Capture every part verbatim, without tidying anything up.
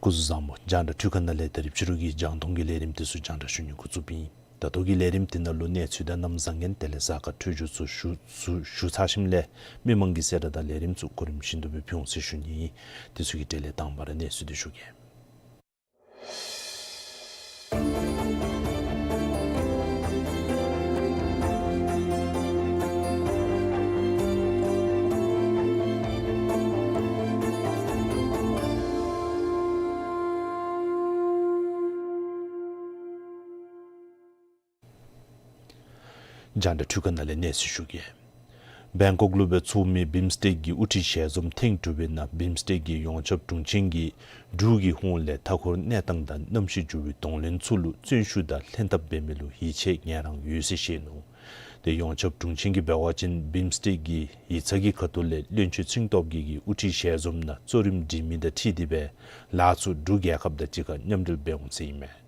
སྐུ་གཟུགས་བཟང་པོ། རྒྱང་བསྒྲགས་འཕྲུལ་ཁང་ནང་ལས་ད་རིས་ཕྱི་རུ་གི་རྒྱང་མཐོང་གི་ལས་རིམ་དེ་ཚུ་རྒྱང་བསྒྲགས་ཞུ་ནི་འགོ་བཙུགསཔ་ཨིན། ད་ལྟོ་གི་ལས་རིམ་དེ་ནང་ལུ་གནས་ཚུལ་དང་གནམ་བཟང་ངན་དེ་ལས་གཟའ་སྐར་འཕྲོད་སྦྱོར་ཚུ་ཞུ་ཞུ་ཞུ་ཚར་ཞིནམ་ལས་མི་མང་གི་གསལ་བསྒྲགས་དང་ལས་རིམ་ཚུ་གོ་རིམ་བཞིན་དུ་སྦེ་ཕུལ་འོང་ཟེར་ཞུ་ནི། དེ་ཚུ་གི་གྲས་ལས་དང་པ་ར་གནས་ཚུལ་དེ་ཞུ་གེ། རྒྱང་བསྒྲགས་འཕྲུལ་ཁང་ནང་ལས་གནས་ཚུལ་ཞུ་གེ། བེང་ཀོག་ལུ་སྦེ་ཚོགས་མི་བིམ་སི་ཊེག་གི་དབུ་ཁྲིད་ཞལ་འཛོམས་ཐེངས་དྲུག་པའི་ནང་བིམ་སི་ཊེག་གི་ཡོངས་ཁྱབ་དྲུང་ཆེན་གྱིས་འབྲུག་གི་ཧོངས་ལས་མཐའ་འཁོར་གནས་སྟངས་དང་གནམ་གཤིས་འགྱུར་བའི་གདོང་ལེན་ཚུ་ལུ་བརྩོན་ཤུགས་དང་ལྷན་ཐབས་འབད་མི་ལུ་ཡིད་ཆེས་ངལ་རངས་ཡོད་ཟེར་བཤད་ནུག། ཏེ་ཡོངས་ཁྱབ་དྲུང་ཆེན་གྱིས་འབད་བ་ཅིན་བིམ་སི་ཊེག་གི་ཡིག་ཚང་གི་ཁ་ཐུག་ལས་བློན་ཆེན་ཚེ་རིང་སྟོབས་རྒྱས་ཀྱིས་དབུ་ཁྲིད་ཞལ་འཛོམས་ནང་གཙོ་རིམ་སྒྲིག་མི་དང་འཁྲིལ་ཏེ་སྦེ་ལཱ་ཚུ་འབྲུག་རྒྱལ་ཁབ་དང་གཅིག་ཁར་མཉམ་འབྲེལ་འབད་འོང་ཟེར་ཨིན་མས།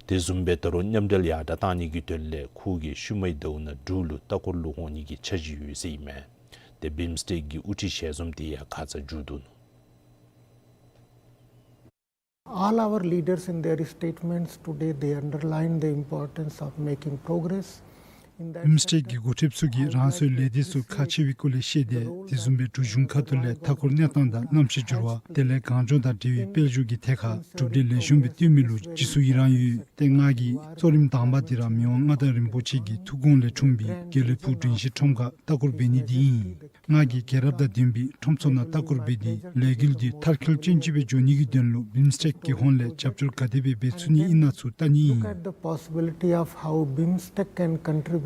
དེ་བཟུམ་སྦེ་ད་རུང་མཉམ་འབྲེལ་ཡར་དྲགས་གཏང་ནི་གི་དོན་ལས་ཁོ་གིས་ཤུལ་མའི་ཟླཝ་ནང་འབྲུག་ལུ་ལྟ་སྐོར་ལུ་འོང་ནི་གི་འཆར་གཞི་ཡོད་ཟེར་ཨིན་མས། ཏེ་བིམ་སི་ཊེག་གི་དབུ་ཁྲིད་ཞལ་འཛོམས་དེ་ཡང་ཁ་ཙ་མཇུག་བསྡུ་ནུག། All our leaders in their statements today, they underline the importance of making progress. In that བིམ་སི་ཊེག་གི་འགོ་ཁྲིདཔ་ཚུ་གིས་རང་སོའི་ལས་སྡེ་ཚུ་ཁག་ཆེ་བའི་སྐོར་ལས་བཤད་དེ་དེ་བཟུམ་སྦེ་འབྲུག་གཞུང་ཁ་ཐུག་ལས་མཐའ་འཁོར་གནས་སྟངས་དང་གནམ་གཤིས་འགྱུར་བ་དེ་ལས་གངས་ལྗོངས་དང་འབྲེལ་བའི་དཔལ་འབྱོར་གྱི་ཐད་ཁར་གྲུབ་འབྲས་ལེགས་ཤོམ་སྦེ་བཏོན་མི་ལུ་རྗེས་སུ་ཡི་རངས་ཡོད། ཏེ་ང་གིས་གཙོ་རིམ་དང་པ་དེ་ར་མི་དབང་མངའ་བདག་རིན་པོ་ཆེ་གི་ཐུགས་དགོངས་ལས་འཁྲུངས་པའི་དགེ་ལེགས་ཕུག་དྲན་ཤེས་ཁྲོམ་ཁར་ལྟ་སྐོར་འབད་ནི་དེ་ཨིན། ང་གིས་རྒྱལ་རབས་དང་ལྡན་པའི་ཁྲོམ་ཚུ་ནང་ལྟ་སྐོར་འབད་དེ་ལས་འགུལ་འདི་མཐར་འཁྱོལ་ཅན་ཅིག་སྦེ་འགྱོ་ནི་གི་དོན་ལུ་བིམ་སི་ཊེག་གི་ཧོངས་ལས་རྒྱབ་སྐྱོར་ག་དེ་སྦེ་འབད་ཚུགས་ནི་ཨིན་ན་ཚུ་བལྟ་ནི་ཨིན། Look at the possibility of how BIMSTEC can contribute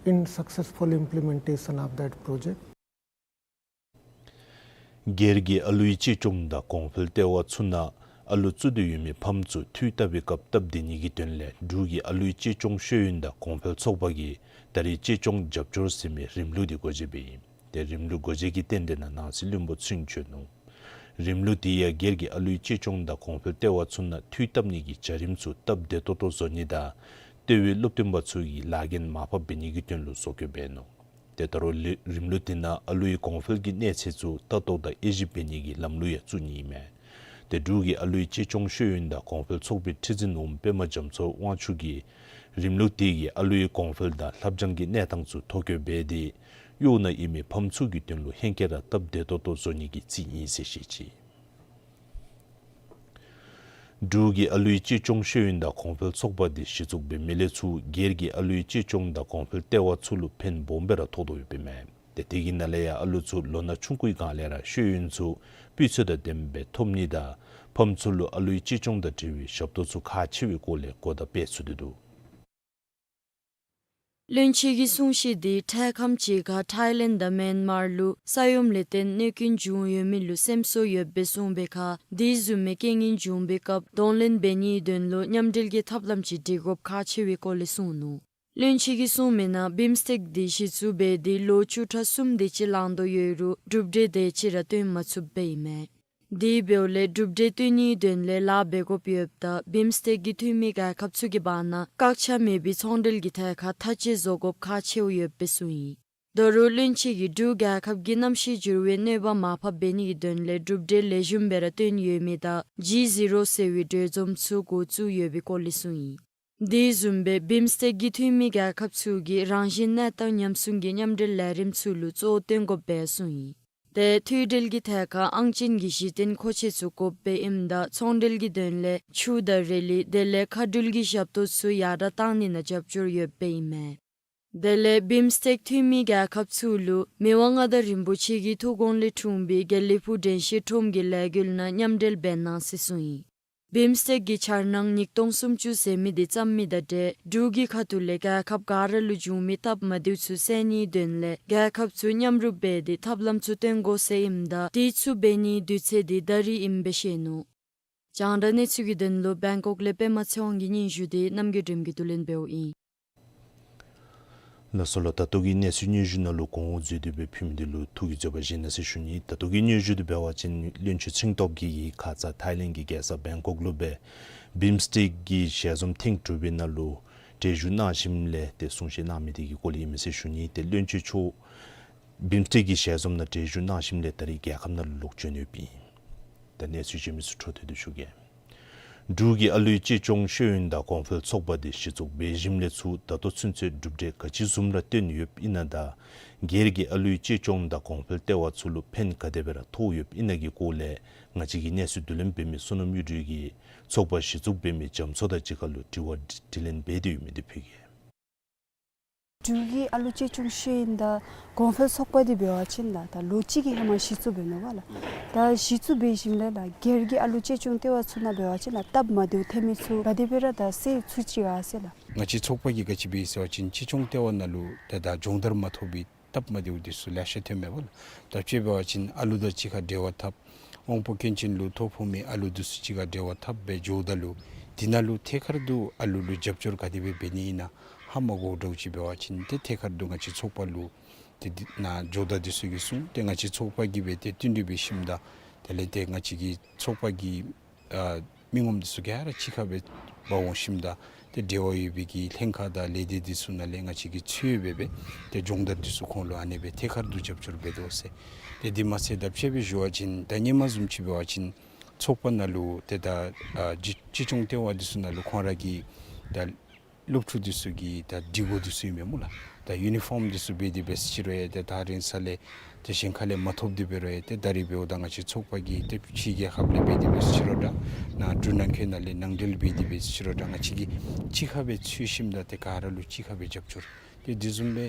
in successful implementation of that project. སྒེར་གྱི་ཨ་ལུའི་གཅེས་སྐྱོང་དང་གོང་འཕེལ་ལྟེ་བ་ཚུ་ནང་ཨ་ལུ་བཙུགས་ཏེ་ཡོད་མི་ཕམ་ཚུ་འཐུས་བཏབ་པའི་སྐབས་སྟབས་བདེ་ནི་གི་དོན་ལས་འབྲུག་གི་ཨ་ལུའི་གཅེས་སྐྱོང་ཤེས་ཡོན་དང་གོང་འཕེལ་ཚོགས་པ་གིས་ད་རེས་གཅེས་སྐྱོང་རྒྱབ་སྐྱོར་ཟེར་མི་རིམ་ལུགས་འདི་སྒོ་འབྱེད་འབད་ཡི། ཏེ་རིམ་ལུགས་སྒོ་འབྱེད་ཀྱི་རྟེན་འབྲེལ་ནང་ནང་སྲིད་བློན་པོ་ཚུན་བྱོན་ནུག། རིམ་ལུགས་དེ་ཡང་སྒེར་གྱི་ཨ་ལུའི་གཅེས་སྐྱོང་དང་གོང་འཕེལ་ལྟེ་བ་ཚུ་ནང་འཐུས་བཏབ་ནི་གི་བྱ་རིམ་ཚུ་སྟབས་བདེ་ཏོག་ཏོ་བཟོ་ནི་དང་ལྟེ་བའི་སློབ་སྟོན་པ་ཚུ་གི་ལཱ་འགན་མར་ཕབ་འབད་ནི་གི་དོན་ལུ་བཟོ་བཀོད་འབད་ནུག། ཏེ་ད་རུང་ལི་རིམ་ལུགས་དེ་ནང་ཨ་ལུའི་གོང་འཕེལ་གྱི་གནས་ཚད་ཚུ་ལྟ་རྟོག་དང་དབྱེ་ཞིབ་འབད་ནི་གི་ལམ་ལུགས་ཡང་བཙུགས་ནི་ཨིན་མས། ཏེ་འབྲུག་གི་ཨ་ལུའི་གཅེས་སྐྱོང་ཤེས་ཡོན་དང་གོང་འཕེལ་ཚོགས་པའི་ཁྲི་འཛིན་འོགམ་པདྨ་རྒྱ་མཚོ་དབང་ཕྱུག་གིས་རིམ་ལུགས་དེ་གིས་ཨ་ལུའི་གོང་འཕེལ་དང་ལྷབ་སྦྱང་གི་གནས་སྟངས་ཚུ་ཐོ་བཀོད་འབད་དེ་གཡོག་ནང་ཡོད་མི་ཕམ་ཚུ་གི་དོན་ལུ་ཧེང་སྐལ་ར་སྟབས་བདེ་ཏོག་ཏོ་བཟོ་ནི་གི་རྩིས་ཨིན་ཟེར་བཤད་ཅི། འབྲུག་གི་ཨ་ལུའི་གཅེས་སྐྱོང་ཤེས་ཡོན་དང་གོང་འཕེལ་ཚོགས་པ་དེ་གཞི་བཙུགས་འབད་མི་ལས་ཚུར་སྒེར་གྱི་ཨ་ལུའི་གཅེས་སྐྱོང་དང་གོང་འཕེལ་ལྟེ་བ་ཚུ་ལུ་ཕན་སྦོམ་སྦེ་ར་ཐོགས་དོ་ཡོདཔ་ཨིན་མས། ཏེ་དེ་གི་ནང་ལས་ཡང་ཨ་ལུ་ཚུ་ལོ་ན་ཆུང་ཀུའི་སྒང་ལས་ར་ཤེས་ཡོན་ཚུ་སྤུས་ཚད་དང་ལྡནམ་སྦེ་ཐོབ་ནི་དང་ཕམ་ཚུ་ལུ་ཨ་ལུའི་གཅེས་སྐྱོང་དང་འབྲེལ་བའི་ཞབས་ཏོག་ཚུ་ཁག་ཆེ་བའི་སྐོར་ལས་གོ་བརྡ་སྤེལ་ཚུགས་ཏེ་འདུག། བློན་ཆེན་གྱི་གསུང་བཤད་འདི་འཕྲལ་ཁམས་ཅིག་ཁར་ཐཱའི་ལེནཌ་དང་མཱན་མར་ལུ་ས་ཡོམ་ལས་བརྟེན་གནོད་སྐྱོན་བྱུང་ཡོད་མི་ལུ་སེམས་གསོ་ཡོདཔ་སྦེ་གསུངས་པའི་ཁར་དེ་བཟུམ་མའི་རྐྱེན་ངན་བྱུང་པའི་སྐབས་གདོང་ལེན་འབད་ནིའི་དོན་ལུ་མཉམ་འབྲེལ་གྱི་ཐབས་ལམ་ཅིག་སྒྲིག་དགོཔ་ཁག་ཆེ་བའི་སྐོར་ལས་གསུངས་ནུག། བློན་ཆེན་གྱིས་གསུངས་མིའི་ནང་བིམ་སི་ཊེག་འདི་གཞི་བཙུགས་འབད་དེ་ལོ་བཅུ་ཕྲག་གསུམ་དེ་ཅིག་ལང་དོ་ཡོད་རུང་གྲུབ་འབྲས་དེ་ཅིག་ར་སྟོན་མ་ཚུགསཔ་ཨིན་མས། དེ་འབདཝ་ལས་གྲུབ་འབྲས་སྟོན་ནིའི་དོན་ལས་ལཱ་འབད་དགོཔ་ཡོདཔ་ད་བིམ་སི་ཊེག་གི་འཐུས་མི་རྒྱལ་ཁབ་ཚུ་གི་བར་ན་བཀག་ཆ་མེད་པའི་ཚོང་འབྲེལ་གྱི་ཐད་ཁར་ཐག་བཅད་བཟོ་དགོཔ་ཁག་ཆེཝ་ཡོདཔ་སྦེ་གསུངས་ཡི། ད་རུང་བློན་ཆེན་གྱིས་འབྲུག་རྒྱལ་ཁབ་ཀྱིས་གནམ་གཤིས་འགྱུར་བའི་གནོད་པ་མར་ཕབ་འབད་ནི་གི་དོན་ལས་གྲུབ་འབྲས་ལེགས་ཤོམ་སྦེ་ར་སྟོན་ཡོད་མི་དང་ཇི་ཟི་རོ་ཟེར་བའི་གྲོས་འཛོམས་ཚུ་འགོ་བཙུགས་ཡོད་པའི་སྐོར་ལས་གསུངས་ཡི། དེ་བཟུམ་སྦེ་བིམ་སི་ཊེག་གི་འཐུས་མི་རྒྱལ་ཁབ་ཚུ་གིས་རང་བཞིན་གནས་སྟངས་ཉམས་སྲུང་གི་མཉམ་འབྲེལ་ལས་རིམ་ཚུ་ལུ་གཙོ་བོ་སྟོན་དགོཔ་སྦེ་གསུངས་ཡི། ཏེ་མཐུད་འབྲེལ་གྱི་ཐད་ཁར་ཨང་ཅན་གྱི་གཞི་རྟེན་མཁོ་ཆས་ཚུ་དགོཔ་སྦེ་ཨིནམ་ད་ཚོང་འབྲེལ་གྱི་དོན་ལས་ཆུ་དང་རི་ལི་དེ་ལས་མཁའ་འགྲུལ་གྱི་ཞབས་ཏོག་ཚུ་ཡར་དྲགས་གཏང་ནི་ནང་རྒྱབ་སྐྱོར་ཡོདཔ་ཨིན་མས། དེ་ལས་བིམ་སི་ཊེག་འཐུས་མི་རྒྱལ་ཁབ་ཚུ་ལུ་མི་དབང་མངའ་བདག་རིན་པོ་ཆེ་གི་ཐུགས་དགོངས་ལས་འཁྲུངས་པའི་དགེ་ལེགས་ཕུག་དྲན་ཤེས་ཁྲོམ་གྱི་ལས་འགུལ་ནང་མཉམ་འབྲེལ་འབད་གནང་ཟེར་གསུངས་ཡི། བིམ་སི་ཊེག་གི་འཆར་སྣང་ཉིས་སྟོང་སུམ་ཅུ་ཟེར་མི་དེ་བརྩམ་མི་དང་འབྲེལ་འབྲུག་གི་ཁ་ཐུག་ལས་རྒྱལ་ཁབ་ག་ར་ལུ་བྱུང་མི་སྟབས་མ་བདེཝ་ཚུ་སེལ་ནིའི་དོན་ལས་རྒྱལ་ཁབ་ཚུ་མཉམ་རུབ་འབད་དེ་ཐབས་ལམ་ཚུ་སྟོན་དགོ་ཟེར་ཨིནམ་ད་དེ་ཚུ་འབད་ནིའི་དུས་ཚོད་དེ་ད་རིས་ཨིནམ་སྦེ་བཤད་ནུག། རྒྱང་བསྒྲགས་གནས་ཚུལ་གྱི་དོན་ལུ་བེང་ཀོག་ལས་པདྨ་ཚེ་དབང་གི་སྙན་ཞུ་དེ་རྣམ་རྒྱལ་སྒྲོལམ་གྱིས་བསྡུ་ལེན་འབདཝ་ཨིན། ལགས་སོ་ལགས། ད་ལྟོ་གི་གནས་ཚུལ་སྙན་ཞུ་ནང་ལུ་གོང་འོག་འཛོལ་ཏེ་སྦེ་ཕུལ་མི་དེ་ལུ་ཐུགས་ཀྱིས་བརྩེ་བ་བཞེས་གནང་ཟེར་ཞུ་ནི། ད་ལྟོ་གི་སྙན་ཞུ་དེ་འབད་བ་ཅིན་བློན་ཆེན་ཚེ་རིང་སྟོབས་རྒྱས་ཀྱིས་ཁ་ཙ་ཐཱའི་ལེནཌ་གི་རྒྱལ་ས་བེང་ཀོག་ལུ་སྦེ་བིམ་སི་ཊེག་གི་ཞལ་འཛོམས་ཐེངས་དྲུག་པའི་ནང་ལུ་གྲལ་བཞུགས་གནང་ཞིནམ་ལས་ཏེ་གསུང་བཤད་གནང་མི་དེ་གི་སྐོར་ལས་ཨིན་མས་ཟེར་ཞུ་ནི། ཏེ་བློན་ཆེན་མཆོག་བིམ་སི་ཊེག་གི་ཞལ་འཛོམས་ནང་གྲལ་བཞུགས་གནང་ཞིནམ་ལས་ད་རིས་རྒྱལ་ཁབ་ནང་ལུ་ལོག་བྱོན་ཡོདཔ་ཨིན། ད་གནས་ཚུལ་རྗེས་མའི་ཚུ་འཕྲོ་མཐུད་དེ་ཞུ་གེ། འབྲུག་གི་ཨ་ལུའི་གཅེས་སྐྱོང་ཤེས་ཡོན་དང་གོང་འཕེལ་ཚོགས་པ་འདི་གཞི་བཙུགས་འབད་ཞིནམ་ལས་ཚུར་ད་ལྟོ་ཚུན་ཚོད་གྲུབ་འབྲས་ག་ཅི་བཟུམ་ར་བཏོན་ཡོདཔ་ཨིན་ན་དང་སྒེར་གྱི་ཨ་ལུའི་གཅེས་སྐྱོང་དང་གོང་འཕེལ་ལྟེ་བ་ཚུ་ལུ་ཕན་ག་དེ་སྦེ་ར་ཐོགས་ཡོདཔ་ཨིན་ན་གི་སྐོར་ལས་ང་བཅས་ཀྱི་གནས་ཚུལ་བསྡུ་ལེན་འབད་མི་བསོད་ནམས་གཡུ་སྒྲོན་གྱིས་ཚོགས་པ་གཞི་བཙུགས་འབད་མི་རྒྱ་མཚོ་དང་གཅིག་ཁར་ལུ་དྲི་བ་དྲིས་ལན་འབད་དེ་ཡོད་མི་འདི་ཕུལ་གེ། འབྲུག་གི་ཨ་ལུ་གཅེས་སྐྱོང་ཤེས་ཡོན་དང་གོང་འཕེལ་ཚོགས་པ་འདི་འབད་བ་ཅིན་ལགས་ད་ལོ་གཅིག་གི་ཧེ་མ་གཞི་བཙུགས་འབད་ནུག་པ་ལགས། ད་གཞི་བཙུགས་འབད་ཞིནམ་ལས་ལགས་སྒེར་གྱི་ཨ་ལུ་གཅེས་སྐྱོང་ལྟེ་བ་ཚུ་ནང་འབད་བ་ཅིན་ལགས་སྟབས་མ་བདེཝ་ཐོན་མི་ཚུ་ག་དེ་སྦེ་ར་ད་སེལ་ཚུགས་ཅི་ག་ཟེར་ལགས། ང་བཅས་ཚོགས་པ་གིས་ག་ཅི་འབད་ཡི་ཟེར་བ་ཅིན་གཅེས་སྐྱོང་ལྟེ་བ་ནང་ལུ་ཏེ་ད་སྦྱོང་བརྡར་མ་ཐོབ་པའི་སྟབས་མ་བདེཝ་འདི་ཚུ་ལེ་ཤ་ཐོནམ་མས་པ་ལགས། ད་དཔྱེ་འབད་བ་ཅིན་ཨ་ལུ་དང་གཅིག་ཁར་འབྲེལ་བ་འཐབ། དབང་པོ་སྐྱོན་ཅན་ལུ་ཐོ་ཕོག་མི་ཨ་ལུ་འདི་ཚུ་གཅིག་ཁར་འབྲེལ་བ་འཐབ་སྦེ་འགྱོཝ་ད་ལུ་དེ་ནང་ལུ་ཐད་ཀར་དུ་ཨ་ལུ་ལུ་རྒྱབ་སྐྱོར་ག་དེ་སྦེ་འབད་ནི་ཨིན་ན་ཧ་མ་གོཝ་འདྲཝ་ཅིག་འབད་བ་ཅིན་ཏེ་ཐད་ཀར་དུ་ང་བཅས་ཚོགས་པ་ལུ་ཏེ་འདི་ནང་འགྱོཝ་ད་འདི་ཚུ་གིས་གསུངས། ཏེ་ང་བཅས་ཚོགས་པ་གིས་སྦེ་ཏེ་བསྟུན་གྲོས་འབད་ཞིནམ་ད་དེ་ལས་ཏེ་ང་བཅས་ཀྱི་ཚོགས་པ་གི་ཨ་མི་ངོམ་འདི་ཚུ་ག་ར་གཅིག་ཁར་སྦེ་འབག་འོང་ཞིནམ་ད་ཏེ་འབྲེལ་བ་ཡོད་པའི་གི་ལྷན་ཁག་དང་ལས་སྡེ་འདི་ཚུ་ནང་ལས་ང་བཅས་ཀྱིས་འཚོལ་སྦེ་སྦེ་ཏེ་སྦྱོང་བརྡར་འདི་ཚུ་ཁོང་ལུ་ཨ་ནེ་སྦེ་ཐད་ཀར་དུ་རྒྱབ་སྐྱོར་འབད་དོ་ཟེར། ཏེ་འདི་མ་ཚད་ད་དཔྱེ་སྦེ་ཞུ་བ་ཅིན་ད་ཧེ་མ་བཟུམ་ཅིག་འབད་བ་ཅིན་ཚོགས་པ་ནང་ལུ་ཏེ་ད་ཨ་གཅེས་གཅེས་སྐྱོང་ལྟེ་བ་འདི་ཚུ་ནང་ལུ་ཁོང་ར་གི་ད་སློབ་ཕྲུག་འདི་ཚུ་གི་ད་སྒྲིག་གོ་འདི་ཚུ་ཨིན་མས་སྨོ་ལགས། ད་ཡུ་ནི་ཕོམ་འདི་ཚུ་འབད་དེ་འབད་ཟེར་ཅི་རུང་ཡང་ཏེ་ད་རིང་ས་ལས་ཏེ་གཞན་ཁ་ལས་མ་ཐོབ་སྟེ་འབད་རུང་ཡང་ཏེ་ད་རིས་འབདཝ་ད་ང་བཅས་ཚོགས་པ་གིས་ཏེ་ཕྱི་རྒྱལ་ཁབ་ལས་འབད་དེ་འབད་ཟེར་ཅི་རུང་འདྲ་ནཱ་འབྲུག་ནང་འཁོད་ནང་ལས་ནང་འབྲེལ་འབད་དེ་འབད་ཟེར་ཅི་རུང་འདྲ་ང་བཅས་ཀྱིས་གཅིག་ཁར་སྦེ་འཚོལ་ཞིནམ་ད་ཏེ་ག་ར་ལུ་གཅིག་ཁར་སྦེ་རྒྱབ་སྐྱོར་ཏེ་འདི་བཟུམ་སྦེ་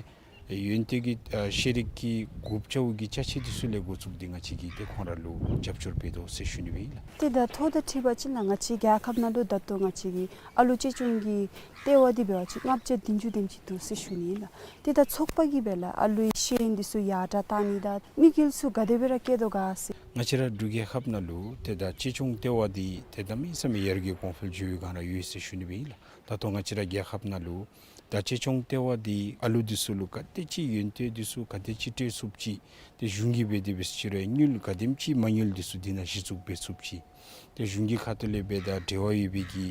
ཡོན་ཏན་གྱི་ཨ་ཤེས་རིག་གི་གོ་སྐབས་ཀྱི་ཅ་ཆས་འདི་ཚུ་ལས་འགོ་བཙུགས་ཏེ་ང་བཅས་ཀྱིས་ཏེ་ཁོང་ར་ལུ་རྒྱབ་སྐྱོར་འབད་དོ་ཟེར་ཞུ་ནི་སྦེ་ཨིན་ལགས། ཏེ་ད་ཐོག་དང་འཁྲིལ་བ་ཅིན་ལགས་ང་བཅས་རྒྱལ་ཁབ་ནང་ལུ་ད་ལྟོ་ང་བཅས་ཀྱི་ཨ་ལུ་གཅེས་སྐྱོང་གི་ལྟེ་བ་འདི་འབད་བ་ཅིན་ལྔ་བརྒྱ་བདུན་ཅུ་དེམ་ཅིག་འདུག་ཟེར་ཞུ་ནི་ཨིན་ལགས། ཏེ་ད་ཚོགས་པ་གིས་སྦེ་ལགས་ཨ་ལུའི་ཤེས་ཡོན་འདི་ཚུ་ཡར་དྲག་བཏང་ནི་དང་དམིགས་ཡུལ་ཚུ་ག་དེ་སྦེ་ར་བསྐྱེད་དོ་ག་ཟེར། ང་བཅས་ར་འབྲུག་རྒྱལ་ཁབ་ནང་ལུ་ཏེ་ད་གཅེས་སྐྱོང་ལྟེ་བ་འདི་ཏེ་གནམ་མེད་ས་མེད་ཡར་རྒྱས་གོང་འཕེལ་འགྱོ་བའི་སྒང་ར་ཡོད་ཟེར་ཞུ་ནི་སྦེ་ཨིན་ལགས། ད་ལྟོ་ང་བཅས་ར་རྒྱལ་ཁབ་ནང་ལུ་ད་གཅེས་སྐྱོང་ལྟེ་བ་འདི་ཨ་ལུ་འདི་ཚུ་ལུ་ག་དེ་ཅིག་ཡོན་ཏན་འདི་ཚུ་ག་དེ་ཅིག་སྤྲོད་ཚུགསཔ་ཅིག་ཏེ་གཞུང་གིས་འབད་དེ་འབད་ཟེར་ཅི་རུང་དངུལ་ག་དེམ་ཅིག་མ་དངུལ་འདི་ཚུ་འདི་ནང་གཞི་བཙུགས་འབད་ཚུགསཔ་ཅིག་ཏེ་གཞུང་གི་ཁ་ཐུག་ལས་འབད་ད་འབྲེལ་བ་ཡོད་པའི་གི་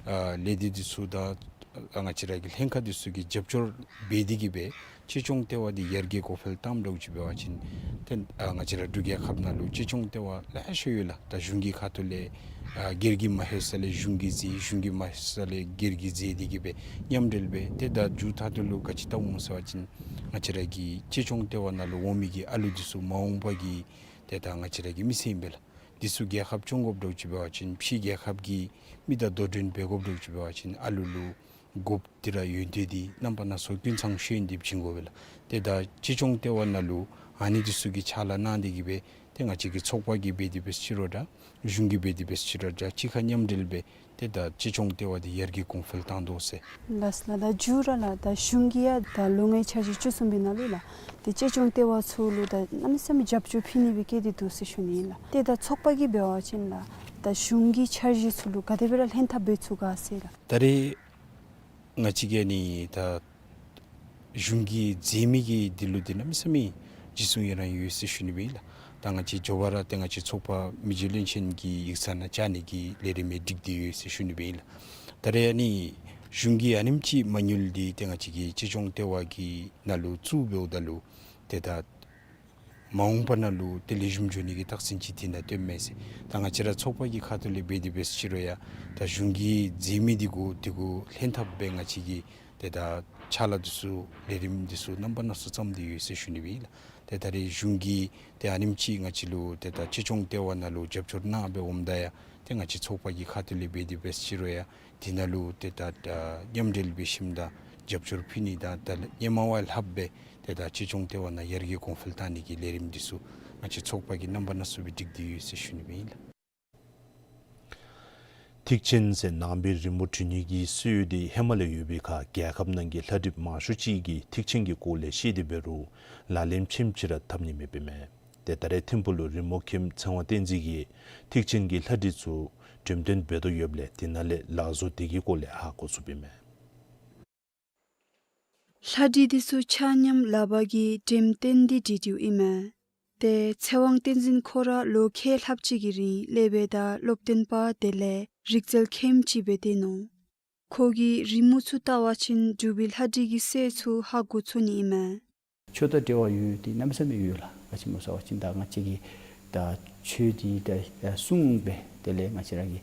ཨ་ལས་སྡེ་འདི་ཚུ་དང་ཨ་ང་བཅས་ར་གི་ལྷན་ཁག་འདི་ཚུ་གིས་རྒྱབ་སྐྱོར་འབད་དེ་གིས་སྦེ་གཅེས་སྐྱོང་ལྟེ་བ་འདི་ཡར་རྒྱས་གོང་འཕེལ་བཏངམ་འདྲཝ་ཅིག་འབད་བ་ཅིན་ཏེ་ཨ་ང་བཅས་ར་འབྲུག་རྒྱལ་ཁབ་ནང་ལུ་གཅེས་སྐྱོང་ལྟེ་བ་ལེ་ཤ་ཡོད་ལགས། ད་གཞུང་གི་ཁ་ཐུག་ལས་ཨ་སྒེར་གྱིས་མ་ལྷོད་ས་ལས་གཞུང་གིས་མཛད། གཞུང་གིས་མ་ལྷོད་ས་ལས་སྒེར་གྱིས་མཛད་དེ་གིས་སྦེ་མཉམ་འབྲེལ་སྦེ་ཏེ་ད་མཇུག་མཐར་དུ་ལུ་ག་ཅི་བལྟཝ་འོང་ཟེར་བ་ཅིན་ང་བཅས་ར་གི་གཅེས་སྐྱོང་ལྟེ་བ་ནང་ལུ་འོང་མི་གི་ཨ་ལུ་འདི་ཚུ་མ་འོངས་པ་གི་ཏེ་ད་ང་བཅས་ར་གི་མི་ཚེ་ཨིན་པས་ལགས། འདི་ཚུ་རྒྱལ་ཁབ་སྐྱོང་དགོཔ་འདྲཝ་ཅིག་འབད་བ་ཅིན་ཕྱི་རྒྱལ་ཁབ་ཀྱི་མི་དང་དོ་འགྲན་འབད་དགོཔ་འདྲཝ་ཅིག་འབད་བ་ཅིན་ཨ་ལུ་ལུ་དགོཔ་འདི་ར་ཡོན་ཏན་འདི་རྣམ་པ་སྣ་ཚོགས་ཀུན་ཚང་ཤེས་ཡོན་འདི་བྱིན་དགོ་པས་ལགས། ཏེ་ད་གཅེས་སྐྱོང་ལྟེ་བ་ནང་ལུ་ཨ་ནི་འདི་ཚུ་གི་ཕྱག་ལཱ་གནང་སྟེ་གིས་སྦེ་ཏེ་ང་བཅས་ཀྱི་ཚོགས་པ་གིས་འབད་དེ་འབད་ཟེར་ཅི་རུང་འདྲ་གཞུང་གིས་འབད་དེ་འབད་ཟེར་ཅི་རུང་འདྲ་གཅིག་ཁར་མཉམ་འབྲེལ་སྦེ་ཏེ་ད་གཅེས་སྐྱོང་ལྟེ་བ་འདི་ཡར་རྒྱས་གོང་འཕེལ་བཏང་དོ་ཟེར། ལགས་ལགས། ད་མཇུག་ར་ལགས་ད་གཞུང་གིས་ཡང་ད་ལོ་ལྔའི་འཆར་གཞི་བཅུ་གསུམ་པའི་ནང་ལུ་ལགས་ཏེ་གཅེས་སྐྱོང་ལྟེ་བ་ཚུ་ལུ་ད་གནམ་མེད་ས་མེད་རྒྱབ་སྐྱོར་ཕུལ་ནི་སྦེ་བསྐྱེད་དེ་འདུག་ཟེར་ཞུ་ནི་ཨིན་ལགས། ཏེ་ད་ཚོགས་པ་གིས་འབད་བ་ཅིན་ལགས་ད་གཞུང་གི་འཆར་གཞི་ཚུ་ལུ་ག་དེ་སྦེ་ར་ལྷན་ཐབས་འབད་ཚུགས་ག་ཟེར་ལགས། ད་རེས་ང་བཅས་ཀྱིས་ནི་ད་གཞུང་གིས་མཛད་མི་གི་འདི་ལུ་འདི་གནམ་མེད་ས་མེད་རྗེས་སུ་ཡི་རང་ཡོད་ཟེར་ཞུ་ནི་སྦེ་ཨིན་ལགས། ད་ང་བཅས་མགྱོགས་པ་ར་ཏེ་ང་བཅས་ཚོགས་པ་མི་རྗེ་བློན་ཆེན་གྱི་ཡིག་ཚང་ནང་བཅར་ནི་གི་ལས་རིམ་ཡང་སྒྲིག་སྟེ་ཡོད་ཟེར་ཞུ་ནི་སྦེ་ཨིན་ལགས། ད་རེས་ཨ་ནི་གཞུང་གིས་ཨ་ནེམ་ཅིག་མ་དངུལ་འདི་ཏེ་ང་བཅས་ཀྱི་གཅེས་སྐྱོང་ལྟེ་བ་གི་ནང་ལུ་བཙུགས་འབདཝ་ད་ལུ་ཏེ་ད་མ་འོངས་པ་ནང་ལུ་ཏེ་ལེགས་ཤོམ་འགྱོ་ནི་གི་རྟགས་མཚན་ཅིག་འདི་ནང་སྟོནམ་མས་ཟེར། ད་ང་བཅས་ར་ཚོགས་པ་གི་ཁ་ཐུག་ལས་འབད་དེ་འབད་ཟེར་ཅི་རུང་ཡང་ད་གཞུང་གིས་མཛད་མི་འདི་གུ་འདི་གུ་ལྷན་ཐབས་སྦེ་ང་བཅས་ཀྱིས་ཏེ་ད་ཕྱག་ལཱ་འདི་ཚུ་ལས་རིམ་འདི་ཚུ་རྣམ་པ་སྣ་ཚོགས་བརྩམས་ཏེ་ཡོད་ཟེར་ཞུ་ནི་སྦེ་ཨིན་ལགས། ཏེ་ད་རེས་གཞུང་གིས་ཏེ་ཨ་ནེམ་ཅིག་ང་བཅས་ལུ་ཏེ་ད་གཅེས་སྐྱོང་ལྟེ་བ་ནང་ལུ་རྒྱབ་སྐྱོར་གནང་སྦེ་འོངམ་ད་ཡང་ཏེ་ང་བཅས་ཚོགས་པ་གི་ཁ་ཐུག་ལས་འབད་དེ་འབད་ཟེར་ཅི་རུང་ཡང་དེ་ནང་ལུ་ཏེ་ད་ཨ་མཉམ་འབྲེལ་འབད་ཞིནམ་ད་རྒྱབ་སྐྱོར་ཕུལ་ནི་དང་ད་ཧེ་མ་བ་ལྷགཔ་སྦེ་ཏེ་ད་གཅེས་སྐྱོང་ལྟེ་བ་ནང་ཡར་རྒྱས་གོང་འཕེལ་བཏང་ནི་གི་ལས་རིམ་འདི་ཚུ་ང་བཅས་ཚོགས་པ་གིས་རྣམ་པ་སྣ་ཚོགས་སྦེ་སྒྲིག་སྟེ་ཡོད་ཟེར་ཞུ་ནི་སྦེ་ཨིན་ལགས། ཐེག་ཆེན་ཟེར་ནང་པའི་རི་མོ་འབྲི་ནི་གི་སྲོལ་ཡོན་འདི་ཧེ་མ་ལས་ཡོད་པའི་ཁར་རྒྱལ་ཁབ་ནང་གི་ལྷ་བྲིས་མང་ཤོས་ཅིག་གིས་ཐེག་ཆེན་གྱི་སྐོར་ལས་ཤེས་ཏེ་འབད་རུང་ལག་ལེན་ཕྱེནམ་ཅིག་ར་འཐབ་ནི་མེདཔ་ཨིན་མས། ཏེ་ད་རེས་ཐིམ་ཕུག་ལུ་རི་མོ་མཁནམ་ཚེ་དབང་བསྟན་འཛིན་གྱིས་ཐེག་ཆེན་གྱི་ལྷ་བྲིས་ཚུ་འགྲེམས་སྟོན་འབད་དོ་ཡོདཔ་ལས་དེ་ནང་ལས་ལག་བཟོ་དེ་གི་སྐོར་ལས་ཧ་གོ་ཚུགསཔ་ཨིན་མས། ལྷ་བྲིས་འདི་ཚུ་ཆ་མཉམ་ལག་པ་གིས་འགྲེམས་སྟོན་འདི་བྲིས་བྲིཝ་ཨིན་མས། ཏེ་ཚེ་དབང་བསྟན་འཛིན་ཁོ་ར་ལོ་ཁལ་ལྷགཔ་ཅིག་གི་རིང་སློབ་དཔོན་དང་སློབ་སྟོན་པ་དེ་ལས་རིག་རྩལ་མཁནམ་ཅིག་སྦེ་བསྟེན་ནུག། ཁོ་གིས་རི་མོ་ཚུ་བལྟ་བ་ཅིན་འབྲུག་པའི་ལྷ་བྲིས་ཀྱི་སྲོལ་ཚུ་ཧ་གོ་ཚུགས་ནི་ཨིན་མས། ཆོས་དང་འབྲེལ་བ་ཡོད་དེ་གནམ་མེད་ས་མེད་ཡོད་ལགས། ག་ཅི་སྨོ་ཟེར་བ་ཅིན་ད་ང་བཅས་ཀྱི་ ད་ཆོས་འདི་ད་གསུངས་པས། དེ་ལས་ང་བཅས་ར་གི་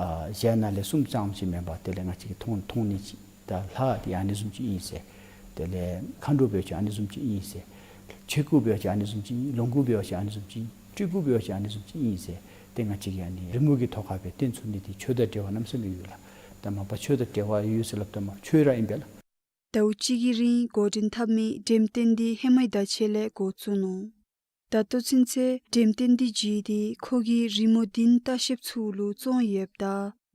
ཨ་གཞན་ནང་ལས་གསུངམ་ཙམ་ཅིག་མེན་པར་དེ་ལས་ང་བཅས་ཀྱིས་མཐོང་མཐོང་ནི་ཅིག་ད་ལྷ་འདི་ཨ་ནི་བཟུམ་ཅིག་ཨིན་ཟེར། དེ་ལས་མཁའ་འགྲོ་འབད་བ་ཅིན་ཨ་ནི་བཟུམ་ཅིག་ཨིན་ཟེར། ཆོས་སྐུ་འབད་བ་ཅིན་ཨ་ནི་བཟུམ་ཅིག་ཨིན། ལོངས་སྐུ་འབད་བ་ཅིན་ཨ་ནི་བཟུམ་ཅིག་ཨིན། སྤྲུལ་སྐུ་འབད་བ་ཅིན་ཨ་ནི་བཟུམ་ཅིག་ཨིན་ཟེར། ཏེ་ང་བཅས་ཀྱིས་ཨ་ནི་རི་མོ་གི་ཐོག་ཁར་སྦེ་སྟོན་ཚུགས་ནི་འདི་ཆོས་དང་འབྲེལ་བ་གནམ་ས་མེད་ཡོད་ལགས། ད་མ་པ་ཆོས་དང་འབྲེལ་བ་ཡོད་ཟེར་སླབ་ད་མ་ཆོས་ར་ཨིན་པས་ལགས། ཟླཝ་གཅིག་གི་རིང་འགོ་འདྲེན་འཐབ་མི་འགྲེམས་སྟོན་འདི་ཧེ་མའི་ཟླ་ཕྱེད་ལས་འགོ་བཙུགས་ནུག། ད་ལྟོ་ཚུན་ཚོད་འགྲེམས་སྟོན་འདི་བརྒྱུད་དེ་ཁོ་གིས་རི་མོ་བདུན་ལྟ་བཤལཔ་ཚུ་ལུ་བཙོང་ཡོདཔ་ད་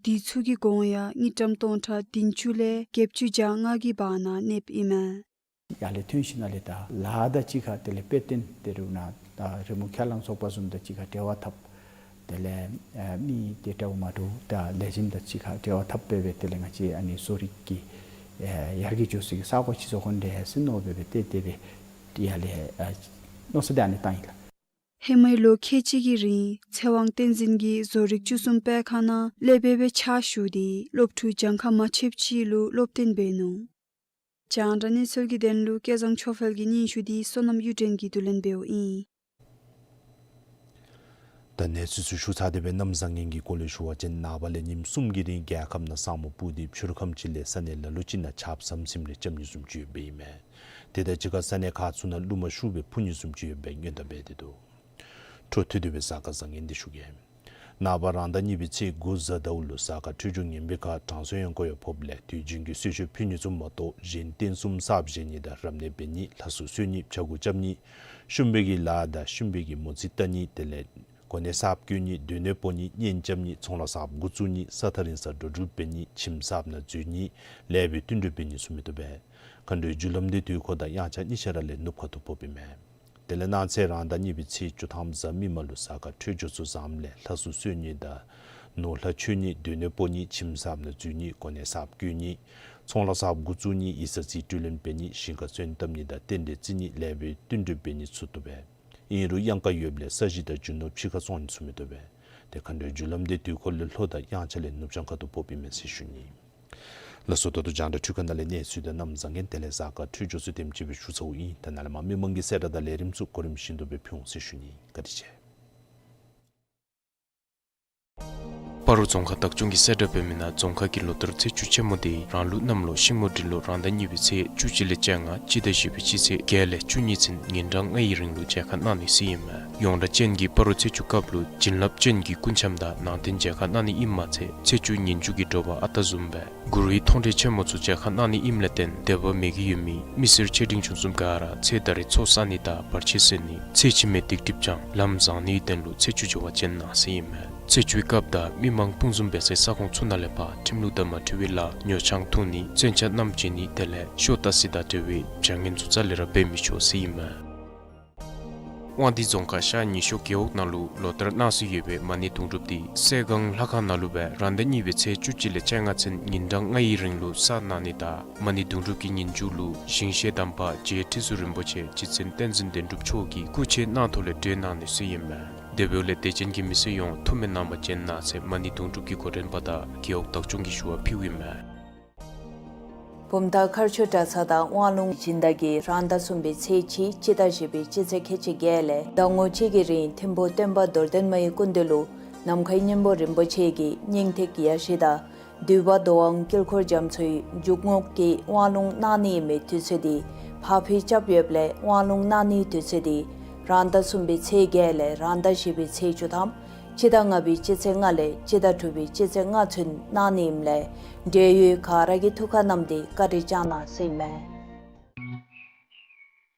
དེ་ཚུ་གི་གོང་ཡང་དངུལ་ཀྲམ་སྟོང་ཕྲག་བདུན་ཅུ་ལས་བརྒྱད་ཅུ་གྱ་ལྔ་གི་བར་ན་གནསཔ་ཨིན་མས། ཡར་ལས་ཐོན་ཞིནམ་ལས་ད་ལཱ་དང་གཅིག་ཁར་དེ་ལས་དཔེ་སྟོན་དེ་རུང་ན་ད་རི་མོ་ཁས་བླངས་ཚོགས་པ་བཟུམ་དང་གཅིག་ཁར་འབྲེལ་བ་འཐབ། དེ་ལས་ཨ་མི་དེ་འདྲཝ་མ་འདྲཝ་དང་ལས་བྱེདཔ་དང་གཅིག་ཁར་འབྲེལ་བ་འཐབ་སྦེ་སྦེ་དེ་ལས་ང་བཅས་ཨ་ནི་བཟོ་རིག་གི་ཨ་ཡར་རྒྱས་འགྱོ་སའི་གི་ས་གོ་ཅིག་བཟོ་དགོ་ནི་འདྲས་ཟེར་མནོ་སྦེ་སྦེ་ཏེ་དེ་སྦེ་ཡར་ལས་ཨ་མནོ་བསམ་དེ་ཨ་ནི་བཏང་ཡི་ལགས། ཧེ་མའི་ལོ་ཁལ་གཅིག་གི་རིང་ཚེ་དབང་བསྟན་འཛིན་གྱིས་བཟོ་རིག་བཅུ་གསུམ་པའི་ཁ་ནང་ཀླད་པའི་སྦེ་ཕྱག་ཞུ་སྟེ་སློབ་ཕྲུག་གྱངས་ཁ་མ་ཆོདཔ་ཅིག་ལུ་སློབ་སྟོན་འབད་ནུག། རྒྱང་བསྒྲགས་གནས་ཚུལ་གྱི་དོན་ལུ་སྐལ་བཟང་ཆོས་འཕེལ་གྱི་སྙན་ཞུ་འདི་བསོད་ནམས་གཡུ་སྒྲོན་གྱིས་བསྡུ་ལེན་འབདཝ་ཨིན། ད་གནས་ཚུལ་ཚུ་ཞུ་ཚར་ཏེ་སྦེ་གནམ་བཟང་ངན་གྱི་སྐོར་ལས་ཞུ་བ་ཅིན་ནངས་པ་ལས་ཉིནམ་གསུམ་གྱི་རིང་རྒྱལ་ཁབ་ནང་ས་སྨུག་སྤུབས་ཏེ་ཕྱི་རུ་ཁམས་ཅིག་ལས་ས་གནས་ལ་ལུ་ཅིག་ནང་ཆརཔ་ཟམ་ཟིམ་རེ་རྐྱབ་ནི་བཟུམ་ཅིག་ཡོདཔ་ཨིན་མས། དེ་དང་གཅིག་ཁར་ས་གནས་ཁག་ཚུ་ནང་རླུང་མ་ཤུགས་སྦེ་འཕུ་ནི་བཟུམ་ཅིག་ཡོདཔ་སྦེ་སྔོན་བརྡ་འབད་དེ་འདུག། འཕྲོ་མཐུད་དེ་སྦེ་གཟའ་སྐར་བཟང་ངན་འདི་ཞུ་གེ། ནངས་པ་རང་ཟླ་གཉིས་པའི་ཚེས་དགུ་གཟའ་ཟླཝ་ལུ་གཟའ་སྐར་འཕྲོད་སྦྱོར་ངན་པའི་ཁར་དྲང་སྲོང་ཡང་འགོར་ཡང་ཕོགཔ་ལས་དུས་རྒྱུན་གྱི་གསོལ་མཆོད་ཕུལ་ནི་ཚུ་མ་གཏོགས་གཞན་རྟེན་གསུམ་གསརཔ་བཞེངས་ནི་དང་རབ་གནས་འབད་ནི་ལྷ་གསོལ་གསོལ་ནི་ཕྱྭ་འགུགས་རྐྱབ་ནི་ཤུམ་པའི་གི་ལཱ་དང་ཤུམ་པའི་གི་མོ་རྩིས་བལྟ་ནི་དེ་ལས་གོ་གནས་གསརཔ་བསྐོ་ནི་སྡོད་གནས་སྤོ་ནི་གཉེན་རྐྱབ་ནི་ཚོང་ལཱ་གསརཔ་འགོ་བཙུགས་ནི་ས་ཐག་རིང་སར་འགྲོ་འགྲུལ་འབད་ནི་ཁྱིམ་གསརཔ་ནང་འཛུལ་ནི་ལེགས་པའི་བསྟུན་གྲོས་འབད་ནི་ཚུ་མི་བཏུབ་པས། མཁའ་འགྲོའི་རྒྱུ་ལམ་འདི་དུས་འཁོར་དང་དབྱངས་འཆར་གཉིས་ཆ་ར་ལས་ནུབ་ཁ་ཐུག་ཕོགཔ་ཨིན་མས། དེ་ལས་གནངས་ཚེ་རང་ཟླ་གཉིས་པའི་ཚེས་བཅུ་ཐམ་གཟའ་མིག་དམར་ལུ་གཟའ་སྐར་འཕྲོད་སྦྱོར་ཚུ་བཟངམ་ལས་ལྷ་གསོལ་གསོལ་ནི་དང་ནོར་ལྷ་མཆོད་ནི་སྡོད་གནས་སྤོ་ནི་ཁྱིམ་གསརཔ་ནང་འཛུལ་ནི་གོ་གནས་གསརཔ་བསྐོ་ནི་ཚོང་ལཱ་གསརཔ་འགོ་བཙུགས་ནི་ཡིག་ཚང་རྩིས་སྤྲོད་ལེན་འབད་ནི་ཞིང་ཁར་སོན་བཏབ་ནི་དང་རྟེན་འབྲེལ་བརྩི་ནི་ལེགས་པའི་བསྟུན་གྲོས་འབད་ནི་ཚུ་བཏུབ་པས། ཨིན་རུང་གཡང་ཁ་ཡོདཔ་ལས་ས་གཞི་དང་རྒྱུ་ནོར་ཕྱི་ཁར་བཙོང་ནི་ཚུ་མི་བཏུབ་པས། ཏེ་མཁའ་འགྲོའི་རྒྱུ་ལམ་འདི་དུས་འཁོར་ལས་ལྷོ་དང་དབྱངས་འཆར་ལས་ནུབ་བྱང་ཁ་ཐུག་ཕོགཔ་ཨིན་མས་ཟེར་ཞུ་ནི། ལགས་སོ། ད་ལྟོ་རྒྱང་བསྒྲགས་འཕྲུལ་ཁང་ནང་ལས་གནས་ཚུལ་དང་གནམ་བཟང་ངན་དེ་ལས་གཟའ་སྐར་འཕྲོད་སྦྱོར་ཚུ་དེམ་ཅིག་སྦེ་ཞུ་ཚརཝ་ཨིན། ད་ནཱ་ལས་མར་མི་མང་གི་གསལ་བསྒྲགས་དང་ལས་རིམ་ཚུ་གོ་རིམ་བཞིན་དུ་སྦེ་ཕུལ་འོང་ཟེར་ཞུ་ནི། བཀའ་དྲིན་ཆེ། སྤ་རོ་རྫོང་ཁག་བདག་སྐྱོང་གིས་གསལ་བསྒྲགས་འབད་མི་ནང་རྫོང་ཁག་གི་ལོ་ལྟར་ཚེས་བཅུ་ཆེན་མོ་འདི་རང་ལུགས་གནམ་ལོ་ཤིང་མོ་འབྲུག་ལོ་རང་ཟླ་གཉིས་པའི་ཚེས་བཅུ་གཅིག་ལས་བཅོ་ལྔ་སྤྱི་ཟླ་བཞི་པའི་སྤྱི་ཚེས་བརྒྱད་ལས་བཅུ་གཉིས་ཚུན་ཉིན་གྲངས་ལྔའི་རིང་ལུ་མཇལ་ཁ་གནང་ནི་ཟེར་ཨིན་མས། ཡོངས་གྲགས་ཅན་གྱི་སྤ་རོ་ཚེས་བཅུ་སྐབས་ལུ་བྱིན་རླབས་ཅན་གྱི་སྐུ་འཆམ་དང་ནང་རྟེན་མཇལ་ཁ་གནང་ནི་ཨིནམ་མ་ཚད་ཚེས་བཅུ་ཉིན་མཇུག་གི་དྲོ་པ་ཨ་རྟག་བཟུམ་སྦེ་གུ་རུའི་མཐོང་གྲོལ་ཆེན་མོ་ཚུ་མཇལ་ཁ་གནང་ནི་ཨིནམ་ལས་བརྟེན་འདོད་པ་མེད་ཀྱི་ཡོད་མི་མི་སེར་ཆེ་འབྲིང་ཆུང་གསུམ་ག་ར་ཚེ་ད་རེས་ཚོགས་བསགས་ནི་དང་བར་ཆད་སེལ་ནི་ཚེ་ཕྱི་མའི་སྡིག་སྒྲིབ་སྦྱང་ལམ་བཟང་ནིའི་དོན་ལུ་ཚེས་བཅུ་མཇལ་བར་བྱོན་གནང་ཟེར་ཨིན་མས། ཚེས་བཅུའི་སྐབས་ད་མི་མང་སྤུངས་འཛོམས་འབད་སའི་ས་ཁོངས་ཚུ་ནང་ལས་ཕར་ཁྲིམས་ལུགས་དང་མ་འཁྲིལ་བའི་ལཱ་ཉོ་ཆང་འཐུང་ནི་མཚོན་ཆ་བསྣམས་བྱོན་ནི་དེ་ལས་ཤོ་ལྟ་སི་དང་འབྲེལ་བའི་བྱ་ངན་ཚུ་རྩ་ལས་ར་འབད་མི་ཆོག་ཟེར་ཨིན་མས། དབང་འདུས་རྫོང་ཁག་ཤར་ཉི་ཤོར་རྒེད་འོག་ནང་ལུ་ལོ་ལྟར་གནང་སྲོལ་ཡོད་པའི་མ་ཎི་དུང་སྒྲུབ་འདི་སྲས་སྒང་ལྷ་ཁང་ནང་ལུ་སྦེ་རང་ཟླ་གཉིས་པའི་ཚེས་བཅུ་གཅིག་ལས་བཅོ་ལྔ་ཚུན་ཉིན་གྲངས་ལྔའི་རིང་ལུ་གསར་གནང་ནི་དང་མ་ཎི་དུང་སྒྲུབ་ཀྱི་ཉིན་མཇུག་ལུ་ཞིང་གཤེགས་དམ་པ་རྗེ་ཁྲི་ཟུར་རིན་པོ་ཆེ་རྗེ་བཙུན་བསྟན་འཛིན་བདེན་གྲུབ་མཆོག་གི་སྐུ་ཕྱྭའི་གནང་ཐོག་ལས་གྲོལ་གནང་ནི་ཟེར་ཨིན་མས། དེ་འབདཝ་ལས་དད་ཅན་གྱི་མི་སེར་ཡོངས་ཐུགས་སྨོན་གནང་བར་བྱོན་གནང་ཟེར་མ་ཎི་དུང་སྒྲུབ་ཀྱི་འགོ་འདྲེན་པ་དང་རྒེད་འོག་བདག་སྐྱོང་གིས་ཞུ་བ་ཕུལཝ་ཨིན་མས། བུམ་ཐང་མཁར་ཆུ་གྲྭ་ཚང་དང་དབང་ལུང་སྦྱིན་བདག་གིས་རང་ཟླ་གསུམ་པའི་ཚེས་གཅིག་སྤྱི་ཟླ་བཞི་པའི་སྤྱི་ཚེས་ཁལ་གཅིག་བརྒྱད་ལས་ཟླ་ངོ་གཅིག་གི་རིང་ཐིམ་ཕུག་སྟོན་པ་རྡོར་གདན་མའི་སྐུ་མདུན་ལུ་ནམ་མཁའི་སྙིང་པོ་རིན་པོ་ཆེ་གི་སྙིང་ཐིག་ཡ་བཞི་དང་འདུས་པ་མདོ་དབང་དཀྱིལ་འཁོར་རྒྱ་མཚོའི་འཇུག་ངོགས་ཀྱི་དབང་ལུང་གནང་ནི་ཨིན་མི་དུས་ཚོད་འདི་ཕར་འཕུལ་རྐྱབ་ཡོདཔ་ལས་དབང་ལུང་གནང་ནིའི་དུས་ཚོད་འདི་རང་ཟླ་གསུམ་པའི་ཚེས་བརྒྱད་ལས་རང་ཟླ་བཞི་པའི་ཚེས་བཅུ་ཐམ་སྤྱི་ཟླ་ལྔ་པའི་སྤྱི་ཚེས་ལྔ་ལས་སྤྱི་ཟླ་དྲུག་པའི་སྤྱི་ཚེས་ལྔ་ཚུན་གནང་ནི་ཨིནམ་ལས་འབྲེལ་ཡོད་ག་ར་གིས་ཐུགས་ཁར་བསྣམས་ཏེ་བཀའ་དྲིན་བསྐྱང་གནང་ཟེར་ཨིན་མས།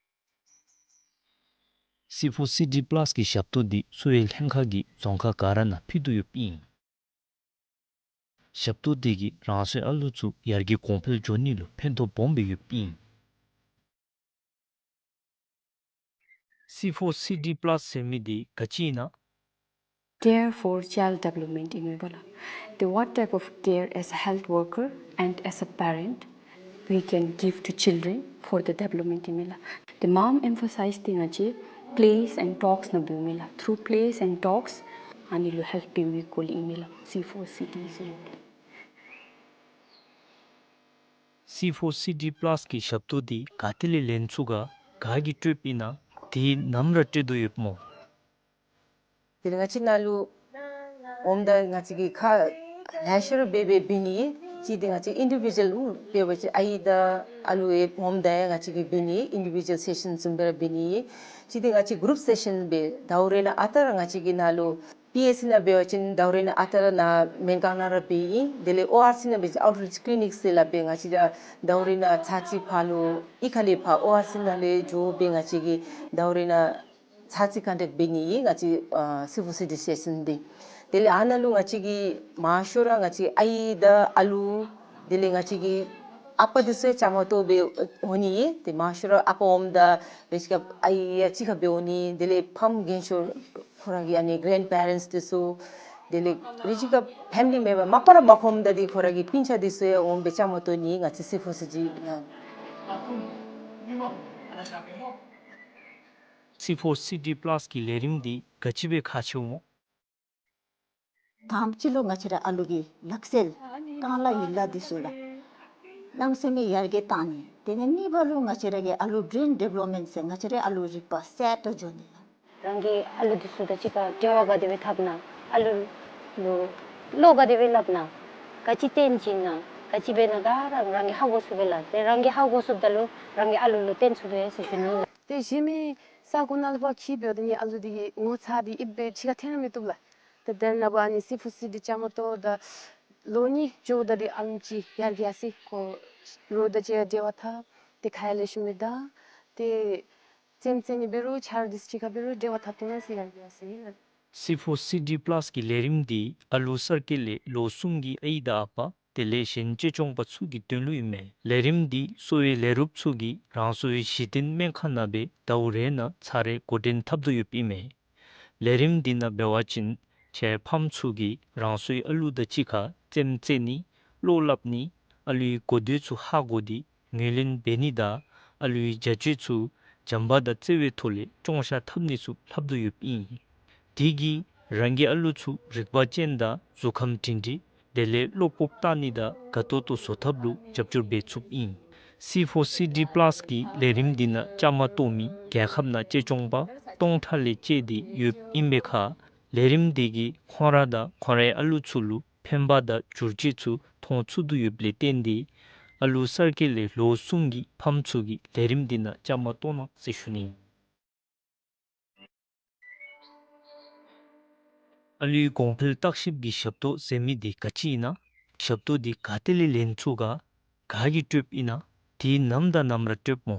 སི་ཕོར་སི་ཌི་པ་ལཱས་ཀྱི་ཞབས་ཏོག་འདི་གསོ་བའི་ལྷན་ཁག་གིས་རྫོང་ཁག་ག་ར་ནང་ཕུལ་དོ་ཡོདཔ་ཨིན། ཞབས་ཏོག་འདི་གིས་རང་སོའི་ཨ་ལུ་ཚུ་ཡར་རྒྱས་གོང་འཕེལ་འགྱོ་ནི་ལུ་ཕན་ཐོགས་སྦོམ་སྦེ་ཡོདཔ་ཨིན། སི་ཕོར་སི་ཌི་པ་ལཱས་ཟེར་མི་འདི་ག་ཅི་ཨིན་ན། Care for child development ཨིན་མས་པ་ལགས། The what type of care as a health worker and as a parent we can give to children for the development ཨིན་མས་ལགས། The mom emphasize ཏེ་ང་བཅས་plays and talks ནང་འབདཝ་ཨིན་ལགས། Through plays and talks ཨ་ནི་ལུ་help འབད་བའི་སྐོར་ལས་ཨིན་མས་ལགས། སི་ཕོར་སི་ཌི་ཟེར། སི་ཕོར་སི་ཌི་པ་ལཱས་ཀྱི་ཞབས་ཏོག་འདི་ག་ཏེ་ལས་ལེན་ཚུགས་ག་ག་གིས་སྤྲོདཔ་ཨིན་ན། དེ་ནམ་ར་སྤྲོད་དོ་ཡོདཔ་སྨོ། དེ་ལས་ང་བཅས་ནཱ་ལུ་འོངམ་ད་ང་བཅས་ཀྱིས་ཁ་ལེ་ཤ་ར་འབད་འབད་འབད་ནི། གཅིག་འདི་ང་བཅས་ཨིན་ཌི་བི་ཇུ་ཨལ་འབད་བ་ཅིན་ཨའི་དང་ཨ་ལུ་ཡང་འོངམ་ད་ཡང་ང་བཅས་ཀྱིས་འབད་ནི་ཨིན་ཌི་བི་ཇུ་ཨལ་སེ་ཤཱན་བཟུམ་སྦེ་ར་འབད་ནི། གཅིག་འདི་ང་བཅས་གུ་རུབ་སེ་ཤཱན་འབད། ཟླཝ་རེ་ནང་ཨ་རྟག་ར་ང་བཅས་ཀྱིས་ནཱ་ལུ་པི་ཨེཆ་སི་ནང་འབད་བ་ཅིན་ཟླཝ་རེ་ནང་ཨ་རྟག་ར་ནཱ་སྨན་ཁང་ནང་ར་འབད་ཨིན། དེ་ལས་ཨོ་ཨར་སི་ནང་འབད་བ་ཅིན་ཨའུཊ་རིཅ་ཀི་ལི་ནིཀ་ཟེར་སླབ་སྦེ་ང་བཅས་ར་ཟླཝ་རེ་ནང་ཚར་གཅིག་ཕར་ལུ་གཡུས་ཁ་ལས་ཕར་ཨོ་ཨར་སི་ནང་ལས་འགྱོ་སྦེ་ང་བཅས་ཀྱིས་ཟླཝ་རེ་ནང་ཚར་གཅིག་ཀོན་ཊེཀཊ་འབད་ནི་ཨིན། ང་བཅས་ཨ་སི་ཕོར་སི་ཌི་སེ་ཤཱན་འདི། དེ་ལས་ཨ་ནཱ་ལུ་ང་བཅས་ཀྱིས་མང་ཤོས་ར་ང་བཅས་ཨའི་དང་ཨ་ལུ་དེ་ལས་ང་བཅས་ཀྱི་ཨ་པ་འདི་ཚུ་ཡང་བཅའ་མར་གཏོགས་སྦེ་འོང་ནི་ཨིན། ཏེ་མང་ཤོས་ར་ཨ་པ་འོངམ་ད་རེ་ཅིག་ཁར་ཨའི་ཡང་གཅིག་ཁར་སྦེ་འོང་ནི། དེ་ལས་ཕམ་རྒན་ཤོས་ཁོ་ར་གི་ཨ་ནི་གེ་རེནཌ་པེ་རེནཊསི་འདི་ཚུ་དེ་ལས་རེ་ཅིག་ཁར་ཕེ་མི་ལི་མེམ་བར་མ་པ་ར་མ་ཕོགཔ་ད་འདི་ཁོ་ར་གི་སྤུན་ཆ་འདི་ཚུ་ཡང་འོང་སྦེ་བཅའ་མར་གཏོགས་ནི་ཨིན། ང་བཅས་སི་ཕོར་སི་ཌི་ནང་། སི་ཕོར་སི་ཌི་པ་ལཱསི་གི་ལས་རིམ་འདི་ག་ཅི་སྦེ་ཁག་ཆེཝ་སྨོ། དང་པ་ཅིག་ལུ་ང་བཅས་ར་ཨ་ལུ་གི་ལག་རྩལ་རྐང་ལག་ཡན་ལག་འདི་ཚུ་ལགས་གནམ་མེད་ས་མེད་ཡར་རྒྱས་བཏང་ནི། དེ་ལས་གཉིས་པ་ལུ་ང་བཅས་ར་གི་ཨ་ལུ་བརེན་ཌི་བེ་ལོབ་མེནཊ་ཟེར་ང་བཅས་ར་ཨ་ལུ་རིག་པ་གསརཔ་འགྱོ་ནི་ལགས། རང་གི་ཨ་ལུ་འདི་ཚུ་དང་གཅིག་ཁར་འབྲེལ་བ་ག་དེ་སྦེ་འཐབ་ན། ཨ་ལུ་ལུ་བློ་ག་དེ་སྦེ་སླབ་ན། ག་ཅི་སྟོན་བྱིན་ན། ག་ཅི་འབད་ན་ག་ར་རང་གིས་ཧ་གོ་ཚུགས་པས་ལགས། དེ་རང་གིས་ཧ་གོ་ཚུགསཔ་ད་ལུ་རང་གིས་ཨ་ལུ་ལུ་སྟོན་ཚུགས་པས་ཟེར་ཞུ་ནི་ལགས། ཏེ་གཞན་མི་ས་གོ་ནང་ལུ་ཕར་འཁྱིད་འབདཝ་ད་ནི་ཨ་ལུ་འདི་གི་ངོ་ཚ་སྟེ་ཨིབ་སྦེ་ཕྱི་ཁར་འཐོན་ར་མི་བཏུབ་ལགས། ཏེ་དེ་ནང་ཕར་ཨ་ནི་སི་ཕོར་སི་ཌི་བཅའ་མར་གཏོགས་ད་ལོ་གཉིས་འགྱོཝ་ད་འདི་ཨ་ལུ་ཅིག་ཡར་རྒྱས་སི་ཁོ་རོགས་དང་གཅིག་ཁར་འབྲེལ་བ་འཐབ། ཏེ་ཁ་ཡང་ལེགས་ཤོམ་སྦེ་བལྟ། ཏེ་རྩེདམོ་རྩེ་ནི་འབད་རུང་ཆ་རོགས་འདི་ཚུ་གཅིག་ཁར་འབད་རུང་འབྲེལ་བ་འཐབ་བཏུབ་ན་ཟེར་ཡར་རྒྱས་སི་ཨིན་ལགས། སི་ཕོར་སི་ཌི་པ་ལཱསི་གི་ལས་རིམ་འདི་ཨ་ལུ་གསར་སྐྱེས་ལས་ལོ་གསུམ་གྱི་ཨའི་དང་ཨ་པ་དེ་ལས་གཞན་གཅེས་སྐྱོང་པ་ཚུ་གི་དོན་ལུ་ཨིན་མས། ལས་རིམ་འདི་གསོ་བའི་ལས་རོགསཔ་ཚུ་གིས་རང་སོའི་གཞི་རྟེན་སྨན་ཁང་ནང་སྦེ་ཟླཝ་རེ་ནང་ཚར་རེ་འགོ་འདྲེན་འཐབ་དོ་ཡོདཔ་ཨིན་མས། ལས་རིམ་འདི་ནང་འབད་བ་ཅིན་ཁྱེད་ཕམ་ཚུ་གིས་རང་སོའི་ཨ་ལུ་དང་གཅིག་ཁར་རྩེདམོ་རྩེ་ནི་བློ་སླབ་ནི་ཨ་ལུའི་གོ་ཐོས་ཚུ་ཧ་གོ་སྟེ་ངོས་ལེན་འབད་ནི་དང་ཨ་ལུའི་བྱ་སྤྱོད་ཚུ་བྱམས་པ་དང་བརྩེ་བའི་ཐོག་ལས་བཅོང་བཞག་འཐབ་ནི་ཚུ་ལྷབ་དོ་ཡོདཔ་ཨིན། དེ་གིས་རང་གི་ཨ་ལུ་ཚུ་རིག་པ་ཅན་དང་གཟུགས་ཁམས་སྒྲིང་སྒྲིང་དེ་ལས་བློ་སྤོབས་བཏང་ནི་དང་དགའ་ཏོག་ཏོ་བཟོ་ཐབས་ལུ་རྒྱབ་སྐྱོར་འབད་ཚུགསཔ་ཨིན། སི་ཕོར་སི་ཌི་པ་ལཱསི་གི་ལས་རིམ་འདི་ནང་བཅའ་མར་གཏོགས་མི་རྒྱལ་ཁབ་ནང་གཅེས་སྐྱོང་པ་སྟོང་ཕྲག་ལས་བཅད་དེ་ཡོདཔ་ཨིན་པའི་ཁར་ལས་རིམ་འདི་གིས་ཁོང་ར་དང་ཁོང་རའི་ཨ་ལུ་ཚུ་ལུ་ཕན་པ་དང་བསྒྱུར་བཅོས་ཚུ་མཐོང་ཚུགས་དོ་ཡོདཔ་ལས་བརྟེན་ཏེ་ཨ་ལུ་གསར་སྐྱེས་ལས་ལོ་གསུམ་གྱི་ཕམ་ཚུ་གིས་ལས་རིམ་འདི་ནང་བཅའ་མར་གཏོགས་གནང་ཟེར་ཞུ་ནི། ཨ་ལུའི་གོང་འཕེལ་བརྟག་ཞིབ་ཀྱི་ཞབས་ཏོག་ཟེར་མི་འདི་ག་ཅི་ཨིན་ན། ཞབས་ཏོག་འདི་ག་ཏེ་ལས་ལེན་ཚུགས་ག། ག་གིས་སྤྲོདཔ་ཨིན་ན། དེ་ནམ་དང་ནམ་ར་སྤྲོདཔ་སྨོ།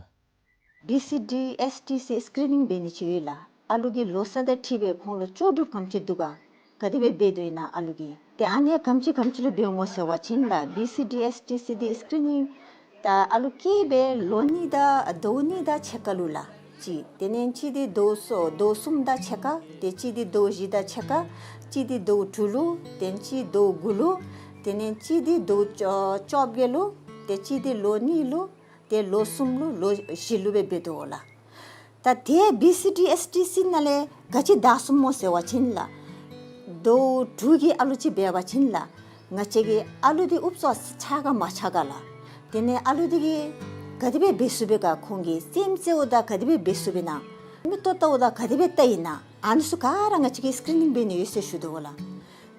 བི་སི་ཌི་ཨེསི་ཊི་སི་སི་ཀི་རི་ནིང་འབད་ནི་ཅིག་ཡོད་ལགས། ཨ་ལུ་གི་ལོ་ཚད་དང་འཁྲིལ་སྦེ་ཁོང་ལུ་ལྕོགས་གྲུབ་ག་དེམ་ཅིག་འདུག་ག། ག་དེ་སྦེ་འབད་དོ་ཨིན་ན་ཨ་ལུ་གིས། ཏེ་ཨ་ནི་ག་དེམ་ཅིག་ག་དེམ་ཅིག་ལུ་འབདཝ་སྨོ་ཟེར་བ་ཅིན་ལགས་བི་སི་ཌི་ཨེསི་ཊི་སི་འདི་སི་ཀི་རི་ནིང་ད་ཨ་ལུ་སྐྱེས་སྦེ་ལོ་གཉིས་དང་ཟླཝ་གཉིས་དང་ཕྱེད་ཀ་ལུ་ལགས་གཅིག། དེ་ལས་གཅིག་འདི་ཟླཝ་གསུམ་ཟླཝ་གསུམ་དང་ཕྱེད་ཀ། ཏེ་གཅིག་འདི་ཟླཝ་བཞི་དང་ཕྱེད་ཀ། གཅིག་འདི་ཟླཝ་དྲུག་ལུ། དེ་ལས་གཅིག་ཟླཝ་དགུ་ལུ། དེ་ལས་གཅིག་འདི་ཟླཝ་བཅོ་བཅོ་བརྒྱད་ལུ། ཏེ་གཅིག་འདི་ལོ་གཉིས་ལུ། ཏེ་ལོ་གསུམ་ལུ་ལོ་བཞི་ལུ་སྦེ་འབད་དོ་ལགས། ད་དེ་བི་སི་ཌི་ཨེསི་ཊི་སི་ནང་ལས་ག་ཅི་དྲག་སོང་སྨོ་ཟེར་བ་ཅིན་ལགས་ཟླཝ་དྲུག་གི་ཨ་ལུ་ཅིག་འབད་བ་ཅིན་ལགས་ང་བཅས་ཀྱི་ཨ་ལུ་འདི་ཨུབ་ཙམ་ཆགས་ག་མ་ཆགས་ག་ལགས། དེ་ལས་ཨ་ལུ་འདི་གིས་ག་དེ་སྦེ་འབད་ཚུགས་པས་ག། ཁོང་གིས་རྩེདམོ་རྩེཝ་ད་ག་དེ་སྦེ་འབད་ཚུགས་པས་ན། མིག་ཏོ་བལྟཝ་ད་ག་དེ་སྦེ་བལྟ་ཡི་ན། ཨ་ནི་ཚུ་ག་ར་ང་བཅས་ཀྱིས་སི་ཀི་རི་ནིང་འབད་ནི་ཡོད་ཟེར་ཞུ་དོ་ལགས།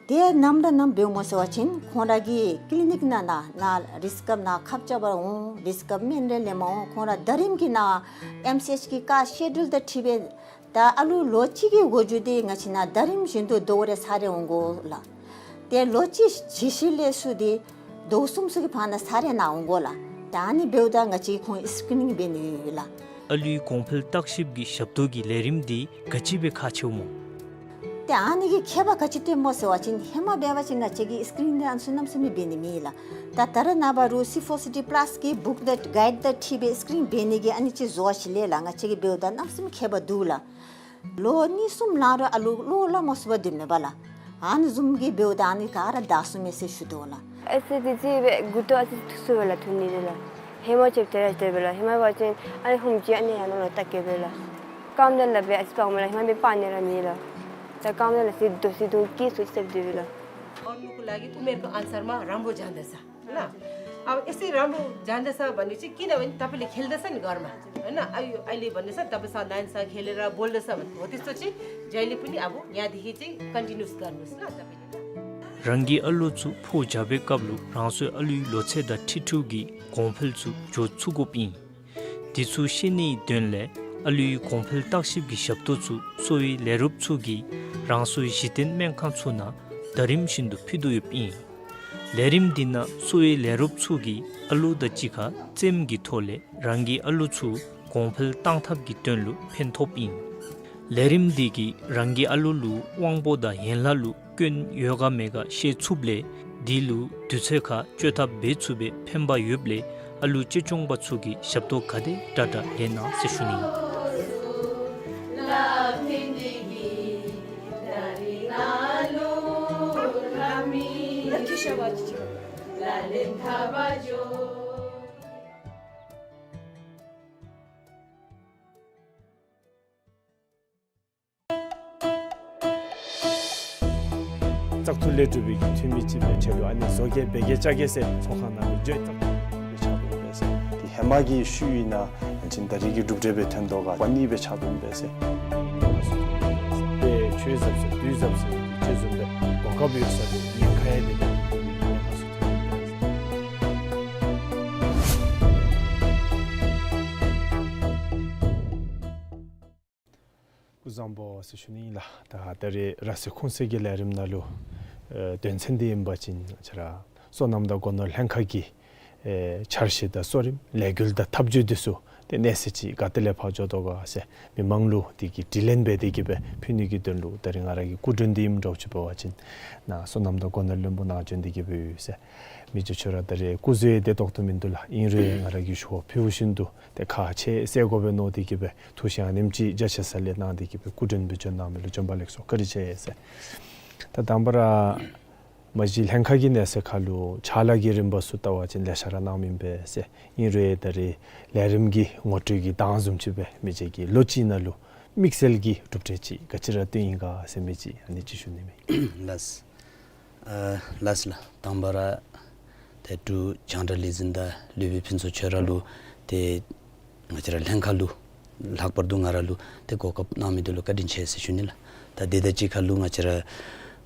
དེ་ནམ་ར་ནམ་འབདཝ་སྨོ་ཟེར་བ་ཅིན་ཁོང་ར་གི་ཀི་ལི་ནིཀ་ནང་ན་ན་རིགས་སྐྱོབ་ནང་ཁབ་རྐྱབ་པར་འོང་། རིགས་སྐྱོབ་སྨན་རེ་ལེནམ་འོང་། ཁོང་ར་ཟླ་རིམ་གྱི་ནང་ཨེམ་སི་ཨེཆ་གི་ཀ་སི་ཀེ་ཇུལ་དང་འཁྲིལ་སྦེ་ད་ཨ་ལུ་ལོ་གཅིག་གི་འགོ་འགྱོ་སྟེ་ང་བཅས་ནང་ཟླ་རིམ་བཞིན་དུ་ཟླཝ་རེ་ཚར་རེ་འོང་དགོ་ལགས། ཏེ་ལོ་གཅིག་གི་ཤུལ་ལས་ཚུར་ཏེ་ཟླཝ་གསུམ་ཚུ་གི་བར་ན་ཚར་རེ་ནང་འོང་དགོ་ལགས། ད་ཨ་ནི་འབདཝ་ད་ང་བཅས་ཁོང་སི་ཀི་རི་ནིང་འབད་ནི་ཡོད་ལགས། ཨ་ལུའི་གོང་འཕེལ་བརྟག་ཞིབ་ཀྱི་ཞབས་ཏོག་གི་ལས་རིམ་འདི་ག་ཅི་སྦེ་ཁག་ཆེཝ་སྨོ། ཏེ་ཨ་ནི་གི་ཁྱད་པར་ག་ཅི་སྟོནམ་སྨོ་ཟེར་བ་ཅིན་ཧེ་མ་འབད་བ་ཅིན་ང་བཅས་ཀྱིས་སི་ཀི་རི་ནིང་འདི་ཨ་ནི་ཚུ་གནམ་མེད་ས་མེད་འབད་ནི་མེད་ལགས། ད་ད་རེས་ནངས་པ་རུང་སི་ཕོར་སི་ཌི་པ་ལཱསི་གི་བུཀ་དང་གའིཌ་དང་འཁྲིལ་སྦེ་སི་ཀི་རི་ནིང་འབད་ནི་གི་ཨ་ནི་ཅིག་བཟོ་བ་ཅིན་ལས་ལགས་ང་བཅས་ཀྱིས་འབདཝ་ད་གནམ་མེད་ས་མེད་ཁྱད་པར་འདུག་ལགས། ལོ་གཉིས་གསུམ་ལང་རུང་ཨ་ལུ་བློ་སླབ་མ་ཚུགས་པར་སྡོདཔ་མས་ལགས། ཨ་ནི་བཟུམ་གྱི་འབདཝ་ད་ཨ་ནི་ག་ར་དྲག་སོང་མས་ཟེར་ཞུ་དོ་ལགས། ཨེ་སི་ཌི་སི་སྦེ་མགུ་ཏོ་ཨ་ཙི་ཐུག་སོང་པས་ལགས། ཐུག་ནི་རེ་ལགས། ཧེ་མ་ཅིག་དེ་ར་དེ་སྦེ་ལགས། ཧེ་མ་འབད་བ་ཅིན་ཨ་ནི་ཧུམ་ཅིག་ཨ་ནི་ཡར་ལོང་ལུ་བལྟ་གེ་པས་ལགས། རྐངམ་དེ་ལག་པས་ཨ་ཙི་སྤརཝ་མས་ལགས། ཧེ་མ་འབད་སྤར་ནི་ར་མེད་ལགས། ད་རྐངམ་དེ་ལགས་ཟེར་དོ་ཟེར་དོ་སྐྱེས་སོ་ཅིག་སླབ་སྡོད་པས་ལགས། और नुकुला की उम्र का अनुसार मा राम्भो जाँदैछ। ल। अब यसै राम्रो जाँदैछ भने चाहिँ किनभने तपाईँले खेल्दैछ नि घरमा, होइन? अहिले, अहिले भन्दैछ, तपाईँ साथ नानीसँग खेलेर बोल्दैछ भने हो, त्यस्तो चाहिँ जहिले पनि अब यहाँदेखि चाहिँ कन्टिन्युस गर्नुहोस् ल तपाईँले। རང་གི་ཨ་ལོ་ཚུ་ཕོ་བྱ་བའི་སྐབས་ལུ་རང་སོའི་ཨ་ལོའི་ལོ་ཚད་དང་འཁྲིལ་འཁྲིལཝ་གི་གོང་འཕེལ་ཚུ་འགྱོ་ཚུགས་དགོཔ་ཨིན། དེ་ཚུ་ཤེས་ནིའི་དོན་ལས་ཨ་ལོའི་གོང་འཕེལ་བརྟག་ཞིབ་ཀྱི་ཞབས་ཏོག་ཚུ་གསོ་བའི་ལས་རོགསཔ་ཚུ་གིས་རང་སོའི་གཞི་རྟེན་སྨན་ཁང་ཚུ་ནང་ཟླ་རིམ་བཞིན་དུ་ཕུལ་དོ་ཡོདཔ་ཨིན། ལས་རིམ་འདི་ནང་གསོ་བའི་ལས་རོགསཔ་ཚུ་གིས་ཨ་ལོ་དང་གཅིག་ཁར་རྩེདམོ་གི་ཐོག་ལས་རང་གི་ཨ་ལོ་ཚུ་གོང་འཕེལ་གཏང་ཐབས་ཀྱི་དོན་ལུ་ཕན་ཐོགསཔ་ཨིན། ལས་རིམ་འདི་གིས་རང་གི་ཨ་ལོ་ལུ་དབང་པོ་དང་ཡན་ལག་ལུ་སྐྱོན་ཡོད་ག་མེད་ག་ཤེས་ཚུགསཔ་ལས་དེ་ལུ་དུས་ཚོད་ཁར་བཅོས་ཐབས་འབད་ཚུགས་པའི་ཕན་པ་ཡོདཔ་ལས་ཨ་ལོ་གཅེས་སྐྱོང་པ་ཚུ་གིས་ཞབས་ཏོག་ག་དེ་དྲག་དྲག་ལེན་གནང་ཟེར་ཞུ་ནི། བཙག་འཐུ་ལས་གྲུབ་པའི་གི་འཐུས་མི་ཅིག་སྦེ་ཆ་ལུ་ཨ་ནི་བཟོ་གེ་འབད་གེ་བཅའ་གེ་ཟེར་ཚོགས་ཁང་ནང་ལུ་བརྗོད་བཙག་འཐུ་ལས་ཆགས་འདུག་པས་ཟེར། དེ་ཧེ་མ་གི་ཤུལ་ཨིན་ན་ཡང་ཅིན་ད་རེས་ཀྱི་གྲུབ་འབྲས་སྦེ་ཐོན་དོ་ག་ཝ་ནི་སྦེ་ཆགས་འདུག་པས་ཟེར། དེ་ཆོས་ཟབ་ཟེར་དུས་ཟབ་ཟེར་ཅིག་བཟུམ་སྦེ་གོ་སྐབས་ཡོད་ས་ལུ་ཉེན་ཁ་ཡང་དེ་ལས་ཉེན་ཁ་སུ་ཐོན་སྐུ་བཟང་པོ་ཟེར་ཞུ་ནི་ཨིན་ལགས། ད་ད་རེས་ར་སེ་ཁུང་སེ་གི་ལས་རིམ་ནང་ལུ་ཨེ་དོན་ཚན་འདི་ཨིན་པ་ཅིན་ང་བཅས་ར་སོ་ནམ་དང་སྒོ་ནོར་ལྷན་ཁག་གི་ཨེ་འཆར་གཞི་དང་གཙོ་རིམ་ལས་འགུལ་དང་ཐབས་བྱུས་འདི་ཚུ་ཏེ་གནས་ཚད་ཅིག་ག་ཏེ་ལས་ཕར་འགྱོ་དོ་ག་ཟེར་མི་མང་ལུ་དེ་གི་དྲི་ལན་འབད་དེ་གི་སྦེ་ཕུལ་ནི་གི་དོན་ལུ་ད་རེས་ང་ར་གི་སྐུ་མགྲོན་འདི་ཨིནམ་འདྲཝ་ཅིག་འབད་བ་ཅིན་ནཱ་སོ་ནམ་དང་སྒོ་ནོར་བློན་པོ་ནཱ་བྱོན་ཏེ་གི་སྦེ་ཡོད་ཟེར། མི་རྗེ་ཁྱོད་ར་ད་རེས་སྐུ་གཟུགས་དེ་ཏོག་ཏོ་མིན་འདུག་ལགས། ཨིན་རུང་ང་ར་གིས་ཞུ་བ་ཕུལ་བཞིན་དུ་ཏེ་ཁག་ཆེ་ཟེར་དགོ་པས་མནོ་སྟེ་གི་སྦེ་ཐུགས་བཞེད་ཨ་ནེམ་ཅིག་རྒྱ་ཆེ་ས་ལས་གནང་སྟེ་གི་སྦེ་སྐུ་མགྲོན་སྦེ་བྱོན་གནང་མི་ལུ་བྱོན་པ་ལེགས་སོ་བཀའ་དྲིན་ཆེ་ཟེར། ད་དང་པ་ར་མ་གཞི་ལྷན་ཁག་གི་གནས་ཚད་ཁར་ལུ་ཕྱག་ལཱ་གི་རིམ་པ་ཚུ་བལྟ་བ་ཅིན་ལེ་ཤ་ར་གནང་མི་ཨིན་པས་ཟེར། ཨིན་རུང་ད་རེས་ལས་རིམ་གྱི་ངོ་སྤྲོད་ཀྱི་གདངས་བཟུམ་ཅིག་སྦེ་མི་རྗེ་གིས་ལོ་གཅིག་ནང་ལུ་དམིགས་བསལ་གྱི་གྲུབ་འབྲས་ཅིག་ག་ཅི་ར་བཏོན་ཡི་ག་ཟེར་མི་ཅིག་ཨ་ནི་ཅིག་ཞུ་ནི་མས། ལགས། ཨ་ལགས་ལགས། དང་པ་ར་ཏེ་འབྲུག་རྒྱང་བསྒྲགས་ལས་འཛིན་དང་ལུས་པའི་ཕུན་ཚོགས་ཁྱོད་ར་ལུ་ཏེ་ང་བཅས་ར་ལྷན་ཁག་ལུ་ལྷག་པར་དུ་ང་ར་ལུ་ཏེ་གོ་སྐབས་གནང་མི་འདི་ལུ་བཀའ་དྲིན་ཆེ་ཟེར་ཞུ་ནི་ལགས། ད་དེ་དང་གཅིག་ཁར་ལུ་ང་བཅས་ར་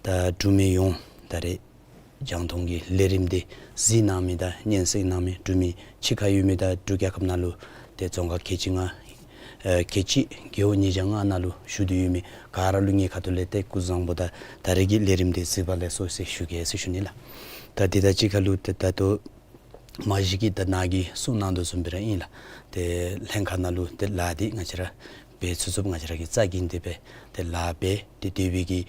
ད་འབྲུག་མི་ཡོངས་ད་རེས་རྒྱང་མཐོང་གི་ལས་རིམ་འདི་གཟིགས་གནང་མི་དང་སྙན་གསན་གནང་མི་འབྲུག་མི་ཕྱི་ཁར་ཡོད་མི་དང་འབྲུག་རྒྱལ་ཁབ་ནང་ལུ་ཏེ་རྫོང་ཁག་ཁལ་གཅིག་ལྔ་ཨེ་ཁལ་གཅིག་རྒེད་འོག་ཉིས་བརྒྱ་ལྔ་ནང་ལུ་བཞུགས་ཏེ་ཡོད་མི་ག་ར་ལུ་ངེའི་ཁ་ཐུག་ལས་ཏེ་སྐུ་གཟུགས་བཟང་པོ་དང་ད་རེས་ཀྱི་ལས་རིམ་འདི་གཟིགས་པ་ལེགས་སོ་ཟེར་ཞུ་གེ་ཟེར་ཞུ་ནི་ལགས། ད་དེ་དང་གཅིག་ཁར་ལུ་ཏེ་ད་ལྟོ་མ་གཞི་གི་ད་ནཱ་གིས་གསུང་གནང་དོ་བཟུམ་སྦེ་ར་ཨིན་ལགས། ཏེ་ལྷན་ཁག་ནང་ལུ་ཏེ་ལཱ་འདི་ང་བཅས་ར་འབད་ཚུགས་ཚུགསཔ་ང་བཅས་ར་གིས་རྩ་འགེངས་ཏེ་སྦེ་ཏེ་ལཱ་འབད་དེ་སྡོད་པའི་གི་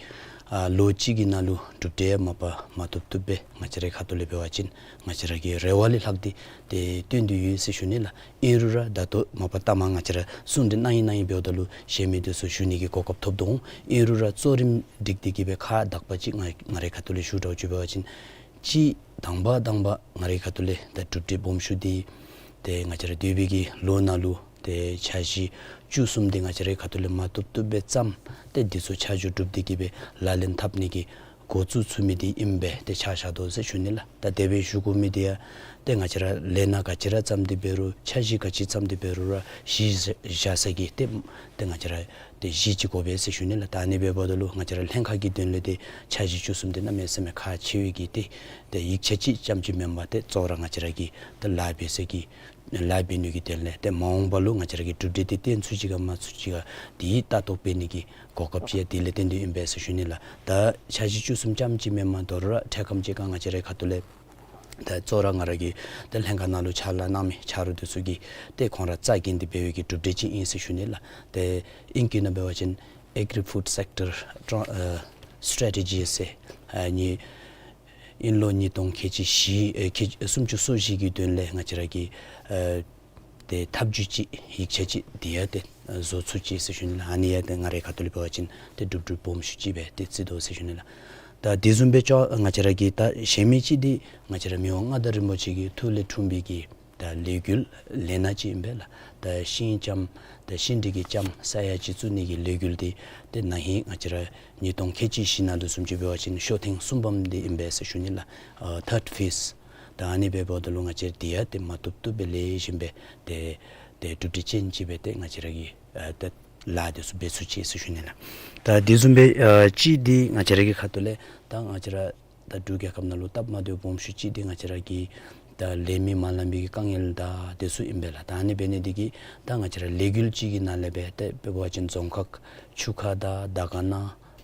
ཨ་ལོ་གཅིག་གི་ནང་ལུ་གྲུབ་འབྲས་མ་པ་མ་ཐོབ་ཐོབ་སྦེ་ང་བཅས་རའི་ཁ་ཐུག་ལས་འབད་བ་ཅིན་ང་བཅས་ར་གི་རེ་བ་ལས་ལྷག་སྟེ་ཏེ་བཏོན་ཏེ་ཡོད་ཟེར་ཞུ་ནི་ལགས། ཨིན་རུང་ར་ད་ལྟོ་མ་པ་ལྟ་མ་ང་བཅས་ར་གསུང་གྲོས་གནང་ཡི་གནང་ཡི་འབདཝ་ད་ལུ་གཞན་མི་འདི་ཚུ་ཞུ་ནི་གི་གོ་སྐབས་ཐོབ་དོ་འོང་། ཨིན་རུང་ར་གཙོ་རིམ་སྒྲིག་སྟེ་གི་སྦེ་ཁག་དག་པ་ཅིག་ང་ང་རའི་ཁ་ཐུག་ལས་ཞུ་དྲགས་ཅིག་འབད་བ་ཅིན་གཅིག་དང་པ་དང་པ་ང་རའི་ཁ་ཐུག་ལས་ད་གྲུབ་འབྲས་སྦོམ་ཤོས་འདི་ཏེ་ང་བཅས་ར་སྡོད་པའི་གི་ལོ་ནང་ལུ་ཏེ་འཆར་གཞི་བཅུ་གསུམ་འདི་ང་བཅས་རའི་ཁ་ཐུག་ལས་མ་བཏུབ་བཏུབ་སྦེ་བརྩམས། ཏེ་འདི་ཚུ་ཆ་འཇོག་གྲུབ་སྟེ་གི་སྦེ་ལག་ལེན་འཐབ་ནི་གི་འགོ་བཙུགས་ཚུགས་མི་འདི་ཨིན་པས་ཏེ་ཆ་བཞག་དོ་ཟེར་ཞུ་ནི་ལགས། ད་དེ་སྦེ་ཞུ་དགོ་མི་འདི་ཡང་ཏེ་ང་བཅས་ར་ལས་སྣ་ག་ཅི་ར་བརྩམས་ཏེ་འབད་རུང་འཆར་གཞི་ག་ཅི་བརྩམས་ཏེ་འབད་རུང་ར་གཞི་བཞག་ས་གི་ཏེ་ཏེ་ང་བཅས་ར་ཏེ་གཞི་ཅིག་དགོ་པས་ཟེར་ཞུ་ནི་ལགས། ད་ཨ་ནི་འབདཝ་ད་ལུ་ང་བཅས་ར་ལྷན་ཁག་གི་དོན་ལས་ཏེ་འཆར་གཞི་བཅུ་གསུམ་འདི་གནམ་མེད་ས་མེད་ཁག་ཆེ་བའི་གི་ཏེ་ཏེ་ཡིག་ཆ་ཅིག་རྐྱངམ་ཅིག་མེན་པར་ཏེ་གཙོ་བོ་ར་ང་བཅས་ར་གི་ཏེ་ལཱ་འབད་ས་གི་ལཱ་འབད་ནི་གི་དོན་ལས་ཏེ་མ་འོངས་པ་ལུ་ང་བཅས་ར་གི་གྲུབ་འབྲས་འདི་བཏོན་ཚུགས་ཅི་ག་མ་ཚུགས་ཅི་ག་དེའི་ལྟ་རྟོག་འབད་ནི་གི་གོ་སྐབས་ཅིག་ཡང་དེ་ལས་བརྟེན་ཏེ་ཨིན་པས་ཟེར་ཞུ་ནི་ལགས། ད་འཆར་གཞི་བཅུ་གསུམ་རྐྱངམ་ཅིག་མེན་པར་དོ་རུང་ར་འཕྲལ་ཁམས་ཅིག་ཁར་ང་བཅས་རའི་ཁ་ཐུག་ལས་ད་གཙོ་བོ་ར་ང་ར་གི་ད་ལྷན་ཁག་ནང་ལུ་ཕྱག་ལཱ་གནང་མི་ཆ་རོགས་འདི་ཚུ་གིས་ཏེ་ཁོང་ར་རྩ་འགེངས་ཏེ་འབད་བའི་གི་གྲུབ་འབྲས་ཅིག་ཨིན་ཟེར་ཞུ་ནི་ལགས། ཏེ་ཨིང་སྐད་ནང་འབད་བ་ཅིན་Agri-Food Sector Tra- ཨ་Strategy ཟེར་ཨ་ནི་ཨིན་ལོ་ཉིས་སྟོང་ཁལ་གཅིག་བཞི་ཨེ་ཁལ་སུམ་ཅུ་སོ་བཞི་གི་དོན་ལས་ང་བཅས་ར་གི་ཨ་ཏེ་ཐབས་བྱུས་ཅིག་ཡིག་ཆ་ཅིག་འདི་ཡང་ཏེ་བཟོ་ཚུགས་ཅི་ཟེར་ཞུ་ནི་ལགས། ཨ་ནི་ཡང་ཏེ་ང་རའི་ཁ་ཐུག་ལས་འབད་བ་ཅིན་ཏེ་གྲུབ་འབྲས་སྦོམ་ཤོས་ཅིག་སྦེ་ཏེ་བརྩི་དོ་ཟེར་ཞུ་ནི་ལགས། ད་དེ་བཟུམ་སྦེ་ཅོག་ང་བཅས་ར་གི་ད་གཞན་མི་ཅིག་འདི་ང་བཅས་ར་མི་དབང་མངའ་བདག་རིན་པོ་ཆེ་གི་ཐུགས་ལས་འཁྲུངས་པའི་གི་ད་ལས་འགུལ་ལས་སྣ་ཅིག་ཨིན་པས་ལགས། ད་ཤིང་ལྕམ་ད་ཤིང་འབྲས་ཀྱི་ལྕམ་ས་ཡ་གཅིག་བཙུགས་ནི་གི་ལས་འགུལ་འདི་ཏེ་ན་ཧིང་ང་བཅས་ར་ཉིས་སྟོང་ཁལ་གཅིག་བཞི་ནང་ལུ་བཟུམ་ཅིག་འབད་བ་ཅིན་ཤོ་ཐེངས་གསུམ་པམ་འདི་ཨིན་པས་ཟེར་ཞུ་ནི་ལགས། ཨ་third phase ད་ཨ་ནི་སྦེ་འབདཝ་ད་ལུ་ང་བཅས་འདི་ཡང་ཏེ་མ་བཏུབ་བཏུབ་སྦེ་ལེགས་ཤོམ་སྦེ་ཏེ་ཏེ་གྲུབ་འབྲས་ཅན་ཅིག་སྦེ་ཏེ་ང་བཅས་ར་གིས་ཨ་ཏེ་ལཱ་འདི་ཚུ་འབད་ཚུགས་ཅི་ཟེར་ཞུ་ནི་ལགས། ད་དེ་བཟུམ་སྦེ་ཨ་གཅིག་འདི་ང་བཅས་ར་གི་ཁ་ཐུག་ལས་ད་ང་བཅས་ར་ད་འབྲུག་རྒྱལ་ཁབ་ནང་ལུ་སྟབས་མ་བདེཝ་སྦོམ་ཤོས་ཅིག་འདི་ང་བཅས་ར་གི་ད་ལས་མི་མ་ལང་པའི་གི་དཀའ་ངལ་དང་དེ་ཚུ་ཨིན་པས་ལགས། ད་ཨ་ནི་འབད་ནི་འདི་གིས་ད་ང་བཅས་ར་ལས་འགུལ་ཅིག་གི་ནང་ལས་སྦེ་ཏེ་དཔེ་འབད་བ་ཅིན་རྫོང་ཁག་ཆུ་ཁ་དང་དར་དཀར་ན་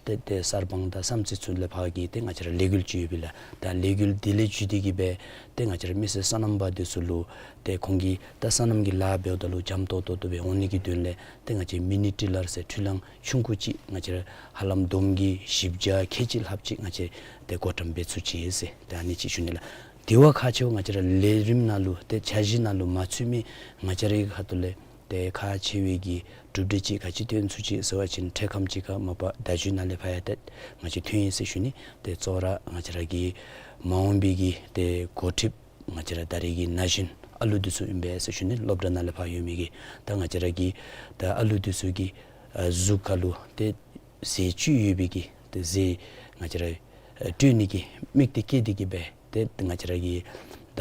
ཏེ་ཏེ་གསར་སྤང་དང་བསམ་རྩེ་ཚུ་ལས་ཕར་གྱི་ཏེ་ང་བཅས་ར་ལས་འགུལ་ཅིག་ཡོད་པས་ལགས། ད་ལས་འགུལ་འདི་ལས་བརྒྱུད་དེ་གིས་སྦེ་ཏེ་ང་བཅས་ར་མི་སེར་སོ་ནམ་པ་འདི་ཚུ་ལུ་ཏེ་ཁོང་གིས་ད་སོ་ནམ་གྱི་ལཱ་འབདཝ་ད་ལུ་འཇམ་ཏོང་ཏོ་ཏོ་སྦེ་འོང་ནི་གི་དོན་ལས་ཏེ་ང་བཅས་མི་ནི་ཊི་ལར་ཟེར་འཕྲུལ་གླང་ཆུང་ཀུ་ཅིག་ང་བཅས་ར་ཧ་ལམ་བསྡོམས་ཀྱིས་བཞི་བརྒྱ་ཁལ་གཅིག་ལྷགཔ་ཅིག་ང་བཅས་ཏེ་བགོ་བཀྲམ་འབད་ཚུགས་ཅི་ཟེར་ཏེ་ཨ་ནི་ཅིག་ཞུ་ནི་ལགས། དེ་བ་ཁག་ཆེཝ་ང་བཅས་ར་ལས་རིམ་ནང་ལུ་ཏེ་འཆར་གཞི་ནང་ལུ་མ་ཚུད་མི་ང་བཅས་རའི་ཁ་ཐུག་ལས་ཏེ་ཁག་ཆེ་བའི་གི་གྲུབ་འབྲས་ཅིག་ག་ཅི་ཐོན་ཚུགས་ཅི་ཟེར་བ་ཅིན་འཕྲལ་ཁམས་ཅིག་ཁར་མ་པ་བརྡ་བརྒྱུད་ནང་ལས་ཕར་ཡང་ཏེ་ང་བཅས་ཐོན་ཡི་ཟེར་ཞུ་ནི། ཏེ་གཙོ་བོ་ར་ང་བཅས་ར་གི་མ་འོངས་པའི་གི་ཏེ་འགོ་ཁྲིདཔ་ང་བཅས་ར་ད་རེས་ཀྱི་ན་གཞོན་ཨ་ལུ་འདི་ཚུ་ཨིན་པས་ཟེར་ཞུ་ནི། སློབ་གྲྭ་ནང་ལས་ཕར་ཡོད་མི་གི་ད་ང་བཅས་ར་གི་ད་ཨ་ལུ་འདི་ཚུ་གི་ཨ་གཟུགས་ཁར་ལུ་ཏེ་ཟས་བཅུད་ཡོད་པའི་གི་ཏེ་ཟས་ང་བཅས་ར་ཨ་སྤྲོད་ནི་གི་དམིགས་གཏད་བསྐྱེད་དེ་གིས་སྦེ་ཏེ་ང་བཅས་ར་གི་ད་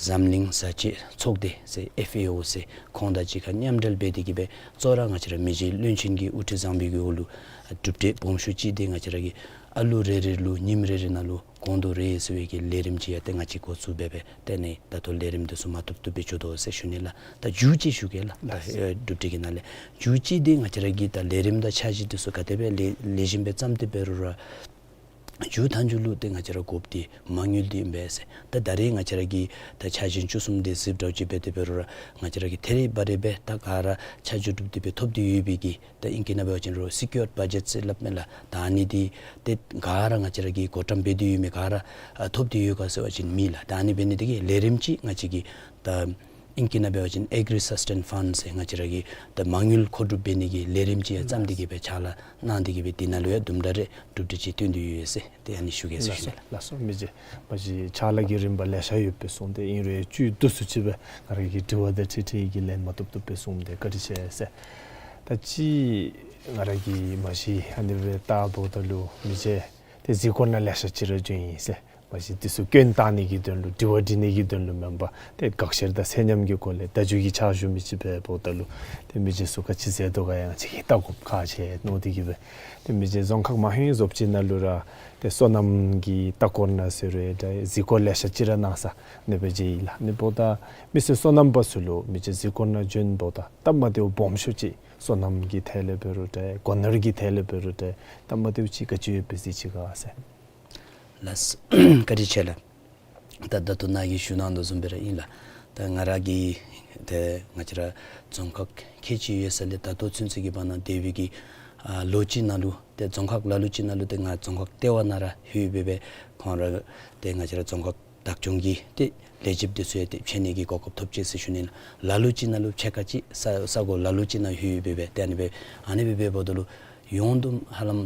འཛམ་གླིང་བཟའ་བཅའི་ཚོགས་སྡེ་ཟེར་ཨེཕ་ཨེ་ཨོ་ཟེར་ཁོང་དང་གཅིག་ཁར་མཉམ་འབྲེལ་འབད་དེ་གིས་སྦེ་གཙོ་བོ་ར་ང་བཅས་ར་མི་རྗེ་བློན་ཆེན་གྱི་དབུ་ཁྲིད་བཟང་པོའི་གི་འོག་ལུ་ཨ་གྲུབ་འབྲས་སྦོམ་ཤོས་ཅིག་འདི་ང་བཅས་ར་གི་ཨ་ལུ་རེ་རེ་ལུ་ཉིནམ་རེ་རེ་ནང་ལུ་གོང་དུ་རེ་ཟེར་བའི་གི་ལས་རིམ་ཅིག་ཡང་ཏེ་ང་བཅས་འགོ་བཙུགས་འབད་སྦེ་ཏེ་ཨ་ནི་ད་ལྟོ་ལས་རིམ་འདི་ཚུ་མ་བཏུབ་བཏུབ་སྦེ་འགྱོ་དོ་ཟེར་ཞུ་ནི་ལགས། ད་མཇུག་ཅིག་ཞུ་གེ་ལགས། ད་ལགས། ཨེ་གྲུབ་འབྲས་ཀྱི་ནང་ལས་མཇུག་ཅིག་འདི་ང་བཅས་ར་གི་ད་ལས་རིམ་དང་འཆར་གཞི་འདི་ཚུ་ག་དེ་སྦེ་ལེགས་ལེགས་ཤོམ་སྦེ་བརྩམས་ཏེ་འབད་རུང་ར་མཇུག་མཐའ་མཇུག་ལུ་ཏེ་ང་བཅས་ར་དགོཔ་འདི་མ་དངུལ་འདི་ཨིན་པས་ཟེར། ད་ད་རེས་ང་བཅས་ར་གིས་ད་འཆར་གཞི་བཅུ་གསུམ་འདི་གཟིགས་འདྲཝ་ཅིག་འབད་དེ་འབད་རུང་ར་ང་བཅས་ར་གིས་ཐད་རི་བ་རི་སྦེ་ད་ག་ར་ཆ་འཇོག་གྲུབ་སྟེ་སྦེ་ཐོབ་སྟེ་ཡོད་པའི་གི་ད་ཨིང་སྐད་ནང་འབད་བ་ཅིན་རོགས་སི་ཀིའོརཌ་བ་ཇེཊ་ཟེར་སླབ་མས་ལགས། ད་ཨ་ནི་འདི་ཏེ་ག་ར་ང་བཅས་ར་གིས་བགོ་བཀྲམ་འབད་དེ་ཡོད་མི་ག་ར་ཨ་ཐོབ་སྟེ་ཡོད་ག་ཟེར་བ་ཅིན་མེད་ལགས། ད་ཨ་ནི་འབད་ནི་འདི་གིས་ལས་རིམ་ཅིག་ང་བཅས་ཀྱིས་ད་ཨིང་སྐད་ནང་འབད་བ་ཅིན་ཨེག་རི་སཱས་ཊེན་ཕཱནཌ་ཟེར་ང་བཅས་ར་གིས་ད་མ་དངུལ་མཁོ་སྒྲུབ་འབད་ནི་གི་ལས་རིམ་ཅིག་ཡང་བརྩམས་ཏེ་གིས་སྦེ་ཕྱག་ལཱ་གནང་སྟེ་གིས་སྦེ་འདི་ནང་ལུ་ཡང་དུམ་གྲ་རེ་གྲུབ་འབྲས་ཅིག་ཐོན་ཏེ་ཡོད་ཟེར་ཏེ་ཨ་ནི་ཞུ་གེ་ཟེར་ཞུ་ནི། ལགས་སོ་ལགས་སོ། མི་རྗེ་མ་གཞི་ཕྱག་ལཱ་གི་རིམ་པ་ལེ་ཤ་ཡོདཔ་སྦེ་གསུངས་ཏེ་ཨིན་རུང་བཅུད་བསྡུ་སུ་ཅིག་སྦེ་ང་ར་གི་དྲི་བ་དང་འཁྲིལ་འཁྲིལ་གྱི་ལན་མ་བཏུབ་བཏུབ་སྦེ་གསུངས་ཏེ་བཀའ་དྲིན་ཆེ་ཟེར། ད་ཅི་ང་ར་གིས་མ་གཞི་ཨ་ནི་སྦེ་བལྟཝ་ད་ལུ་མི་རྗེ་ཏེ་གཟིགས་སྐོར་ནང་ལེ་ཤ་ཅིག་ར་བྱོན་ཡི་ཟེར། མ་གཞི་འདི་ཚུ་སྐྱོན་བཏགས་ནི་གི་དོན་ལུ་དྲི་བ་དྲི་ནི་གི་དོན་ལུ་མེན་པར་ཏེ་དགག་བཤེར་དང་ཚད་མཉམ་གྱི་སྒོ་ལས་བརྡ་བརྒྱུད་ཀྱི་ཕྱག་ཞུ་མི་ཅིག་སྦེ་འབདཝ་ད་ལུ་ཏེ་མི་རྗེ་ཚུ་ག་ཅི་མཛད་དོ་ག་ཡང་ཅིག་ལྟ་དགོཔ་ཁག་ཆེ་མནོ་སྟེ་གིས་སྦེ་ཏེ་མི་རྗེ་རྫོང་ཁག་མ་ཧེང་བཟོ་བཅོས་ནང་ལུ་ར་ཏེ་སོ་ནམ་གྱི་ལྟ་སྐོར་ནང་ཟེར་རུང་ཏེ་གཟིགས་སྐོར་ལེ་ཤ་ཅིག་ར་གནང་ས་ཨ་ནི་སྦེ་མཇལ་ཡི་ལགས། ཨ་ནི་འབདཝ་ད་མི་སེར་སོ་ནམ་པ་ཚུ་ལུ་མི་རྗེ་གཟིགས་སྐོར་ནང་བྱོནམ་ད་སྟབས་མ་བདེཝ་སྦོམ་ཤོས་ཅིག་སོ་ནམ་གྱི་ཐད་ལས་འབད་རུང་ཏེ་སྒོ་ནོར་གྱི་ཐད་ལས་འབད་རུང་ཏེ་སྟབས་མ་བདེཝ་ཅིག་ག་ཅི་ཡོདཔ་སྦེ་གཟིགས་ཅི་ག་ཟེར། ལགས། བཀའ་དྲིན་ཆེ་ལགས། ད་ད་ལྟོ་ནཱ་གིས་ཞུ་གནང་དོ་བཟུམ་སྦེ་ར་ཨིན་ལགས། ད་ང་ར་གིས་ཏེ་ང་བཅས་ར་རྫོང་ཁག་ཁལ་གཅིག་ཡོད་ས་ལས་ད་ལྟོ་ཚུན་ཚོད་ཀྱི་བར་ན་འདས་པའི་གི་ཨ་ལོ་གཅིག་ནང་ལུ་ཏེ་རྫོང་ཁག་ལ་ལུ་ཅིག་ནང་ལུ་ཏེ་ང་རྫོང་ཁག་ལྟེ་བ་ནང་ར་ལྷོད་སྦེ་སྦེ་ཁོང་ར་ཏེ་ང་བཅས་ར་རྫོང་ཁག་བདག་སྐྱོང་གི་ཏེ་ལས་བྱེདཔ་འདི་ཚུ་ཡང་ཏེ་ཕྱད་ནི་གི་གོ་སྐབས་ཐོབ་ཅི་ཟེར་ཞུ་ནི་ལགས། ལ་ལུ་ཅིག་ནང་ལུ་ཕྱེད་ཀ་ཅིག་ས་ས་གོ་ལ་ལུ་ཅིག་ནང་ལྷོད་སྦེ་སྦེ་ཏེ་ཨ་ནི་སྦེ་ཨ་ནི་སྦེ་སྦེ་འབདཝ་ད་ལུ་ཡོངས་བསྡོམས་ཧ་ལམ་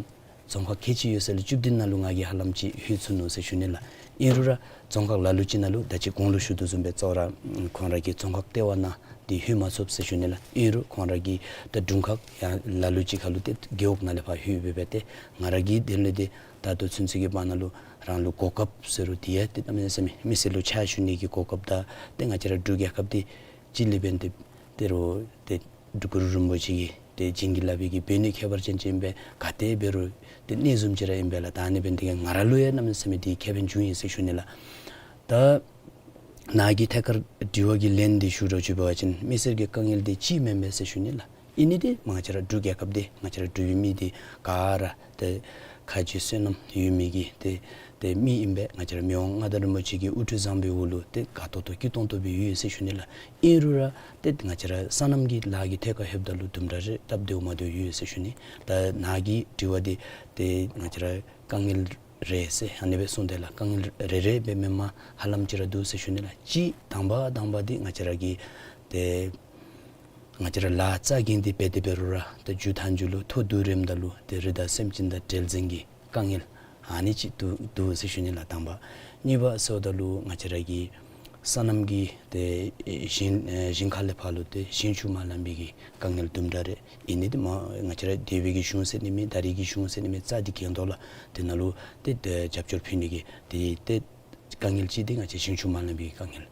རྫོང་ཁག་ཁལ་གཅིག་ཡོད་ས་ལས་བཅུ་བདུན་ནང་ལུ་ང་གིས་ཧ་ལམ་ཅིག་ལྷོད་ཚུགས་ནུག་ཟེར་ཞུ་ནི་ལགས། ཨིན་རུང་ར་རྫོང་ཁག་ལ་ལུ་ཅིག་ནང་ལུ་ད་ཅི་གོང་ལུ་ཞུ་དོ་བཟུམ་སྦེ་གཙོ་བོ་ར་ཁོང་ར་གི་རྫོང་ཁག་ལྟེ་བ་ནང་འདི་ལྷོད་མ་ཚུགསཔ་ཟེར་ཞུ་ནི་ལགས། ཨིན་རུང་ཁོང་ར་གི་ད་དྲུང་ཁག་ཡང་ལ་ལུ་ཅིག་ཁར་ལུ་ཏེ་རྒེད་འོག་ནང་ལས་ཕར་ལྷོད་སྦེ་སྦེ་ཏེ་ང་ར་གི་དོན་ལས་ཏེ་ད་ལྟོ་ཚུན་ཚོད་ཀྱི་བར་ན་ལུ་རང་ལུ་གོ་སྐབས་ཟེར་རུང་འདི་ཡང་ཏེ་གནམ་མེད་ས་མེད་མི་སེར་ལུ་ཕྱག་ཞུ་ནི་གི་གོ་སྐབས་དང་ཏེ་ང་བཅས་ར་འབྲུག་རྒྱལ་ཁབ་འདི་སྤྱི་ལས་འབད་ནི་འདི་ཏེ་རོགས་ཏེ་གུ་རུ་རིན་པོ་ཆེ་གིས་ཏེ་བྱིན་གྱིས་བརླབས་པའི་གི་འབད་ནི་ཁྱད་པར་ཅན་ཅིག་ཨིན་པས། ག་ཏེ་འབད་རུང་ཏེ་གནས་བཟུམ་ཅིག་ར་ཨིན་པས་ལགས། ད་ཨ་ནི་འབད་ནི་འདི་གིས་ང་ར་ལུ་ཡང་གནམ་མེད་ས་མེད་འདི་ཁེ་ཕན་བྱུང་ཡི་ཟེར་ཞུ་ནི་ལགས། ད་ནཱ་གིས་ཐད་ཀར་དྲི་བ་གི་ལན་འདི་ཞུ་རོགས་ཅིག་འབད་བ་ཅིན་མི་སེར་གྱི་དཀའ་ངལ་འདི་ཅིག་མེན་མས་ཟེར་ཞུ་ནི་ལགས། ཨིན་ནི་འདི་ང་བཅས་ར་འབྲུག་རྒྱལ་ཁབ་འདི་ང་བཅས་ར་འབྲུག་པའི་མི་འདི་ག་ར་ཏེ་ཁ་རྗེ་བསོད་ནམས་ཡོད་མི་གི་ཏེ་ཏེ་མི་ཨིན་པས། ང་བཅས་ར་མི་དབང་མངའ་བདག་རིན་པོ་ཆེ་གི་དབུ་ཁྲིད་བཟང་པོའི་འོག་ལུ་ཏེ་དགའ་ཏོག་ཏོ་སྐྱིད་ཏོང་ཏོ་སྦེ་ཡོད་ཟེར་ཞུ་ནི་ལགས། ཨིན་རུང་ར་ཏེ་ང་བཅས་ར་སོ་ནམ་གྱི་ལཱ་གི་ཐད་ཁར་ལྷོདཔ་ད་ལུ་དུམ་གྲ་རེ་སྟབས་བདེཝ་མ་བདེཝ་ཡོད་ཟེར་ཞུ་ནི། ད་ནཱ་གི་དྲི་བ་འདི་ཏེ་ང་བཅས་ར་དཀའ་ངལ་རེ་ཟེར་ཨ་ནི་སྦེ་གསུངས་ཏེ་ལགས། དཀའ་ངལ་རེ་རེ་སྦེ་མེན་པར་ཧ་ལམ་ཅིག་ར་འདུག་ཟེར་ཞུ་ནི་ལགས། གཅིག་དང་པ་དང་པ་འདི་ང་བཅས་ར་གི་ཏེ་ང་བཅས་ར་ལཱ་རྩ་འགེངས་ཏེ་འབད་དེ་འབད་རུང་ར་ཏེ་མཇུག་མཐའ་མཇུག་ལུ་མཐོ་རྡུལ་རནམ་ད་ལུ་ཏེ་རི་དྭགས་སེམས་ཅན་དང་འབྲེལ་འཛིང་གི་དཀའ་ངལ་ཨ་ནི་ཅིག་འདུག་འདུག་ཟེར་ཞུ་ནི་ལགས་དང་པ། གཉིས་པ་ཟེརཝ་ད་ལུ་ང་བཅས་ར་གི་སོ་ནམ་གྱི་ཏེ་ཞིང་ཞིང་ཁ་ལས་ཕར་ལུ་ཏེ་ཞིང་ཆུ་མ་ལང་པའི་གི་དཀའ་ངལ་དུམ་གྲ་རེ་ཨིན་ནི་འདི་མ་ང་བཅས་ར་འདས་པའི་གི་གཞུང་ཟེར་ནི་མེད། ད་རེས་ཀྱི་གཞུང་ཟེར་ནི་མེད། རྩ་འདི་འགེངས་དོ་ལགས། དེ་ནང་ལུ་ཏེ་ཏེ་རྒྱབ་སྐྱོར་ཕུལ་ནི་གི་ཏེ་ཏེ་ དཀའ་ངལ་ཅིག་འདི་ང་བཅས་ཞིང་ཆུ་མ་ལང་པའི་དཀའ་ངལ།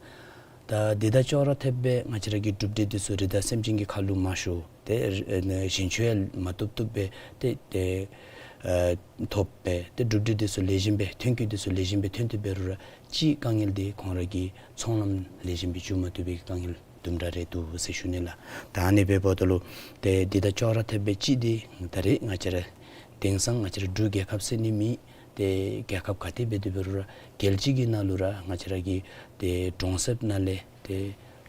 ད་འདི་དང་ཅོག་ར་འཐདཔ་སྦེ་ང་བཅས་ར་གི་གྲུབ་འབྲས་འདི་ཚུ་རི་དྭགས་སེམས་ཅན་གྱི་ཁ་ལུ་མ་ཤོར་ཏེ་ཨེ་ཞིང་ཆུ་ཡང་མ་བཏུབ་བཏུབ་སྦེ་ཏེ་ཏེ་ཨེ་ཐོབ་སྦེ་ཏེ་གྲུབ་འབྲས་འདི་ཚུ་ལེགས་ཤོམ་སྦེ་ཐོན་སྐྱེད་འདི་ཚུ་ལེགས་ཤོམ་སྦེ་ཐོན་ཏེ་འབད་རུང་ར་གཅིག་དཀའ་ངལ་འདི་ཁོང་ར་གི་ཚོང་ལམ་ལེགས་ཤོམ་སྦེ་འགྱོ་མ་བཏུབ་པའི་དཀའ་ངལ་དུམ་གྲ་རེ་འདུག་ཟེར་ཞུ་ནི་ལགས། ད་ཨ་ནི་འབདཝ་ད་ལུ་ཏེ་འདི་དང་ཅོག་ར་འཐདཔ་སྦེ་གཅིག་འདི་ད་རེས་ང་བཅས་ར་དེང་སང་ང་བཅས་ར་འབྲུག་རྒྱལ་ཁབ་ཟེར་ནི་མེད། ཏེ་རྒྱལ་ཁབ་ག་ཏེ་འབད་དེ་འབད་རུང་ར་རྒྱལ་སྤྱི་གི་ནང་ལུ་ར་ང་བཅས་ར་གི་ཏེ་གྲོང་གསེབ་ནང་ལས་ཏེ་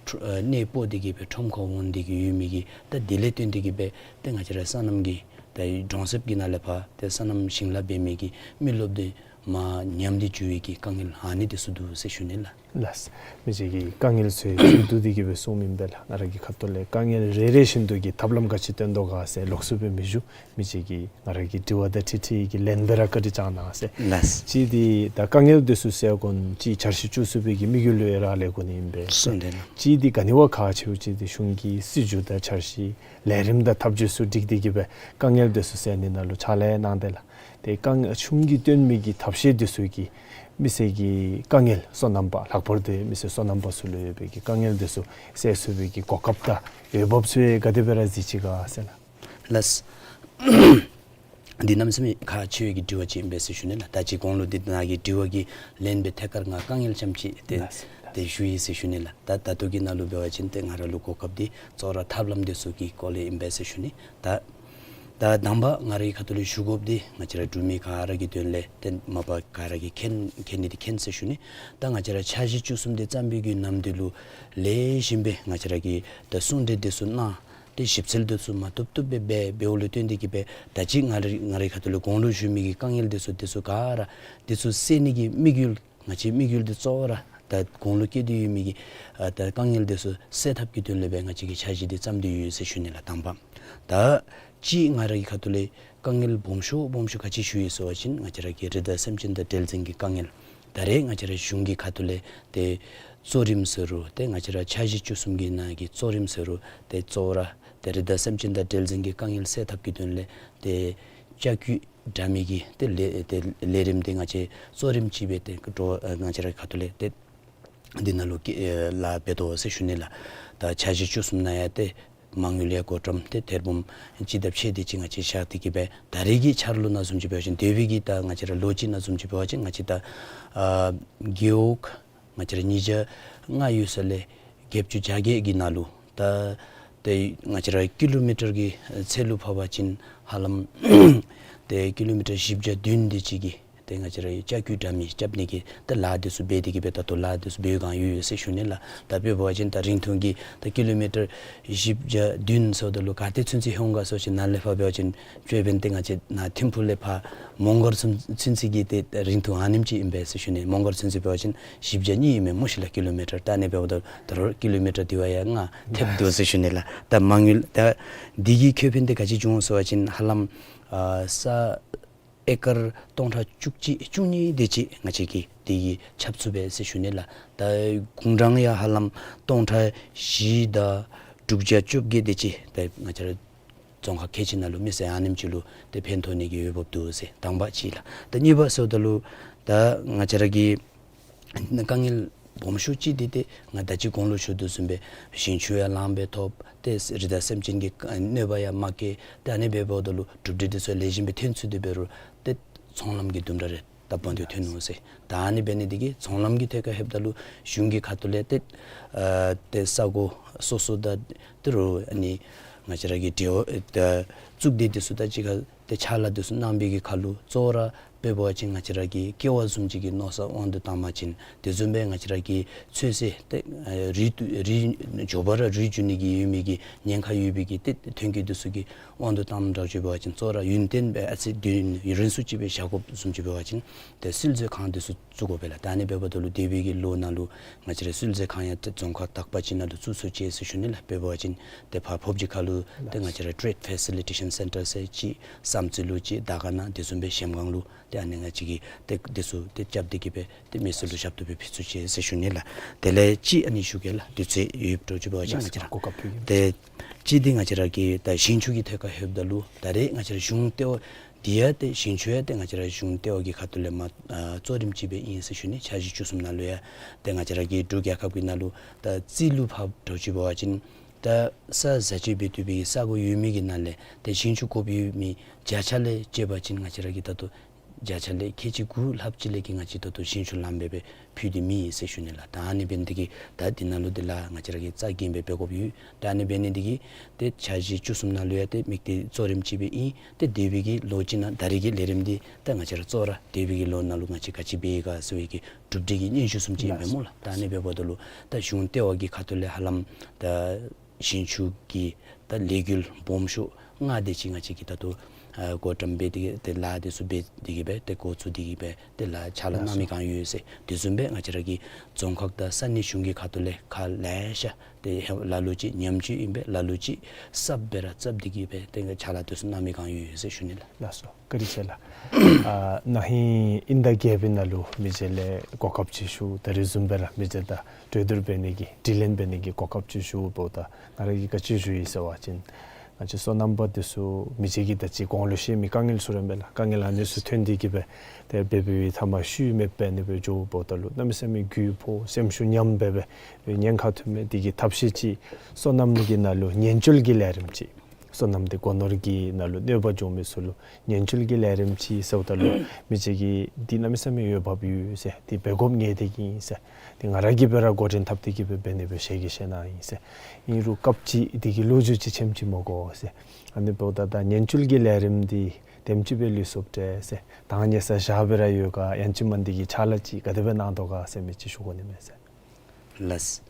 ཁྲོ་ཨ་གནས་སྤོ་སྟེ་གི་སྦེ་ཁྲོམ་ཁར་འོང་སྟེ་གི་ཡོད་མི་གི་ད་དེ་ལས་བརྟེན་ཏེ་གི་སྦེ་ཏེ་ང་བཅས་ར་སོ་ནམ་གྱི་ད་གྲོང་གསེབ་ཀྱི་ནང་ལས་ཕར་ཏེ་སོ་ནམ་ཞིང་ལཱ་འབད་མི་གི་མི་རློབས་འདི་མར་ཉམས་ཏེ་འགྱོ་བའི་གི་དཀའ་ངལ་ཨ་ནི་འདི་ཚུ་འདུག་ཟེར་ཞུ་ནི་ལགས། ལགས། མི་རྗེ་གིས་དཀའ་ངལ་ཚུ་ཞུ་དོ་དེ་གི་སྦེ་གསུངམ་ཨིན་པས་ལགས། ང་ར་གི་ཁ་ཐུག་ལས་དཀའ་ངལ་རེ་རེ་བཞིན་དུ་གི་ཐབས་ལམ་ག་ཅི་བཏོན་དོ་ག་ཟེར་ལོགས་སུ་སྦེ་མི་ཞུ། མི་རྗེ་གིས་ང་ར་གི་དྲི་བ་དང་འཁྲིལ་འཁྲིལ་གྱི་ལན་སྦེ་ར་བཀའ་དྲིན་བསྐྱང་གནང་ཟེར། ལགས། གཅིག་འདི་ད་དཀའ་ངལ་འདི་ཚུ་སེལ་དགོ་ནི་ཅིག་འཆར་གཞི་བཅུ་གསུམ་པའི་གི་དམིགས་ཡུལ་ལུ་ཡང་རག་ལས་དགོ་ནི་ཨིན་པས། གསུངས་ཏེ་ན། གཅིག་འདི་ག་ནི་བ་ཁག་ཆེཝ་ཅིག་འདི་གཞུང་གི་སྲིད་བྱུས་དང་འཆར་གཞི་ལས་རིམ་དང་ཐབས་བྱུས་ཚུ་སྒྲིག་སྟེ་གི་སྦེ་དཀའ་ངལ་འདི་ཚུ་སེལ་ནི་ནང་ལུ་ཕྱག་ལཱ་གནང་སྟེ་ལགས། ཏེ་དཀའ་ངལ་གཞུང་གིས་བཏོན་མི་གི་ཐབས་ཤེས་འདི་ཚུ་གིས་མི་སེར་གྱི་དཀའ་ངལ་སོ་ནམ་པ་ལྷག་པར་དུ་མི་སེར་སོ་ནམ་པ་ཚུ་ལུ་ཡོད་པའི་གི་དཀའ་ངལ་འདི་ཚུ་སེལ་ཚུགས་པའི་གི་གོ་སྐབས་དང་འོས་འབབ་ཚུ་ཡང་ག་དེ་སྦེ་ར་གཟིགས་ཅི་ག་ཟེར་ན། ལགས། འདི་གནམ་མེད་ས་མེད་ཁག་ཆེ་བའི་གི་དྲི་བ་ཅིག་ཨིན་པས་ཟེར་ཞུ་ནི་ལགས། ད་ཅི་གོང་ལུ་འདི་ནང་གི་དྲི་བ་གི་ལན་སྦེ་ཐད་ཀར་ང་དཀའ་ངལ་ཙམ་ཅིག་ཏེ་ལགས། ཏེ་ཞུ་ཡི་ཟེར་ཞུ་ནི་ལགས། ད་ད་ལྟོ་གི་ནང་ལུ་འབད་བ་ཅིན་ཏེ་ང་ར་ལུ་གོ་སྐབས་འདི་གཙོ་བོ་ར་ཐབས་ལམ་འདི་ཚུ་གི་སྐོར་ལས་ཨིན་པས་ཟེར་ཞུ་ནི། ད་ད་དང་པ་ང་རའི་ཁ་ཐུག་ལས་ཞུ་དགོཔ་འདི་ང་བཅས་ར་འབྲུག་མི་ག་ར་གི་དོན་ལས་ཏེ་མ་པ་ག་ར་གིས་མཁྱེན་མཁྱེན་ནི་འདི་མཁྱེན་ཟེར་ཞུ་ནི། ད་ང་བཅས་ར་འཆར་གཞི་བཅུ་གསུམ་འདི་བརྩམས་པའི་གི་ནམ་དུས་ལུ་ལེགས་ཤོམ་སྦེ་ང་བཅས་ར་གི་ད་གསུང་གྲོས་འདི་ཚུ་གནང་ཏེ་ཞིབ་འཚོལ་འདི་ཚུ་མ་བཏུབ་བཏུབ་སྦེ་འབད་འབདཝ་ལུ་བརྟེན་ཏེ་གི་སྦེ་ད་ཅི་ང་རའི་ང་རའི་ཁ་ཐུག་ལས་གོང་ལུ་ཞུ་མི་གི་དཀའ་ངལ་འདི་ཚུ་འདི་ཚུ་ག་ར་འདི་ཚུ་སེལ་ནི་གི་དམིགས་ཡུལ་ང་བཅས་དམིགས་ཡུལ་འདི་གཙོ་བོ་ར་ད་གོང་ལུ་བཀོད་དེ་ཡོད་མི་གི་ཨ་ད་དཀའ་ངལ་འདི་ཚུ་སེལ་ཐབས་ཀྱི་དོན་ལས་སྦེ་ང་བཅས་ཀྱིས་འཆར་གཞི་འདི་བརྩམས་ཏེ་ཡོད་ཟེར་ཞུ་ནི་ལགས། དང་པ་ད་ཅི་ང་རའི་ཁ་ཐུག་ལས་དཀའ་ངལ་སྦོམ་ཤོས་སྦོམ་ཤོས་ག་ཅི་ཞུ་ཡི་ཟེར་བ་ཅིན་ང་བཅས་ར་གི་རི་དྭགས་སེམས་ཅན་དང་འབྲེལ་ཟིང་གི་དཀའ་ངལ། ད་རེས་ང་བཅས་ར་གཞུང་གི་ཁ་ཐུག་ལས་ཏེ་གཙོ་རིམ་ཟེར་རུང་ཏེ་ང་བཅས་ར་འཆར་གཞི་བཅུ་གསུམ་གྱི་ནང་གི་གཙོ་རིམ་ཟེར་རུང་ཏེ་གཙོ་བོ་ར་ཏེ་རི་དྭགས་སེམས་ཅན་དང་འབྲེལ་ཟིང་གི་དཀའ་ངལ་སེལ་ཐབས་ཀྱི་དོན་ལས་ཏེ་ལྕགས་ཀྱུ་འདྲ་མི་གི་ཏེ་ལས་ཏེ་ལས་རིམ་འདི་ང་བཅས་གཙོ་རིམ་ཅིག་སྦེ་ཏེ་འགྲོ་ཨ་ང་བཅས་ར་ཁ་ཐུག་ལས་ཏེ་འདི་ནང་ལུ་ཀི་ཨེ་ལཱ་འབད་དོ་ཟེར་ཞུ་ནི་ལགས། ད་འཆར་གཞི་བཅུ་གསུམ་ནང་ཡང་ཏེ་མ་དངུལ་ཡང་བགོ་བཀྲམ་ཏེ་ཐེར་འབུམ་གཅིག་དང་ཕྱེད་དེ་ཅིག་ང་བཅས་བཞག་སྟེ་གི་སྦེ་ད་རེས་ཀྱི་འཆར་ལོ་ནང་བཟུམ་ཅིག་འབད་བ་ཅིན་དེ་བའི་གི་ད་ང་བཅས་ར་ལོ་གཅིག་ནང་བཟུམ་ཅིག་འབད་བ་ཅིན་ང་བཅས་ད་ཨ་རྒེད་འོག་ང་བཅས་ར་ཉིས་བརྒྱ་ལྔ་ཡོད་ས་ལས་བརྒྱད་ཅུ་གྱ་བརྒྱད་ཀྱི་ནང་ལུ་ད་ཏེ་ང་བཅས་ར་ཀི་ལོ་མི་ཊར་གྱི་ཚད་ལུ་ཕབ་པ་ཅིན་ཧ་ལམ་ཏེ་ཀི་ལོ་མི་ཊར་བཞི་བརྒྱ་བདུན་དེ་ཅིག་གི་ཏེ་ང་བཅས་ར་ལྕགས་ཀྱུ་འདྲ་མི་རྐྱབ་ནི་གི་ཏེ་ལཱ་འདི་ཚུ་འབད་དེ་གི་སྦེ་ད་ལྟོ་ལཱ་འདི་ཚུ་འབད་བའི་སྒང་ཡོད་ཡོད་ཟེར་ཞུ་ནི་ལགས། ད་དཔེ་འབད་བ་ཅིན་ད་རིང་ཐུང་གི་ད་ཀི་ལོ་མི་ཊར་བཞི་བརྒྱ་བདུན་ཟེརཝ་ད་ལུ་ག་ཏེ་ཚུན་ཚོད་འོང་ག་ཟེར་བ་ཅིན་ནཱ་ལས་ཕར་འབད་བ་ཅིན་ཅོད་པན་ཏེ་ང་བཅས་ནཱ་ཐིམ་ཕུག་ལས་ཕར་མོང་སྒར་ཚུན་ཚོད་ཀྱི་ཏེ་རིང་ཐུང་ཨ་ནེམ་ཅིག་ཨིན་པས་ཟེར་ཞུ་ནི། མོང་སྒར་ཚུན་ཚོད་འབད་བ་ཅིན་བཞི་བརྒྱ་གཉིས་ཨིན་མས་སྨོ་ཤིག་ལགས་ཀི་ལོ་མི་ཊར། ད་ཨ་ནི་འབདཝ་ད་ད་རུང་ཀི་ལོ་མི་ཊར་དེ་བ་ཡང་ལྔ་ཐེབས་འདུག་ཟེར་ཞུ་ནི་ལགས། ད་མ་དངུལ་ད་འདི་གི་ཁེ་ཕན་འདི་ག་ཅི་བྱུང་ཟེར་བ་ཅིན་ཧ་ལམ་ཨ་ས་ཨེ་ཀར་སྟོང་ཕྲག་བཅུ་གཅིག་བཅུ་གཉིས་དེ་ཅིག་ང་བཅས་ཀྱིས་དེ་གི་ཁྱབ་ཚུགས་པས་ཟེར་ཞུ་ནི་ལགས། ད་དགུང་གྲངས་ཡང་ཧ་ལམ་སྟོང་ཕྲག་བཞི་དང་དྲུག་བརྒྱ་བཅོ་བརྒྱད་དེ་ཅིག་ད་ང་བཅས་ར་རྫོང་ཁག་ཁལ་གཅིག་ནང་ལུ་མི་སེར་ཨ་ནེམ་ཅིག་ལུ་ཏེ་ཕན་ཐོགས་ནི་གི་འོས་འབབ་འདུག་ཟེར་དང་པ་ཅིག་ལགས། ད་གཉིས་པ་ཟེརཝ་ད་ལུ་ད་ང་བཅས་ར་གི་དཀའ་ངལ་སྦོམ་ཤོས་ཅིག་འདི་ཏེ་ང་ད་ཅི་གོང་ལུ་ཞུ་དོ་བཟུམ་སྦེ་ཞིང་ཆུ་ཡང་ལངམ་སྦེ་ཐོབ། ཏེ་རི་དྭགས་སེམས་ཅན་གྱི་གནོད་པ་ཡང་མ་བཀལ། ཏེ་ཨ་ནི་སྦེ་འབདཝ་ད་ལུ་གྲུབ་འབྲས་འདི་ཚུ་ལེགས་ཤོམ་སྦེ་ཐོན་ཚུགས་ཏེ་འབད་རུང་ཏེ་ཚོང་ལམ་གྱི་དུམ་གྲ་རེ་ད་བང་མཛོད་ཐོན་ནུག་ཟེར། ད་ཨ་ནི་འབད་ནི་འདི་གིས་ཚོང་ལམ་གྱི་ཐད་ཁར་ལྷོདཔ་ད་ལུ་གཞུང་གི་ཁ་ཐུག་ལས་ཏེ་ཨ་ཏེ་ས་གོ་སོ་སོ་དང་ཏེ་རུང་ཨ་ནི་ང་བཅས་ར་གི་འབྲེལ་བ་ད་གཙུག་སྡེ་འདི་ཚུ་དང་གཅིག་ཁར་ཏེ་ཕྱག་ལཱ་འདི་ཚུ་གནང་བའི་གི་ཁར་ལུ་གཙོ་བོ་ར་དཔེ་འབད་བ་ཅིན་ང་བཅས་ར་གི་ཀེ་བ་བཟུམ་ཅིག་གི་མནོ་བསམ་དབང་དུ་བཏང་པ་ཅིན་དེ་བཟུམ་སྦེ་ང་བཅས་ར་གི་ཚོད་བསྲེ་ཏེ་ཨ་རུལ་རུལ་མགྱོགས་པ་ར་རུལ་འགྱོ་ནི་གི་ཡོད་མི་གི་ཉེན་ཁ་ཡོད་པའི་གི་ཏེ་ཐོན་སྐྱེད་འདི་ཚུ་གི་དབང་དུ་བཏངམ་འདྲཝ་ཅིག་འབད་བ་ཅིན་གཙོ་བོ་ར་ཡུན་བརྟན་སྦེ་ཨ་ཙི་དུས་ཡུན་རིང་སུ་ཅིག་སྦེ་བཞག་དགོཔ་བཟུམ་ཅིག་འབད་བ་ཅིན་ཏེ་སིལ་མཛོད་ཁང་འདི་ཚུ་བཙུགས་དགོ་པས་ལགས། ད་ཨ་ནི་འབདཝ་ད་ལུ་འདས་པའི་གི་ལོ་ནང་ལུ་ང་བཅས་ར་སིལ་མཛོད་ཁང་ཡང་ཏེ་རྫོང་ཁག་དག་པ་ཅིག་ནང་ལུ་བཙུགས་ཚུགས་ཅི་ཟེར་ཞུ་ནི་ལགས། དཔེ་འབད་བ་ཅིན་ཏེ་ཕར་ཕོབ་ཅིག་ཁར་ལུ་ཏེ་ང་བཅས་ར་ཊེཌ་ཕེ་སི་ལི་ཊེ་ཤཱན་ སེན་ཊར་ཟེར་ཅིག་བསམ་རྩེ་ལུ་ཅིག་དར་དཀར་ནང་དེ་བཟུམ་སྦེ་གཞལམ་སྒང་ལུ་ཏེ་ཨ་ནི་ང་བཅས་ཀྱིས་ཏེ་དེ་ཚུ་ཏེ་རྐྱབ་སྟེ་གི་སྦེ་ཏེ་མི་སེར་ལུ་ཞབས་ཏོག་སྦེ་ཕུལ་ཚུགས་ཅི་ཟེར་ཞུ་ནི་ལགས། དེ་ལས་ཅིག་ཨ་ནི་ཞུ་གེ་ལགས། དུས་ཚོད་ཡོདཔ་འདྲཝ་ཅིག་འབད་བ་ཅིན་ང་བཅས་ར་གོ་སྐབས་ཕུལ་གེ། ཏེ་ཅིག་འདི་ང་བཅས་ར་གི་ད་ཞིང་ཆུ་གི་ཐད་ཁར་ལྷོདཔ་ད་ལུ་ད་རེས་ང་བཅས་ར་གཞུང་ལྟེ་བ་འདི་ཡང་ཏེ་ཞིང་ཆུ་ཡང་ཏེ་ང་བཅས་ར་གཞུང་ལྟེ་བ་གི་ཁ་ཐུག་ལས་མར་ཨ་གཙོ་རིམ་ཅིག་སྦེ་ཨིན་ཟེར་ཞུ་ནི། འཆར་གཞི་བཅུ་གསུམ་ནང་ལུ་ཡང་ཏེ་ང་བཅས་ར་གི་འབྲུག་རྒྱལ་ཁབ་ཀྱི་ནང་ལུ་ད་རྩིས་ལུ་ཕབ་འདྲཝ་ཅིག་འབད་བ་ཅིན་ད་ས་བཟའ་སྤྱོད་འབད་བཏུབ་པའི་ས་གོ་ཡོད་མི་གི་ནང་ལས་ཏེ་ཞིང་ཆུ་དགོཔ་ཡོད་མི་བརྒྱ་ཆ་ལས་བཅད་པ་ཅིན་ང་བཅས་ར་གིས་ད་ལྟོ་བརྒྱ་ཆ་ལས་ཁལ་གཅིག་དགུ་ལྷགཔ་ཅིག་ལས་ཀྱི་ང་བཅས་ད་ལྟོ་ཞིང་ཆུ་ལངམ་སྦེ་སྦེ་ཕུལ་ཏེ་མེད་ཟེར་ཞུ་ནི་ལགས། ད་ཨ་ནི་འབད་ནི་འདི་གིས་ད་འདི་ནང་ལུ་འདི་ལཱ་ང་བཅས་ར་གིས་རྩ་འགེངས་སྦེ་འབད་དགོཔ་ཡོད། ད་ཨ་ནི་འབད་ནི་འདི་གིས་ཏེ་འཆར་གཞི་བཅུ་གསུམ་ནང་ལུ་ཡང་ཏེ་དམིགས་གཏད་གཙོ་རིམ་ཅིག་སྦེ་ཨིན། ཏེ་འདས་པའི་གི་ལོ་གཅིག་ནང་ད་རེས་ཀྱི་ལས་རིམ་འདི་ད་ང་བཅས་ར་གཙོ་བོ་ར་འདས་པའི་གི་ལོ་ནང་ལུ་ང་བཅས་ག་ཅི་འབད་ཡི་ག་ཟེར་བའི་གི་གྲུབ་འབྲས་ཀྱི་སྙན་ཞུ་བཟུམ་ཅིག་ཨིན་པས་སྨོ་ལགས། ད་ཨ་ནི་འབདཝ་ད་ལུ་ད་གཞུང་ལྟེ་བ་གི་ཁ་ཐུག་ལས་ཧ་ལམ་ད་ཞིང་ཆུ་གི་ད་ལས་འགུལ་སྦོམ་ཤོས་ལྔ་དེ་ཅིག་ང་བཅས་ཀྱིས་ད་ལྟོ་ཨ་བགོ་བཀྲམ་འབད་དེ་གི་ཏེ་ལཱ་དེ་ཚུ་འབད་དེ་གི་སྦེ་ཏེ་འགོ་བཙུགས་ཏེ་གི་སྦེ་ཏེ་ལཱ་ཕྱག་ལཱ་གནང་མི་གང་ཡོད་ཟེར། དེ་བཟུམ་སྦེ་ང་བཅས་ར་གི་རྫོང་ཁག་དང་ས་གནས་གཞུང་གི་ཁ་ཐུག་ལས་ཁག་ལེ་ཤ་ཏེ་ལ་ལུ་ཅིག་ཉམས་བཅོས་ཨིན་པས། ལ་ལུ་ཅིག་གསརཔ་སྦེ་ར་བཙུགས་ཏེ་གི་སྦེ་ཏེ་ཕྱག་ལཱ་དེ་ཚུ་གནང་མི་གང་ཡོད་ཟེར་ཞུ་ནི་ལགས། ལགས་སོ། བཀའ་དྲིན་ཆེ་ལགས། ཨ་ན་ཧིང་དབྱིན་ཟླ་བརྒྱད་པའི་ནང་ལུ་མི་རྗེ་ལས་གོ་སྐབས་ཅིག་ཞུ། ད་རེས་བཟུམ་སྦེ་ར་མི་རྗེ་དང་གྲོས་བསྡུར་འབད་ནི་གི་དྲི་ལན་འབད་ནི་གི་གོ་སྐབས་ཅིག་ཞུཝ་ད་ང་ར་གིས་ག་ཅི་ཞུ་ཡི་ཟེར་བ་ཅིན་ང་བཅས་སོ་ནམ་པ་དེ་ཚུ་མི་རྗེ་གིས་ད་ཅི་གོང་ལུ་བཤད་མི་དཀའ་ངལ་ཚུ་ར་མས་ལགས། དཀའ་ངལ་ཨ་ནི་ཚུ་ཐོན་ཏེ་གི་སྦེ་ཏེ་འབད་བའི་མཐའ་མ་ཤུལ་མེདཔ་ཨ་ནི་སྦེ་འགྱོཝ་ད་ལུ་གནམ་མེད་ས་མེད་རྒུད་ཕོག་སེམས་ཤུགས་ཉམས་སྦེ་སྦེ་ཉེན་ཁ་ཐུག་མས། དེ་གི་ཐབས་ཤེས་ཅིག་སོ་ནམ་གྱི་ནང་ལུ་ཉེན་བཅོལ་གྱི་ལས་རིམ་ཅིག་སོ་ནམ་འདི་སྒོ་ནོར་གྱི་ནང་ལུ་གནོད་པ་འབྱུང་མི་ཚུ་ལུ་ཉེན་བཅོལ་གྱི་ལས་རིམ་ཅིག་ཟེརཝ་ད་ལུ་མི་རྗེ་གིས་འདི་གནམ་མེད་ས་མེད་འོས་འབབ་ཡོད་ཟེར། འདི་འབད་དགོཔ་ངེས་ཏིག་ཨིན་ཟེར། འདི་ང་ར་གིས་སྦེ་ར་འགོ་འདྲེན་འཐབ་སྟེ་གི་སྦེ་འབད་ནི་སྦེ་ཞལ་གྱིས་བཞེས་གནང་ཡི་ཟེར། ཨིན་རུང་སྐབས་ཅིག་འདི་གི་ལོ་རྒྱུས་ཅིག་ཆེམ་ཅིག་མི་དགོ་ཟེར། ཨ་ནི་འབདཝ་ད་ད་ཉེན་བཅོལ་གྱི་ལས་རིམ་འདི་དེམ་ཅིག་སྦེ་ལུས་སོཔ་འདྲས་ཟེར། ད་ཨ་ནི་ས་བཞག་སྦེ་ར་ཡོད་ག་ཡང་ཅིན་མ་འདི་གི་ཕྱག་ལཱ་ཅིག་ག་དེ་སྦེ་གནང་དོ་ག་ཟེར་མི་ཅིག་ཞུ་དགོ་ནི་མས་ཟེར། ལགས།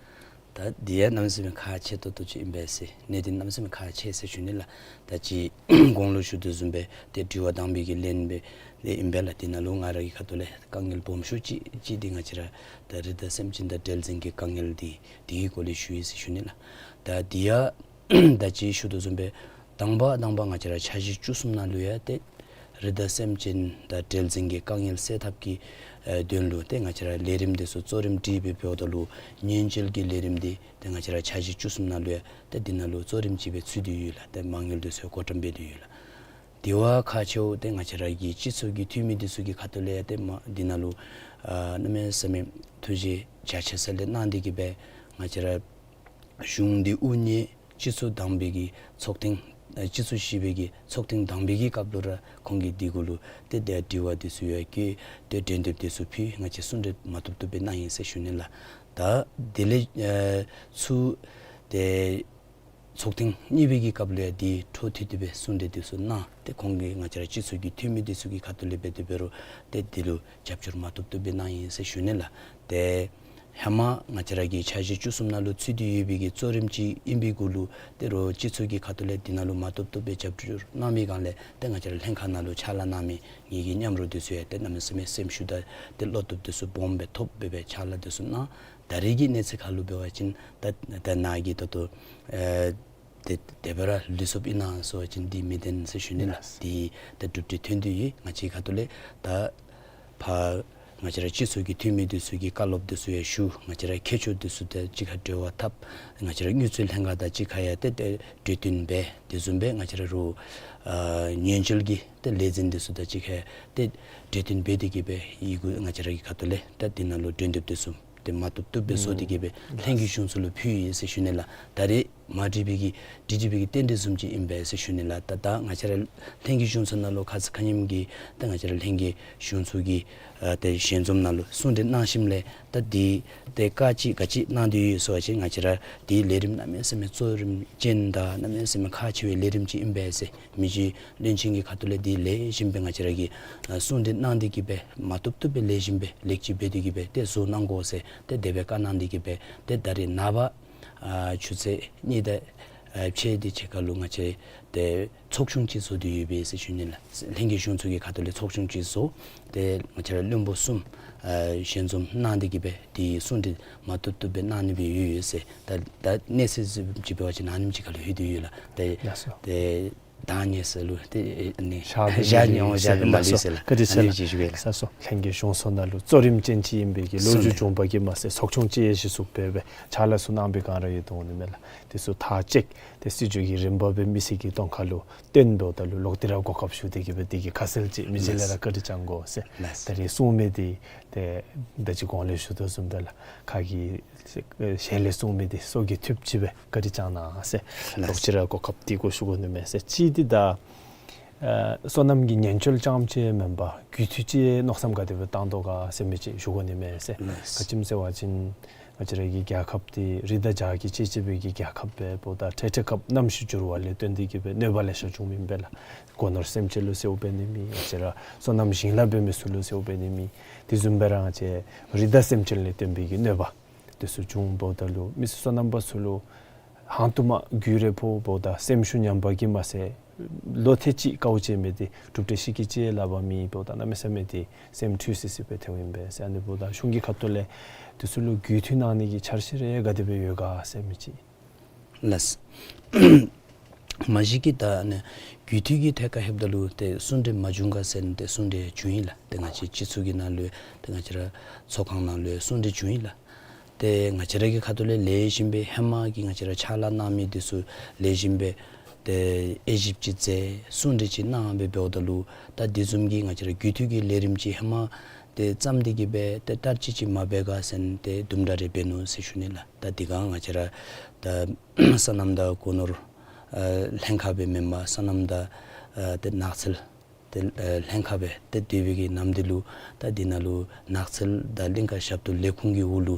ད་འདི་ཡང་གནམ་མེད་ས་མེད་ཁག་ཆེ་ཏོག་ཏོ་ཅིག་ཨིན་པས་ཟེར། གནད་དོན་གནམ་མེད་ས་མེད་ཁག་ཆེ་ཟེར་ཞུ་ནི་ལགས། ད་ཅི་གོང་ལུ་ཞུ་དོ་བཟུམ་སྦེ་ཏེ་དྲི་བ་དང་པའི་གི་ལན་སྦེ་ཨིན་པས་ལགས། འདི་ནང་ལུ་ང་ར་གི་ཁ་ཐུག་ལས་དཀའ་ངལ་སྦོམ་ཤོས་ཅིག་ཅིག་འདི་ང་བཅས་ར་ད་རི་དྭགས་སེམས་ཅན་དང་འབྲེལ་ཟིང་གི་དཀའ་ངལ་འདི་འདི་གི་སྐོར་ལས་ཞུ་ཡི་ཟེར་ཞུ་ནི་ལགས། ད་འདི་ཡང་ད་ཅི་ཞུ་དོ་བཟུམ་སྦེ་དང་པ་དང་པ་ང་བཅས་ར་འཆར་གཞི་བཅུ་གསུམ་ནང་ལུ་ཡང་ཏེ་རི་དྭགས་སེམས་ཅན་དང་འབྲེལ་ཟིང་གི་དཀའ་ངལ་སེལ་ཐབས་ཀྱི་ཨེ་དོན་ལུ་ཏེ་ང་བཅས་ར་ལས་རིམ་འདི་ཚུ་གཙོ་རིམ་སྒྲིག་སྦེ་འབདཝ་ད་ལུ་ཉེན་བཅོལ་གྱི་ལས་རིམ་འདི་ཏེ་ང་བཅས་ར་འཆར་གཞི་བཅུ་གསུམ་ནང་ལུ་ཡང་ཏེ་འདི་ནང་ལུ་གཙོ་རིམ་ཅིག་སྦེ་ཚུད་དེ་ཡོད་ལགས། ཏེ་མ་དངུལ་འདི་ཚུ་བགོ་བཀྲམ་འབད་དེ་ཡོད་ལགས། དེ་བ་ཁག་ཆེཝ་ཏེ་ང་བཅས་ར་གི་སྤྱི་ཚོགས་ཀྱི་འཐུས་མི་འདི་ཚུ་གི་ཁ་ཐུག་ལས་ཡང་ཏེ་མ་འདི་ནང་ལུ་ཨ་གནམ་མེད་ས་མེད་ཐུགས་རྗེ་རྒྱ་ཆེ་ས་ལས་གནང་སྟེ་གི་སྦེ་ང་བཅས་ར་གཞུང་འདི་དབུ་བརྙེས་སྤྱི་ཚོགས་དང་པའི་གི་ཚོགས་ཐེངས་ཨ་སྤྱི་ཚོགས་བཞི་པའི་གི་ཚོགས་ཐེངས་དང་པའི་གི་སྐབས་ལུ་ར་ཁོང་གིས་འདི་གུ་ལུ་ཏེ་ཏེ་དྲི་བ་འདི་ཚུ་ཡང་བཀོད་ཏེ་གྲོས་འདེབས་འདི་ཚུ་ཕུལ། ང་བཅས་གསུང་གྲོས་མ་བཏུབ་བཏུབ་སྦེ་གནང་ཡི་ཟེར་ཞུ་ནི་ལགས། ད་དེ་ལས་ཨ་ཚུར་ཏེ་ཚོགས་ཐེངས་གཉིས་པའི་གི་སྐབས་ལུ་ཡང་འདི་འཕྲོ་མཐུད་དེ་སྦེ་གསུང་གྲོས་འདི་ཚུ་གནང་། ཏེ་ཁོང་གིས་ང་བཅས་ར་སྤྱི་ཚོགས་ཀྱི་འཐུས་མི་འདི་ཚུ་གི་ཁ་ཐུག་ལས་འབད་དེ་འབད་རུང་ཏེ་འདི་ལུ་རྒྱབ་སྐྱོར་མ་བཏུབ་བཏུབ་སྦེ་གནང་ཡི་ཟེར་ཞུ་ནི་ལགས། ཏེ་ཧེ་མ་ང་བཅས་ར་གི་འཆར་གཞི་བཅུ་གསུམ་ནང་ལུ་ཚུད་དེ་ཡོད་པའི་གི་གཙོ་རིམ་ཅིག་ཨིན་པའི་གུ་ལུ་ཏེ་རོགས་སྤྱི་ཚོགས་ཀྱི་ཁ་ཐུག་ལས་འདི་ནང་ལུ་མ་བཏུབ་བཏུབ་སྦེ་རྒྱབ་སྐྱོར་གནང་མི་སྒང་ལས་ཏེ་ང་བཅས་ར་ལྷན་ཁག་ནང་ལུ་ཕྱག་ལཱ་གནང་མི་ངེ་གི་མཉམ་རོགས་འདི་ཚུ་ཡང་ཏེ་གནམ་མེད་ས་མེད་སེམས་ཤུགས་དང་ཏེ་བློ་སྟོབས་འདི་ཚུ་སྦོམ་སྦེ་ཐོབ་སྦེ་སྦེ་ཕྱག་ལཱ་འདི་ཚུ་གནང་། ད་རེས་ཀྱི་གནས་ཚད་ཁར་ལུ་འབད་བ་ཅིན་ད་ད་ནཱ་གིས་ད་ལྟོ་ཨེ་ཏེ་དེ་སྦེ་ར་ལུས་སོཔ་ཨིན་ན་ཟེར་བ་ཅིན་འདི་མི་བདེན་ཟེར་ཞུ་ནི་ལགས། ལགས། འདི་ད་གྲུབ་འབྲས་ཐོན་དོ་ཡོད། ང་བཅས་ཁ་ཐུག་ལས་ད་ཕར་ང་བཅས་ར་སྤྱི་ཚོགས་ཀྱི་འཐུས་མི་འདི་ཚུ་གི་བཀའ་སློབ་འདི་ཚུ་ཡང་ཞུ། ང་བཅས་ར་མཁས་མཆོག་འདི་ཚུ་དང་གཅིག་ཁར་འབྲེལ་བ་འཐབ། ང་བཅས་ར་དངུལ་རྩིས་ལྷན་ཁག་དང་གཅིག་ཁར་ཡང་ཏེ་ཏེ་གྲོས་བསྟུན་འབད། དེ་བཟུམ་སྦེ་ང་བཅས་ར་རོགས་ཨ་ཉེན་བཅོལ་གྱི་ཏེ་ལས་འཛིན་འདི་ཚུ་དང་གཅིག་ཁར་ཏེ་གྲོས་བསྟུན་འབད་དེ་གི་སྦེ་ཡི་གུ་ང་བཅས་ར་གི་ཁ་ཐུག་ལས་ད་འདི་ནང་ལུ་གྲོས་འདེབས་འདི་ཚུ་ཏེ་མ་བཏུབ་བཏུབ་སྦེ་བཟོ་སྟེ་གི་སྦེ་ལྷན་རྒྱས་གཞུང་ཚོགས་ལུ་ཕུལ་ཡི་ཟེར་ཞུ་ནི་ལགས། ད་རེས་མ་འགྲིག་པའི་གི་འགྲིག་འགྲིག་པའི་གི་རྟེན་འབྲེལ་བཟུམ་ཅིག་ཨིན་པས་ཟེར་ཞུ་ནི་ལགས། ད་ད་ང་བཅས་ར་ལྷན་རྒྱས་གཞུང་ཚོགས་ནང་ལུ་ཁ་ཙ་ཁ་ཉིནམ་གི་ད་ང་བཅས་ར་ལྷན་རྒྱས་གཞུང་ཚོགས་ཀྱི་ཨ་ཏེ་ཞལ་འཛོམས་ནང་ལུ་གསུང་གྲོས་གནང་ཞིནམ་ལས་ད་འདི་ཏེ་བཀའ་ཅིག་ག་ཅི་གནང་སྟེ་ཡོད་ཟེར་བ་ཅིན་ང་བཅས་ར་འདི་ལས་རིམ་གནམ་མེད་ས་མེད་གཙོ་རིམ་ཅན་དང་གནམ་མེད་ས་མེད་ཁག་ཆེ་བའི་ལས་རིམ་ཅིག་ཨིན་པས་ཟེར། མི་རྗེ་བློན་ཆེན་གྱི་ཁ་ཐུག་ལས་འདི་ལེགས་ཤོམ་སྦེ་ང་བཅས་ར་གིས་ཨ་གསུང་གྲོས་གནང་སྟེ་གི་སྦེ་མ་བཏུབ་བཏུབ་སྦེ་ལེགས་ཤོམ་སྦེ་ལེགས་བཅོས་འབད་དེ་གི་སྦེ་ཏེ་བཟོ་གནང་དགོ་ཟེར་ཏེ་དེ་སྦེ་བཀའ་གནང་སྟེ་གི་སྦེ་ཏེ་ད་རེས་ནངས་པ་ཨ་ཆུ་ཚོད་གཉིས་དང་ཨ་ཕྱེད་དེ་ཅིག་ཁར་ལུ་ང་བཅས་ཏེ་ཚོགས་ཆུང་ཅིག་བཟོ་སྟེ་ཡོད་པས་ཟེར་ཞུ་ནི་ལགས། ལྷན་རྒྱས་གཞུང་ཚོགས་ཀྱི་ཁ་ཐུག་ལས་ཚོགས་ཆུང་ཅིག་བཟོ། ཏེ་ང་བཅས་ར་བློན་པོ་གསུམ་ཨ་ཞལ་འཛོམས་གནང་སྟེ་གི་སྦེ་ཏེ་གསུང་གྲོས་མ་བཏུབ་བཏུབ་སྦེ་གནང་ནི་སྦེ་ཡོད་ཡོད་ཟེར། ད་ད་གནས་ཚུལ་ཅིག་འབད་བ་ཅིན་ཨ་ནེམ་ཅིག་ཁར་ལུ་ལྷོད་དེ་ཡོད་ལགས། ཏེ་ལགས་སོ། ཏེ་ བདག་ཉིད་ཟེར་ལུ་ཏེ་ཨ་ནི་ཞག་པོ་ཞག་ཉི་ཉི་འོང་ཞག་པོ་མ་ལུས་ཟེར་ལགས། བཀའ་དྲིན་ཆེ་ལགས། ཨ་ནི་ཅིག་ཞུ་གེ་ལགས། ལགས་སོ། ལྷན་རྒྱས་གཞུང་ཚོགས་ནང་ལུ་གཙོ་རིམ་ཅན་ཅིག་ཨིན་པའི་གི་ལོ་རྒྱུས་བྱུང་པ་གིས་མ་ཚད་ཚོགས་ཆུང་ཅིག་ཡང་གཞི་བཙུགས་འབད་སྦེ་ཕྱག་ལཱ་ཚུ་གནང་པའི་སྒང་ར་ཡོད་དོ་འོང་ནི་མས་ལགས། དེ་ཚུ་མཐའ་དཔྱད་དེ་སྲིད་བྱུས་ཀྱི་རིམ་པ་སྦེ་མི་སེར་གྱི་གདོང་ཁ་ལུ་སྟོན་འབདཝ་ད་ལུ་ལོག་སྟེ་ར་གོ་སྐབས་ཞུ་སྟེ་གིས་སྦེ་དེ་གི་ཁ་གསལ་ཅིག་མི་རྗེ་ལས་ར་བཀའ་དྲིན་བསྐྱང་དགོ་ཟེར། ལགས། ད་རེས་གསུང་མི་དེ་ཏེ་ད་ཅི་གོང་ལས་ཞུ་དོ་བཟུམ་སྦེ་ལགས། ཁ་གི་ཞལ་ལས་གསུང་མི་དེ་སྲོག་གི་མཐུད་ཅིག་སྦེ་བཀའ་དྲིན་བསྐྱང་གནང་ཟེར། ལགས། ལོག་ཅི་ར་གོ་སྐབས་དེ་གུ་ཞུ་དགོ་ནི་མས་ཟེར། གཅིག་དེ་ད་ཨ་སོ་ནམ་གྱི་ཉེན་བཅོལ་རྐྱངམ་ཅིག་མེན་པར་རྒུད་འཐུས་ཅིག་མནོ་བསམ་ག་དེ་སྦེ་བཏང་དོ་ག་ཟེར་མི་ཅིག་ཞུ་དགོ་ནི་མས་ཟེར། ལགས། ག་ཅི་སྨོ་ཟེར་བ་ཅིན་ང་བཅས་ར་གི་རྒྱལ་ཁབ་དེ་རི་དང་བྱག་གིས་བཅད་བཅད་པའི་གི་རྒྱལ་ཁབ་སྦེ་འབདཝ་ད་འཕྲལ་འཕྲལ་སྐབས་གནམ་གཤིས་འགྱུར་བ་ལས་བརྟེན་ཏེ་གིས་སྦེ་གནོད་པ་ལེ་ཤ་བྱུངམ་ཨིན་པས་ལགས། སྒོ་ནོར་སེམས་ཅན་ལུ་ཟེརཝ་འབད་ནི་མེད། ང་བཅས་ར་སོ་ནམ་ཞིང་ལཱ་འབད་མི་ཚུ་ལུ་ཟེརཝ་འབད་ནི་མེད། དེ་བཟུམ་སྦེ་ར་ང་བཅས་རི་དྭགས་སེམས་ཅན་ལས་བརྟེན་པའི་གི་གནོད་པ་དེ་ཚུ་བྱུང་འབདཝ་ད་ལུ་མི་སེར་སོ་ནམ་པ་ཚུ་ལུ་ཧང་སྟོང་མ་རྒུད་རེ་ཕོག་འབདཝ་ད་སེམས་ཤུགས་ཉམས་པ་གིས་མ་ཚད་ལོ་ཐེངས་གཅིག་དཀའཝ་སྤྱད་མི་དེ་གྲུབ་འབྲས་ཤིག་གི་ཅིག་ལཱ་འབད་མི་འབདཝ་ད་གནམ་མེད་ས་མེད་དེ་སེམས་འཁྲུལ་སི་སི་སྦེ་ཐལཝ་ཨིན་པས་ཟེར། ཨ་ནི་འབདཝ་ད་གཞུང་གི་ཁ་ཐུག་ལས་དེ་ཚུ་ལུ་རྒུད་འཐུས་གནང་ནི་གི་འཆར་གཞི་རེ་ག་དེ་སྦེ་ཡོད་ག་ཟེར་མི་ཅིག། ལགས། མ་གཞི་གིས་ད་ཨ་ནི་རྒུད་འཐུས་ཀྱི་ཐད་ཁར་ལྷོདཔ་ད་ལུ་ཏེ་གསུང་གྲོས་མ་བྱུང་ག་ཟེར་ན་ཏེ་གསུང་གྲོས་བྱུང་ཡི་ལགས། ཏེ་ང་བཅས་སྤྱི་ཚོགས་ཀྱི་ནང་ལུ་ཏེ་ང་བཅས་ར་ཚོགས་ཁང་ནང་ལུ་གསུང་གྲོས་བྱུང་ཡི་ལགས། ཏེ་ང་བཅས་ར་གི་ཁ་ཐུག་ལས་ལེགས་ཤོམ་སྦེ་ཧེ་མ་གི་ང་བཅས་ར་ཕྱག་ལཱ་གནང་མི་དེ་ཚུ་ལེགས་ཤོམ་སྦེ་ཏེ་དབྱེ་ཞིབ་ཅིག་མཛད་གསུང་གྲོས་ཅིག་གནང་སྦེ་འབདཝ་ད་ལུ་ད་དེ་བཟུམ་གྱི་ང་བཅས་ར་རྒུད་འཐུས་ཀྱི་ལས་རིམ་ཅིག་ཧེ་མ་ཏེ་བརྩམས་ཏེ་གིས་སྦེ་ཏེ་བསྟར་སྤྱོད་ཅིག་མ་འབད་ག་ཟེར་ན་ཏེ་དུམ་གྲ་རེ་འབད་ནུག་ཟེར་ཞུ་ནི་ལགས། ད་དེ་སྒང་ང་བཅས་ར་ད་སོ་ནམ་དང་སྒོ་ནོར་ཨ་ལྷན་ཁག་སྦེ་མེན་པར་སོ་ནམ་དང་ཨ་ཏེ་ནགས་ཚལ་ཏེ་ཨ་ལྷན་ཁག་སྦེ་ཏེ་སྡོད་པའི་གི་ནམ་དུས་ལུ་ད་འདི་ནང་ལུ་ནགས་ཚལ་དང་གླིང་ཀ་ཞབས་ཏོག་ལས་ཁུངས་ཀྱི་འོག་ལུ་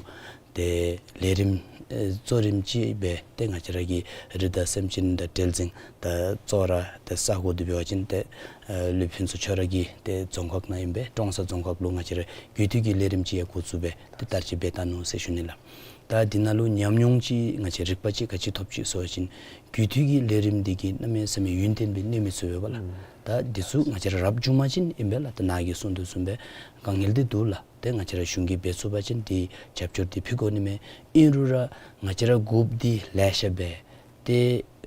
ཏེ་ལས་རིམ་ཨེ་གཙོ་རིམ་ཅིག་སྦེ་ཏེ་ང་བཅས་ར་གི་རི་དྭགས་སེམས་ཅན་དང་འབྲེལ་འཛིང་དང་གཙོ་བོ་ར་ཏེ་ས་གོ་འདི་འབད་བ་ཅིན་ཏེ་ཨེ་ལུས་ཕུན་ཚོགས་ཁྱོད་ར་གི་ཏེ་རྫོང་ཁག་ནང་ཨིན་པས། ཀྲོང་གསར་རྫོང་ཁག་ལུ་ང་བཅས་ར་རྒུད་འཐུས་ཀྱི་ལས་རིམ་ཅིག་ཡང་འགོ་བཙུགས་སྦེ་ཏེ་བསྟར་སྤྱོད་འབད་ད་ནུག་ཟེར་ཞུ་ནི་ལགས། ད་འདི་ནང་ལུ་ཉམས་མྱོང་ཅིག་ང་བཅས་རིག་པ་ཅིག་ག་ཅི་ཐོབ་ཅི་ཟེར་བ་ཅིན་རྒུད་འཐུས་ཀྱི་ལས་རིམ་འདི་གིས་གནམ་མེད་ས་མེད་ཡུན་བརྟན་སྦེ་གནས་མི་ཚུགས་པས་ལགས། ཨུམ། ད་འདི་ཚུ་ང་བཅས་ར་རབ་བྱུང་པ་ཅིན་ཨིན་པས་ལགས། ད་ནཱ་གིས་གསུང་དོ་བཟུམ་སྦེ་དཀའ་ངལ་འདི་འདུག་ལགས། ཏེ་ང་བཅས་ར་གཞུང་གིས་འབད་ཚུགས་པ་ཅིན་འདི་རྒྱབ་སྐྱོར་འདི་ཕུལ་དགོ་ནི་མས། ཨིན་རུང་ར་ང་བཅས་ར་དགོཔ་འདི་ལེ་ཤ་སྦེ་ཏེ་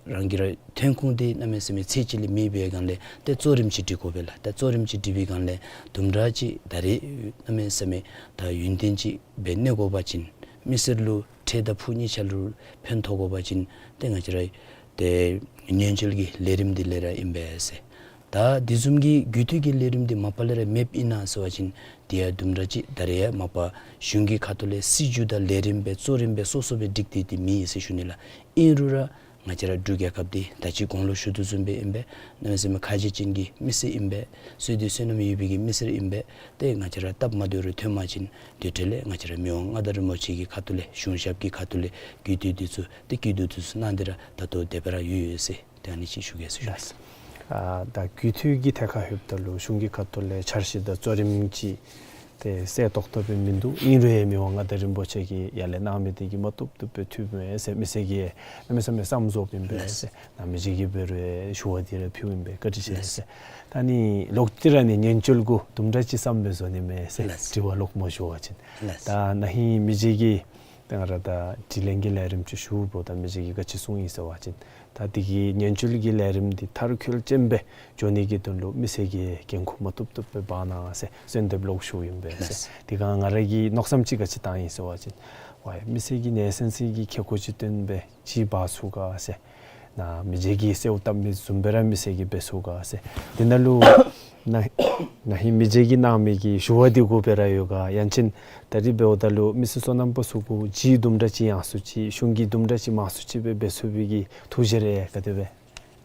རང་གི་ར་ཐོན་ཁུངས་འདི་གནམ་མེད་ས་མེད་ཚད་ཅིག་ལས་མེད་པའི་སྒང་ལས་ཏེ་གཙོ་རིམ་ཅིག་སྒྲིག་དགོ་པས་ལགས། ཏེ་གཙོ་རིམ་ཅིག་སྒྲིག་པའི་སྒང་ལས་དུམ་གྲ་ཅིག་ད་རེས་གནམ་མེད་ས་མེད་ད་ཡུན་བརྟན་ཅིག་སྦེ་གནས་དགོ་པ་ཅིན་མི་སེར་ལུ་འཕྲལ་དང་ཕུགས་གཉིས་ཆ་ལུ་ཕན་ཐོགས་དགོ་པ་ཅིན་ཏེ་ང་བཅས་ར་ཏེ་ཉེན་བཅོལ་གྱི་ལས་རིམ་འདི་ལས་ར་ཨིན་པས་ཟེར། ད་འདི་བཟུམ་གྱི་རྒུད་འཐུས་ཀྱི་ལས་རིམ་འདི་མ་པ་ལས་ར་མེདཔ་ཨིན་ན་ཟེར་བ་ཅིན་དེ་ཡང་དུམ་གྲ་ཅིག་ད་རེས་ཡང་མ་པ་གཞུང་གི་ཁ་ཐུག་ལས་སྲིད་བྱུས་དང་ལས་རིམ་སྦེ་གཙོ་རིམ་སྦེ་སོ་སོ་སྦེ་སྒྲིག་སྟེ་འདི་མེད་ཟེར་ཞུ་ནི་ལགས། ཨིན་རུང་ར་ང་བཅས་ར་འབྲུག་རྒྱལ་ཁབ་འདི་ད་ཅི་གོང་ལུ་ཞུ་དོ་བཟུམ་སྦེ་ཨིན་པས། གནམ་མེད་ས་མེད་ཁ་རྗེ་ཅན་གྱི་མི་སེར་ཨིན་པས། བསོད་བདེ་བསོད་ནམས་ཡོད་པའི་གི་མི་སེར་ཨིན་པས། ཏེ་ང་བཅས་ར་སྟབས་མ་བདེཝ་རེ་ཐོན་པ་ཅིན་དེ་འཕྲལ་ལས་ང་བཅས་ར་མི་དབང་མངའ་བདག་རིན་པོ་ཆེ་གི་ཁ་ཐུག་ལས་གཞུང་ཞབས་ཀྱི་ཁ་ཐུག་ལས་རྒུད་འཐུས་འདི་ཚུ་ཏེ་སྐྱིད་སྡུག་འདི་ཚུ་གནང་སྟེ་ར་ད་ལྟོ་དེ་སྦེ་ར་ཡོད་ཡོད་ཟེར། ཏེ་ཨ་ནི་ཅིག་ཞུ་གེ་ཟེར་ཞུ། ལགས། ཨ་ད་རྒུད་འཐུས་ཀྱི་ཐད་ཁར་ལྷོདཔ་ད་ལུ་གཞུང་གི་ཁ་ཐུག་ལས་འཆར་གཞི་དང་གཙོ་རིམ་ཅིག་ཏེ་གསལ་ཏོག་ཏོ་སྦེ་མིན་འདུག། ཨིན་རུང་ཡང་མི་དབང་མངའ་བདག་རིན་པོ་ཆེ་གིས་ཡར་ལས་གནང་མི་དེ་གིས་མ་བཏུབ་བཏུབ་སྦེ་ཐུབ་མས་ཟེར་མི་སེར་གྱིས་གནམ་མེད་ས་མེད་བསམ་བཟོཝ་ཨིན་པས་ཟེར། ནཱ་མི་རྗེ་གིས་འབད་རུང་ཞུ་བ་འདི་ར་ཕུལཝ་ཨིན་པས། བཀའ་དྲིན་ཆེ་ཟེར། ད་ཨ་ནི་ལོག་སྟེ་ར་ཨ་ནི་ཉེན་བཅོལ་གུ་དུམ་གྲ་ཅིག་བསམ་སྦེ་བཟོ་ནི་མས་ཟེར། དྲི་བ་ལོག་སྨོ་ཞུ་བ་ཅིན། ད་ན་ཧིང་མི་རྗེ་གིས་ད་ང་ར་ད་དྲི་ལན་གྱི་ལས་རིམ་ཅིག་ཞུཝ་ད་མི་རྗེ་གིས་ག་ཅི་གསུངས་ཡི་ཟེར་བ་ཅིན་ད་འདི་གི་ཉེན་བཅོལ་གྱི་ལས་རིམ་འདི་མཐར་འཁྱོལ་ཅན་སྦེ་འགྱོ་ནི་གི་དོན་ལུ་མི་སེར་གྱིས་འགན་ཁུར་མ་བཏུབ་བཏུབ་སྦེ་འབག་གནང་ཟེར་གསོལ་འདེབས་ལོག་ཞུཝ་ཨིན་པས་ཟེར། དེ་སྒང་ང་ར་གིས་མནོ་བསམ་ཅིག་ག་ཅི་བཏང་ཡི་ཟེར་བ་ཅིན་ཝའི་མི་སེར་གྱིས་ནེ་སེམས་ཅན་གྱི་ཁེ་ཀོ་ཅིག་བཏོན་སྦེ་ཅིག་འབག་ཚུགས་ག་ཟེར། ནཱ་མི་རྗེ་གིས་གསོལཝ་བཏབ་མི་བཟུམ་སྦེ་ར་མི་སེར་གྱིས་འབད་ཚུགས་ག་ཟེར། དེ་ནང་ལུ་ན་ན་ཧིང་མི་རྗེ་གིས་གནང་མི་གི་ཞུ་བ་འདི་གུ་སྦེ་ར་ཡོད་ག། ཡང་ཅིན་ད་རིས་འབདཝ་ད་ལུ་མི་སེར་སོ་ནམ་པ་ཚུ་གུ་ཅིག་དུམ་གྲ་ཅིག་ཡངས་སུ་ཅིག་གཞུང་གིས་དུམ་གྲ་ཅིག་མང་སུ་ཅིག་སྦེ་འབད་ཚུགས་པའི་གི་ཐུགས་བཞེད་རེ་ག་དེ་སྦེ་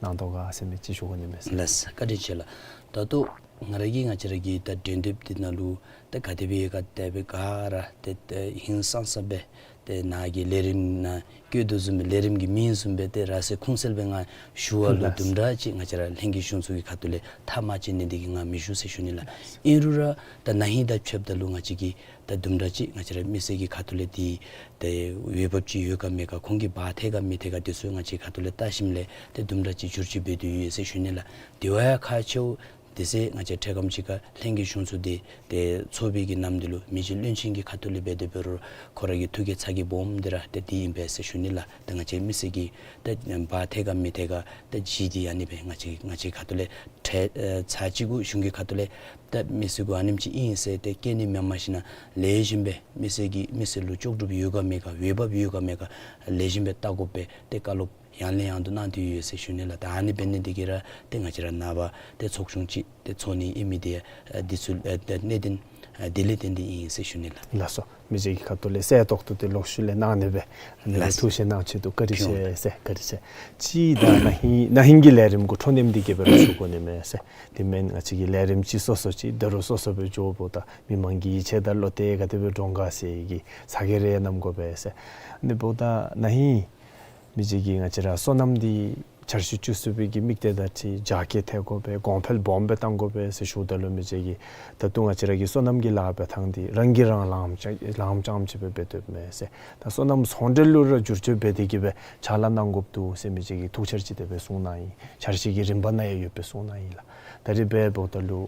གནང་དོ་ག་ཟེར་མི་ཅིག་ཞུ་དགོ་ནི་མས་ཟེར། ལགས། བཀའ་དྲིན་ཆེ་ལགས། ད་ལྟོ་ང་ར་གིས་ང་བཅས་ར་གི་ད་འགྲན་བསྡུར་འདི་ནང་ལུ་ད་ག་དེ་སྦེ་ག་དེ་སྦེ་ག་ར་ཏེ་ཏེ་ཧིང་སངས་ས་སྦེ་ཏེ་ནཱ་གི་ལས་རིམ་ནང་བཀོད་དོ་བཟུམ་སྦེ་ལས་རིམ་གྱི་མིང་བཟུམ་སྦེ་ཏེ་ར་སེ་ཁུངས་གསལ་སྦེ་ང་ཞུ་བ་ལུ་དུམ་གྲ་ཅིག་ང་བཅས་ར་ལྷན་རྒྱས་གཞུང་ཚོགས་ཀྱི་ཁ་ཐུག་ལས་ཐག་མ་བཅད་ནི་འདི་གིས་ང་མི་ཞུ་ཟེར་ཞུ་ནི་ལགས། ཨིན་རུང་ར་ད་ན་ཧིང་དང་ཕྱདཔ་ད་ལུ་ང་བཅས་ཀྱིས་ད་དུམ་གྲ་ཅིག་ང་བཅས་ར་མི་སེར་གྱི་ཁ་ཐུག་ལས་འདི་ཏེ་འོས་འབབ་ཅིག་ཡོད་ག་མེད་ག་ཁོང་གིས་འབག་ཐེག་ག་མི་ཐེག་ག་འདི་ཚུ་ང་བཅས་ཁ་ཐུག་ལས་བལྟ་ཞིནམ་ལས་ཏེ་དུམ་གྲ་ཅིག་བསྒྱུར་བཅོས་འབད་དོ་ཡོད་ཟེར་ཞུ་ནི་ལགས། དེ་བ་ཡང་ཁག་ཆེཝ་ དེ་ཚེ་ང་བཅས་འཕྲལ་ཁམས་ཅིག་ཁར་ལྷན་རྒྱས་གཞུང་ཚོགས་འདི་ཏེ་ཚོགས་པའི་གི་ནམ་འདི་ལུ་མི་རྗེ་བློན་ཆེན་གྱི་ཁ་ཐུག་ལས་འབད་དེ་འབད་རུང་ཁོ་ར་གི་ཐུགས་བསྐྱེད་ཚ་གྱང་སྦོམ་འདི་ར་ཏེ་འདི་ཨིན་པས་ཟེར་ཞུ་ནི་ལགས། ཏེ་ང་བཅས་མི་སེར་གྱི་ཏེ་བ་ཐད་ཀ་མི་ཐད་ཀ་ཏེ་གཞི་འདི་ཨ་ནི་སྦེ་ང་བཅས་ང་བཅས་ཁ་ཐུག་ལས་ཏེ་ཨེ་ཚར་གཅིག་གུ་གཞུང་གི་ཁ་ཐུག་ལས་ཏེ་མི་སེར་གུ་ཨ་ནེམ་ཅིག་ཨིན་ཟེར་ཏེ་བཀལ་ནི་མེན། མ་གཞི་ན་ལེགས་ཤོམ་སྦེ་མི་སེར་གྱི་མི་སེར་ལུ་ལྕོགས་གྲུབ་ཡོད་ག་མེད་ག་འོས་འབབ་ཡོད་ག་མེད་ག་ལེགས་ཤོམ་སྦེ་བལྟ་དགོ་པས། ཏེ་བཀའ་སློབ་ཡང་ལས་ཡང་དུ་གནང་སྟེ་ཡོད་ཟེར་ཞུ་ནི་ལགས། ད་ཨ་ནི་འབད་ནི་འདི་གིས་ར་ཏེ་ང་བཅས་ར་ནངས་པ་ཏེ་ཚོགས་ཆུང་ཅིག་ཏེ་ཚོགས་ནི་ཨིན་མི་འདི་ཨ་འདི་ཚུ་ཨ་ཏེ་གནད་དོན་ཨ་འདི་ལས་བརྟེན་ཏེ་ཨིན་ཟེར་ཞུ་ནི་ལགས། ལགས་སོ། མི་རྗེ་གི་ཁ་ཐུག་ལས་གསལ་ཏོག་ཏོ་ཏེ་ལོག་ཤུལ་ལས་གནང་ནི་སྦེ་ཨ་ནི་ལགས་སོ། ཐུགས་བཞེད་གནང་ཆེད་དུ་བཀའ་དྲིན་ཆེ་ཁྱོད་ལགས། ཟེར་བཀའ་དྲིན་ཆེ། ཅིག་ད་ན་ཧིང་ན་ཧིང་གི་ལས་རིམ་གུ་འཕྲོ་མཐུད་དེ་གི་སྦེ་ར་ཞུ་དགོ་ནི་མས་ཟེར། དེ་མེན་ང་བཅས་ཀྱི་ལས་རིམ་ཅིག་སོ་སོ་ཅིག་ད་རུང་སོ་སོ་སྦེ་འགྱོཝ་ད་མི་མང་གི་ཡིད་ཆེས་དང་བློ་གཏད་ག་དེ་སྦེ་འདྲོངས་ག་ཟེར་གྱི་ཚ་གྱང་རེ་གནང་དགོ་པས་ཟེར། ཨ་ནི་འབདཝ་ད་ན་ཧིང་མི་རྗེ་གིས་ང་བཅས་ར་སོ་ནམ་འདི་འཆར་གཞི་བཅུ་གསུམ་པའི་གི་དམིགས་གཏད་དང་འཁྲིལ་རྒྱ་སྐྱེད་ཐེབས་དགོ་པས། གོང་འཕེལ་སྦོམ་སྦེ་གཏང་དགོ་པས་ཟེར་ཞུཝ་ད་ལུ་མི་རྗེ་གིས་ད་ལྟོ་ང་བཅས་ར་གི་སོ་ནམ་གྱི་ལཱ་འབད་ཐངས་འདི་རང་གིས་རང་ལངམ་རྐྱངམ་ཅིག་སྦེ་འབད་སྡོདཔ་མས་ཟེར། ད་སོ་ནམ་ཚོང་འབྲེལ་ལུ་ར་བསྒྱུར་བཅོས་འབད་དེ་གི་སྦེ་ཕྱག་ལཱ་གནང་དགོཔ་འདུག་ཟེར་མི་རྗེ་གིས་ཐུགས་འཆར་ཅིག་དེ་སྦེ་གསུངས་གནང་ཡི། འཆར་གཞི་གི་རིམ་པ་ནང་ཡང་ཡོདཔ་སྦེ་གསུངས་གནང་ཡི་ལགས། ད་རིས་འབདཝ་ད་ལུ་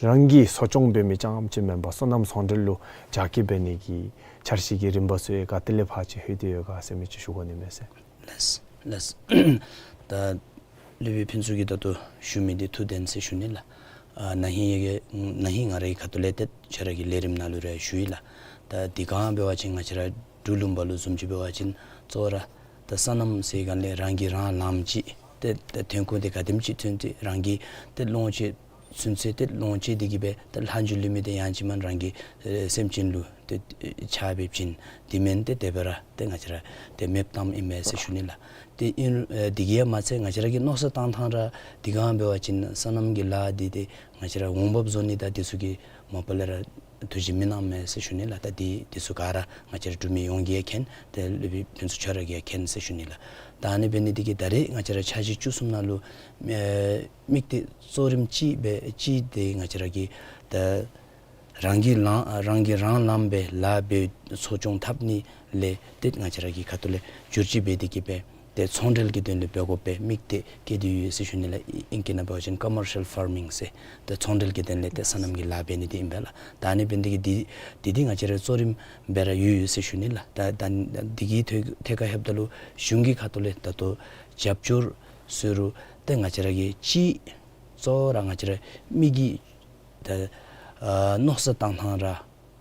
རང་གིས་གསོ་སྐྱོང་འབད་མི་རྐྱངམ་ཅིག་མེན་པར་སོ་ནམ་ཚོང་འབྲེལ་ལུ་རྒྱ་སྐྱེད་འབད་ནི་གི་འཆར་གཞི་གི་རིམ་པ་ཚུ་ཡང་ག་ཏེ་ལས་ཕར་ཅིག་ལྷོད་དེ་ཡོད་ག་ཟེར་མི་ཅིག་ཞུ་དགོ་ནི་མས་ཟེར། ལགས་ལགས། ད་སློབ་དཔོན་ཕུན་ཚོགས་ཀྱིས་ད་ལྟོ་ཞུ་མི་འདི་ཐུགས་བདེན་ཟེར་ཞུ་ནི་ལགས། ཨ་ན་ཧིང་ཡ་གི་ན་ཧིང་ང་རའི་ཁ་ཐུག་ལས་ཏེ་ཁྱོད་ར་གི་ལས་རིམ་ནང་ལུ་ར་ཞུ་ཡི་ལགས། ད་དེ་སྒང་འབད་བ་ཅིན་ང་བཅས་ར་འབྲུག་ལུང་པ་ལུ་བཟུམ་ཅིག་འབད་བ་ཅིན་གཙོ་བོ་ར་ད་སོ་ནམ་ཟེར་སྒང་ལས་རང་གིས་རང་ལངམ་ཅིག་ཏེ་ཏེ་ཐོན་ཁུངས་འདི་ག་དེམ་ཅིག་ཐོན་ཏེ་རང་གིས་ཏེ་ལོངས་སྤྱོད་ཚུན་ཚོད་ཏེ་ལོངས་སྤྱོད་དེ་གི་སྦེ་ཏེ་ལྷག་མཇུག་ལུས་མི་འདི་ཡང་ཅིན་མ་རང་གི་ཨེ་སེམས་ཅན་ལུ་ཏེ་ཨེ་ཕྱག་འབདཝ་ཅིན་དེ་མེན་ཏེ་དེ་སྦེ་ར་ཏེ་ང་བཅས་ར་ཏེ་མེདཔ་བཏངམ་ཨིན་མས་ཟེར་ཞུ་ནི་ལགས། ཏེ་ཨིན་ཨེ་དེ་གིས་ཡང་མ་ཚད་ང་བཅས་ར་གི་མནོ་བསམ་བཏང་ཐངས་ར་དེ་སྒང་འབད་བ་ཅིན་སོ་ནམ་གྱི་ལཱ་འདི་ཏེ་ང་བཅས་ར་འོང་འབབ་བཟོ་ནི་དང་འདི་ཚུ་གི་མ་པ་ལས་ར་ཐུགས་བཞེད་མི་གནངམ་མས་ཟེར་ཞུ་ནི་ལགས། ད་འདི་འདི་ཚུ་ག་ར་ང་བཅས་ར་འབྲུག་མི་ཡོངས་ཀྱིས་ཡང་མཁྱེན། ཏེ་སློབ་དཔོན་ཕུན་ཚོགས་ཁྱོད་ར་གིས་ཡང་མཁྱེན་ཟེར་ཞུ་ནི་ལགས། ད་ཨ་ནི་འབད་ནི་འདི་གིས་ད་རེས་ང་བཅས་ར་འཆར་གཞི་བཅུ་གསུམ་ནང་ལུ་ཨེ་དམིགས་གཏད་གཙོ་རིམ་ཅིག་སྦེ་ཅིག་འདི་ང་བཅས་ར་གི་ད་རང་གིས་ལངམ་རང་གིས་རང་ལངམ་སྦེ་ལཱ་འབད་འཚོ་སྐྱོང་འཐབ་ནི་ལས་ཏེ་ང་བཅས་ར་གི་ཁ་ཐུག་ལས་བསྒྱུར་བཅོས་འབད་དེ་གི་སྦེ་ཏེ་ཚོང་འབྲེལ་གྱི་དོན་ལས་འབད་དགོ་པའི་དམིགས་གཏད་བསྐྱེད་དེ་ཡོད་ཟེར་ཞུ་ནི་ལགས། ཨིང་སྐད་ནང་འབད་བ་ཅིན་ཀོ་མར་ཤལ་ཕར་མིང་ཟེར་ཏེ་ཚོང་འབྲེལ་གྱི་དོན་ལས་ཏེ་སོ་ནམ་གྱི་ལཱ་འབད་ནི་འདི་ཨིན་པས་ལགས། ད་ཨ་ནི་འབད་ནི་འདི་གིས་འདི་འདི་འདི་ང་བཅས་ར་གཙོ་རིམ་སྦེ་ར་ཡོད་ཡོད་ཟེར་ཞུ་ནི་ལགས། ད་ད་འདི་གི་ཐད་ཐད་ཁར་ལྷོདཔ་ད་ལུ་གཞུང་གི་ཁ་ཐུག་ལས་ད་ལྟོ་རྒྱབ་སྐྱོར་ཟེར་རུང་ཏེ་ང་བཅས་ར་གི་ཅིག་གཙོ་བོ་ར་ང་བཅས་ར་མི་གི་ད་ཨ་མནོ་བསམ་བཏང་ཐངས་ར་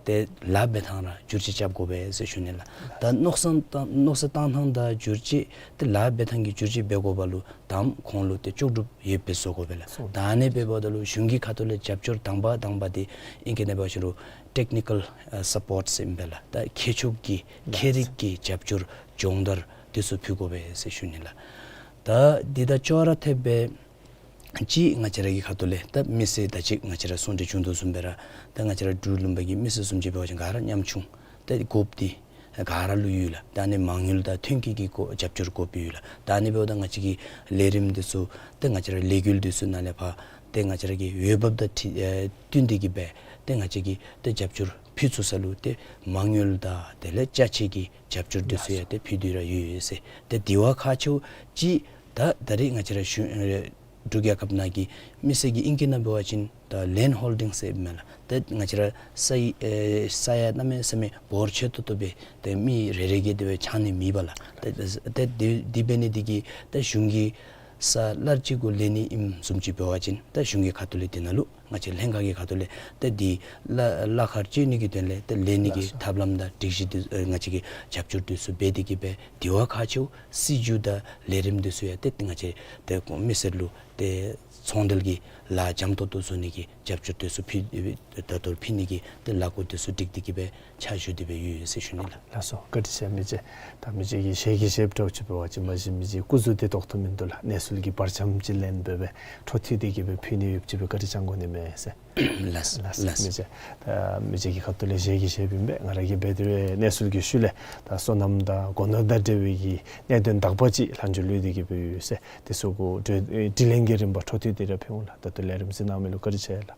ཏེ་ལཱ་འབད་ཐངས་ར་བསྒྱུར་བཅོས་རྐྱབ་དགོ་པས་ཟེར་ཞུ་ནི་ལགས། ད་མནོ་བསམ་བཏང་མནོ་བསམ་བཏང་ཐངས་དང་བསྒྱུར་བཅོས་ཏེ་ལཱ་འབད་ཐངས་ཀྱི་བསྒྱུར་བཅོས་འབད་དགོ་པ་ལུ་དང་ཁོང་ལུ་ཏེ་ལྕོགས་གྲུབ་ཡོདཔ་སྦེ་བཟོ་དགོ་པས་ལགས། ད་ཨ་ནི་འབདཝ་ད་ལུ་གཞུང་གི་ཁ་ཐུག་ལས་རྒྱབ་སྐྱོར་དང་པ་དང་པ་འདི་ཨིང་སྐད་ནང་འབད་བ་ཅིན་རུང་ཊེཀ་ནི་ཀཱལ་ཨ་སཔོརཊ་ཟེར་ཨིན་པས་ལགས། ད་མཁས་མཆོག་གི་མཁས་རིག་གི་རྒྱབ་སྐྱོར་སྦྱོང་བརྡར་འདི་ཚུ་ཕུལ་དགོ་པས་ཟེར་ཞུ་ནི་ལགས། ད་འདི་དང་ཅོག་ར་འཐདཔ་སྦེ་ཅིག་ང་བཅས་ར་གི་ཁ་ཐུག་ལས་ད་མི་སེར་ད་ཅི་ང་བཅས་ར་གསུང་གྲོས་བྱུང་དོ་བཟུམ་སྦེ་ར་ད་ང་བཅས་ར་འབྲུག་ལུང་པ་གི་མི་སེར་བཟུམ་ཅིག་འབད་བ་ཅིན་ག་ར་ཉམ་ཆུང་ཏེ་དགོཔ་འདི་ག་ར་ལུ་ཡོད་ལགས། ད་ཨ་ནི་མ་དངུལ་དང་ཐོན་སྐྱེད་ཀྱི་དགོ་རྒྱབ་སྐྱོར་དགོཔ་ཡོད་ལགས། ད་ཨ་ནི་འབདཝ་ད་ང་བཅས་ཀྱི་ལས་རིམ་འདི་ཚུ་ཏེ་ང་བཅས་ར་ལས་འགུལ་འདི་ཚུ་ནང་ལས་ཕར་ཏེ་ང་བཅས་ར་གི་འོས་འབབ་དང་འཁྲིལ་ཨེ་བསྟུན་ཏེ་གི་སྦེ་ཏེ་ང་བཅས་ཀྱིས་ཏེ་རྒྱབ་སྐྱོར་ཕུལ་ཚུགས་ས་ལུ་ཏེ་མ་དངུལ་དང་དེ་ལས་ཅ་ཆས་ཀྱི་རྒྱབ་སྐྱོར་འདི་ཚུ་ཡང་ཏེ་ཕུལ་ཏེ་ར་ཡོད་ཡོད་ཟེར། ཏེ་དེ་བ་ཁག་ཆེཝ་ཅིག་ད་ད་རེས་ང་བཅས་ར་གཞུང་ཨེ་འབྲུག་རྒྱལ་ཁབ་ནང་གི་མི་སེར་གྱི་ཨིང་སྐད་ནང་འབད་བ་ཅིན་ད་ལེནཌ་ཧོལ་ཌིང་ཟེར་ཨིན་མས་ལགས། ཏེ་ང་བཅས་ར་ས་ཡི་ཨེ་ས་ཡ་གནམ་མེད་ས་མེད་འབོར་ཆེ་ཏོག་ཏོ་སྦེ་ཏེ་མི་རེ་རེ་གིས་དེ་སྦེ་འཆང་ནི་མེད་པས་ལགས། ཏེ་ཏེ་དེ་དེ་འབད་ནི་འདི་གིས་ཏེ་གཞུང་གི་ས་ལར་ཅིག་གུ་ལེན་ནི་ཨིནམ་བཟུམ་ཅིག་འབད་བ་ཅིན་ཏེ་གཞུང་གི་ཁ་ཐུག་ལས་འདི་ནང་ལུ་ང་བཅས་ལྷན་ཁག་གི་ཁ་ཐུག་ལས་ཏེ་འདི་གླ་གླ་ཁར་སྤྱོད་ནི་གི་དོན་ལས་ཏེ་ལེན་ནི་གི་ལགས་སོ། ཐབས་ལམ་དང་སྒྲིག་གཞི་འདི་ཨེ་ང་བཅས་ཀྱིས་རྒྱབ་སྐྱོར་འདི་ཚུ་འབད་དེ་གི་སྦེ་དེ་བ་ཁག་ཆེཝ་སྲིད་བྱུས་དང་ལས་རིམ་འདི་ཚུ་ཡང་ཏེ་ང་བཅས་ཏེ་མི་སེར་ལུ་ཏེ་ཚོང་འབྲེལ་གྱི་ལཱ་འཇམ་ཏོག་ཏོ་བཟོ་ནི་གི་རྒྱབ་སྐྱོར་འདི་ཚུ་ཕུལ་ད་ལྟོ་ཕུལ་ནི་གི་ཏེ་ལས་འགུལ་འདི་ཚུ་སྒྲིག་སྟེ་གི་སྦེ་ཕྱག་ཞུ་སྟེ་སྦེ་ཡོད་ཡོད་ཟེར་ཞུ་ནི་ལགས། ལགས་སོ། བཀའ་དྲིན་ཆེ་མི་རྗེ། ད་མི་རྗེ་གིས་ཞལ་གྱིས་བཞེསཔ་འདྲཝ་ཅིག་འབད་བ་ཅིན་མ་གཞི་མི་རྗེ་སྐུ་གཟུགས་འདི་ཏོག་ཏོ་མིན་འདུག་ལགས། གནས་ཚུལ་གྱི་བར་ཁྱམས་ཅིག་ལེན་སྦེ་སྦེ་འཕྲོ་མཐུད་དེ་གི་སྦེ་ཕུལ་ནི་ཡོདཔ་ཅིག་སྦེ་བཀའ་དྲིན་བསྐྱང་དགོ་ནི་མས་ཟེར། ལགས་ལགས་ལགས་མི་རྗེ། ད་མི་རྗེ་གི་ཁ་ཐུག་ལས་ཞལ་གྱིས་བཞེསཔ་ཨིན་པས། ང་ར་གིས་འབད་དེ་སྦེ་གནས་ཚུལ་གྱི་ཤུལ་ལས་ད་སོ་ནམ་དང་སྒོ་ནོར་དང་འབྲེལ་བའི་གི་གནད་དོན་དག་པ་ཅིག་ལྷག་མཇུག་ལུས་ཏེ་གི་སྦེ་ཡོད་ཟེར། དེ་ཚུ་གུ་དྲི་དྲིས་ལན་གྱི་རིམ་པ་འཕྲོ་མཐུད་དེ་ར་ཕུལ་འོང་ལགས། ད་ལྟོ་ལས་རིམ་གཟིགས་གནང་མི་ལུ་བཀའ་དྲིན་ཆེ་ལགས།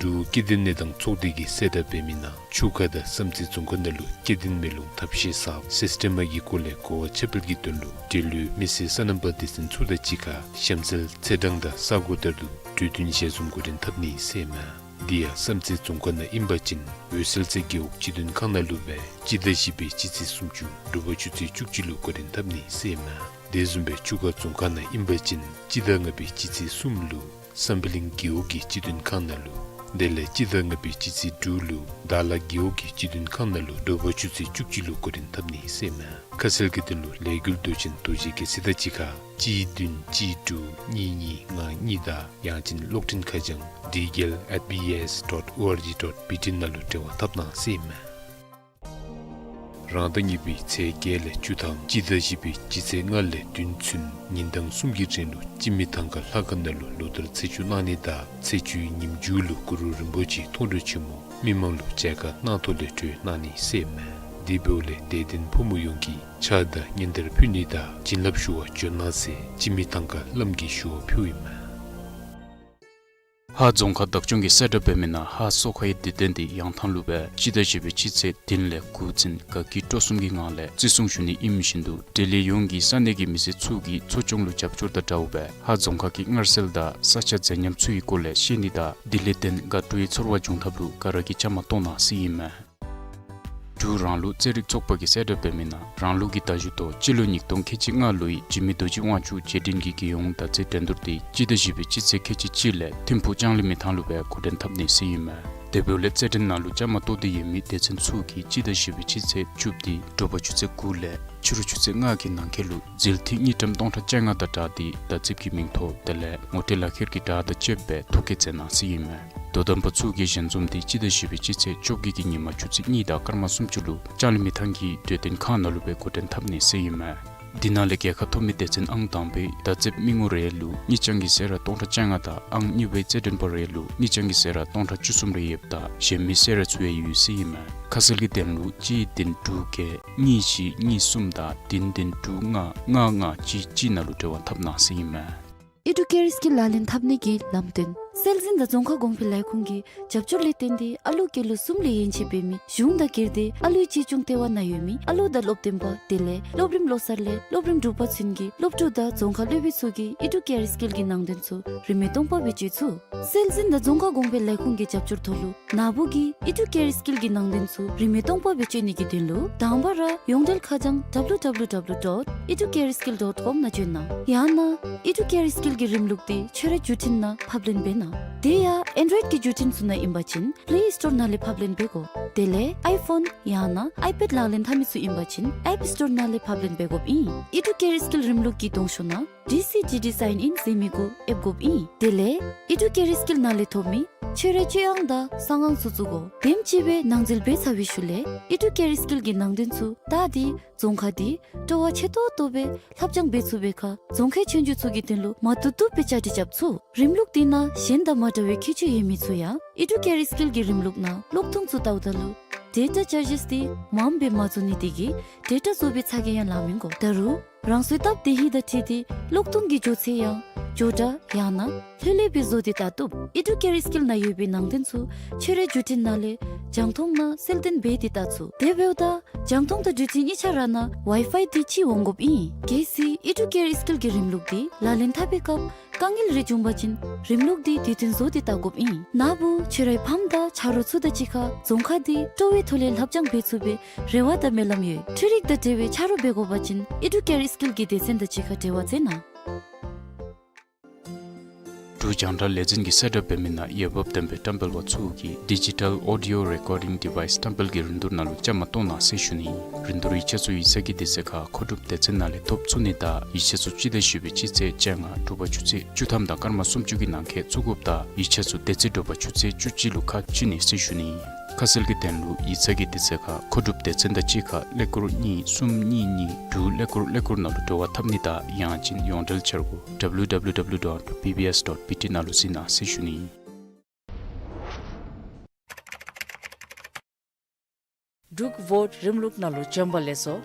ལུ་སྐྱེ་ལྡན་གནས་སྟངས་ཚོགས་སྡེ་གིས་གསལ་བསྒྲགས་འབད་མི་ནང་ཆུ་ཁ་དང་བསམ་རྩེ་རྫོང་ཁག་ནང་ལུ་སྐྱེ་ལྡན་མེ་ལོང་ཐབས་ཤེས་གསརཔ་སིསི་ཊེམ་གྱི་སྐོར་ལས་གོ་བ་ཁྱབ་སྤེལ་གྱི་དོན་ལུ་འབྲེལ་ཡོད་མི་སེར་སོ་ནམ་པ་སྡེ་ཚན་ཚུ་དང་གཅིག་ཁར་གཤམ་གསལ་ཚེས་གྲངས་དང་ས་གོ་ལྟར་དུ་གྲོས་བསྟུན་ཞལ་འཛོམས་འགོ་འདྲེན་འཐབ་ནི་ཟེར་ཨིན་མས། དེ་ཡང་བསམ་རྩེ་རྫོང་ཁག་ནང་ཨིན་པ་ཅིན་འོད་གསལ་རྩེ་རྒེད་འོག་སྤྱི་མཐུན་ཁང་ནང་ལུ་སྦེ་སྤྱི་ཟླ་བཞི་པའི་སྤྱི་ཚེས་སུམ་ཅུ་དྲོ་པ་ཆུ་ཚོད་བཅུ་གཅིག་ལུ་འགོ་འདྲེན་འཐབ་ནི་ཟེར་ཨིན་མས། དེ་བཟུམ་སྦེ་ཆུ་ཁ་རྫོང་ཁག་ནང་ཨིན་པ་ཅིན་སྤྱི་ཟླ་ལྔ་པའི་སྤྱི་ཚེས་གསུམ་ལུ་བསམ་གྲུབ་གླིང་རྒེད་འོག་གི་སྤྱི་མཐུན་ཁང་ནང་ལུ། དེ་ལས་སྤྱི་ཟླ་ལྔ་པའི་སྤྱི་ཚེས་དྲུག་ལུ་དྭགས་ལྷ་རྒེད་འོག་གི་སྤྱི་མཐུན་ཁང་ནང་ལུ་དྲོ་པ་ཆུ་ཚོད་བཅུ་གཅིག་ལུ་འགོ་འདྲེན་འཐབ་ནི་ཟེར་ཨིན་མས། ཁ་གསལ་གྱི་དོན་ལུ་ལས་འགུལ་མདོ་ཆེན་རྡོ་རྗེ་རྒྱལ་མཚན་དང་གཅིག་ཁར་གཅིག་བདུན་གཅིག་དྲུག་གཉིས་གཉིས་ལྔ་གཉིས་དང་ཡང་ཅིན་གློག་འཕྲིན་ཁ་བྱང་D G L at B B S dot O R G dot B T ནང་ལུ་འབྲེལ་བ་འཐབ་གནང་ཟེར་ཨིན་མས། རང་ཟླ་གཉིས་པའི་ཚེས་བརྒྱད་ལས་བཅུ་ཐམ་སྤྱི་ཟླ་བཞི་པའི་སྤྱི་ཚེས་ལྔ་ལས་བདུན་ཚུན་ཉིན་གྲངས་གསུམ་གྱི་རིང་ལུ་སྤྱི་མི་ཐང་ཁ་ལྷ་ཁང་ནང་ལུ་ལོ་ལྟར་ཚེས་བཅུ་གནང་ནི་དང་ཚེས་བཅུའི་ཉིནམ་མཇུག་ལུ་གུ་རུ་རིན་པོ་ཆེའི་མཐོང་གྲོལ་ཆེན་མོ་མི་མང་ལུ་མཇལ་ཁ་གནང་ཐོག་ལས་གྲོལ་གནང་ནི་ཟེར་ཨིན་མས། དེ་འབདཝ་ལས་དད་ལྡན་ཕོ་མོ་ཡོངས་ཀྱིས་ཕྱག་དང་སྙན་དར་ཕུལ་ནི་དང་བྱིན་རླབས་ཞུ་བར་འབྱོན་གནང་ཟེར་སྤྱི་མི་ཐང་ཁ་བླམ་གྱིས་ཞུ་བ་ཕུལཝ་ཨིན་མས། ཧཱ་རྫོང་ཁག་བདག་སྐྱོང་གིས་གསལ་བསྒྲགས་འབད་མི་ནང་ཧཱ་སོ་ཁའི་སྡེ་ཚན་འདི་ཡང་ཐང་ལུ་སྦེ་སྤྱི་ཟླ་བཞི་པའི་སྤྱི་ཚེས་བདུན་ལས་དགུ་ཚུན་དགའ་སྐྱིད་སྤྲོ་གསུམ་གྱི་ངང་ལས་བརྩི་སྲུང་ཞུ་ནི་ཨིནམ་བཞིན་དུ་འབྲེལ་ཡོད་ཡོངས་ཀྱིས་ས་གནས་ཀྱི་མི་སེར་ཚུ་གིས་འཚོ་སྐྱོང་ལུ་རྒྱབ་སྐྱོར་དང་འདྲཝ་སྦེ་ཧཱ་རྫོང་ཁག་གི་མངར་ཟས་དང་ས་ཆ་མཛེས་ཉམས་ཚུ་གི་སྐོར་ལས་ཤེས་ནི་དང་དེ་ལས་བརྟེན་དགའ་སྤྲོའི་ཚོར་བ་འབྱུང་ཐབས་ལུ་ག་ར་གིས་བཅའ་མར་གཏོགས་གནང་ཟེར་ཨིན་མས། འབྲུག་རང་ལུགས་རྩེད་རིགས་ཚོགས་པ་གིས་གསལ་བསྒྲགས་འབད་མི་ནང་རང་ལུགས་ཀྱི་མདའ་གཞུ་ཐོག་སྤྱི་ལོ་ཉིས་སྟོང་ཁལ་གཅིག་ལྔ་ལོའི་འཇིགས་མེད་རྡོ་རྗེ་དབང་ཕྱུག་རྗེས་དྲན་གྱི་རྒྱལ་ཡོངས་མདའ་རྩེད་འགྲན་བསྡུར་འདི་སྤྱི་ཟླ་བཞི་པའི་སྤྱི་ཚེས་ཁལ་གཅིག་གཅིག་ལས་ཐིམ་ཕུག་ལྕང་གླིང་མི་ཐང་ལུ་སྦེ་འགོ་འདྲེན་འཐབ་ནི་ཟེར་ཨིན་མས། དེ་འབདཝ་ལས་རྩེད་འགྲན་ནང་ལུ་བཅའ་མར་གཏོགས་ཏེ་ཡོད་མི་སྡེ་ཚན་ཚུ་གིས་སྤྱི་ཟླ་བཞི་པའི་སྤྱི་ཚེས་བཅུ་སྟེ་དྲོ་པ་ཆུ་ཚོད་དགུ་ལས་ཕྱི་རུ་ཆུ་ཚོད་ལྔ་གི་ནང་འཁོད་ལུ་འཛུལ་ཐིག་དངུལ་ཀྲམ་སྟོང་ཕྲག་བཅོ་ལྔ་དང་སྦྲགས་ཏེ་མདའ་རྩེདཔ་གི་མིང་ཐོ་དེ་ལས་ངོ་སྤྲོད་ལག་ཁྱེར་གྱི་བྲག་དང་བཅསཔ་སྦེ་ཐོ་བཀོད་མཛད་གནང་ཟེར་ཨིན་མས། དོ་དམ་པ་ཚུ་གི་ཞལ་འཛོམས་འདི་སྤྱི་ཟླ་བཞི་པའི་སྤྱི་ཚེས་བཅོ་བརྒྱད་ཀྱི་ཉིན་མ་ཆུ་ཚོད་གཉིས་དང་སྐར་མ་སུམ་ཅུ་ལུ་ལྕང་གླིང་མི་ཐང་གི་གྲོས་སྟོན་ཁང་ནང་ལུ་སྦེ་འགོ་འདྲེན་འཐབ་ནི་ཟེར་ཨིན་མས། འདི་ནང་ལས་རྒྱལ་ཁ་ཐོབ་མི་སྡེ་ཚན་ཨང་དང་པའི་མདའ་རྩེདཔ་མི་ངོ་རེ་ལུ་དངུལ་རྐྱང་གི་ཟས་ར་སྟོང་ཕྲག་བཅོ་ལྔ་དང་ཨང་གཉིས་པའི་རྩེད་འགྲན་པ་རེ་ལུ་དངུལ་རྐྱང་གི་ཟས་ར་སྟོང་ཕྲག་བཅུ་གསུམ་རེ་ཡོདཔ་ད་གཞན་མི་ཟས་ར་ཚུ་ཡང་ཡོད་ཟེར་ཨིན་མས། ཁ་གསལ་གྱི་དོན་ལུ་གཅིག་བདུན་དྲུག་བརྒྱད་གཉིས་བཞི་གཉིས་གསུམ་དང་བདུན་བདུན་དྲུག་ལྔ་ལྔ་ལྔ་གཅིག་གཅིག་ནང་ལུ་འབྲེལ་བ་འཐབ་གནང་ཟེར་ཨིན་མས། ཨི་ཌུ་ཀེར་སི་ཀིལ་ལག་ལེན་འཐབ་ནི་གི་ལམ་སྟོན། སྲོལ་འཛིན་དང་རྫོང་ཁ་གོང་འཕེལ་ལས་ཁུངས་ཀྱི་རྒྱབ་སྐྱོར་ལས་བརྟེན་ཏེ་ཨ་ལུ་སྐྱེས་ལོ་གསུམ་ལས་ཡན་ཆད་འབད་མི་གཞུང་དང་སྒེར་སྡེ་ཨ་ལུའི་གཅེས་སྐྱོང་ལྟེ་བ་ནང་ཡོད་མི་ཨ་ལོ་དང་སློབ་སྟོན་པ་དེ་ལས་སློབ་རིམ་བློ་གསར་ལས་སློབ་རིམ་དྲུག་པ་ཚུན་གྱི་སློབ་ཕྲུག་དང་རྫོང་ཁ་སློབ་དཔོན་ཚུ་གིས་ཨི་ཌུ་ཀེར་སི་ཀིལ་གྱི་ནང་དོན་ཚུ་རིན་མེད་སྟོང་པ་སྦེ་སྤྱོད་ཚུགས། སྲོལ་འཛིན་དང་རྫོང་ཁ་གོང་འཕེལ་ལས་ཁུངས་ཀྱི་རྒྱབ་སྐྱོར་ཐོག་ལུ་ན་བུ་གིས་ཨི་ཌུ་ཀེར་སི་ཀིལ་གྱི་ནང་དོན་ཚུ་རིན་མེད་སྟོང་པ་སྦེ་སྤྱོད་ནི་གི་དོན་ལུ་དང་པ་ར་ཡོངས་འབྲེལ་ཁ་བྱང་W W W dot educareskill dot com ནང་བྱོན་གནང་། ཡང་ན་ཨི་ཌུ་ཀེར་སི་ཀིལ་གྱི་རིམ་ལུགས་འདི་ཁྱོད་རའི་བརྒྱུད་འཕྲིན་ནང་ཕབ་ལེན་འབད་གནང་། དེ་ཡང་ཨེན་ཌོའིཌ་ཀྱི་བརྒྱུད་འཕྲིན་ཚུ་ནང་ཨིན་པ་ཅིན་པེ་ལེ་སི་ཊོར་ནང་ལས་ཕབ་ལེན་འབད་དགོ། དེ་ལས་ཨའི་ཕོན་ཡང་ན་ཨའི་པེཌ་ལག་ལེན་འཐབ་མི་ཚུ་ཨིན་པ་ཅིན་ཨེཔ་སི་ཊོར་ནང་ལས་ཕབ་ལེན་འབད་དགོཔ་ཨིན། ཨི་ཌུ་ཀེར་སི་ཀིལ་རིམ་ལུགས་ཀྱི་གདོང་ཤོག་ནང་ཌི་སི་ཌི་ཌི་སའིན་ཨིན་ཟེར་མི་གུ་ཨེབ་དགོཔ་ཨིན། དེ་ལས་ཨི་ཌུ་ཀེར་སི་ཀིལ་ནང་ལས་ཐོབ་མི་ཁྱོད་རའི་སྤྱོད་ཨང་དང་གསང་ཨང་ཚུ་བཙུགས་དགོ། དེམ་ཅིག་སྦེ་ནང་འཛུལ་འབད་ཚར་བའི་ཤུལ་ལས་ཨི་ཌུ་ཀེར་སི་ཀིལ་གྱི་ནང་དོན་ཚུ་བལྟ་སྟེ་རྫོང་ཁ་འདི་སྤྲོ་བ་ཆེ་ཏོག་ཏོ་སྦེ་ལྷབ་སྦྱང་འབད་ཚུགས་པའི་ཁར་རྫོང་ཁའི་ཆོས་རྒྱུགས་ཚུ་གི་དོན་ལུ་མ་བཏུབ་བཏུབ་སྦེ་བཅའ་སྒྲིག་རྐྱབ་ཚུགས། རིམ་ལུགས་འདི་ནང་གཞན་དང་མ་འདྲ་བའི་ཁྱད་ཆོས་ཡོད་མི་ཚུ་ཡང་ཨི་ཌུ་ཀེར་སི་ཀིལ་གྱི་རིམ་ལུགས་ནང་གློག་ཐུང་ཚུ་བལྟཝ་ད་ལུ་ཌེ་ཊ་ཅར་ཇེསི་འདི་མངམ་སྦེ་མ་བཟོ་ནི་དེ་གིས་ཌེ་ཊ་བཟོ་བའི་ཚ་གྱང་ཡང་ལང་མི་དགོ། ད་རུང་རང་སོའི་སྟབས་བདེ་ཧིང་དང་འཁྲིལ་ཏེ་གློག་ཐུང་གི་འགྱོ་ཚད་ཡང་མགྱོགས་དྲགས་ཡང་ན་ལྷོད་ལྷོད་སྦེ་བཟོ་སྟེ་བལྟ་བཏུབ། ཨི་ཌུ་ཀེར་སི་ཀིལ་ནང་ཡོད་པའི་ནང་དོན་ཚུ་ཁྱོད་རའི་བརྒྱུད་འཕྲིན་ནང་ལས་རྒྱང་མཐོང་ནང་གསལ་སྟོན་འབད་དེ་བལྟ་ཚུགས། དེ་འབདཝ་ད་རྒྱང་མཐོང་དང་བརྒྱུད་འཕྲིན་གཉིས་ཆ་ར་ནང་ཝའི་ཕའི་འདི་གཅིག་འོང་དགོཔ་ཨིན། གལ་སྲིད་ཨི་ཌུ་ཀེར་སི་ཀིལ་གྱི་རིམ་ལུགས་འདི་ལག་ལེན་འཐབ་པའི་སྐབས་དཀའ་ངལ་རེ་བྱུང་པ་ཅིན་རིམ་ལུགས་འདི་དུས་མཐུན་བཟོ་སྟེ་བལྟ་དགོཔ་ཨིན། ན་བུ་ཁྱོད་རའི་ཕམ་དང་ཆ་རོགས་ཚུ་དང་གཅིག་ཁར་རྫོང་ཁ་འདི་སྤྲོ་བའི་ཐོག་ལས་ལྷབ་སྦྱང་འབད་ཚུགས་པའི་རེ་བ་དང་སྨོན་ལམ་ཡོད། འཕྲུལ་རིག་དང་འབྲེལ་བའི་ཆ་རོགས་འབད་དགོ་པ་ཅིན་ཨི་ཌུ་ཀེར་སི་ཀིལ་གྱི་སྡེ་ཚན་དང་གཅིག་ཁར་འབྲེལ་བ་མཛད་གནང་། འབྲུག་རྒྱང་བསྒྲགས་ལས་འཛིན་གྱིས་གསལ་བསྒྲགས་འབད་མི་ནང་འོས་འབབ་ལྡན་པའི་བཀྲམ་སྤེལ་པ་ཚུ་གིས་ཌི་ཇི་ཊལ་ཨོ་ཌི་ཡོ་རེ་ཀོར་ཌིང་ཌི་ཝའིསི་བཀྲམ་སྤེལ་གྱི་རིན་བསྡུར་ནང་ལུ་བཅའ་མར་གཏོགས་གནང་ཟེར་ཞུ་ནི་ཨིན། རིན་བསྡུར་ཡིག་ཆ་ཚུ་ཡིག་ཚང་གི་དུས་ཚོད་ཁར་མཁོ་སྒྲུབ་སྡེ་ཚན་ནང་ལས་ཐོབ་ཚུགས་ནི་དང་ཡིག་ཆ་ཚུ་སྤྱི་ཟླ་བཞི་པའི་སྤྱི་ཚེས་བཅོ་ལྔ་དྲོ་པ་ཆུ་ཚོད་བཅུ་ཐམ་དང་སྐར་མ་སུམ་ཅུ་གི་ནང་འཁོད་བཙུགས་དགོཔ་དང་ཡིག་ཆ་ཚུ་དེ་ཚེ་དྲོ་པ་ཆུ་ཚོད་བཅུ་གཅིག་ལུ་ཁ་ཕྱེ་ནི་ཟེར་ཞུ་ནི་ཨིན། ཁ་གསལ་གྱི་དོན་ལུ་ཡིག་ཚང་གི་དུས་ཚོད་ཁར་མཁོ་སྒྲུབ་སྡེ་ཚན་དང་གཅིག་ཁར་ཀླད་ཀོར་གཉིས་གསུམ་གཉིས་གཉིས་དྲུག་ཀླད་ཀོར་ཀླད་ཀོར་ནང་ལུ་འབྲེལ་བ་འཐབ་ནི་དང་ཡང་ཅིན་ཡོངས་འབྲེལ་འཆར་སྒོ་W W W dot B B S dot B T ནང་ལུ་གཟིགས་གནང་ཟེར་ཞུ་ནི་ཨིན། འབྲུག་བོཊ་རིམ་ལུགས་ནང་ལུ་བྱོན་པ་ལེགས་སོ།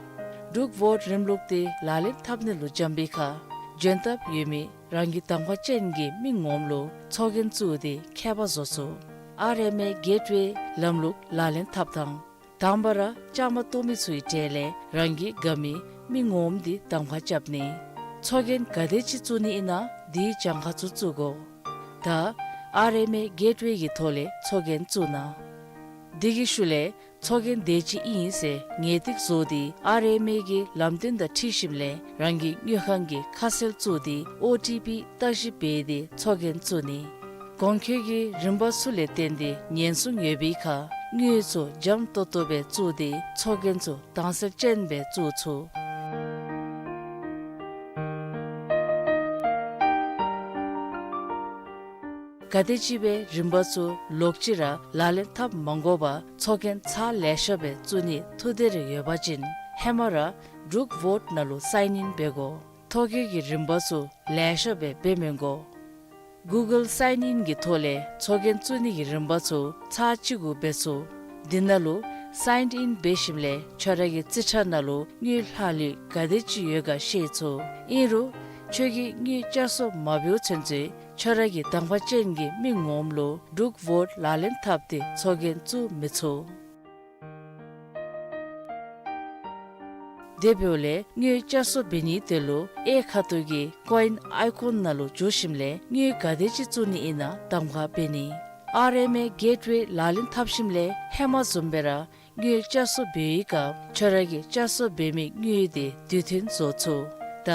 འབྲུག་བོཊ་རིམ་ལུགས་འདི་ལག་ལེན་འཐབ་ནི་ལུ་བྱོན་པའི་ཁར་བྱོན་ཐབས་ཡོད་མི་རང་གི་དང་པ་ཅན་གྱི་མི་ངོམ་ལུ་ཚོགས་རྒྱན་བཙུགས་ཏེ་ཁྱད་པར་བཟོ་ཚུགས། ཨར་ཨེམ་ཨེ་གེཊ་ཝེ་ལམ་ལུགས་ལག་ལེན་འཐབ་ཐངས། དང་པ་ར་བཅའ་མར་གཏོགས་མི་ཚུའི་གྲས་ལས་རང་གིས་དགའ་མི་མི་ངོམ་འདི་གདམ་ཁ་རྐྱབ་ནི། ཚོགས་རྒྱན་ག་དེ་ཅིག་བཙུགས་ནི་ཨིན་ན་དེའི་གྱངས་ཁ་ཚུ་བཙུགས་དགོ། ད་ཨར་ཨེམ་ཨེ་གེཊ་ཝེ་གི་ཐོག་ལས་ཚོགས་རྒྱན་བཙུགས་གནང་། དེ་གི་ཤུལ་ལས་ཚོགས་རྒྱན་དེ་ཅིག་ཨིན་ཟེར་ངེས་ཏིག་བཟོ་སྟེ་ཨར་ཨེམ་ཨེ་གི་ལམ་སྟོན་དང་འཁྲིལ་ཞིནམ་ལས་རང་གི་དངུལ་ཁང་གི་ཁ་གསལ་བཙུགས་ཏེ་ཨོ་ཊི་པི་བརྟག་ཞིབ་འབད་དེ་ཚོགས་རྒྱན་བཙུགས་ནི། གོང་འཁོད་ཀྱི་རིམ་པ་ཚུ་ལས་བརྟེན་ཏེ་ཉེན་སྲུང་ཡོད་པའི་ཁར་དངུལ་ཚུ་འཇམ་ཏོང་ཏོ་སྦེ་བཙུགས་ཏེ་ཚོགས་རྒྱན་ཚུ་དྭངས་གསལ་ཅན་སྦེ་བཙུགས་ཚུགས། ག་དེམ་ཅིག་སྦེ་རིམ་པ་ཚུ་ལོག་ཅི་ར་ལག་ལེན་འཐབ་མ་དགོ་པར་ཚོགས་རྒྱན་ཚར་ལེ་ཤ་སྦེ་བཙུགས་ནི་ཐུགས་འདོད་རེ་ཡོད་པ་ཅིན་ཧེ་མ་ར་འབྲུག་ཝོཊ་ནང་ལུ་སའིན་ཨིན་འབད་དགོ། ཐོ་བཀོད་ཀྱི་རིམ་པ་ཚུ་ལེ་ཤ་སྦེ་འབད་མི་དགོ། གུ་གཱལ་སའིན་ཨིན་གྱི་ཐོག་ལས་ཚོགས་རྒྱན་བཙུགས་ནི་གི་རིམ་པ་ཚུ་ཚར་གཅིག་གུ་འབད་ཚུགས། དེ་ནང་ལུ་སའིན་ཨིན་འབད་ཞིནམ་ལས་ཁྱོད་ར་གི་རྩིས་ཁྲ་ནང་ལུ་དངུལ་ལྷག་ལུས་ག་དེ་ཅིག་ཡོད་ག་ཤེས་ཚུགས། ཨིན་རུང་ཁྱོད་ཀྱིས་དངུལ་བསྐྱར་གསོ་མ་འབདཝ་ཚུན་ཚོད་ཁྱོད་ར་གི་གདམ་ཁ་ཅན་གྱི་མི་ངོམ་ལུ་འབྲུག་ཝོཊ་ལག་ལེན་འཐབ་སྟེ་ཚོགས་རྒྱན་བཙུགས་མི་ཚུགས། དེ་འབདཝ་ལས་དངུལ་བསྐྱར་གསོ་འབད་ནི་དེ་ལུ་གཡས་ཁ་ཐུག་གི་ཀོ་ཨིན་ཨའི་ཀོན་ནང་ལུ་འཛུལ་ཞིནམ་ལས་དངུལ་ག་དེ་ཅིག་བཙུགས་ནི་ཨིན་ན་གདམ་ཁ་འབད་ནི། ཨར་ཨེམ་ཨེ་གེཊ་ཝེ་ལག་ལེན་འཐབ་ཞིནམ་ལས་ཧེ་མ་བཟུམ་སྦེ་ར་དངུལ་བསྐྱར་གསོ་འབད་བའི་སྐབས་ཁྱོད་ར་གིས་བསྐྱར་གསོ་འབད་མི་དངུལ་དེ་དུས་མཐུན་བཟོ་ཚུགས། ད་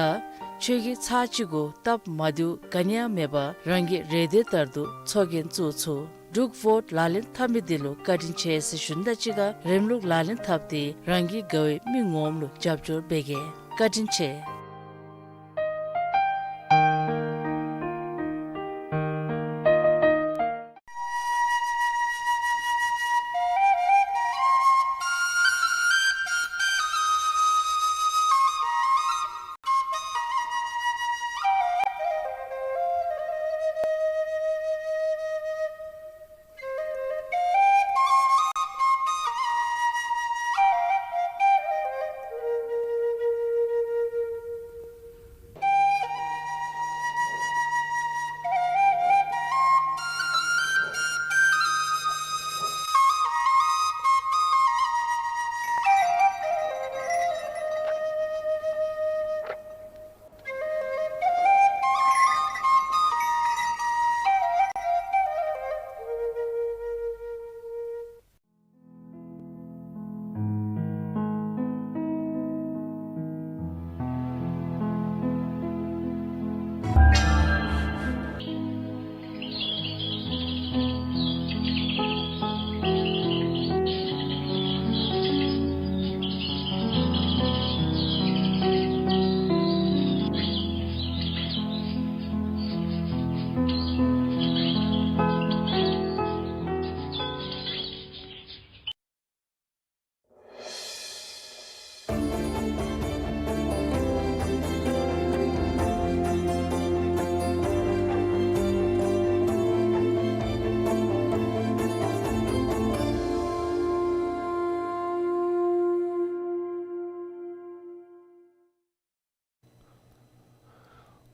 ཁྱོད་ཀྱིས་ཚར་གཅིག་གུ་སྟབས་མ་བདེཝ་ག་ནི་ཡང་མེད་པར་རང་གི་རེ་འདོད་ལྟར་དུ་ཚོགས་རྒྱན་བཙུགས་ཚུགས། འབྲུག་ཝོཊ་ལག་ལེན་འཐབ་མི་འདི་ལུ་བཀའ་དྲིན་ཆེ་ཟེར་ཞུ་ནི་དང་གཅིག་ཁར་རིམ་ལུགས་ལག་ལེན་འཐབ་སྟེ་རང་གི་དགའ་བའི་མི་ངོམ་ལུ་རྒྱབ་སྐྱོར་འབད་གེ། བཀའ་དྲིན་ཆེ།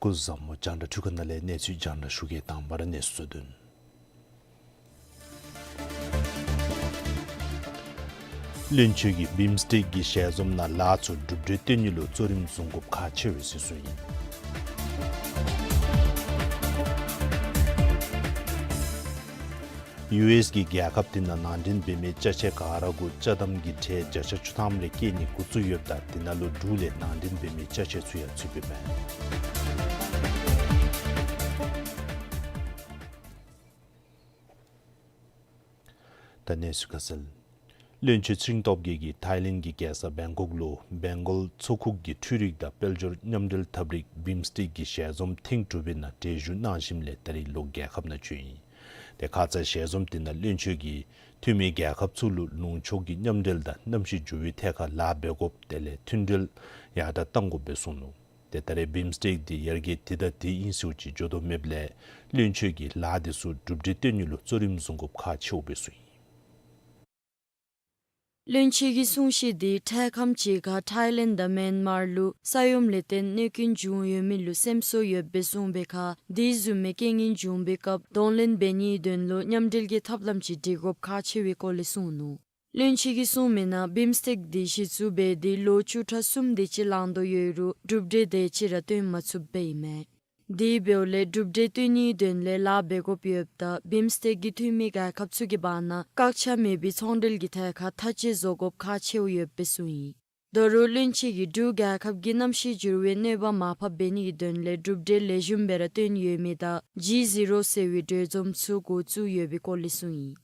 སྐུ་གཟུགས་བཟང་པོ། རྒྱང་བསྒྲགས་འཕྲུལ་ཁང་ནང་ལས་གནས་ཚུལ་རྒྱང་བསྒྲགས་ཞུ་གེ། དང་པ་ར་གནས་ཚུལ་གཙོ་དོན། བློན་ཆེན་གྱིས་བིམ་སི་ཊེཀ་གི་ཞལ་འཛོམས་ནང་ལཱ་ཚུ་གྲུབ་འབྲས་སྟོན་ནི་ལུ་གཙོ་རིམ་བཟུང་དགོཔ་ཁག་ཆེ་བས་ཟེར་གསུངས་ཡི། ཡུ་ཨེསི་གིས་རྒྱལ་ཁབ་དེ་ནང་ནང་འདྲེན་འབད་མི་ཅ་ཆས་ག་ར་གུ་ཅ་དམ་གྱི་ཁྲལ་བརྒྱ་ཆ་བཅུ་ཐམ་ལས་བཀལ་ནི་འགོ་བཙུགས་ཡོདཔ་ད་དེ་ནང་ལུ་འབྲུག་ལས་ནང་འདྲེན་འབད་མི་ཅ་ཆས་ཚུ་ཡང་ཚུད་པས་མས། ད་གནས་ཚུལ་ཁ་གསལ། བློན་ཆེན་ཚེ་རིང་སྟོབས་རྒྱས་ཀྱིས་ཐའི་ལེནཌ་གི་རྒྱལ་ས་བེང་ཀོག་ལུ་བེང་གོལ་མཚོ་ཁུག་གི་འཕྲུལ་རིག་དང་དཔལ་འབྱོར་མཉམ་འབྲེལ་ཐབས་རིག་བིམ་སི་ཊེཀ་གི་ཞལ་འཛོམས་ཐེངས་དྲུག་པའི་ནང་གྲལ་བཞུགས་གནང་ཞིནམ་ལས་ད་རིས་ལོག་རྒྱལ་ཁབ་ནང་བྱོན་ཡི། དེ་ཁ་ཙ་ཞལ་འཛོམས་དེ་ནང་བློན་ཆེན་གྱིས་འཐུས་མི་རྒྱལ་ཁབ་ཚུ་ལུ་ལུང་ཕྱོགས་ཀྱི་མཉམ་འབྲེལ་དང་གནམ་གཤིས་འགྱུར་བའི་ཐད་ཁར་ལཱ་འབད་དགོཔ་དེ་ལས་མཐུན་འབྲེལ་ཡར་དྲགས་གཏང་དགོཔ་སྦེ་གསུངས་ནུག། ཏེ་ད་རེས་བིམ་སི་ཊེཀ་འདི་ཡར་རྒྱས་དེ་དང་དེ་ཨིན་ཟེར་ཅིག་འགྱོ་དོ་མེདཔ་ལས་བློན་ཆེན་གྱིས་ལཱ་དེ་ཚུ་གྲུབ་འབྲས་སྟོན་ནི་ལུ་གཙོ་རིམ་བཟུང་དགོཔ་ཁག་ཆེཝ་སྦེ་གསུངས་ཡི། བློན་ཆེན་གྱི་གསུང་བཤད་འདི་འཕྲལ་ཁམས་ཅིག་ཁར་ཐའི་ལེནཌ་དང་མེན་མར་ལུ་ས་ཡོམ་ལས་བརྟེན་གནོད་སྐྱོན་བྱུང་ཡོད་མི་ལུ་སེམས་གསོ་ཡོདཔ་སྦེ་གསུངས་པའི་ཁར་དེ་བཟུམ་མའི་རྐྱེན་ངན་བྱུང་པའི་སྐབས་གདོང་ལེན་འབད་ནིའི་དོན་ལུ་མཉམ་འབྲེལ་གྱི་ཐབས་ལམ་ཅིག་སྒྲིག་དགོཔ་ཁག་ཆེ་བའི་སྐོར་ལས་གསུངས་ནུག། བློན་ཆེན་གྱིས་གསུངས་མི་ནང་བིམ་སི་ཊེཀ་འདི་གཞི་བཙུགས་འབད་དེ་ལོ་བཅུ་ཕྲག་གསུམ་དེ་ཅིག་ལང་དོ་ཡོད་རུང་གྲུབ་འབྲས་དེ་ཅིག་ར་སྟོན་མ་ཚུགསཔ་ཨིན་མས། དེ་འབདཝ་ལས་གྲུབ་འབྲས་སྟོན་ནིའི་དོན་ལས་ལཱ་འབད་དགོཔ་ཡོདཔ་ད་བིམ་སི་ཊེཀ་གི་འཐུས་མི་རྒྱལ་ཁབ་ཚུ་གི་བར་ན་བཀག་ཆ་མེད་པའི་ཚོང་འབྲེལ་གྱི་ཐད་ཁར་ཐག་གཅོད་བཟོ་དགོཔ་ཁག་ཆེཝ་ཡོདཔ་སྦེ་གསུངས་ཡི། ད་རུང་བློན་ཆེན་གྱིས་འབྲུག་རྒྱལ་ཁབ་ཀྱི་གནམ་གཤིས་འགྱུར་བའི་གནོད་པ་མར་ཕབ་འབད་ནིའི་དོན་ལས་གྲུབ་འབྲས་ལེགས་ཤོམ་སྦེ་ར་སྟོན་ཡོད་མི་དང་ཇི་ཟི་རོ་ཟེར་བའི་གྲོས་འཛོམས་ཚུ་འགོ་བཙུགས་ཡོད་པའི་སྐོར་ལས་གསུངས་ཡི།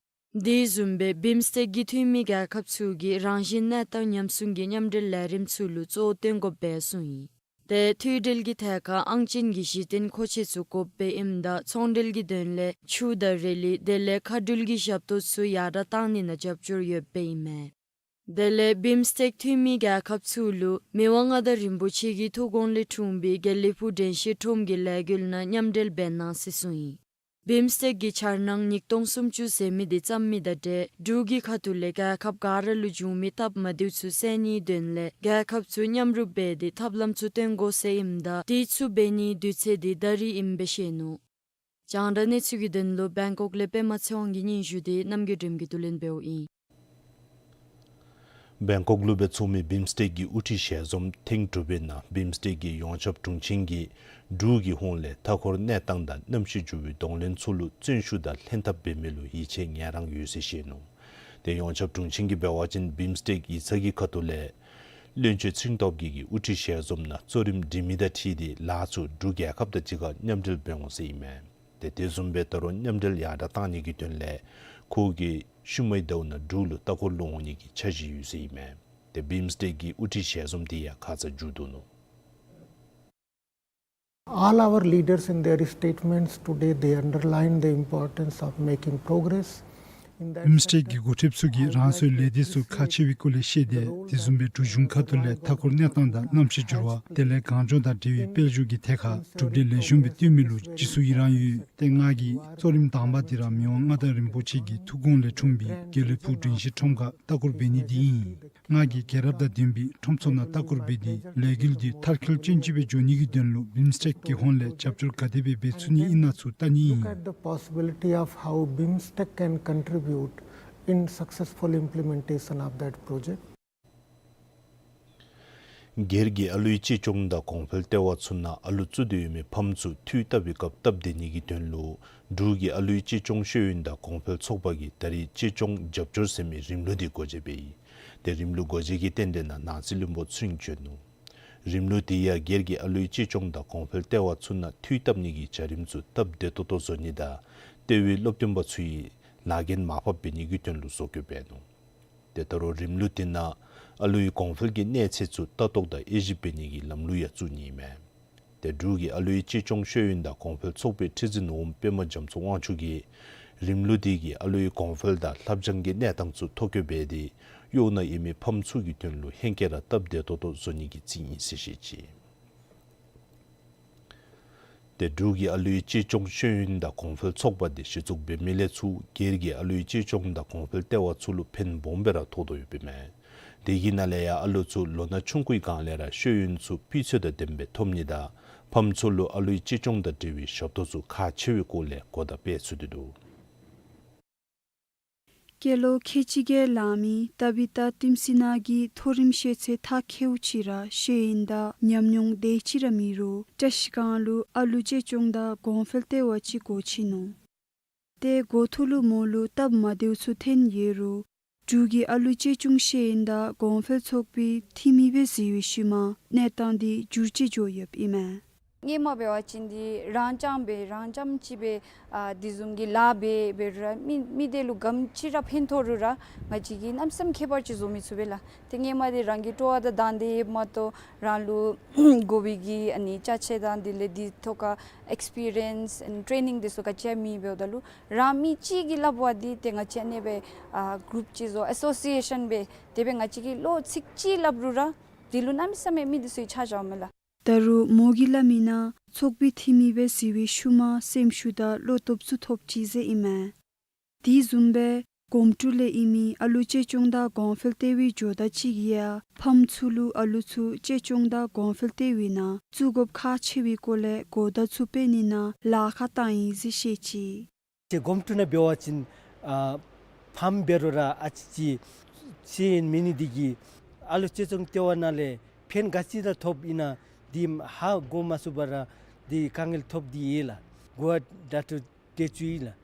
དེ་བཟུམ་སྦེ་བིམ་སི་ཊེཀ་གི་འཐུས་མི་རྒྱལ་ཁབ་ཚུ་གིས་རང་བཞིན་གནས་སྟངས་ཉམས་སྲུང་གི་མཉམ་འབྲེལ་ལས་རིམ་ཚུ་ལུ་གཙོ་བོ་བཏོན་དགོཔ་སྦེ་གསུངས་ཡི། ཏེ་མཐུད་འབྲེལ་གྱི་ཐད་ཁར་ཨང་ཅན་གྱི་གཞི་རྟེན་མཁོ་ཆས་ཚུ་དགོཔ་སྦེ་ཨིནམ་ད་ཚོང་འབྲེལ་གྱི་དོན་ལས་ཆུ་དང་རི་ལི་དེ་ལས་མཁའ་འགྲུལ་གྱི་ཞབས་ཏོག་ཚུ་ཡར་དྲགས་གཏང་ནི་ནང་རྒྱབ་སྐྱོར་ཡོདཔ་ཨིན་མས། དེ་ལས་བིམ་སི་ཊེཀ་འཐུས་མི་རྒྱལ་ཁབ་ཚུ་ལུ་མི་དབང་མངའ་བདག་རིན་པོ་ཆེ་གི་ཐུགས་དགོངས་ལས་འཁྲུངས་པའི་དགེ་ལེགས་ཕུག་དྲན་ཤེས་ཁྲོམ་གྱི་ལས་འགུལ་ནང་མཉམ་འབྲེལ་འབད་གནང་ཟེར་གསུངས་ཡི། བིམ་སི་ཊེཀ་གི་འཆར་སྣང་ཉིས་སྟོང་སུམ་ཅུ་ཟེར་མི་དེ་བརྩམ་མི་དང་འབྲེལ་འབྲུག་གི་ཁ་ཐུག་ལས་རྒྱལ་ཁབ་ག་ར་ལུ་བྱུང་མི་སྟབས་མ་བདེཝ་ཚུ་སེལ་ནིའི་དོན་ལས་རྒྱལ་ཁབ་ཚུ་མཉམ་རུབ་འབད་དེ་ཐབས་ལམ་ཚུ་སྟོན་དགོ་ཟེར་ཨིནམ་ད་དེ་ཚུ་འབད་ནིའི་དུས་ཚོད་དེ་ད་རིས་ཨིནམ་སྦེ་བཤད་ནུག། རྒྱང་བསྒྲགས་གནས་ཚུལ་གྱི་དོན་ལུ་བེང་ཀོག་ལས་པདྨ་ཚེ་དབང་གིས་སྙན་ཞུ་དེ་རྣམ་རྒྱལ་སྒྲོལམ་གྱིས་བསྡུ་ལེན་འབདཝ་ཨིན། བེང་ཀོག་ལུ་འབད་ཚུགས་མི་བིམ་སི་ཊེཀ་གི་དབུ་ཁྲིད་ཞལ་འཛོམས་ཐེངས་དྲུག་པའི་ནང་བིམ་སི་ཊེཀ་གི་ཡོངས་ཁྱབ་དྲུང་ཆེན་གྱིས་འབྲུག་གི་ཧོངས་ལས་མཐའ་འཁོར་གནས་སྟངས་དང་གནམ་གཤིས་འགྱུར་བའི་གདོང་ལེན་ཚུ་ལུ་བརྩོན་ཤུགས་དང་ལྷན་ཐབས་འབད་མི་ལུ་ཡིད་ཆེས་ངེས་རང་ཡོད་ཟེར་བཤད་ནུག། ཏེ་ཡོངས་ཁྱབ་དྲུང་ཆེན་གྱིས་འབད་བ་ཅིན་བིམ་སི་ཊེཀ་ཡིག་ཚང་གི་ཁ་ཐུག་ལས་བློན་ཆེན་ཚེ་རིང་སྟོབས་རྒྱས་ཀྱིས་དབུ་ཁྲིད་ཞལ་འཛོམས་ནང་གཙོ་རིམ་སྒྲིག་མི་དང་འཁྲིལ་ཏེ་ལཱ་ཚུ་འབྲུག་རྒྱལ་ཁབ་དང་གཅིག་ཁར་མཉམ་འབྲེལ་འབད་འོང་ཟེར་ཨིན་མས། ཏེ་དེ་བཟུམ་སྦེ་ད་རུང་མཉམ་འབྲེལ་ཡར་དྲགས་གཏང་ནི་གི་དོན་ལས་ཁོ་གིས་ཤུལ་མའི་ཟླཝ་ནང་འབྲུག་ལུ་ལྟ་སྐོར་ལུ་འོང་ནི་གི་འཆར་གཞི་ཡོད་ཟེར་ཨིན་མས། ཏེ་བིམ་སི་ཊེཀ་གི་དབུ་ཁྲིད་ཞལ་འཛོམས་དེ་ཡང་ཁ་ཙ་མཇུག་བསྡུ་ནུག། All our leaders in their statements today, they underline the importance of making progress in that sector. བིམ་སི་ཊེཀ་གི་འགོ་ཁྲིདཔ་ཚུ་གིས་རང་སོའི་ལས་སྡེ་ཚུ་ཁག་ཆེ་བའི་སྐོར་ལས་བཤད་དེ་དེ་བཟུམ་སྦེ་འབྲུག་གཞུང་ཁ་ཐུག་ལས་མཐའ་འཁོར་གནས་སྟངས་དང་གནམ་གཤིས་འགྱུར་བ་དེ་ལས་གངས་ལྗོངས་དང་འབྲེལ་བའི་དཔལ་འབྱོར་གྱི་ཐད་ཁར་གྲུབ་འབྲས་ལེགས་ཤོམ་སྦེ་བཏོན་མི་ལུ་རྗེས་སུ་ཡི་རང་ཡོད། ཏེ་ང་གིས་གཙོ་རིམ་དང་པ་དེ་ར་མི་དབང་མངའ་བདག་རིན་པོ་ཆེ་གི་ཐུགས་དགོངས་ལས་འཁྲུངས་པའི་དགེ་ལེགས་ཕུག་དྲན་ཤེས་ཁྲོམ་ཁར་ལྟ་སྐོར་འབད་ནི་དེ་ཨིན། ང་གིས་རྒྱལ་རབས་དང་ལྡན་པའི་ཁྲོམ་ཚུ་ནང་ལྟ་སྐོར་འབད་དེ་ལས་འགུལ་འདི་མཐར་འཁྱོལ་ཅན་ཅིག་སྦེ་འགྱོ་ནི་གི་དོན་ལུ་བིམ་སི་ཊེཀ་གི་ཧོངས་ལས་རྒྱབ་སྐྱོར་ག་དེ་སྦེ་འབད་ཚུགས་ནི་ཨིན་ན་ཚུ་བལྟ་ནི་ཨིན། Look at the possibility of how BIMSTEC can contribute in successful implementation of that project. སྒེར་གྱི་ཨ་ལུའི་གཅེས་སྐྱོང་དང་གོང་འཕེལ་ལྟེ་བ་ཚུ་ནང་ཨ་ལུ་བཙུགས་ཏེ་ཡོད་མི་ཕམ་ཚུ་འཐུས་བཏབ་པའི་སྐབས་སྟབས་བདེ་ནི་གི་དོན་ལུ་འབྲུག་གི་ཨ་ལུའི་གཅེས་སྐྱོང་ཤེས་ཡོན་དང་གོང་འཕེལ་ཚོགས་པ་གིས་ད་རིས་གཅེས་སྐྱོང་རྒྱབ་སྐྱོར་ཟེར་མི་རིམ་ལུགས་དེ་སྒོ་འབྱེད་འབད་ཡི། ཏེ་རིམ་ལུགས་སྒོ་འབྱེད་ཀྱི་རྟེན་འབྲེལ་ནང་ནང་སྲིད་བློན་པོ་ཚུན་བྱོན་ནུག། རིམ་ལུགས་དེ་ཡང་སྒེར་གྱི་ཨ་ལུའི་གཅེས་སྐྱོང་དང་གོང་འཕེལ་ལྟེ་བ་ཚུ་ནང་འཐུས་བཏབ་ནི་གི་བྱ་རིམ་ཚུ་སྟབས་བདེ་ཏོག་ཏོ་བཟོ་ནི་དང་ལྟེ་བའི་སློབ་སྟོན་པ་ཚུ་ཡི་ལཱ་འགན་མར་ཕབ་འབད་ནི་གི་དོན་ལུ་བཟོ་བཀོད་འབད་ནུག། ཏེ་ད་རུང་རིམ་ལུགས་དེ་ནང་ཨ་ལུའི་གོང་འཕེལ་གྱི་གནས་ཚད་ཚུ་ལྟ་རྟོག་དང་དབྱེ་ཞིབ་འབད་ནི་གི་ལམ་ལུགས་ཡང་བཙུགས་ནི་ཨིན་མས། ཏེ་འབྲུག་གི་ཨ་ལུའི་གཅེས་སྐྱོང་ཤེས་ཡོན་དང་གོང་འཕེལ་ཚོགས་པའི་ཁྲི་འཛིན་འོགམ་པདྨ་རྒྱ་མཚོ་དབང་ཕྱུག་གིས་རིམ་ལུགས་དེ་གིས་ཨ་ལུའི་གོང་འཕེལ་དང་ལྷབ་སྦྱང་གི་གནས་སྟངས་ཚུ་ཐོ་བཀོད་འབད་དེ་གཡོག་ནང་ཡོད་མི་ཕམ་ཚུ་གི་དོན་ལུ་ཧེང་སྐལ་ར་སྟབས་བདེ་ཏོག་ཏོ་བཟོ་ནི་གི་རྩིས་ཨིན་ཟེར་བཤད་ཅི། ཏེ་འབྲུག་གི་ཨ་ལུའི་གཅེས་སྐྱོང་ཤེས་ཡོན་དང་གོང་འཕེལ་ཚོགས་པ་དེ་གཞི་བཙུགས་འབད་མི་ལས་ཚུར་སྒེར་གྱི་ཨ་ལུའི་གཅེས་སྐྱོང་དང་གོང་འཕེལ་ལྟེ་བ་ཚུ་ལུ་ཕན་སྦོམ་སྦེ་ར་ཐོགས་དོ་ཡོདཔ་ཨིན་མས། དེ་གི་ནང་ལས་ཡང་ཨ་ལུ་ཚུ་ལོ་ན་ཆུང་ཀུའི་སྒང་ལས་ར་ཤེས་ཡོན་ཚུ་སྤུས་ཚད་དང་ལྡནམ་སྦེ་ཐོབ་ནི་དང་ཕམ་ཚུ་ལུ་ཨ་ལུའི་གཅེས་སྐྱོང་དང་འབྲེལ་བའི་ཞབས་ཏོག་ཚུ་ཁག་ཆེ་བའི་སྐོར་ལས་གོ་བརྡ་སྤེལ་ཚུགས་ཏེ་འདུག། སྐྱེས་ལོ་ཁལ་གཅིག་བརྒྱད་ལང་མི་ཏ་བི་ཏ་ཏིམ་སི་ན་གིས་མཐོ་རིམ་ཤེས་ཚད་མཐར་འཁྱོལཝ་ཅིག་ར་ཤེས་ཡོན་དང་ཉམས་མྱོང་དེ་ཅིག་ར་མེད་རུང་བཀྲིས་སྒང་ལུ་ཨ་ལུ་གཅེས་སྐྱོང་དང་གོང་འཕེལ་ལྟེ་བ་ཅིག་སྒོ་ཕྱེ་ནུག། ཏེ་འགོ་ཐོག་ལུ་མོ་ལུ་སྟབས་མ་བདེཝ་ཚུ་ཐོན་ཡོད་རུང་འབྲུག་གི་ཨ་ལུ་གཅེས་སྐྱོང་ཤེས་ཡོན་དང་གོང་འཕེལ་ཚོགས་པའི་འཐུས་མི་སྦེ་གཟིགས་པའི་ཤུལ་མ་གནས་སྟངས་དེ་འགྱུར་བཅོས་འགྱོ་ཡོདཔ་ཨིན་མས། སྔོན་མ་འབད་བ་ཅིན་འདི་རང་རྐྱང་སྦེ་རང་རྐྱངམ་ཅིག་སྦེ་ཨ་དེ་བཟུམ་གྱི་ལཱ་འབད་འབད་རུང་ར་མི་མི་དེ་ལུ་ག་ཅི་ར་ཕན་ཐོགས་རུང་ར་ང་བཅས་ཀྱིས་གནམ་མེད་ས་མེད་ཁྱད་པར་ཅིག་བཟོ་མི་ཚུགས་པས་ལགས། ཏེ་སྔོན་མ་འདི་རང་གི་སྤྲོ་བ་དང་དང་འདོད་ཡོདཔ་མ་གཏོགས་རང་ལུ་དགོ་པའི་གི་ཨ་ནི་ཅ་ཆས་དང་དེ་ལས་དེ་ཐོག་ཁར་ཨེགསི་པི་རི་ཡནསི་ཨེནཌ་ཊེ་རེ་ནིང་དེ་ཚུ་ག་ཅི་ཡང་མེད། འབདཝ་ད་ལུ་རང་མི་གཅིག་གིས་སླབ་པ་འདི་ཏེ་ང་བཅས་ཨ་ནི་སྦེ་ཨ་གུ་རུབ་ཅིག་བཟོ་ཨེ་སོ་སི་ཨེ་ཤཱན་སྦེ་དེ་སྦེ་ང་བཅས་ཀྱིས་བློ་ཚིག་གཅིག་སླབ་རུང་ར་དེ་ལུ་གནམ་མེད་ས་མེད་མི་དེ་ཚུ་ཡང་ཆ་བཞགཔ་མས་ལགས། ད་རུང་མོ་གིས་སླབ་མི་ནང་ཚོགས་པའི་འཐུས་མི་སྦེ་གཟིགས་པའི་ཤུལ་མ་སེམས་ཤུགས་དང་བློ་སྟོབས་ཚུ་ཐོབ་ཅི་ཟེར་ཨིན་མས། དེ་བཟུམ་སྦེ་ གོམ་ཀྲུ་ལས་ཨིན་མི་ཨ་ལུ་ཅེ་ཅོང་དང་གོང་འཕེལ་ཏེ་བའི་ཇོ་བདག་ཅིག་གིས་ཡང་ཕམ་ཚུ་ལུ་ཨ་ལུ་ཚུ་ཅེ་ཅོང་དང་གོང་འཕེལ་ཏེ་བའི་ནང་བཙུགས་དགོཔ་ཁག་ཆེ་བའི་སྐོར་ལས་གོ་བརྡ་ཚུ་སྤེལ་ནི་ནང་ལཱ་ཁག་བཏང་ཡི་ཟེར་བཤད་ཅི། ཏེ་གོམ་ཀྲུ་ནང་འབད་བ་ཅིན་ཨ་ཕམ་འབད་རུང་ར་ཨ་ཙི་ཅིག་ཤེས་ཡོན་མེད་ནི་འདི་གིས་ཨ་ལུ་ཅེ་ཅོང་ལྟེ་བ་ནང་ལས་ཕན་ག་ཅི་ར་ཐོབ་ཨིན་ན་འདི་ཧ་གོ་མ་ཚུགས་པར་ར་འདི་དཀའ་ངལ་ཐོབ་སྟེ་ཡོད་ལགས། གོ་བ་ད་ལྟོ་ཏེ་ཚུད་ཡི་ལགས།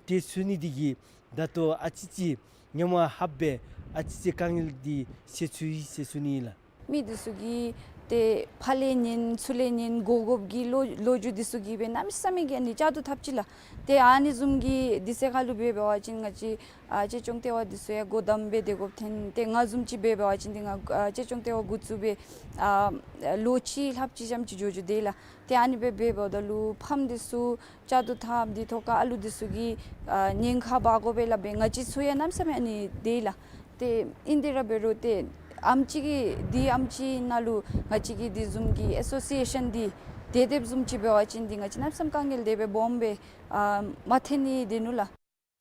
ཏེ་ཚུད་ནི་འདི་གིས་ད་ལྟོ་ཨ་ཙི་ཅིག་ཉམ་ང་ཧབ་སྦེ་ཨ་ཙི་ཅིག་དཀའ་ངལ་འདི་སེལ་ཚུགས་ཡི་ཟེར་ཞུ་ནི་ཨིན་ལགས། མི་འདི་ཚུ་གིས་ཏེ་ཕར་ལས་ཉན་ཚུར་ལས་ཉན་གོ་དགོཔ་གི་ལོ་ལོ་རྒྱུས་འདི་ཚུ་གིས་སྦེ་གནམ་མེད་ས་མེད་ཀྱི་ཨ་ནི་བཅག་ཏུ་ཐབས་ཅི་ལགས། ཏེ་ཨ་ནི་བཟུམ་གྱི་འདི་ཚེ་ཁ་ལུ་འབད་འབད་བ་ཅིན་ང་བཅས་ཨ་ཅེ་ཅོང་ལྟེ་བ་འདི་ཚུ་ཡང་སྒོ་བསྡམ་སྦེ་སྡོད་དགོཔ་ཐོན། ཏེ་ང་བཟུམ་ཅིག་འབད་འབད་བ་ཅིན་ཏེ་ང་ཨ་ཅེ་ཅོང་ལྟེ་བ་འགོ་བཙུགས་སྦེ་ཨ་ལོ་གཅིག་ལྷགཔ་ཅིག་ཙམ་ཅིག་འགྱོ་འགྱོ་དེས་ལགས། ཏེ་ཨ་ནི་སྦེ་འབད་འབདཝ་ད་ལུ་ཕམ་འདི་ཚུ་བཅག་ཏུ་ཐབས་འདི་ཐོག་ཁར་ཨ་ལུ་འདི་ཚུ་གིས་ཨ་ཉེན་ཁ་འབག་དགོ་པས་སླབ་སྦེ་ང་བཅས་ཚུ་ཡང་གནམ་མེད་ས་མེད་ཨ་ནི་དེས་ལགས། ཏེ་ཨིན་ཏེ་ར་འབད་རུང་ཏེ་ཨེམ་ཆི་གི་འདི་ཨེམ་ཆི་ནང་ལུ་ང་བཅས་ཀྱི་འདི་བཟུམ་གྱི་ཨེ་སོ་སི་ཨེ་ཤཱན་འདི་དེ་དེ་བཟུམ་ཅིག་འབད་བ་ཅིན་འདི་ང་བཅས་གནམ་མེད་ས་མེད་དཀའ་ངལ་དེ་སྦེ་སྦོམ་སྦེ་ཨ་མ་ཐོན་ནི་དེ་ནུག་ལགས།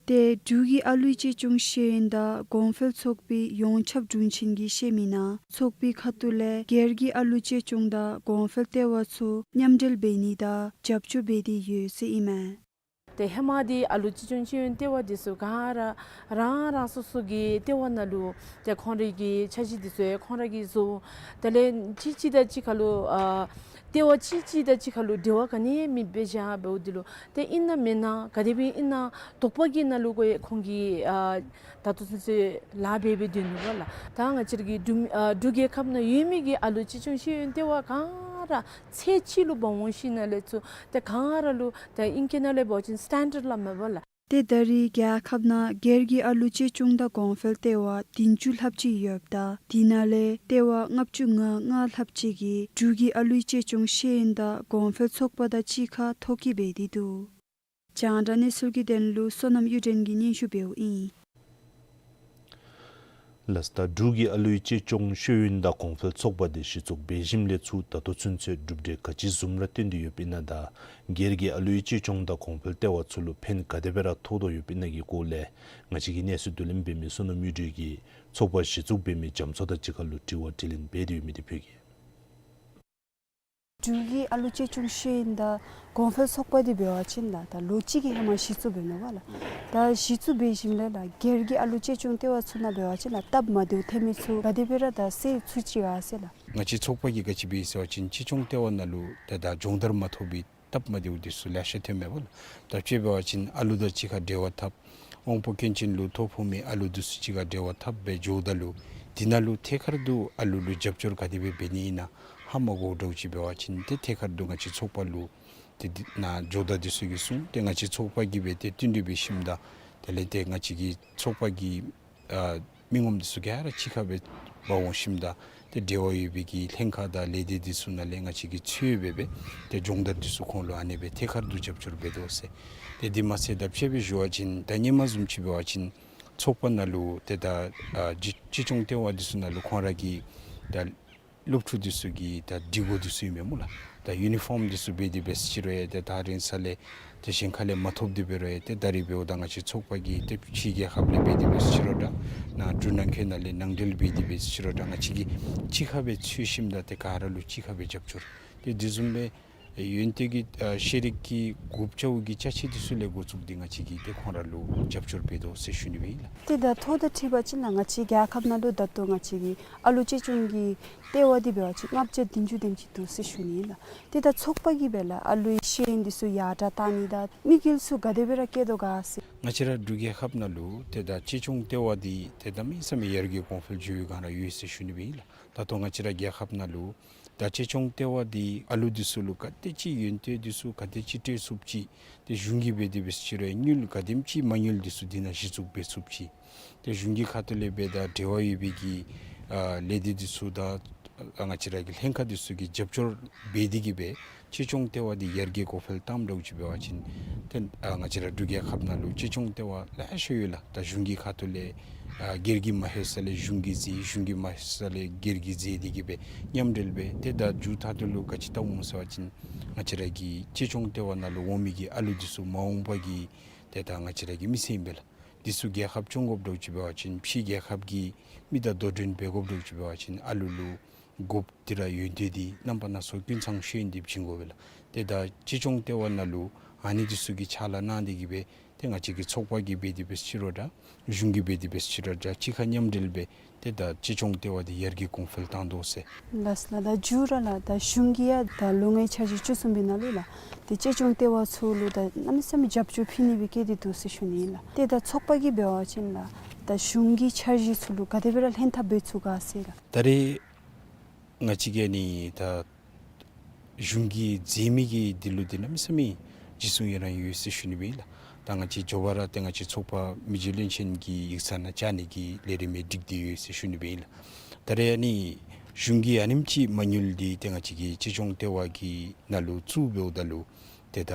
ཏེ་འབྲུག་གི་ཨ་ལུའི་ཅེ་ཅོང་ཤེས་ཡོན་དང་གོང་འཕེལ་ཚོགས་པའི་ཡོངས་ཁྱབ་དྲུང་ཆེན་གྱིས་བཤད་མི་ནང་ཚོགས་པའི་ཁ་ཐུག་ལས་སྒེར་གྱི་ཨ་ལུ་ཅེ་ཅོང་དང་གོང་འཕེལ་ལྟེ་བ་ཚུ་མཉམ་འབྲེལ་འབད་ནི་དང་རྒྱབ་སྐྱོར་འབད་དེ་ཡོད་ཟེར་ཨིན་མས། ཏེ་ཧེ་མ་འདི་ཨ་ལུ་ཅེ་ཅོང་ཤེས་ཡོན་ལྟེ་བ་འདི་ཚུ་ག་ར་རང་རང་སོ་སོ་གི་ལྟེ་བ་ནང་ལུ་ཏེ་ཁོང་རའི་གི་འཆར་གཞི་འདི་ཚུ་ཡང་ཁོང་ར་གིས་བཟོ། དེ་ལས་གཅིག་གཅིག་དང་གཅིག་ཁར་ལུ་ཨ་ལྟེ་བ་གཅིག་གཅིག་དང་གཅིག་ཁར་ལུ་འབྲེལ་བ་ག་ནི་མེདཔ་སྦེ་བཞག་འབདཝ་འདི་ལུ་ཏེ་ཨིན་ན་མེན་ན་ག་དེ་སྦེ་ཨིན་ན་དོགས་པ་གི་ནང་ལུ་ཁོང་གིས་ཨ་ད་ལྟོ་ཚུན་ཚོད་ལཱ་འབད་འབད་སྡོད་ནུག་པ་ལགས། ད་ང་བཅས་ར་གི་འབྲུག་ཨ་འབྲུག་རྒྱལ་ཁབ་ནང་ཡོད་མི་གི་ཨ་ལུ་ཅེ་ཅོང་ཤེས་ཡོན་ལྟེ་བ་ག་ར་ཚད་གཅིག་ལུ་འབག་འོང་ཞིནམ་ལས་ཚུ་ཏེ་ག་ར་ལུ་ཏེ་ཨིང་སྐད་ནང་ལས་འབད་བ་ཅིན་སི་ཊེན་ཌརཌ་སླབ་མས་པ་ལགས། ཏེ་ད་རེས་རྒྱལ་ཁབ་ནང་སྒེར་གྱི་ཨ་ལུ་ཅེ་ཅོང་དང་གོང་འཕེལ་ལྟེ་བ་བདུན་ཅུ་ལྷགཔ་ཅིག་ཡོདཔ་ད་དེ་ནང་ལས་ལྟེ་བ་ལྔ་བཅུ་ང་ལྔ་ལྷགཔ་ཅིག་གིས་འབྲུག་གི་ཨ་ལུའི་ཅེ་ཅོང་ཤེས་ཡོན་དང་གོང་འཕེལ་ཚོགས་པ་དང་གཅིག་ཁར་ཐོ་བཀོད་འབད་དེ་འདུག། རྒྱང་བསྒྲགས་གནས་ཚུལ་གྱི་དོན་ལུ་བསོད་ནམས་གཡུ་སྒྲོན་གྱིས་སྙན་ཞུ་འབདཝ་ཨིན། ལགས། ད་འབྲུག་གི་ཨ་ལུའི་ཅེ་ཅོང་ཤེས་ཡོན་དང་གོང་འཕེལ་ཚོགས་པ་འདི་གཞི་བཙུགས་འབད་ཞིནམ་ལས་ཚུར་ད་ལྟོ་ཚུན་ཚོད་གྲུབ་འབྲས་ག་ཅི་བཟུམ་ར་བཏོན་ཏེ་ཡོདཔ་ཨིན་ན་དང་སྒེར་གྱི་ཨ་ལུའི་ཅེ་ཅོང་དང་གོང་འཕེལ་ལྟེ་བ་ཚུ་ལུ་ཕན་ག་དེ་སྦེ་ར་ཐོགས་དོ་ཡོདཔ་ཨིན་ན་གི་སྐོར་ལས་ང་བཅས་ཀྱི་གནས་ཚུལ་བསྡུ་ལེན་འབད་མི་བསོད་ནམས་གཡུ་སྒྲོན་གྱིས་ཚོགས་པ་གཞི་བཙུགས་འབད་མི་རྒྱ་མཚོ་དང་གཅིག་ཁར་ལུ་དྲི་བ་དྲིས་ལན་འབད་དེ་ཡོད་མི་འདི་ཕུལ་གེ། འབྲུག་གི་ཨ་ལུ་ཅེ་ཅོང་ཤེས་ཡོན་དང་གོང་འཕེལ་ཚོགས་པ་འདི་འབད་བ་ཅིན་ལགས་ད་ལོ་གཅིག་གི་ཧེ་མ་གཞི་བཙུགས་འབད་ནུག་པ་ལགས། ད་གཞི་བཙུགས་འབད་ཞིནམ་ལས་ལགས་སྒེར་གྱི་ཨ་ལུ་ཅེ་ཅོང་ལྟེ་བ་ཚུ་ནང་འབད་བ་ཅིན་ལགས་སྟབས་མ་བདེཝ་ཐོན་མི་ཚུ་ག་དེ་སྦེ་ར་ད་སེལ་ཚུགས་ཅི་ག་ཟེར་ལགས། ང་བཅས་ཚོགས་པ་གིས་ག་ཅི་འབད་ཟེར་བ་ཅིན་ཅེ་ཅོང་ལྟེ་བ་ནང་ལུ་ད་ད་སྦྱོང་བརྡར་མ་ཐོབ་པའི་སྟབས་མ་བདེཝ་འདི་ཚུ་ལེ་ཤ་ཐོནམ་མས་པ་ལགས། ད་དཔྱེ་འབད་བ་ཅིན་ཨ་ལུ་དང་གཅིག་ཁར་འབྲེལ་བ་འཐབ། དབང་པོ་སྐྱོན་ཅན་ལུ་ཐོ་ཕོག་མི་ཨ་ལུ་འདི་ཚུ་གཅིག་ཁར་འབྲེལ་བ་འཐབ་སྦེ་འགྱོཝ་ད་ལུ་དེ་ནང་ལུ་ཐད་ཀར་དུ་ཨ་ལུ་ལུ་རྒྱབ་སྐྱོར་ག་དེ་སྦེ་འབད་ནི་ཨིན་ན་ཧ་མ་གོཝ་འདྲཝ་ཅིག་འབད་བ་ཅིན་ཏེ་ཐད་ཀར་དུ་ང་བཅས་ཚོགས་པ་ལུ་ཏེ་འདི་ནང་ཇོ་བདག་འདི་ཚུ་གིས་གསུངས། ཏེ་ང་བཅས་ཚོགས་པ་གིས་སྦེ་ཏེ་བསྟུན་གྲོས་འབད་ཞིནམ་ད་དེ་ལས་ཏེ་ང་བཅས་ཀྱི་ཚོགས་པ་གི་ཨ་མི་ངོམ་འདི་ཚུ་ག་ར་གཅིག་ཁར་སྦེ་འབག་འོང་ཞིནམ་ད་ཏེ་འབྲེལ་བ་ཡོད་པའི་གི་ལྷན་ཁག་དང་ལས་སྡེ་འདི་ཚུ་ནང་ལས་ང་བཅས་ཀྱིས་འཚོལ་སྦེ་སྦེ་ཏེ་སྦྱོང་བརྡར་འདི་ཚུ་ཁོང་ལུ་ཨ་ནེ་སྦེ་ཐད་ཀར་དུ་རྒྱབ་སྐྱོར་འབད་དོ་ཟེར། ཏེ་འདི་མ་ཚད་ད་དཔྱེ་སྦེ་ཞུ་བ་ཅིན་ད་ཧེ་མ་བཟུམ་ཅིག་འབད་བ་ཅིན་ཚོགས་པ་ནང་ལུ་ཏེ་ད་ཨ་ཅེ་ཅེ་ཅོང་ལྟེ་བ་འདི་ཚུ་ནང་ལུ་ཁོང་ར་གི་ད་སློབ་ཕྲུག་འདི་ཚུ་གི་ད་སྒྲིག་གོ་འདི་ཚུ་ཨིན་མས་སྨོ་ལགས། ད་ཡུ་ནི་ཕོརམ་འདི་ཚུ་འབད་དེ་འབད་ཟེར་ཅི་རུང་ཡང་ཏེ་ད་རིང་ས་ལས་ཏེ་གཞན་ཁ་ལས་མ་ཐོབ་སྟེ་འབད་རུང་ཡང་ཏེ་ད་རིས་འབདཝ་ད་ང་བཅས་ཚོགས་པ་གིས་ཏེ་ཕྱི་རྒྱལ་ཁབ་ལས་འབད་དེ་འབད་ཟེར་ཅི་རུང་འདྲ་ནཱ་འབྲུག་ནང་འཁོད་ནང་ལས་ནང་འབྲེལ་འབད་དེ་འབད་ཟེར་ཅི་རུང་འདྲ་ང་བཅས་ཀྱིས་གཅིག་ཁར་སྦེ་འཚོལ་ཞིནམ་ད་ཏེ་ག་ར་ལུ་གཅིག་ཁར་སྦེ་རྒྱབ་སྐྱོར་ཏེ་དེ་བཟུམ་སྦེ་ཡོན་ཏན་གྱི་ཨ་ཤེས་རིག་གི་གུ་བཅའ་བའི་གི་ཅ་ཆས་འདི་ཚུ་ལས་འགོ་བཙུགས་ཏེ་ང་བཅས་ཀྱིས་ཏེ་ཁོང་ར་ལུ་རྒྱབ་སྐྱོར་འབད་དོ་ཟེར་ཞུ་ནི་སྦེ་ཨིན་ལགས། ཏེ་ད་ཐོག་དང་འཁྲིལ་བ་ཅིན་ལགས་ང་བཅས་རྒྱལ་ཁབ་ནང་ལུ་ད་ལྟོ་ང་བཅས་ཀྱི་ཨ་ལུ་ཅེ་ཅོང་གི་ལྟེ་བ་འདི་འབད་བ་ཅིན་ལྔ་བརྒྱ་བདུན་ཅུ་དེམ་ཅིག་འདུག་ཟེར་ཞུ་ནི་ཨིན་ལགས། ཏེ་ད་ཚོགས་པ་གིས་སྦེ་ལགས་ཨ་ལུའི་ཤེས་ཡོན་འདི་ཚུ་ཡར་དྲག་གཏང་ནི་དང་དམིགས་ཡུལ་ཚུ་ག་དེ་སྦེ་ར་བསྐྱེད་དོ་ག་ཟེར། ང་བཅས་ར་འབྲུག་རྒྱལ་ཁབ་ནང་ལུ་ཏེ་ད་ཅེ་ཅོང་ལྟེ་བ་འདི་ཏེ་གནམ་མེད་ས་མེད་ཡར་རྒྱས་གོང་འཕེལ་འགྱོ་བའི་སྒང་ར་ཡོད་ཟེར་ཞུ་ནི་སྦེ་ཨིན་ལགས། ད་ལྟོ་ང་བཅས་ར་རྒྱལ་ཁབ་ནང་ལུ་ད་ཅེ་ཅོང་ལྟེ་བ་འདི་ཨ་ལུ་འདི་ཚུ་ལུ་ག་དེ་ཅིག་ཡོན་ཏན་འདི་ཚུ་ག་དེ་ཅིག་སྤྲོད་ཚུགསཔ་ཅིག་ཏེ་གཞུང་གིས་འབད་དེ་འབད་ཟེར་ཅི་རུང་དངུལ་ག་དེམ་ཅིག་མ་དངུལ་འདི་ཚུ་འདི་ནང་གཞི་བཙུགས་འབད་ཚུགསཔ་ཅིག་ཏེ་གཞུང་གི་ཁ་ཐུག་ལས་འབད་དང་འབྲེལ་བ་ཡོད་པའི་གི་ཨ་ལས་སྡེ་འདི་ཚུ་དང་ཨ་ང་བཅས་ར་གི་ལྷན་ཁག་འདི་ཚུ་གིས་རྒྱབ་སྐྱོར་འབད་དེ་གིས་སྦེ་ཅེ་ཅོང་ལྟེ་བ་འདི་ཡར་རྒྱས་གོང་འཕེལ་བཏངམ་འདྲཝ་ཅིག་འབད་བ་ཅིན་ཏེ་ཨ་ང་བཅས་ར་འབྲུག་རྒྱལ་ཁབ་ནང་ལུ་ཅེ་ཅོང་ལྟེ་བ་ལེ་ཤ་ཡོད་ལགས། ད་གཞུང་གི་ཁ་ཐུག་ལས་ཨ་སྒེར་གྱིས་མ་ལྷོད་ས་ལས་གཞུང་གིས་མཛད། གཞུང་གིས་མ་ལྷོད་ས་ལས་སྒེར་གྱིས་མཛད་དེ་གིས་སྦེ་མཉམ་འབྲེལ་འབད། ཏེ་ད་མཇུག་མཐར་དུ་ལུ་ག་ཅི་བལྟཝ་སྨོ་ཟེར་བ་ཅིན་ང་བཅས་ར་གི་ཅེ་ཅོང་ལྟེ་བ་ནང་ལུ་འོང་མི་གི་ཨ་ལུ་འདི་ཚུ་མ་འོངས་པ་གི་ཏེ་ད་ང་བཅས་ར་གི་མི་ཚེ་ཨིན་པས་ལགས། འདི་ཚུ་རྒྱལ་ཁབ་སྐྱོང་དགོཔ་འདྲཝ་ཅིག་འབད་བ་ཅིན་ཕྱི་རྒྱལ་ཁབ་ཀྱི་མི་དང་དོ་འགྲན་འབད་དགོཔ་འདྲཝ་ཅིག་འབད་བ་ཅིན་ཨ་ལུ་ལུ་དགོཔ་འདི་ར་ཡོན་ཏན་འདི་རྣམ་པ་སྣ་ཚོགས་ཀུན་ཚང་ཤེས་ཡོན་འདི་བྱིན་དགོ་པས་ལགས། ཏེ་ད་གཅེས་སྐྱོང་ལྟེ་བ་ནང་ལུ་ཨ་ནི་འདི་ཚུ་གི་ཕྱག་ལཱ་གནང་སྟེ་གིས་སྦེ་ཏེ་ང་བཅས་ཀྱི་ཚོགས་པ་གིས་འབད་དེ་འབད་ཅི་རུང་ར་གཞུང་གིས་འབད་དེ་འབད་ཅི་རུང་ར་གཅིག་ཁར་མཉམ་འབྲེལ་སྦེ་ཏེ་ད་གཅེས་སྐྱོང་ལྟེ་བ་འདི་ཡར་རྒྱས་གོང་འཕེལ་བཏང་དོ་ཟེར། ལགས་ལགས། ད་མཇུག་ར་ལགས་ད་གཞུང་གིས་ཡང་ད་ལོ་ལྔའི་འཆར་གཞི་བཅུ་གསུམ་པའི་ནང་ལུ་ལགས་ཏེ་གཅེས་སྐྱོང་ལྟེ་བ་ཚུ་ལུ་ད་གནམ་མེད་ས་མེད་རྒྱབ་སྐྱོར་ཕུལ་ནི་སྦེ་བཀོད་དེ་འདུག་ཟེར་ཞུ་ནི་ཨིན་ལགས། ཏེ་ད་ཚོགས་པ་གིས་འབད་བ་ཅིན་ལགས་ད་གཞུང་གི་འཆར་གཞི་ཚུ་ལུ་ག་དེ་སྦེ་ར་ལྷན་ཐབས་འབད་ཚུགས་ག་ཟེར་ལགས། ད་རེས་ང་བཅས་ཀྱིས་ནི་ད་གཞུང་གིས་མཛད་མི་གི་འདི་ལུ་འདི་གནམ་མེད་ས་མེད་རྗེས་སུ་ཡི་རངས་ཡོད་ཟེར་ཞུ་ནི་སྦེ་ཨིན་ལགས། ད་ང་བཅས་མགྱོགས་པ་ར་ཏེ་ང་བཅས་ཚོགས་པ་མི་རྗེ་བློན་ཆེན་གྱི་ཡིག་ཚང་ནང་བཅར་ནི་གི་ལས་རིམ་ཡང་སྒྲིག་སྟེ་ཡོད་ཟེར་ཞུ་ནི་སྦེ་ཨིན་ལགས། ད་རེས་ཨ་ནི་གཞུང་གིས་ཨ་ནེམ་ཅིག་མ་དངུལ་འདི་ཏེ་ང་བཅས་ཀྱི་གཅེས་སྐྱོང་ལྟེ་བ་གི་ནང་ལུ་བཙུགས་འབདཝ་ད་ལུ་ཏེ་ད་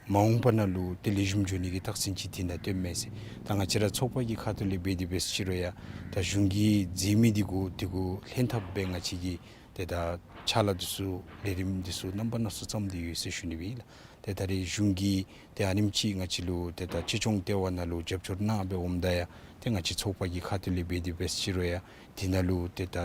མ་འོངས་པ་ནང་ལུ་ཏེ་ལེགས་ཤོམ་འགྱོ་ནི་གི་རྟགས་མཚན་ཅིག་འདི་ནང་སྟོནམ་མས་ཟེར། ད་ང་བཅས་ར་ཚོགས་པ་གི་ཁ་ཐུག་ལས་འབད་དེ་འབད་ཅི་རུང་ཡང་ད་གཞུང་གིས་མཛད་མི་འདི་གུ་འདི་གུ་ལྷན་ཐབས་སྦེ་ང་བཅས་ཀྱིས་ཏེ་ད་ཕྱག་ལཱ་འདི་ཚུ་ལས་རིམ་འདི་ཚུ་རྣམ་པ་སྣ་ཚོགས་བརྩམས་ཏེ་ཡོད་ཟེར་ཞུ་ནི་སྦེ་ཨིན་ལགས། ཏེ་ད་རེས་གཞུང་གིས་ཏེ་ཨ་ནེམ་ཅིག་ང་བཅས་ལུ་ཏེ་ད་གཅེས་སྐྱོང་ལྟེ་བ་ནང་ལུ་རྒྱབ་སྐྱོར་གནང་སྦེ་འོངམ་ད་ཡང་ཏེ་ང་བཅས་ཚོགས་པ་གི་ཁ་ཐུག་ལས་འབད་དེ་འབད་ཅི་རུང་ཡང་འདི་ནང་ལུ་ཏེ་ད་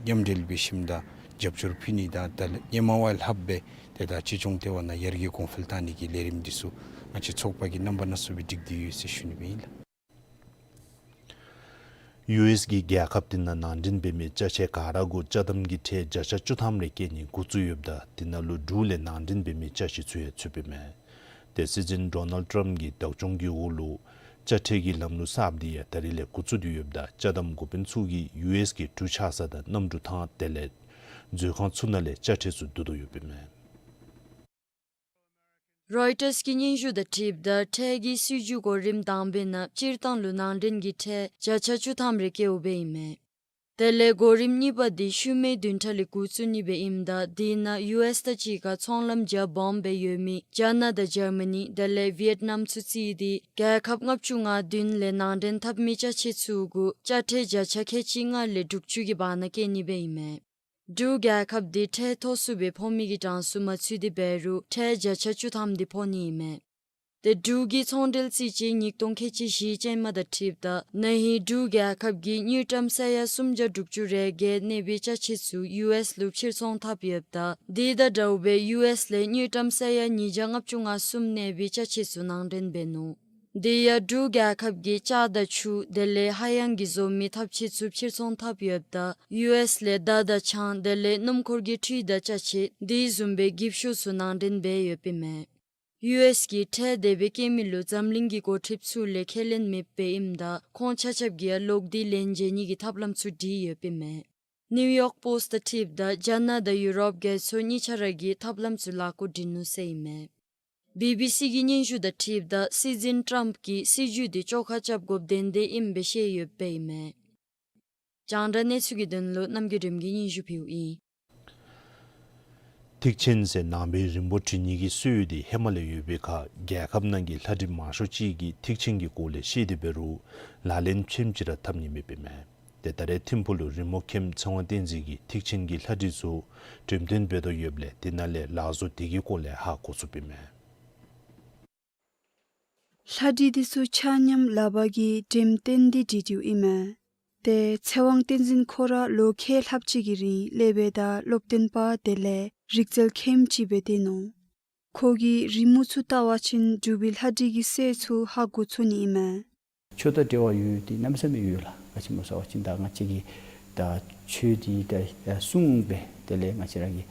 མཉམ་འབྲེལ་འབད་ཞིནམ་ད་རྒྱབ་སྐྱོར་ཕུལ་ནི་དང་ད་ཧེ་མ་བ་ལྷགཔ་སྦེ་ཏེ་ད་གཅེས་སྐྱོང་ལྟེ་བ་ནང་ཡར་རྒྱས་གོང་འཕེལ་བཏང་ནི་གི་ལས་རིམ་འདི་ཚུ་ང་བཅས་ཚོགས་པ་གིས་རྣམ་པ་སྣ་ཚོགས་སྦེ་སྒྲིག་སྟེ་ཡོད་ཟེར་ཞུ་ནི་སྦེ་ཨིན་ལགས། ཡུ་ཨེསི་གིས་རྒྱལ་ཁབ་དེ་ནང་ནང་འདྲེན་འབད་མི་ཅ་ཆས་ག་ར་གུ་ཅ་དམ་གྱི་ཁྲལ་བརྒྱ་ཆ་བཅུ་ཐམ་རེ་བཀལ་ནི་འགོ་བཙུགས་ཡོདཔ་ད་དེ་ནང་ལུ་འབྲུག་ལས་ནང་འདྲེན་འབད་མི་ཅ་ཆས་ཚུ་ཡང་ཚུདཔ་ཨིན་མས། ཏེ་སྲིད་འཛིན་ཌོ་ནལཌ་ཊམཔ་གི་བདག་སྐྱོང་གི་འོག་ལུ་ཅ་ཁྲལ་གྱི་ལམ་ལུགས་གསརཔ་འདི་ཡང་ད་རིས་ལས་འགོ་བཙུགས་ཏེ་ཡོདཔ་ད་ཅ་དམ་འགོ་དཔོན་ཚུ་གིས་ཡུ་ཨེསི་གི་འབྲུག་ཆགས་ས་དང་གནམ་གྲུ་ཐང་དེ་ལས་མཛོད་ཁང་ཚུ་ནང་ལས་ཅ་ཁྲལ་ཚུ་བསྡུ་དོ་ཡོདཔ་ཨིན་མས། རོའི་ཊརསི་གི་སྙན་ཞུ་དང་འཁྲིལཝ་ད་ཁྲལ་གྱི་སྲིད་བྱུས་གོ་རིམ་དང་པའི་ནང་སྤྱིར་བཏང་ལུ་ནང་འདྲེན་གྱི་ཁྲལ་བརྒྱ་ཆ་བཅུ་ཐམ་རེ་བཀལཝ་སྦེ་ཨིན་མས། དེ་ལས་གོ་རིམ་གཉིས་པ་འདི་ཤུལ་མའི་བདུན་ཕྲག་ལས་འགོ་བཙུགས་ནི་སྦེ་ཨིནམ་ད་དེ་ནང་ཡུ་ཨེསི་དང་གཅིག་ཁར་ཚོང་ལམ་རྒྱ་སྦོམ་སྦེ་ཡོད་མི་ཅའི་ན་དང་ཇར་མ་ནི་དེ་ལས་ཝི་ཡེཊ་ནམ་ཚུ་བརྩིས་ཏེ་རྒྱལ་ཁབ་ལྔ་བཅུ་ང་བདུན་ལས་ནང་འདྲེན་འཐབ་མི་ཅ་ཆས་ཚུ་གུ་ཅ་ཁྲལ་བརྒྱ་ཆ་ཁལ་གཅིག་ལྔ་ལས་དྲུག་ཅུ་གི་བར་ན་བཀལ་ནི་སྦེ་ཨིན་མས། འབྲུག་རྒྱལ་ཁབ་འདི་ཁྲལ་མཐོ་སུ་སྦེ་ཕོག་མི་གི་གྲངས་སུ་མ་ཚུད་དེ་འབད་རུང་ཁྲལ་བརྒྱ་ཆ་བཅུ་ཐམ་འདི་ཕོག་ནི་ཨིན་མས། ཏེ་འབྲུག་གི་ཚོང་འབྲེལ་རྩིས་ཆད་ཉིས་སྟོང་ཁལ་གཅིག་བཞི་ཅན་མ་དང་འཁྲིལཝ་ད་ན་ཧིང་འབྲུག་རྒྱལ་ཁབ་ཀྱིས་དངུལ་ཀྲམ་ས་ཡ་སུམ་བརྒྱ་དྲུག་ཅུ་རེ་བརྒྱད་གནས་པའི་ཅ་ཆས་ཚུ་ཡུ་ཨེསི་ལུ་ཕྱིར་ཚོང་འཐབ་ཡོདཔ་ད་དེ་དང་འདྲཝ་སྦེ་ཡུ་ཨེསི་ལས་དངུལ་ཀྲམ་ས་ཡ་ཉིས་བརྒྱ་ལྔ་བཅུ་ང་གསུམ་གནས་པའི་ཅ་ཆས་ཚུ་ནང་འདྲེན་འབད་ནུག། དེ་ཡང་འབྲུག་རྒྱལ་ཁབ་ཀྱིས་ལྕགས་དང་ཆུ་དེ་ལས་ཧ་ཡང་གིས་བཟོ་མི་ཐབ་ཆས་ཚུ་ཕྱིར་ཚོང་འཐབ་ཡོདཔ་ད་ཡུ་ཨེསི་ལས་མདའ་དང་ཆང་དེ་ལས་སྣུམ་འཁོར་གྱི་འཕྲུལ་དང་ཅ་ཆས་དེ་བཟུམ་སྦེ་འགྱིབ་ཤོག་ཚུ་ནང་འདྲེན་འབད་ཡོདཔ་ཨིན་མས། ཡུ་ཨེསི་གིས་ཁྲལ་དེ་སྦེ་བཀལ་མི་ལུ་འཛམ་གླིང་གི་འགོ་ཁྲིདཔ་ཚུ་ལས་ཁས་ལེན་མེདཔ་སྦེ་ཨིནམ་ད་ཁོང་ཆ་ཁྱབ་ཀྱིས་ཡང་ལོག་སྟེ་ལན་འཇལ་ནི་གི་ཐབས་ལམ་ཚུ་སྒྲིག་ཡོདཔ་ཨིན་མས། ནིའུ་ཡོག་པོསཊ་དང་འཁྲིལཝ་ད་རྒྱ་ནག་དང་ཡུ་རོབ་རྒྱལ་ཚོགས་གཉིས་ཆ་ར་གིས་ཐབས་ལམ་ཚུ་ལཱ་འགོ་འདྲེན་ནུག་ཟེར་ཨིན་མས། བི་བི་སི་གི་སྙན་ཞུ་དང་འཁྲིལཝ་ད་སྲིད་འཛིན་ཊམཔ་གིས་སྲིད་བྱུས་འདི་བཅོ་ཁ་རྐྱབ་དགོཔ་ཏན་ཏན་ཨིནམ་སྦེ་བཤད་ཡོདཔ་ཨིན་མས། རྒྱང་བསྒྲགས་གནས་ཚུལ་གྱི་དོན་ལུ་རྣམ་རྒྱལ་སྒྲོལམ་གིས་སྙན་ཞུ་ཕུལཝ་ཨིན། ཐེག་ཆེན་ཟེར་ནང་པའི་རི་མོ་འབྲི་ནི་གི་སྲོལ་འདི་ཧེ་མ་ལས་ཡོད་པའི་ཁར་རྒྱལ་ཁབ་ནང་གི་ལྷ་བྲིས་མང་ཤོས་ཅིག་གིས་ཐེག་ཆེན་གྱི་སྐོར་ལས་ཤེས་ཏེ་འབད་རུང་ལག་ལེན་ཕྱེནམ་ཅིག་ར་འཐབ་ནི་མེདཔ་ཨིན་མས། ཏེ་ད་རེས་ཐིམ་ཕུག་ལུ་རི་མོ་མཁནམ་ཚེ་དབང་བསྟན་འཛིན་གྱིས་ཐེག་ཆེན་གྱི་ལྷ་བྲིས་ཚུ་འགྲེམས་སྟོན་འབད་དོ་ཡོདཔ་ལས་དེ་ནང་ལས་ལགས་བཟོ་དེ་གི་སྐོར་ལས་ཧ་གོ་ཚུགསཔ་ཨིན་མས། ལྷ་བྲིས་འདི་ཚུ་ཆ་མཉམ་ལག་པ་གིས་འགྲེམས་སྟོན་འདི་བྲིས་བྲིསཝ་ཨིན་མས། ཏེ་ཚེ་དབང་བསྟན་འཛིན་ཁོ་ར་ལོ་ཁལ་ལྷགཔ་ཅིག་གི་རིང་ལས་སྦེ་ད་སློབ་སྟོན་པ་དེ་ལས་རིག་རྩལ་མཁནམ་ཅིག་སྦེ་སྡོད་ནུག། ཁོ་གིས་རི་མོ་ཚུ་བལྟ་བ་ཅིན་འབྲུག་པའི་ལྷ་བྲིས་ཀྱི་སྲོལ་ཚུ་ཧ་གོ་ཚུགས་ནི་ཨིན་མས། ཆོས་དང་འབྲེལ་བ་ཡོད་འདི་གནམ་མེད་ས་མེད་ཡོད་ལགས། ག་ཅི་སྨོ་ཟེར་བ་ཅིན་ད་ང་བཅས་ཀྱིས་ད་ཆོས་འདི་ད་གསུང་སྦེ་དེ་ལས་ང་བཅས་ར་གིས་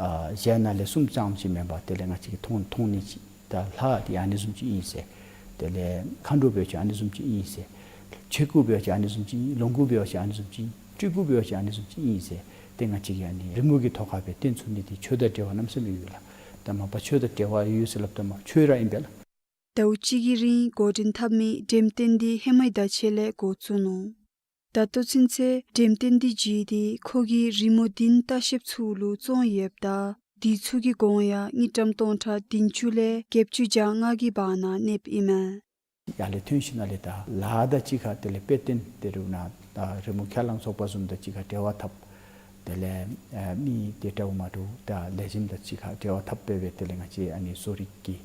ཨ་ཞལ་ནང་ལས་གསུངམ་ཙམ་ཅིག་མེན་པར་དེ་ལས་ང་བཅས་ཀྱིས་མཐོང་མཐོང་ནི་ཅིག། ད་ལྷ་འདི་ཨ་ནི་བཟུམ་ཅིག་ཨིན་ཟེར། དེ་ལས་མཁའ་འགྲོ་འབད་བ་ཅིན་ཨ་ནི་བཟུམ་ཅིག་ཨིན་ཟེར། ཆོས་སྐུ་འབད་བ་ཅིན་ཨ་ནི་བཟུམ་ཅིག་ཨིན། ལོངས་སྐུ་འབད་བ་ཅིན་ཨ་ནི་བཟུམ་ཅིག་ཨིན། སྤྲུལ་སྐུ་འབད་བ་ཅིན་ཨ་ནི་བཟུམ་ཅིག་ཨིན་ཟེར། ཏེ་ང་བཅས་ཀྱིས་ཨ་ནི་རི་མོ་གི་ཐོག་ཁར་སྦེ་སྟོན་ཚུགས་ནི་འདི་ཆོས་དང་འབྲེལ་བ་གནམ་མེད་ས་མེད་ཡོད་ལགས། ད་མ་པ་ཆོས་དང་འབྲེལ་བ་ཡོད་ཟེར་སླབ་ད་མ་ཆོས་ར་ཨིན་པས་ལགས། ཟླཝ་གཅིག་གི་རིང་འགོ་འདྲེན་འཐབ་མི་འགྲེམས་སྟོན་འདི་ཧེ་མའི་ཟླ་ཕྱེད་ལས་འགོ་བཙུགས་ནུག། ད་ལྟོ་ཚུན་ཚོད་འགྲེམས་སྟོན་འདི་བརྒྱུད་དེ་ཁོ་གིས་རི་མོ་བདུན་ལྟ་བཤལཔ་ཚུ་ལུ་བཙོང་ཡོདཔ་ད་དེ་ཚུ་གི་གོང་ཡང་དངུལ་ཀྲམ་སྟོང་ཕྲག་བདུན་ཅུ་ལས་བརྒྱད་ཅུ་གྱ་ལྔ་གི་བར་ན་གནསཔ་ཨིན་མས། ཡར་ལས་ཐོན་ཞིནམ་ལས་ད་ལཱ་དང་གཅིག་ཁར་དེ་ལས་དཔེ་སྟོན་དེ་རུང་ན་ད་རི་མོ་ཁས་བླངས་ཚོགས་པ་བཟུམ་དང་གཅིག་ཁར་འབྲེལ་བ་འཐབ། དེ་ལས་ཨ་མི་དེ་འདྲཝ་མ་འདྲཝ་ད་ལས་བྱེདཔ་དང་གཅིག་ཁར་འབྲེལ་བ་འཐབ་སྦེ་སྦེ་དེ་ལས་ང་བཅས་ཨ་ནི་བཟོ་རིག་གི་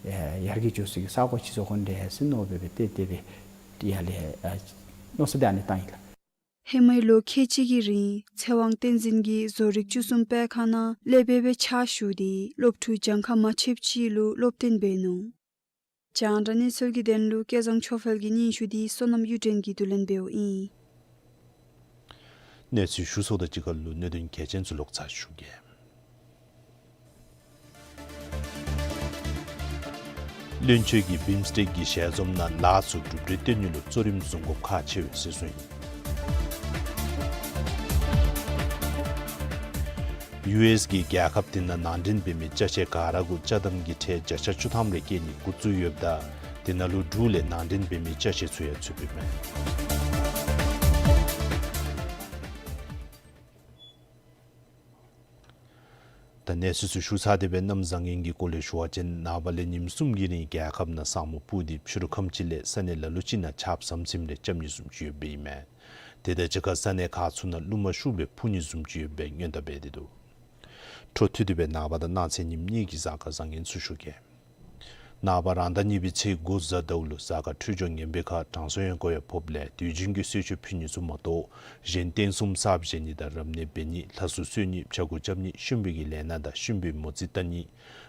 ཡར་རྒྱས་འགྱོ་ས་གི་ས་གོ་ཅིག་བཟོ་དགོ་ནི་འདྲས་ཟེར་མནོ་སྦེ་སྦེ་ཏེ་དེ་སྦེ་ཡར་ལས་མནོ་བསམ་དེ་ཨ་ནི་བཏང་ཡི་ལགས། ཧེ་མའི་ལོ་ཁལ་གཅིག་གི་རིང་ཚེ་དབང་བསྟན་འཛིན་གྱིས་བཟོ་རིག་བཅུ་གསུམ་སྤེལ་ཁང་ནང་ཀླད་པའི་སྦེ་ཕྱག་ཞུ་སྟེ་སློབ་ཕྲུག་གྱངས་ཁ་མ་ཆོདཔ་ཅིག་ལུ་སློབ་སྟོན་འབད་ནུག། རྒྱང་བསྒྲགས་གནས་ཚུལ་གྱི་དོན་ལུ་སྐལ་བཟང་ཆོས་འཕེལ་གྱི་སྙན་ཞུ་འདི་བསོད་ནམས་གཡུ་སྒྲོན་གྱིས་བསྡུ་ལེན་འབདཝ་ཨིན། གནས་ཚུལ་ཞུ་ཚརཝ་དང་གཅིག་ཁར་ལུ་གནད་དོན་གལ་ཆེན་ཚུ་ལོག་ཚར་ཞུ་གེ། བློན་ཆེན་གྱིས་བིམ་སི་ཊེག་གི་ཞལ་འཛོམས་ནང་ལཱ་ཚུ་གྲུབ་འབྲས་སྟོན་ནི་ལུ་གཙོ་རིམ་བཟུང་དགོཔ་ཁག་ཆེ་བས་ཟེར་གསུངས་ཡི། ཡུ་ཨེསི་གིས་རྒྱལ་ཁབ་དེ་ནང་ནང་འདྲེན་འབད་མི་ཅ་ཆས་ག་ར་གུ་ཅ་དམ་གྱི་ཁྲལ་བརྒྱ་ཆ་བཅུ་ཐམ་རེ་བཀལ་ནི་འགོ་བཙུགས་ཡོདཔ་ད་དེ་ནང་ལུ་འབྲུག་ལས་ནང་འདྲེན་འབད་མི་ཅ་ཆས་ཚུ་ཡང་ཚུདཔ་ཨིན་མས། ད་གནས་ཚུལ་ཚུ་ཞུ་ཚར་ཏེ་སྦེ་གནམ་བཟང་ངན་གྱི་སྐོར་ལས་ཞུ་བ་ཅིན་ནངས་པ་ལས་ཉིནམ་གསུམ་གྱི་རིང་རྒྱལ་ཁབ་ནང་ས་སྨུག་སྤུབས་ཏེ་ཕྱི་རུ་ཁམས་ཅིག་ལས་ས་གནས་ལ་ལུ་ཅིག་ནང་ཆརཔ་ཟམ་ཟིམ་རེ་རྐྱབ་ནི་བཟུམ་ཅིག་ཡོདཔ་ཨིན་མས། དེ་དང་གཅིག་ཁར་ས་གནས་ཁག་ཚུ་ནང་རླུང་མ་ཤུགས་སྦེ་འཕུ་ནི་བཟུམ་ཅིག་ཡོདཔ་སྔོན་བརྡ་འབད་དེ་འདུག། འཕྲོ་མཐུད་དེ་སྦེ་ནངས་པ་དང་གནངས་ཚེ་ཉིནམ་གཉིས་ཀྱི་གཟའ་སྐར་བཟང་ངན་ཚུ་ཞུ་གེ། ནངས་པ་རང་ཟླ་གཉིས་པའི་ཚེས་དགུ་གཟའ་ཟླཝ་ལུ་གཟའ་སྐར་འཕྲོད་སྦྱོར་ངན་པའི་ཁར་དྲང་སྲོང་ཡང་སྐོར་ཡང་ཕོགཔ་ལས་དུས་རྒྱུན་གྱི་གསོལ་མཆོད་ཕུལ་ནི་ཚུ་མ་གཏོགས་གཞན་རྟེན་གསུམ་གསརཔ་བཞེངས་ནི་དང་རབ་གནས་འབད་ནི་ལྷ་གསོལ་གསོལ་ནི་ཕྱྭ་འགུགས་རྐྱབ་ནི་ཤུན་པོའི་གི་ལས་སྣ་དང་ཤུན་པོའི་མོ་རྩིས་བལྟ་ནི་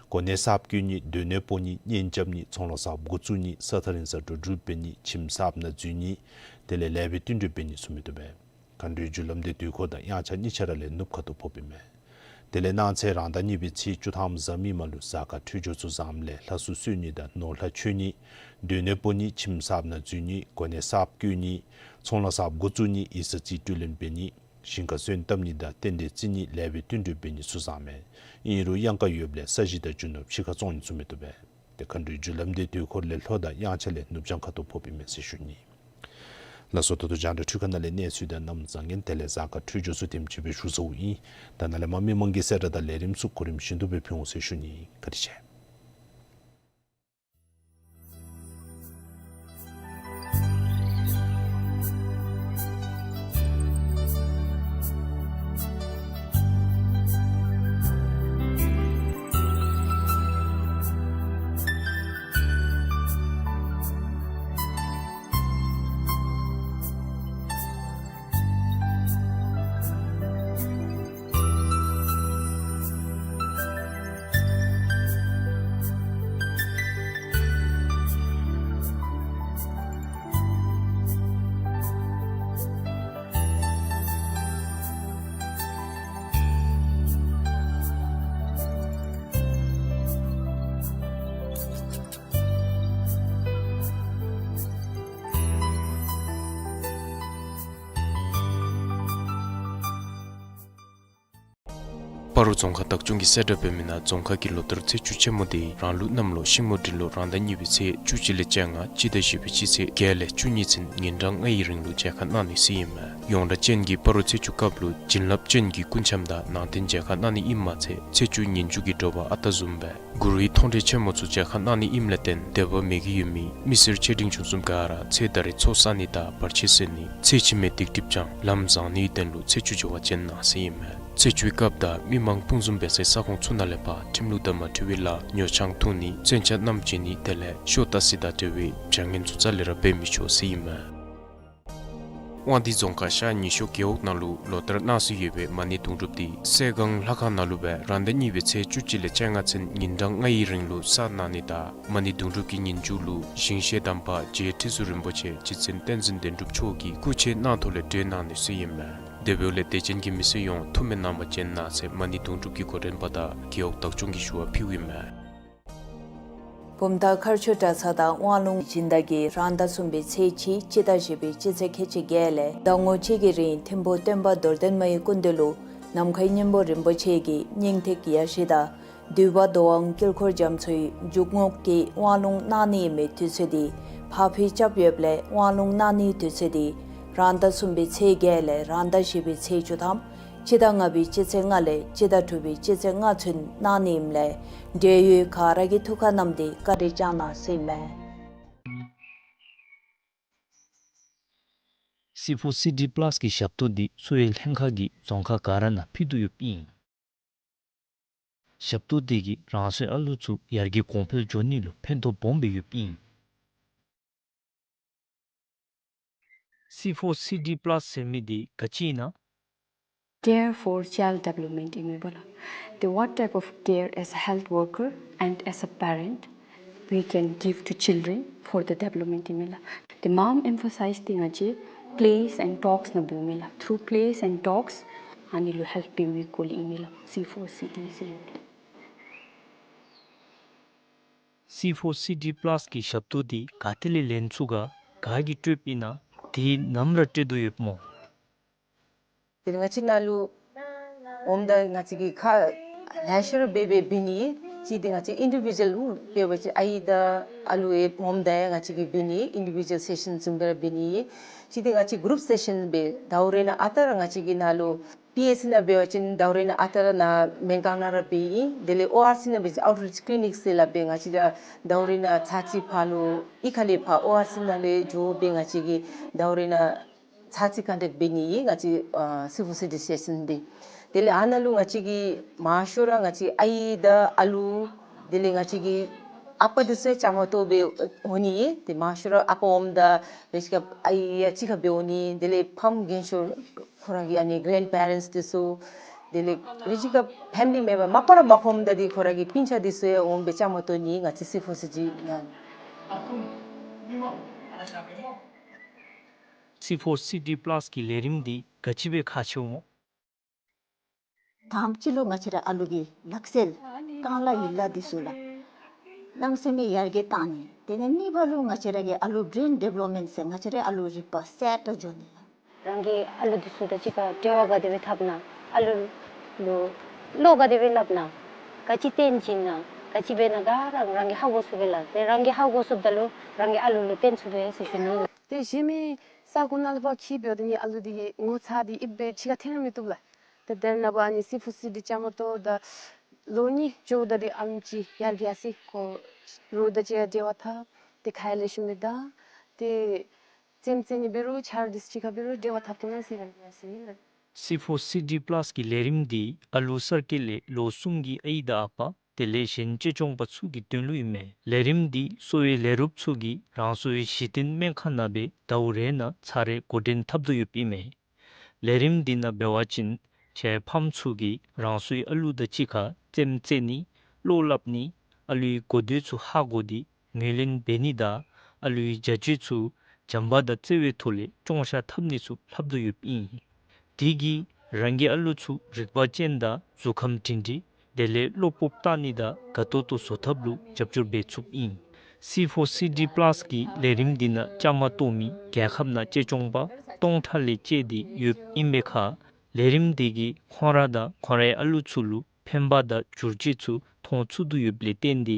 གོ་གནས་གསརཔ་བསྐོ་ནི་སྡོད་གནས་སྤོ་ནི་གཉེན་རྐྱབ་ནི་ཚོང་ལཱ་གསརཔ་འགོ་བཙུགས་ནི་ས་ཐག་རིང་སར་འགྲོ་འགྲུལ་འབད་ནི་ཁྱིམ་གསརཔ་ནང་འཛུལ་ནི་དེ་ལས་ལེགས་པའི་བསྟུན་གྲོས་འབད་ནི་ཚུ་མི་བཏུབ་པས། མཁའ་འགྲོའི་རྒྱུ་ལམ་འདི་དུས་འཁོར་དང་དབྱངས་འཆར་གཉིས་ཆ་ར་ལས་ནུབ་ཁ་ཐུག་ཕོགཔ་ཨིན་མས། དེ་ལས་གནངས་ཚེ་རང་ཟླ་གཉིས་པའི་ཚེས་བཅུ་ཐམ་གཟའ་མིག་དམར་ལུ་གཟའ་སྐར་འཕྲོད་སྦྱོར་ཚུ་བཟངམ་ལས་ལྷ་གསོལ་གསོལ་ནི་དང་ནོར་ལྷ་མཆོད་ནི་སྡོད་གནས་སྤོ་ནི་ཁྱིམ་གསརཔ་ནང་འཛུལ་ནི་གོ་གནས་གསརཔ་བསྐོ་ནི་ཚོང་ལཱ་གསརཔ་འགོ་བཙུགས་ནི་ཡིག་ཚང་རྩིས་སྤྲོད་ལེན་འབད་ནི་ཞིང་ཁར་སོན་བཏབ་ནི་དང་རྟེན་འབྲེལ་བརྩི་ནི་ལེགས་པའི་བསྟུན་གྲོས་འབད་ནི་ཚུ་བཟང་མས། ཨིན་རུང་གཡང་ཀ་ཡོདཔ་ལས་ས་གཞི་དང་རྒྱུ་ནོར་ཕྱི་ཁར་བཙོང་ནི་ཚུ་མི་བཏུབ་པས། ཏེ་མཁའ་འགྲོའི་རྒྱུ་ལམ་འདི་དུས་འཁོར་ལས་ལྷོ་དང་དབྱངས་འཆར་ལས་ནུབ་བྱང་ཁ་ཐུག་ཕོགཔ་ཨིན་མས་ཟེར་ཞུ་ནི། ལགས་སོ། ད་ལྟོ་རྒྱང་བསྒྲགས་འཕྲུལ་ཁང་ནང་ལས་གནས་ཚུལ་དང་གནམ་བཟང་ངན་དེ་ལས་གཟའ་སྐར་འཕྲོད་སྦྱོར་ཚུ་དེམ་ཅིག་སྦེ་ཞུ་ཚརཝ་ཨིན། ད་ནཱ་ལས་མར་མི་མང་གི་གསལ་བསྒྲགས་དང་ལས་རིམ་ཚུ་གོ་རིམ་བཞིན་དུ་སྦེ་ཕུལ་འོང་ཟེར་ཞུ་ནི། བཀའ་དྲིན་ཆེ། སྤ་རོ་རྫོང་ཁག་བདག་སྐྱོང་གིས་གསལ་བསྒྲགས་འབད་མི་ནང་རྫོང་ཁག་གི་ལོ་ལྟར་ཚེས་བཅུ་ཆེན་མོ་འདི་རང་ལུགས་གནམ་ལོ་ཤིང་མོ་འབྲིང་ལོ་རང་ཟླ་གཉིས་པའི་ཚེས་བཅུ་གཅིག་ལས་བཅོ་ལྔ་སྤྱི་ཟླ་བཞི་པའི་སྤྱི་ཚེས་བརྒྱད་ལས་བཅུ་གཉིས་ཚུན་ཉིན་གྲངས་ལྔའི་རིང་ལུ་མཇལ་ཁ་གནང་ནི་ཟེར་ཨིན་མས། ཡོངས་གྲགས་ཅན་གྱི་སྤ་རོ་ཚེས་བཅུ་སྐབས་ལུ་བྱིན་རླབས་ཅན་གྱི་སྐུ་འཆམ་དང་ནང་རྟེན་མཇལ་ཁ་གནང་ནི་ཨིནམ་མ་ཚད་ཚེས་བཅུ་ཉིན་མཇུག་གི་དྲོ་པ་ཨ་རྟག་བཟུམ་སྦེ་གུ་རུའི་མཐོང་གྲོལ་ཆེན་མོ་ཚུ་མཇལ་ཁ་གནང་ནི་ཨིནམ་ལས་བརྟེན་འདོད་པ་མེད་ཀྱི་ཡོད་མི་མི་སེར་ཆེ་འབྲིང་ཆུང་གསུམ་ག་ར་ཚེ་ད་རེས་ཚོགས་བསགས་ནི་དང་བར་ཆད་སེལ་ནི་ཚེ་ཕྱི་མའི་སྡིག་སྒྲིབ་སྦྱང་ལམ་བཟང་ནིའི་དོན་ལུ་ཚེས་བཅུ་འགྱོ་བ་ཅིན་གནང་ཟེར་ཨིན་མས། ཚེས་བཅུའི་སྐབས་དང་མི་མང་སྤུངས་འཛོམས་འབད་སའི་ས་ཁོངས་ཚུ་ནང་ལས་ཕར་ཁྲིམས་ལུགས་དང་མ་འཁྲིལ་བའི་ལཱ་ཉོ་ཆང་འཐུང་ནི་མཚོན་ཆ་བསྣམས་བྱོན་ནི་དེ་ལས་ཤོ་ལྟ་སི་དང་འབྲེལ་བའི་བྱ་ངན་ཚུ་རྩ་ལས་ར་འབད་མི་ཆོག་ཟེར་ཨིན་མས། དབང་འདུས་རྫོང་ཁག་ཤར་ཉི་ཤོ་རྒེད་འོག་ནང་ལུ་ལོ་ལྟར་གནང་སྲོལ་ཡོད་པའི་མ་ཎི་དུང་སྒྲུབ་འདི་སྲས་སྒང་ལྷ་ཁང་ནང་ལུ་སྦེ་རང་ཟླ་གཉིས་པའི་ཚེས་བཅུ་གཅིག་ལས་བཅོ་ལྔ་ཚུན་ཉིན་གྲངས་ལྔའི་རིང་ལུ་བསགས་གནང་ནི་དང་མ་ཎི་དུང་སྒྲུབ་ཀྱི་ཉིན་མཇུག་ལུ་ཞིང་གཤེགས་དམ་པ་རྗེ་ཁྲི་ཟུར་རིན་པོ་ཆེ་རྗེ་བཙུན་བསྟན་འཛིན་བདེན་གྲུབ་མཆོག་གི་སྐུ་ཆས་གནང་ཐོག་ལས་གྲོལ་གནང་ནི་ཟེར་ཨིན་མས། དེ་འབདཝ་ལས་དད་ཅན་གྱི་མི་སེར་ཡོངས་ཐུགས་སྨོན་གནང་བ་ཅིན་གནང་ཟེར་མ་ཎི་དུང་སྒྲུབ་ཀྱི་འགོ་འདྲེན་པ་དང་རྒེད་འོག་བདག་སྐྱོང་གིས་ཞུ་བ་ཕུལཝ་ཨིན་མས། བུམ་ཐང་མཁར་ཆུ་གྲྭ་ཚང་དང་དབང་ལུང་སྦྱིན་བདག་གིས་རང་ཟླ་གསུམ་པའི་ཚེས་གཅིག་སྤྱི་ཟླ་བཞི་པའི་སྤྱི་ཚེས་ཁལ་གཅིག་བརྒྱད་ལས་ཟླ་ངོ་གཅིག་གི་རིང་ཐིམ་ཕུག་སྟོན་པ་རྡོར་གདན་མའི་སྐུ་མདུན་ལུ་ནམ་མཁའི་སྙིང་པོ་རིན་པོ་ཆེ་གི་སྙིང་ཐིག་ཡ་བཞི་དང་འདུས་པ་འདུལ་དབང་དཀྱིལ་འཁོར་རྒྱ་མཚོའི་འཇུག་ངོགས་ཀྱི་དབང་ལུང་གནང་ནི་ཨིན་མི་དུས་ཚོད་འདི་ཕར་འཕུལ་རྐྱབ་ཡོདཔ་ལས་དབང་ལུང་གནང་ནིའི་དུས་ཚོད་འདི་རང་ཟླ་གསུམ་པའི་ཚེས་བརྒྱད་ལས་རང་ཟླ་བཞི་པའི་ཚེས་བཅུ་ཐམ་སྤྱི་ཟླ་ལྔ་པའི་སྤྱི་ཚེས་ལྔ་ལས་སྤྱི་ཟླ་དྲུག་པའི་སྤྱི་ཚེས་ལྔ་ཚུན་གནང་ནི་ཨིནམ་ལས་འབྲེལ་ཡོད་ག་ར་གིས་ཐུགས་ཁར་བསྣམས་ཏེ་བཀའ་དྲིན་བསྐྱང་གནང་ཟེར་ཨིན་མས། སི་ཕོར་སི་ཌི་པ་ལཱས་ཀྱི་ཞབས་ཏོག་འདི་འཚོ་བའི་ལྷན་ཁག་གིས་རྫོང་ཁག་ག་ར་ནང་ཕུལ་དོ་ཡོདཔ་ཨིན། ཞབས་ཏོག་འདི་གིས་རང་སོའི་ཨ་ལུ་ཚུ་ཡར་རྒྱས་གོང་འཕེལ་འགྱོ་ནི་ལུ་ཕན་ཐོགས་སྦོམ་སྦེ་ཡོདཔ་ཨིན། སི་ཕོར་སི་ཌི་པ་ལཱསི་ཟེར་མི་འདི་ག་ཅི་ཨིན་ན། Care for child development ཨིན་མས་པ་ལགས། The what type of care as a health worker and as a parent we can give to children for the development ཨིན་མས་ལགས། The mom emphasize འདི་ང་བཅས་plays and talks ནང་འབདཝ་མས་ལགས། Through plays and talks ཨ་ནི་ལུ་help འབད་བའི་སྐོར་ལས་ཨིན་མས་ལགས། སི་ཕོར་སི་ཌི་ཟེར། སི་ཕོར་སི་ཌི་པ་ལཱསི་གི་ཞབས་ཏོག་འདི་ག་ཏེ་ལས་ལེན་ཚུགས་ག། ག་གིས་སྤྲོདཔ་ཨིན་ན། དེ་ནམ་ར་སྤྲོད་དོ་ཡོདཔ་སྨོ། དེ་ང་བཅས་ནཱ་ལུ་འོངམ་ད་ང་བཅས་ཀྱིས་ཁ་ལེ་ཤ་ར་འབད་འབད་འབད་ནི། གཅིག་འདི་ང་བཅས་ཨིན་ཌི་བི་ཇུ་ཨེལ་འབད་བ་ཅིན་ཨའི་དང་ཨ་ལུ་ཡང་འོངམ་ད་ཡང་ང་བཅས་ཀྱིས་འབད་ནི། ཨིན་ཌི་བི་ཇུ་ཨེལ་སེ་ཤཱན་བཟུམ་སྦེ་ར་འབད་ནི། གཅིག་འདི་ང་བཅས་གུ་རུབ་སེ་ཤཱན་འབད། ཟླཝ་རེ་ནང་ཨ་རྟག་ར་ང་བཅས་ཀྱིས་ནཱ་ལུ་པི་ཨེཆ་སི་ནང་འབད་བ་ཅིན་ཟླཝ་རེ་ནང་ཨ་རྟག་ར་ནཱ་སྨན་ཁང་ནང་ར་འབད་ཨིན། དེ་ལས་ཨོ་ཨར་སི་ནང་འབད་བ་ཅིན་ཨའུཊ་རིཆ་ཀི་ལི་ནིཀ་ཟེར་སླབ་སྦེ་ང་བཅས་ར་ཟླཝ་རེ་ནང་ཚར་གཅིག་ཕར་ལུ་གཡུས་ཁ་ལས་ཕར་ཨོ་ཨར་སི་ནང་ལས་འགྱོ་སྦེ་ང་བཅས་ཀྱིས་ཟླཝ་རེ་ནང་ཚར་གཅིག་ཀོན་ཊེཀཊ་འབད་ནི་ཨིན་ང་བཅས་ཨ་སི་ཕོར་སི་ཌི་སི་ཊུ་ཨེ་ཤཱན་འདི། དེ་ལས་ཨ་ནཱ་ལུ་ང་བཅས་ཀྱིས་མང་ཤོས་ར་ང་བཅས་ཨའི་དང་ཨ་ལུ་དེ་ལས་ང་བཅས་ཀྱི་ཨ་པ་འདི་ཚུ་ཡང་བཅའ་མར་གཏོགས་སྦེ་འོང་ནི་ཨིན། དེ་མང་ཤོས་ར་ཨ་པ་འོངམ་ད་རེ་ཅིག་ཁར་ཨའི་ཡང་གཅིག་ཁར་སྦེ་འོང་ནི། དེ་ལས་ཕམ་རྒན་ཤོས་ཁོ་ར་གི་ཨ་ནི་གེ་རེནཌ་པེ་རེནཊསི་འདི་ཚུ་དེ་ལས་རེ་ཅིག་ཁར་ཕེ་མི་ལི་མེམ་བར་མ་པ་ར་མ་ཕམ་ད་འདི་ཁོ་ར་གི་སྤུན་ཆ་འདི་ཚུ་ཡང་འོང་སྦེ་བཅའ་མར་གཏོགས་ནི་ང་བཅས་སི་ཕོར་སི་ཌི་ནང་། སི་ཕོར་སི་ཌི་པ་ལཱསི་གི་ལས་རིམ་འདི་ག་ཅི་སྦེ་ཁག་ཆེཝ་སྨོ། དང་པ་ཅིག་ལུ་ང་བཅས་ར་ཨ་ལུ་གི་ལག་རྩལ་རྐང་ལག་ཡིག་ལགས་འདི་ཚུ་ལགས་གནམ་མེད་ས་མེད་ཡར་རྒྱས་བཏང་ནི། དེ་ལས་གཉིས་པ་ལུ་ང་བཅས་ར་གི་ཨ་ལུ་བྲེན་ཌི་བེ་ལོབ་མེནཊ་ཟེར་ང་བཅས་ར་ཨ་ལུ་རིག་པ་གསལ་དྲགས་འགྱོ་ནི་ལགས། རང་གི་ཨ་ལུ་འདི་ཚུ་དང་གཅིག་ཁར་འབྲེལ་བ་ག་དེ་སྦེ་འཐབ་ན། ཨ་ལུ་ལུ་བློ་ག་དེ་སྦེ་སླབ་ན། ག་ཅི་སྟོན་བྱིན་ན། ག་ཅི་འབད་ན་ག་ར་རང་གིས་ཧ་གོ་ཚུགས་པས་ལགས། དེ་རང་གིས་ཧ་གོ་ཚུགསཔ་ད་ལུ་རང་གི་ཨ་ལུ་ལུ་སྟོན་ཚུགས་པས་ཟེར་ཞུ་ནི། དེ་གཞན་མི་ས་གོ་ནང་ལུ་ཕར་འཁྱིད་འབདཝ་ད་ནི་ཨ་ལུ་འདི་གི་ངོ་ཚ་འདི་ཨིབ་སྦེ་ཕྱི་ཁར་འཐོན་ར་མི་བཏུབ་ལགས། ཏེ་དེ་ནང་པ་ཨ་ནི་སི་ཕོར་སི་ཌི་བཅའ་མར་གཏོགས་ད་ལོ་གཉིས་འགྱོཝ་ད་འདི་ཨ་ལུ་ཅིག་ཡར་རྒྱས་སི་ཁོ་རོགས་དང་གཅིག་ཁར་འབྲེལ་བ་འཐབ། ཏེ་ཁ་ཡང་ལེགས་ཤོམ་སྦེ་བརྡ། ཏེ་རྩེདམོ་རྩེ་ནི་འབད་རུང་ཆ་རོགས་འདི་ཚུ་གཅིག་ཁར་འབད་རུང་འབྲེལ་བ་འཐབ་ཐོབ་ནི་ཟེར་ཡར་རྒྱས་སི་ལགས། སི་ཕོར་སི་ཌི་པ་ལཱསི་གི་ལས་རིམ་འདི་ཨ་ལུ་གསར་སྐྱེས་ལས་ལོ་གསུམ་གྱི་ཨའི་དང་ཨ་པ་དེ་ལས་གཞན་གཅེས་སྐྱོང་པ་ཚུ་གི་དོན་ལུ་ཨིན་མས། ལས་རིམ་འདི་གསོ་བའི་ལས་རོགསཔ་ཚུ་གིས་རང་སོའི་གཞི་རྟེན་སྨན་ཁང་ནང་སྦེ་ཟླཝ་རེ་ནང་ཚར་རེ་འགོ་འདྲེན་འཐབ་དོ་ཡོདཔ་ཨིན་མས། ལས་རིམ་འདི་ནང་འབད་བ་ཅིན་ཁྱེད་ཕམ་ཚུ་གིས་རང་སོའི་ཨ་ལུ་དང་གཅིག་ཁར་རྩེདམོ་རྩེ་ནི་བློ་སླབ་ནི་ཨ་ལུའི་གོ་དོན་ཚུ་ཧ་གོ་སྟེ་ངོས་ལེན་འབད་ནི་དང་ཨ་ལུའི་བྱ་སྤྱོད་ཚུ་བྱམས་པ་དང་བརྩེ་བའི་ཐོག་ལས་སྐྱོང་བཤད་འཐབ་ནི་ཚུ་ལྷབ་དོ་ཡོདཔ་ཨིན། དེ་གིས་རང་གི་ཨ་ལུ་ཚུ་རིག་པ་ཅན་དང་གཟུགས་ཁམས་སྒྲིང་སྒྲིང་དེ་ལས་བློ་སྤོབས་བཏང་ནི་དང་དགའ་ཏོག་ཏོ་བཟོ་ཐབས་ལུ་རྒྱབ་སྐྱོར་འབད་ཚུགསཔ་ཨིན། སི་ཕོར་སི་ཌི་པ་ལཱསི་གི་ལས་རིམ་འདི་ནང་བཅའ་མར་གཏོགས་མི་རྒྱལ་ཁབ་ནང་གཅེས་སྐྱོང་པ་སྟོང་ཕྲག་ལས་བཅད་དེ་ཡོདཔ་ཨིན་པའི་ཁར་ལས་རིམ་འདི་གིས་ཁོང་ར་དང་ཁོང་རའི་ཨ་ལུ་ཚུ་ལུ་ཕན་པ་དང་བསྒྱུར་བཅོས་ཚུ་མཐོང་ཚུགས་དོ་ཡོདཔ་ལས་བརྟེན་ཏེ་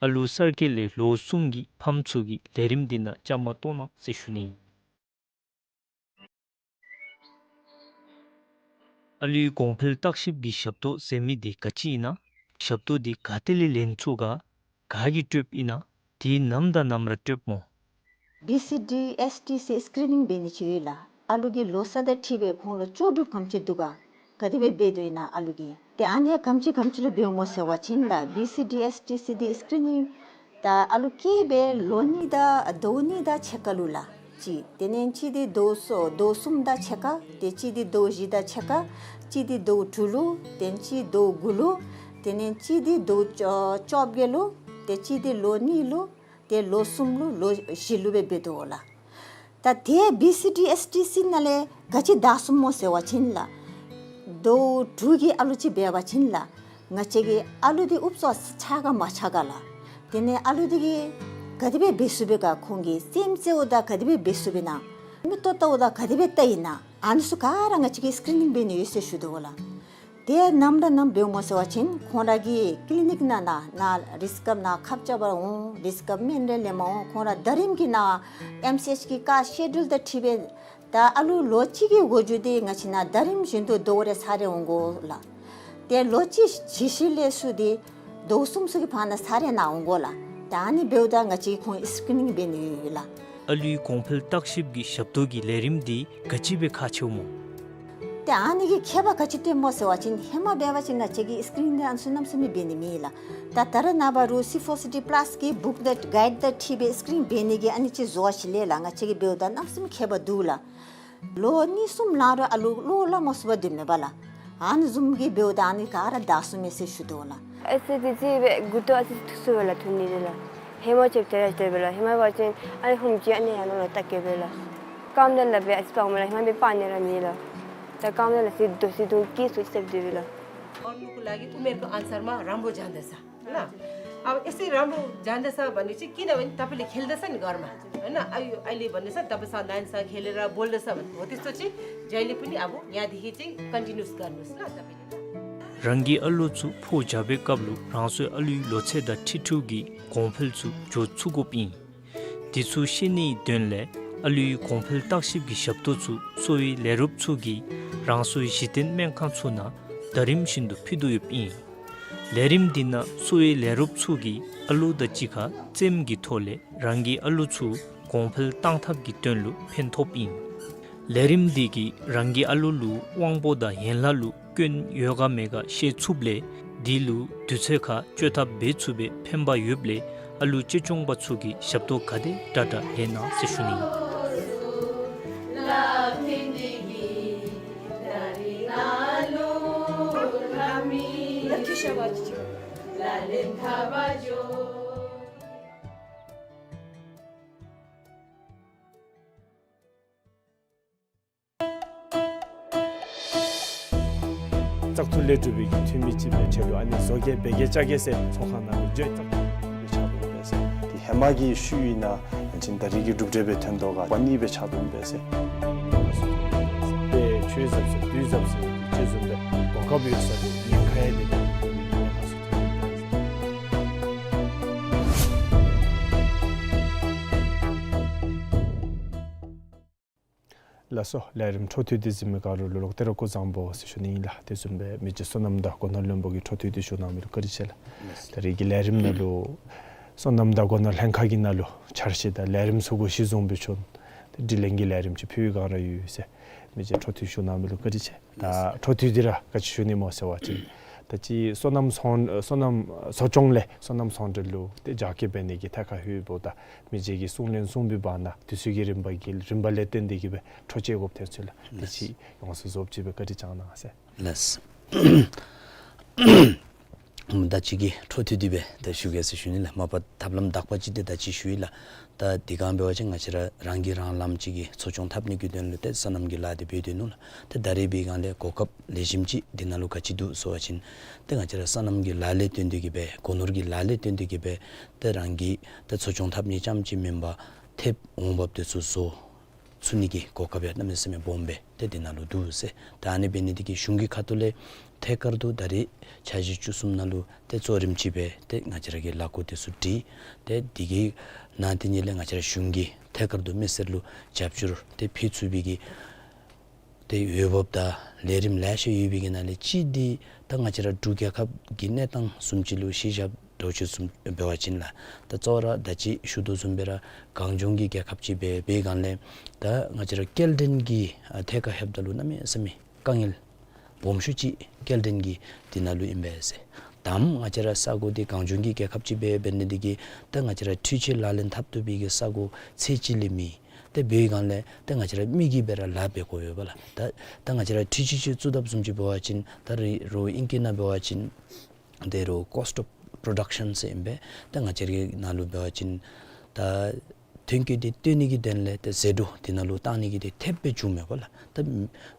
ཨ་ལུ་གསར་སྐྱེས་ལས་ལོ་གསུམ་གྱི་ཕམ་ཚུ་གིས་ལས་རིམ་འདི་ནང་བཅའ་མར་གཏོགས་གནང་ཟེར་ཞུ་ནི་ཨིན། ཨ་ལུའི་གོང་འཕེལ་བརྟག་ཞིབ་ཀྱི་ཞབས་ཏོག་ཟེར་མི་འདི་ག་ཅི་ཨིན་ན། ཞབས་ཏོག་འདི་ག་ཏེ་ལས་ལེན་ཚུགས་ག། ག་གིས་སྤྲོདཔ་ཨིན་ན། དེ་ནམ་དང་ནམ་ར་སྤྲོདཔ་སྨོ། བི་སི་ཌི་ཨེསི་ཊི་ཟེར་སི་ཀི་རི་ནིང་འབད་ནི་ཅིག་ཡོད་ལགས། ཨ་ལུ་གི་ལོ་ས་དང་འཁྲིལ་སྦེ་ཁོང་ལུ་ལྕོགས་གྲུབ་ག་དེམ་ཅིག་འདུག་ག། ག་དེ་སྦེ་འབད་དོ་ཨིན་ན་ཨ་ལུ་གིས། ཏེ་ཨ་ནི་ག་དེམ་ཅིག་ག་དེམ་ཅིག་ལུ་འབདཝ་སྨོ་ཟེར་བ་ཅིན་ལགས་བི་སི་ཌི་ཨེསི་ཊི་ཟེར་འདི་སི་ཀི་རི་ནིང་ད་ཨ་ལུ་སྐྱེས་སྦེ་ལོ་གཉིས་དང་ཟླཝ་གཉིས་དང་ཕྱེད་ཀ་ལུ་ལགས། གཅིག། དེ་ལས་གཅིག་འདི་ཟླཝ་གསུམ་ཟླཝ་གསུམ་དང་ཕྱེད་ཀ། ཏེ་གཅིག་འདི་ཟླཝ་བཞི་དང་ཕྱེད་ཀ། གཅིག་འདི་ཟླཝ་དྲུག་ལུ། ཏེ་གཅིག་ཟླཝ་དགུ་ལུ། དེ་ལས་གཅིག་འདི་ཟླཝ་བཅོ་བཅོ་བརྒྱད་ལུ། ཏེ་གཅིག་འདི་ལོ་གཉིས་ལུ། ཏེ་ལོ་གསུམ་ལུ་ལོ་བཞི་ལུ་སྦེ་འབད་དོ་ལགས། ད་དེ་བི་སི་ཌི་ཨེསི་ཊི་ཟེར་ནང་ལས་ག་ཅི་བདའ་ཚུགས་སྨོ་ཟེར་བ་ཅིན་ལགས། ཟླཝ་དྲུག་གི་ཨ་ལུ་ཅིག་འབད་བ་ཅིན་ལགས། ང་བཅས་ཀྱི་ཨ་ལུ་འདི་ཨུབ་ཙམ་ཆགས་ག་མ་ཆགས་ག་ལགས། དེ་ལས་ཨ་ལུ་འདི་གིས་ག་དེ་སྦེ་འབད་ཚུགས་པས་ག། ཁོང་གིས་རྩེདམོ་རྩེཝ་ད་ག་དེ་སྦེ་འབད་ཚུགས་པས་ན། མིག་ཏོ་བལྟཝ་ད་ག་དེ་སྦེ་བལྟ་ཡི་ན། ཨ་ནི་ཚུ་ག་ར་ང་བཅས་ཀྱིས་སི་ཀི་རི་ནིང་འབད་ནི་ཡོད་ཟེར་ཞུ་དོ་ལགས། དེ་ནམ་ར་ནམ་འབདཝ་སྨོ་ཟེར་བ་ཅིན་ཁོང་ར་གི་ཀི་ལི་ནིཀ་ནང་ན་ན་རེས་སྐབས་ནང་ཁབ་རྐྱབ་པར་འོང་། རེས་སྐབས་སྨན་རེ་ལེནམ་འོང་། ཁོང་ར་ཟླ་རིམ་གྱི་ནང་ཨེམ་སི་ཨེཆ་ཀྱི་ཀ་སི་ཀེ་ཌུལ་དང་འཁྲིལ་སྦེ་ད་ཨ་ལུ་ལོ་གཅིག་གི་འགོ་འགྱུར་འདི་ང་བཅས་ནང་ཟླ་རིམ་བཞིན་དུ་ཟླཝ་རེ་ཚར་རེ་འོང་དགོ་ལགས། ཏེ་ལོ་གཅིག་གི་ཤུལ་ལས་ཚུར་འདི་ཟླཝ་གསུམ་ཚུ་གི་བར་ན་ཚར་རེ་ནང་འོང་དགོ་ལགས། ད་ཨ་ནི་འབདཝ་ད་ང་བཅས་ཁོང་སི་ཀི་རི་ནིང་འབད་ནི་ཡོད་ལགས། ཨ་ལུའི་གོང་འཕེལ་བརྟག་ཞིབ་ཀྱི་ཞབས་ཏོག་གི་ལས་རིམ་འདི་ག་ཅི་སྦེ་ཁག་ཆེཝ་སྨོ། ཏེ་ཨ་ནི་གི་ཁྱད་པར་ག་ཅི་སྟོནམ་སྨོ་ཟེར་བ་ཅིན་ཧེ་མ་འབད་བ་ཅིན་ང་བཅས་ཀྱིས་སི་ཀིརིན་འདི་ཨ་ནི་ཚུ་གནམ་མེད་ས་མེད་འབད་ནི་མེད་ལགས། ད་ད་རེས་ནངས་པ་རུང་སི་ཕོར་སི་ཌི་པ་ལཱསི་གི་བུཀ་དང་གའིཌ་དང་འཁྲིལ་སྦེ་སི་ཀིརིན་འབད་ནི་གི་ཨ་ནི་ཅིག་བཟོ་བ་ཅིག་ལས་ལགས། ང་བཅས་ཀྱིས་འབདཝ་ད་གནམ་མེད་ས་མེད་ཁྱད་པར་འདུག་ལགས། ལོ་གཉིས་གསུམ་ལང་རུང་ཨ་ལུ་བློ་སླབ་མ་ཚུགས་པར་སྡོདཔ་མས་པ་ལགས། ཨ་ནི་བཟུམ་གྱི་འབདཝ་ད་ཨ་ནི་ག་ར་བདའ་ཚུགས་མས་ཟེར་ཞུ་དོ་ལགས། ཨེ་སི་ཏེ་ཅིག་སྦེ་མགུ་ཏོ་ཨ་ཙི་ཐུག་སོང་པས་ལགས། ཐུག་ནི་རེ་ལགས། ཧེ་མ་ཅིག་དེ་ར་དེ་སྦེ་ལགས། ཧེ་མ་འབད་བ་ཅིན་ཨ་ནི་ཧུམ་ཅིག་ཨ་ནི་ཡར་ནང་ལུ་བལྟ་གེ་སྦེ་ལགས། རྐངམ་དེ་ལག་པས་ཨ་ཙི་སྤརཝ་མས་ལགས། ཧེ་མ་འབད་སྤར་ནི་ར་མེད་ལགས། ད་རྐངམ་དེ་ལག་པས་ཨ་ཙི་རྡོ་སི་དུང་སྐྱེས་སོང་ཅིག་སྦེ་སྡོད་པས་ལགས། और उनको लागि उमेरको अनुसारमा राम्रो जाँदछ। ल। अब यसरी राम्रो जाँदछ भनेपछि किनभने तपाईँले खेल्दछ नि घरमा, होइन? अ, यो अहिले भन्दैछ, तपाईँसँग नानीसँग खेलेर बोल्दछ भने, हो त्यस्तो चाहिँ जहिले पनि अब यहाँदेखि चाहिँ कन्टिन्युस गर्नुहोस् ल तपाईँले। རང་གི་ཨ་ལོ་ཚུ་ཕོ་རྐྱབ་པའི་སྐབས་ལུ་རང་སོའི་ཨ་ལོའི་ལོ་ཚད་དང་འཁྲིལ་འཁྲིལཝ་གི་གོང་འཕེལ་ཚུ་འགྱོ་ཚུགས་དགོཔ་ཨིན། དེ་ཚུ་ཤེས་ནིའི་དོན་ལས་ཨ་ལོའི་གོང་འཕེལ་བརྟག་ཞིབ་ཀྱི་ཞབས་ཏོག་ཚུ་གསོ་བའི་ལས་རོགསཔ་ཚུ་གིས་རང་སོའི་གཞི་རྟེན་སྨན་ཁང་ཚུ་ནང་ཟླ་རིམ་བཞིན་དུ་ཕུལ་དོ་ཡོདཔ་ཨིན། ལས་རིམ་འདི་ནང་གསོ་བའི་ལས་རོགསཔ་ཚུ་གིས་ཨ་ལོ་དང་གཅིག་ཁར་རྩེདམོ་གི་ཐོག་ལས་རང་གི་ཨ་ལོ་ཚུ་གོང་འཕེལ་གཏང་ཐབས་ཀྱི་དོན་ལུ་ཕན་ཐོགསཔ་ཨིན། ལས་རིམ་འདི་གིས་རང་གི་ཨ་ལོ་ལུ་དབང་པོ་དང་ཡན་ལག་ལུ་སྐྱོན་ཡོད་ག་མེད་ག་ཤེས་ཚུགསཔ་ལས་འདི་ལུ་དུས་ཚོད་ཁར་བཅོས་ཐབས་འབད་ཚུགས་པའི་ཕན་པ་ཡོདཔ་ལས་ཨ་ལོ་གཅེས་སྐྱོང་པ་ཚུ་གིས་ཞབས་ཏོག་ག་དེ་དྲག་དྲག་ལེན་གནང་ཟེར་ཞུ་ནི་ཨིན། བཙག་འཐུ་ལས་གྲུབ་པའི་གི་འཐུས་མི་ཅིག་སྦེ་ཁྲལ་ལུ་ཨ་ནི་བཟོ་གེ་འབད་གེ་བཅའ་གེ་ཟེར་ཚོགས་ཁང་ནང་ལུ་བརྗོད་བཙག་འཐུ་སྦེ་ཕྱག་དཔོན་འབད་ཟེར། དེ་ཧེ་མ་གི་ཤུལ་ཨིན་ན་ཨ་ནི་ད་རེས་ཀྱི་གྲུབ་འབྲས་སྦེ་ཐོན་དོ་ག་པ་ནི་སྦེ་ཕྱག་དཔོན་འབད་ཟེར། དེ་ཆོས་ཟབ་ཟེར་བདུད་ཟབ་ཟེར་ཅིག་བཟུམ་སྦེ་གོ་སྐབས་ཡོད་ས་དེ་ཉེན་ཁ་ཡང་དེ་དེ་ཉེན་ཁ་ཚུ་ཐོན་ཡོད་ཟེར། ལགས་སོ། ལས་རིམ་འཕྲོ་མཐུད་དེ་གཟིགས་མི་ག་ར་ལུ་ལོག་སྟེ་ར་སྐུ་གཟུགས་བཟང་པོ་ཟེར་ཞུ་ནི་ཨིན་ལགས། དེ་བཟུམ་སྦེ་མི་རྗེ་སོ་ནམ་དང་སྒོ་ནོར་བློན་པོ་གིས་འཕྲོ་མཐུད་དེ་ཞུ་གནང་མི་ལུ་བཀའ་དྲིན་ཆེ་ལགས། ད་རེས་ཀྱི་ལས་རིམ་ནང་ལུ་སོ་ནམ་དང་སྒོ་ནོར་ལྷན་ཁག་གི་ནང་ལུ་འཆར་གཞི་དང་ལས་རིམ་ཚུ་གུ་གཞི་བཟུང་སྦེ་བྱོན་ཏེ་དྲི་ལན་གྱི་ལས་རིམ་ཅིག་ཕུལ་བའི་བསྒང་ར་ཡོད་ཟེར། མི་རྗེ་འཕྲོ་མཐུད་ཞུ་གནང་མི་ལུ་བཀའ་དྲིན་ཆེ། ད་འཕྲོ་མཐུད་དེ་ར་ག་ཅི་ཞུ་ནི་སྨོ་ཟེར་བ་ཅིན་ད་ཅི་སོ་ནམ་ཚོང་སོ་ནམ་ཚོ་སྐྱོང་ལས་སོ་ནམ་ཚོང་འབྲེལ་ལུ་ཏེ་རྒྱ་སྐྱེད་འབད་ནི་གི་ཐད་ཁར་ལྷོདཔ་ད་མི་རྗེ་གིས་གསུང་ལན་གསུངས་པའི་བར་ན་དུས་ཚོད་ཀྱི་རིམ་པ་གི་རིམ་པ་ལས་བརྟེན་ཏེ་གིས་སྦེ་འཕྲོ་བཅད་དགོཔ་ཐོན་ཚུལ་ལགས། ཏེ་ལགས། ཅིག་ཡོངས་སུ་རྫོགསཔ་ཅིག་སྦེ་བཀའ་དྲིན་བསྐྱང་གནང་ཟེར། ལགས། ད་ཅི་གི་འཕྲོ་མཐུད་དེ་སྦེ་ད་ཞུ་གེ་ཟེར་ཞུ་ནི་ལགས། མ་པ་ཐབས་ལམ་དག་པ་ཅིག་ཏེ་ད་ཅི་ཞུ་ཡི་ལགས། ད་དེ་སྒང་འབད་བ་ཅིན་ང་བཅས་ར་རང་གིས་རང་ལམ་ཅིག་གི་འཚོ་སྐྱོང་འཐབ་ནི་གི་དོན་ལུ་ཏེ་སོ་ནམ་གྱི་ལཱ་དེ་འབད་སྡོད་ནུག་ལགས། ཏེ་ད་རེས་འབད་བའི་སྒང་ལས་གོ་སྐབས་ལེགས་ཤོམ་ཅིག་འདི་ནང་ལུ་ག་ཅི་འདུག་ཟེར་བ་ཅིན་ཏེ་ང་བཅས་ར་སོ་ནམ་གྱི་ལཱ་ལས་བརྟེན་ཏེ་གིས་སྦེ་སྒོ་ནོར་གྱི་ལཱ་ལས་བརྟེན་ཏེ་གིས་སྦེ་ཏེ་རང་གི་ཏེ་འཚོ་སྐྱོང་འཐབ་ནི་རྐྱངམ་ཅིག་མེན་པར་ཐེབས་འོང་འབབ་དེ་ཚུ་བཟོ་ཚུགས་ནི་གི་གོ་སྐབས་ཡང་གནམ་མེད་ས་མེད་སྦོམ་སྦེ་ཏེ་འདི་ནང་ལུ་འདུག་ཟེར། ད་ཨ་ནི་འབད་ནི་འདི་གིས་གཞུང་གི་ཁ་ཐུག་ལས་ཐད་ཀར་དུ་ད་རེས་འཆར་གཞི་བཅུ་གསུམ་ནང་ལུ་ཏེ་གཙོ་རིམ་ཅིག་སྦེ་ཏེ་ང་བཅས་ར་གིས་ལས་འགུལ་དེ་ཚུ་སྒྲིག། ཏེ་འདི་གི་ནང་དེ་ཉིད་ལས་ང་བཅས་ར་གཞུང་གིས་ཐད་ཀར་དུ་མི་སེར་ལུ་རྒྱབ་སྐྱོར་ཏེ་ཕུལ་ཚུགས་པའི་གི་ཏེ་འོས་འབབ་དང་ལས་རིམ་ལེ་ཤ་ཡོད་པའི་གི་ནང་ལས་གཅིག་འདི་ད་ང་བཅས་ར་འབྲུག་རྒྱལ་ཁབ་ཀྱི་གནས་སྟངས་བཟུམ་ཅིག་ལུ་གཞི་བཞག་འདྲཝ་ཅིག་བཟུམ་འབད་བ་ཅིན་ལགས། ད་གཙོ་བོ་ར་ད་ཅི་ཞུ་དོ་བཟུམ་སྦེ་ར་གངས་ལྗོངས་ཀྱི་རྒྱལ་ཁབ་ཅིག་སྦེ་འབད་བའི་སྒང་ལས་ད་ང་བཅས་ར་སྐྱེལ་འདྲེན་གྱི་ཨ་ཐད་ཁར་ལྷོདཔ་ད་ལུ་གནམ་མེད་ས་མེད་དཀའ་ངལ་སྦོམ་ཤོས་ཅིག་སྐྱེལ་འདྲེན་གྱི་འདི་ནང་ལུ་ཨིན་པས་ཟེར། དང་པ་ང་བཅས་ར་ས་གོ་འདི་གངས་ལྗོངས་ཀྱི་རྒྱལ་ཁབ་ཅིག་སྦེ་འབད་ནི་འདི་གིས་ད་ང་བཅས་ར་འཕྲུལ་ཆས་ལག་ལེན་འཐབ་བཏུབ་པའི་གི་ས་གོ་ཚད་ཅིག་ལས་མེད། ཏེ་འབད་བའི་སྒང་ལས་ཏེ་ང་བཅས་ར་མི་གིས་སྦེ་ར་ལཱ་འབད་དགོ་པས་པ་ལགས། ད་ད་ང་བཅས་ར་འཕྲུལ་ཆས་ཅིག་བཙུགས་དཔ་བཟུམ་ཅིག་འབད་བ་ཅིན་ད་རེས་རོགས་ཨིང་སྐད་ནང་འབད་བ་ཅིན་ད་རོགས་ཀོསཊ་ཨོཕ་པྲོ་ཌག་ཤཱན་ཟེར་ཨིན་པས། ད་ང་བཅས་རའི་ནང་ལུ་འབད་བ་ཅིན་ད་ཐོན་སྐྱེད་འདི་བཏོན་ནི་གི་དོན་ལས་ཏེ་ཟད་འགྲོ་འདི་ནང་ལུ་བཏང་ནི་གི་འདི་ཐེབས་སྦེ་འགྱོཝ་མས་པ་ལགས། ད་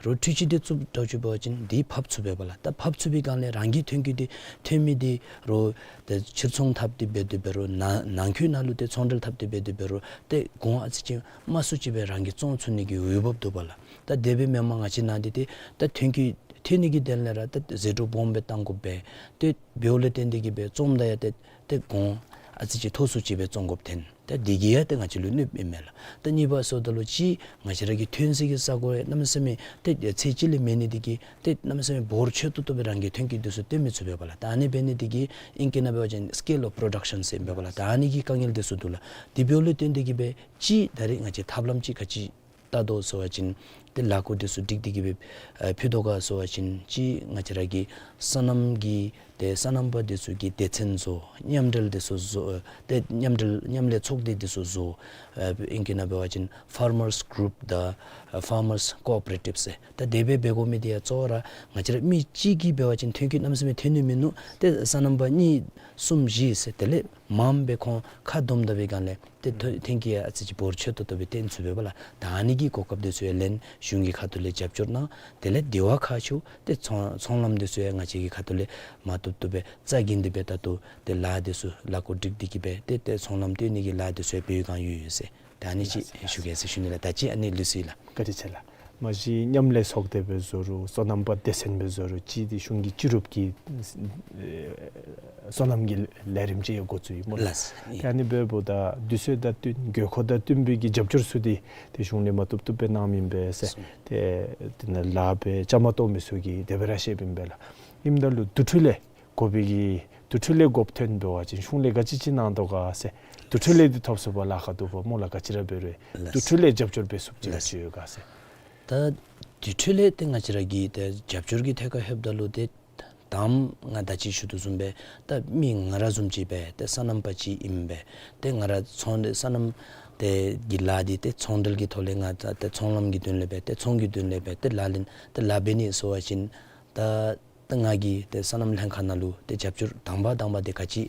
རོགས་འཕྲུལ་ཆས་འདི་བཙུགས་འདྲཝ་ཅིག་འབད་བ་ཅིན་འདི་ཕབ་ཚུགས་པས་པ་ལགས། ད་ཕབ་ཚུགས་པའི་སྒང་ལས་རང་གི་ཐོན་སྐྱེད་འདི་ཐོན་མི་འདི་རོགས་ཏེ་ཕྱིར་ཚོང་འཐབ་སྟེ་འབད་དེ་འབད་རུང་ནང་ནང་འཁོད་ནང་ལུ་ཏེ་ཚོང་འབྲེལ་འཐབ་སྟེ་འབད་དེ་འབད་རུང་ཏེ་གོང་ཨ་ཙི་ཅིག་དམའ་སུ་ཅིག་སྦེ་རང་གིས་བཙོང་ཚུགས་ནི་གི་འོས་འབབ་འདུག་པ་ལགས། ད་དེ་སྦེ་མེན་པར་ང་བཅས་ནང་འདི་ཏེ་ད་ཐོན་སྐྱེད་ཐོན་ནི་གི་དོན་ལས་ར་ད་ཟད་འགྲོ་སྦོམ་སྦེ་བཏང་དགོཔ་སྦེ་ཏེ་འབདཝ་ལས་བརྟེན་ཏེ་གིས་སྦེ་བཙོངམ་ད་ཡང་ཏེ་ཏེ་གོང་ཨ་ཙི་ཅིག་མཐོ་སུ་ཅིག་སྦེ་བཙོང་དགོཔ་ཐོན། ཏེ་འདི་གིས་ཡང་ཏེ་ང་བཅས་ལུ་གནོདཔ་ཨིན་མས་ལགས། ད་གཉིས་པ་ཟེརཝ་ད་ལུ་ཅིག་ང་བཅས་ར་གི་ཐོན་སའི་གི་ས་གོ་ཡང་གནམ་མེད་ས་མེད་ཏེ་ཚད་ཅིག་ལས་མེད་ནི་འདི་གིས་ཏེ་གནམ་མེད་ས་མེད་འབོར་ཆེ་ཏོག་ཏོ་སྦེ་རང་གི་ཐོན་སྐྱེད་འདི་ཚུ་བཏོན་མི་ཚུགས་པས་པ་ལགས། ད་ཨ་ནི་འབད་ནི་འདི་གིས་ཨིང་སྐད་ནང་འབད་བ་ཅིན་སི་ཀེལ་ཨོཕ་པྲོ་ཌག་ཤཱན་ཟེར་ཨིན་པས་པ་ལགས། ད་ཨ་ནི་གི་དཀའ་ངལ་འདི་ཚུ་འདུག་ལགས། དེ་འབདཝ་ལས་བརྟེན་ཏེ་གིས་སྦེ་ཅིག་ད་རེས་ང་བཅས་ཐབས་ལམ་ཅིག་ག་ཅི་བལྟ་དོ་ཟེར་བ་ཅིན་ ཏེ་ལཱ་བཀོད་འདི་ཚུ་སྒྲིག་སྟེ་གི་སྦེ་ཨ་ཕུལ་དོ་ག་ཟེར་བ་ཅིན་ཅིག་ང་བཅས་ར་གི་སོ་ནམ་གྱི་ཏེ་སོ་ནམ་པ་འདི་ཚུ་གི་སྡེ་ཚན་བཟོ། མཉམ་འབྲེལ་འདི་ཚུ་བཟོ། ཏེ་མཉམ་འབྲེལ་མཉམ་ལས་ཚོགས་སྡེ་འདི་ཚུ་བཟོ། ཨ་ཨིང་སྐད་ནང་འབད་བ་ཅིན་ཕར་མརས་གུ་རུབ་དང་ཕར་མརས་ཀོ་ཨོ་པ་རེ་ཊིབ་ཟེར། ད་དེ་སྦེ་འབད་དགོ་མི་འདི་ཡང་གཙོ་བོ་ར་ང་བཅས་ར་མི་གཅིག་གིས་འབད་བ་ཅིན་ཐོན་སྐྱེད་གནམ་མེད་ས་མེད་ཐོན་ནི་མིན་ནུག། ཏེ་སོ་ནམ་པ་གཉིས་གསུམ་བཞི་ཟེར་དེ་ལས་མངམ་སྦེ་ཁོང་ཁ་བསྡོམས་ད་བའི་སྒང་ལས་ཏེ་ཐོན་ཐོན་སྐྱེད་ཡང་ཨ་ཙི་ཅིག་འབོར་ཆེ་ཏོག་ཏོ་སྦེ་བཏོན་ཚུགས་པས་པ་ལགས། ད་ཨ་ནི་གི་གོ་སྐབས་འདི་ཚུ་ཡང་ལེན། གཞུང་གི་ཁ་ཐུག་ལས་རྒྱབ་སྐྱོར་གནང་། དེ་ལས་དེ་བ་ཁག་ཆེཝ་ཏེ་ཚོང་ཚོང་ལམ་འདི་ཚུ་ཡང་ང་བཅས་ཀྱི་ཁ་ཐུག་ལས་མ་བཏུབ་བཏུབ་སྦེ་རྩ་འགེངས་ཏེ་སྦེ་ད་ལྟོ་ཏེ་ལཱ་འདི་ཚུ་ལཱ་བཀོད་སྒྲིག་སྟེ་གི་སྦེ་ཏེ་ཏེ་ཚོང་ལམ་བཏོན་ནི་གི་ལཱ་འདི་ཚུ་ཡང་འབད་བའི་སྒང་ཡོད་ཡོད་ཟེར། ད་ཨ་ནི་ཅིག་ཞུ་གེ་ཟེར་ཞུ་ནི་ལགས། ད་ཅི་ཨ་ནི་ལུས་སོ་ཡི་ལགས། བཀའ་དྲིན་ཆེ་ལགས། མ་གཞི་མཉམ་ལས་ཚོགས་སྡེ་སྦེ་བཟོ་རུང་སོ་ནམ་པ་སྡེ་ཚན་སྦེ་བཟོ་རུང་ཅིག་འདི་གཞུང་གི་སྤྱི་རུབ་ཀྱི་ཨེ་སོ་ནམ་གྱི་ལས་རིམ་ཅིག་ཡང་འགོ་བཙུགས་ཡི་སྨོ་ལགས། ལགས། ཏེ་ཨ་ནི་འབདཝ་ད་དུས་ཚོད་དང་བསྟུན་དགོས་མཁོ་དང་བསྟུན་པའི་གི་རྒྱབ་སྐྱོར་ཚུ་འདི་ཏེ་གཞུང་ལས་མ་བཏུབ་བཏུབ་སྦེ་གནངམ་ཨིན་པས་ཟེར། ཏེ་དེ་ནང་ལཱ་འབད་བཅའ་མར་གཏོགས་མི་ཚུ་གིས་དེ་སྦེ་ར་བཤདཔ་ཨིན་པས་ལགས། ཨིནམ་ད་ལུ་དུས་འཁྲུག་ལས་དགོ་པའི་གི་དུས་འཁྲུག་ལས་དགོཔ་ཐོན་འབད་བ་ཅིན་གཞུང་ལས་ག་ཅི་ཅིག་གནང་དོ་ག་ཟེར། དུས་འཁྲུག་ལས་འདི་ཐོབ་ཚུགས་པར་ལཱ་ཁག་འདུག་པ་སྨོ་ལགས། ག་ཅི་ར་འབད་རུང་ལགས། དུས་འཁྲུག་ལས་རྒྱབ་སྐྱོར་འབད་ཚུགསཔ་ཅིག་ལགས། ག་ཅི་ཡོད་ག་ཟེར། ད་དུས་འཁྲུག་ལས་ཏེ་ང་བཅས་ར་གི་ཏེ་རྒྱབ་སྐྱོར་གྱི་ཐད་ཁར་ལྷོདཔ་ད་ལུ་ཏེ་དང་ང་ད་ཅི་ཞུ་དོ་བཟུམ་སྦེ་ད་མི་ང་ར་བཟུམ་ཅིག་སྦེ་ཏེ་སོ་ནམ་པ་ཅིག་ཨིན་པས། ཏེ་ང་ར་ཚོང་འབྲེལ་སོ་ནམ་ཏེ་གི་ལཱ་འདི་ཏེ་ཚོང་འབྲེལ་གྱི་ཐོག་ལས་ང་ད་ཏེ་ཚོང་ལམ་གྱི་དོན་ལས་སྦེ་ཏེ་ཚོང་གི་དོན་ལས་སྦེ་ཏེ་ལག་ལེན་ཏེ་ལཱ་འབད་ནི་ཟེར་བ་ཅིན་ད་ད་ང་གིས་ཏེ་སོ་ནམ་ལྷན་ཁག་ནང་ལུ་ཏེ་རྒྱབ་སྐྱོར་དང་པ་དང་པ་འདི་ག་ཅི་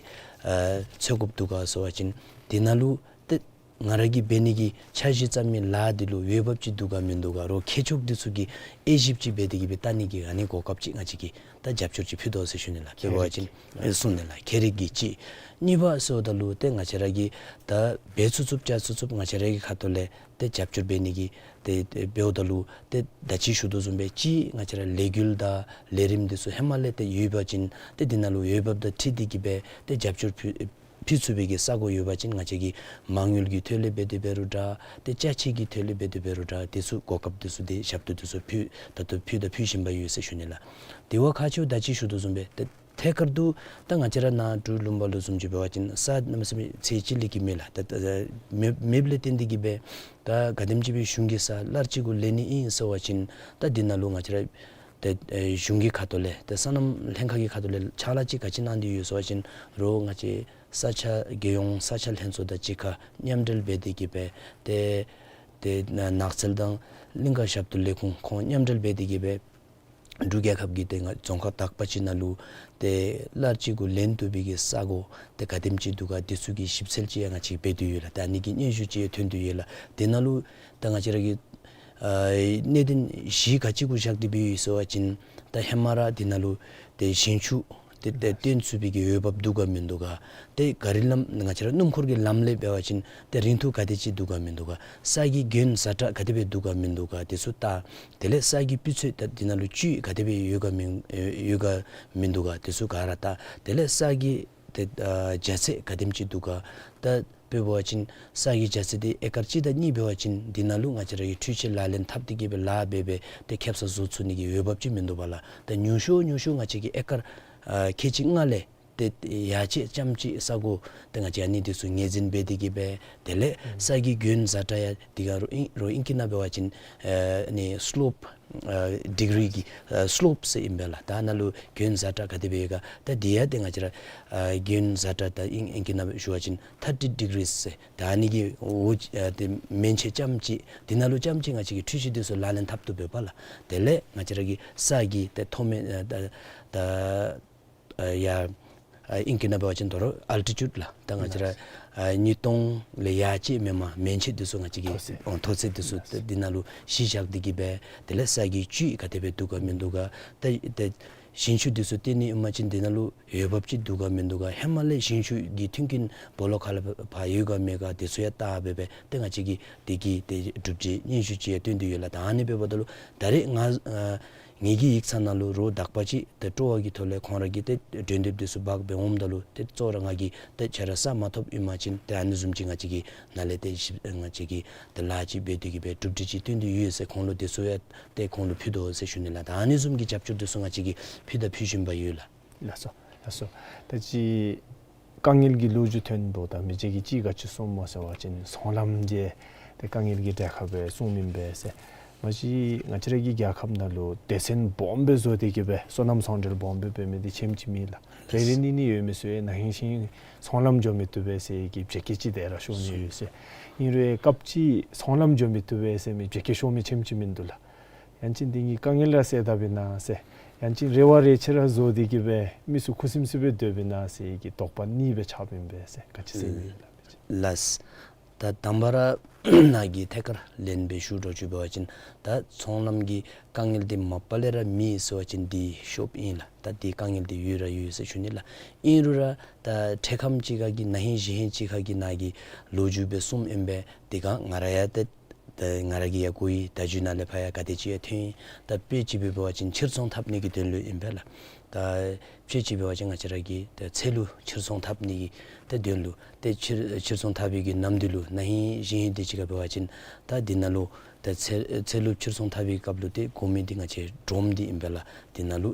ཨ་འཚོལ་དགོཔ་འདུག་ག་ཟེར་བ་ཅིན་འདི་ནང་ལུ་ཏེ་ང་ར་གིས་འབད་ནི་གི་འཆར་གཞི་བརྩམས་མི་ལཱ་འདི་ལུ་འོས་འབབ་ཅིག་འདུག་ག་མིན་འདུག་ག་རོགས་མཁས་མཆོག་འདི་ཚུ་གིས་དབྱེ་ཞིབ་ཅིག་འབད་དེ་གི་སྦེ་བལྟ་ནི་གི་ཨ་ནི་གོ་སྐབས་ཅིག་ང་བཅས་ཀྱིས་ད་རྒྱབ་སྐྱོར་ཅིག་ཕུལ་དོ་ཟེར་ཞུ་ནི་ལགས། དཔེ་འབད་བ་ཅིན་ཨེ་གསུངས་ནི་ལགས། ཁྱད་རིག་གི་ཅིག། གཉིས་པ་ཟེརཝ་ད་ལུ་ཏེ་ང་བཅས་ར་གིས་ད་འབད་ཚུགས་ཚུགསཔ་བྱ་ཚུགས་ཚུགསཔ་ང་བཅས་ར་གི་ཁ་ཐུག་ལས་ཏེ་རྒྱབ་སྐྱོར་འབད་ནི་གི་ཏེ་ཏེ་འབདཝ་ད་ལུ་ཏེ་ད་ཅི་ཞུ་དོ་བཟུམ་སྦེ་ཅིག་ང་བཅས་ར་ལས་འགུལ་དང་ལས་རིམ་འདི་ཚུ་ཧེ་མ་ལས་ཏེ་ཡོད་པ་ཅིན་ཏེ་འདི་ནང་ལུ་འོས་འབབ་དང་འཁྲིལ་ཏེ་གི་སྦེ་ཏེ་རྒྱབ་སྐྱོར་ཕུལ་ཕུལ་ཚུགས་པའི་གི་ས་གོ་ཡོད་པ་ཅིན་ང་བཅས་ཀྱིས་མ་དངུལ་གྱི་ཐོག་ལས་འབད་དེ་འབད་རུང་འདྲ་ཏེ་ཅ་ཆས་ཀྱི་ཐོག་ལས་འབད་དེ་འབད་རུང་འདྲ་དེ་ཚུ་གོ་སྐབས་དེ་ཚུ་ཏེ་ཞབས་ཏོག་དེ་ཚུ་ཕུལ་ད་ལྟོ་ཕུལ་དང་ཕུལ་བཞིན་པ་ཡོད་ཟེར་ཞུ་ནི་ལགས། དེ་བ་ཁག་ཆེཝ་ད་ཅི་ཞུ་དོ་བཟུམ་སྦེ་ཏེ་ཐད་ཀར་དུ་ད་ང་བཅས་ར་ནཱ་འབྲུག་ལུང་པ་ལུ་བཟུམ་ཅིག་འབད་བ་ཅིན་ས་གནམ་མེད་ས་མེད་ཚད་ཅིག་ལས་ཀྱི་མེད་ལགས། ད་ད་མེད་མེདཔ་ལས་བརྟེན་ཏེ་གི་སྦེ་ད་ག་དེམ་ཅིག་སྦེ་གཞུང་གི་ས་གླར་གཅིག་གུ་ལེན་ནི་ཨིན་ཟེར་བ་ཅིན་ད་འདི་ནང་ལུ་ང་བཅས་ར་ཏེ་ཨེ་གཞུང་གི་ཁ་ཐུག་ལས་ཏེ་སོ་ནམ་ལྷན་ཁག་གི་ཁ་ཐུག་ལས་ཕྱག་ལཱ་ཅིག་ག་ཅི་གནང་སྟེ་ཡོད་ཟེར་བ་ཅིན་རོགས་ང་བཅས་ས་ཆ་རྒྱལ་ཡོངས་ས་ཆ་ལྷན་ཚོགས་དང་གཅིག་ཁར་མཉམ་འབྲེལ་འབད་དེ་གི་སྦེ་ཏེ་ཏེ་ནགས་ཚལ་དང་གླིང་ག་ཞབས་ཏོག་ལས་ཁུངས་ཁོང་མཉམ་འབྲེལ་འབད་དེ་གི་སྦེ་འབྲུག་རྒྱལ་ཁབ་ཀྱི་ཏེ་ང་རྫོང་ཁག་དག་པ་ཅིག་ནང་ལུ་ཏེ་གླར་གཅིག་གུ་ལེན་བཏུབ་པའི་གི་ས་གོ་ཏེ་ག་དེམ་ཅིག་འདུག་ག་དེ་ཚུ་གི་ཞིབ་འཚོལ་ཅིག་ཡང་ང་བཅས་འབད་དེ་ཡོད་ལགས། ཏེ་ཨ་ནི་གི་སྙན་ཞུ་ཅིག་ཡང་ཐོན་ཏེ་ཡོད་ལགས། དེ་ནང་ལུ་ད་ང་བཅས་ར་གི་ཨ་གནད་དོན་གཞི་ག་ཅི་གུ་བཞག་སྟེ་འབད་ཡོད་ཟེར་བ་ཅིན་ད་ཧེ་མ་ར་འདི་ནང་ལུ་ཏེ་ཞིང་ཆུ་ཏེ་ཏེ་བཏོན་ཚུགས་པའི་གི་འོས་འབབ་འདུག་ག་མིན་འདུག་ག། ཏེ་ག་རི་ལམ་ང་བཅས་ར་སྣུམ་འཁོར་གྱི་ལམ་ལས་འབད་བ་ཅིན་ཏེ་རིང་ཐུང་ག་དེ་ཅིག་འདུག་ག་མིན་འདུག་ག། ས་གི་གྱོན་ཛ་དྲག་ག་དེ་སྦེ་འདུག་ག་མིན་འདུག་ག་དེ་ཚུ་བལྟ། དེ་ལས་ས་གི་སྤུས་ཚད་ད་འདི་ནང་ལུ་བཅུད་ག་དེ་སྦེ་ཡོད་ག་མིན་ཡོད་ག་མིན་འདུག་ག་དེ་ཚུ་ག་ར་བལྟ། དེ་ལས་ས་གི་ཏེ་ཨ་རྒྱ་ཚད་ག་དེམ་ཅིག་འདུག་ག། ད་དཔེ་འབད་བ་ཅིན་ས་གི་རྒྱ་ཚད་འདི་ཨེ་ཀར་གཅིག་དང་གཉིས་འབད་བ་ཅིན་འདི་ནང་ལུ་ང་བཅས་ར་གིས་འཕྲུལ་ཆས་ལག་ལེན་འཐབ་སྟེ་གི་སྦེ་ལཱ་འབད་སྦེ་ཏེ་ཁེབ་ས་བཟོ་ཚུགས་ནི་གི་འོས་འབབ་ཅིག་མིན་འདུག་པ་ལགས། ད་ཉུང་ཤོས་ཉུང་ཤོས་ང་བཅས་ཀྱིས་ཨེ་ཀར་ཨ་ཁལ་གཅིག་ལྔ་ལས་ཏེ་ཡར་ཅིག་ཙམ་ཅིག་ས་གོ་ཏེ་ང་བཅས་ཨ་ནི་འདི་ཚུ་ངོས་འཛིན་འབད་དེ་གི་སྦེ་དེ་ལས་ཨུམ་ས་གི་གྱོན་ཛ་དྲག་ཡང་འདི་ག་རོགས་ཨིང་རོགས་ཨིང་སྐད་ནང་འབད་བ་ཅིན་ཨ་ནི་སི་ལོབ་ཨ་ཌི་གི་རི་གི་ཨ་སི་ལོབ་ཟེར་ཨིན་པས་ལགས། ད་ནཱ་ལུ་གྱོན་ཛ་དྲག་ག་དེ་སྦེ་ཡོད་ག། ད་འདི་ཡང་ཏེ་ང་བཅས་ར་ཨ་གྱོན་ཛ་དྲག་ད་ཨིང་ཨིང་སྐད་ནང་ཞུ་བ་ཅིན་ཐར་ཊི་ཌི་གི་རི་ཟེར། ད་ཨ་ནི་གི་འོག་ཨ་ཏེ་མན་ཆད་ཙམ་ཅིག་འདི་ནང་ལུ་ཙམ་ཅིག་ང་བཅས་ཀྱིས་འཕྲུལ་ཆས་འདི་ཚུ་ལག་ལེན་འཐབ་བཏུབ་པས་པ་ལགས། དེ་ལས་ང་བཅས་ར་གི་ས་གི་ཏེ་མཐོ་དམན་ཨ་ད་ད་ཨ་ཡར་ཨ་ཨིང་སྐད་ནང་འབད་བ་ཅིན་དོ་རུང་ཨལ་ཊི་ཊུཌ་ལགས། ད་ང་བཅས་ར་ཨ་ཉིས་སྟོང་ལས་ཡར་ཅིག་མེན་པར་མན་ཆད་འདི་ཚུ་ང་བཅས་ཀྱིས་མཐོ་ཚད་ཨོ་མཐོ་ཚད་འདི་ཚུ་ཏེ་འདི་ནང་ལུ་གཞི་བཞག་སྟེ་གི་སྦེ་དེ་ལས་ས་གི་བཅུད་ག་དེ་སྦེ་འདུག་ག་མིན་འདུག་ག། ད་ད་ཞིང་ཆུ་འདི་ཚུ་བཏོན་ནི་ཨིན་པ་ཅིན་འདི་ནང་ལུ་འོས་འབབ་ཅིག་འདུག་ག་མིན་འདུག་ག། ཧེ་མ་ལས་ཞིང་ཆུ་གི་མཐུན་རྐྱེན་སྦོ་ལོགས་ཁ་ལས་ཕར་ཡོད་ག་མེད་ག་དེ་ཚུ་ཡང་བལྟ་སྦེ་སྦེ་ཏེ་ང་བཅས་ཀྱིས་དེ་གི་ཏེ་གྲུབ་འབྲས་སྙན་ཞུ་ཅིག་ཡང་བཏོན་ཏེ་ཡོད་ལགས། ད་ཨ་ནི་འབདཝ་ད་ལུ་ད་རེས་ང་ཨ་ངེ་གི་ཡིག་ཚང་ནང་ལུ་རོགས་དག་པ་ཅིག་ཏེ་སྤྲོ་བ་གི་ཐོག་ལས་ཁོང་ར་གིས་ཏེ་གྲོས་འདེབས་འདི་ཚུ་འབག་སྦེ་འོངམ་ད་ལུ་ཏེ་གཙོ་བོ་ར་ང་གིས་ཏེ་ཁྱེད་ར་ས་མ་ཐོབ་ཨིན་པ་ཅིན་ཏེ་ཨ་ནི་བཟུམ་ཅིག་ང་བཅས་ཀྱིས་ནཱ་ལས་ཏེ་ཞིབ་ང་བཅས་ཀྱིས་ཏེ་ལཱ་ཅིག་འབད་དེ་གི་སྦེ་གྲུབ་འབྲས་ཅིག་བཏོན་ཏེ་ཡོད་ཟེར་ཁོང་ལུ་དེ་ཚུ་ཡང་ཏེ་ཁོང་ལུ་ཕུལ་དོ་ཟེར་ཞུ་ནི་ལགས། ད་ཨ་ནི་བཟུམ་གྱི་རྒྱབ་སྐྱོར་འདི་ཚུ་ང་བཅས་ཀྱིས་ཕུལ་དང་ཕུལ་བཞིན་པ་ཡོད་ལགས། ལགས་སོ། ལགས་སོ། ད་ཅི་དཀའ་ངལ་གྱི་ལོ་རྒྱུས་ཐོན་འདུག། ད་མི་རྗེ་གིས་ཅིག་ག་ཅི་གསུངམ་སྨོ་ཟེར་བ་ཅིན་ཚོང་ལམ་གྱི་ཏེ་དཀའ་ངལ་གྱི་གྲས་ཁར་སྦེ་གསུངམ་ཨིན་པས་ཟེར། མ་གཞི་ང་བཅས་ར་གི་རྒྱལ་ཁབ་ནང་ལུ་སྡེ་ཚན་སྦོམ་སྦེ་བཟོ་སྟེ་གི་སྦེ་སོ་ནམ་ཚོང་འབྲེལ་སྦོམ་སྦེ་འབད་མི་འདི་ཆེམ་ཅིག་མེན་ལགས། རེ་རེ་གཉིས་གཉིས་ཡོད་མི་ཚུ་ཡང་ན་ཧིང་ཤིང་ཧིང་ཚོང་ལམ་འགྱོ་མི་བཏུབ་པས་ཟེར་གྱི་བྱེད་སྐད་ཅིག་དེ་ར་ཤོར་ནི་ཡོད་ཟེར། ཨིན་རུང་སྐབས་ཅིག་ཚོང་ལམ་འགྱོ་མི་བཏུབ་པས་ཟེར་མི་བྱེད་སྐད་ཤོར་མི་ཆེམ་ཅིག་མིན་འདུག་ལགས། ཡང་ཅིན་འདི་གི་དཀའ་ངལ་ར་སེལ་ད་པས་ན་ཟེར། ཡང་ཅིན་རེ་བ་རེ་ཆེ་ར་བཟོ་སྟེ་གི་སྦེ་མི་ཚུ་ཁུ་སིམ་སིམ་སྦེ་སྡོད་པས་ན་ཟེར་གྱི་དོགས་པ་གཉིས་སྦེ་ཆགསཔ་ཨིན་པས་ཟེར། ག་ཅི་ཟེར་ཨིན་ལགས། ལགས། ད་དང་པ་ར་ནཱ་གི་ཐད་ཁར་ལན་སྦེ་ཞུ་དགོཔ་ཅིག་འབད་བ་ཅིན་ད་ཚོང་ལམ་གྱི་དཀའ་ངལ་འདི་མ་པ་ལས་ར་མེད་ཟེར་བ་ཅིན་འདི་ཤོབ་ཨིན་ལགས། ད་འདི་དཀའ་ངལ་འདི་ཡོད་ར་ཡོད་ཟེར་ཞུ་ནི་ལགས། ཨིན་རུང་ར་ད་འཕྲལ་ཁམས་ཅིག་ཁར་གྱི་ན་ཧིང་གཞེས་ཧིང་ཅིག་ཁར་གྱི་ནཱ་གི་ལོ་རྒྱུས་སྦེ་གསུངམ་ཨིན་པས། དེ་སྒང་ང་ར་ཡང་ཏེ་ད་ང་ར་གིས་ཡང་གོ་ཡི། བརྡ་བརྒྱུད་ནང་ལས་ཕར་ཡང་ག་དེ་ཅིག་ཡང་ཐོན་ཡི། ད་དཔེ་ཅིག་སྦེ་འབད་བ་ཅིན་ཕྱིར་ཚོང་འཐབ་ནི་གི་དོན་ལུ་ཨིན་པས་ལགས། ད་དཔེ་ཅིག་འབད་བ་ཅིན་ང་བཅས་ར་གི་ད་ཚལ་ལུ་ཕྱིར་ཚོང་འཐབ་ནི་གི་ད་དོན་ལུ་ཏེ་ཕྱིར་ཕྱིར་ཚོང་འཐབ་པའི་གི་ནམ་དུས་ལུ་ན་ཧིང་གཞེས་ཧིང་དེ་ཅིག་ཁར་འབད་བ་ཅིན་ད་འདི་ནང་ལུ་ད་ཚལ་ཚལ་ལུ་ཕྱིར་ཚོང་འཐབ་པའི་སྐབས་ལུ་ཏེ་དགོ་མི་འདི་ང་བཅས་སྒྲོམ་འདི་ཨིན་པས་ལགས། འདི་ནང་ལུ་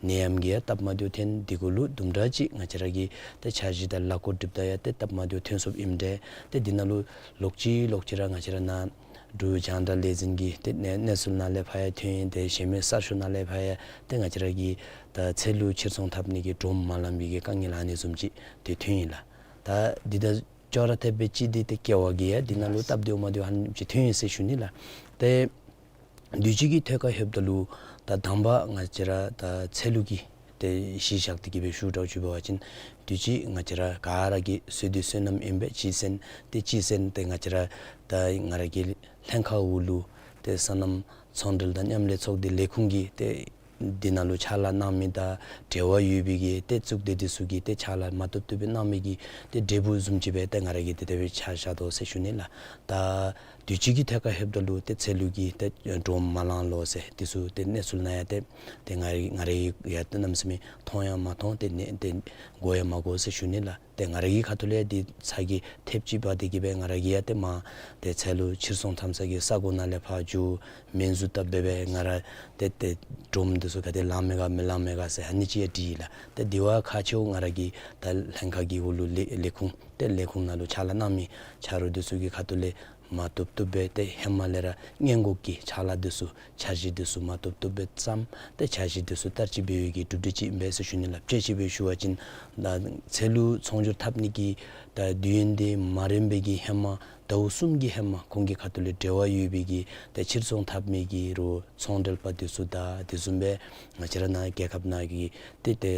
ནད་ཡམས་ཀྱིས་ཡང་སྟབས་མ་བདེཝ་ཐོན། དེ་གུ་ལུ་དུམ་གྲ་ཅིག་ང་བཅས་ར་གི་ཏེ་འཆར་གཞི་དང་ལཱ་འགོ་སྒྲིགཔ་ད་ཡང་ཏེ་སྟབས་མ་བདེཝ་ཐོན་སོཔ་ཨིནམ་འདྲས། ཏེ་འདི་ནང་ལུ་ལོག་ཅི་ལོག་ཅི་ར་ང་བཅས་ར་ནཱ་འབྲུག་རྒྱང་བསྒྲགས་ལས་འཛིན་གྱི་ཏེ་གནས་གནས་ཚུལ་ནང་ལས་ཕར་ཡང་ཐོན་ཡི། ཏེ་གཞན་མི་གསར་ཤོག་ནང་ལས་ཕར་ཡང་ཏེ་ང་བཅས་ར་གི་ད་ཚལ་ལུ་ཕྱིར་ཚོང་འཐབ་ནི་གི་སྒྲོམ་མ་ལང་པའི་གི་དཀའ་ངལ་ཨ་ནི་བཟུམ་ཅིག་ཏེ་ཐོན་ཡི་ལགས། ད་འདི་དང་ཅོག་ར་འཐདཔ་སྦེ་ཅིག་འདི་ཏེ་ཀེ་བ་གི་ཡང་འདི་ནང་ལུ་སྟབས་བདེཝ་མ་བདེཝ་ཧ་ལམ་ཅིག་ཐོན་ཡི་ཟེར་ཞུ་ནི་ལགས། ཏེ་དུས་ཅི་གི་ཐད་ཁར་ལྷོདཔ་ད་ལུ་ད་དང་པ་ང་བཅས་ར་ད་ཚལ་ལུ་གི་ཏེ་གཞི་བཞག་སྟེ་གི་སྦེ་ཞུ་དགོཔ་ཅིག་འབད་བ་ཅིན་དུས་ཅི་ང་བཅས་ར་ག་ར་གིས་སོ་ནམ་སོ་ནམ་ཨིན་པས། སྤྱི་ཟེར་ཏེ་སྤྱི་ཟེར་ཏེ་ང་བཅས་ར་ད་ང་ར་གི་ལྷན་ཁག་འོག་ལུ་ཏེ་སོ་ནམ་ཚོང་འབྲེལ་དང་མཉམ་ལས་ཚོགས་སྡེ་ལས་ཁུངས་ཀྱི་ཏེ་འདི་ནང་ལུ་ཕྱག་ལཱ་གནང་མི་དང་འབྲེལ་བ་ཡོད་པའི་གི་ཏེ་གཙུག་སྡེ་འདི་ཚུ་གིས་ཏེ་ཕྱག་ལཱ་མ་བཏུབ་བཏུབ་སྦེ་གནང་མི་གི་ཏེ་འབྲས་བུ་བཟུམ་ཅིག་སྦེ་ཏེ་ང་ར་གིས་ཏེ་དེ་སྦེ་ཆ་བཞག་དོ་ཟེར་ཞུ་ནི་ལགས། ད་དུས་ཅི་གི་ཐད་ཁར་ལྷོདཔ་ད་ལུ་ཏེ་ཚལ་ལུ་གི་ཏེ་སྒྲོམ་མ་ལང་ལོ་ཟེར་འདི་ཚུ་ཏེ་གནས་ཚུལ་ནང་ཡང་ཏེ་ཏེ་ང་ར་ང་ར་གིས་ཡང་ཏེ་གནམ་མེད་ས་མེད་མཐོང་ཡང་མ་མཐོང་། ཏེ་ནི་ཏེ་གོ་ཡང་མ་གོ་ཟེར་ཞུ་ནི་ལགས། ཏེ་ང་ར་གི་ཁ་ཐུག་ལས་འདི་ཚ་གྱང་ཐེབས་ཅིག་འབག་སྟེ་གི་སྦེ་ང་ར་གིས་ཡང་ཏེ་མར་ཏེ་ཚལ་ལུ་ཕྱིར་ཚོང་འཐབ་ས་གི་ས་གོ་ནང་ལས་ཕར་འགྱོ་སྨན་བཟོ་བཏབ་སྦེ་སྦེ་ང་ར་ཏེ་ཏེ་སྒྲོམ་འདི་ཚུ་ག་དེ་ལང་མས་ག་མི་ལང་མས་ག་ཟེར་ཨ་ནི་ཅིག་ཡང་དྲིས་ཡི་ལགས། ཏེ་དེ་བ་ཁག་ཆེཝ་ང་ར་གི་ད་ལྷན་ཁག་གི་འོག་ལུ་ལས་ལས་ཁུངས་ཏེ་ལས་ཁུངས་ནང་ལུ་ཕྱག་ལཱ་གནང་མི་ཆ་རོགས་འདི་ཚུ་གི་ཁ་ཐུག་ལས་མ་བཏུབ་བཏུབ་སྦེ་ཏེ་ཧེ་མ་ལས་ར་སྔོན་འགོག་གི་ཕྱག་ལཱ་འདི་ཚུ་འཆར་གཞི་འདི་ཚུ་མ་བཏུབ་བཏུབ་སྦེ་བརྩམས། ཏེ་འཆར་གཞི་འདི་ཚུ་བསྟར་སྤྱོད་འབད་བའི་གི་གྲུབ་འབྲས་ཅིག་ཨིན་པས་ཟེར་ཞུ་ནི་ལགས། དཔེ་ཅིག་སྦེ་ཞུ་བ་ཅིན་ད་ཚལ་ལུ་ཚོང་སྒྱུར་འཐབ་ནི་གི་ད་དུས་ཡུན་འདི་མ་རན་པའི་གི་ཧེ་མ་ཟླཝ་གསུམ་གྱི་ཧེ་མ་ཁོང་གི་ཁ་ཐུག་ལས་འབྲེལ་བ་ཡོད་པའི་གི་ཏེ་ཕྱིར་ཚོང་འཐབ་མི་གི་རོགས་ཚོང་འབྲེལ་པ་འདི་ཚུ་དང་དེ་བཟུམ་སྦེ་ང་བཅས་ར་ནཱ་རྒྱལ་ཁབ་ནང་གི་ཏེ་ཏེ་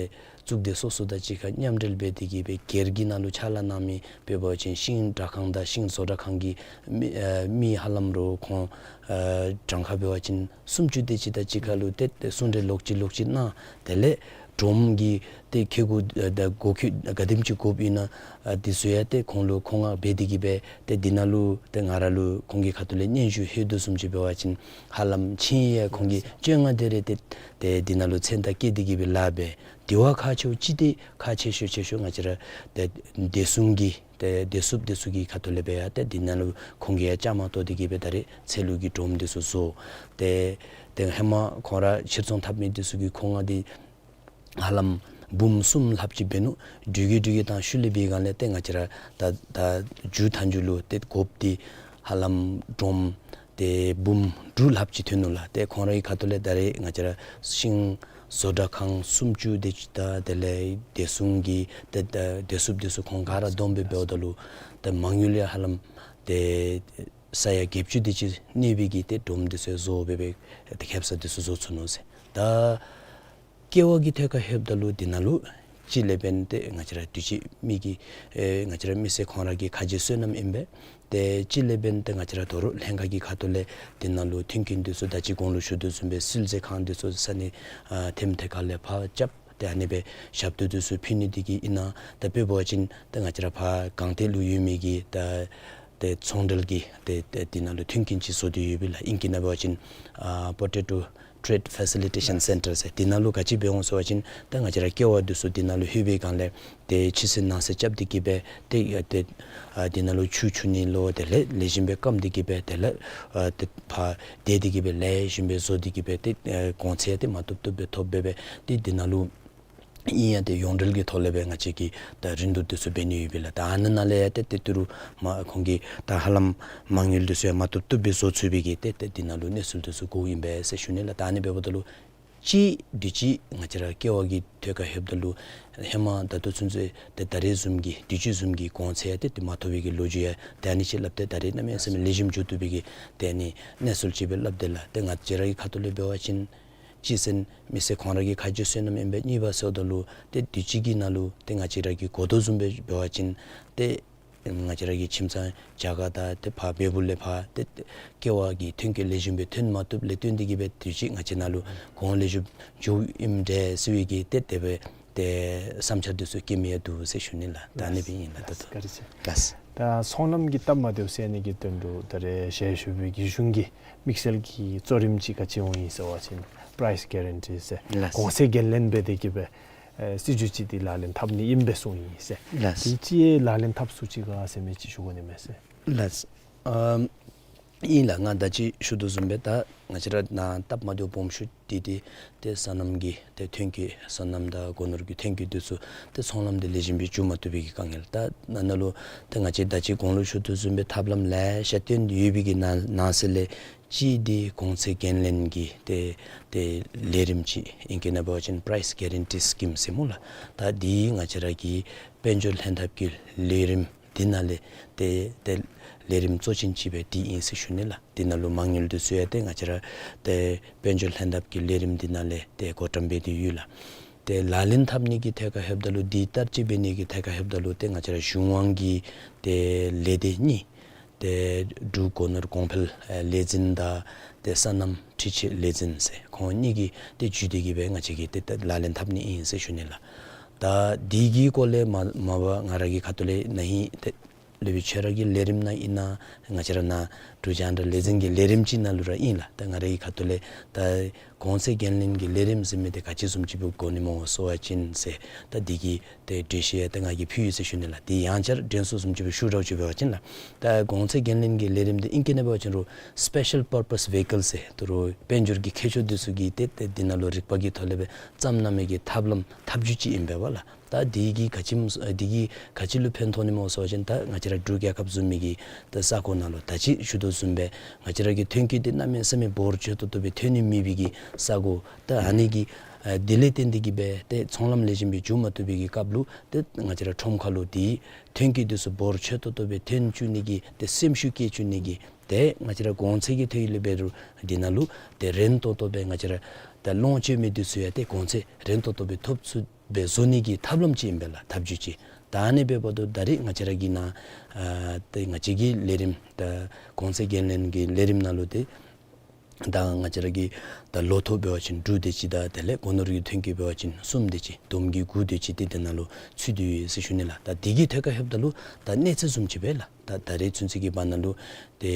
གཙུག་སྡེ་སོ་སོ་དང་གཅིག་ཁར་མཉམ་འབྲེལ་འབད་དེ་གི་སྦེ་སྒེར་གྱི་ནང་ལུ་ཕྱག་ལཱ་གནང་མི་དཔེ་འབད་བ་ཅིན་ཤིང་དྲ་ཁང་དང་ཤིང་བཟོ་གྲྭ་ཁང་གི་མི་ཨ་མི་ཧ་ལམ་རོགས་ཁོང་ཨ་གྲངས་ཁ་འབད་བ་ཅིན་སུམ་ཅུ་དེ་ཅིག་དང་གཅིག་ཁར་ལུ་ཏེ་ཏེ་གསུང་གྲོས་ལོག་ཅི་ལོག་ཅི་གནང་། དེ་ལས་སྒྲོམ་གྱི་ཏེ་ཁེ་གུ་ཨ་ད་གོ་ཁེ་ག་དེམ་ཅིག་དགོཔ་ཨིན་ན་ཨ་འདི་ཚུ་ཡང་ཏེ་ཁོང་ལུ་ཁོང་ང་འབད་དེ་གི་སྦེ་ཏེ་འདི་ནང་ལུ་ཏེ་ང་ར་ལུ་ཁོང་གི་ཁ་ཐུག་ལས་སྙན་ཞུ་ལྷོད་དོ་བཟུམ་ཅིག་འབད་བ་ཅིན་ཧ་ལམ་ཆིངས་ཡིག་ཁོང་གིས་བཅོ་ལྔ་དེ་རེ་ཏེ་ཏེ་འདི་ནང་ལུ་མཚན་རྟགས་བཀོད་དེ་གི་སྦེ་ལཱ་འབད། དེ་བ་ཁག་ཆེཝ་ཅིག་ཏེ་ཁག་ཆེ་ཤོས་ཆེ་ཤོས་ང་བཅས་ར་ཏེ་བདེ་སྲུང་གི་ཏེ་བདེ་སྲུངཔ་འདི་ཚུ་གི་ཁ་ཐུག་ལས་སྦེ་ཡང་ཏེ་འདི་ནང་ལུ་ཁོང་གིས་ཡང་བཅའ་མར་གཏོགས་ཏེ་གི་སྦེ་ད་རེས་ཚལ་ལུ་གི་སྒྲོམ་འདི་ཚུ་བཟོ། ཏེ་ཏེ་ཧེ་མ་ཁོང་ར་ཕྱིར་ཚོང་འཐབ་མི་འདི་ཚུ་གི་ཁོང་ང་འདི་ཧ་ལམ་འབུམ་གསུམ་ལྷགཔ་ཅིག་འབད་ནུག། འགྲུལ་བཞུད་འགྲུལ་བཞུད་དང་ཤུལ་ལས་འབད་སྒང་ལས་ཏེ་ང་བཅས་ར་ད་ད་མཇུག་མཐའ་མཇུག་ལུ་ཏེ་དགོཔ་འདི་ཧ་ལམ་སྒྲོམ་ཏེ་འབུམ་དྲུག་ལྷགཔ་ཅིག་ཐོན་ནུག་ལགས། ཏེ་ཁོང་རའི་ཁ་ཐུག་ལས་ད་རེས་ང་བཅས་ར་ཤིང་བཟོ་གྲྭ་ཁང་སུམ་ཅུ་དེ་ཅིག་དང་དེ་ལས་བདེ་སྲུང་གི་ཏེ་ད་བདེ་སྲུངཔ་འདི་ཚུ་ཁོང་ག་ར་བསྡོམས་སྦེ་འབདཝ་ད་ལུ་ཏེ་མ་དངུལ་ཡང་ཧ་ལམ་ཏེ་ས་ཡ་བརྒྱད་ཅུ་དེ་ཅིག་གནས་པའི་གི་ཏེ་སྒྲོམ་འདི་ཚུ་བཟོ་སྦེ་སྦེ་ཏེ་ཁེབ་ས་འདི་ཚུ་བཟོ་ཚུགས་ནུག་ཟེར། ད་ཀེ་བ་གི་ཐད་ཁར་ལྷོདཔ་ད་ལུ་འདི་ནང་ལུ་གཅིག་ལས་འབདན་ཏེ་ང་བཅས་ར་དུས་ཅི་མི་གི་ཨེ་ང་བཅས་ར་མི་སེར་ཁོང་ར་གི་ཁ་རྗེ་སོ་ནམ་ཨིན་པས། ཏེ་གཅིག་ལས་འབདན་ཏེ་ང་བཅས་ར་དོ་རུང་ལྷན་ཁག་གི་ཁ་ཐུག་ལས་འདི་ནང་ལུ་མཐུན་རྐྱེན་འདི་ཚུ་ད་ཅི་གོང་ལུ་ཞུ་དོ་བཟུམ་སྦེ་བསིལ་མཛོད་ཁང་འདི་ཚུ་ས་གནས་ཨ་ཐེམ་ཐེ་ཁ་ལས་ཕར་རྐྱབ། ཏེ་ཨ་ནི་སྦེ་ཞབས་ཏོག་འདི་ཚུ་ཕུལ་ནི་འདི་གིས་ཨིན་ན། ད་དཔེ་འབད་བ་ཅིན་ད་ང་བཅས་ར་ཕར་སྒང་སྟེང་ལུ་ཡོད་མི་གི་ད་ཏེ་ཚོང་འབྲེལ་གྱི་ཏེ་ཏེ་འདི་ནང་ལུ་མཐུན་རྐྱེན་ཅིག་བཟོ་སྟེ་ཡོད་པས་ལགས། ཨིང་སྐད་ནང་འབད་བ་ཅིན་ཨ་Potato Trade Facilitation Center ཟེར། འདི་ནང་ལུ་ག་ཅི་འབད་འོང་ཟེར་བ་ཅིན་ད་ང་བཅས་ར་ཀེ་བ་འདི་ཚུ་འདི་ནང་ལུ་ལྷོད་པའི་སྒང་ལས་ཏེ་ཕྱི་གསོལ་ནང་གསོལ་རྐྱབ་སྟེ་གི་སྦེ་ཏེ་ཨ་ཏེ་ཨ་འདི་ནང་ལུ་ཆུ་འཁྱུ་ནི་ལོ་དེ་ལས་ལེགས་ཤོམ་སྦེ་སྐམ་སྟེ་གི་སྦེ་དེ་ལས་ཨ་ཏེ་ཕར་དེ་སྟེ་གི་སྦེ་ལེགས་ཤོམ་སྦེ་བཟོ་སྟེ་གི་སྦེ་ཏེ་ཨ་གོང་ཚད་ཏེ་མ་བཏུབ་བཏུབ་སྦེ་ཐོབ་སྦེ་སྦེ་ཏེ་འདི་ནང་ལུ་ ཨིན་ཡང་ཏེ་ཡོངས་འབྲེལ་གྱི་ཐོག་ལས་སྦེ་ང་བཅས་ཀྱིས་ད་རིན་བསྡུར་འདི་ཚུ་འབད་ནི་ཡོད་པས་ལགས། ད་ཨ་ནི་ནང་ལས་ཡང་ཏེ་ཏེ་ཏི་རུ་མ་ཁོང་གིས་ད་ཧ་ལམ་མ་དངུལ་འདི་ཚུ་ཡང་མ་བཏུབ་བཏུབ་སྦེ་བཟོ་ཚུགས་པའི་གི་ཏེ་ཏེ་འདི་ནང་ལུ་གནས་ཚུལ་འདི་ཚུ་གོཝ་ཨིན་པས་ཟེར་ཞུ་ནི་ལགས། ད་ཨ་ནི་འབདཝ་ད་ལུ་གཅིག་དུས་ཅི་ང་བཅས་ར་ཀེ་བ་གི་ཐོག་ཁར་ལྷོདཔ་ད་ལུ་ཧེ་མ་ད་ལྟོ་ཚུན་ཚོད་ཏེ་ད་རེས་བཟུམ་གྱི་དུས་ཅི་བཟུམ་གྱི་གོང་ཚད་ཏེ་ཏེ་མ་ཐོབ་པའི་གི་ལོ་རྒྱུས་ཡང་ཏེ་ཨ་ནི་ཅིག་སླབ་སྟེ་ད་རེས་གནམ་མེད་ས་མེད་ལེགས་ཤོམ་འགྱོ་བཏུབ་པའི་གི་ཏེ་ཨ་ནི་གནས་ཚུལ་ཅིག་སྦེ་སླབ་དེས་ལགས། ཏེ་ང་བཅས་ར་གི་ཁ་ཐུག་ལས་འབད་བ་ཅིན་གཅིག་ཟེར་མི་སེར་ཁོང་ར་གི་ཁ་རྗེ་བསོད་ནམས་ཨིན་པས། གཉིས་པ་ཟེརཝ་ད་ལུ་ཏེ་དུས་ཅི་གི་ནང་ལུ་ཏེ་ང་བཅས་ར་གི་གོ་དོ་བཟུམ་སྦེ་འབད་བ་ཅིན་ཏེ་ང་བཅས་ར་གི་ཁྱིམ་ཚང་རྒྱ་གར་དང་ཏེ་ཕར་བལ་པོ་ལས་ཕར་ཏེ་ཀེ་བ་གི་ཐོན་སྐྱེད་ལེགས་ཤོམ་སྦེ་ཐོན་མ་བཏུབ་ལས་བརྟེན་ཏེ་གིས་སྦེ་དུས་ཅི་ང་བཅས་ནང་ལུ་གོང་ལེགས་ཤོམ་འགྱོཝ་ཨིནམ་འདྲས་ཟེར་བའི་གི་ཏེ་དེ་སྦེ་ཏེ་བསམ་འཆར་འདི་ཚུ་བསྐྱེད་མི་ཡང་འདུག་ཟེར་ཞུ་ནི་ལགས། ད་ཨ་ནི་སྦེ་ཨིན་ལགས། ད་ལགས། བཀའ་དྲིན་ཆེ། ལགས། ད་ཚོང་ལམ་གྱི་སྟབས་མ་བདེཝ་སེལ་ནི་གི་དོན་ལུ་ད་རེས་ཞལ་བཞུགས་པའི་གི་གཞུང་གི་དམིགས་བསལ་གྱི་གཙོ་རིམ་ཅིག་ག་ཅི་འོང་ཡི་ཟེར་བ་ཅིན་པ་རའིས་གེ་རན་ཊི་ཟེར་ལགས། གོང་ཚད་འགན་ལེན་འབད་དེ་གིས་སྦེ་ཨེ་སྲིད་བྱུས་ཅིག་འདི་ལག་ལེན་འཐབ་ནི་ཨིན་པས་གསུངས་ཡི་ཟེར། ལགས། དེ་ཅིག་ལག་ལེན་འཐབ་ཚུགས་ཅི་ག་ཟེར་མི་ཅིག་ཞུ་དགོ་ནི་མས་ཟེར། ལགས། ཨམ་ཨིན་ལགས། ང་ད་ཅི་ཞུ་དོ་བཟུམ་སྦེ་ད་ང་བཅས་ར་ནཱ་སྟབས་མ་བདེཝ་སྦོམ་ཤོས་འདི་ཏེ་ཏེ་སོ་ནམ་གྱི་ཏེ་ཐོན་སྐྱེད་སོ་ནམ་དང་སྒོ་ནོར་གྱི་ཐོན་སྐྱེད་འདི་ཚུ་ཏེ་ཚོང་ལམ་འདི་ལེགས་ཤོམ་སྦེ་འགྱོ་མ་བཏུབ་པའི་གི་དཀའ་ངལ། ད་ནཱ་ནཱ་ལུ་ཏེ་ང་བཅས་ད་ཅི་གོང་ལུ་ཞུ་དོ་བཟུམ་སྦེ་ཐབས་ལམ་ལེ་ཤ་བཏོན་ཡོད་པའི་གི་ནང་ནང་གསེས་ལས་གཅིག་འདི་གོང་ཚད་འགན་ལེན་གྱི་ཏེ་ཏེ་ལས་རིམ་ཅིག་ཨིང་སྐད་ནང་འབད་བ་ཅིན་པ་རའིས་གེ་རན་ཊི་སི་ཀིམ་ཟེར་སྨོ་ལགས། ད་འདི་ང་བཅས་ར་གི་དཔལ་འབྱོར་ལྷན་ཐབས་ཀྱི་ལས་རིམ་འདི་ནང་ལས་ཏེ་ཏེ་ལས་རིམ་གཙོ་ཅན་ཅིག་སྦེ་འདི་ཨིན་ཟེར་ཞུ་ནི་ལགས། འདི་ནང་ལུ་མ་དངུལ་འདི་ཚུ་ཡང་ཏེ་ང་བཅས་ར་ཏེ་དཔལ་འབྱོར་ལྷན་ཐབས་ཀྱི་ལས་རིམ་འདི་ནང་ལས་ཏེ་བགོ་བཀྲམ་འབད་དེ་ཡོད་ལགས། ཏེ་ལག་ལེན་འཐབ་ནི་གི་ཐད་ཁར་ལྷོདཔ་ད་ལུ་འདི་བསྟར་སྤྱོད་འབད་ནི་གི་ཐད་ཁར་ལྷོདཔ་ད་ལུ་ཏེ་ང་བཅས་ར་གཞུང་དབང་གི་ཏེ་ལས་སྡེ་གཉིས་ཏེ་འབྲུག་སྒོ་ནོར་གོང་འཕེལ་ཨེ་ལས་འཛིན་དང་ཏེ་སོ་ནམ་འཕྲུལ་ཆས་ལས་འཛིན་ཟེར་ཁོང་གཉིས་ཀྱིས་ཏེ་བརྒྱུད་དེ་གིས་སྦེ་ང་བཅས་ཀྱིས་ཏེ་ཏེ་ལག་ལེན་འཐབ་ནི་ཨིན་ཟེར་ཞུ་ནི་ལགས། ད་འདི་གི་སྐོར་ལས་མ་མ་པ་ང་ར་གི་ཁ་ཐུག་ལས་ན་ཧིང་ཏེ་སློབ་དཔོན་ཁྱོད་ར་གི་ལས་རིམ་ནང་ཨིན་ན་ང་བཅས་ར་ནཱ་འབྲུག་རྒྱང་བསྒྲགས་ལས་འཛིན་གྱི་ལས་རིམ་ཅིག་ནང་ལུ་ར་ཨིན་ལགས། ད་ང་ར་གི་ཁ་ཐུག་ལས་ད་གོང་ཚད་འགན་ལེན་གྱི་ལས་རིམ་ཟེར་མི་འདི་ག་ཅི་བཟུམ་ཅིག་སྦེ་དགོ་ནི་སྨོ་ཟེར་བ་ཅིན་ཟེར་ད་འདི་གི་ཏེ་འགྲེལ་བཤད་ད་ང་གིས་ཕུལ་ཡི་ཟེར་ཞུ་ནི་ལགས། འདི་ཡང་བསྐྱར་དྲན་གསོ་བཟུམ་ཅིག་སྦེ་ཞུ་དྲག་ཅིག་འབད་བ་ཅིན་ལགས། ད་གོང་ཚད་འགན་ལེན་གྱི་ལས་རིམ་འདི་ཨིང་སྐད་ནང་འབད་བ་ཅིན་རུང་སི་པེ་ཤལ་པར་པས་ཝེ་ཧི་ཀལ་ཟེར་ད་རུང་དཔལ་འབྱོར་གྱི་མཁས་མཆོག་འདི་ཚུ་གིས་ཏེ་ཏེ་འདི་ནང་ལུ་རིག་པ་གི་ཐོག་ལས་སྦེ་བརྩམ་གནང་མི་གི་ཐབས་ལམ་ཐབས་བྱུས་ཅིག་ཨིན་པས་ལགས། ད་འདི་གིས་ག་ཅི་འདི་གིས་ག་ཅི་ལུ་ཕན་ཐོགས་ནི་སྨོ་ཟེར་བ་ཅིན་ད་ང་བཅས་ར་འབྲུག་རྒྱལ་ཁབ་བཟུམ་མའི་གི་ད་ས་གོ་ནང་ལུ་ད་ཅི་ཞུ་དོ་བཟུམ་སྦེ་ང་བཅས་ར་གི་ཐོན་སྐྱེད་འདི་གནམ་མེད་ས་མེད་འབོར་ཆེ་ཏོག་ཏོ་སྦེ་ཐོན་ནི་མེད་པའི་གི་ས་གོ། ད་ཨ་ནི་གི་ཨ་འདི་ལས་བརྟེན་ཏེ་གིས་སྦེ་ཏེ་ཚོང་ལམ་ལེགས་ཤོམ་སྦེ་འགྱོ་མ་བཏུབ་པའི་གི་སྐབས་ལུ་ཏེ་ང་བཅས་ར་ཁྲོམ་ཁ་ལུ་འདི་ཐོན་སྐྱེད་འདི་ཚུ་འབོར་ཆེ་ཏོག་ཏོ་སྦེ་ཐོན་བཅུག་ནི་གི་ཏེ་སེམས་ཤུགས་བསྐྱེད་བཅུག་ནི་གི་ཏེ་ང་བཅས་ར་གོང་ཚད་ཀྱི་ཐད་ལས་འབད་རུང་འདི་ནང་ལུ་ཏེ་རན་ཏོག་ཏོ་སྦེ་ང་བཅས་ར་ད་ལོངས་སྤྱོད་མི་འདི་ཚུ་ཡང་ཏེ་གོང་ཚད་རན་ཏོག་ཏོ་སྦེ་ཐོབ་ཚུགསཔ་སྦེ་བཟོ་ནི་གི་ཐབས་ལམ་ཅིག་ཨིན་པས་ལགས། ཐབས་བྱུས་ཅིག། ད་ཨ་ནི་འབདཝ་ད་ད་རེས་ང་བཅས་ར་གི་ནཱ་ཨ་ཏེ་ང་བཅས་ཀྱི་ལས་རིམ་ད་གོང་ཚད་འགན་ལེན་གྱི་ལས་རིམ་ནང་ལུ་ཏེ་ད་ང་བཅས་ར་གི་ད་ལོ་ཐོག་འབད་བ་ཅིན་དྲུག་དེ་ཅིག་དང་དེ་ལས་སྒོ་ནོར་གྱི་ཐོན་སྐྱེད་འབད་བ་ཅིན་གསུམ་དེ་ཅིག་བསྡོམས་ཀྱིས་དགུ་དེ་ཅིག་ཏེ་འདི་ནང་ལུ་ཚུད་དེ་ཡོད་ཟེར་ཞུ་ནི་ལགས། ད་འདི་གི་ཐད་ཁར་ལྷོདཔ་ད་ལུ་ད་གནས་ཚད་བཟུམ་ཅིག་སྦེ་ལགས། ད་ད་རེས་ཚུན་ཚོད་ཀྱི་བར་ན་ལུ་ཏེ་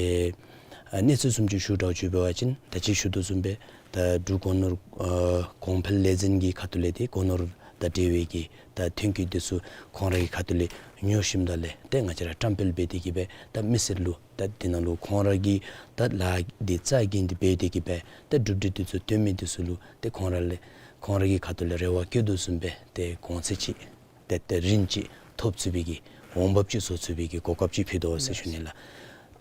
ཨ་གནས་ཚད་བཟུམ་ཅིག་ཞུ་དྲག་ཅིག་འབད་བ་ཅིན་ད་ཅི་ཞུ་དོ་བཟུམ་སྦེ་ད་འབྲུག་སྒོ་ནོར་ཨ་གོང་འཕེལ་ལས་འཛིན་གྱི་ཁ་ཐུག་ལས་ཏེ་སྒོ་ནོར་དང་འབྲེལ་བའི་གི་ད་ཐོན་སྐྱེད་འདི་ཚུ་ཁོང་ར་གི་ཁ་ཐུག་ལས་ཉོ་ཞིནམ་ད་ལས་ཏེ་ང་བཅས་ར་བཀྲམ་སྤེལ་འབད་དེ་གིས་སྦེ་ད་མི་སེར་ལུ་ད་འདི་ནང་ལུ་ཁོང་ར་གི་ད་ལཱ་འདི་རྩ་འགེངས་ཏེ་འབད་དེ་གིས་སྦེ་ད་གྲུབ་འབྲས་འདི་ཚུ་བཏོན་མི་འདི་ཚུ་ལུ་ཏེ་ཁོང་ར་ལས་ཁོང་ར་གི་ཁ་ཐུག་ལས་རེ་བ་བསྐྱེད་དོ་བཟུམ་སྦེ་ཏེ་གོང་ཚད་ཅིག་ཏེ་ཏེ་རིན་ཅིག་ཐོབ་ཚུགས་པའི་གི་འོང་འབབ་ཅིག་བཟོ་ཚུགས་པའི་གི་གོ་སྐབས་ཅིག་ཕུལ་དོ་ཟེར་ཞུ་ནི་ལགས།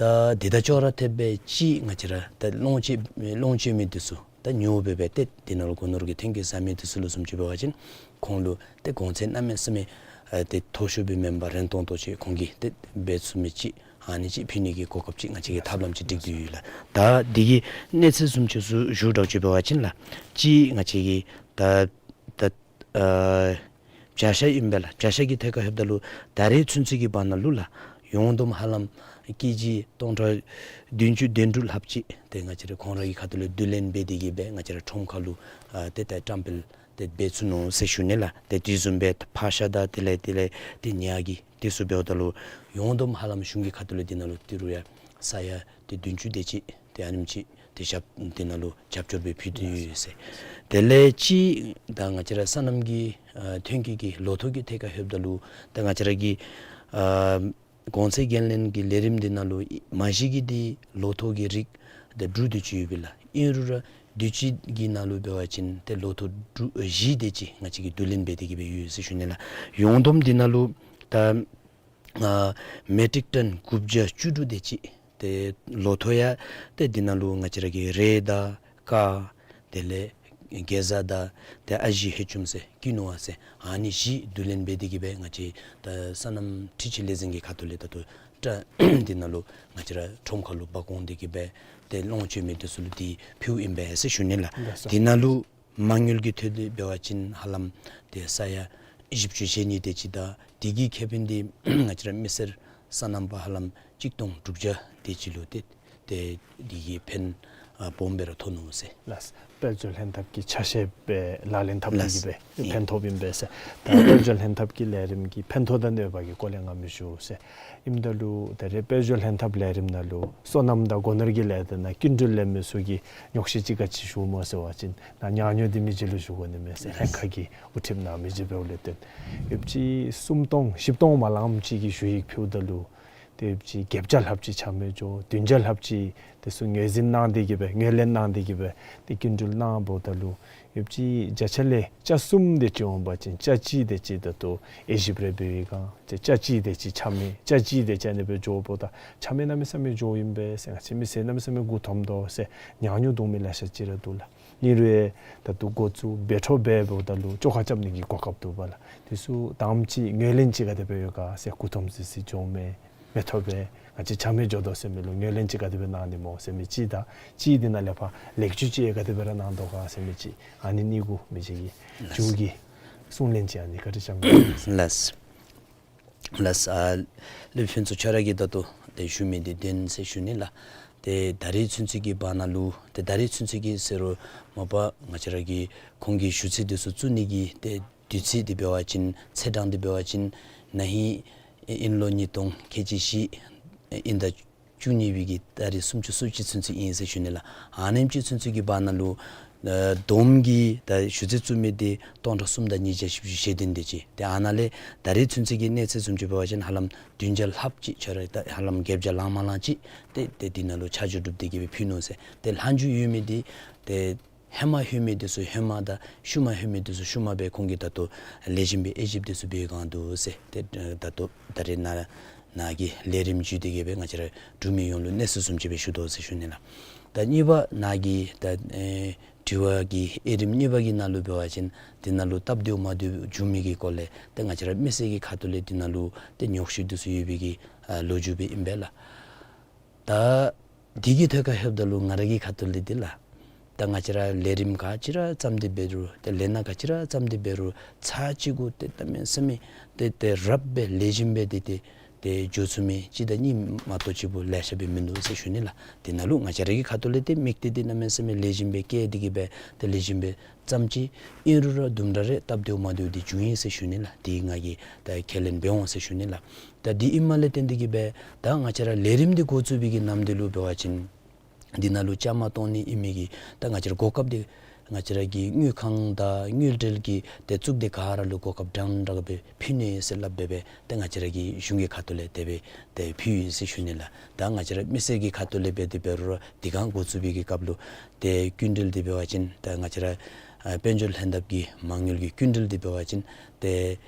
ད་འདི་དང་ཅོག་ར་འཐདཔ་སྦེ་ཅིག་ང་བཅས་ར་ད་ལོངས་སྤྱོད་ལོངས་སྤྱོད་མི་འདི་ཚུ་ད་ཉོ་འབད་སྦེ་ཏེ་འདི་ནང་ལུ་སྒོ་ནོར་གྱི་ཐོན་སྐྱེད་བཟའ་མི་འདི་ཚུ་ལུ་བཟུམ་ཅིག་འབད་བ་ཅིན་ཁོང་ལུ་ཏེ་གོང་ཚད་གནམ་མེད་ས་མེད་ཨ་ཏེ་མཐོ་ཤོས་སྦེ་མེན་པར་རན་ཏོག་ཏོ་ཅིག་ཁོང་གིས་ཏེ་འབད་ཚུགས་མི་ཅིག་ཨ་ནི་ཅིག་ཕུལ་ནི་གི་གོ་སྐབས་ཅིག་ང་བཅས་ཀྱིས་ཐབས་ལམ་ཅིག་སྒྲིག་སྟེ་ཡོད་ལགས། ད་འདི་གི་གནས་ཚད་བཟུམ་ཅིག་ཞུ་ཞུ་དྲག་ཅིག་འབད་བ་ཅིན་ལགས་ཅིག་ང་བཅས་ཀྱིས་ད་ད་ཨ་བྱ་ཤ་ཨིན་པས་ལགས། བྱ་ཤ་གི་ཐད་ཁར་ལྷོདཔ་ད་ལུ་ད་རེས་ཚུན་ཚོད་ཀྱི་བར་ན་ལུ་ལགས་ཡོངས་བསྡོམས་ཧ་ལམ་ཀེ་ཇི་སྟོང་ཕྲག་བདུན་ཅུ་དོན་དྲུག་ལྷགཔ་ཅིག་ཏེ་ང་བཅས་ར་ཁོང་ར་གི་ཁ་ཐུག་ལས་བསྡུ་ལེན་འབད་དེ་གིས་སྦེ་ང་བཅས་ར་ཁྲོམ་ཁ་ལུ་ཨ་ཏེ་ད་བཀྲམ་སྤེལ་ཏེ་འབད་ཚུགས་ནུག་ཟེར་ཞུ་ནི་ལགས། ཏེ་དེ་བཟུམ་སྦེ་ཕག་ཤ་དང་དེ་ལས་དེ་ལས་ཏེ་ཉ་གི་དེ་ཚུ་འབདཝ་ད་ལུ་ཡོངས་བསྡོམས་ཧ་ལམ་གཞུང་གི་ཁ་ཐུག་ལས་འདི་ནང་ལུ་ཏི་རུ་ཡང་ས་ཡ་ཏེ་བདུན་ཅུ་དེ་ཅིག་ཏེ་ཨ་ནེམ་ཅིག་ཏེ་ཞབས་འདི་ནང་ལུ་རྒྱབ་སྐྱོར་སྦེ་ཕུལ་ཏེ་ཡོད་ཟེར། དེ་ལས་ཅིག་ད་ང་བཅས་ར་སོ་ནམ་གྱི་ཨ་ཐོན་སྐྱེད་ཀྱི་ལོ་ཐོག་གི་ཐད་ཁར་ལྷོདཔ་ད་ལུ་ད་ང་བཅས་ར་གི་ཨ་གོང་ཚད་འགན་ལེན་གྱི་ལས་རིམ་འདི་ནང་ལུ་མ་གཞི་གི་འདི་ལོ་ཐོག་གི་རིགས་ད་དྲུག་དེ་ཅིག་ཡོད་པས་ལགས། ཨིན་རུང་ར་ དུས་ཅི་གི་ནང་ལུ་འབད་བ་ཅིན་ཏེ་ལོ་ཐོག་དྲུག་བཞི་དེ་ཅིག་ང་བཅས་ཀྱིས་བསྡུ་ལེན་འབད་དེ་གི་སྦེ་ཡོད་ཟེར་ཞུ་ནི་ལགས། ཡོངས་བསྡོམས་འདི་ནང་ལུ་ད་ཨ་མེ་ཊིག་ཊོན་དགུ་བརྒྱ་བཅུ་དྲུག་དེ་ཅིག་ཏེ་ལོ་ཐོག་ཡང་ཏེ་འདི་ནང་ལུ་ང་བཅས་ར་གི་རེད་དང་ཀར་དེ་ལས་གེ་ཛ་དང་ཏེ་ཨ་ཞེ་ཧེ་ཅུམ་ཟེར་ཀི་ནུ་བ་ཟེར་ཨ་ནི་བཞི་བསྡུ་ལེན་འབད་དེ་གི་སྦེ་ང་བཅས་ད་སོ་ནམ་འཕྲུལ་ཆས་ལས་འཛིན་གྱི་ཁ་ཐུག་ལས་ད་ལྟོ་ཏེ་འདི་ནང་ལུ་ང་བཅས་ར་ཁྲོམ་ཁ་ལུ་འབག་འོང་སྟེ་གི་སྦེ་ཏེ་ལོངས་སྤྱོད་མི་འདི་ཚུ་ལུ་འདི་ཕུལཝ་ཨིན་པས་ཟེར་ཞུ་ནི་ལགས། ལགས་སོ། འདི་ནང་ལུ་མ་དངུལ་གྱི་ཐོག་ལས་འབད་བ་ཅིན་ཧ་ལམ་ཏེ་ས་ཡ་བཞི་བཅུ་ཞེ་གཉིས་དེ་ཅིག་དང་དེ་གི་ཁེ་ཕན་འདི་ང་བཅས་ར་མི་སེར་སོ་ནམ་པ་ཧ་ལམ་གཅིག་སྟོང་དྲུག་བརྒྱ་དེ་ཅིག་ལུ་ཏེ་ཏེ་དེ་གི་ཕན་ཨ་སྦོམ་སྦེ་ར་ཐོབ་ནུག་ཟེར། ལགས། དཔལ་འབྱོར་ལྷན་ཐབས་ཀྱི་ཆ་ཤས་སྦེ་ལག་ལེན་འཐབ་སྟེ་གི་ལགས། སྦེ་ཨིན། ཕན་ཐོགསཔ་ཨིན་པས་ཟེར། ད་དཔལ་འབྱོར་ལྷན་ཐབས་ཀྱི་ལས་རིམ་གྱི་ཕན་ཐོགས་དང་གནོད་པ་གི་སྐོར་ལས་ང་མི་ཞུ་ཟེར། ཨིནམ་ད་ལུ་ད་རེས་དཔལ་འབྱོར་ལྷན་ཐབས་ལས་རིམ་ནང་ལུ་སོ་ནམ་དང་སྒོ་ནོར་གྱི་ལས་སྡེ་ནང་སྐྱིན་འགྲུལ་ལེན་མི་ཚུ་གིས་ཉོགས་བཤད་ཅིག་ག་ཅི་ཞུཝ་སྨོ་ཟེར་བ་ཅིན་ནཱ་ཉག་ཉོག་འདི་མི་རྗེ་ལུ་ཞུ་དགོ་ནི་མས་ཟེར། ལྷན་ཁག་གི་དབུ་ཁྲིདཔ་ནཱ་མི་རྗེ་འབདཝ་ལས་བརྟེན་ཡོདཔ་ཅིག་སུམ་སྟོང་བཞི་སྟོང་མ་ལངམ་ཅིག་གི་ཞུ་ཡིག་ཕུལཝ་ད་ལུ་ཏེ་ཡོདཔ་ཅིག་བརྒྱད་བརྒྱ་ལྷགཔ་ཅིག་ཆ་མེད་འགྱོ། བདུན་བརྒྱ་ལྷགཔ་ཅིག་དེ་ཚུ་ངོས་འཛིན་གནང་སྟེ་གི་སྦེ་ངོས་ལེན་གནང་སྟེ་གི་སྦེ་ཏེ་སྐྱིན་འགྲུལ་གནངམ་ད་ལུ་ཡོདཔ་ཅིག་བརྒྱ་ཆ་ལས་ཆ་གསུམ་དེ་ཅིག་འོང་པ་ཅིན་ཆ་གཅིག་དེ་ཅིག་ད་ལྟོ་དབྱེ་ཞིབ་རེ་འབད་བའི་སྒང་ཏེ་ཆ་གཅིག་དེ་ཅིག་ཆ་མེད་ཆ་གཅིག་དེ་ཅིག་ཨ་ནི་སྦེ་འགྱོཝ་ད་ཆ་མེད་གནམ་མེད་ས་མེད་འགྱོཝ་ཨིན་པས་ཟེར། ང་བཅས་མི་སེར་གནམ་མེད་ས་མེད་མགུ་འཐོམ་དོ་ཟེར་ཉག་ཉོག་འདུག་མི་ལེ་ཤ་ཅིག་ར་འདུག་ལགས། ཨིན་རུང་ད་ལྟོ་འགོ་བཙུགས་འབད་འཕྲོ་འབདཝ་ད་ལུ་བཅོ་ཁ་རྐྱབ་ནི་གི་གོ་སྐབས་འདུག་པ་ལགས། དེ་ཚུ་དང་པ་ཅིག་ངོས་ལེན་ཅིག་ག་དེ་སྦེ་ཡོད་ག་ཟེར་མགུ་འཐོམ་སི་སི་འགྱོཝ་མས། མི་ཐོབ་པས། ང་བཅས་ཆ་མེད་འགྱོ་དོ་ཟེར་མི་ལུ་ངོས་ལེན་ཅིག་ག་དེ་སྦེ་གནང་ནི་སྨོ་ཟེར་མི་ཅིག་དང་གཅིག་འདི་ནང་ལས་ཕར་ལེགས་བཅོས་ཅིག་ག་དེ་སྦེ་ར་གནང་དོ་ག་ཟེར་མི་ཅིག་ཨ་ནི་གཉིས་གུ་མི་རྗེ་གིས་མཇུག་གི་གསུང་གླེང་ཅིག་ཨ་ནི་བཀའ་དྲིན་བསྐྱང་གནང་ཟེར། ལགས། ལགས། ཨ་ལས་ཕུན་ཚོགས་ཁྱོད་ར་གིས་ད་ལྟོ་ཏེ་ཞུ་མི་འདི་བདེན་ཟེར་ཞུ་ནི་ལགས། ཏེ་ད་རེས་ཚུན་ཚོད་ཀྱི་བར་ན་ལུ་ཏེ་ད་རེས་ཚུན་ཚོད་ཀྱི་ཟེར་རུང་མ་པ་ང་བཅས་ར་གི་ཁོང་གི་ཞུ་ཚིག་འདི་ཚུ་བཙུགས་ནི་གི་ཏེ་དུས་ཚོད་འདི་འབད་བ་ཅིན་ཚེས་གྲངས་འདི་འབད་བ་ཅིན་ན་ཧིང་ཨིན་ལོ་ཉིས་སྟོང་ཁལ་གཅིག་བཞི་ཨིན་ཟླ་བཅུ་གཉིས་པའི་གི་ཏ་རིག་སུམ་ཅུ་སོ་གཅིག་ཚུན་ཚོད་ཨིན་ཟེར་ཞུ་ནི་ལགས། ཨ་ནེམ་ཅིག་ཚུན་ཚོད་ཀྱི་བར་ན་ལུ་ཨ་བསྡོམས་ཀྱིས་ད་ཞུ་ཚིག་བཙུགས་མི་འདི་སྟོང་ཕྲག་གསུམ་དང་ཉིས་བརྒྱ་བཞི་བཅུ་ཞེ་བདུན་དེ་ཅིག། ཏེ་ཨ་ནཱ་ལས་ད་རེས་ཚུན་ཚོད་ཀྱི་གནས་ཚད་བཟུམ་ཅིག་འབད་བ་ཅིན་ཧ་ལམ་བདུན་བརྒྱ་ལྷགཔ་ཅིག་ཁྱོད་ར་ད་ཧ་ལམ་བརྒྱད་བརྒྱ་ལང་མ་ལང་ཅིག་ཏེ་ཏེ་འདི་ནང་ལུ་ཆ་འཇོག་གྲུབ་སྟེ་གི་སྦེ་ཕུལ་ནུག་ཟེར། ཏེ་ལྷག་མཇུག་ཡོད་མི་འདི་ཏེ་ཧེ་མ་ལྷོད་མི་འདི་ཚུ་ཧེ་མ་དང་ཤུལ་མ་ལྷོད་མི་འདི་ཚུ་ཤུལ་མ་སྦེ་ཁོང་གིས་ད་ལྟོ་ལེགས་ཤོམ་སྦེ་དབྱེ་ཞིབ་འདི་ཚུ་འབད་བའི་སྒང་འདུག་ཟེར། ཏེ་ད་ལྟོ་ད་རེས་ནཱ་ནཱ་གི་ལས་རིམ་བརྒྱུད་དེ་གི་སྦེ་ང་བཅས་ར་འབྲུག་མི་ཡོངས་ལུ་གནས་ཚུལ་བཟུམ་ཅིག་སྦེ་ཞུ་དོ་ཟེར་ཞུ་ནི་ལགས། ད་གཉིས་པ་ནཱ་གི་ད་ཨེ་དྲི་བ་གི་དབྱེ་རིམ་གཉིས་པ་གི་ནང་ལུ་འབད་བ་ཅིན་འདི་ནང་ལུ་སྟབས་བདེཝ་མ་བདེཝ་བྱུང་མི་གི་སྐོར་ལས་ཏེ་ང་བཅས་ར་མི་སེར་གྱི་ཁ་ཐུག་ལས་འདི་ནང་ལུ་ཏེ་ཉོགས་བཤད་འདི་ཚུ་ཡོད་པའི་གི་ཨ་ལོ་རྒྱུས་སྦེ་ཨིན་པས་ལགས། ད་འདི་གི་ཐད་ཁར་ལྷོདཔ་ད་ལུ་ང་ར་གི་ཁ་ཐུག་ལས་འདི་ལགས། ད་ང་བཅས་ར་ལས་རིམ་ག་ཅི་ར་བརྩམས་ཏེ་འབད་རུང་ཏེ་ལས་སྣ་ག་ཅི་ར་བརྩམས་ཏེ་འབད་རུང་ཚར་གཅིག་གུ་ཏེ་གནམ་མེད་ས་མེད་ཏེ་ཏེ་རབ་སྦེ་ལེགས་ཤོམ་སྦེ་ཏེ་ཏེ་ཏེ་འགྱོ་ཚུགས་མི་གཅིག་དང་གཉིས་མ་གཏོགས་གཅིག་པོ་ལེ་ཤ་སྦེ་མིན་འདུག་ཟེར་ཞུ་ནི་ལགས། འདི་ནང་ལུ་ང་བཅས་ར་གི་ཁ་ཐུག་ལས་ཏེ་དམིགས་གཏད་འདི་གནམ་མེད་ས་མེད་ལེགས་ཤོམ་སྦེ་བསྐྱེད་དེ་གི་སྦེ་ཏེ་ལེགས་ཤོམ་སྦེ་བརྩམས་ཅི། ཨིན་རུང་ར་དུམ་གྲ་རེ་སྟབས་བདེཝ་མ་བདེཝ་འདི་བྱུང་ཡི་ཟེར་ཞུ་ནི་ལགས། འདི་ང་གིས་ད་ཁས་ལེན་འབད་འོང་ཟེར་ཞུ་ནི་ལགས། ད་འདི་ཨིནམ་ལས་བརྟེན་ཏེ་གི་སྦེ་ད་ང་བཅས་ར་ལས་རིམ་འདི་འགོ་བཙུགས་པའི་གི་ནམ་དུས་ལུ་འབད་བ་ཅིན་འདི་ནང་ལུ་བཅའ་མར་གཏོགས་ནི་ཨིན་མི་གི་ད་ང་བཅས་ར་གོ་སྐབས་འདི་ང་བཅས་ར་གི་དངུལ་ཁང་དང་དངུལ་འབྲེལ་གྱི་ཏེ་གཙུག་སྡེ་ག་ར་ལུ་གོ་སྐབས་འདྲན་འདྲ་སྦེ་ཕུལ་ནི་ཟེར་སླབ་སྦེ་སྦེ་ཏེ་ང་བཅས་ར་གི་གཞུང་གི་ཁ་ཐུག་ལས་དེ་སྦེ་ཏེ་ཕུལ་ཡི་ཟེར་ཞུ་ནི་ལགས། ད་ང་བཅས་ར་མི་སེར་གྱི་ཁ་ཐུག་ལས་འབད་དེ་འབད་རུང་ར་འདི་ག་འགོ་བཙུགས་པའི་གི་སྐབས་ལུ་ཏེ་སྐྱིན་འགྲུལ་འདི་འབད་བ་ཅིན་ད་ང་བཅས་ར་ཨ་དཔལ་འབྱོར་ལྷན་ཐབས་ཀྱི་མ་དངུལ་གྱི་སྐྱིན་འགྲུལ་འདི་འབད་བ་ཅིན་ཏེ་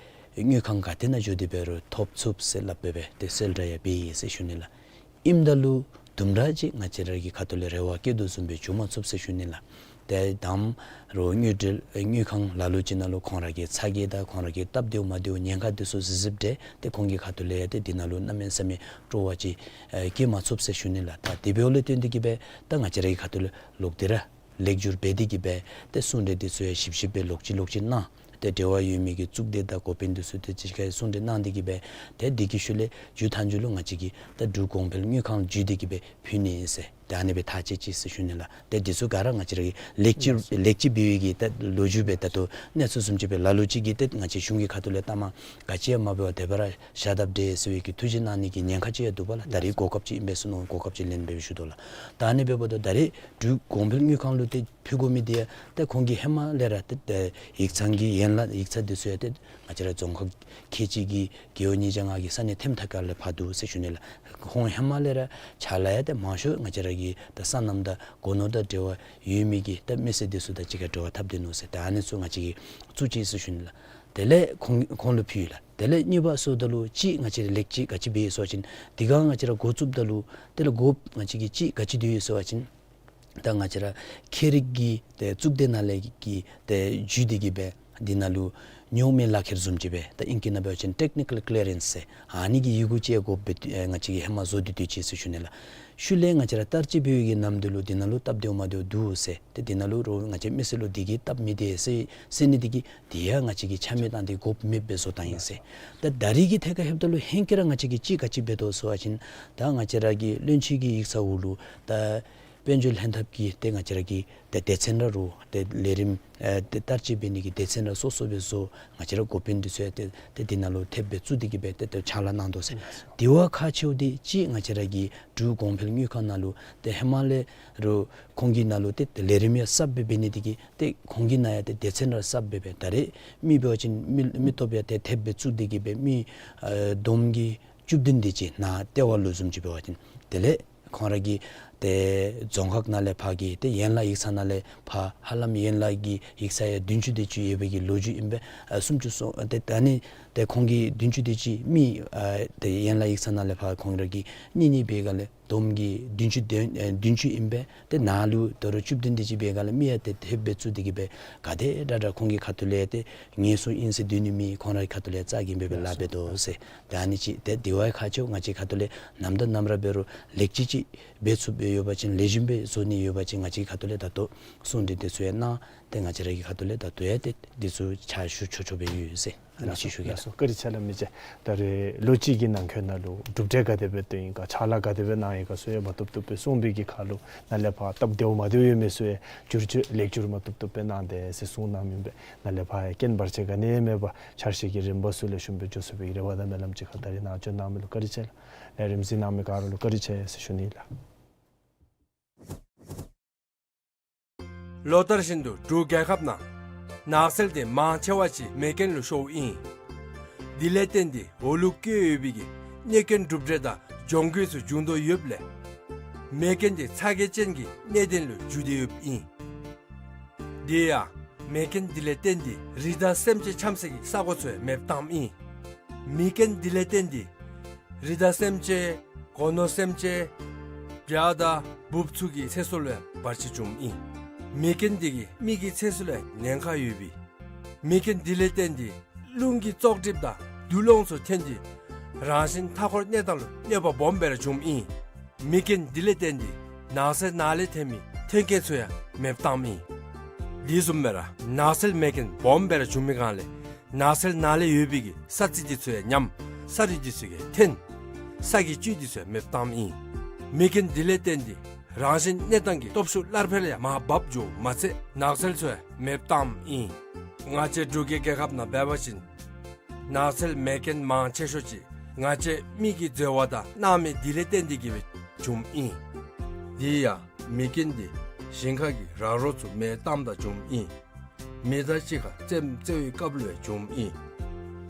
དངུལ་ཁང་ག་ཏེ་ནང་འགྱོ་དེ་འབད་རུང་ཐོབ་ཚུགས་ཟེར་སླབ་སྦེ་སྦེ་ཏེ་གསལ་བསྒྲགས་ཡང་འབད་ཡི་ཟེར་ཞུ་ནི་ལགས། ཨིནམ་ད་ལུ་དུམ་གྲ་ཅིག་ང་བཅས་ར་གི་ཁ་ཐུག་ལས་རེ་བ་བསྐྱེད་དོ་བཟུམ་སྦེ་འགྱོ་མ་ཚུགས་ཟེར་ཞུ་ནི་ལགས། ཏེ་དང་རུང་དངུལ་འབྲེལ་དངུལ་ཁང་ལ་ལུ་ཅིག་ནང་ལུ་ཁོང་ར་གི་ཚ་གྱང་དང་ཁོང་ར་གི་སྟབས་བདེཝ་མ་བདེཝ་ཉེན་ཁ་འདི་ཚུ་གཟིགས་གཟིགསཔ་འདྲས་ཏེ་ཁོང་གི་ཁ་ཐུག་ལས་ཡང་ཏེ་འདི་ནང་ལུ་གནམ་མེད་ས་མེད་སྤྲོ་བ་ཅིག་ཨེ་བསྐྱེད་མ་ཚུགས་ཟེར་ཞུ་ནི་ལགས། ད་དེ་འབདཝ་ལས་བརྟེན་ཏེ་གི་སྦེ་ད་ང་བཅས་ར་གི་ཁ་ཐུག་ལས་ལོག་སྟེ་ར་ལེགས་བསྒྱུར་འབད་དེ་གི་སྦེ་ཏེ་གསུང་གྲོས་འདི་ཚུ་ཡང་ཞིབ་ཞིབ་སྦེ་ལོག་ཅི་ལོག་ཅི་གནང་། ཏེ་འབྲེལ་བ་ཡོད་མི་གི་གཙུག་སྡེ་དང་འགོ་དཔོན་འདི་ཚུ་ཏེ་གཅིག་ཁར་གསུང་གྲོས་གནང་སྟེ་གི་སྦེ་ཏེ་འདི་གི་ཤུལ་ལས་མཇུག་མཐའ་མཇུག་ལུ་ང་བཅས་ཀྱིས་ད་འབྲུག་གོང་འཕེལ་དངུལ་ཁང་ལུ་བརྒྱུད་དེ་གི་སྦེ་ཕུལ་ནི་ཨིན་ཟེར་ཏེ་ཨ་ནི་སྦེ་ཐག་བཅད་ཅི་ཟེར་ཞུ་ནི་ལགས། ཏེ་འདི་ཚུ་ག་ར་ང་བཅས་ར་གིས་ལེགས་བཅོས་ལེགས་བཅོས་འབད་བའི་གི་ད་ལོ་རྒྱུས་སྦེ་ད་ལྟོ་གནས་ཚུལ་བཟུམ་ཅིག་སྦེ་ལ་ལུ་ཅིག་གིས་ཏེ་ང་བཅས་གཞུང་གི་ཁ་ཐུག་ལས་ལྟ་མ་ག་ཅི་ཡང་མ་འབད་བར་དེ་སྦེ་ར་བཞག་དཔ་འདྲས་ཟེར་བའི་གི་ཐུགས་རྗེ་གནང་ནི་གི་ཉེན་ཁ་ཅིག་ཡང་འདུག་པ་ལགས། ད་རེས་གོ་སྐབས་ཅིག་ཨིན་པས་ཟེར་མནོ་གོ་སྐབས་ཅིག་ལེན་སྦེ་ཞུ་དོ་ལགས། ད་ཨ་ནི་འབདཝ་ད་ད་རེས་འབྲུག་གོང་འཕེལ་དངུལ་ཁང་ལུ་ཏེ་ཕུལ་དགོ་མི་འདི་ཡང་ཏེ་ཁོང་གིས་ཧེ་མ་ལས་ར་ཏེ་ཏེ་ཡིག་ཚང་གི་ཡན་ལག་ཡིག་ཚང་འདི་ཚུ་ཡང་ཏེ་ང་བཅས་ར་རྫོང་ཁག་ཁལ་གཅིག་གི་རྒེད་འོག་ཉིས་བརྒྱ་ལྔ་གི་ས་གནས་ཐེམ་ཐག་ཁ་ལས་ཕར་འདུག་ཟེར་ཞུ་ནི་ལགས། ཁོང་ཧེ་མ་ལས་ར་ཕྱག་ལཱ་ཡང་ཏེ་མང་ཤོས་ང་བཅས་ར་ གི་ད་སོ་ནམ་དང་སྒོ་ནོར་དང་འབྲེལ་བ་ཡོད་མི་གི་ད་མི་སེར་དེ་ཚུ་དང་གཅིག་ཁར་འབྲེལ་བ་འཐབ་སྡོད་ནུག་ཟེར། ད་ཨ་ནི་ཚུ་ང་བཅས་ཀྱིས་བཙུགས་ཅི་ཟེར་ཞུ་ནི་ལགས། དེ་ལས་ཁོང་ཁོང་ལུ་ཕུལ་ཡི་ལགས། དེ་ལས་གཉིས་པ་སོངམ་ད་ལུ་ཅིག་ང་བཅས་ར་ལེགས་སྐྱེས་ག་ཅི་འབད་ཡི་ཟེར་བ་ཅིན་དེ་སྒང་ང་བཅས་ར་འགོ་བཙུགསཔ་ད་ལུ་དེ་ལས་འགོ་ང་བཅས་ཀྱིས་ཅིག་ག་ཅི་བཏོན་ཡི་ཟེར་བ་ཅིན་ད་ང་བཅས་ར་ཁྱད་རིག་གི་ཏེ་གཙུག་སྡེ་ནང་ལས་ཀྱི་ཏེ་བརྒྱུད་དེ་གི་སྦེ་འདི་ནང་ལུ་ཉོག་མེད་ལག་ཁྱེར་བཟུམ་ཅིག་སྦེ་ད་ཨིང་སྐད་ནང་འབད་བ་ཅིན་ཊེཀ་ནི་ཀཱལ་ཀི་ལི་ཡ་རེནསི་ཟེར་ཨ་ནི་གི་ཡི་གུ་ཅིག་དགོཔ་སྦེ་ཨེ་ང་བཅས་ཀྱིས་ཧེ་མ་བཟོ་སྟེ་སྡོད་ཅི་ཟེར་ཞུ་ནི་ལགས། ཤུལ་ལས་ང་བཅས་ར་བསྟར་སྤྱོད་འབད་བའི་གི་ནམ་དུས་ལུ་འདི་ནང་ལུ་སྟབས་བདེཝ་མ་བདེཝ་འདུག་ཟེར། ཏེ་འདི་ནང་ལུ་རོགས་ང་བཅས་མི་སེར་ལུ་འདི་གིས་སྟབས་མི་བདེ་ཟེར་ཟེར་ནི་འདི་གིས་དེ་ཡང་ང་བཅས་ཀྱིས་ཆ་མེད་བཏང་སྟེ་དགོཔ་མེདཔ་སྦེ་བཟོ་བཏང་ཡི་ཟེར། ད་ད་རེས་ཀྱི་ཐད་ཁར་ལྷོདཔ་ད་ལུ་ཧེང་སྐལ་ར་ང་བཅས་ཀྱིས་ཅིག་ག་ཅི་འབད་དོ་ཟེར་བ་ཅིན་ད་ང་བཅས་ར་གི་བློན་ཆེན་གྱི་ཡིག་ཚང་འོག་ལུ་ད་དཔལ་འབྱོར་ལྷན་ཐབས་ཀྱི་ཏེ་ང་བཅས་ར་གི་ཏེ་སྡེ་ཚན་ར་རུ་ཏེ་ལས་རིམ་ཨེ་ཏེ་བསྟར་སྤྱོད་འབད་ནི་གི་སྡེ་ཚན་ར་སོ་སོ་སྦེ་བཟོ། ང་བཅས་ར་འགོ་དཔོན་འདི་ཚུ་ཡང་ཏེ་ཏེ་འདི་ནང་ལུ་ཐེབས་སྦེ་བཙུགས་ཏེ་གི་སྦེ་ཏེ་ཏེ་ཕྱག་ལཱ་གནང་དོ་ཟེར། དེ་བ་ཁག་ཆེཝ་འདི་ཅིག་ང་བཅས་ར་གི་འབྲུག་གོང་འཕེལ་དངུལ་ཁང་ནང་ལུ་ཏེ་ཧེ་མ་ལས་རུ་ཁོང་གི་ནང་ལུ་ཏེ་ཏེ་ལས་རིམ་ཡང་གསརཔ་སྦེ་འབད་ནི་འདི་གིས་ཏེ་ཁོང་གི་ནང་ཡང་ཏེ་སྡེ་ཚན་ར་གསརཔ་སྦེ་སྦེ་ད་རེས་མི་འབད་བ་ཅིན་མི་མི་སྟོབས་ཡང་ཏེ་ཐེབས་སྦེ་བཙུགས་ཏེ་གི་སྦེ་མི་ཨེ་བསྡོམས་ཀྱིས་བཅུ་བདུན་དེ་ཅིག་ནཱ་ལྟེ་བ་ལུ་བཟུམ་ཅིག་འབད་བ་ཅིན་དེ་ལས་ཁོང་ར་གི་ཏེ་རྫོང་ཁག་ནང་ལས་ཕར་གྱི་ཏེ་ཡན་ལག་ཡིག་ཚང་ནང་ལས་ཕར་ཧ་ལམ་ཡན་ལག་གི་ཡིག་ཚང་ཡང་བདུན་ཅུ་དེ་ཅིག་ཡོད་པའི་གི་ལོ་རྒྱུས་ཨིན་པས། ཨ་སུམ་ཅུ་སོ་ཏེ་ད་ནི་ཏེ་ཁོང་གི་བདུན་ཅུ་དེ་ཅིག་མི་ཨ་ཏེ་ཡན་ལག་ཡིག་ཚང་ནང་ལས་ཕར་ཁོང་ར་གིས་གཉེར་གཉེར་འབད་སྒང་ལས་བསྡོམས་ཀྱིས་བདུན་ཅུ་དེ་ཨེ་བདུན་ཅུ་ཨིན་པས། ཏེ་ནཱ་ལུ་དོ་རུང་བཅུ་བདུན་དེ་ཅིག་འབད་སྒང་ལས་མི་ཡང་ཏེ་ཐེབས་སྦེ་བཙུགས་ཏེ་གི་སྦེ་ག་དེ་དྲག་དྲག་ཁོང་གི་ཁ་ཐུག་ལས་ཏེ་ངལ་གསོ་ཨིན་ཟེར་སྡོད་ནི་མེད། ཁོང་ར་གི་ཁ་ཐུག་ལས་རྩ་འགེངས་སྦེ་སྦེ་ལཱ་འབད་དོ་ཟེར། ད་ཨ་ནི་ཅིག་ཏེ་དེ་བ་ཁག་ཆེཝ་ང་བཅས་ཁ་ཐུག་ལས་ནམ་དང་ནམ་ར་འབད་རུང་ལེགས་སྐྱེས་ཅིག་འབད་ཚུགསཔ་ཡོད་པ་ཅིན་ལེགས་ཤོམ་སྦེ་བཟོ་ནི་ཡོད་པ་ཅིན་ང་བཅས་ཁ་ཐུག་ལས་ད་ལྟོ་གསུང་གྲོས་དེ་ཚུ་ཡང་གནང་། ཏེ་ང་བཅས་ར་གི་ཁ་ཐུག་ལས་ད་ལྟོ་ཡང་ཏེ་དེ་ཚུ་ཕྱག་ཞུ་ཆོག་ཆོག་སྦེ་ཡོད་ཟེར། ཨ་ནི་ཅིག་ཞུ་གེ་ལགས། ལགས་སོ། བཀའ་དྲིན་ཆེ་ལགས། མི་རྗེ་ད་རེས་ལོ་གཅིག་གི་ནང་འཁོད་ནང་ལུ་གྲུབ་འབྲས་ག་དེ་སྦེ་བཏོན་ཡི་ག་ཕྱག་ལཱ་ག་དེ་སྦེ་གནང་ཡི་ག་ཚུ་ཡང་མ་བཏུབ་བཏུབ་སྦེ་གསུངས་པའི་གི་ཁར་ལུ་ནཱ་ལས་ཕར་སྟབས་བདེཝ་མ་བདེཝ་ཡོད་མི་ཚུ་ཡང་བསྒྱུར་བཅོས་ལེགས་བསྒྱུར་མ་བཏུབ་བཏུབ་སྦེ་གནང་དེས་ཟེར་གསུངས་གནངམ་ཨིན་པས། ནཱ་ལས་ཕར་ཡང་རྐྱེན་བར་ཆད་ག་ནི་ཡང་མེད་པར་འཆར་གཞི་གི་རིམ་པ་ཚུ་ལེགས་ཤོམ་སྦེ་འགྱོ་ཚུགས་པའི་རེ་བ་དང་སྨོན་ལམ་ཅིག་ཁར་ད་རེས་ནཱ་བྱོན་གནང་མི་ལུ་བཀའ་དྲིན་ཆེ་ལགས། ལས་རིམ་གཟིགས་གནང་མི་ག་ར་ལུ་བཀའ་དྲིན་ཆེ་ཟེར་ཞུ་ནི་ལགས། ལོ་ལྟར་བཞིན་དུ་འབྲུག་རྒྱལ་ཁབ་ནང་ནགས་ཚལ་དེ་མང་ཆེ་བ་ཅིག་མེ་རྐྱེན་ལུ་ཤོརཝ་ཨིན། དེ་ལས་བརྟེན་ཏེ་འོག་ལུ་བཀོད་ཡོད་པའི་གི་གནོད་སྐྱོན་གྲུབ་འབྲས་དང་གྱོང་གུད་ཚུ་བྱུང་དོ་ཡོདཔ་ལས་མེ་རྐྱེན་དེ་ཚ་གྱང་ཅན་གྱི་གནད་དོན་ལུ་འགྱུར་ཏེ་ཡོདཔ་ཨིན། དེ་ཡང་མེ་རྐྱེན་དེ་ལས་བརྟེན་ཏེ་རི་དྭགས་སེམས་ཅན་འཁྱམས་སའི་གི་ས་གོ་ཚུ་ཡང་མེདཔ་བཏངམ་ཨིན། མེ་རྐྱེན་དེ་ལས་བརྟེན་ཏེ་རི་དྭགས་སེམས་ཅན་སྒོ་ནོར་སེམས་ཅན་བྱ་དང་འབུཔ་ཚུ་གི་ཚེ་སྲོག་ལུ་ཡང་བར་ཆད་བྱུངམ་ཨིན། མེ་རྐྱེན་དེ་གིས་མི་གི་ཚེ་སྲོག་ལུ་ཡང་ཉེན་ཁ་ཡོད་པས། མེ་རྐྱེན་དེ་ལས་བརྟེན་ཏེ་རླུང་གི་བཙོག་གྲིབ་དང་དུག་རླངས་ཚུ་ཐོན་ཏེ་རང་བཞིན་མཐའ་འཁོར་གནས་སྟངས་ལུ་གནོད་པ་སྦོམ་སྦེ་ར་བྱུངམ་ཨིན། མེ་རྐྱེན་དེ་ལས་བརྟེན་ཏེ་ནགས་ཚལ་ནང་ལས་ཐོན་མི་ཐོན་སྐྱེད་ཚུ་ཡང་མེདཔ་བཏངམ་ཨིན། དེ་བཟུམ་སྦེ་ར་ནགས་ཚལ་མེ་རྐྱེན་སྦོམ་སྦེ་ར་བྱུང་མི་སྒང་ལས་ནགས་ཚལ་ནང་ལས་ཡོད་པའི་གི་ས་རྩི་དེ་ཚུ་ཡང་ཉམས། ས་རུད་དེ་ཚུ་གིས་ཐོན། ས་གི་བཅུད་དེ་ཚུ་ཡང་མེདཔ་བཏངམ་ཨིན། མེ་རྐྱེན་དེ་ལས་བརྟེན་ཏེ་རང་བཞིན་གནས་སྟངས་ཀྱི་སྟོབས་ཤུགས་སླར་འཕེལ་ཡང་མར་བབས་འགྱོཝ་མ་ཚད་ནགས་ཚལ་ཚུ་ཡང་མེདཔ་བཏངམ་ཨིན། ང་བཅས་འབྲུག་གི་རྒྱལ་ཁབ་ནང་འབད་བ་ཅིན་ནགས་ཚལ་མེ་རྐྱེན་མང་ཆེ་ཤོས་ཅིག་ང་བཅས་མི་གིས་འཛོལ་བ་དང་གནང་མི་དེ་ལས་བརྟེན་ཏེ་གི་སྦེ་བྱུངམ་ཨིན། དེ་ཡང་མེ་རྐྱེན་དེ་ཞིང་ཁ་གི་ར་རོ་ཚུ་མེ་བཏངམ་ད་བྱུངམ་ཨིན། མེ་མདའ་གཅིག་ཁར་རྩེདམོ་རྩེ་བའི་སྐབས་ལུ་ཡང་བྱུངམ་ཨིན།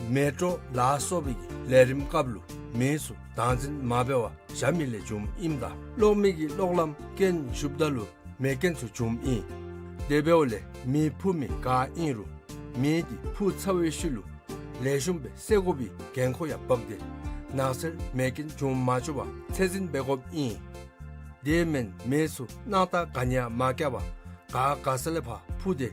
མེ་ཏོག་ལ་སོགས་པའི་གི་ལས་རིམ་སྐབས་ལུ་མེ་ཚུ་བདག་འཛིན་མ་འབད་བར་བཞག་མི་ལས་བྱུངམ་ཨིནམ་ད་གློག་མེ་གི་གློག་ལམ་རྐྱེན་ཞུགསཔ་ད་ལུ་མེ་རྐྱེན་ཚུ་བྱུངམ་ཨིན། དེ་འབདཝ་ལས་མེ་འཕུ་མི་ག་ཨིན་རུང་མེ་དེ་འཕུ་ཚར་བའི་ཤུལ་ལུ་ལེགས་ཤོམ་སྦེ་བསད་དགོ་པའི་འགན་ཁུར་ཡང་བབས་ཏེ་ནགས་ཚལ་མེ་རྐྱེན་བྱུང་མ་བཅུག་པར་ཚད་འཛིན་འབད་དགོཔ་ཨིན། དེ་མེན་མེ་ཚུ་སྣང་ཐག་ག་ནི་ཡང་མ་བཀལ་བར་ག་ག་ས་ལས་ཕར་འཕུ་སྟེ་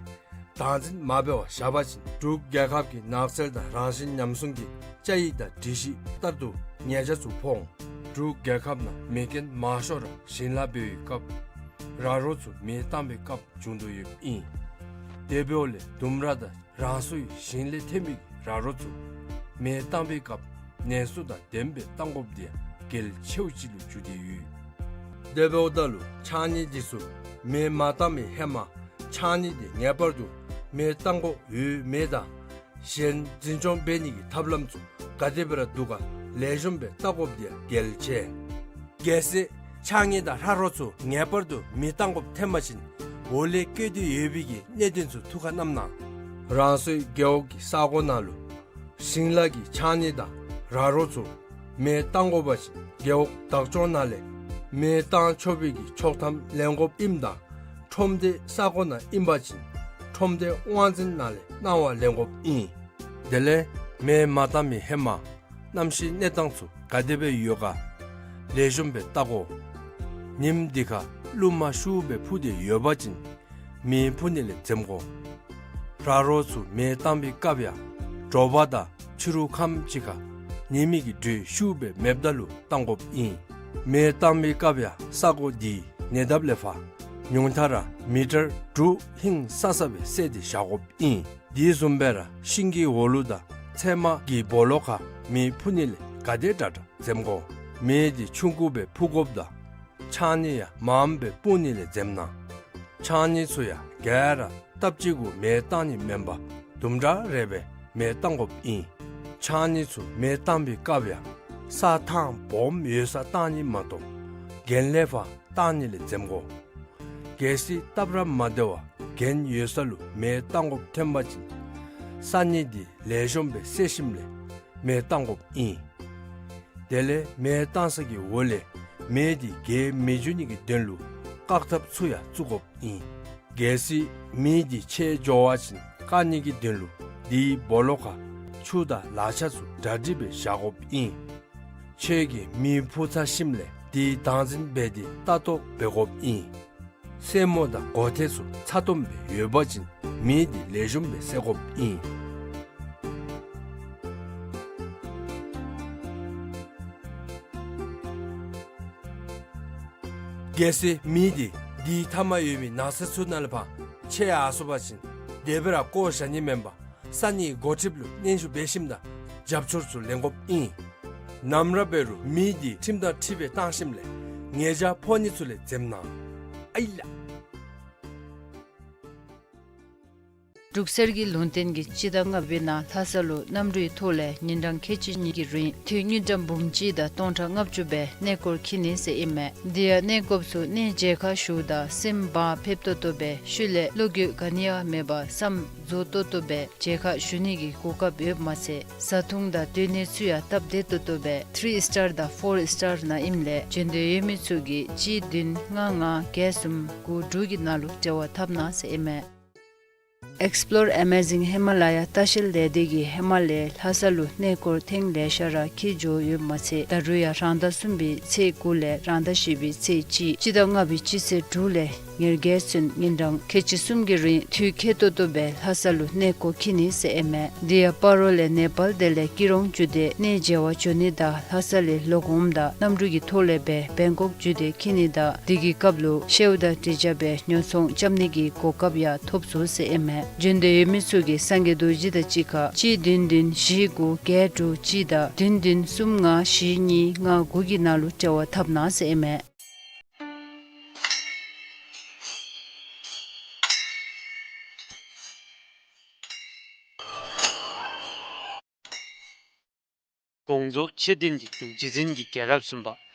བདག་འཛིན་མ་འབད་བར་བཞག་པ་ཅིན་འབྲུག་རྒྱལ་ཁབ་ཀྱི་ནགས་ཚལ་དང་རང་བཞིན་ཉམས་སྲུང་གི་བཅའ་ཡིག་དང་སྒྲིག་གཞི་ལྟར་དུ་ཉེས་ཆད་ཚུ་ཕོག་འོང་། འབྲུག་རྒྱལ་ཁབ་ནང་མེ་རྐྱེན་མང་ཤོས་ར་ཞིང་ལཱ་འབད་བའི་སྐབས་ར་རོ་ཚུ་མེ་བཏང་བའི་སྐབས་བྱུང་དོ་ཡོདཔ་ཨིན། དེ་འབདཝ་ལས་ལྡུམ་ར་དང་རང་སོའི་ཞིང་ལས་ཐོན་མི་ར་རོ་ཚུ་མེ་བཏང་བའི་སྐབས་ནན་སོ་དང་ལྡནམ་སྦེ་བཏང་དགོཔ་དེ་ཡང་གལ་ཆེཝ་ཅིག་ལུ་གྱུར་ཏེ་ཡོད། དེ་འབདཝ་ད་ལུ་ཕྱགས་སྙིགས་དེ་ཚུ་མེ་མ་བཏང་བའི་ཧེ་མ་ཕྱགས་སྙིགས་དེ་ངེས་པར་དུ་མེ་བཏང་དགོཔ་ཡོད་མེད་དང་གཞན་འཛིན་སྐྱོང་འབད་ནི་གི་ཐབས་ལམ་ཚུ་ག་དེ་སྦེ་ར་འདུག་ག་ལེགས་ཤོམ་སྦེ་བལྟ་དགོཔ་དེ་ཡང་གལ་ཆེ། གལ་སྲིད་ཕྱགས་སྙིགས་དང་ར་རོ་ཚུ་ངེས་པར་དུ་མེ་བཏང་དགོཔ་ཐོན་པ་ཅིན་འོག་ལས་བཀོད་དེ་ཡོད་པའི་གི་གནད་དོན་ཚུ་ཐུགས་ཁར་བསྣམ་གནང་། རང་སོའི་རྒེད་འོག་གི་ས་གོ་ནང་ལུ་ཞིང་ལཱ་གི་ཕྱགས་སྙིགས་དང་ར་རོ་ཚུ་མེ་བཏང་དགོ་པ་ཅིན་རྒེད་འོག་བདག་སྐྱོང་ནང་ལས་ མེ་བཏང་ཆོག་པའི་གི་ཆོག་ཐམ་ལེན་དགོཔ་ཨིནམ་ད་ཁྲོམ་སྡེ་ས་གོ་ནང་ཨིན་པ་ཅིན་ཁྲོམ་སྡེ་དབང་འཛིན་ནང་ལས་གནང་བ་ལེན་དགོཔ་ཨིན། དེ་ལས་མེ་མ་བཏང་མི་ཧེ་མ་གནམ་གཤིས་གནས་སྟངས་ཚུ་ག་དེ་སྦེ་ཡོད་ག་ལེགས་ཤོམ་སྦེ་བལྟ་དགོ། ཉིནམ་འདི་ཁར་རླུང་མ་ཤུགས་སྦེ་འཕུ་སྟེ་ཡོད་པ་ཅིན་མེ་འཕུ་ནི་ལས་འཛེམ་དགོ། ར་རོ་ཚུ་མེ་བཏང་པའི་སྐབས་ཡང་དྲོ་པ་དང་ཕྱི་རུ་ཁམས་ཅིག་ཁར་ཉི་མའི་གི་དྲོད་ཤུགས་སྦེ་མེདཔ་ད་ལུ་བཏང་དགོཔ་ཨིན། མེ་བཏང་པའི་སྐབས་ཡང་ས་གོ་འདི་ཉེ་འདབས་ལས་ཕར་ཉུང་མཐའ་ར་མི་ཊར་དྲུག་ཧིང་སང་ས་སྦེ་བསལ་ཏེ་བཞག་དགོཔ་ཨིན། དེ་བཟུམ་སྦེ་ར་ཤིང་གི་འོག་ལུ་དང་ཚལ་མ་གི་སྦོ་ལོགས་ཁར་མེ་འཕུ་ནི་ལས་ག་དེ་དྲག་དྲག་འཛེམ་དགོ། མེ་འདི་ཆུང་ཀུ་སྦེ་འཕུ་དགོཔ་དང་ཆང་ནི་ཡང་མངམ་སྦེ་སྤུང་ནི་ལས་འཛེམ་གནང་། ཆང་ནི་ཚུ་ཡང་ག་ར་སྟབས་གཅིག་གུ་མེ་བཏང་ནི་མེན་པར་དུམ་གྲ་རེ་སྦེ་མེ་བཏང་དགོཔ་ཨིན། ཆང་ནི་ཚུ་མེ་བཏང་པའི་སྐབས་ཡང་ས་ཐང་སྦོམ་ཡོད་སར་བཏང་ནི་མ་གཏོགས་གྱེན་ལས་ཕར་བཏང་ནི་ལས་འཛེམ་དགོ། གལ་སྲིད་སྟབས་ར་མ་བདེ་བར་གྱེན་ཡོད་ས་ལུ་མེ་བཏང་དགོཔ་ཐོན་པ་ཅིན་ས་གནས་འདི་ལེགས་ཤོམ་སྦེ་བསལ་ཞིནམ་ལས་མེ་བཏང་དགོཔ་ཨིན། དེ་ལས་མེ་བཏང་ས་གི་འོག་ལས་མེ་འདི་རྒྱས་མི་འགྱོ་ནི་གི་དོན་ལུ་བཀག་ཐབས་ཚུ་ཡང་བཙུགས་དགོཔ་ཨིན། གལ་སྲིད་མེ་འདི་ཆད་འགྱོ་བ་ཅིན་བཀག་ནི་གི་དོན་ལུ་དེའི་སྦོ་ལོགས་ཁར་ཆུ་དང་ལག་ཆ་ཚུ་གྲ་སྒྲིག་སྦེ་བཞག་དགོཔ་ཨིན། ཁྱོད་ཀྱིས་མེ་འཕུ་ཚར་ཞིནམ་ལས་དེའི་བདག་འཛིན་འབད་དེ་ལྟ་རྟོག་འབད་དགོཔ་ཨིན། སེན་མོ་དང་སྒོ་ཐེལ་ཚུ་ཚ་ཏོམ་སྦེ་ཡོད་པ་ཅིན་མེ་འདི་ལེགས་ཤོམ་སྦེ་བསད་དགོཔ་ཨིན། གལ་སྲིད་མེ་འདི་དེའི་མཐའ་མར་ཡོད་པའི་ནགས་ཚལ་ཚུ་ནང་ལས་ཕར་ཆད་ཡར་སོང་པ་ཅིན་དེ་སྦེ་ར་བཀོ་བཞག་ནི་མེན་པར་ས་གནས་འགོ་ཁྲིདཔ་ལུ་སྙན་ཞུ་འབད་ཞིནམ་ད་རྒྱབ་སྐྱོར་ཚུ་ལེན་དགོཔ་ཨིན། ནམ་ར་འབད་རུང་མེ་འདི་ཁྲིམས་དང་འཁྲིལ་སྦེ་བཏང་ཞིནམ་ལས་ཉེས་བྱ་ཕོག་ནི་ཚུ་ལས་འཛེམ་གནང་། ཨའི་ལགས། འབྲུག་གསེར་གྱི་ལུང་བསྟན་གྱིས་སྤྱི་ཟླ་ལྔ་པའི་ནང་ལྷ་ས་ལུ་གནམ་གྲུའི་ཐོག་ལས་ཉིན་གྲངས་ཁལ་གཅིག་གཉིས་ཀྱི་རིང་འཐུས་དངུལ་ཀྲམ་འབུམ་གཅིག་དང་སྟོང་ཕྲག་ལྔ་བཅུ་སྦེ་གནས་སྐོར་འཁྱིད་ནི་ཟེར་ཨིན་མས། དེ་ཡང་གནས་སྐོརཔ་ཚུ་གནས་མཇལ་ཁ་ཞུཝ་ད་སེམས་བག་ཕེབས་ཏོག་ཏོ་སྦེ་ཤུལ་ལས་བློ་འགྱོད་ག་ནི་ཡང་མེད་པར་བསམ་རྫོགས་ཏོག་ཏོ་སྦེ་མཇལ་ཁ་ཞུ་ནི་གི་གོ་སྐབས་ཡོདཔ་མ་ཚད་བཟའ་འཐུང་དང་སྡོད་གནས་ཚུ་ཡང་སྟབས་བདེ་ཏོག་ཏོ་སྦེ་ཐི་རི་སི་ཊར་དང་ཕོར་སི་ཊར་ནང་ཨིནམ་ལས་བྱོན་འདོད་ཡོད་མི་ཚུ་གིས་གཅིག་བདུན་ལྔ་ལྔ་བརྒྱད་གསུམ་དགུ་དྲུག་གི་ནང་ལུ་འབྲེལ་བ་འཐབ་གནང་ཟེར་ཨིན་མས། Explore Amazing Himalaya ལྟ་བཤལ་ལས་སྡེ་གིས་ཧེ་མ་ལས་ལྷ་ས་ལུ་གནས་སྐོར་ཐེངས་ལེ་ཤ་ར་འཁྱིད་འགྱོ་ཡོདཔ་མ་ཚད་ད་རུང་ཡང་རང་ཟླ་གསུམ་པའི་ཚེས་དགུ་ལས་རང་ཟླ་བཞི་པའི་ཚེས་གཅིག་སྤྱི་ཟླ་ལྔ་པའི་སྤྱི་ཚེས་དྲུག་ལས་ཉེར་བརྒྱད་ཚུན་ཉིན་གྲངས་ཁལ་གཅིག་གསུམ་གྱི་རིང་འཐུས་ཁེ་ཏོག་ཏོ་སྦེ་ལྷ་ས་ལུ་གནས་སྐོར་འཁྱིད་ནི་ཟེར་ཨིན་མས། དེ་ཡང་སྤ་རོ་ལས་ནེ་པཱལ་དེ་ལས་ཀི་རོང་བརྒྱུད་དེ་གནས་མཇལ་བར་འགྱོ་ནི་དང་ལྷ་ས་ལས་ལོག་འོངམ་ད་གནམ་གྲུ་གི་ཐོག་ལས་སྦེ་བེང་ཀོག་བརྒྱུད་དེ་འཁྱིད་ནི་དང་དེ་གི་སྐབས་ལུ་ཤེའུ་དང་དྲི་ཆབ་སྦེ་ཉོ་ཚོང་རྐྱབ་ནི་གི་གོ་སྐབས་ཡང་ཐོབ་ཚུགས་ཟེར་ཨིན་མས། བྱོན་འདོད་ཡོད་མི་ཚུ་གིས་སངས་རྒྱས་རྡོ་རྗེ་དང་གཅིག་ཁར་གཅིག་བདུན་བདུན་བཞི་དགུ་བརྒྱད་དྲུག་གཅིག་དང་བདུན་བདུན་གསུམ་ལྔ་བཞི་གཉིས་ལྔ་དགུ་གི་ནང་ལུ་འབྲེལ་བ་འཐབ་གནང་ཟེར་ཨིན་མས། དགོངས་རྫོགས་མཆོད་རྟེན་གྱི་འབྲུག་རྗེ་བཙུན་གྱི་རྒྱལ་རབས་གསུམ་པ་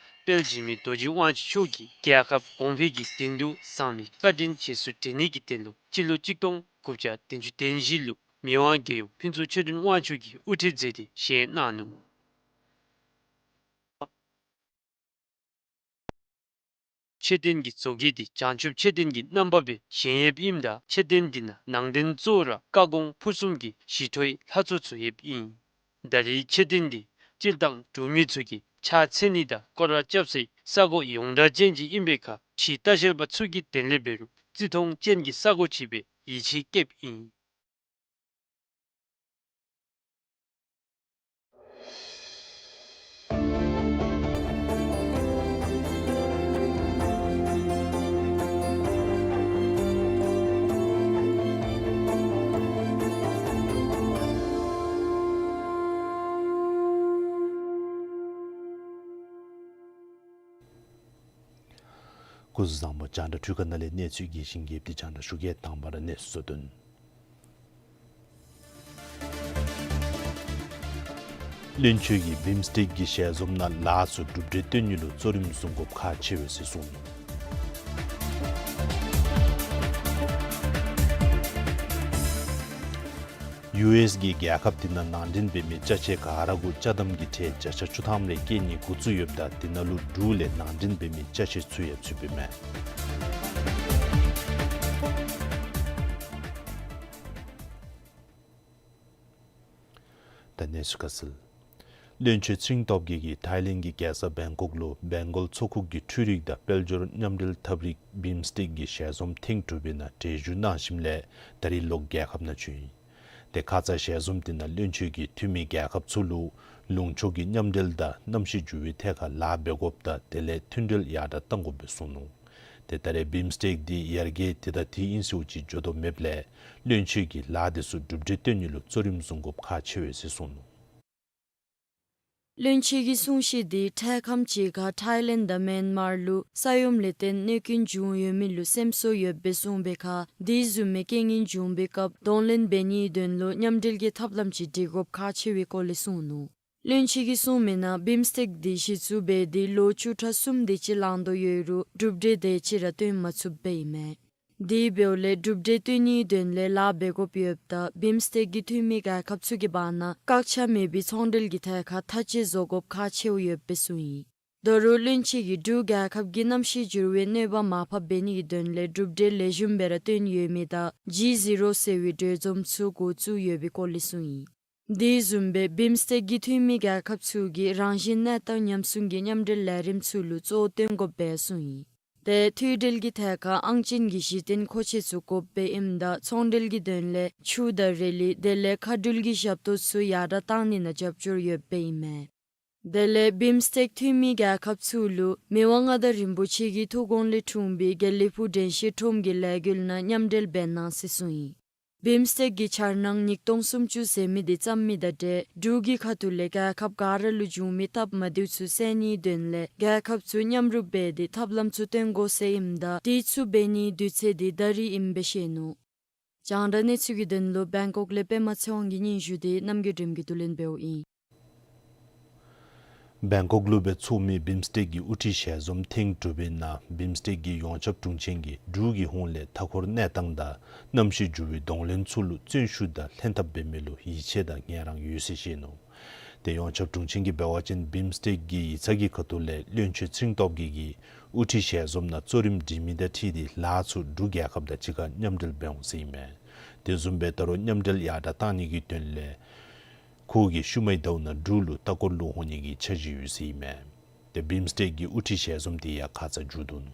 དཔལ་འཇིགས་མེད་རྡོ་རྗེ་དབང་ཕྱུག་མཆོག་གིས་རྒྱལ་ཁབ་གོང་འཕེལ་གྱི་དོན་དུ་གསང་བའི་བཀའ་དྲིན་རྗེས་སུ་དྲན་ནི་གི་དོན་ལུ་སྤྱི་ལོ་གཅིག་སྟོང་དགུ་བརྒྱ་བདུན་ཅུ་དོན་བཞི་ལུ་མི་དབང་རྒྱལ་ཡུམ་ཕུན་ཚོགས་ཆོས་སྒྲོན་དབང་ཕྱུག་གིས་དབུ་ཁྲིད་མཛད་དེ་བཞེངས་གནང་ནུག། མཆོད་རྟེན་གྱི་བཟོ་བཀོད་འདི་བྱང་ཆུབ་མཆོད་རྟེན་གྱི་རྣམ་པ་སྦེ་བཞེངས་ཡོདཔ་ཨིནམ་ད་མཆོད་རྟེན་འདི་ནང་ནང་རྟེན་གཙོ་བོ་ར་བཀའ་དགོངས་ཕུར་གསུམ་གྱི་ཞི་ཁྲོའི་ལྷ་ཚོགས་ཚུ་ཡོདཔ་ཨིན། ད་རེས་མཆོད་རྟེན་འདི་སྤྱིར་བཏང་འབྲུག་མི་ཚུ་གིས་ཕྱག་འཚལ་ནི་དང་སྐོར་ར་རྐྱབ་སའི་ས་གོ་ཡོངས་གྲགས་ཅན་ཅིག་ཨིན་པའི་ཁར་ཕྱིའི་ལྟ་བཤལ་པ་ཚུ་གི་དོན་ལས་འབད་རུང་བརྩི་མཐོང་ཅན་གྱི་ས་གོ་ཅིག་སྦེ་ཡིད་ཆེས་བསྐྱེདཔ་ཨིན། སྐུ་གཟུགས་བཟང་པོ། རྒྱང་བསྒྲགས་འཕྲུལ་ཁང་ནང་ལས་གནས་ཚུལ་རྒྱས་ཤིང་རྒྱསཔ་འདི་རྒྱང་བསྒྲགས་ཞུ་གེ། དང་པ་ར་གནས་ཚུལ་གཙོ་དོན། བློན་ཆེན་གྱིས་བིམ་སི་ཊེཀ་གི་ཞལ་འཛོམས་ནང་ལཱ་ཚུ་གྲུབ་འབྲས་སྟོན་ནི་ལུ་གཙོ་རིམ་བཟུང་དགོཔ་ཁག་ཆེ་བས་ཟེར་གསུངས་ནུག། ཡུ་ཨེསི་གིས་རྒྱལ་ཁབ་དེ་ནང་ནང་འདྲེན་འབད་མི་ཅ་ཆས་ག་ར་གུ་ཅ་དམ་གྱི་ཁྲལ་བརྒྱ་ཆ་བཅུ་ཐམ་རེ་བཀལ་ནི་འགོ་བཙུགས་ཡོདཔ་ད་དེ་ནང་ལུ་འབྲུག་ལས་ནང་འདྲེན་འབད་མི་ཅ་ཆས་ཚུ་ཡང་ཚུདཔ་ཨིན་མས། ད་གནས་ཚུལ་ཁ་གསལ། བློན་ཆེན་ཚེ་རིང་སྟོབས་རྒྱས་ཀྱིས་ཐའི་ལེནཌ་གྱི་རྒྱལ་ས་བེང་ཀོག་ལུ་བེང་གོལ་མཚོ་ཁུག་གི་འཕྲུལ་རིག་དང་དཔལ་འབྱོར་མཉམ་འབྲེལ་ཐབས་རིག་བིམ་སི་ཊེཀ་གི་ཞལ་འཛོམས་ཐེངས་དྲུག་པའི་ནང་གྲལ་བཞུགས་གནང་ཞིནམ་ལས་ད་རིས་ལོག་རྒྱལ་ཁབ་ནང་བྱོན་ཡི། ཏེ་ཁ་ཙ་ཞལ་འཛོམས་དེ་ནང་བློན་ཆེན་གྱིས་འཐུས་མི་རྒྱལ་ཁབ་ཚུ་ལུ་ལུང་ཕྱོགས་ཀྱི་མཉམ་འབྲེལ་དང་གནམ་གཤིས་འགྱུར་བའི་ཐད་ཁར་ལཱ་འབད་དགོཔ་དང་དེ་ལས་མཐུན་འབྲེལ་ཡར་དྲགས་གཏང་དགོཔ་སྦེ་གསུངས་ནུག། ཏེ་ད་རེས་བིམ་སི་ཊེཀ་འདི་ཡར་རྒྱས་དེ་དང་དེ་ཨིན་ཟེརཝ་ཅིག་འགྱོ་དོ་མེདཔ་ལས་བློན་ཆེན་གྱིས་ལཱ་དེ་ཚུ་གྲུབ་འབྲས་སྟོན་ནི་ལུ་གཙོ་རིམ་བཟུང་དགོཔ་ཁག་ཆེ་བས་ཟེར་གསུངས་ནུག། བློན་ཆེན་གྱི་གསུང་བཤད་འདི་འཕྲལ་ཁམས་ཅིག་ཁར་ཐའི་ལེནཌ་དང་མེན་མར་ལུ་ས་ཡོམ་ལས་བརྟེན་གནོད་སྐྱོན་བྱུང་ཡོད་མི་ལུ་སེམས་གསོ་ཡོདཔ་སྦེ་གསུངས་པའི་ཁར་དེ་བཟུམ་མའི་རྐྱེན་ངན་བྱུང་པའི་སྐབས་གདོང་ལེན་འབད་ནིའི་དོན་ལུ་མཉམ་འབྲེལ་གྱི་ཐབས་ལམ་ཅིག་སྒྲིག་དགོཔ་ཁག་ཆེ་བའི་སྐོར་ལས་གསུངས་ནུག། བློན་ཆེན་གྱིས་གསུངས་མིའི་ནང་བིམ་སི་ཊེཀ་འདི་གཞི་བཙུགས་འབད་དེ་ལོ་བཅུ་ཕྲག་གསུམ་དེ་ཅིག་ལང་དོ་ཡོད་རུང་གྲུབ་འབྲས་དེ་ཅིག་ར་སྟོན་མ་ཚུགསཔ་ཨིན་མས། དེ་འབདཝ་ལས་གྲུབ་འབྲས་སྟོན་ནིའི་དོན་ལས་ལཱ་འབད་དགོཔ་ཡོདཔ་ད་བིམ་སི་ཊེཀ་གི་འཐུས་མི་རྒྱལ་ཁབ་ཚུ་གི་བར་ན་བཀག་ཆ་མེད་པའི་ཚོང་འབྲེལ་གྱི་ཐད་ཁར་ཐག་བཅད་བཟོ་དགོཔ་ཁག་ཆེཝ་ཡོདཔ་སྦེ་གསུངས་ཡི། ད་རུང་བློན་ཆེན་གྱིས་འབྲུག་རྒྱལ་ཁབ་ཀྱིས་གནམ་གཤིས་འགྱུར་བའི་གནོད་པ་མར་ཕབ་འབད་ནིའི་དོན་ལས་གྲུབ་འབྲས་ལེགས་ཤོམ་སྦེ་ར་སྟོན་ཡོད་མི་དང་ཇི་ཟི་རོ་ཟེར་བའི་གྲོས་འཛོམས་ཚུ་འགོ་བཙུགས་ཡོད་པའི་སྐོར་ལས་གསུངས་ཡི། དེ་བཟུམ་སྦེ་བིམ་སི་ཊེཀ་གི་འཐུས་མི་རྒྱལ་ཁབ་ཚུ་གིས་རང་བཞིན་གནས་སྟངས་ཉམས་སྲུང་གི་མཉམ་འབྲེལ་ལས་རིམ་ཚུ་ལུ་གཙོ་བོ་བཏོན་དགོཔ་སྦེ་གསུངས་ཡི། ཏེ་མཐུད་འབྲེལ་གྱི་ཐད་ཁར་ཨང་ཅན་གྱི་གཞི་རྟེན་མཁོ་ཆས་ཚུ་དགོཔ་སྦེ་ཨིནམ་ད་ཚོང་འབྲེལ་གྱི་དོན་ལས་ཆུ་དང་རི་ལི་དེ་ལས་མཁའ་འགྲུལ་གྱི་ཞབས་ཏོག་ཚུ་ཡར་དྲགས་གཏང་ནི་ནང་རྒྱབ་སྐྱོར་ཡོདཔ་ཨིན་མས། དེ་ལས་བིམ་སི་ཊེཀ་འཐུས་མི་རྒྱལ་ཁབ་ཚུ་ལུ་མི་དབང་མངའ་བདག་རིན་པོ་ཆེ་གི་ཐུགས་དགོངས་ལས་འཁྲུངས་པའི་དགེ་ལེགས་ཕུག་དྲན་ཤེས་ཁྲོམ་གྱི་ལས་འགུལ་ནང་མཉམ་འབྲེལ་འབད་གནང་ཟེར་གསུངས་ཡི། བིམ་སི་ཊེཀ་གི་འཆར་སྣང་ཉིས་སྟོང་སུམ་ཅུ་ཟེར་མི་འདི་བརྩམ་མི་དང་འབྲེལ་འབྲུག་གི་ཁ་ཐུག་ལས་རྒྱལ་ཁབ་ག་ར་ལུ་བྱུང་མི་སྟབས་མ་བདེཝ་ཚུ་བསལ་ནིའི་དོན་ལས་རྒྱལ་ཁབ་ཚུ་མཉམ་རུབ་འབད་དེ་ཐབས་ལམ་ཚུ་སྟོན་དགོ་ཟེར་ཨིནམ་ད་དེ་ཚུ་འབད་ནིའི་དུས་ཚོད་འདི་ད་རིས་ཨིནམ་སྦེ་བཤད་ནུག། རྒྱང་བསྒྲགས་གནས་ཚུལ་གྱི་དོན་ལུ་བེང་ཀོག་ལས་པདྨ་ཚེ་དབང་གི་སྙན་ཞུ་འདི་རྣམ་རྒྱལ་སྒྲོལམ་གྱིས་བསྡུ་ལེན་འབདཝ་ཨིན། བེང་ཀོག་ལུ་སྦེ་ཚོགས་མི་བིམ་སི་ཊེཀ་གི་དབུ་ཁྲིད་ཞལ་འཛོམས་ཐེངས་དྲུག་པའི་ནང་བིམ་སི་ཊེཀ་གི་ཡོངས་ཁྱབ་དྲུང་ཆེན་གྱིས་འབྲུག་གི་ཧོངས་ལས་མཐའ་འཁོར་གནས་སྟངས་དང་གནམ་གཤིས་འགྱུར་བའི་གདོང་ལེན་ཚུ་ལུ་བརྩོན་ཤུགས་དང་ལྷན་ཐབས་འབད་མི་ལུ་ཡིད་ཆེས་དང་ངལ་རངས་ཡོད་ཟེར་བཤད་ནུག། ཏེ་ཡོངས་ཁྱབ་དྲུང་ཆེན་གྱིས་འབད་བ་ཅིན་བིམ་སི་ཊེཀ་གི་ཡིག་ཚང་གི་ཁ་ཐུག་ལས་བློན་ཆེན་ཚེ་རིང་སྟོབས་རྒྱས་ཀྱིས་དབུ་ཁྲིད་ཞལ་འཛོམས་ནང་གཙོ་རིམ་སྒྲིག་མི་དང་འཁྲིལ་ཏེ་ལཱ་ཚུ་འབྲུག་རྒྱལ་ཁབ་དང་གཅིག་ཁར་མཉམ་འབྲེལ་འབད་འོང་ཟེར་ཨིན་མས། དེ་བཟུམ་སྦེ་ད་རུང་མཉམ་འབྲེལ་ཡར་དྲགས་གཏང་ནི་གི་དོན་ལས་ཁོ་གིས་ཤུལ་མའི་ཟླཝ་ནང་འབྲུག་ལུ་ལྟ་སྐོར་ལུ་འོང་ནི་གི་འཆར་གཞི་ཡོད་ཟེར་ཨིན་མས། ཏེ་བིམ་སི་ཊེཀ་གི་དབུ་ཁྲིད་ཞལ་འཛོམས་དེ་ཡང་ཁ་ཙ་མཇུག་བསྡུ་ནུག།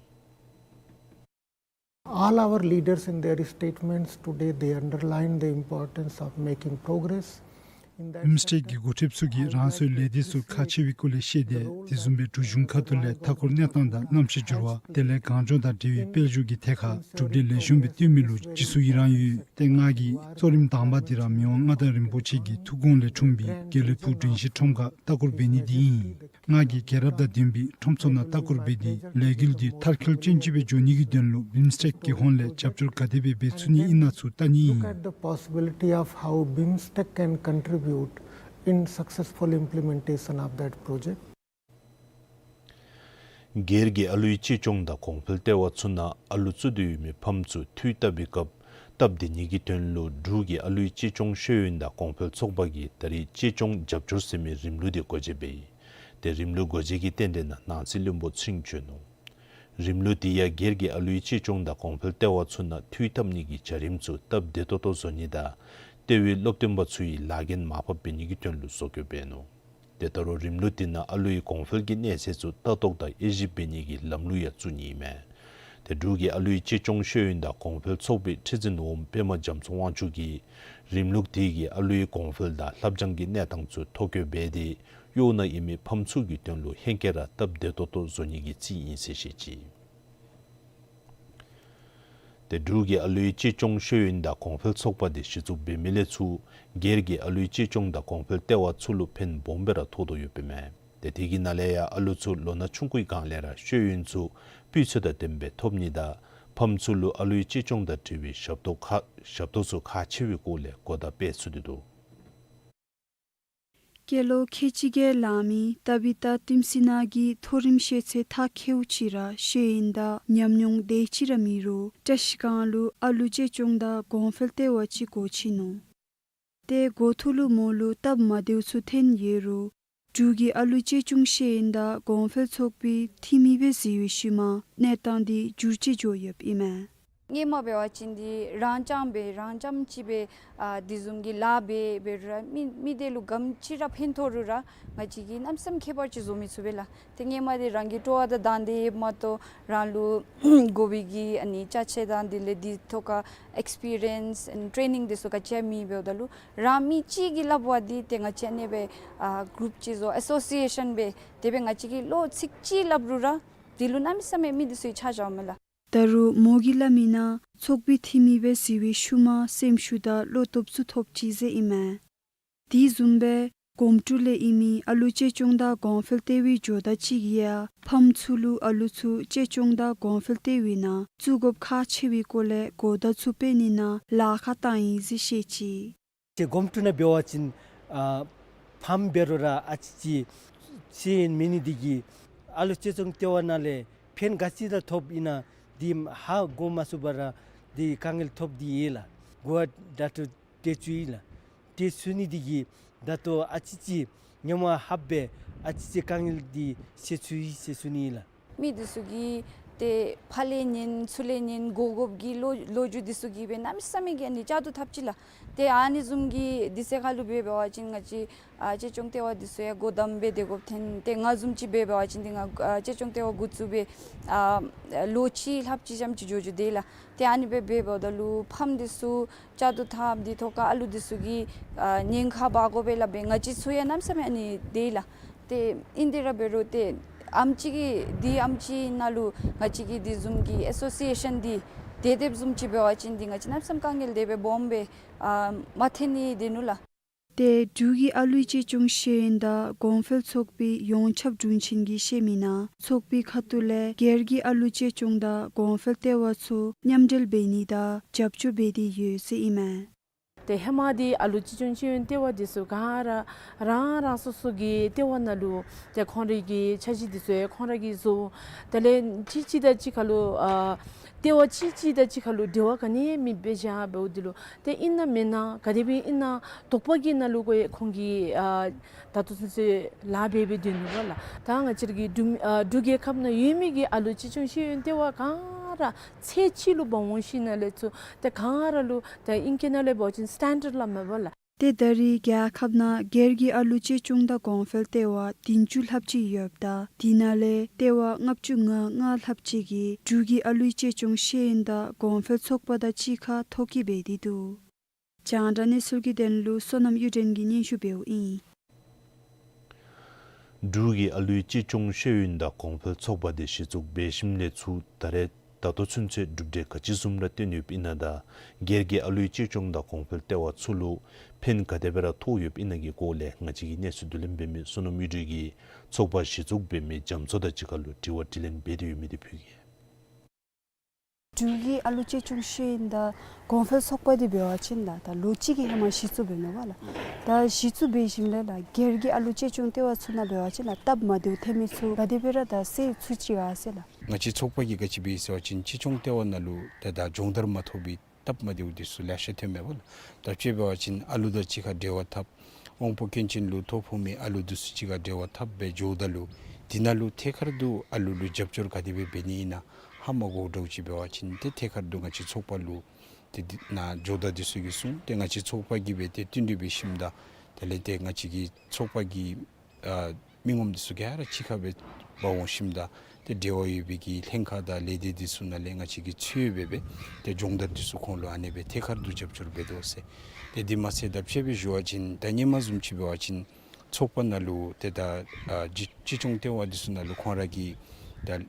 All our leaders in their statements today, they underline the importance of making progress. In that sector, I would like to assure you བིམ་སི་ཊེཀ་གི་འགོ་ཁྲིདཔ་ཚུ་གིས་རང་སོའི་ལས་སྡེ་ཚུ་ཁག་ཆེ་བའི་སྐོར་ལས་བཤད་དེ་དེ་བཟུམ་སྦེ་འབྲུག་གཞུང་ཁ་ཐུག་ལས་མཐའ་འཁོར་གནས་སྟངས་དང་གནམ་གཤིས་འགྱུར་བ་དེ་ལས་གངས་ལྗོངས་དང་འབྲེལ་བའི་དཔལ་འབྱོར་གྱི་ཐད་ཁར་གྲུབ་འབྲས་ལེགས་ཤོམ་སྦེ་སྟོན་མི་ལུ་ཇི་སུ་ཡི་རང་ཡོད། ཏེ་ང་གིས་གཙོ་རིམ་དང་པ་འདི་ར་མི་དབང་མངའ་བདག་རིན་པོ་ཆེ་གི་ཐུགས་དགོངས་ལས་འཁྲུངས་པའི་དགེ་ལེགས་ཕུག་དྲན་ཤེས་ཁྲོམ་ཁར་ལྟ་སྐོར་འབད་ནི་འདི་ཨིན། ང་གིས་རྒྱལ་རབས་དང་ལྡན་པའི་ཁྲོམ་ཚུ་ནང་ལྟ་སྐོར་འབད་དེ་ལས་འགུལ་འདི་མཐར་འཁྱོལ་ཅན་ཅིག་སྦེ་འགྱོ་ནི་གི་དོན་ལུ་བིམ་སི་ཊེཀ་གི་ཧོངས་ལས་རྒྱབ་སྐྱོར་ག་དེ་སྦེ་འབད་ཚུགས་ནི་ཨིན་ན་ཚུ་བལྟ་ནི་ཨིན། Look at the possibility of how BIMSTEC can contribute in successful implementation of that project. སྒེར་གྱི་ཨ་ལུའི་གཅེས་སྐྱོང་དང་གོང་འཕེལ་ལྟེ་བ་ཚུ་ནང་ཨ་ལུ་བཙུགས་ཏེ་ཡོད་མི་ཕམ་ཚུ་འཐུས་བཏབ་པའི་སྐབས་སྟབས་བདེ་ནི་གི་དོན་ལུ་འབྲུག་གི་ཨ་ལུའི་གཅེས་སྐྱོང་ཤེས་ཡོན་དང་གོང་འཕེལ་ཚོགས་པ་གིས་ད་རིས་གཅེས་སྐྱོང་རྒྱབ་སྐྱོར་ཟེར་མི་རིམ་ལུགས་དེ་སྒོ་འབྱེད་འབད་ཡི། ཏེ་རིམ་ལུགས་སྒོ་འབྱེད་ཀྱི་རྟེན་འབྲེལ་ནང་ནང་སྲིད་བློན་པོ་ཚེ་རིང་བྱོན་ནུག། རིམ་ལུགས་དེ་ཡང་སྒེར་གྱི་ཨ་ལུའི་གཅེས་སྐྱོང་དང་གོང་འཕེལ་ལྟེ་བ་ཚུ་ནང་འཐུས་བཏབ་ནི་གི་བྱ་རིམ་ཚུ་སྟབས་བདེ་ཏོག་ཏོ་བཟོ་ནི་དང་ལྟེ་བའི་སློབ་སྟོན་པ་ཚུ་ཡི་ལཱ་འགན་མར་ཕབ་འབད་ནི་གི་དོན་ལུ་བཟོ་བཀོད་འབད་ནུག། ཏེ་ད་རུང་རིམ་ལུགས་དེ་ནང་ཨ་ལུའི་གོང་འཕེལ་གྱི་གནས་ཚད་ཚུ་ལྟ་རྟོག་དང་དབྱེ་ཞིབ་འབད་ནི་གི་ལམ་ལུགས་ཡང་བཙུགས་ནི་ཨིན་མས། ཏེ་འབྲུག་གི་ཨ་ལུའི་གཅེས་སྐྱོང་ཤེས་ཡོན་དང་གོང་འཕེལ་ཚོགས་པའི་ཁྲི་འཛིན་འོགམ་པདྨ་རྒྱ་མཚོ་དབང་ཕྱུག་གིས་རིམ་ལུགས་དེ་གིས་ཨ་ལུའི་གོང་འཕེལ་དང་ལྷབ་སྦྱང་གི་གནས་སྟངས་ཚུ་ཐོ་བཀོད་འབད་དེ་གཡོག་ནང་ཡོད་མི་ཕམ་ཚུ་གི་དོན་ལུ་ཧེང་སྐལ་ར་སྟབས་བདེ་ཏོག་ཏོ་བཟོ་ནི་གི་རྩིས་ཨིན་ཟེར་བཤད་ཅི། ཏེ་འབྲུག་གི་ཨ་ལུའི་གཅེས་སྐྱོང་ཤེས་ཡོན་དང་གོང་འཕེལ་ཚོགས་པ་དེ་གཞི་བཙུགས་འབད་མི་ལས་ཚུར་སྒེར་གྱི་ཨ་ལུའི་གཅེས་སྐྱོང་དང་གོང་འཕེལ་ལྟེ་བ་ཚུ་ལུ་ཕན་སྦོམ་སྦེ་ར་ཐོགས་དོ་ཡོདཔ་ཨིན་མས། ཏེ་དེ་གི་ནང་ལས་ཡང་ཨ་ལུ་ཚུ་ལོ་ན་ཆུང་ཀུའི་སྒང་ལས་ར་ཤེས་ཡོན་ཚུ་སྤུས་ཚད་དང་ལྡནམ་སྦེ་ཐོབ་ནི་དང་ཕམ་ཚུ་ལུ་ཨ་ལུའི་གཅེས་སྐྱོང་དང་འབྲེལ་བའི་ཞབས་ཏོག་ཁག་ཞབས་ཏོག་ཚུ་ཁག་ཆེ་བའི་སྐོར་ལས་གོ་བརྡ་སྤེལ་ཚུགས་ཏེ་འདུག། སྐྱེས་ལོ་ཁལ་གཅིག་བརྒྱད་ལང་མི་ཏ་བི་ཏ་ཏིམ་སི་ན་གིས་མཐོ་རིམ་ཤེས་ཚད་མཐར་འཁྱོལཝ་ཅིག་ར་ཤེས་ཡོན་དང་ཉམས་མྱོང་དེ་ཅིག་ར་མེད་རུང་བཀྲིས་སྒང་ལུ་ཨ་ལུ་གཅེས་སྐྱོང་དང་གོང་འཕེལ་ལྟེ་བ་ཅིག་སྒོ་ཕྱེ་ནུག། ཏེ་འགོ་ཐོག་ལུ་མོ་ལུ་སྟབས་མ་བདེཝ་ཚུ་ཐོན་ཡོད་རུང་འབྲུག་གི་ཨ་ལུ་གཅེས་སྐྱོང་ཤེས་ཡོན་དང་གོང་འཕེལ་ཚོགས་པའི་འཐུས་མི་སྦེ་གཟིགས་པའི་ཤུལ་མ་གནས་སྟངས་འདི་འགྱུར་བཅོས་འགྱོ་ཡོདཔ་ཨིན་མས། སྔོན་མ་འབད་བ་ཅིན་འདི་རང་རྐྱང་སྦེ་རང་རྐྱངམ་ཅིག་སྦེ་ཨ་དེ་བཟུམ་གྱི་ལཱ་འབད་འབད་རུང་ར་མི་མི་དེ་ལུ་ག་ཅི་ར་ཕན་ཐོགས་རུང་ར་ང་བཅས་ཀྱིས་གནམ་མེད་ས་མེད་ཁྱད་པར་ཅིག་བཟོ་མི་ཚུགས་པས་ལགས། ཏེ་སྔོན་མ་འདི་རང་གི་སྤྲོ་བ་དང་དང་འདོད་ཡོདཔ་མ་གཏོགས་རང་ལུ་དགོ་པའི་གི་ཨ་ནི་ཅ་ཆས་དང་དེ་ལས་འདི་ཐོག་ཁར་ཨེགསི་པི་རི་ཡནསི་ཨེནཌ་ཊེ་རེ་ནིང་དེ་ཚུ་ག་ཅི་ཡང་མེད་འབདཝ་ད་ལུ་རང་མི་གཅིག་གིས་སླབ་པ་འདི་ཏེ་ང་བཅས་ཨ་ནི་སྦེ་ཨ་གུ་རུབ་ཅིག་བཟོ་ཨེ་སོ་སི་ཨེ་ཤཱན་སྦེ་དེ་སྦེ་ང་བཅས་ཀྱིས་བློ་ཚིག་གཅིག་སླབ་རུང་ར་དེ་ལུ་གནམ་མེད་ས་མེད་མི་དེ་ཚུ་ཡང་ཆ་བཞགཔ་མས་ལགས། ད་རུང་མོ་གིས་སླབ་མི་ནང་ཚོགས་པའི་འཐུས་མི་སྦེ་གཟིགས་པའི་ཤུལ་མ་སེམས་ཤུགས་དང་བློ་སྟོབས་ཚུ་ཐོབ་ཅི་ཟེར་ཨིན་མས། དེ་བཟུམ་སྦེ་གོམ་ཊུ་ལས་ཨིན་མི་ཨ་ལུ་གཅེས་སྐྱོང་དང་གོང་འཕེལ་ལྟེ་བའི་ཇོ་བདག་ཅིག་གིས་ཡང་ཕམ་ཚུ་ལུ་ཨ་ལུ་ཚུ་གཅེས་སྐྱོང་དང་གོང་འཕེལ་ལྟེ་བའི་ནང་བཙུགས་དགོཔ་ཁག་ཆེ་བའི་སྐོར་ལས་གོ་བརྡ་ཚུ་སྤེལ་ནི་ནང་ལཱ་ཁག་བཏང་ཡི་ཟེར་བཤད་ཅི། ཏེ་གོམ་ཊུ་ནང་འབད་བ་ཅིན་ཨ་ཕམ་འབད་རུང་ར་ཨ་ཙི་ཅིག་ཤེས་ཡོན་མེད་ནི་དེ་གིས་ཨ་ལུ་གཅེས་སྐྱོང་ལྟེ་བ་ནང་ལས་ཕན་ག་ཅི་ར་ཐོབ་ཨིན་ན་དེ་ཧ་གོ་མ་ཚུགས་པར་ར་དེ་དཀའ་ངལ་ཐོབ་སྟེ་ཡོད་ལགས། གོ་བ་ཌོག་ཊར་ཏེ་ཚུ་ཡི་ལགས། ཏེ་ཚུ་ནི་དེ་གིས་ད་ལྟོ་ཨ་ཙི་ཅིག་ཉམས་མ་ཧབ་སྦེ་ཨ་ཙི་ཅིག་དཀའ་ངལ་འདི་སེལ་ཚུགས་ཡི་ཟེར་ཞུ་ནི་ཨིན་ལགས། མི་འདི་ཚུ་གིས་ཏེ་ཕར་ལས་ཉན་ཚུར་ལས་ཉན་དགོ་དགོཔ་གི་ལོ་ལོ་རྒྱུས་འདི་ཚུ་གིས་སྦེ་གནམ་མེད་ས་མེད་ཀྱི་ཨ་ནི་བཅག་ཏུ་འཐབ་ཅི་ལགས། ཏེ་ཨ་ནི་བཟུམ་གྱི་དུས་ཚོད་ཁར་ལུ་འབད་འབད་བ་ཅིན་ང་བཅས་ཨ་གཅེས་སྐྱོང་ལྟེ་བ་འདི་ཚུ་ཡང་སྒོ་བསྡམས་སྦེ་སྡོད་དགོཔ་ཐོན། ཏེ་ང་བཟུམ་ཅིག་འབད་འབད་བ་ཅིན་ཏེ་ང་ཨ་གཅེས་སྐྱོང་ལྟེ་བ་འགོ་བཙུགས་སྦེ་ཨ་ལོ་གཅིག་ལྷགཔ་ཅིག་ཙམ་ཅིག་འགྱོ་འགྱོ་དེས་ལགས། ཏེ་ཨ་ནི་སྦེ་འབད་འབདཝ་ད་ལུ་ཕམ་འདི་ཚུ་བཅག་ཏུ་འཐབ། དེ་ཐོག་ཁར་ཨ་ལུ་འདི་ཚུ་གིས་ཨ་ཉེན་ཁ་འབག་དགོ་པས་སླབ་སྦེ་ང་བཅས་ཚུ་ཡང་གནམ་མེད་ས་མེད་ཨ་ནི་དེས་ལགས། ཏེ་ཨིན་དེ་ར་འབད་རུང་ཏེ་ཨམ་ཅིག་གིས་དེ་ཨམ་ཅིག་ནང་ལུ་ང་བཅས་ཀྱི་དེ་བཟུམ་གྱི་ཨེ་སོ་སི་ཨེ་ཤཱན་འདི་དེ་དེ་བཟུམ་ཅིག་འབད་བ་ཅིན་ཏེ་ང་བཅས་གནམ་མེད་ས་མེད་དཀའ་ངལ་དེ་སྦེ་སྦོམ་སྦེ་ཨ་མ་ཐོན་ནི་དེ་ནུག་ལགས། ཏེ་འབྲུག་གི་ཨ་ལུའི་གཅེས་སྐྱོང་ཤེས་ཡོན་དང་གོང་འཕེལ་ཚོགས་པའི་ཡོངས་ཁྱབ་དྲུང་ཆེན་གྱིས་བཤད་མི་ནང་ཚོགས་པའི་ཁ་ཐུག་ལས་སྒེར་གྱི་ཨ་ལུ་གཅེས་སྐྱོང་དང་གོང་འཕེལ་ལྟེ་བ་ཚུ་མཉམ་འབྲེལ་འབད་ནི་དང་རྒྱབ་སྐྱོར་འབད་དེ་ཡོད་ཟེར་ཨིན་མས། ཏེ་ཧེ་མ་འདི་ཨ་ལུ་གཅེས་སྐྱོང་ཤེས་ཡོན་ལྟེ་བ་འདི་ཚུ་ག་ར་རང་རང་སོ་སོ་གི་ལྟེ་བ་ནང་ལུ་ཏེ་ཁོང་རའི་གི་འཆར་གཞི་འདི་ཚུ་ཡང་ཁོང་ར་གིས་བཟོ། དེ་ལས་གཅིག་གཅིག་དང་གཅིག་ཁར་ལུ་ཨ་ལྟེ་བ་གཅིག་གཅིག་དང་གཅིག་ཁར་ལུ་འབྲེལ་བ་ག་ནི་མེདཔ་སྦེ་བཞག་འབདཝ་འདི་ལུ་ཏེ་ཨིན་ན་མེན་ན་ག་དེ་སྦེ་ཨིན་ན་དོགས་པ་གི་ནང་ལུ་ཁོང་གིས་ཨ་ད་ལྟོ་ཚུན་ཚོད་ལཱ་འབད་འབད་སྡོད་ནུག་པ་ལགས། ད་ང་བཅས་ར་གི་འབྲུག་ཨ་འབྲུག་རྒྱལ་ཁབ་ནང་ཡོད་མི་གི་ཨ་ལུ་གཅེས་སྐྱོང་ཤེས་ཡོན་ལྟེ་བ་ག་ར་ཚད་གཅིག་ལུ་འབག་འོང་ཞིནམ་ལས་ཚུར་ཏེ་ག་ར་ལུ་ཏེ་ཨིང་སྐད་ནང་ལས་འབད་བ་ཅིན་སི་ཊེན་ཌརཌ་སླབ་མས་པ་ལགས། ཏེ་ད་རེས་རྒྱལ་ཁབ་ནང་སྒེར་གྱི་ཨ་ལུ་གཅེས་སྐྱོང་དང་གོང་འཕེལ་ལྟེ་བ་བདུན་ཅུ་ལྷགཔ་ཅིག་ཡོདཔ་ད་དེ་ནང་ལས་ལྟེ་བ་ལྔ་བཅུ་ང་ལྔ་ལྷགཔ་ཅིག་གིས་འབྲུག་གི་ཨ་ལུའི་གཅེས་སྐྱོང་ཤེས་ཡོན་དང་གོང་འཕེལ་ཚོགས་པ་དང་གཅིག་ཁར་ཐོ་བཀོད་འབད་དེ་འདུག། རྒྱང་བསྒྲགས་གནས་ཚུལ་གྱི་དོན་ལུ་བསོད་ནམས་གཡུ་སྒྲོན་གྱིས་སྙན་ཞུ་འབདཝ་ཨིན། འབྲུག་གི་ཨ་ལུའི་གཅེས་སྐྱོང་ཤེས་ཡོན་དང་གོང་འཕེལ་ཚོགས་པ་དེ་གཞི་བཙུགས་འབད་ཞིནམ་ལས་ཚུར་ད་རེས་ད་ལྟོ་ཚུན་ཚོད་གྲུབ་འབྲས་ག་ཅི་བཟུམ་ར་བཏོན་ཡོདཔ་ཨིན་ན་དང་སྒེར་གྱི་ཨ་ལུའི་གཅེས་སྐྱོང་དང་གོང་འཕེལ་ལྟེ་བ་ཚུ་ལུ་ཕན་ག་དེ་སྦེ་ར་ཐོགས་ཡོདཔ་ཨིན་ན་གི་སྐོར་ལས་ང་བཅས་ཀྱི་གནས་ཚུལ་བསྡུ་ལེན་འབད་མི་བསོད་ནམས་གཡུ་སྒྲོན་གྱིས་ཚོགས་པ་གཞི་བཙུགས་འབད་མི་རྒྱ་མཚོ་དང་གཅིག་ཁར་ལུ་དྲི་བ་དྲིས་ལན་འབད་དེ་ཡོད་མི་དེ་ཕུལ་གེ། འབྲུག་གི་ཨ་ལུ་གཅེས་སྐྱོང་ཤེས་ཡོན་དང་གོང་འཕེལ་ཚོགས་པ་འདི་འབད་བ་ཅིན་ད་ད་ལོ་གཅིག་གི་ཧེ་མ་གཞི་བཙུགས་འབད་ནུག་པ་ལགས། ད་གཞི་བཙུགས་འབད་ཞིནམ་ལས་ལགས་སྒེར་གྱི་ཨ་ལུ་གཅེས་སྐྱོང་ལྟེ་བ་ཚུ་ནང་འབད་བ་ཅིན་ལགས་སྟབས་མ་བདེཝ་ཐོན་མི་ཚུ་ག་དེ་སྦེ་ར་ད་སེལ་ཚུགས་ཅི་ག་ཟེར་ལགས། ང་བཅས་ཚོགས་པ་གིས་ག་ཅི་འབད་ཟེར་བ་ཅིན་གཅེས་སྐྱོང་ལྟེ་བ་ནང་ལུ་ཏེ་ད་སྦྱོང་བརྡར་མ་ཐོབ་པའི་སྟབས་མ་བདེཝ་འདི་ཚུ་ལེ་ཤ་ཐོན་མས་པ་ལགས། ད་དཔྱེ་འབད་བ་ཅིན་ཨ་ལུ་དང་གཅིག་ཁར་འབྲེལ་བ་འཐབ། དབང་པོ་སྐྱོན་ཅན་ལུ་ཐོ་ཕོག་མི་ཨ་ལུ་འདི་ཚུ་གཅིག་ཁར་འབྲེལ་བ་འཐབ་སྦེ་འགྱོཝ་ད་ལུ་དེ་ནང་ལུ་ཐད་ཀར་དུ་ཨ་ལུ་ལུ་རྒྱབ་སྐྱོར་ག་དེ་སྦེ་འབད་ནི་ཨིན་ན་ཧ་མ་གོཝ་འདྲཝ་ཅིག་འབད་བ་ཅིན་ཏེ་ཐད་ཀར་དུ་ང་བཅས་ཚོགས་པ་ལུ་ཏེ་འདི་ནང་ཇོ་བདག་འདི་ཚུ་གིས་གསུངས། ཏེ་ང་བཅས་ཚོགས་པ་གིས་སྦེ་ཏེ་བསྟུན་གྲོས་འབད་ཞིནམ་ད་དེ་ལས་ཏེ་ང་བཅས་ཀྱི་ཚོགས་པ་གི་ཨ་མི་ངོམ་འདི་ཚུ་ག་ར་གཅིག་ཁར་སྦེ་འབག་འོང་ཞིནམ་ད་ཏེ་འབྲེལ་བ་ཡོད་པའི་གི་ལྷན་ཁག་དང་ལས་སྡེ་འདི་ཚུ་ནང་ལས་ང་བཅས་ཀྱིས་འཚོལ་སྦེ་སྦེ་ཏེ་སྦྱོང་བརྡར་འདི་ཚུ་ཁོང་ལུ་ཨ་ནེ་སྦེ་ཐད་ཀར་དུ་རྒྱབ་སྐྱོར་འབད་དོ་ཟེར། ཏེ་འདི་མ་ཚད་ད་དཔྱེ་སྦེ་ཞུ་བ་ཅིན་ད་ཧེ་མ་བཟུམ་ཅིག་འབད་བ་ཅིན་ཚོགས་པ་ནང་ལུ་ཏེ་ད་ཨ་གཅེས་གཅེས་སྐྱོང་ལྟེ་བ་འདི་ཚུ་ནང་ལུ་ཁོང་ར་གི་ད་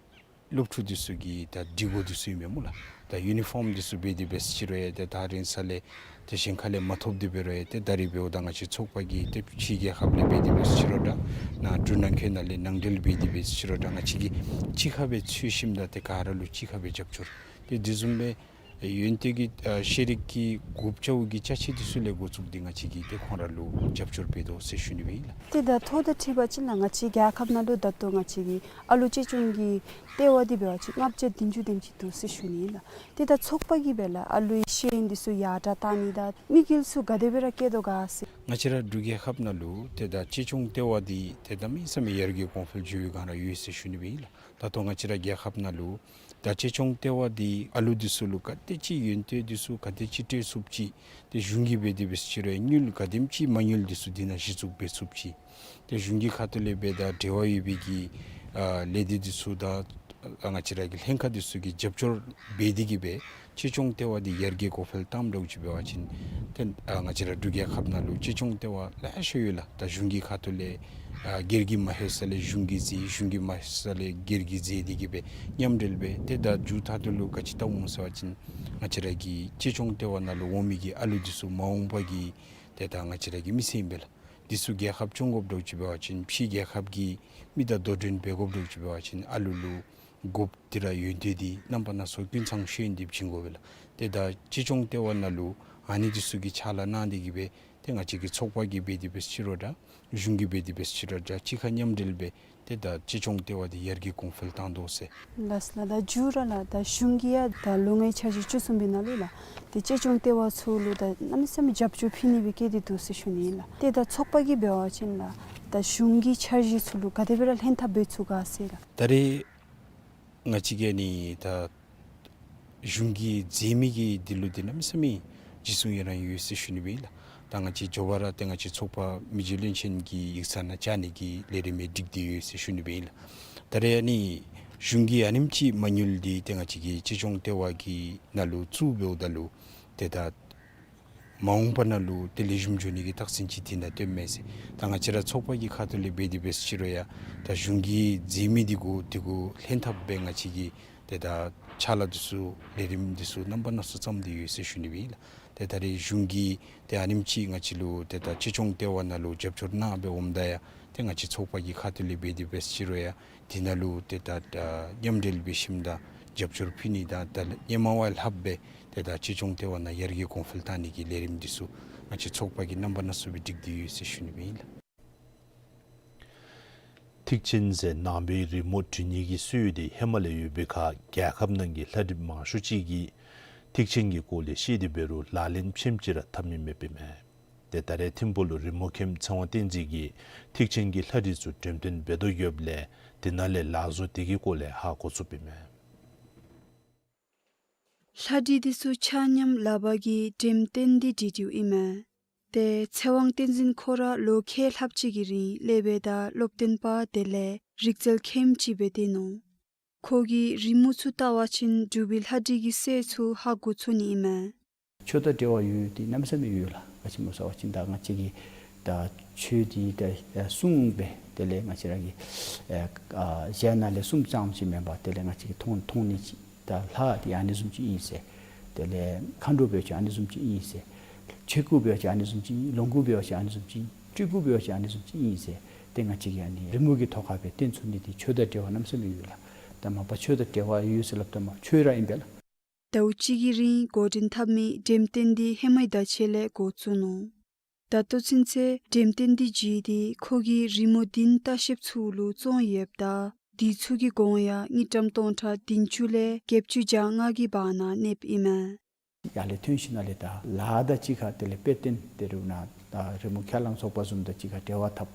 སློབ་ཕྲུག་འདི་ཚུ་གི་ད་སྒྲིག་གོ་འདི་ཚུ་ཨིན་མས་སྨོ་ལགས། ད་ཡུ་ནི་ཕོརམ་འདི་ཚུ་འབད་དེ་འབད་ཟེར་ཅི་རུང་ཡང་ཏེ་ད་རིང་ས་ལས་ཏེ་གཞན་ཁ་ལས་མ་ཐོབ་སྟེ་འབད་རུང་ཡང་ཏེ་ད་རིས་འབདཝ་ད་ང་བཅས་ཚོགས་པ་གིས་ཏེ་ཕྱི་རྒྱལ་ཁབ་ལས་འབད་དེ་འབད་ཟེར་ཅི་རུང་འདྲ་ནཱ་འབྲུག་ནང་འཁོད་ནང་ལས་ནང་འབྲེལ་འབད་དེ་འབད་ཟེར་ཅི་རུང་འདྲ་ང་བཅས་ཀྱིས་གཅིག་ཁར་སྦེ་འཚོལ་ཞིནམ་ད་ཏེ་ག་ར་ལུ་གཅིག་ཁར་སྦེ་རྒྱབ་སྐྱོར་ཏེ་དེ་བཟུམ་སྦེ་ ཡོན་ཏན་གྱི་ཨ་ཤེས་རིག་གི་དགོཔ་ཅ་བོ་གི་ཅ་ཆས་འདི་ཚུ་ལས་འགོ་བཙུགས་ཏེ་ང་བཅས་ཀྱིས་ཏེ་ཁོང་ར་ལུ་རྒྱབ་སྐྱོར་འབད་དོ་ཟེར་ཞུ་ནི་སྦེ་ཨིན་ལགས། ཏེ་ད་ཐོག་དང་འཁྲིལ་བ་ཅིན་ལགས་ང་བཅས་རྒྱལ་ཁབ་ནང་ལུ་ད་ལྟོ་ང་བཅས་ཀྱི་ཨ་ལུ་གཅེས་སྐྱོང་གི་ལྟེ་བ་འདི་འབད་བ་ཅིན་ལྔ་བརྒྱ་བདུན་ཅུ་དེམ་ཅིག་འདུག་ཟེར་ཞུ་ནི་ཨིན་ལགས། ཏེ་ད་ཚོགས་པ་གིས་སྦེ་ལགས་ཨ་ལུའི་ཤེས་ཡོན་འདི་ཚུ་ཡར་དྲག་བཏང་ནི་དང་དམིགས་ཡུལ་ཚུ་ག་དེ་སྦེ་ར་བསྐྱེད་དོ་ག་ཟེར། ང་བཅས་ར་འབྲུག་རྒྱལ་ཁབ་ནང་ལུ་ཏེ་ད་གཅེས་སྐྱོང་ལྟེ་བ་འདི་ཏེ་གནམ་མེད་ས་མེད་ཡར་རྒྱས་གོང་འཕེལ་འགྱོ་བའི་སྒང་ར་ཡོད་ཟེར་ཞུ་ནི་སྦེ་ཨིན་ལགས། ད་ལྟོ་ང་བཅས་ར་རྒྱལ་ཁབ་ནང་ལུ་ད་གཅེས་སྐྱོང་ལྟེ་བ་འདི་ཨ་ལུ་འདི་ཚུ་ལུ་ག་དེ་ཅིག་ཡོན་ཏན་འདི་ཚུ་ག་དེ་ཅིག་སྤྲོད་ཚུགསཔ་ཅིག། ཏེ་གཞུང་གིས་འབད་དེ་འབད་ཟེར་ཅི་རུང་དངུལ་ག་དེམ་ཅིག་མ་དངུལ་འདི་ཚུ་འདི་ནང་གཞི་བཙུགས་འབད་ཚུགསཔ་ཅིག། ཏེ་གཞུང་གི་ཁ་ཐུག་ལས་འབད་ད་འབྲེལ་བ་ཡོད་པའི་གི་ཨ་ལས་སྡེ་འདི་ཚུ་དང་ཨ་ང་བཅས་ར་གི་ལྷན་ཁག་འདི་ཚུ་གིས་རྒྱབ་སྐྱོར་འབད་དེ་གིས་སྦེ་གཅེས་སྐྱོང་ལྟེ་བ་འདི་ཡར་རྒྱས་གོང་འཕེལ་བཏངམ་འདྲཝ་ཅིག་འབད་བ་ཅིན་ཏེ་ཨ་ང་བཅས་ར་འབྲུག་རྒྱལ་ཁབ་ནང་ལུ་གཅེས་སྐྱོང་ལྟེ་བ་ལེ་ཤ་ཡོད་ལགས། ད་གཞུང་གི་ཁ་ཐུག་ལས་ཨ་སྒེར་གྱིས་མ་ལྷོད་ས་ལས་གཞུང་གིས་མཛད། གཞུང་གིས་མ་ལྷོད་ས་ལས་སྒེར་གྱིས་མཛད་དེ་གིས་སྦེ་མཉམ་འབྲེལ་སྦེ། ཏེ་ད་མཇུག་མཐའ་ལུ་ག་ཅི་བལྟཝ་སྨོ་ཟེར་བ་ཅིན་ང་བཅས་ར་གི་གཅེས་སྐྱོང་ལྟེ་བ་ནང་ལུ་འོང་མི་གི་ཨ་ལུ་འདི་ཚུ་མ་འོངས་པ་གི་ཏེ་ད་ང་བཅས་ར་གི་མི་སེར་ཨིན་པས་ལགས། འདི་ཚུ་རྒྱལ་ཁབ་སྐྱོང་དགོཔ་འདྲཝ་ཅིག་འབད་བ་ཅིན་ཕྱི་རྒྱལ་ཁབ་ཀྱི་མི་དང་དོ་འགྲན་འབད་དགོཔ་འདྲཝ་ཅིག་འབད་བ་ཅིན་ཨ་ལུ་ལུ་དགོཔ་འདི་ར་ཡོན་ཏན་འདི་རྣམ་པ་སྣ་ཚོགས་ཀུན་ཚང་ཤེས་ཡོན་འདི་བྱིན་དགོ་པས་ལགས། ཏེ་ད་གཅེས་སྐྱོང་ལྟེ་བ་ནང་ལུ་ཨ་ནི་འདི་ཚུ་གི་ཕྱག་ལཱ་གནང་སྟེ་གིས་སྦེ་ཏེ་ང་བཅས་ཀྱི་ཚོགས་པ་གིས་འབད་དེ་འབད་ཟེར་ཅི་རུང་འདྲ་གཞུང་གིས་འབད་དེ་འབད་ཟེར་ཅི་རུང་འདྲ་གཅིག་ཁར་མཉམ་འབྲེལ་སྦེ་ཏེ་ད་གཅེས་སྐྱོང་ལྟེ་བ་འདི་ཡར་རྒྱས་གོང་འཕེལ་བཏང་དོ་ཟེར། ལགས་ལགས། ད་མཇུག་ར་ལགས་ད་གཞུང་གིས་ཡང་ད་ལོ་ལྔའི་འཆར་གཞི་བཅུ་གསུམ་པའི་ནང་ལུ་ལགས་ཏེ་གཅེས་སྐྱོང་ལྟེ་བ་ཚུ་ལུ་ད་གནམ་མེད་ས་མེད་རྒྱབ་སྐྱོར་ཕུལ་ནི་སྦེ་བསྐྱེད་དེ་འདུག་ཟེར་ཞུ་ནི་ཨིན་ལགས། ཏེ་ད་ཚོགས་པ་གིས་འབད་བ་ཅིན་ལགས་ད་གཞུང་གི་འཆར་གཞི་ཚུ་ལུ་ག་དེ་སྦེ་ར་ལྷན་ཐབས་འབད་ཚུགས་ག་ཟེར་ལགས། ད་རེས་ང་བཅས་ཀྱིས་ནི་ད་གཞུང་གིས་མཛད་མི་གི་འདི་ལུ་འདི་གནམ་མེད་ས་མེད་རྗེས་སུ་ཡི་རང་ཡོད་ཟེར་ཞུ་ནི་སྦེ་ཨིན་ལགས། ད་ང་བཅས་མགྱོགས་པ་ར་ཏེ་ང་བཅས་ཚོགས་པ་མི་རྗེ་བློན་ཆེན་གྱི་ཡིག་ཚང་ནང་བཅར་ནི་གི་ལས་རིམ་ཡང་སྒྲིག་སྟེ་ཡོད་ཟེར་ཞུ་ནི་སྦེ་ཨིན་ལགས། ད་རེས་ཨ་ནི་གཞུང་གིས་ཨ་ནེམ་ཅིག་མ་དངུལ་འདི་ཏེ་ང་བཅས་ཀྱི་གཅེས་སྐྱོང་ལྟེ་བ་གི་ནང་ལུ་བཙུགས་འབདཝ་ད་ལུ་ཏེ་ད་མ་འོངས་པ་ནང་ལུ་ཏེ་ལེགས་ཤོམ་འགྱོ་ནི་གི་རྟགས་མཚན་ཅིག་འདི་ནང་སྟོནམ་མས་ཟེར། ད་ང་བཅས་ར་ཚོགས་པ་གི་ཁ་ཐུག་ལས་འབད་དེ་འབད་ཟེར་ཅི་རུང་ཡང་ད་གཞུང་གིས་མཛད་མི་འདི་གུ་འདི་གུ་ལྷན་ཐབས་སྦེ་ང་བཅས་ཀྱིས་ཏེ་ད་ཕྱག་ལཱ་འདི་ཚུ་ལས་རིམ་འདི་ཚུ་རྣམ་པ་སྣ་ཚོགས་བརྩམས་ཏེ་ཡོད་ཟེར་ཞུ་ནི་སྦེ་ཨིན་ལགས། ཏེ་ད་རེས་གཞུང་གིས་ཏེ་ཨ་ནེམ་ཅིག་ང་བཅས་ལུ་ཏེ་ད་གཅེས་སྐྱོང་ལྟེ་བ་ནང་ལུ་རྒྱབ་སྐྱོར་གནང་སྦེ་འོངམ་ད་ཡང་ཏེ་ང་བཅས་ཚོགས་པ་གི་ཁ་ཐུག་ལས་འབད་དེ་འབད་ཟེར་ཅི་རུང་ཡང་འདི་ནང་ལུ་ཏེ་ད་ཨ་མཉམ་འབྲེལ་འབད་ཞིནམ་ད་རྒྱབ་སྐྱོར་ཕུལ་ནི་དང་ད་ཧེ་མ་བ་ལྷགཔ་སྦེ་ཏེ་ད་གཅེས་སྐྱོང་ལྟེ་བ་ནང་ཡར་རྒྱས་གོང་འཕེལ་བཏང་ནི་གི་ལས་རིམ་འདི་ཚུ་ང་བཅས་ཚོགས་པ་གིས་རྣམ་པ་སྣ་ཚོགས་སྦེ་སྒྲིག་སྟེ་ཡོད་ཟེར་ཞུ་ནི་སྦེ་ཨིན་ལགས། ཐིག་ཆེན་ཟེར་ནང་པའི་རི་མོ་འབྲི་ནི་གི་སྲོལ་འདི་ཧེ་མ་ལས་ཡོད་པའི་ཁར་རྒྱལ་ཁབ་ནང་གི་ལྷ་བྲིས་མང་ཤོས་ཅིག་གིས་ཐིག་ཆེན་གྱི་སྐོར་ལས་ཤེས་ཏེ་འབད་རུང་ལག་ལེན་ཕྱེནམ་ཅིག་ར་འཐབ་མི་མེདཔ་ཨིན་མས། ཏེ་ད་རེས་ཐིམ་ཕུག་ལུ་རི་མོ་མཁནམ་ཚེ་དབང་བསྟན་འཛིན་གྱིས་ཐིག་ཆེན་གྱི་ལྷ་བྲིས་ཚུ་འགྲེམས་སྟོན་འབད་དོ་ཡོདཔ་ལས་དེ་ནང་ལས་ལག་བཟོ་དེ་གི་སྐོར་ལས་ཧ་གོ་ཚུགསཔ་ཨིན་མས། ལྷ་བྲིས་འདི་ཚུ་ཆ་མཉམ་ལག་པ་གིས་འགྲེམས་སྟོན་འདི་འབྲི་འབྲིཝ་ཨིན་མས། ཏེ་ཚེ་དབང་བསྟན་འཛིན་ཁོ་ར་ལོ་ཁལ་ལྷགཔ་ཅིག་གི་རིང་ལས་འབད་ད་སློབ་སྟོན་པ་དེ་ལས་རིག་རྩལ་མཁནམ་ཅིག་འབད་དེ་ནུག། ཁོ་གིས་རི་མོ་ཚུ་བལྟ་བ་ཅིན་འབྲུག་པའི་ལྷ་བྲིས་ཀྱི་སྲོལ་ཚུ་ཧ་གོ་ཚུགས་ནི་ཨིན་མས། ཆོས་དང་འབྲེལ་བ་ཡོད་དེ་གནམ་མེད་ས་མེད་ཡོད་ལགས། ག་ཅི་སྨོ་ཟེར་བ་ཅིན་ད་ང་བཅས་ཀྱི་ད་ཆོས་འདི་ད་གསུང་སྦེ་དེ་ལས་ང་བཅས་ར་གི་ཨ་ཨ་གཞན་ནང་ལས་གསུངམ་ཙམ་ཅིག་མེན་པར་དེ་ལས་ང་བཅས་ཀྱིས་མཐོང་མཐོང་ནི་ཅིག་ད་ལྷ་འདི་ཨ་ནི་བཟུམ་ཅིག་ཨིན་ཟེར། དེ་ལས་མཁའ་འགྲོ་འབད་བ་ཅིན་ཨ་ནི་བཟུམ་ཅིག་ཨིན་ཟེར། ཆས་གོས་འབད་བ་ཅིན་ཨ་ནི་བཟུམ་ཅིག་ཨིན། ལོངས་སྐུ་འབད་བ་ཅིན་ཨ་ནི་བཟུམ་ཅིག་ཨིན། སྤྲུལ་སྐུ་འབད་བ་ཅིན་ཨ་ནི་བཟུམ་ཅིག་ཨིན་ཟེར། ཏེ་ང་བཅས་ཀྱིས་ཨ་ནི་རི་མོ་གི་ཐོག་ཁར་སྦེ་སྟོན་ཚུགས་ནི་འདི་ཆོས་དང་འབྲེལ་བ་གནམ་མེད་ས་མེད་ཡོད་ལགས། ད་མ་པ་ཆོས་དང་འབྲེལ་བ་ཡོད་ཟེར་སླབ་ད་མ་ཆོས་ར་ཨིན་པས་ལགས། ཟླཝ་གཅིག་གི་རིང་འགོ་འདྲེན་འཐབ་མི་འགྲེམས་སྟོན་འདི་ཧེ་མའི་ཟླ་ཕྱེད་ལས་འགོ་བཙུགས་ནུག། ད་ལྟོ་ཚུན་ཚོད་འགྲེམས་སྟོན་འདི་བརྒྱུད་དེ་ཁོ་གིས་རི་མོ་བདུན་ལྟ་བཤལཔ་ཚུ་ལུ་བཙོང་ཡོདཔ་ད་དེ་ཚུ་གི་གོང་ཡང་དངུལ་ཀྲམ་སྟོང་ཕྲག་བདུན་ཅུ་ལས་བརྒྱད་ཅུ་གྱ་ལྔ་གི་བར་ན་གནསཔ་ཨིན་མས། ཡར་ལས་ཐོན་ཞིནམ་ལས་ད་ལཱ་དང་གཅིག་ཁར་དེ་ལས་དཔེ་སྟོན་དེ་རུང་ན་ད་རི་མོ་ཁས་བླངས་ཚོགས་པ་བཟུམ་དང་གཅིག་ཁར་འབྲེལ་བ་འཐབ།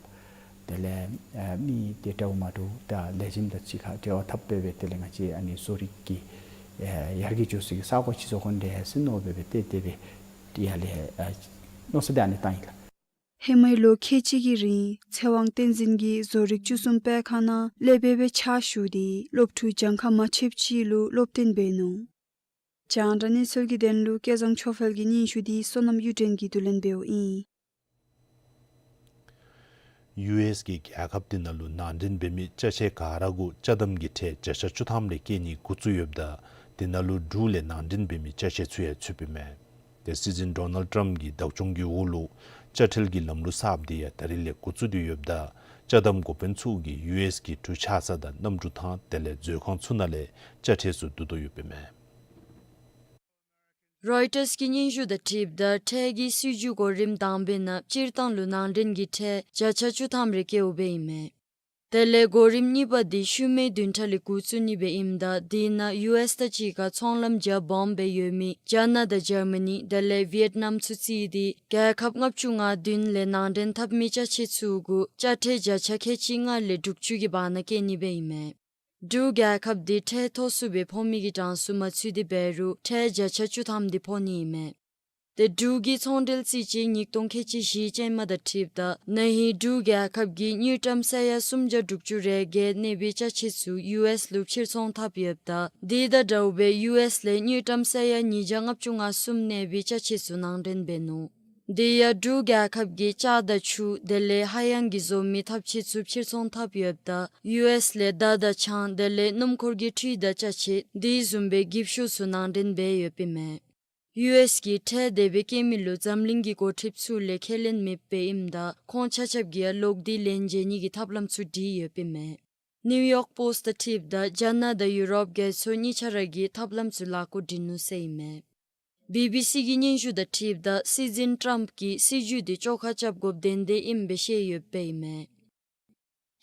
དེ་ལས་ཨ་མི་དེ་འདྲཝ་མ་འདྲཝ་ད་ལས་བྱེདཔ་དང་གཅིག་ཁར་འབྲེལ་བ་འཐབ་སྦེ་སྦེ་དེ་ལས་ང་བཅས་ཨ་ནི་བཟོ་རིག་གི་ཨ་ཡར་རྒྱས་འགྱོ་སའི་གི་ས་གོ་ཅིག་བཟོ་དགོ་ནི་འདྲས་ཟེར་མནོ་སྦེ་སྦེ་ཏེ་དེ་སྦེ་ཡར་ལས་ཨ་མནོ་བསམ་དེ་ཨ་ནི་བཏང་ཡི་ལགས། ཧེ་མའི་ལོ་ཁལ་གཅིག་གི་རིང་ཚེ་དབང་བསྟན་འཛིན་གྱིས་བཟོ་རིག་བཅུ་གསུམ་པའི་ཁང་ནང་ལས་འབད་སྦེ་ཕྱག་ཞུ་སྟེ་སློབ་ཕྲུག་གྱངས་ཁ་མ་ཆོདཔ་ཅིག་ལུ་སློབ་སྟོན་འབད་ནུག། རྒྱང་བསྒྲགས་གནས་ཚུལ་གྱི་དོན་ལུ་སྐལ་བཟང་ཆོས་འཕེལ་གྱི་སྙན་ཞུ་འདི་བསོད་ནམས་གཡུ་སྒྲོན་གྱིས་བསྡུ་ལེན་འབདཝ་ཨིན། ཡུ་ཨེསི་གིས་རྒྱལ་ཁབ་དེ་ནང་ལུ་ནང་འདྲེན་འབད་མི་ཅ་ཆས་ག་ར་གུ་ཅ་དམ་གྱི་ཁྲལ་བརྒྱ་ཆ་བཅུ་ཐམ་ལས་བཀལ་ནི་འགོ་བཙུགས་ཡོདཔ་ད་དེ་ནང་ལུ་འབྲུག་ལས་ནང་འདྲེན་འབད་མི་ཅ་ཆས་ཚུ་ཡང་ཚུདཔ་ཨིན་མས། ཏེ་སྲིད་འཛིན་ཌོ་ནལ་ཌི་ཊམ་གྱི་བདག་སྐྱོང་གི་འོག་ལུ་ཅ་ཁྲལ་གྱི་ལམ་ལུགས་གསརཔ་དེ་ཡང་ད་རིས་ལས་འགོ་བཙུགས་ཏེ་ཡོདཔ་ད་ཅ་དམ་འགོ་དཔོན་ཚུ་གིས་ཡུ་ཨེསི་གི་གྲུ་ཆགས་ས་དང་གནམ་གྲུ་ཐང་དེ་ལས་མཛོད་ཁང་ཚུ་ནང་ལས་ཅ་ཁྲལ་ཚུ་བསྡུ་དོ་ཡོདཔ་ཨིན་མས། རོའི་ཊརསི་གི་སྙན་ཞུ་དང་འཁྲིལཝ་ད་ཁྲལ་གྱི་སྲིད་བྱུས་གོ་རིམ་དང་པའི་ནང་སྤྱིར་བཏང་ལུ་ནང་འདྲེན་གྱི་ཁྲལ་བརྒྱ་ཆ་བཅུ་ཐམ་རེ་བཀལཝ་སྦེ་ཨིན་མས། དེ་ལས་གོ་རིམ་གཉིས་པ་འདི་ཤུལ་མའི་བདུན་ཕྲག་ལས་འགོ་བཙུགས་ནི་སྦེ་ཨིནམ་ད་དེ་ནང་ཡུ་ཨེསི་དང་གཅིག་ཁར་ཚོང་ལམ་རྒྱ་སྦོམ་སྦེ་ཡོད་མི་ཅཱའིན་ན་དང་ཇར་མ་ནི་དེ་ལས་ཝི་ཡེཊ་ནམ་ཚུ་རྩིས་ཏེ་རྒྱལ་ཁབ་ལྔ་བཅུ་ང་བདུན་ལས་ནང་འདྲེན་འཐབ་མི་ཅ་ཆས་ཚུ་གུ་དཔྱ་ཁྲལ་བརྒྱ་ཆ་ཁལ་གཅིག་ལྔ་ལས་དྲུག་ཅུ་གི་བར་ན་བཀལ་ནི་སྦེ་ཨིན་མས། འབྲུག་རྒྱལ་ཁབ་འདི་ཁྲལ་མཐོ་སུ་སྦེ་ཕོག་མི་གི་གྲངས་སུ་མ་ཚུད་དེ་འབད་རུང་ཁྲལ་བརྒྱ་ཆ་བཅུ་ཐམ་འདི་ཕོག་ནི་ཨིན་མས། དེ་འབྲུག་གི་ཚོང་འབྲེལ་རྩིས་དཔྱད་ཉིས་སྟོང་ཁལ་གཅིག་བཞི་ཅན་མ་དང་འཁྲིལཝ་ད་ན་ཧིང་འབྲུག་རྒྱལ་ཁབ་ཀྱིས་དངུལ་ཀྲམ་ས་ཡ་སུམ་བརྒྱ་དྲུག་ཅུ་རེ་བརྒྱད་གནས་པའི་ཅ་ཆས་ཚུ་ཡུ་ཨེསི་ལུ་ཕྱིར་ཚོང་འཐབ་ཡོདཔ་ད་དེ་དང་འདྲཝ་སྦེ་ཡུ་ཨེསི་ལས་དངུལ་ཀྲམ་ས་ཡ་ཉིས་བརྒྱ་ལྔ་བཅུ་ང་གསུམ་གནས་པའི་ཅ་ཆས་ཚུ་ནང་འདྲེན་འབད་ནུག། དེ་ཡང་འབྲུག་རྒྱལ་ཁབ་ཀྱིས་ལྕགས་དང་ཆུ་དེ་ལས་ཧ་ཡང་གིས་བཟོ་མི་ཐབ་ཆས་ཚུ་ཕྱིར་ཚོང་འཐབ་ཡོདཔ་ད་ཡུ་ཨེསི་ལས་མདའ་དང་ཆང་དེ་ལས་སྣུམ་འཁོར་གྱི་འཕྲུལ་དང་ཅ་ཆས་དེ་བཟུམ་སྦེ་འགྱིབ་ཤོག་ཚུ་ནང་འདྲེན་འབད་ཡོདཔ་ཨིན་མས། ཡུ་ཨེསི་གིས་ཁྲལ་དེ་སྦེ་བཀལ་མི་ལུ་འཛམ་གླིང་གི་འགོ་ཁྲིདཔ་ཚུ་ལས་ཁས་ལེན་མེདཔ་སྦེ་ཨིནམ་ད་ཁོང་ཆ་ཁྱབ་ཀྱིས་ཡང་ལོག་སྟེ་ལན་འཇལ་ནི་གི་ཐབས་ལམ་ཚུ་སྒྲིག་ཡོདཔ་ཨིན་མས། ནིའུ་ཡོག་པོསཊ་དང་འཁྲིལཝ་ད་རྒྱ་ནག་དང་ཡུ་རོབ་རྒྱལ་ཚོགས་གཉིས་ཆ་ར་གིས་ཐབས་ལམ་ཚུ་ལཱ་འགོ་འདྲེན་ནུག་ཟེར་ཨིན་མས། བི་བི་སི་གི་སྙན་ཞུ་དང་འཁྲིལཝ་ད་སྲིད་འཛིན་ཊརམཔ་གིས་སྲིད་བྱུས་འདི་བཅོ་ཁ་རྐྱབ་དགོཔ་དོན་དེ་ཨིནམ་སྦེ་བཤད་ཡོདཔ་ཨིན་མས།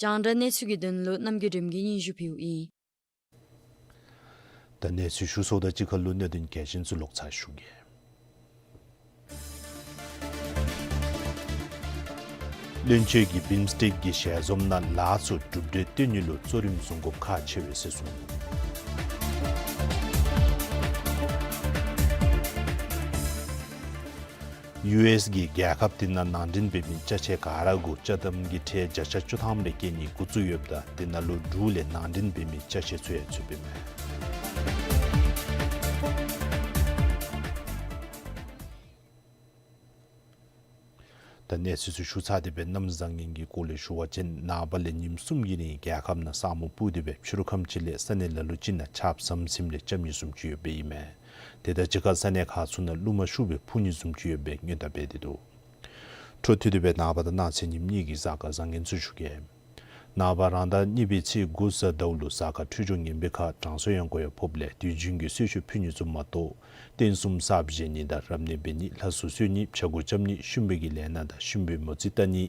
རྒྱང་བསྒྲགས་གནས་ཚུལ་གྱི་དོན་ལུ་རྣམ་རྒྱལ་སྒྲོལམ་གིས་སྙན་ཞུ་ཕུལཝ་ཨིན། ད་གནས་ཚུལ་ཞུ་ཚརཝ་དང་གཅིག་ཁར་ལུ་གནད་དོན་གལ་ཆེན་ཚུ་ལོག་ཚར་ཞུ་གེ། བློན་ཆེན་གྱིས་བིམ་སི་ཊེཀ་གི་ཞལ་འཛོམས་ནང་ལཱ་ཚུ་གྲུབ་འབྲས་སྟོན་ནི་ལུ་གཙོ་རིམ་བཟུང་དགོཔ་ཁག་ཆེ་བས་ཟེར་གསུངས་ནུག། ཡུ་ཨེསི་གིས་རྒྱལ་ཁབ་དེ་ནང་ནང་འདྲེན་འབད་མི་ཅ་ཆས་ག་ར་གུ་ཅ་དམ་གྱི་ཁྲལ་བརྒྱ་ཆ་བཅུ་ཐམ་རེ་བཀལ་ནི་འགོ་བཙུགས་ཡོདཔ་ད་དེ་ནང་ལུ་འབྲུག་ལས་ནང་འདྲེན་འབད་མི་ཅ་ཆས་ཚུ་ཡང་ཚུདཔ་ཨིན་མས། ད་གནས་ཚུལ་ཚུ་ཞུ་ཚར་ཏེ་སྦེ་གནམ་བཟང་ངན་གྱི་སྐོར་ལས་ཞུ་བ་ཅིན་ནངས་པ་ལས་ཉིནམ་གསུམ་གྱི་རིང་རྒྱལ་ཁབ་ནང་ས་སྨུག་སྤུབས་ཏེ་སྦེ་ཕྱི་རུ་ཁམས་ཅིག་ལས་ས་གནས་ལ་ལུ་ཅིག་ནང་ཆརཔ་ཟམ་ཟིམ་རེ་རྐྱབ་ནི་བཟུམ་ཅིག་ཡོདཔ་ཨིན་མས། དེ་དང་གཅིག་ཁར་ས་གནས་ཁག་ཚུ་ནང་རླུང་མ་ཤུགས་སྦེ་འཕུ་ནི་བཟུམ་ཅིག་ཡོདཔ་སྦེ་སྔོན་བརྡ་འབད་དེ་འདུག། འཕྲོ་མཐུད་དེ་སྦེ་ནངས་པ་དང་གནངས་ཚེ་ཉིནམ་གཉིས་ཀྱི་གཟའ་སྐར་བཟང་ངན་ཚུ་ཞུ་གེ། ནངས་པ་རང་ཟླ་གཉིས་པའི་ཚེས་དགུ་གཟའ་ཟླཝ་ལུ་གཟའ་སྐར་འཕྲོད་སྦྱོར་ངན་པའི་ཁར་དྲང་སྲོང་ཡང་སྐུ་ཡང་ཕོགཔ་ལས་དུས་རྒྱུན་གྱི་གསོལ་མཆོད་ཕུལ་ནི་ཚུ་མ་གཏོགས་རྟེན་གསུམ་གསརཔ་བཞེངས་ནི་དང་རབ་གནས་འབད་ནི་ལྷ་གསོལ་གསོལ་ནི་ཕྱྭ་འགུགས་རྐྱབ་ནི་ཤུམ་པའི་གི་ལས་སྣ་དང་ཤུམ་པའི་མོ་རྩིས་བལྟ་ནི་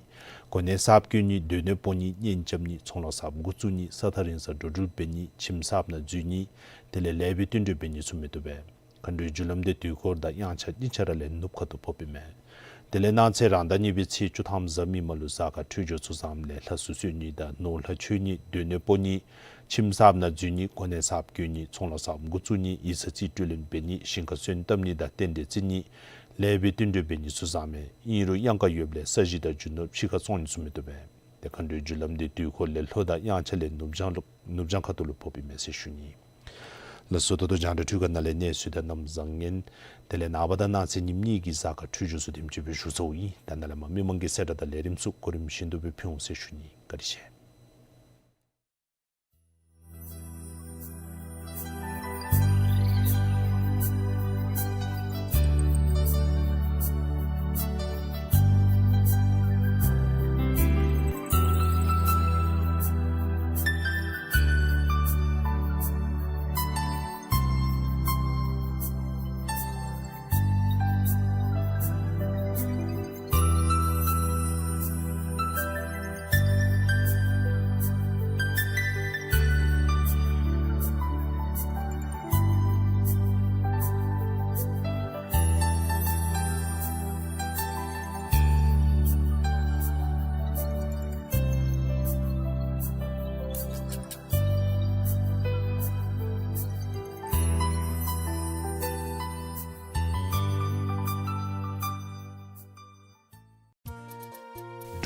གོ་གནས་གསརཔ་བསྐོ་ནི་སྡོད་གནས་སྤོ་ནི་གཉེན་རྐྱབ་ནི་ཚོང་ལཱ་གསརཔ་འགོ་བཙུགས་ནི་ས་ཐག་རིང་སར་འགྲོ་འགྲུལ་འབད་ནི་ཁྱིམ་གསརཔ་ནང་འཛུལ་ནི་དེ་ལས་ལེགས་པའི་བསྟུན་གྲོས་འབད་ནི་ཚུ་མི་བཏུབ་པས། མཁའ་འགྲོའི་རྒྱུ་ལམ་འདི་དུས་འཁོར་དང་དབྱངས་འཆར་གཉིས་ཆ་ར་ལས་ནུབ་ཁ་ཐུག་ཕོགཔ་ཨིན་མས། དེ་ལས་གནངས་ཚེ་རང་ཟླ་གཉིས་པའི་ཚེས་བཅུ་ཐམ་གཟའ་མིག་དམར་ལུ་གཟའ་སྐར་འཕྲོད་སྦྱོར་ཚུ་བཟངམ་ལས་ལྷ་གསོལ་གསོལ་ནི་དང་ནོར་ལྷ་མཆོད་ནི་སྡོད་གནས་སྤོ་ནི་ཁྱིམ་གསརཔ་ནང་འཛུལ་ནི་གོ་གནས་གསརཔ་བསྐོ་ནི་ཚོང་ལཱ་གསརཔ་འགོ་བཙུགས་ནི་ཡིག་ཚང་རྩིས་སྤྲོད་ལེན་འབད་ནི་ཞིང་ཁར་སོན་བཏབ་ནི་དང་རྟེན་འབྲེལ་བརྩི་ནི་ལེགས་པའི་བསྟུན་གྲོས་འབད་ནི་ཚུ་བཟངམ་མས། ཨིན་རུང་གཡང་ཁ་ཡོདཔ་ལས་ས་གཞི་དང་རྒྱུ་ནོར་ཕྱི་ཁར་བཙོང་ནི་ཚུ་མི་བཏུབ་པས། དེ་མཁའ་འགྲོའི་རྒྱུ་ལམ་འདི་དུས་འཁོར་ལས་ལྷོ་དང་དབྱངས་འཆར་ལས་ནུབ་བྱང་ལུ་ནུབ་བྱང་ཁ་ཐུག་ལུ་ཕོགཔ་ཨིན་མས་ཟེར་ཞུ་ནི། ལགས་སོ། ད་ལྟོ་རྒྱང་བསྒྲགས་འཕྲུལ་ཁང་ནང་ལས་གནས་ཚུལ་དང་གནམ་བཟང་ངན་དེ་ལས་ནངས་པ་དང་གནངས་ཚེ་ཉིནམ་གཉིས་ཀྱི་གཟའ་སྐར་འཕྲོད་སྦྱོར་ཚུ་དེམ་ཅིག་སྦེ་ཞུ་ཚརཝ་ཨིན། ད་ནཱ་ལས་མར་མི་མང་གི་གསལ་བསྒྲགས་དང་ལས་རིམ་ཚུ་གོ་རིམ་བཞིན་དུ་སྦེ་ཕུལ་འོང་ཟེར་ཞུ་ནི། བཀའ་དྲིན་ཆེ།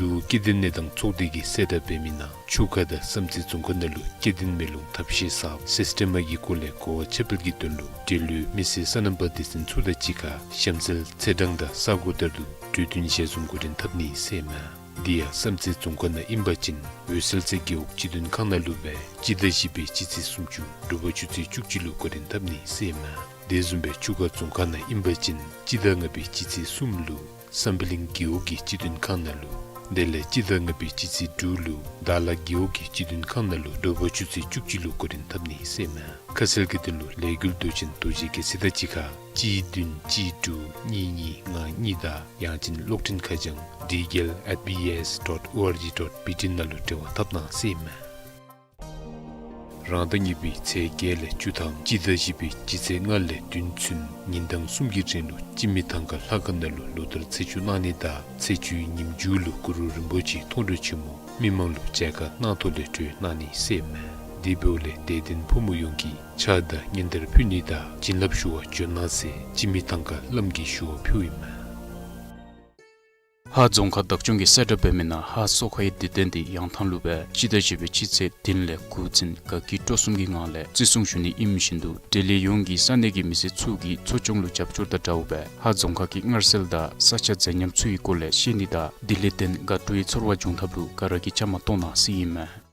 འབྲུག་སྐྱེ་ལྡན་གནས་སྟངས་ཚོགས་སྡེ་གིས་གསལ་བསྒྲགས་འབད་མི་ནང་ཆུ་ཁ་དང་བསམ་རྩེ་རྫོང་ཁག་ནང་ལུ་སྐྱེ་ལྡན་མེ་རླུང་ཐབས་ཤེས་གསརཔ་སིསི་ཊེམ་གྱི་སྐོར་ལས་གོ་བ་ཆེ་སྤེལ་གྱི་དོན་ལུ་འབྲེལ་ཡོད་མི་སེར་སོ་ནམ་པ་སྡེ་ཚན་ཚུ་དང་གཅིག་ཁར་གཤམ་གསལ་ཚེས་གྲངས་དང་ས་གོ་ལྟར་དུ་གྲོས་བསྟུན་ཞལ་འཛོམས་འགོ་འདྲེན་འཐབ་ནི་ཟེར་མས། དེ་ཡང་བསམ་རྩེ་རྫོང་ཁག་ནང་ཨིན་པ་ཅིན་འོད་གསལ་རྩེ་རྒེད་འོག་སྤྱི་མཐུན་ཁང་ནང་ལུ་སྦེ་སྤྱི་ཟླ་བཞི་པའི་སྤྱི་ཚེས་སུམ་ཅུ་དྲོ་པ་ཆུ་ཚོད་བཅུ་གཅིག་ལུ་འགོ་འདྲེན་འཐབ་ནི་ཟེར་མས། དེ་བཟུམ་སྦེ་ཆུ་ཁ་རྫོང་ཁག་ནང་ཨིན་པ་ཅིན་སྤྱི་ཟླ་ལྔ་པའི་སྤྱི་ཚེས་གསུམ་ལུ་བསམ་པ་གླིང་རྒེད་འོག་གི་སྤྱི་མཐུན་ཁང་ནང་ལུ་ དེ་ལས་སྤྱི་ཟླ་ལྔ་པའི་སྤྱི་ཚེས་དྲུག་ལུ་དྭགས་ལྷ་རྒེད་འོག་གི་སྤྱི་མཐུན་ཁང་ནང་ལུ་དྲོ་པ་ཆུ་ཚོད་བཅུ་གཅིག་ལུ་འགོ་འདྲེན་འཐབ་ནི་ཟེར་ཨིན་མས། ཁ་གསལ་གྱི་དོན་ལུ་ལས་འགུལ་མདོ་ཆེན་རྡོ་རྗེ་རྒྱལ་མཚན་དང་གཅིག་ཁར་གཅིག་བདུན་གཅིག་དྲུག་གཉིས་གཉིས་ལྔ་གཉིས་དང་ཡང་ཅིན་གློག་འཕྲིན་ཁ་བྱང་D G L at B B S dot O R G dot B T ནང་ལུ་འབྲེལ་བ་འཐབ་གནང་ཟེར་ཨིན་མས། རང་ཟླ་གཉིས་པའི་ཚེས་བརྒྱད་ལས་བཅུ་ཐམ་སྤྱི་ཟླ་བཞི་པའི་སྤྱི་ཚེས་ལྔ་ལས་བདུན་ཚུན་ཉིན་གྲངས་གསུམ་གྱི་རིང་ལུ་སྤྱི་མི་ཐང་ཁ་ལྷ་ཁང་ནང་ལུ་ལོ་ལྟར་ཚེས་བཅུ་གནང་ནི་དང་ཚེས་བཅུའི་ཉིནམ་མཇུག་ལུ་གུ་རུ་རིན་པོ་ཆེའི་མཐོང་གྲོལ་ཆེན་མོ་མི་མང་ལུ་མཇལ་ཁ་གནང་ཐོག་ལས་གྲོལ་གནང་ནི་ཟེར་ཨིན་མས། དེ་འབདཝ་ལས་དད་ལྡན་ཕོ་མོ་ཡོངས་ཀྱིས་ཕྱག་དང་སྙན་དར་ཕུལ་ནི་དང་བྱིན་རླབས་ཞུ་བར་འབྱོན་གནང་ཟེར་སྤྱི་མི་ཐང་ཁ་བླམ་གྱིས་ཞུ་བ་ཕུལཝ་ཨིན་མས། ཧཱ་རྫོང་ཁག་བདག་སྐྱོང་གིས་གསལ་བསྒྲགས་འབད་མི་ནང་ཧཱ་སོ་ཁའི་དུས་སྟོན་འདི་ཡང་ཐང་ལུ་སྦེ་སྤྱི་ཟླ་བཞི་པའི་སྤྱི་ཚེས་བདུན་ལས་དགུ་ཚུན་དགའ་སྐྱིད་སྤྲོ་གསུམ་གྱི་ངང་ལས་བརྩི་སྲུང་ཞུ་ནི་ཨིནམ་བཞིན་དུ་འབྲེལ་ཡོད་ཡོངས་ཀྱིས་ས་གནས་ཀྱི་མི་སེར་ཚུ་གིས་འཚོ་སྐྱོང་ལུ་རྒྱབ་སྐྱོར་དང་འདྲཝ་སྦེ་ཧཱ་རྫོང་ཁག་གི་མངར་ཟས་དང་ས་ཆ་མཛེས་ཉམས་ཚུ་གི་སྐོར་ལས་ཤེས་ནི་དང་དེ་ལས་བརྟེན་དགའ་སྤྲོའི་ཚོར་བ་འབྱུང་ཐབས་ལུ་ག་ར་གིས་བཅའ་མར་གཏོགས་གནང་ཟེར་ཨིན་མས།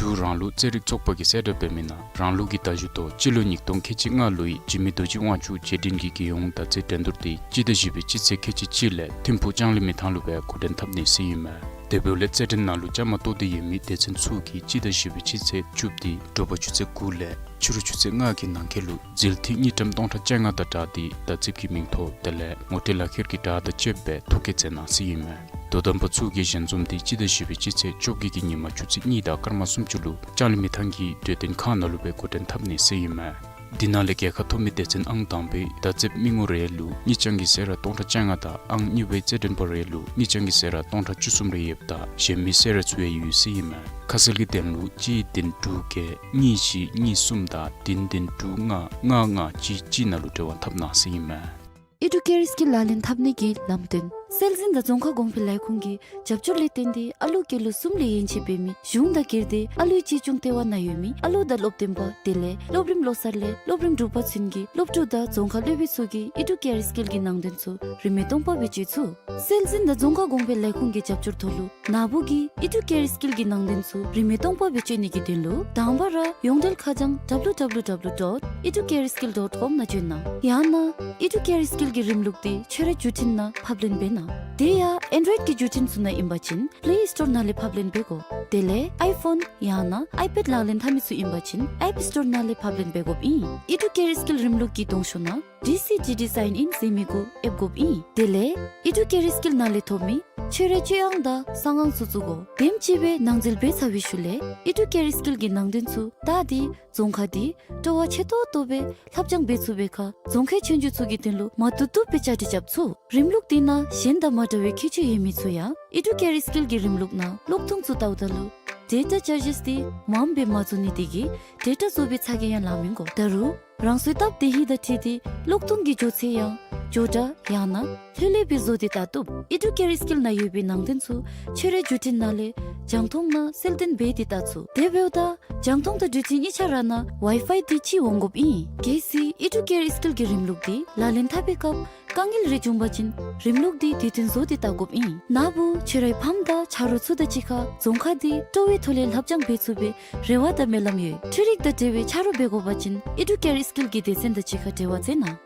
འབྲུག་རང་ལུགས་རྩེད་རིགས་ཚོགས་པ་གིས་གསལ་བསྒྲགས་འབད་མི་ནང་རང་ལུགས་ཀྱི་ཟླ་མཇུག་ཐོག་སྤྱི་ལོ་ཉིས་སྟོང་ཁལ་གཅིག་ལྔ་ལོའི་འཇིགས་མེད་རྡོ་རྗེ་དབང་ཕྱུག་རྗེས་དྲན་གྱི་རྒྱལ་ཡོངས་མདའ་རྩེད་འགྲན་བསྡུར་འདི་སྤྱི་ཟླ་བཞི་པའི་སྤྱི་ཚེས་ཁལ་གཅིག་གཅིག་ལས་ཐིམ་ཕུག་ལྕང་གླིང་མི་ཐང་ལུ་སྦེ་འགོ་འདྲེན་འཐབ་ནི་ཟེར་ཨིན་མས། དེ་འབདཝ་ལས་རྩེད་འགྲན་ནང་ལུ་བཅའ་མར་གཏོགས་ཏེ་ཡོད་མི་སྡེ་ཚན་ཚུ་གིས་སྤྱི་ཟླ་བཞི་པའི་སྤྱི་ཚེས་བཅུ་སྟེ་དྲོ་པ་ཆུ་ཚོད་དགུ་ལས་ཕྱི་རུ་ཆུ་ཚོད་ལྔ་གི་ནང་འཁོད་ལུ་འཛུལ་ཐིག་དངུལ་ཀྲམ་སྟོང་ཕྲག་བཅོ་ལྔ་དང་སྦྲགས་ཏེ་མདའ་རྩེད་ཀྱི་མིང་ཐོ་དེ་ལས་ངོ་སྤྲོད་ལག་ཁྱེར་གྱི་བྲག་དང་བཅསཔ་སྦེ་ཐོ་བཀོད་མཛད་གནང་ཟེར་ཨིན་མས། དོ་དམ་པ་ཚུ་གིས་ཞལ་འཛོམས་འདི་སྤྱི་ཟླ་བཞི་པའི་སྤྱི་ཚེས་བཅོ་བརྒྱད་ཀྱི་ཉིན་མ་ཆུ་ཚོད་གཉིས་དང་སྐར་མ་སུམ་ཅུ་ལུ་ལྕང་གླིང་མི་ཐང་གི་གྲོས་སྟོན་ཁང་ནང་ལུ་སྦེ་འགོ་འདྲེན་འཐབ་ནི་ཟེར་ཨིན་མས། འདི་ནང་ལས་རྒྱལ་ཁ་ཐོབ་མི་སྡེ་ཚན་ཨང་དང་པའི་མདའ་རྩེདཔ་མི་ངོ་རེ་ལུ་དངུལ་རྐྱང་གི་ཟད་ར་སྟོང་ཕྲག་བཅོ་ལྔ་དང་ཨང་གཉིས་པའི་རྩེད་འགྲན་པ་རེ་ལུ་དངུལ་རྐྱང་གི་ཟད་ར་སྟོང་ཕྲག་བཅུ་གསུམ་རེ་ཡོདཔ་ད་གཞན་མི་ཟད་ར་ཚུ་ཡང་ཡོད་ཟེར་ཨིན་མས། ཁ་གསལ་གྱི་དོན་ལུ་གཅིག་བདུན་དྲུག་བརྒྱད་གཉིས་བཞི་གཉིས་གསུམ་དང་བདུན་བདུན་དྲུག་ལྔ་ལྔ་ལྔ་གཅིག་གཅིག་ནང་ལུ་འབྲེལ་བ་འཐབ་གནང་ཟེར་ཨིན་མས། ཨི་ཌུ་ཀེ་རི་སི་ཀིལ་ལག་ལེན་འཐབ་ནི་གི་ལམ་སྟོན། སྲོལ་འཛིན་དང་རྫོང་ཁ་གོང་འཕེལ་ལས་ཁུངས་ཀྱི་རྒྱབ་སྐྱོར་ལས་བརྟེན་ཏེ་ཨ་ལུ་སྐྱེས་ལོ་གསུམ་ལས་ཡན་ཆད་འབད་མི་གཞུང་དང་སྒེར་སྡེ་ཨ་ལུའི་གཅེས་སྐྱོང་ལྟེ་བ་ནང་ཡོད་མི་ཨ་ལུ་དང་སློབ་སྟོན་པ་དེ་ལས་སློབ་རིམ་བློ་གསར་ལས་སློབ་རིམ་དྲུག་པ་ཚུན་གྱི་སློབ་ཕྲུག་དང་རྫོང་ཁ་སློབ་དཔོན་ཚུ་གིས་ཨི་ཌུ་ཀེ་རི་སི་ཀིལ་གྱི་ནང་དོན་ཚུ་རིན་མེད་སྟོང་པ་སྦེ་སྤྱོད་ཚུགས། སྲོལ་འཛིན་དང་རྫོང་ཁ་གོང་འཕེལ་ལས་ཁུངས་ཀྱི་རྒྱབ་སྐྱོར་ཐོག་ལུ་ན་བུ་གིས་ཨི་ཌུ་ཀེ་རི་སི་ཀིལ་གྱི་ནང་དོན་ཚུ་རིན་མེད་སྟོང་པ་སྦེ་སྤྱོད་ནི་གི་དོན་ལུ་དང་པ་ར་ཡོངས་འབྲེལ་ཁ་བྱང་W W W dot educareskill dot com ནང་བྱོན་གནང་། ཡང་ན་ཨི་ཌུ་ཀེ་རི་སི་ཀིལ་གྱི་རིམ་ལུགས་འདི་ཁྱོད་རའི་བརྒྱུད་འཕྲིན་ནང་ཕབ་ལེན་འབད་གནང་། དེ་ཡང་ཨེན་ཌོ་རོའིཌ་ཀྱི་བརྒྱུད་འཕྲིན་ཚུ་ནང་ཨིན་པ་ཅིན་པེ་ལེ་སི་ཊོར་ནང་ལས་ཕབ་ལེན་འབད་དགོ། དེ་ལས་ཨའི་ཕོན་ཡང་ན་ཨའི་པེཌ་ལག་ལེན་འཐབ་མི་ཚུ་ཨིན་པ་ཅིན་ཨེཔ་སི་ཊོར་ནང་ལས་ཕབ་ལེན་འབད་དགོཔ་ཨིན། ཨི་ཌུ་ཀེ་རི་སི་ཀིལ་རིམ་ལུགས་ཀྱི་གདོང་ཤོག་ནང་ཌི་སི་ཌི་ཌི་སའིན་ཨིན་ཟེར་མི་གུ་ཨེབ་དགོཔ་ཨིན། དེ་ལས་ཨི་ཌུ་ཀེ་རི་སི་ཀིལ་ནང་ལས་ཐོབ་མི་ཁྱོད་རའི་སྤྱོད་ཨང་དང་གསང་ཨང་ཚུ་བཙུགས་དགོ། དེམ་ཅིག་སྦེ་ནང་འཛུལ་འབད་ཚར་བའི་ཤུལ་ལས་ཨི་ཌུ་ཀེ་རི་སི་ཀིལ་གྱི་ནང་དོན་ཚུ་བལྟ་སྟེ་རྫོང་ཁ་འདི་སྤྲོ་བ་ཆེ་ཏོག་ཏོ་སྦེ་ལྷབ་སྦྱང་འབད་ཚུགས་པའི་ཁར་རྫོང་ཁའི་ཆོས་རྒྱུགས་ཚུ་གི་དོན་ལུ་མ་བཏུབ་བཏུབ་སྦེ་བཅའ་སྒྲིག་རྐྱབ་ཚུགས། རིམ་ལུགས་འདི་ནང་གཞན་དང་མ་འདྲ་བའི་ཁྱད་ཆོས་ཡོད་མི་ཚུ་ཡང་ཨི་ཌུ་ཀེ་རི་སི་ཀིལ་གྱི་རིམ་ལུགས་ནང་གློག་ཐུང་ཚུ་བལྟཝ་ད་ལུ་ཌེ་ཊ་ཅར་ཇེསི་འདི་མངམ་སྦེ་མ་བཙུགས་ནི་དེ་གིས་ཌེ་ཊ་བཙུགས་པའི་ཚ་གྱང་ཡང་ལང་མི་དགོ། ད་རུང་རང་སོའི་སྟབས་བདེ་ཧིང་དང་འཁྲིལ་ཏེ་གློག་ཐུང་གི་མགྱོགས་ཚད་ཡང་མགྱོགས་དྲགས་ཡང་ན་ལྷོད་ལྷོད་སྦེ་བཟོ་སྟེ་བལྟ་བཏུབ། ཨི་ཌུ་ཀེ་རི་སི་ཀིལ་ནང་ཡོད་པའི་ནང་དོན་ཚུ་ཁྱོད་རའི་བརྒྱུད་འཕྲིན་ནང་ལས་རྒྱང་མཐོང་ནང་གསལ་སྟོན་འབད་དེ་བལྟ་ཚུགས། དེ་འབདཝ་ད་རྒྱང་མཐོང་དང་འགྲུལ་འཕྲིན་གཉིས་ཆ་ར་ནང་ཝའི་ཕའི་འདི་གཅིག་འོང་དགོཔ་ཨིན། གལ་སྲིད་ཨི་ཌུ་ཀེ་རི་སི་ཀིལ་གྱི་རིམ་ལུགས་འདི་ལག་ལེན་འཐབ་པའི་སྐབས་དཀའ་ངལ་རེ་བྱུང་པ་ཅིན་རིམ་ལུགས་འདི་དུས་མཐུན་བཟོ་སྟེ་བལྟ་དགོཔ་ཨིན། ན་བུ་ཁྱོད་རའི་ཕམ་དང་ཆ་རོགས་ཚུ་དང་གཅིག་ཁར་རྫོང་ཁ་འདི་སྤྲོ་བའི་ཐོག་ལས་ལྷབ་སྦྱང་འབད་ཚུགས་པའི་རེ་བ་དང་སྨོན་ལམ་ཡོད། འཕྲུལ་རིག་དང་འབྲེལ་བའི་ཆ་རོགས་འབད་དགོ་པ་ཅིན་ཨི་ཌུ་ཀེ་རི་སི་ཀིལ་གྱི་སྡེ་ཚན་དང་གཅིག་ཁར་འབྲེལ་བ་མཛད་གནང་།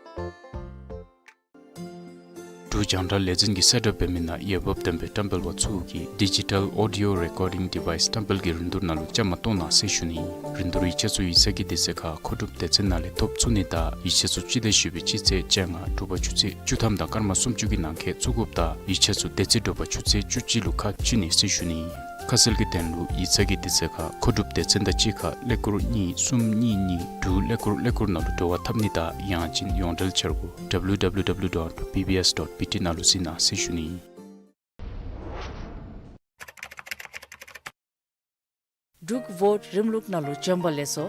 འབྲུག་རྒྱང་བསྒྲགས་ལས་འཛིན་གྱིས་གསལ་བསྒྲགས་འབད་མི་ནང་འོས་འབབ་ལྡན་པའི་བཀྲམ་སྤེལ་པ་ཚུ་གིས་ཌི་ཇི་ཊལ་ཨོ་ཌི་ཡོ་རེ་ཀོར་ཌིང་ཌི་ཝའིསི་བཀྲམ་སྤེལ་གྱི་རིན་བསྡུར་ནང་ལུ་བཅའ་མར་གཏོགས་གནང་ཟེར་ཞུ་ནི། རིན་བསྡུར་ཡིག་ཆ་ཚུ་ཡིག་ཚང་གི་དུས་ཚོད་ཁར་མཁོ་སྒྲུབ་སྡེ་ཚན་ནང་ལས་ཐོབ་ཚུགས་ནི་དང་ཡིག་ཆ་ཚུ་སྤྱི་ཟླ་བཞི་པའི་སྤྱི་ཚེས་བཅོ་ལྔ་དྲོ་པ་ཆུ་ཚོད་བཅུ་ཐམ་དང་སྐར་མ་སུམ་ཅུ་གི་ནང་འཁོད་བཙུགས་དགོཔ་དང་ཡིག་ཆ་ཚུ་དེ་ཚེ་དྲོ་པ་ཆུ་ཚོད་བཅུ་གཅིག་ལུ་ཁ་ཕྱེ་ནི་ཟེར་ཞུ་ནི། ཁ་གསལ་གྱི་དོན་ལུ་ཡིག་ཚང་གི་དུས་ཚོད་ཁར་མཁོ་སྒྲུབ་སྡེ་ཚན་དང་གཅིག་ཁར་ཀླད་ཀོར་གཉིས་གསུམ་གཉིས་གཉིས་དྲུག་ཀླད་ཀོར་ཀླད་ཀོར་ནང་ལུ་འབྲེལ་བ་འཐབ་ནི་དང་ཡང་ཅིན་ཡོངས་འབྲེལ་འཆར་སྒོ་W W W dot B B S dot B T ནང་ལུ་གཟིགས་གནང་ཟེར་ཞུ་ནི། འབྲུག་བོཊ་རིམ་ལུགས་ནང་ལུ་འབྱོན་པ་ལེགས་སོ།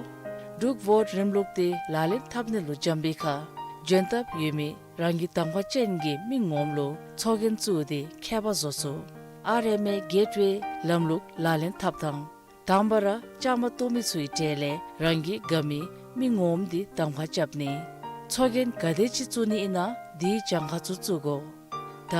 འབྲུག་བོཊ་རིམ་ལུགས་འདི་ལག་ལེན་འཐབ་ནི་ལུ་འབྱོན་པའི་ཁར་འབྱོན་ཐབས་ཡོད་མི་རང་གི་གདམ་ཁ་ཅན་གྱི་མི་ངོམ་ལུ་ཚོགས་རྒྱན་བཙུགས་ཏེ་ཁྱད་པར་བཟོ་ཚུགས། ཨར་ཨེམ་ཨེ་གེཊ་ཝེ་ལམ་ལུགས་ལག་ལེན་འཐབ་དང་། དང་པ་ར་བཅའ་མར་གཏོགས་མི་ཚུའི་གྲས་ལས་རང་གི་དགའ་མི་མི་ངོམ་འདི་གདམ་ཁ་རྐྱབ་ནི། ཚོགས་རྒྱན་ག་དེ་ཅིག་བཙུགས་ནི་ཨིན་ན་དེའི་གྱངས་ཁ་ཚུ་བཙུགས་དགོ། ད་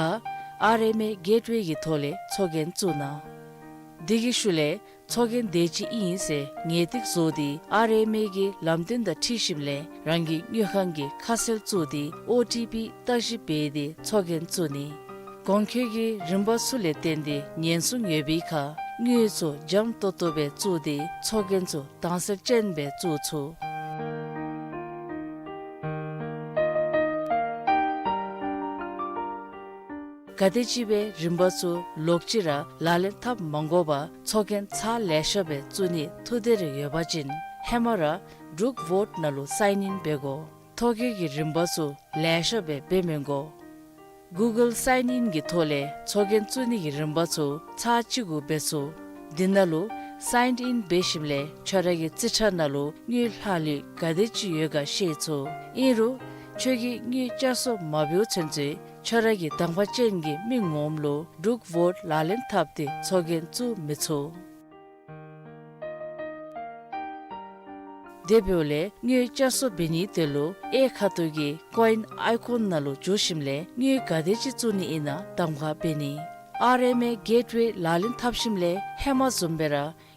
ཨར་ཨེམ་ཨེ་གེཊ་ཝེ་གི་ཐོག་ལས་ཚོགས་རྒྱན་བཙུགས་གནང་། དེ་གི་ཤུལ་ལས་ཚོགས་རྒྱན་དེ་ཅིག་ཨིན་ཟེར་ངེས་ཏིག་བཟོ་སྟེ་ཨར་ཨེམ་ཨེ་གི་ལམ་སྟོན་དང་འཁྲིལ་ཞིནམ་ལས་རང་གི་དངུལ་ཁང་གི་ཁ་གསལ་བཙུགས་ཏེ་ཨོ་ཊི་པི་བརྟག་ཞིབ་འབད་དེ་ཚོགས་རྒྱན་བཙུགས་ནི། གོང་འཁོད་ཀྱི་རིམ་པ་ཚུ་ལས་བརྟེན་ཏེ་ཉེན་སྲུང་ཡོད་པའི་ཁར་དངུལ་ཚུ་འཇམ་ཏོང་ཏོ་སྦེ་བཙུགས་ཏེ་ཚོགས་རྒྱན་ཚུ་དྭངས་གསལ་ཅན་སྦེ་བཙུགས་ཚུགས། ག་དེམ་ཅིག་སྦེ་རིམ་པ་ཚུ་ལོག་ཅི་ར་ལག་ལེན་འཐབ་མ་དགོ་པར་ཚོགས་རྒྱན་ཚར་ལེ་ཤ་སྦེ་བཙུགས་ནིའི་ཐུགས་འདོད་རེ་ཡོད་པ་ཅིན་ཧེ་མ་ར་འབྲུག་ཝོཊ་ནང་ལུ་སའིན་ཨིན་འབད་དགོ། ཐོ་བཀོད་ཀྱི་རིམ་པ་ཚུ་ལེ་ཤ་སྦེ་འབད་མི་དགོ། གུ་གཱལ་སའིན་ཨིན་གྱི་ཐོག་ལས་ཚོགས་རྒྱན་བཙུགས་ནི་གི་རིམ་པ་ཚུ་ཚར་གཅིག་གུ་འབད་ཚུགས། འདི་ནང་ལུ་སའིན་ཨིན་འབད་ཞིནམ་ལས་ཁྱོད་ར་གི་རྩིས་ཁྲ་ནང་ལུ་དངུལ་ལྷག་ལུས་ག་དེམ་ཅིག་ཡོད་ག་ཤེས་ཚུགས། ཨིན་རུང་ཁྱོད་ཀྱིས་དངུལ་བསྐྱར་གསོ་མ་འབདཝ་ཚུན་ཚོད་ཁྱོད་ར་གི་དང་པ་ཅན་གྱི་མི་ངོམ་ལུ་འབྲུག་ཝོཊ་ལག་ལེན་འཐབ་སྟེ་ཚོགས་རྒྱན་བཙུགས་མི་ཚུགས། དེ་འབདཝ་ལས་དངུལ་བསྐྱར་གསོ་འབད་ནིའི་དོན་ལུ་གཡས་ཁ་ཐུག་གི་ཀོ་ཨིན་ཨའི་ཀོན་ནང་ལུ་འཛུལ་ཞིནམ་ལས་དངུལ་ག་དེམ་ཅིག་བཙུགས་ནི་ཨིན་ན་གདམ་ཁ་འབད་ནི། ཨར་ཨེམ་ཨེ་གེཊ་ཝེ་ལག་ལེན་འཐབ་ཞིནམ་ལས་ཧེ་མ་བཟུམ་སྦེ་ར་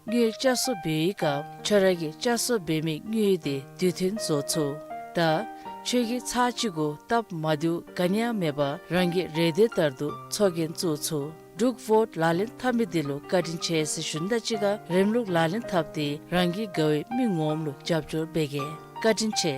དངུལ་བསྐྱར་གསོ་འབད་བའི་སྐབས་ཁྱོད་ར་གིས་བསྐྱར་གསོ་འབད་མི་དངུལ་དེ་དུས་མཐུན་བཟོ་ཚུགས། ད་ཁྱོད་ཀྱིས་ཚར་གཅིག་གུ་སྟབས་མ་བདེཝ་ག་ནི་ཡང་མེད་པར་རང་གི་རེ་འདོད་ལྟར་དུ་ཚོགས་རྒྱན་བཙུགས་ཚུགས། འབྲུག་ཝོཊ་ལག་ལེན་འཐབ་མི་དེ་ལུ་བཀའ་དྲིན་ཆེ་ཟེར་ཞུ་ནི་དང་གཅིག་ཁར་རིམ་ལུགས་ལག་ལེན་འཐབ་སྟེ་རང་གི་དགའ་བའི་མི་ངོམ་ལུ་རྒྱབ་སྐྱོར་འབད་གེ། བཀའ་དྲིན་ཆེ།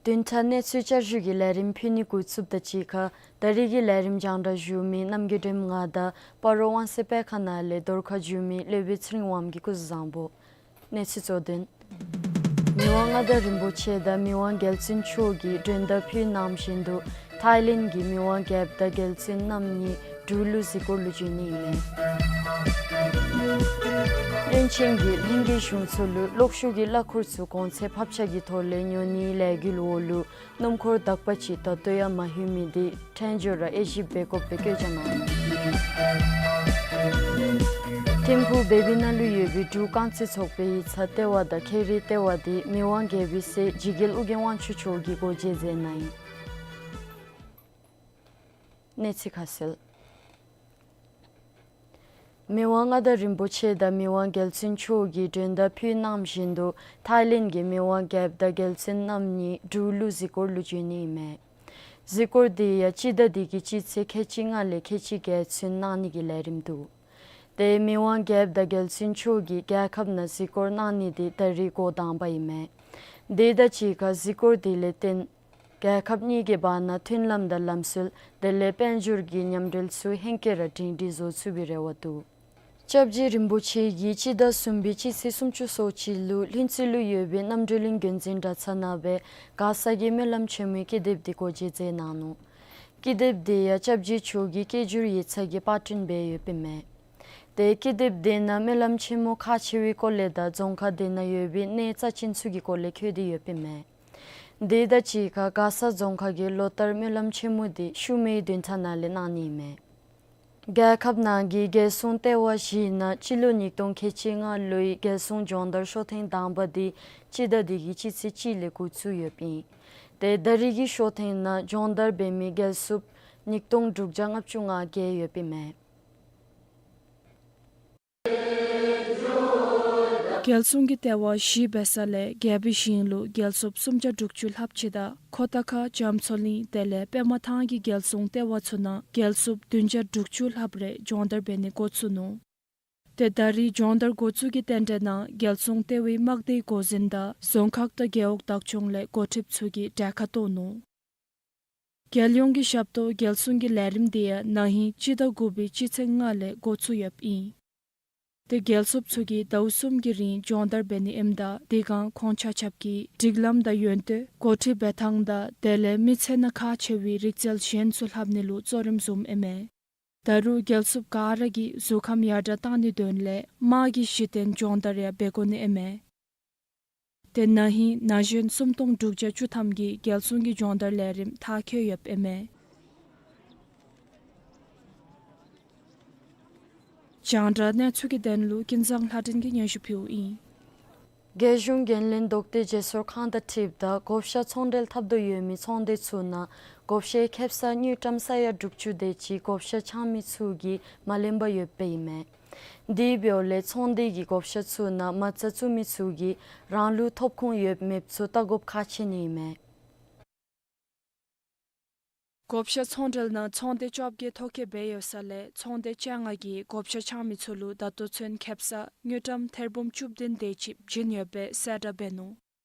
བདུན་ཕྲག་གནས་ཚུལ་བསྐྱར་ཞུ་གི་ལས་རིམ་ཕུལ་ནི་འགོ་བཙུགསཔ་དང་གཅིག་ཁར་ད་རིས་ཀྱི་ལས་རིམ་རྒྱང་བསྒྲགས་ཞུ་མི་རྣམ་རྒྱལ་སྒྲོལམ་ང་དང་སྤ་རོ་དབང་གསལ་དཔེ་ཁང་ནང་ལས་རྫོང་ཁ་བཞུགས་མི་སློབ་དཔོན་ཚེ་རིང་དབང་གིས་སྐུ་གཟུགས་བཟང་པོ། གནས་ཚུལ་གཙོ་དོན། མི་དབང་མངའ་བདག་རིན་པོ་ཆེ་དང་མི་དབང་རྒྱལ་བཙུན་མཆོག་གིས་མགྲོན་བརྡ་ཕུལ་གནང་བཞིན་དུ་ཐའི་ལེནཌ་གི་མི་དབང་རྒྱལཔོ་དང་རྒྱལ་བཙུན་རྣམ་གཉིས་འབྲུག་ལུ་གཟིགས་སྐོར་ལུ་འབྱོན་ནི་ཨིན་མས། བློན་ཆེན་གྱིས་ལྷན་རྒྱས་གཞུང་ཚོགས་ལུ་གློག་ཤུགས་ཀྱི་གླ་འཁོར་ཚུ་གོང་ཚད་ཕབ་ཆག་གི་ཐོག་ལས་ཉོ་ནིའི་ལས་འགུལ་འོག་ལུ་སྣུམ་འཁོར་དག་པ་ཅིག་ད་ལྟོ་ཡང་མ་ལྷོད་མི་དེ་ཕྲན་བཞེས་ར་དབྱེ་ཞིབ་འབད་དགོཔ་སྦེ་བཀོད་རྒྱ་གནང་ནུག། ཐིམ་ཕུག་བེ་བི་ན་ལུ་ཡོད་པའི་འབྲུག་རྐང་རྩེད་ཚོགས་པའི་ཡིག་ཚང་ལྟེ་བ་དང་ཁེ་རི་ལྟེ་བ་དེ་མི་དབང་རྒྱལ་པོའི་སྲས་འཇིགས་རྒྱལ་ཨོ་རྒྱན་དབང་ཕྱུག་མཆོག་གིས་སྒོ་འབྱེད་མཛད་གནང་ཡི། གནས་ཚུལ་ཁ་གསལ། མི་དབང་མངའ་བདག་རིན་པོ་ཆེ་དང་མི་དབང་རྒྱལ་བཙུན་མཆོག་གིས་མགྲོན་བརྡ་ཕུལ་གནང་བཞིན་དུ་ཐའི་ལེནཌ་གི་མི་དབང་རྒྱལཔོ་དང་རྒྱལ་བཙུན་རྣམ་གཉིས་འབྲུག་ལུ་གཟིགས་སྐོར་ལུ་འབྱོན་ནི་ཨིན་མས། གཟིགས་སྐོར་དེ་ཡང་སྤྱི་ཟླ་འདི་གི་སྤྱི་ཚེས་ཁལ་གཅིག་ལྔ་ལས་ཁལ་གཅིག་བརྒྱད་ཚུན་གནང་ནི་གི་ལས་རིམ་འདུག། ཏེ་མི་དབང་རྒྱལཔོ་དང་རྒྱལ་བཙུན་མཆོག་གིས་རྒྱལ་ཁབ་ནང་གཟིགས་སྐོར་གནང་ནི་དེ་ད་རིས་འགོ་དང་པ་ཨིན་མས། དེ་དང་གཅིག་ཁར་གཟིགས་སྐོར་དེ་ལས་བརྟེན་རྒྱལ་ཁབ་གཉིས་ཀྱི་བར་ན་མཐུན་ལམ་དང་ལམ་སྲོལ་དེ་ལས་དཔལ་འབྱོར་གྱི་མཉམ་འབྲེལ་ཚུ་ཧེང་སྐལ་ར་སྒྲིང་སྒྲིང་བཟོ་ཚུགས་པའི་རེ་བ་འདུག། སྐྱབས་རྗེ་རིན་པོ་ཆེ་གིས་སྤྱི་ཟླ་གསུམ་པའི་སྤྱི་ཚེས་སུམ་ཅུ་སོ་གཅིག་ལུ་ལྷུན་རྩེ་ལུ་ཡོད་པའི་རྣམ་གྲོལ་གླིང་འགན་འཛིན་གྲྭ་ཚང་ནང་སྦེ་མགར་ས་གི་སྨོན་ལམ་ཆེན་མོའི་ཀི་དེབ་དེ་སྒོ་འབྱེད་མཛད་གནང་ནུག། ཀི་དེབ་དེ་ཡང་སྐྱབས་རྗེ་མཆོག་གི་སྐད་སྒྱུར་ཡིག་ཚང་གིས་པར་སྐྲུན་འབད་ཡོདཔ་ཨིན་མས། ཏེ་ཀི་དེབ་དེ་ནང་སྨོན་ལམ་ཆེན་མོ་ཁག་ཆེ་བའི་སྐོར་ལས་དང་རྫོང་ཁག་དེ་ནང་ཡོད་པའི་གནས་རྩ་ཅན་ཚུ་གི་སྐོར་ལས་བཀོད་དེ་ཡོདཔ་ཨིན་མས། དེ་དང་གཅིག་ཁར་མགར་ས་རྫོང་ཁག་གི་ལོ་ལྟར་སྨོན་ལམ་ཆེན་མོ་དེ་ཤུལ་མའི་བདུན་ཕྲག་ནང་ལས་གནང་ནི་ཨིན་མས། རྒྱལ་ཁབ་ནང་གི་རྒྱལ་སྲུང་ལྟེ་བ་བཞིའི་ནང་སྤྱི་ལོ་ཉིས་སྟོང་ཁལ་གཅིག་ལྔ་ལོའི་རྒྱལ་སྲུང་སྦྱོང་བརྡར་ཤོག་ཐེངས་དང་པ་དེ་སྤྱི་ཟླ་འདི་གི་སྤྱི་ཚེས་གཅིག་ལས་འགོ་བཙུགས་ཡོདཔ་ཨིན། ཏེ་ད་རིས་ཀྱི་ཤོག་ཐེངས་ནང་སྦྱོང་བརྡར་འབད་མི་རྒྱལ་སྲུངཔ་ཉིས་སྟོང་དྲུག་བརྒྱ་ལྔ་བཅུ་ང་བརྒྱད་ཡོདཔ་ཨིན་མས། རྒྱལ་སྲུང་གི་ལྟེ་བ་བཞི་འབད་ས་ལས་རྒྱལ་པོའི་ཞིང་ལུ་རྒྱལ་སྲུངཔ་སུམ་བརྒྱ་དྲུག་ཅུ་ལྷགཔ་ཅིག་དང་ཁོ་ཐང་ཁ་རྒྱ་མཚོ་གླིང་དེ་ལས་པདྨ་ཐང་གི་རྒྱལ་སྲུང་ལྟེ་བ་ཚུ་ནང་རྒྱལ་སྲུངཔ་བདུན་བརྒྱ་དྲུག་ཅུ་ལྷགཔ་རེ་སྦྱོང་བརྡར་འབད་ནི་འགོ་བཙུགས་ནུག། ཏེ་ད་རིས་སྦྱོང་བརྡར་འགོ་བཙུགས་ཀྱི་རྟེན་འབྲེལ་ནང་རྒྱལ་སྲུང་ལྟེ་བའི་དམག་སྡེའི་འགོ་འཛིན་དང་རྫོང་ཁག་དང་རྒེད་འོག་བདག་སྐྱོང་ལས་འགོ་ཁྲིདཔ་ཚུ་གིས་གྲལ་ཁར་གཏོགས་ནུག། རྒྱལ་ཡོངས་ཀྱི་ཞབས་ཏོག་རྒྱལ་སྲུང་གི་ལས་རིམ་དེ་ཡང་ན་ཧིང་སྤྱི་ཟླ་དགུ་པའི་སྤྱི་ཚེས་ལྔ་ལས་འགོ་བཙུགས་ཡོདཔ་ཨིན། ཏེ་རྒྱལ་ཚབ་ཚུ་གིས་ཟླཝ་གསུམ་གྱི་རིང་སྦྱོང་བརྡར་འབད་ནི་ཨིནམ་ད་དེ་སྒང་ཁོང་ཆ་ཁྱབ་ཀྱིས་སྒྲིག་ལམ་དང་ཡོན་ཏན་འགོ་ཁྲིད་འབད་ཐངས་དང་དེ་ལས་མི་ཚེ་ནང་ཁག་ཆེ་བའི་རིག་རྩལ་གཞན་ཚུ་ལྷབ་ནི་ལུ་གཙོ་རིམ་བཟུངམ་ཨིན་མས། ད་རུང་རྒྱལ་ཚབ་ག་ར་གིས་གཟུགས་ཁམས་ཡར་དྲག་གཏང་ནིའི་དོན་ལས་དམག་གི་གཞི་རྟེན་སྦྱོང་བརྡར་ཡང་འབད་དགོ་ནི་ཨིན་མས། ཏེ་ན་ཧིང་ན་གཞོན་སུམ་སྟོང་དྲུག་བརྒྱ་བཅུ་ཐམ་གྱིས་རྒྱལ་སྲུང་གི་སྦྱོང་བརྡར་ལས་རིམ་མཐར་འཁྱོལ་ཡོདཔ་ཨིན་མས། རྒྱང་བསྒྲགས་གནས་ཚུལ་གྱི་དོན་ལུ་ཀུན་བཟང་ལྷ་སྒྲོན་གྱིས་སྙན་ཞུ་ཕུལཝ་ཨིན། རྒྱལ་གཞུང་འགན་ལེན་བཟློག་སྟེ་བརྗེ་སོར་ཁང་དང་འཁྲིལཝ་ད་བགོ་བཤའ་ཚོང་འབྲེལ་འཐབ་དོ་ཡོད་མི་ཚོང་སྡེ་ཚུ་ནང་བགོ་བཤའི་ཁེབ་ས་དངུལ་ཀྲམ་ས་ཡ་དྲུག་ཅུ་དེ་ཅིག་བགོ་བཤའ་འཆང་མི་ཚུ་གིས་མ་ལེན་པར་ཡོདཔ་ཨིན་མས། དེ་འབདཝ་ལས་ཚོང་སྡེ་གི་བགོ་བཤའ་ཚུ་ནང་མ་རྩ་བཙུགས་མི་ཚུ་གིས་རང་ལུ་ཐོབ་ཁུངས་ཡོད་མེདཔ་ཚུ་བལྟ་དགོཔ་ཁག་ཆེ་ནི་ཨིན་མས། བགོ་བཤའ་ཚོང་འབྲེལ་ནང་ཚོང་སྡེ་བཅོ་བརྒྱད་ཐོ་བཀོད་འབད་ཡོད་ས་ལས་ཚོང་སྡེ་བཅོ་ལྔ་གིས་བགོ་བཤའ་འཆང་མི་ཚུ་ལུ་ད་ལྟོ་ཚུན་ཁེབ་ས་དངུལ་ཀྲམ་ཐེར་འབུམ་བཅུ་བདུན་དེ་ཅིག་བྱིན་ཡོདཔ་སྦེ་གསལ་བསྒྲགས་འབད་ནུག།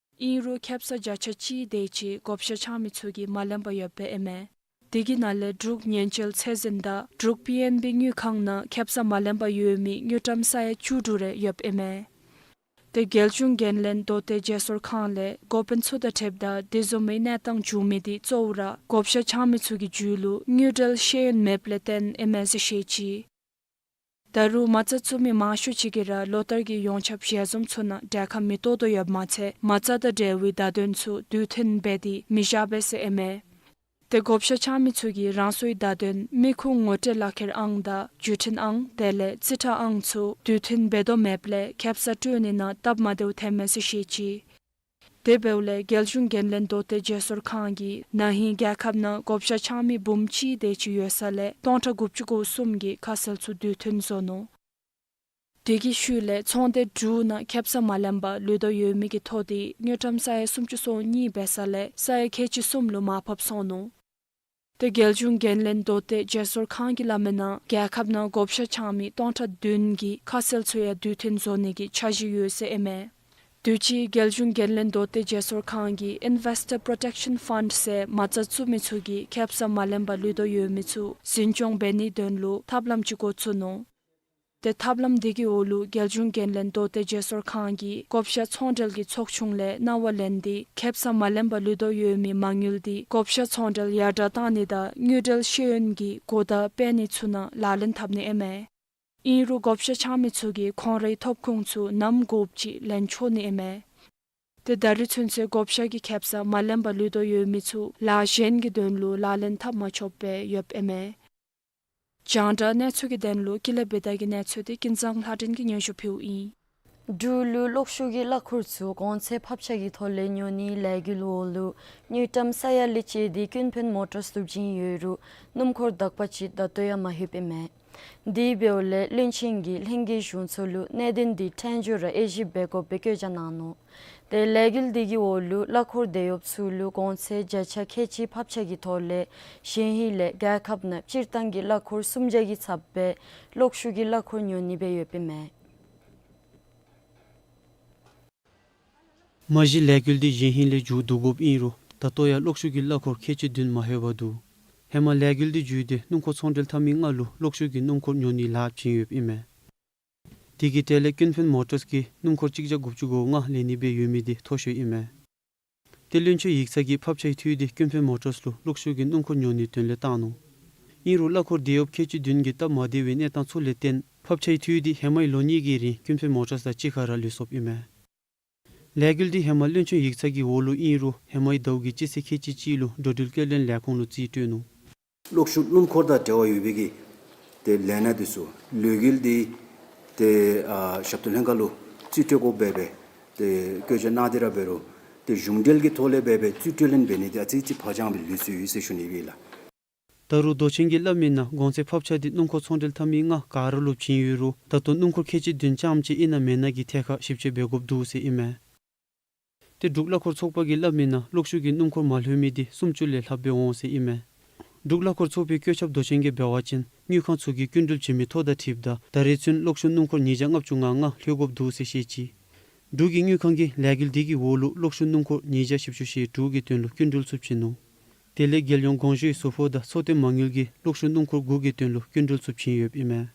ཨིན་རུང་ཁེབ་ས་བརྒྱ་ཆ་གཅིག་དེ་ཅིག་བགོ་བཤའ་འཆང་མི་ཚུ་གིས་མ་ལེན་པར་ཡོདཔ་ཨིན་མས། དེ་གི་ནང་ལས་འབྲུག་ཉེན་བཅོལ་ཚད་འཛིན་དང་འབྲུག་པི་ཨེན་བི་དངུལ་ཁང་ནང་ཁེབ་ས་མ་ལེན་པར་ཡོད་མི་དངུལ་ཀྲམ་ས་ཡ་བཅུ་དྲུག་རེ་ཡོདཔ་ཨིན་མས། ཏེ་རྒྱལ་གཞུང་འགན་ལེན་མདོ་སྟོད་བརྗེ་སོར་ཁང་ལས་འགོ་དཔོན་ཚུ་དང་འཁྲིལཝ་ད་དེ་བཟུམ་མའི་གནས་སྟངས་བྱུང་མི་དེ་གཙོ་བོ་ར་བགོ་བཤའ་འཆང་མི་ཚུ་གི་རྒྱུད་ལུ་དངུལ་འབྲེལ་ཤེས་ཡོན་མེདཔ་ལས་བརྟེན་ཨིན་མས་ཟེར་བཤད་ཅི། ད་རུང་མ་རྩ་བཙུགས་མི་མང་ཤོས་ཅིག་གིས་ར་ལོ་བསྟར་གྱི་ཡོངས་ཁྱབ་ཞལ་འཛོམས་ཚུ་ནང་གྲལ་ཁར་མི་གཏོགས་དོ་ཡོདཔ་མ་ཚད་མ་རྩ་དང་འབྲེལ་བའི་བརྡ་དོན་ཚུ་དུས་མཐུན་འབད་དེ་མི་བཞག་པས་ཟེར་ཨིན་མས། ཏེ་བགོ་བཤའ་འཆང་མི་ཚུ་གིས་རང་སོའི་བརྡ་དོན་མི་ཁུངས་ངོ་སྤྲོད་ལག་ཁྱེར་ཨང་དང་བརྒྱུད་འཕྲིན་ཨང་དེ་ལས་རྩིས་ཁྲ་ཨང་ཚུ་དུས་མཐུན་འབད་དོ་མེདཔ་ལས་ཁེབ་ས་སྤྲོད་ནི་ནང་སྟབས་མ་བདེཝ་ཐོན་མས་ཟེར་བཤད་ཅི། དེ་འབདཝ་ལས་རྒྱལ་གཞུང་འགན་ལེན་མདོ་སྟོད་བརྗེ་སོར་ཁང་གིས་ན་ཧིང་རྒྱལ་ཁབ་ནང་བགོ་བཤའ་འཆང་མི་འབུམ་གཅིག་དེ་ཅིག་ཡོད་ས་ལས་སྟོང་ཕྲག་དགུ་བཅུ་གོ་གསུམ་གྱིས་ཁ་གསལ་ཚུ་དུས་མཐུན་བཟོ་ནུག། དེ་གི་ཤུལ་ལས་ཚོང་སྡེ་དྲུག་ནང་ཁེབ་ས་མ་ལེན་པར་ལུས་དོ་ཡོད་མི་གི་ཐོ་དེ་དངུལ་ཀྲམ་ས་ཡ་སུམ་ཅུ་སོ་གཉིས་འབད་ས་ལས་ས་ཡ་ཁལ་གཅིག་གསུམ་ལུ་མར་ཕབ་སོང་ནུག། ཏེ་རྒྱལ་གཞུང་འགན་ལེན་མདོ་སྟོད་བརྗེ་སོར་ཁང་གིས་སླབ་མིའི་ནང་རྒྱལ་ཁབ་ནང་བགོ་བཤའ་འཆང་མི་སྟོང་ཕྲག་བདུན་གྱི་ཁ་གསལ་ཚུ་ཡང་དུས་མཐུན་བཟོ་ནི་གི་འཆར་གཞི་ཡོད་ཟེར་ཨིན་མས། དུས་ཅི་རྒྱལ་གཞུང་འགན་ལེན་མདོ་སྟོད་བརྗེ་སོར་ཁང་གིས་Investor Protection Fund ཟེར་མ་རྩ་བཙུགས་མི་ཚུ་གིས་ཁེབ་ས་མ་ལེན་པར་ལུས་དོ་ཡོད་མི་ཚུ་འཛིན་སྐྱོང་འབད་ནིའི་དོན་ལུ་ཐབས་ལམ་ཅིག་འགོ་བཙུགས་ནུག། ཏེ་ཐབས་ལམ་དེ་གི་འོག་ལུ་རྒྱལ་གཞུང་འགན་ལེན་མདོ་སྟོད་བརྗེ་སོར་ཁང་གིས་བགོ་བཤའ་ཚོང་འབྲེལ་གྱི་ཚོགས་ཆུང་ལས་གནང་བ་ལེན་ཏེ་ཁེབ་ས་མ་ལེན་པར་ལུས་དོ་ཡོད་མི་མ་དངུལ་དེ་བགོ་བཤའ་ཚོང་འབྲེལ་ཡར་དྲག་གཏང་ནི་དང་དངུལ་འབྲེལ་ཤེས་ཡོན་གྱི་གོ་བརྡ་སྤེལ་ནི་ཚུ་ནང་ལག་ལེན་འཐབ་ནི་ཨིན་མས། ཨིན་རུང་བགོ་བཤའ་འཆང་མི་ཚུ་གིས་ཁོང་རའི་ཐོབ་ཁུངས་ཚུ་ནམ་དགོཔ་ཅིག་ལེན་ཆོག་ནི་ཨིན་མས། ཏེ་ད་རིས་ཚུན་ཚོད་བགོ་བཤའ་གི་ཁེབ་ས་མ་ལེན་པར་ལུས་དོ་ཡོད་མི་ཚུ་ལཱ་གཞན་གྱི་དོན་ལུ་ལག་ལེན་འཐབ་མ་ཆོགཔ་སྦེ་ཡོདཔ་ཨིན་མས། རྒྱང་བསྒྲགས་གནས་ཚུལ་གྱི་དོན་ལུ་ཀུན་ལེགས་བི་དྷ་གི་གནས་ཚུལ་དེ་ཀུན་བཟང་ལྷ་སྒྲོན་གྱིས་སྙན་ཞུ་ཕུལཝ་ཨིན། འབྲུག་ལུ་གློག་ཤུགས་ཀྱི་གླ་འཁོར་ཚུ་གོང་ཚད་ཕབ་ཆག་གི་ཐོག་ལས་ཉོ་ནིའི་ལས་འགུལ་འོག་ལུ་དངུལ་ཀྲམ་ས་ཡ་ལས་བཅད་དེ་ཀུན་ཕན་མོ་ཊརསི་ལུ་བྱིན་ཡོད་རུང་སྣུམ་འཁོར་དག་པ་ཅིག་ད་ལྟོ་ཡང་མ་ལྷོདཔ་ཨིན་མས། དེ་འབདཝ་ལས་བློན་ཆེན་གྱིས་ལྷན་རྒྱས་གཞུང་ཚོགས་ལུ་གནད་དོན་དེ་ཕྲན་བཅོས་ར་དབྱེ་ཞིབ་འབད་དགོཔ་སྦེ་བཀོད་རྒྱ་གནང་ནུག། ཏེ་ལས་འགུལ་དེ་གི་འོག་ལུ་གླ་འཁོར་དེད་གཡོགཔ་ཚུ་ལུ་གོང་ཚད་བརྒྱ་ཆ་ཁལ་གཅིག་ཕབ་ཆག་གི་ཐོག་ལས་གཞེས་ཧིང་ལས་རྒྱལ་ཁབ་ནང་སྤྱིར་བཏང་གི་གླ་འཁོར་སུམ་བརྒྱ་གི་ཚབ་སྦེ་གློག་ཤུགས་ཀྱི་གླ་འཁོར་ཉོ་ནི་སྦེ་ཡོདཔ་ཨིན་མས། མ་གཞི་ལས་འགུལ་དེ་གཞེས་ཧིང་ལས་མཇུག་བསྡུ་དགོཔ་ཨིན་རུང་ད་ལྟོ་ཡང་གློག་ཤུགས་ཀྱི་གླ་འཁོར་ཁལ་གཅིག་བདུན་མ་ལྷོད་པར་འདུག། ཧེ་མ་ལས་འགུལ་དེ་མཇུག་སྟེ་སྣུམ་འཁོར་ཚོང་འབྲེལ་འཐབ་མི་ལྔ་ལུ་གློག་ཤུགས་ཀྱི་སྣུམ་འཁོར་ཉོ་ནིའི་ལཱ་བྱིན་ཡོདཔ་ཨིན་མས། དེ་གི་གྲས་ལས་ཀུན་ཕན་མོ་ཊརསི་གིས་སྣུམ་འཁོར་གཅིག་བརྒྱ་དགུ་བཅུ་གོ་ལྔ་ལེན་ནི་སྦེ་ཡོད་མི་དེ་མཐོ་ཤོས་ཨིན་མས། ཏེ་བློན་ཆེན་ཡིག་ཚང་གིས་ཕབ་ཆག་འཐུས་དེ་ཀུན་ཕན་མོ་ཊརསི་ལུ་གློག་ཤུགས་ཀྱི་སྣུམ་འཁོར་ཉོ་ནིའི་དོན་ལས་བཏང་ནུག། ཨིན་རུང་གླ་འཁོར་དེད་གཡོགཔ་ཁལ་གཅིག་བདུན་གྱི་སྟབས་མ་བདེ་བའི་གནས་སྟངས་ཚུ་ལས་བརྟེན་ཕབ་ཆག་འཐུས་དེ་ཧེ་མའི་ལོ་གཉིས་ཀྱི་རིང་ཀུན་ཕན་མོ་ཊརསི་དང་གཅིག་ཁར་ར་ལུས་སོཔ་ཨིན་མས། ལས་འགུལ་དེ་ཧེ་མ་བློན་ཆེན་ཡིག་ཚང་གི་འོག་ལུ་ཨིན་རུང་ཧེ་མའི་ཟླཝ་གི་སྤྱི་ཚེས་ཁལ་གཅིག་གཅིག་ལུ་འགྲོ་འགྲུལ་སྐྱེལ་འདྲེན་ལས་ཁུངས་ལུ་རྩིས་སྤྲོད་ནུག། གློག་ཤུགས་སྣུམ་འཁོར་དང་འབྲེལ་བ་ཡོད་པའི་གི་ཏེ་ལས་སྣ་དེ་ཚུ་ལས་འགུལ་དེ་ཏེ་ཨ་ཞབས་ཏོག་ལྷན་ཁག་ལུ་རྩིས་སྤྲོད་དགོཔ་སྦེ་ཏེ་བཀོད་རྒྱ་གནང་སྟེ་ར་འབད་རུང་ཏེ་གཞུང་འབྲེལ་གྱི་ཐོག་ལས་འབད་སྦེ་རྩིས་སྤྲོད་ལེན་འབད་ནི་དེ་ཨ་ཙི་ཅིག་ཕར་འགྱངས་སྦེ་ལུས་སོ་ཡི་ཟེར་ཞུ་ནི་ཨིན་ལགས། ད་རུང་མདོ་ཆེན་གྱིས་སླབ་མིའི་ནང་གོང་ཚད་ཕབ་ཆག་དེ་སྣུམ་འཁོར་ཚོང་འབྲེལ་འཐབ་མི་ལྔ་ག་ར་ལུ་བྱིན་ཡོད་རུང་ད་ལྟོ་སྣུམ་འཁོར་ཁལ་གཅིག་བདུན་རྐྱངམ་ཅིག་ཨིན་ན་མེན་ན་གི་ཐད་ཁར་ཞིབ་དཔྱད་འབད་དགོཔ་འདུག་ཟེར་ཨིན་མས། ཏེ་འབྲུག་གླ་འཁོར་ཚོགས་པ་གིས་སླབ་མིའི་ནང་གློག་ཤུགས་ཀྱི་སྣུམ་འཁོར་མ་ལྷོད་མི་དེ་སུམ་ཅུ་ལས་ལྷགཔ་སྦེ་འོང་ཟེར་ཨིན་མས། འབྲུག་གླ་འཁོར་ཚོགས་པའི་བཀོད་ཁྱབ་མདོ་ཆེན་གྱིས་འབད་བ་ཅིན་དངུལ་ཁང་ཚུ་གིས་སྐྱིན་འགྲུལ་བྱིན་མི་ཐོ་དང་འཁྲིལཝ་ད་ད་རེས་ཚུན་གློག་ཤུགས་སྣུམ་འཁོར་ཉིས་བརྒྱ་ལྔ་བཅུ་ང་ལྔ་ལྷོད་དགོཔ་འདུག་ཟེར་བཤད་ཅི། འབྲུག་གི་དངུལ་ཁང་གིས་ལས་འགུལ་དེ་གི་འོག་ལུ་གློག་ཤུགས་སྣུམ་འཁོར་ཉིས་བརྒྱ་བཞི་བཅུ་ཞེ་དྲུག་གི་དོན་ལུ་སྐྱིན་འགྲུལ་ཚུ་བྱིན་ནུག། དེ་ལས་རྒྱལ་ཡོངས་གོང་ཞུའི་ཟུར་ཕོགས་དང་ཚོགས་སྡེ་མ་དངུལ་གྱིས་གློག་ཤུགས་སྣུམ་འཁོར་དགུ་གི་དོན་ལུ་སྐྱིན་འགྲུལ་ཚུ་བྱིན་ཡོདཔ་ཨིན་མས།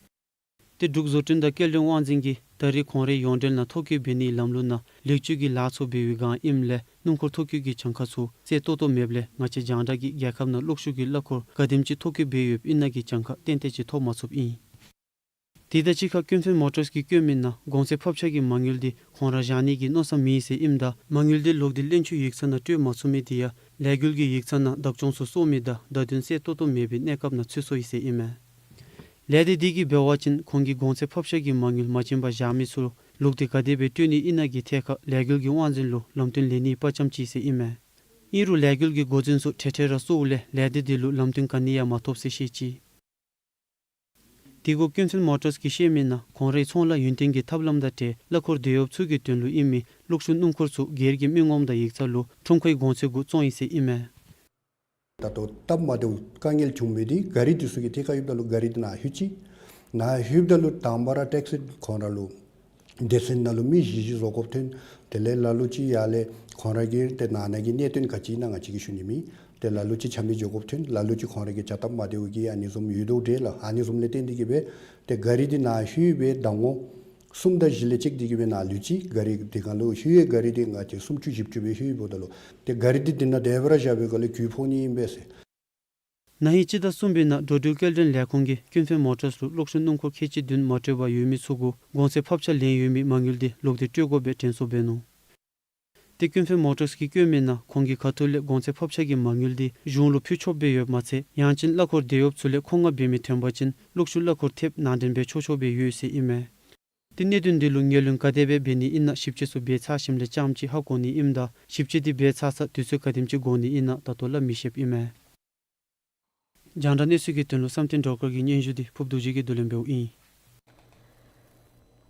ཏེ་འབྲུག་བཟོ་སྐྲུན་དང་སྐྱེལ་འདྲེན་དབང་འཛིན་གྱིས་ད་རེས་ཁོང་རའི་ཡོངས་འབྲེལ་ནང་ཐོ་བཀོད་འབད་ནིའི་ལམ་ལུགས་ནང་ལེགས་བཅོས་ཀྱི་ལཱ་ཚུ་འབད་བའི་སྒང་ཨིནམ་ལས་སྣུམ་འཁོར་ཐོ་བཀོད་ཀྱི་གྱངས་ཁ་ཚུ་རྩ་ཏོག་ཏོ་མེདཔ་ལས་ང་བཅས་རྒྱང་བསྒྲགས་ཀྱིས་རྒྱལ་ཁབ་ནང་གློག་ཤུགས་ཀྱི་གླ་འཁོར་ག་དེམ་ཅིག་ཐོ་བཀོད་འབད་ཡོདཔ་ཨིན་ན་གི་གྱངས་ཁ་ཏན་ཏན་ཅིག་ཐོབ་མ་ཚུགསཔ་ཨིན། དེ་དང་གཅིག་ཁར་ཀུན་ཕན་མོ་ཊརས་ཀྱིས་བཀོད་མི་ནང་གོང་ཚད་ཕབ་ཆག་གི་མ་དངུལ་འདི་ཁོང་ར་བཞག་ནི་གི་མནོ་བསམ་མེད་ཟེར་ཨིནམ་ད་མ་དངུལ་འདི་ལོག་སྟེ་བློན་ཆེན་ཡིག་ཚང་ནང་སྤྲོད་མ་ཚུགས་མི་དེ་ཡང་ལས་འགུལ་གྱི་ཡིག་ཚང་ནང་བདག་སྐྱོང་ཚུ་སོར་མི་དང་བརྡ་དོན་རྩ་ཏོག་ཏོ་མེད་པའི་གནས་སྐབས་ནང་ཚུད་སོ་ཡི་ཟེར་ཨིན་མས། ལས་སྡེ་འདི་གིས་འབད་བ་ཅིན་ཁོང་གིས་གོང་ཚད་ཕབ་ཆག་གི་མ་དངུལ་མ་བྱིན་པར་བཞག་མི་ཚུ་ལོག་སྟེ་ག་དེ་སྦེ་སྤྲོད་ནི་ཨིན་ན་གི་ཐད་ཁར་ལས་འགུལ་གྱི་དབང་འཛིན་ལུ་ལམ་སྟོན་ལེན་ནིའི་དཔའ་བཅམ་ཅི་ཟེར་ཨིན་མས། ཨིན་རུང་ལས་འགུལ་གྱི་འགོ་འཛིན་ཚུ་ཁྲེ་ཁྲེ་ར་གཙོ་བོ་ལས་ལས་སྡེ་འདི་ལུ་ལམ་སྟོན་ག་ནི་ཡང་མ་ཐོབ་ཟེར་བཤད་ཅི། དེ་གུ་ཀུན་ཕན་མོ་ཊརས་ཀྱིས་བཤད་མི་ནང་ཁོང་རའི་ཚོང་ལཱ་ཡུན་བརྟན་གྱི་ཐབས་ལམ་དང་འབྲེལ་གླ་འཁོར་འདི་ཡོདཔ་ཚུ་གི་དོན་ལུ་ཨིན་མི་གློག་ཤུགས་སྣུམ་འཁོར་ཚུ་སྒེར་གྱི་མི་ངོམ་དང་ཡིག་ཚང་ལུ་ཁྲོམ་ཁའི་གོང་ཚད་གུ་བཙོང་ཡི་ཟེར་ཨིན་མས། ད་ལྟོ་སྟབས་མ་བདེཝ་དཀའ་ངལ་བྱུང་མི་འདི་ག་རི་འདི་ཚུ་གི་ཐད་ཁར་ཡོདཔ་ད་ལུ་ག་རི་འདི་ནཱ་ལྷོད་ཅི། ནཱ་ལྷོདཔ་ད་ལུ་དང་པ་ར་ཊེག་སི་ཁོང་ར་ལུ་སྡེ་ཚན་ནང་ལུ་མི་བཞི་བཞི་བཟོ་དགོཔ་ཐོན། དེ་ལས་ལ་ལུ་ཅིག་ཡར་ལས་ཁོང་ར་གི་ཏེ་ནང་ན་གི་གནད་དོན་ག་ཅི་ཨིན་ན་ང་བཅས་ཀྱིས་ཞུ་ནི་མེད། ཏེ་ལ་ལུ་ཅིག་ཆ་མེད་འགྱོ་དགོཔ་ཐོན། ལ་ལུ་ཅིག་ཁོང་ར་གི་བྱ་སྟབས་མ་བདེཝ་གིས་ཨ་ནི་བཟུམ་ཡོད་དོ་འདྲས་ལགས། ཨ་ནི་བཟུམ་ལས་བརྟེན་ཏེ་གིས་སྦེ་ཏེ་ག་རི་འདི་ནཱ་ལྷོད་སྦེ་ཟླ་ངོ་གསུམ་དང་བཞི་ལས་ཅིག་འདི་གིས་སྦེ་ནཱ་ལུས་ཅི། ག་རི་འདི་གང་ལུ་ལྷོད་པའི་ག་རི་འདི་ང་བཅས་སུམ་ཅུ་བཞི་བཅུ་སྦེ་ལྷོད་འབདཝ་ད་ལུ་ཏེ་ག་རི་འདི་འདི་ནང་དེ་སྦེ་ར་བཞག་པའི་སྒང་ལས་གྱོང་ཕོག་ནི་ཨིན་པས་ཟེར། ན་ཧིང་སྤྱི་ཟླ་གསུམ་པའི་ནང་འགྲོ་འགྲུལ་སྐྱེལ་འདྲེན་ལས་ཁུངས་ཀྱིས་ཀུན་ཕན་མོ་ཊརས་ལུ་གློག་ཤུགས་སྣུམ་འཁོར་ཁལ་གཅིག་བདུན་མ་སྤྲོད་པར་ཡོད་མི་ཚུ་གུ་གོང་ཚད་ཕབ་ཆག་ལེན་ཡོད་མི་མ་དངུལ་འདི་ལོག་སྟེ་སྤྲོད་དགོཔ་སྦེ་དྲན་གསོ་འབད་ནུག། ཏེ་ཀུན་ཕན་མོ་ཊརས་ཀྱིས་བཀོད་མི་ནང་ཁོང་གིས་ཁ་ཐུག་ལས་གོང་ཚད་ཕབ་ཆག་གི་མ་དངུལ་འདི་གཞུང་ལུ་ཕུལ་ཆོགཔ་སྦེ་ཡོདཔ་མ་ཚད་ཡང་ཅིན་གླ་འཁོར་འདི་ཡོདཔ་ཚུ་ལས་མཁོ་མངགས་འབད་མི་ཐོན་པ་ཅིན་གློག་ཤུགས་གླ་འཁོར་ཐེབས་ནང་འདྲེན་འབད་ཆོག་ཆོག་སྦེ་ཡོད་ཟེར་ཨིན་མས། ཏེ་གནད་དོན་འདི་ལུ་ངོས་ལེན་ག་དེ་སྦེ་འབད་ནི་ཨིན་ན་ཞིབ་དཔྱད་ཚུ་འབད་ཚར་ཞིནམ་ལས་ཙམ་ཅིག་ཧ་གོ་ནི་ཨིནམ་ད་ཞིབ་དཔྱད་འདི་འབད་ཚར་ཚར་དུས་ཚོད་ག་དེམ་ཅིག་འགོར་ནི་ཨིན་ན་ད་ལྟོ་སླབ་མི་ཤེསཔ་ཨིན་མས། རྒྱང་བསྒྲགས་གནས་ཚུལ་གྱི་དོན་ལུ་བསམ་གཏན་སྒྲོལ་དཀར་གྱི་སྙན་ཞུ་འདི་ཕུརཔ་རྡོ་རྗེ་གིས་བསྡུ་ལེན་འབདཝ་ཨིན།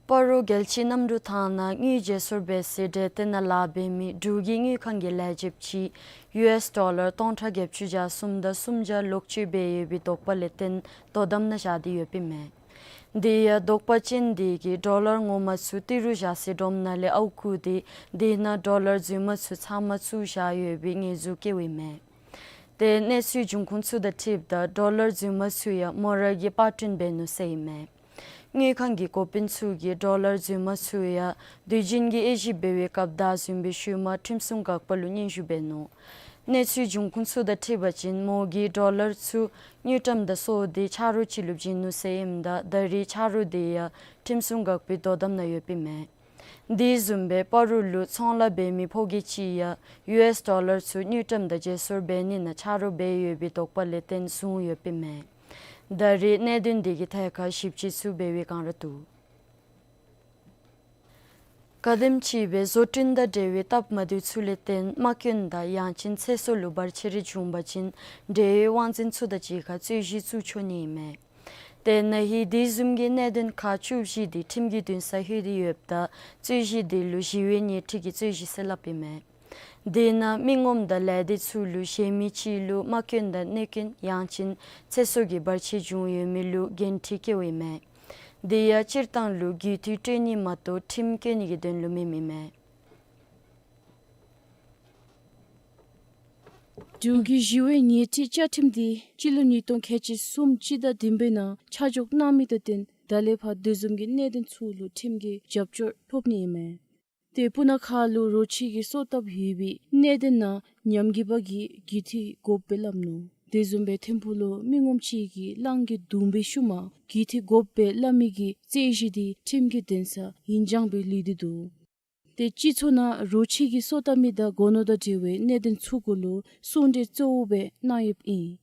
སྤ་རོ་རྒྱལ་སྤྱིའི་གནམ་གྲུ་ཐང་ནང་དངུལ་བརྗེ་སོར་འབད་སའི་འཕྲུལ་ཁང་ནང་ལཱ་འབད་མི་འབྲུག་གི་དངུལ་ཁང་གི་ལས་བྱེདཔ་ཅིག་ཡུ་ཨེསི་ཌོ་ལར་སྟོང་ཕྲག་བརྒྱད་ཅུ་གྱ་གསུམ་དང་སུམ་བརྒྱ་ལོག་སྤྱོད་འབད་ཡོད་པའི་དོགས་པ་ལས་བརྟེན་དོ་དམ་ནང་བཞག་སྟེ་ཡོདཔ་ཨིན་མས། དེ་ཡང་དོགས་པ་ཅན་དེ་གིས་ཌོ་ལར་ངོ་མ་ཚུ་ཏི་རུ་བཞག་སའི་སྒྲོམ་ནང་ལས་ཨརཝ་བརྐུ་སྟེ་དེ་ནང་ཌོ་ལར་རྫུན་མ་ཚུ་ཚབ་མ་བཙུགས་བཞག་ཡོད་པའི་ཉེས་འཛུགས་བཀལཝ་ཨིན་མས། ཏེ་གནས་ཚུལ་འབྱུང་ཁུངས་ཚུ་དང་འཁྲིལཝ་ད་ཌོ་ལར་རྫུན་མ་ཚུ་ཡང་མོ་ར་གིས་པར་སྐྲུན་འབད་ནུག་ཟེར་ཨིན་མས། དངུལ་ཁང་གི་འགོ་དཔོན་ཚུ་གིས་ཌོ་ལར་རྫུན་མ་ཚུ་ཡང་དུས་རྒྱུན་གྱི་དབྱེ་ཞིབ་འབད་བའི་སྐབས་བདའ་ཟུན་པའི་ཤུལ་མ་ཁྲིམས་སྲུང་འགག་པ་ལུ་སྙན་ཞུ་འབད་ནུག། གནས་ཚུལ་འབྱུང་ཁུངས་ཚུ་དང་འཁྲིལ་བ་ཅིན་མོ་གིས་ཌོ་ལར་ཚུ་དངུལ་ཀྲམ་དང་སོར་ཏེ་ཆ་རོགས་ཅིག་ལུ་བྱིན་ནུག་ཟེར་ཨིནམ་ད་ད་རེས་ཆ་རོགས་དེ་ཡང་ཁྲིམས་སྲུང་འགག་པའི་དོ་དམ་ནང་ཡོདཔ་ཨིན་མས། དེ་བཟུམ་སྦེ་སྤ་རོ་ལུ་ཚོང་ལཱ་འབད་མི་ཕོ་སྐྱེས་ཅིག་ཡང་ཡུ་ཨེསི་ཌོ་ལར་ཚུ་དངུལ་ཀྲམ་དང་བརྗེ་སོར་འབད་ནི་ནང་ཆ་རོགས་འབད་ཡོད་པའི་དོགས་པ་ལས་བརྟེན་བཟུང་ཡོདཔ་ཨིན་མས། ད་རེས་གནད་དོན་དེ་གི་ཐད་ཁར་ཞིབ་དཔྱད་ཚུ་འབད་བའི་བསྒང་ར་འདུག། ག་དེམ་ཅིག་སྦེ་བཟོ་སྐྲུན་དང་འབྲེལ་བའི་སྟབས་མ་བདེཝ་ཚུ་ལས་བརྟེན་རྨ་སྐྱོན་དང་ཡང་ཅིན་ཚེ་སྲོག་ལུ་བར་ཆད་རེ་བྱུང་པ་ཅིན་འབྲེལ་ཡོད་དབང་འཛིན་ཚུ་དང་གཅིག་ཁར་རྩོད་གཞི་བཙུགས་ཆོག་ནི་ཨིན་མས། ཏེ་ན་ཧིང་དེ་བཟུམ་གྱི་གནད་དོན་ཁག་བཅུ་བཞི་དེ་ཁྲིམས་ཀྱི་འདུན་སར་ལྷོད་དེ་ཡོདཔ་ད་རྩོད་གཞི་དེ་ལུ་ཞི་བའི་ཉེས་ཁྲི་གི་རྩོད་གཞི་ཟེར་སླབ་ཨིན་མས། དེ་ནང་མི་ངོམ་དང་ལས་སྡེ་ཚུ་ལུ་གཞན་མི་ཅིག་ལུ་རྨ་སྐྱོན་དང་གནོད་སྐྱོན་ཡང་ཅིན་ཚེ་སྲོག་གི་བར་ཆད་བྱུང་ཡོད་མི་ལུ་འགན་འཁྲི་བཀལཝ་ཨིན་མས། དེ་ཡང་སྤྱིར་བཏང་ལུ་རྒུད་འཐུས་སྤྲོད་ནི་མ་གཏོགས་ཁྲིམས་བཀལ་ནི་གི་དོན་ལུ་མེནམ་ཨིན་མས། འབྲུག་གི་ཞི་བའི་ཉེས་ཁྲི་བཅའ་ཁྲིམས་དེ་སྤྱི་ལོ་ཉིས་སྟོང་ཁལ་གཅིག་གསུམ་སྤྱི་ཟླ་བདུན་པའི་ནང་ཆ་འཇོག་གནང་མི་དང་བསྟུན་ད་ལས་ཕར་དེ་བཟུམ་གྱི་གནད་དོན་ཚུ་ལུ་ཁྲིམས་ཀྱི་རྒྱབ་སྐྱོར་ཐོབ་ནི་ཨིན་མས། ཏེ་སྤུ་ན་ཁ་ལུ་རོ་ཁྱི་གིས་སོ་བཏབ་ཡོད་པའི་གནད་དོན་ནང་ཉམས་རྒུད་པ་གིས་རྒུད་འཐུས་དགོཔ་སྦེ་སླབ་ནུག། དེ་བཟུམ་སྦེ་ཐིམ་ཕུག་ལུ་མི་ངོམ་ཅིག་གིས་གླང་གིས་བརྡུངས་པའི་ཤུལ་མ་རྒུད་འཐུས་དགོཔ་སྦེ་སླབ་མི་གི་རྩོད་གཞི་དེ་ཁྲིམས་ཀྱི་འདུན་སར་ཡིག་སྦྱང་སྦེ་ལུས་ཏེ་འདུག། ཏེ་སྤྱི་ཚོགས་ནང་རོ་ཁྱི་གིས་སོ་བཏབ་མི་དང་སྒོ་ནོར་དང་འབྲེལ་བའི་གནད་དོན་ཚུ་གུ་ལུ་གསུང་གྲོས་གཙོ་བོ་སྦེ་གནང་ཡོདཔ་ཨིན།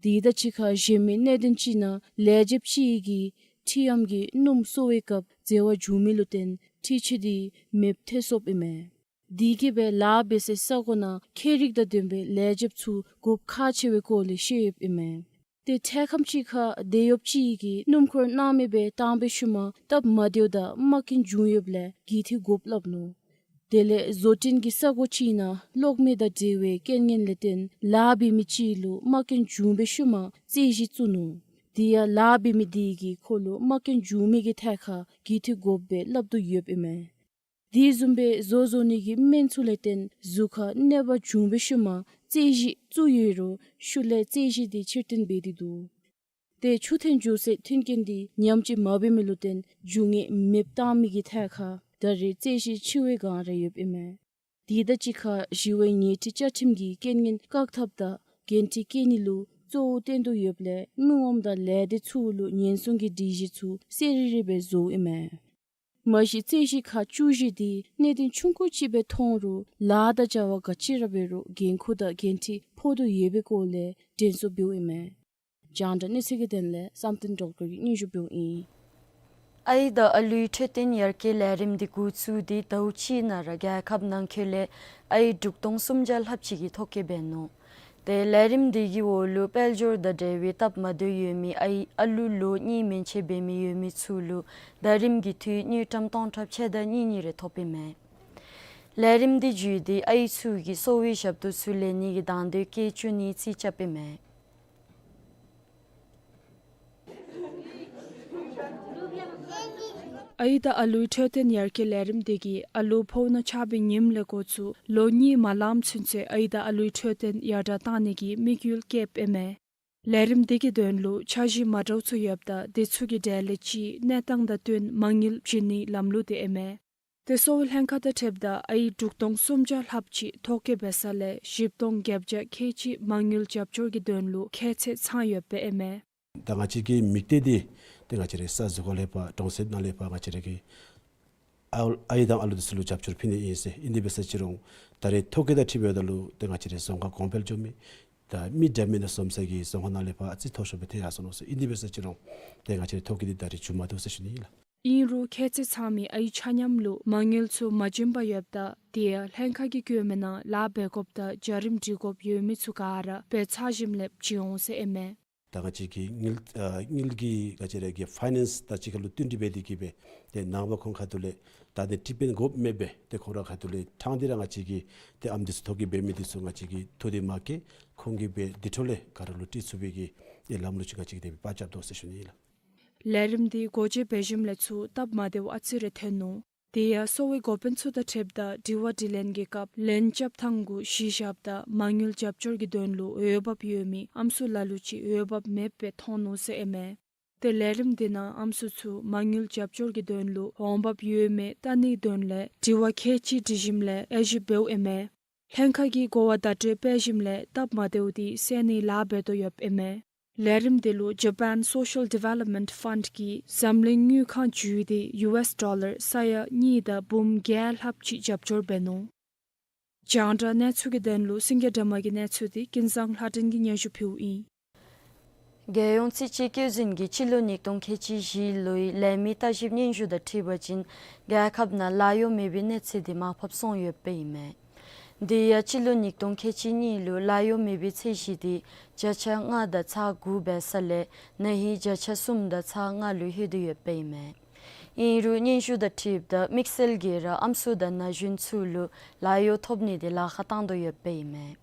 དེ་དང་གཅིག་ཁར་གཞན་མི་གནད་དོན་ཅིག་ནང་ལས་བྱེདཔ་ཅིག་གིས་ཁྲི་ཨམ་གྱི་སྣུམ་གསོ་བའི་སྐབས་འཛོལ་བ་བྱུང་མི་ལུ་བརྟེན་འཕྲུལ་ཆས་དེ་མེདཔ་ཐལ་སོཔ་ཨིན་མས། དེ་གིས་སྦེ་ལཱ་འབད་སའི་ས་གོ་ནང་ཁྱད་རིག་དང་ལྡན་པའི་ལས་བྱེདཔ་ཚུ་དགོཔ་ཁག་ཆེ་བའི་སྐོར་ལས་བཤད་ཡོདཔ་ཨིན་མས། ཏེ་འཕྲལ་ཁམས་ཅིག་ཁར་དེད་གཡོགཔ་ཅིག་གིས་སྣུམ་འཁོར་སྣང་མེད་སྦེ་བཏང་པའི་ཤུལ་མ་སྟབས་མ་བདེཝ་དང་རྨ་སྐྱོན་བྱུང་ཡོདཔ་ལས་རྒུད་འཐུས་དགོཔ་སླབ་ནུག། དེ་ལས་བཟོ་སྐྲུན་གྱི་ས་གོ་ཅིག་ནང་གློག་མེ་དང་འབྲེལ་བའི་རྐྱེན་ངན་ལས་བརྟེན་ལཱ་འབད་མི་ཅིག་ལུ་རྨ་སྐྱོན་བྱུང་པའི་ཤུལ་མ་རྩོད་གཞི་བཙུགས་ནུག། དེ་ཡང་ལཱ་འབད་མི་དེ་གིས་ཁོ་ལུ་རྨ་སྐྱོན་བྱུང་མི་གི་ཐད་ཁར་རྒུད་འཐུས་དགོཔ་སྦེ་སླབ་དོ་ཡོདཔ་ཨིན་མས། དེ་བཟུམ་སྦེ་བཟོ་བཟོ་ནི་གི་སྨན་ཚུ་ལས་བརྟེན་གཟུགས་ཁར་གནོད་པ་བྱུང་པའི་ཤུལ་མ་རྩོད་གཞི་བཙུགས་ཡོད་རུང་ཤུལ་ལས་རྩོད་གཞི་དེ་ཕྱིར་འཐེན་འབད་དེ་འདུག། ཏེ་ཆུ་ཐོན་རྒྱུ་སའི་མཐུན་རྐྱེན་འདི་ཉམས་ཅིག་མ་འབད་མི་ལུ་བརྟེན་རྒྱུ་དངོས་མེདཔ་བཏང་མི་གི་ཐད་ཁར་ད་རེས་རྩོད་གཞི་ཆེ་བའི་སྒང་ར་ཡོདཔ་ཨིན་མས། དེ་དང་གཅིག་ཁར་ཞི་བའི་ཉེས་ཁྲི་བཅའ་ཁྲིམས་ཀྱི་རྐྱེན་ངན་བཀག་ཐབས་དང་འགན་འཁྲི་བཀལ་ནི་ལུ་གཙོ་བོ་བཏོན་དོ་ཡོདཔ་ལས་མི་ངོམ་དང་ལས་སྡེ་ཚུ་ལུ་ཉེན་སྲུང་གི་སྒྲིག་གཞི་ཚུ་གསལ་རི་རི་སྦེ་བཟོཝ་ཨིན་མས། མ་གཞི་རྩོད་གཞི་ཁག་བཅུ་བཞི་དེ་གནད་དོན་ཆུང་ཀུ་ཅིག་སྦེ་མཐོང་རུང་ལཱ་དང་བྱ་བ་ག་ཅི་ར་འབད་རུང་འགན་ཁུར་དང་འགན་འཁྲི་ཕོག་དོ་ཡོད་པའི་སྐོར་ལས་དྲན་གསོ་འབདཝ་ཨིན་མས། རྒྱང་བསྒྲགས་གནས་ཚུལ་གྱི་དོན་ལས་བསམ་གཏན་སྒྲོལ་དཀར་གྱིས་སྙན་ཞུ་འབདཝ་ཨིན། ཨའི་དང་ཨ་ལུའི་འཕྲོད་བསྟེན་ཡར་རྒྱས་ལས་རིམ་འདི་འགོ་བཙུགས་ཏེ་ཟླཝ་གཅིག་ནང་ར་རྒྱལ་ཁབ་ནང་འཁོད་ལས་ཨའི་དྲུག་སྟོང་སུམ་བརྒྱ་ལྷགཔ་ཅིག་གིས་ཐོ་བཀོད་འབད་ནུག། ཏེ་ལས་རིམ་འདི་གི་འོག་ལུ་དཔལ་འབྱོར་དང་འབྲེལ་བའི་སྟབས་མ་བདེཝ་ཡོད་མི་ཨའི་ཨ་ལུ་ལོ་གཉིས་མན་ཆད་འབད་མི་ཡོད་མི་ཚུ་ལུ་ཟླ་རིམ་གྱི་འཐུས་དངུལ་ཀྲམ་སྟོང་ཕྲག་ཕྱེད་དང་གཉིས་གཉིས་རེ་ཐོབ་ཨིན་མས། ལས་རིམ་འདི་བརྒྱུད་དེ་ཨའི་ཚུ་གིས་གསོ་བའི་ཞབས་ཏོག་ཚུ་ལེན་ནི་གི་དང་འདོད་བསྐྱེད་བཅུག་ནིའི་རྩིས་རྐྱབ་ཨིན་མས། ཨའི་དང་ཨ་ལུའི་འཕྲོད་བསྟེན་ཡར་རྒྱས་ལས་རིམ་འདི་གིས་ཨ་ལུ་ཕོཝ་ནང་ཆགས་པའི་ཉིནམ་ལས་འགོ་བཙུགས་ལོ་གཉིས་མ་ལངམ་ཚུན་ཚོད་ཨའི་དང་ཨ་ལུའི་འཕྲོད་བསྟེན་ཡར་དྲགས་གཏང་ནི་གི་དམིགས་ཡུལ་བསྐྱེདཔ་ཨིན་མས། ལས་རིམ་འདི་གི་དོན་ལུ་འཆར་གཞི་མ་འདྲཝ་ཚུ་ཡོདཔ་ད་དེ་ཚུ་གི་གྲས་ལས་གཅིག་གནས་སྟངས་དང་བསྟུན་མ་དངུལ་བྱིན་ནིའི་ལམ་ལུགས་དེ་ཨིན་མས། ཏེ་གསོ་བའི་ལྷན་ཁག་དང་འཁྲིལཝ་ད་ཨའི་དྲུག་སྟོང་སུམ་བརྒྱ་ལྷགཔ་ཅིག་ཐོ་བཀོད་འབད་ས་ལས་བཞི་སྟོང་བརྒྱད་བརྒྱ་ཁལ་གཅིག་མ་དངུལ་རྒྱབ་སྐྱོར་གྱི་དོན་ལུ་ཁྱད་ཚད་ཚང་ཡོདཔ་ཨིན་མས། ད་ང་བཅས་ཀྱི་དམིགས་གཏད་འདི་ཏེ་ང་བཅས་རའི་ས་ཟུར་ཁ་ལས་ཕར་གྲོང་གསེབ་ནང་ལས་ཕར་ང་བཅས་ར་གི་ཨའི་དང་ཨ་ལུ་དེ་ཚུ་ལུ་རྒྱབ་སྐྱོར་ཕུལ་ནི་ཨིན་ཟེར། ཨིན་དེ་འབད་ས་ཅིག་རུང་ད་རེས་ཐོ་བཀོད་དང་འཁྲིལ་བའི་ད་ལུ་ཏེ་ང་བཅས་རའི་རྫོང་ཁག་གོང་འཕེལ་འགྱོ་མི་ད་མི་འདྲ་མིན་ནང་འཛོམས་ས་གི་རྫོང་ཁག་ནང་ལས་ཕར་ཨ་ཙི་མཐོ་ཤོས་སྦེ་ཐལ་ཡར་སོ་ནུག་ཟེར། ཨིན་དེ་འབད་ས་ཅིག་རུང་ཏེ་ང་བཅས་རའི་ཐོ་བཀོད་འདི་ད་རེས་མཇུག་མ་བསྡུ་ཟེར་ཞུ་ནི་ཨིན་ལགས། ཨིན་རུང་ཁྱད་ཚད་ཚང་མི་ཨའི་ཆ་མཉམ་ལུ་མ་དངུལ་ཚུ་མ་བྱིན་པར་ཡོདཔ་ད་དེ་ཡང་ལྷན་ཁག་གིས་བཀོད་མི་ནང་ལཱ་འབད་དགོཔ་དང་བྱ་རིམ་སྒྲིག་དགོཔ་ཡོད་མི་ཚུ་ག་ར་འབད་ཚར་ཞིནམ་ལས་བྱིན་འོང་ཟེར་ཨིན་མས། ད་ང་བཅས་ཀྱི་དངུལ་ཨ་དངུལ་གྱི་ང་བཅས་ར་གི་ཕའི་ནཱནསི་དང་གཅིག་ཁར་ལུ་བསྟུན་ཏེ་འབད་དེ་གིས་སྦེ་ཏེ་ནངས་པ་ཁོང་ཁ་ཐུག་ལས་ད་ཏེ་ཊིཊ་མེནཊ་དགོཔ་མེདཔ་སྦེ་ཏེ་ཁོང་ར་ཁ་ཐུག་ལས་ཕྲང་སྟེ་ར་ང་བཅས་ཀྱི་ཏེ་ཨམ་འདི་ཚུ་ཐོ་བཀོད་འབད་མི་འདི་ཚུ་ང་བཅས་ཀྱིས་ཐུགས་བདེ་མ་བསྐྱེད། ཁོང་གིས་སྦེ་འདི་འཕྲོ་ལས་ག་ར་ལུ་ཊིཊ་ཚུགས་པའི་གི་ཏེ་ལམ་ལུགས་ཅིག་ང་བཅས་ཀྱིས་དེ་སྦེ་པར་རྐྱབ་དོ་ཟེར་ཞུ་ནི་ཨིན་ལགས། ལས་རིམ་འདི་སྒོ་འབྱེད་འབད་ཞིནམ་ལས་ཚུར་སྟབས་མ་བདེཝ་ཨ་ཙི་རེ་ཐོན་ནུག། དེ་ཡང་གསོ་བའི་འགོ་དཔོན་ཚུ་དང་འཁྲིལཝ་ད་དྲི་བ་དྲིས་ལན་གྱི་སྐབས་ལན་རྐྱབ་ཐངས་གུ་གཞི་བཞགཔ་ད་མ་དངུལ་རྒྱབ་སྐྱོར་གྱི་དོན་ལུ་འོས་འབབ་ཡོད་མི་ཨམ་སྲུ་ལ་ལུ་ཅིག་འོས་འབབ་མེདཔ་སྦེ་མཐོང་ནུག་ཟེར་ཨིན་མས། ཏེ་ལས་རིམ་འདི་ནང་ཨམ་སྲུ་ཚུ་མ་དངུལ་རྒྱབ་སྐྱོར་གྱི་དོན་ལུ་འོས་འབབ་ཡོད་མེད་བལྟ་ནིའི་དོན་ལས་དྲི་བ་ཁལ་གཅིག་དྲི་ཞིནམ་ལས་དབྱེ་ཞིབ་འབདཝ་ཨིན་མས། ལྷན་ཁག་གིས་གོ་བ་བརྡ་སྤྲོད་འབད་ཞིནམ་ལས་སྟབས་མ་བདེཝ་འདི་སེལ་ནིའི་ལཱ་འབད་དོ་ཡོདཔ་ཨིན་མས། ལས་རིམ་འདི་ལུ་ཇ་པཱན་སོ་ཤལ་ཌི་ཝེ་ལོབ་མེནཊ་ཕཱནཌ་གིས་འཛམ་གླིང་དངུལ་ཁང་བརྒྱུད་དེ་ཡུ་ཨེསི་ཌོ་ལར་ས་ཡ་གཉིས་དང་འབུམ་བརྒྱད་ལྷགཔ་ཅིག་རྒྱབ་སྐྱོར་འབད་ནུག། རྒྱང་བསྒྲགས་གནས་ཚུལ་གྱི་དོན་ལུ་སེང་གེ་སྒྲོལ་མ་གི་གནས་ཚུལ་འདི་ཀུན་བཟང་ལྷ་སྒྲོན་གྱིས་སྙན་ཞུ་ཕུལཝ་ཨིན། རྒྱལ་ཡོངས་རྩིས་དཔྱད་བཀོད་འཛིན་གྱིས་སྤྱི་ལོ་ཉིས་སྟོང་ཁལ་གཅིག་བཞི་ལོའི་ལས་མི་ལྟ་ཞིབ་སྙན་ཞུ་དང་འཁྲིལ་བ་ཅིན་རྒྱལ་ཁབ་ནང་ལཱ་གཡོག་མེད་པའི་གནས་ཚད་འདི་མར་ཕབ་སོང་ཡོདཔ་ཨིན་མས། དེ་ཡང་སྤྱི་ལོ་ཉིས་སྟོང་ཁལ་གཅིག་གཉིས་ལུ་ལཱ་གཡོག་མེད་པའི་ཚད་གཞི་འདི་བརྒྱ་ཆ་ལྔ་དང་ཚག་དགུ་འབད་ས་ལས་ན་ཧིང་བརྒྱ་ཆ་གསུམ་དང་ཚག་ལྔ་ལུ་ལྷོད་དེ་ཡོདཔ་ཨིན་མས། ཨིན་རུང་སྙན་ཞུ་དང་འཁྲིལཝ་ད་དམིགས་བསལ་གྱིས་ར་ཨམ་སྲུ་དང་ན་གཞོན་ཚུ་ལུ་ལཱ་གཡོག་ཐོབ་ནི་འདི་ལཱ་ཁག་བཏང་དོ་ཡོདཔ་ཨིན་མས།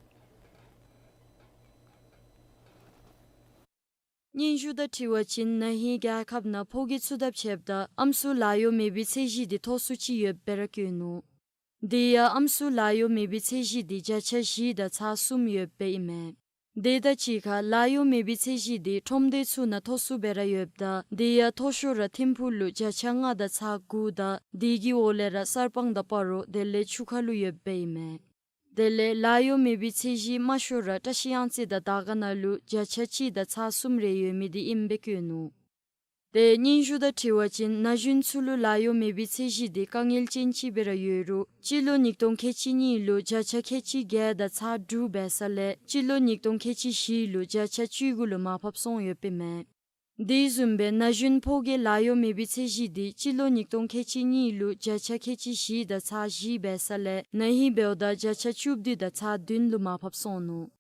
སྙན་ཞུ་དང་འཁྲིལ་བ་ཅིན་ན་ཧིང་རྒྱལ་ཁབ་ནང་ཕོ་སྐྱེས་ཚུ་དང་ཕྱདཔ་ད་ཨམ་སྲུ་ལཱ་གཡོག་མེད་པའི་ཚད་གཞི་འདི་མཐོ་སུ་ཅིག་ཡོདཔ་སྦེ་ར་བཀོད་ནུག། དེ་ཡང་ཨམ་སྲུ་ལཱ་གཡོག་མེད་པའི་ཚད་གཞི་འདི་བརྒྱ་ཆ་བཞི་དང་ཚག་གསུམ་ཡོདཔ་ཨིན་མས། དེ་དང་གཅིག་ཁར་ལཱ་གཡོག་མེད་པའི་ཚད་གཞི་འདི་ཁྲོམ་སྡེ་ཚུ་ནང་མཐོ་སུ་སྦེ་ར་ཡོདཔ་ད་དེ་ཡང་མཐོ་ཤོས་ར་ཐིམ་ཕུག་ལུ་བརྒྱ་ཆ་ལྔ་དང་ཚག་དགུ་དང་དེ་གི་འོག་ལས་ར་གསར་སྤང་དང་སྤ་རོ་དེ་ལས་ཆུ་ཁ་ལུ་ཡོདཔ་ཨིན་མས། དེ་ལས་ལཱ་གཡོག་མེད་པའི་ཚད་གཞི་དམའ་ཤོས་ར་བཀྲ་ཤིས་གཡང་རྩེ་དང་དར་དཀར་ན་ལུ་བརྒྱ་ཆ་གཅིག་དང་ཚག་གསུམ་རེ་ཡོད་མི་འདི་ཨིནམ་སྦེ་བཀོད་ནུག། ཏེ་སྙན་ཞུ་དང་འཁྲིལ་བ་ཅིན་ན་གཞོན་ཚུ་ལུ་ལཱ་གཡོག་མེད་པའི་ཚད་གཞི་འདི་དཀའ་ངལ་ཅན་ཅིག་སྦེ་ར་ཡོད་རུང་སྤྱི་ལོ་ཉིས་སྟོང་ཁལ་གཅིག་གཉིས་ལུ་བརྒྱ་ཆ་ཁལ་གཅིག་བརྒྱད་དང་ཚག་དྲུག་འབད་ས་ལས་སྤྱི་ལོ་ཉིས་སྟོང་ཁལ་གཅིག་བཞི་ལུ་བརྒྱ་ཆ་བཅུ་དགུ་ལུ་མར་ཕབ་སོང་ཡོདཔ་ཨིན་མས། དེ་བཟུམ་སྦེ་ན་གཞོན་ཕོ་སྐྱེས་ལཱ་གཡོག་མེད་པའི་ཚད་གཞི་འདི་སྤྱི་ལོ་ཉིས་སྟོང་ཁལ་གཅིག་གཉིས་ལུ་བརྒྱ་ཆ་ཁལ་གཅིག་བཞི་དང་ཚག་བཞི་འབད་ས་ལས་ན་ཧིང་འབདཝ་ད་བརྒྱ་ཆ་བཅུ་བདུན་དང་ཚག་བདུན་ལུ་མར་ཕབ་སོང་ནུག།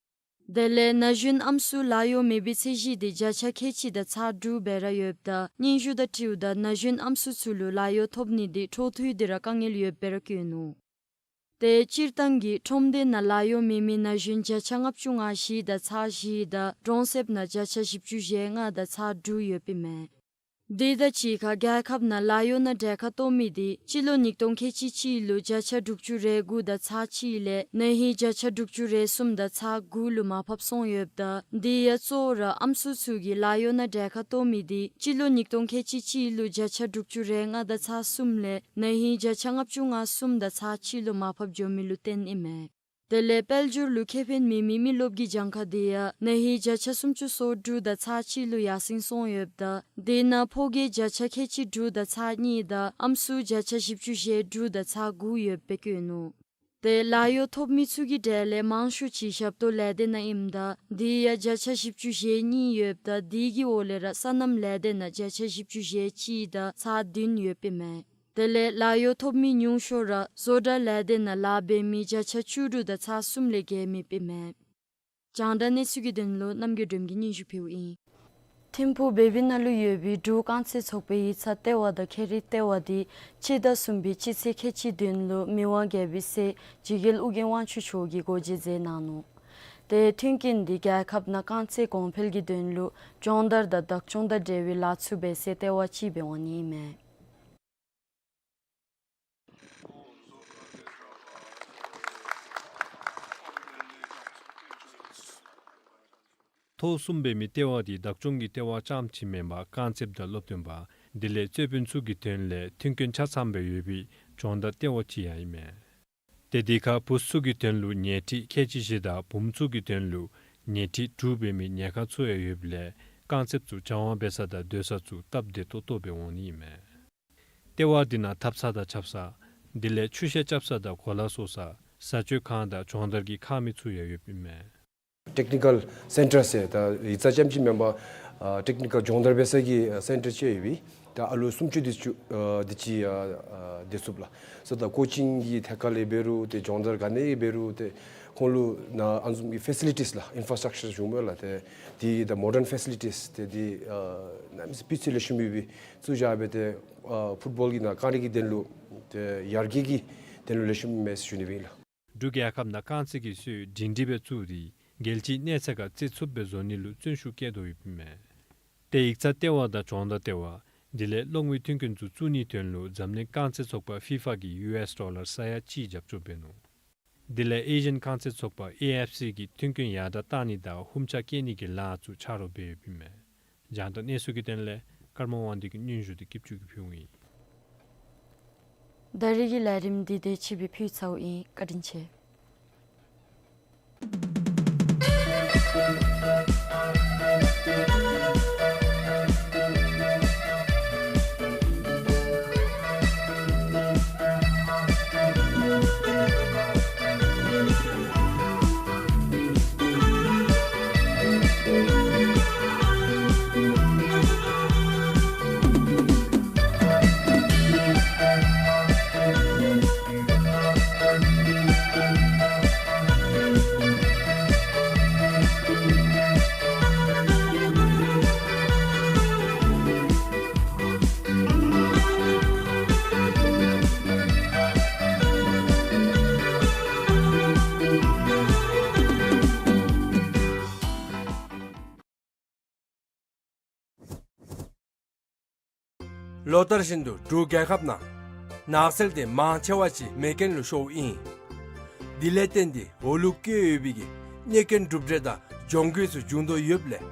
དེ་ལས་ན་གཞོན་ཨམ་སྲུ་ལཱ་གཡོག་མེད་པའི་ཚད་གཞི་འདི་བརྒྱ་ཆ་ཁལ་གཅིག་དང་ཚག་དྲུག་སྦེ་ར་ཡོདཔ་ད་སྙན་ཞུ་དང་འཁྲིལཝ་ད་ན་གཞོན་ཨམ་སྲུ་ཚུ་ལུ་ལཱ་གཡོག་ཐོབ་ནི་འདི་འཕྲོ་མཐུད་དེ་ར་དཀའ་ངལ་ཡོདཔ་སྦེ་ར་བཀོད་ནུག། ཏེ་སྤྱིར་བཏང་གི་ཁྲོམ་སྡེ་ནང་ལཱ་གཡོག་མེད་མི་ན་གཞོན་བརྒྱ་ཆ་ལྔ་བཅུ་ང་བཞི་དང་ཚག་བཞི་དང་གྲོང་གསེབ་ནང་བརྒྱ་ཆ་བཞི་བཅུ་ཞེ་ལྔ་དང་ཚག་དྲུག་ཡོདཔ་ཨིན་མས། དེ་དང་གཅིག་ཁར་རྒྱལ་ཁབ་ནང་ལཱ་གཡོག་ནང་གྲལ་ཁར་གཏོགས་མི་དེ་སྤྱི་ལོ་ཉིས་སྟོང་ཁལ་གཅིག་གཅིག་ལུ་བརྒྱ་ཆ་དྲུག་ཅུ་རེ་དགུ་དང་ཚག་གཅིག་ལས་ན་ཧིང་བརྒྱ་ཆ་དྲུག་ཅུ་རེ་གསུམ་དང་ཚག་དགུ་ལུ་མར་ཕབ་སོང་ཡོདཔ་ད། དེ་ཡང་གཙོ་བོ་ར་ཨམ་སྲུ་ཚུ་གི་ལཱ་གཡོག་ནང་གྲལ་ཁར་གཏོགས་མི་དེ་སྤྱི་ལོ་ཉིས་སྟོང་ཁལ་གཅིག་གཅིག་ལུ་བརྒྱ་ཆ་དྲུག་ཅུ་རེ་ལྔ་དང་ཚག་གསུམ་ལས་ན་ཧིང་བརྒྱ་ཆ་ལྔ་བཅུ་ང་གསུམ་དང་ཚག་གཅིག་ལུ་མར་ཕབ་འགྱོ་མི་ལུ་བརྟེན་ཨིན་མས། དེ་ལས་དཔལ་འབྱོར་ལུ་ཁེ་ཕན་མེད་མི་མི་རློབས་ཀྱི་གྱངས་ཁ་དེ་ཡང་ན་ཧིང་བརྒྱ་ཆ་སུམ་ཅུ་སོ་དྲུག་དང་ཚག་གཅིག་ལུ་ཡར་སེང་སོང་ཡོདཔ་ད། དེ་ནང་ཕོ་སྐྱེས་བརྒྱ་ཆ་ཁལ་གཅིག་དྲུག་དང་ཚག་གཉིས་དང་ཨམ་སྲུ་བརྒྱ་ཆ་བཞི་བཅུ་ཞེ་དྲུག་དང་ཚག་དགུ་ཡོདཔ་སྦེ་བཀོད་ནུག། ཏེ་ལཱ་གཡོག་ཐོབ་མི་ཚུ་གི་གྲས་ལས་མང་ཤོས་ཅིག་ཞབས་ཏོག་ལས་སྡེ་ནང་ཨིནམ་ད་དེ་ཡང་བརྒྱ་ཆ་བཞི་བཅུ་ཞེ་གཉིས་ཡོདཔ་ད། དེ་གི་འོག་ལས་ར་སོ་ནམ་ལས་སྡེ་ནང་བརྒྱ་ཆ་བཞི་བཅུ་ཞེ་གཅིག་དང་ཚག་བདུན་ཡོདཔ་ཨིན་མས། དེ་ལས་ལཱ་གཡོག་ཐོབ་མི་ཉུང་ཤོས་ར་བཟོ་གྲྭ་ལས་སྡེ་ནང་ལཱ་འབད་མི་བརྒྱ་ཆ་བཅུ་དྲུག་དང་ཚག་གསུམ་ལས་བརྒལ་མེདཔ་ཨིན་མས། རྒྱང་བསྒྲགས་གནས་ཚུལ་གྱི་དོན་ལུ་རྣམ་རྒྱལ་སྒྲོལ་མ་གིས་སྙན་ཞུ་ཕུལཝ་ཨིན། ཐིམ་ཕུག་བེ་བི་ན་ལུ་ཡོད་པའི་འབྲུག་རྐང་རྩེད་ཚོགས་པའི་ཡིག་ཚང་ལྟེ་བ་དང་ཁེ་རི་ལྟེ་བ་དེ་སྤྱི་ཟླ་གསུམ་པའི་སྤྱི་ཚེས་ཁལ་གཅིག་དོན་ལུ་མི་དབང་རྒྱལ་པོའི་སྲས་འཇིགས་རྒྱལ་ཨོ་རྒྱན་དབང་ཕྱུག་མཆོག་གིས་སྒོ་འབྱེད་མཛད་གནང་ནུག། ཏེ་མཐུན་རྐྱེན་དེ་རྒྱལ་ཁབ་ནང་རྐང་རྩེད་གོང་འཕེལ་གྱི་དོན་ལུ་སྦྱོང་བརྡར་དང་བདག་སྐྱོང་དང་འབྲེལ་བའི་ལཱ་ཚུ་འབད་སའི་ལྟེ་བ་ཅིག་སྦེ་འོང་ནི་ཨིན་མས། ཐོག་གསུམ་པའི་མི་ལྟེ་བ་དེ་བདག་སྐྱོང་གི་ལྟེ་བ་རྐྱངམ་ཅིག་མེན་པར་རྐང་རྩེདཔ་དང་སློབ་སྟོན་པ་དེ་ལས་རྩེད་དཔོན་ཚུ་གི་དོན་ལས་མཐུན་རྐྱེན་ཆ་ཚང་སྦེ་ཡོད་པའི་སྦྱོང་བརྡར་ལྟེ་བ་ཅིག་ཡང་ཨིན་མས། ཏེ་དེ་ཁར་བུཚ་ཚུ་གི་དོན་ལུ་ཉལ་ཁྲི་ཁལ་གཅིག་བཞི་དང་བུམོ་ཚུ་གི་དོན་ལུ་ཉལ་ཁྲི་དྲུག་འབད་མི་ཉལ་ཁང་ཚུ་ཡང་ཡོདཔ་ལས་རྐང་རྩེདཔ་ཚུ་སྦྱང་བ་འབད་ས་དང་སྡོད་ས་ཚུ་སྟབས་བདེ་ཏོག་ཏོ་སྦེ་འོང་ནི་ཨིན་མས། ལྟེ་བ་དེ་ནང་ཐབ་ཚང་དང་ཆབ་གསང་དེ་ལས་ཆུ་ཤེལ་རྐྱབ་ས་དང་གོ་ལ་བཟོ་ས་བཟའ་སྤྱོད་ཁང་དང་སྦྱོང་བརྡར་གྱི་ཁང་མིག་ཚུ་ཡང་ཡོདཔ་ཨིན་མས། ཊེཀ་ནི་ཀཱལ་སེན་ཊར་ཟེར་ད་ཡིག་ཚང་རྐྱངམ་ཅིག་མེན་པར་ཨ་ཊེཀ་ནི་ཀཱལ་སྦྱོང་བརྡར་འབད་ས་གི་ཨ་སེན་ཊར་ཅིག་ཡོད་པས། ད་ཨ་ལོ་སུམ་ཅུ་དེ་ཅིག་ཨ་དེ་ཅིག་ཨ་ཨ་སྡོད་ཚུགས་ལགས། སོ་ད་ཀོ་ཅིང་གི་ཐད་ཁར་ལས་འབད་རུང་ཏེ་སྦྱོང་བརྡར་ག་ནི་འབད་རུང་ཏེ་ཁོང་ལུ་ནཱ་ཨ་ནི་བཟུམ་གྱི་ཕེ་སི་ལི་ཊིསི་ལགས། ཨིན་ཕྲ་སི་ཊག་ཅར་ཞུཝ་མས་ལགས། ཏེ་དེ་ད་མོ་ཌརན་ཕེ་སི་ལི་ཊིསི་ཏེ་དེ་ཨ་གནམ་མེད་ས་མེད་སྤུས་ཚད་ལེགས་ཤོམ་སྦེ་བཙུགས་བཞག་སྦེ་ཏེ་ཨ་ཕུཊ་བཱོལ་གྱི་ནང་རྐང་རིགས་ཀྱི་དོན་ལུ་ཏེ་ཡར་རྒྱས་ཀྱི་དོན་ལུ་ལེགས་ཤོམ་མས་ཟེར་ཞུ་ནི་ཨིན་ལགས། འབྲུག་རྒྱལ་ཁབ་ནང་རྐང་རྩེད་ཀྱི་སྲོལ་སྒྲིང་སྒྲིང་སྦེ་བཙུགས་ཏེ་རྒྱལ་སྤྱིའི་གནས་ཚད་ཁར་རྩེད་ཚུགསཔ་སྦེ་བཟོ་ནི་ལུ་བརྩོན་ཤུགས་བསྐྱེད་དོ་ཡོདཔ་ཨིན་མས། ཏེ་ཡིག་ཚང་ལྟེ་བ་དང་སྦྱོང་བརྡར་ལྟེ་བ་དེ་ལས་གློག་མེའི་མཐུན་རྐྱེན་ཚུ་བཙུགས་ནིའི་དོན་ལུ་འཛམ་གླིང་རྐང་རྩེད་ཚོགས་པ་ཕི་ཕ་གིས་ཡུ་ཨེསི་ཌོ་ལར་ས་ཡ་གཅིག་རྒྱབ་སྐྱོར་འབད་ནུག། དེ་ལས་ཨེ་ཤི་ཡན་རྐང་རྩེད་ཚོགས་པ་ཨེ་ཨེཕ་སི་གིས་མཐུན་རྐྱེན་ཡར་དྲག་བཏང་ནི་དང་ཧུམ་ཆ་བསྐྱེད་ནི་གི་ལཱ་ཚུ་ཆ་རོགས་འབད་ཡོདཔ་ཨིན་མས། རྒྱང་བསྒྲགས་གནས་ཚུལ་གྱི་དོན་ལས་ཀརྨ་དབང་འདུས་ཀྱིས་སྙན་ཞུ་དེ་སྐྱིད་ཆུ་གིས་ཕུལཝ་ཨིན། ད་རིས་ཀྱི་ལས་རིམ་འདི་དེ་ཅིག་སྦེ་ཕུལ་ཚརཝ་ཨིན། བཀའ་དྲིན་ཆེ། ལོ་ལྟར་བཞིན་དུ་འབྲུག་རྒྱལ་ཁབ་ནང་ནགས་ཚལ་དེ་མང་ཆེ་བ་ཅིག་མེ་རྐྱེན་ལུ་ཤོརཝ་ཨིན། དེ་ལས་བརྟེན་ཏེ་འོག་ལུ་བཀོད་ཡོད་པའི་གི་གནོད་རྐྱེན་གྲུབ་འབྲས་དང་གྱོང་གུད་ཚུ་འབྱུང་དོ་ཡོདཔ་ལས་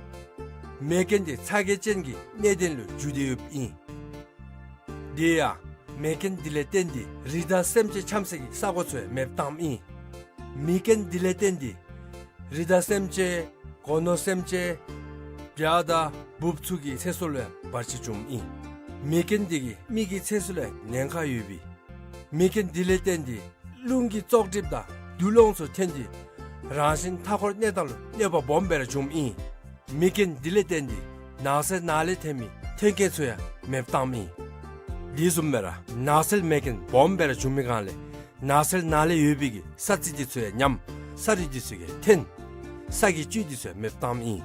མེ་རྐྱེན་དེ་ཚ་གྱང་ཅན་གྱི་གནད་དོན་ལུ་འགྱུར་ཏེ་ཡོདཔ་ཨིན། དེ་ཡང་མེ་རྐྱེན་དེ་ལས་བརྟེན་ཏེ་རི་དྭགས་སེམས་ཅན་འཁྱམས་སའི་གི་ས་གོ་ཚུ་ཡང་མེདཔ་བཏངམ་ཨིན། མེ་རྐྱེན་དེ་ལས་བརྟེན་ཏེ་རི་དྭགས་སེམས་ཅན་སྒོ་ནོར་སེམས་ཅན་བྱ་དང་འབུཔ་ཚུ་གི་ཚེ་སྲོག་ལུ་ཡང་བར་ཆད་འབྱུངམ་ཨིན། མེ་རྐྱེན་དེ་གིས་མི་གི་ཚེ་སྲོག་ལུ་ཡང་ཉེན་ཁ་ཡོད་པས། མེ་རྐྱེན་དེ་ལས་བརྟེན་ཏེ་རླུང་གི་བཙོག་གྲིབ་དང་རྡུལ་སློང་ཚུ་ཐོན་ཏེ་རང་བཞིན་མཐའ་འཁོར་གནས་སྟངས་ལུ་གནོད་པ་སྦོམ་སྦེ་ར་འབྱུངམ་ཨིན། མེ་རྐྱེན་དེ་ལས་བརྟེན་ཏེ་ནགས་ཚལ་ནང་ལས་ཐོན་མི་ཐོན་སྐྱེད་ཚུ་ཡང་མེདཔ་བཏངམ་ཨིན། དེ་བཟུམ་སྦེ་ར་ནགས་ཚལ་མེ་རྐྱེན་སྦོམ་སྦེ་ར་འབྱུང་མི་སྒང་ལས་ནགས་ཚལ་ནང་ལས་ཡོད་པའི་གི་ས་རྩི་དེ་ཚུ་ཡང་ཉམས། ས་རུད་དེ་ཚུ་ཡང་ཐོན། ས་གི་བཅུད་དེ་ཚུ་ཡང་མེདཔ་བཏངམ་ཨིན།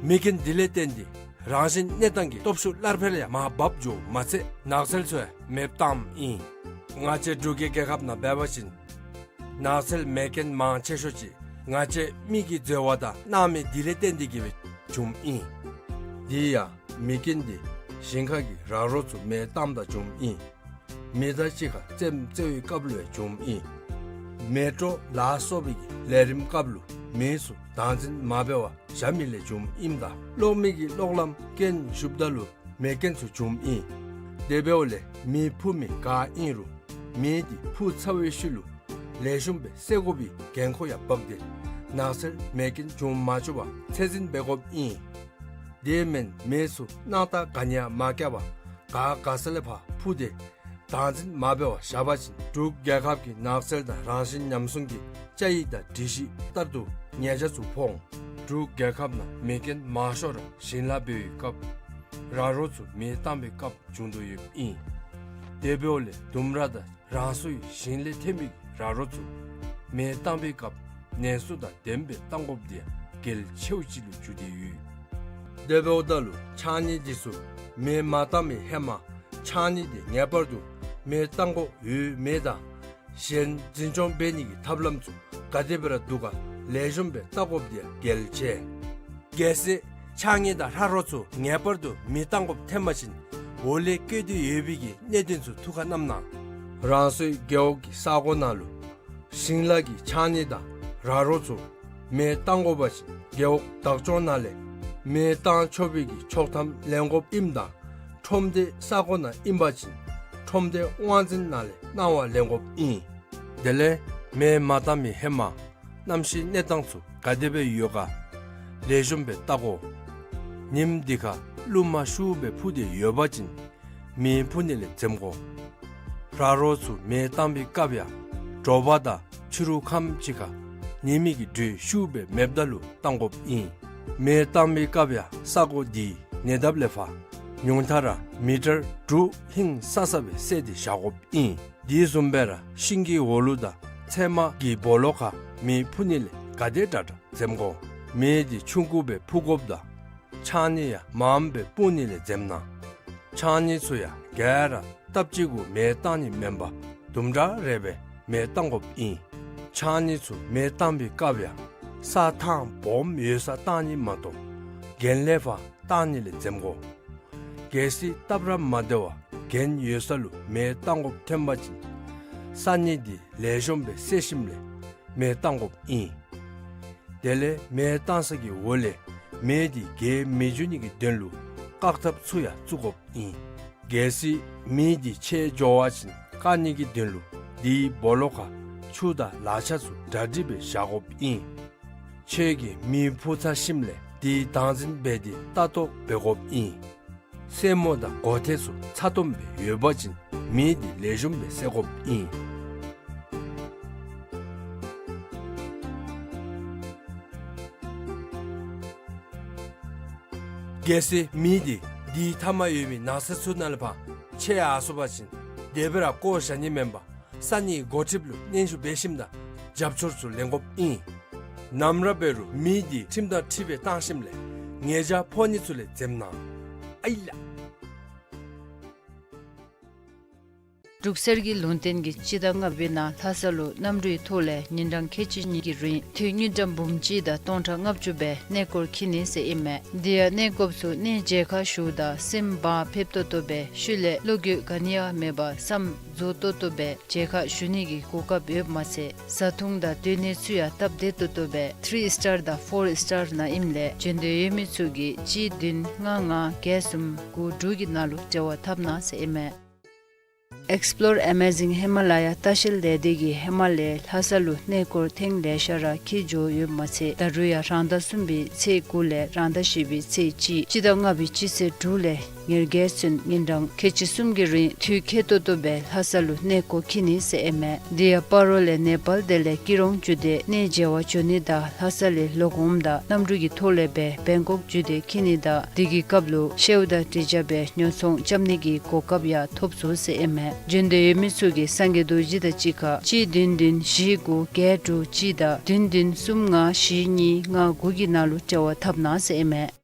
མེ་རྐྱེན་དེ་ལས་བརྟེན་ཏེ་རང་བཞིན་གནས་སྟངས་ཀྱི་སྟོབས་ཤུགས་སླར་འཕེལ་ཡང་མར་བབས་འགྱོཝ་མ་ཚད་ནགས་ཚལ་ཚུ་ཡང་མེདཔ་བཏངམ་ཨིན། ང་བཅས་འབྲུག་གི་རྒྱལ་ཁབ་ནང་འབད་བ་ཅིན་ནགས་ཚལ་མེ་རྐྱེན་མང་ཆེ་ཤོས་ཅིག་ང་བཅས་མི་གི་འཛོལ་བ་དང་སྣང་མེད་དེ་ལས་བརྟེན་ཏེ་གིས་སྦེ་འབྱུངམ་ཨིན། དེ་ཡང་མེ་རྐྱེན་དེ་ ཞིང་ཁ་གི་ར་རོ་ཚུ་མེ་བཏངམ་ད་བྱུངམ་ཨིན། མི་དང་གཅིག་ཁར་རྩེདམོ་རྩེ་བའི་སྐབས་ལུ་ཡང་བྱུངམ་ཨིན། མེ་དྲོད་ལ་སོགས་པའི་གི་ལས་རིམ་སྐབས་ལུ་མི་ཚུ་བདག་འཛིན་མ་འབད་བར་བཞག་མི་ལས་བྱུངམ་ཨིནམ་ད་གློག་མེ་གི་གློག་ལམ་རྐྱེན་ཞུགསཔ་ད་ལུ་མེ་རྐྱེན་ཚུ་བྱུངམ་ཨིན། དེ་འབདཝ་ལས་མེ་འཕུ་མི་ག་ཨིན་རུང་མེ་འདི་འཕུ་ཚར་བའི་ཤུལ་ལུ་ལེགས་ཤོམ་སྦེ་བསད་དགོ་པའི་འགན་ཁུར་ཡང་འབག་སྟེ་ནགས་ཚལ་མེ་རྐྱེན་བྱུང་མ་བཅུག་པར་ཚད་འཛིན་འབད་དགོཔ་ཨིན། དེ་མེན་མེ་ཚུ་སྣང་རྟགས་ག་ནི་ཡང་མ་བཀལ་བར་ག་ག་ས་ལས་ཕར་འཕུ་སྟེ་བདག་འཛིན་མ་འབད་བར་བཞག་པ་ཅིན་འབྲུག་རྒྱལ་ཁབ་ཀྱི་ནགས་ཚལ་དང་རང་བཞིན་ཉམས་སྲུང་གི་བཅའ་ཡིག་དང་སྒྲིག་གཞི་ལྟར་དུ་ཉེས་ཆད་ཚུ་ཕོག་འོང་། འབྲུག་རྒྱལ་ཁབ་ནང་མེ་རྐྱེན་མང་ཤོས་ར་ཞིང་ལཱ་འབད་བའི་སྐབས་ར་རོ་ཚུ་མེ་བཏང་བའི་སྐབས་བྱུང་དོ་ཡོདཔ་ཨིན། དེ་འབདཝ་ལས་ལྡུམ་ར་དང་རང་སོའི་ཞིང་ལས་ཐོན་པའི་ར་རོ་ཚུ་མེ་བཏང་བའི་སྐབས་ནན་སུ་དང་ལྡནམ་སྦེ་བཏང་དགོཔ་དེ་ཡང་གལ་ཆེཝ་ཅིག་ལུ་གྱུར་ཏེ་ཡོད། དེ་འབདཝ་ད་ལུ་ཕྱགས་སྙིགས་འདི་ཚུ་མེ་མ་བཏང་བའི་ཧེ་མ་ཕྱགས་སྙིགས་དེ་ངེས་པར་དུ་མེ་བཏང་དགོཔ་ཡོད་མེད་དང་གཞན་འཛིན་སྐྱོང་འབད་ནི་གི་ཐབས་ལམ་ཚུ་ག་དེ་སྦེ་ར་འདུག་ག་ལེགས་ཤོམ་སྦེ་བལྟ་དགོཔ་དེ་ཡང་གལ་ཆེ། གལ་སྲིད་ཕྱགས་སྙིགས་དང་ར་རོ་ཚུ་ངེས་པར་དུ་མེ་བཏང་དགོཔ་ཐོན་པ་ཅིན་འོག་ལས་བཀོད་དེ་ཡོད་པའི་གི་གནད་དོན་ཚུ་ཐུགས་ཁར་བསྣམས་གནང་། རང་སོའི་རྒེད་འོག་གི་ས་གོ་ནང་ལུ་ཞིང་ལཱ་གི་ཕྱགས་སྙིགས་དང་ར་རོ་ཚུ་མེ་བཏང་དགོ་པ་ཅིན་རྒེད་འོག་བདག་སྐྱོང་ནང་ལས་མེ་བཏང་ཆོག་པའི་གི་ཆོག་ཐམ་ལེན་དགོཔ་ཨིནམ་ད་ཁྲོམ་སྡེ་ས་གོ་ནང་ཨིན་པ་ཅིན་ཁྲོམ་སྡེ་དབང་འཛིན་ནང་ལས་གནང་བ་ལེན་དགོཔ་ཨིན། དེ་ལས་མེ་མ་བཏང་མི་ཧེ་མ་གནམ་གཤིས་གནས་སྟངས་ཚུ་ག་དེ་སྦེ་ཡོད་ག་ལེགས་ཤོམ་སྦེ་བལྟ་དགོ། ཉིམ་འདི་ཁར་རླུང་མ་ཤུགས་སྦེ་འཕུ་སྟེ་ཡོད་པ་ཅིན་མེ་འཕུ་ནི་ལས་འཛེམ་དགོ། ར་རོ་ཚུ་མེ་བཏང་བའི་སྐབས་ཡང་དྲོ་པ་དང་ཕྱི་རུ་ཁམས་ཅིག་ཁར་ཉི་མའི་གི་དྲོད་ཤུགས་སྦེ་མེདཔ་ད་ལུ་བཏང་དགོཔ་ཨིན། མེ་བཏང་བའི་སྐབས་ཡང་ས་གོ་འདི་ཉེ་འདབས་ལས་ཕར་ཉུང་མཐའ་ར་མི་ཊར་དྲུག་ཧིང་སང་ས་སྦེ་བསལ་ཏེ་བཞག་དགོཔ་ཨིན། དེ་བཟུམ་སྦེ་ར་ཤིང་གི་འོག་ལུ་དང་ཚལ་མ་གི་སྦོ་ལོགས་ཁར་མེ་འཕུ་ནི་ལས་ག་དེ་དྲག་དྲག་འཛེམ་དགོ། མེ་འདི་ཆུང་ཀུ་སྦེ་འཕུ་དགོཔ་དང་ཕྱགས་སྙིགས་ཡང་མངམ་སྦེ་སྤུངས་ནི་ལས་འཛེམ་གནང་། ཕྱགས་སྙིགས་ཚུ་ཡང་ག་ར་སྟབས་གཅིག་གུ་མེ་བཏང་ནི་མེན་པར་དུམ་གྲ་རེ་སྦེ་མེ་བཏང་དགོཔ་ཨིན། ཕྱགས་སྙིགས་ཚུ་མེ་བཏང་བའི་སྐབས་ཡང་ས་ཐང་སྦོམ་ཡོད་སར་བཏང་ནི་མ་གཏོགས་གྱེན་ལས་ཕར་བཏང་ནི་ལས་འཛེམ་དགོ། གལ་སྲིད་སྟབས་ར་མ་བདེ་བར་གྱེན་ཡོད་ས་ལུ་མེ་བཏང་དགོཔ་ཐོན་པ་ཅིན་ས་སྙིགས་འདི་ལེགས་ཤོམ་སྦེ་བསལ་ཞིནམ་ལས་མེ་བཏང་དགོཔ་ཨིན། དེ་ལས་མེ་བཏང་ས་གི་འོག་ལས་མེ་འདི་རྒྱས་མི་འགྱོ་ནི་གི་དོན་ལུ་བཀག་ཐབས་ཚུ་ཡང་བཙུགས་དགོཔ་ཨིན། གལ་སྲིད་མེ་འདི་ཆད་འགྱོ་བ་ཅིན་བཀག་ནི་གི་དོན་ལུ་དེའི་སྦོ་ལོགས་ཁར་ཆུ་དང་ལག་ཆས་ཚུ་གྲ་སྒྲིག་སྦེ་བཞག་དགོཔ་ཨིན། ཁྱོད་ཀྱིས་མེ་འཕུ་ཚར་ཞིནམ་ལས་དེ་བདག་འཛིན་འབད་དེ་ལྟ་རྟོག་འབད་དགོཔ་ཨིན། སེན་མོ་དང་གོ་ཐེར་ཚུ་ཚ་ཏོམ་སྦེ་ཡོད་པ་ཅིན་མེ་འདི་ལེགས་ཤོམ་སྦེ་བསད་དགོཔ་ཨིན། གལ་སྲིད་མེ་འདི་དེའི་མཐའ་མར་ཡོད་མི་ནགས་ཚལ་ཚུ་ནང་ལས་ཕར་ཆད་ཡར་སོང་པ་ཅིན་དེ་སྦེ་ར་བཀོ་བཞག་ནི་མེན་པར་ས་གནས་འགོ་ཁྲིདཔ་ལུ་སྙན་ཞུ་འབད་ཞིནམ་ད་རྒྱབ་སྐྱོར་ཚུ་ལེན་དགོཔ་ཨིན། ནམ་ར་འབད་རུང་མེ་འདི་ཁྲིམས་དང་འཁྲིལ་སྦེ་བཏང་ཞིནམ་ལས་ཉེས་བྱ་ཕོག་ནི་ཚུ་ལས་འཛེམ་གནང་། ཨའི་ལ། འབྲུག་གསེར་གྱི་ལུང་བསྟན་གྱི་སྤྱི་ཟླ་ལྔ་པའི་ནང་ལྷ་ས་ལུ་གནམ་གྲུའི་ཐོག་ལས་ཉིན་གྲངས་ཁལ་གཅིག་གཉིས་ཀྱི་རིང་འཐུས་དངུལ་ཀྲམ་འབུམ་གཅིག་དང་སྟོང་ཕྲག་ལྔ་བཅུ་སྦེ་གནས་སྐོར་འཁྱིད་ནི་ཟེར་ཨིན་མས། དེ་ཡང་གནས་སྐོརཔ་ཚུ་གནས་མཇལ་ཁ་ཞུཝ་ད་སེམས་བག་ཕེབས་ཏོག་ཏོ་སྦེ་ཤུལ་ལས་བློ་འགྱོད་ག་ནི་ཡང་མེད་པར་བསམ་རྫོགས་ཏོག་ཏོ་སྦེ་མཇལ་ཁ་ཞུ་ནི་གི་གོ་སྐབས་ཡོདཔ་མ་ཚད་བཟའ་འཐུང་དང་སྡོད་གནས་ཚུ་ཡང་སྟབས་བདེ་ཏོག་ཏོ་སྦེ་ཐི་རི་སི་ཊར་དང་ཕོར་སི་ཊར་ནང་ཨིནམ་ལས་འབྱོན་འདོད་ཡོད་མི་ཚུ་གིས་གཅིག་བདུན་ལྔ་ལྔ་བརྒྱད་གསུམ་དགུ་དྲུག་གི་ནང་ལུ་འབྲེལ་བ་འཐབ་གནང་ཟེར་ཨིན་མས། Explore Amazing Himalaya ལྟ་བཤལ་ལས་སྡེ་གིས་ཧི་མ་ལ་ཡའི་ལྷ་ས་ལུ་གནས་སྐོར་ཐེངས་ལེ་ཤ་ར་འཁྱིད་འགྱོ་ཡོདཔ་མ་ཚད་ད་རུང་ཡང་རང་ཟླ་གསུམ་པའི་ཚེས་དགུ་ལས་རང་ཟླ་བཞི་པའི་ཚེས་གཅིག་སྤྱི་ཟླ་ལྔ་པའི་སྤྱི་ཚེས་དྲུག་ལས་ཉེར་བརྒྱད་ཚུན་ཉིན་གྲངས་ཁལ་གཅིག་གསུམ་གྱི་རིང་འཐུས་ཁེ་ཏོག་ཏོ་སྦེ་ལྷ་ས་ལུ་གནས་སྐོར་འཁྱིད་ནི་ཟེར་ཨིན་མས། དེ་ཡང་སྤ་རོ་ལས་ནེ་པཱལ་དེ་ལས་ཀི་རོང་བརྒྱུད་དེ་གནས་མཇལ་བར་འབྱོན་ནི་དང་ལྷ་ས་ལས་ལོག་འོངམ་ད་གནམ་གྲུ་གི་ཐོག་ལས་སྦེ་བེང་ཀོག་བརྒྱུད་དེ་འཁྱིད་ནི་དང་དེ་གི་སྐབས་ལུ་ཤེའུ་དང་དྲི་ཆབ་སྦེ་ཉོ་ཚོང་རྐྱབ་ནི་གི་གོ་སྐབས་ཡང་ཐོབ་ཚུགས་ཟེར་ཨིན་མས། འབྱོན་འདོད་ཡོད་མི་ཚུ་གིས་སངས་རྒྱས་རྡོ་རྗེ་དང་གཅིག་ཁར་གཅིག་བདུན་བདུན་བཞི་དགུ་བརྒྱད་དྲུག་གཅིག་དང་བདུན་བདུན་གསུམ་ལྔ་བཞི་གཉིས་ལྔ་དགུ་གི་ནང་ལུ་འབྲེལ་བ་འཐབ་གནང་ཟེར་ཨིན་མས།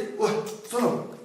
ཨོ་སོང་ལོ།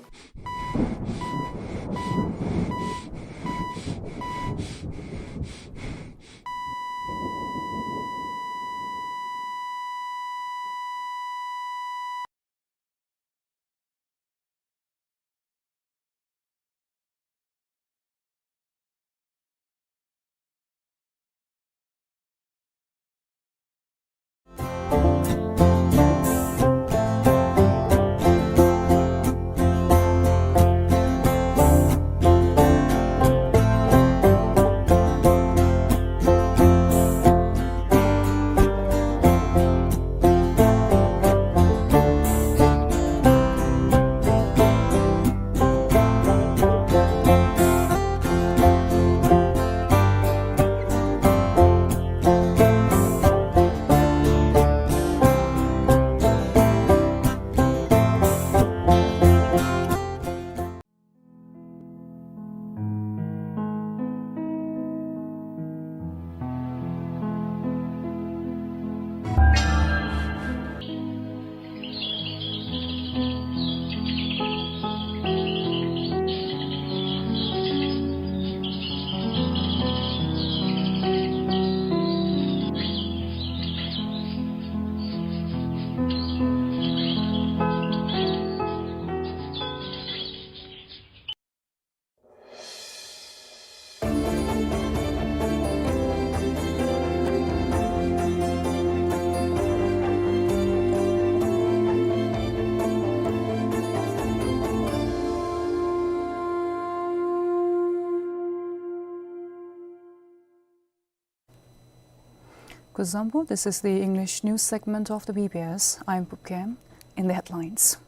Kuzuzangpo, this is the English news segment of the B B S. I'm Pupkem. In the headlines.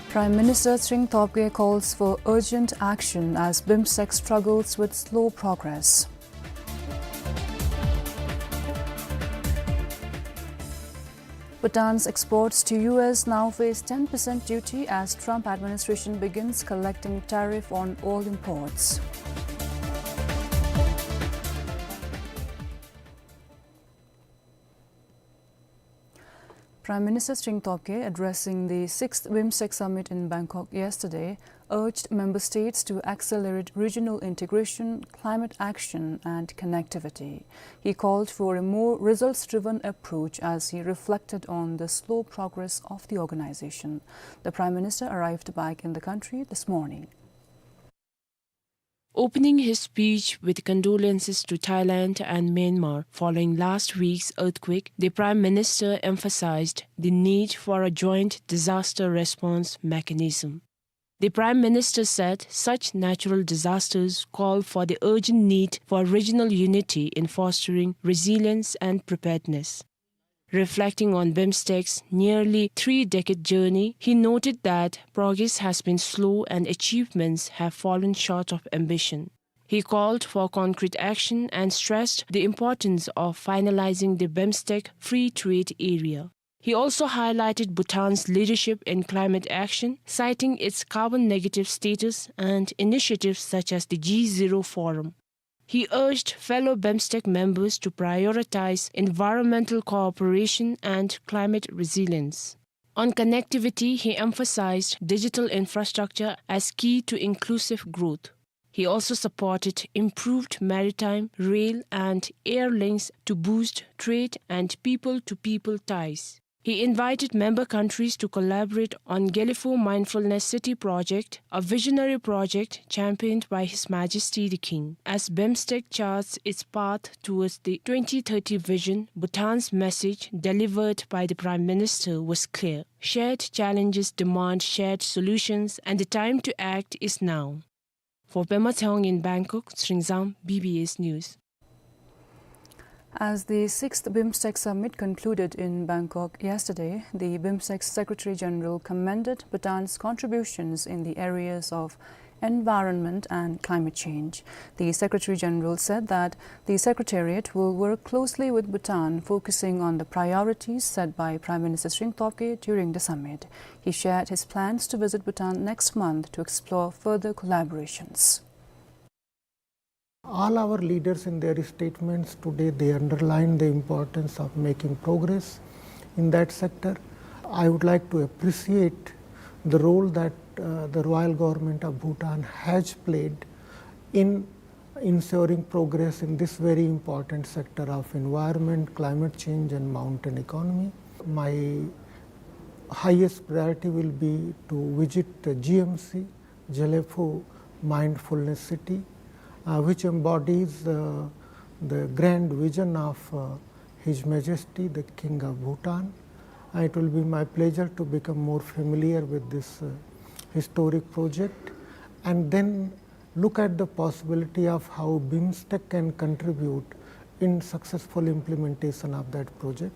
Prime Minister Tshering Tobgay calls for urgent action as BIMSTEC struggles with slow progress. Bhutan's exports to U S now face ten percent duty as Trump administration begins collecting tariff on all imports. Prime Minister Tshering Tobgay, addressing the sixth BIMSTEC summit in Bangkok yesterday, urged member states to accelerate regional integration, climate action, and connectivity. He called for a more results-driven approach as he reflected on the slow progress of the organization. The Prime Minister arrived back in the country this morning. Opening his speech with condolences to Thailand and Myanmar following last week's earthquake, the Prime Minister emphasized the need for a joint disaster response mechanism. The Prime Minister said such natural disasters call for the urgent need for regional unity in fostering resilience and preparedness. Reflecting on BIMSTEC's nearly three-decade journey, he noted that progress has been slow and achievements have fallen short of ambition. He called for concrete action and stressed the importance of finalizing the BIMSTEC free trade area. He also highlighted Bhutan's leadership in climate action, citing its carbon negative status and initiatives such as the G Zero Forum. He urged fellow BIMSTEC members to prioritize environmental cooperation and climate resilience. On connectivity, he emphasized digital infrastructure as key to inclusive growth. He also supported improved maritime, rail, and air links to boost trade and people-to-people ties. He invited member countries to collaborate on Gelephu Mindfulness City project, a visionary project championed by His Majesty the King. As BIMSTEC charts its path towards the twenty thirty vision, Bhutan's message delivered by the Prime Minister was clear. Shared challenges demand shared solutions, and the time to act is now. For Pema Tshewang in Bangkok, Tshering Zam, B B S News. As the sixth BIMSTEC summit concluded in Bangkok yesterday, the BIMSTEC Secretary General commended Bhutan's contributions in the areas of environment and climate change. The Secretary General said that the Secretariat will work closely with Bhutan, focusing on the priorities set by Prime Minister Tshering Tobgay during the summit. He shared his plans to visit Bhutan next month to explore further collaborations. All our leaders in their statements today, they underline the importance of making progress in that sector. I would like to appreciate the role that, uh, the Royal Government of Bhutan has played in ensuring progress in this very important sector of environment, climate change, and mountain economy. My highest priority will be to visit the G M C, Gelephu Mindfulness City, uh, which embodies, uh, the grand vision of, uh, His Majesty, the King of Bhutan. Uh, it will be my pleasure to become more familiar with this, uh, historic project, and then look at the possibility of how BIMSTEC can contribute in successful implementation of that project.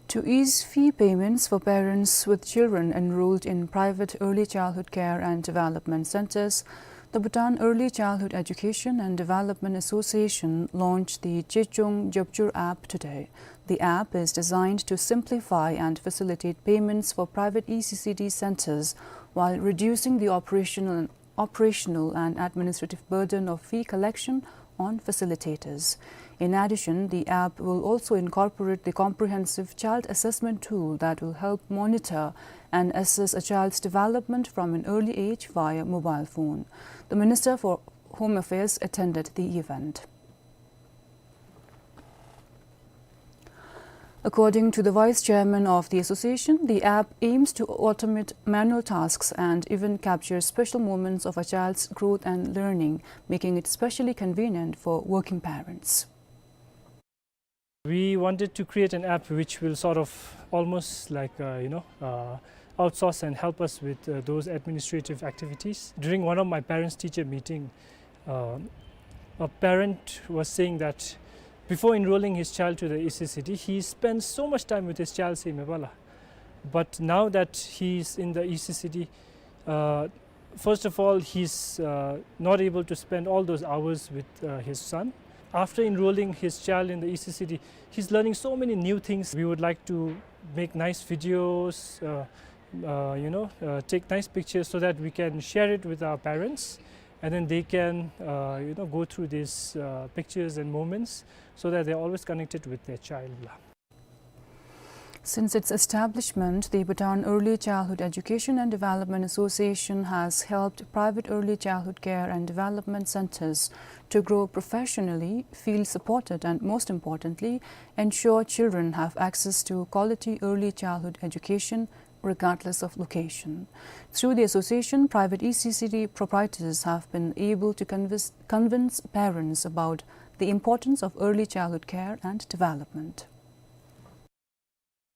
To ease fee payments for parents with children enrolled in private early childhood care and development centers, the Bhutan Early Childhood Education and Development Association launched the Chechong Jabchur app today. The app is designed to simplify and facilitate payments for private E C C D centers while reducing the operational operational and administrative burden of fee collection on facilitators. In addition, the app will also incorporate the comprehensive child assessment tool that will help monitor and assess a child's development from an early age via mobile phone. The Minister for Home Affairs attended the event. According to the vice chairman of the association, the app aims to automate manual tasks and even capture special moments of a child's growth and learning, making it specially convenient for working parents. We wanted to create an app which will sort of almost like, uh, you know, uh, outsource and help us with, uh, those administrative activities. During one of my parents-teacher meeting, Uh, a parent was saying that before enrolling his child to the E C C D, he spends so much time with his child, say, mebala. But now that he's in the E C C D, uh, first of all, he's, uh, not able to spend all those hours with, uh, his son. After enrolling his child in the E C C D, he's learning so many new things. We would like to make nice videos, uh, uh, you know, uh, take nice pictures so that we can share it with our parents, and then they can, uh, you know, go through these, uh, pictures and moments so that they're always connected with their child. Since its establishment, the Bhutan Early Childhood Education and Development Association has helped private early childhood care and development centers to grow professionally, feel supported, and most importantly, ensure children have access to quality early childhood education regardless of location. Through the association, private E C C D proprietors have been able to convince, convince parents about the importance of early childhood care and development.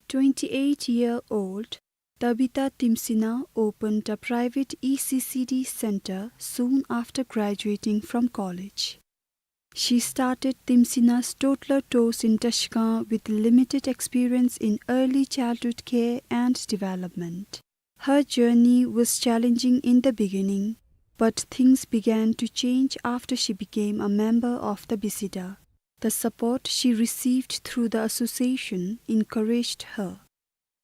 Twenty-eight-year-old Tabitha Timsina opened a private E C C D center soon after graduating from college. She started Timsina's toddler tours in Tashkent with limited experience in early childhood care and development. Her journey was challenging in the beginning, but things began to change after she became a member of the BICIDA. The support she received through the association encouraged her.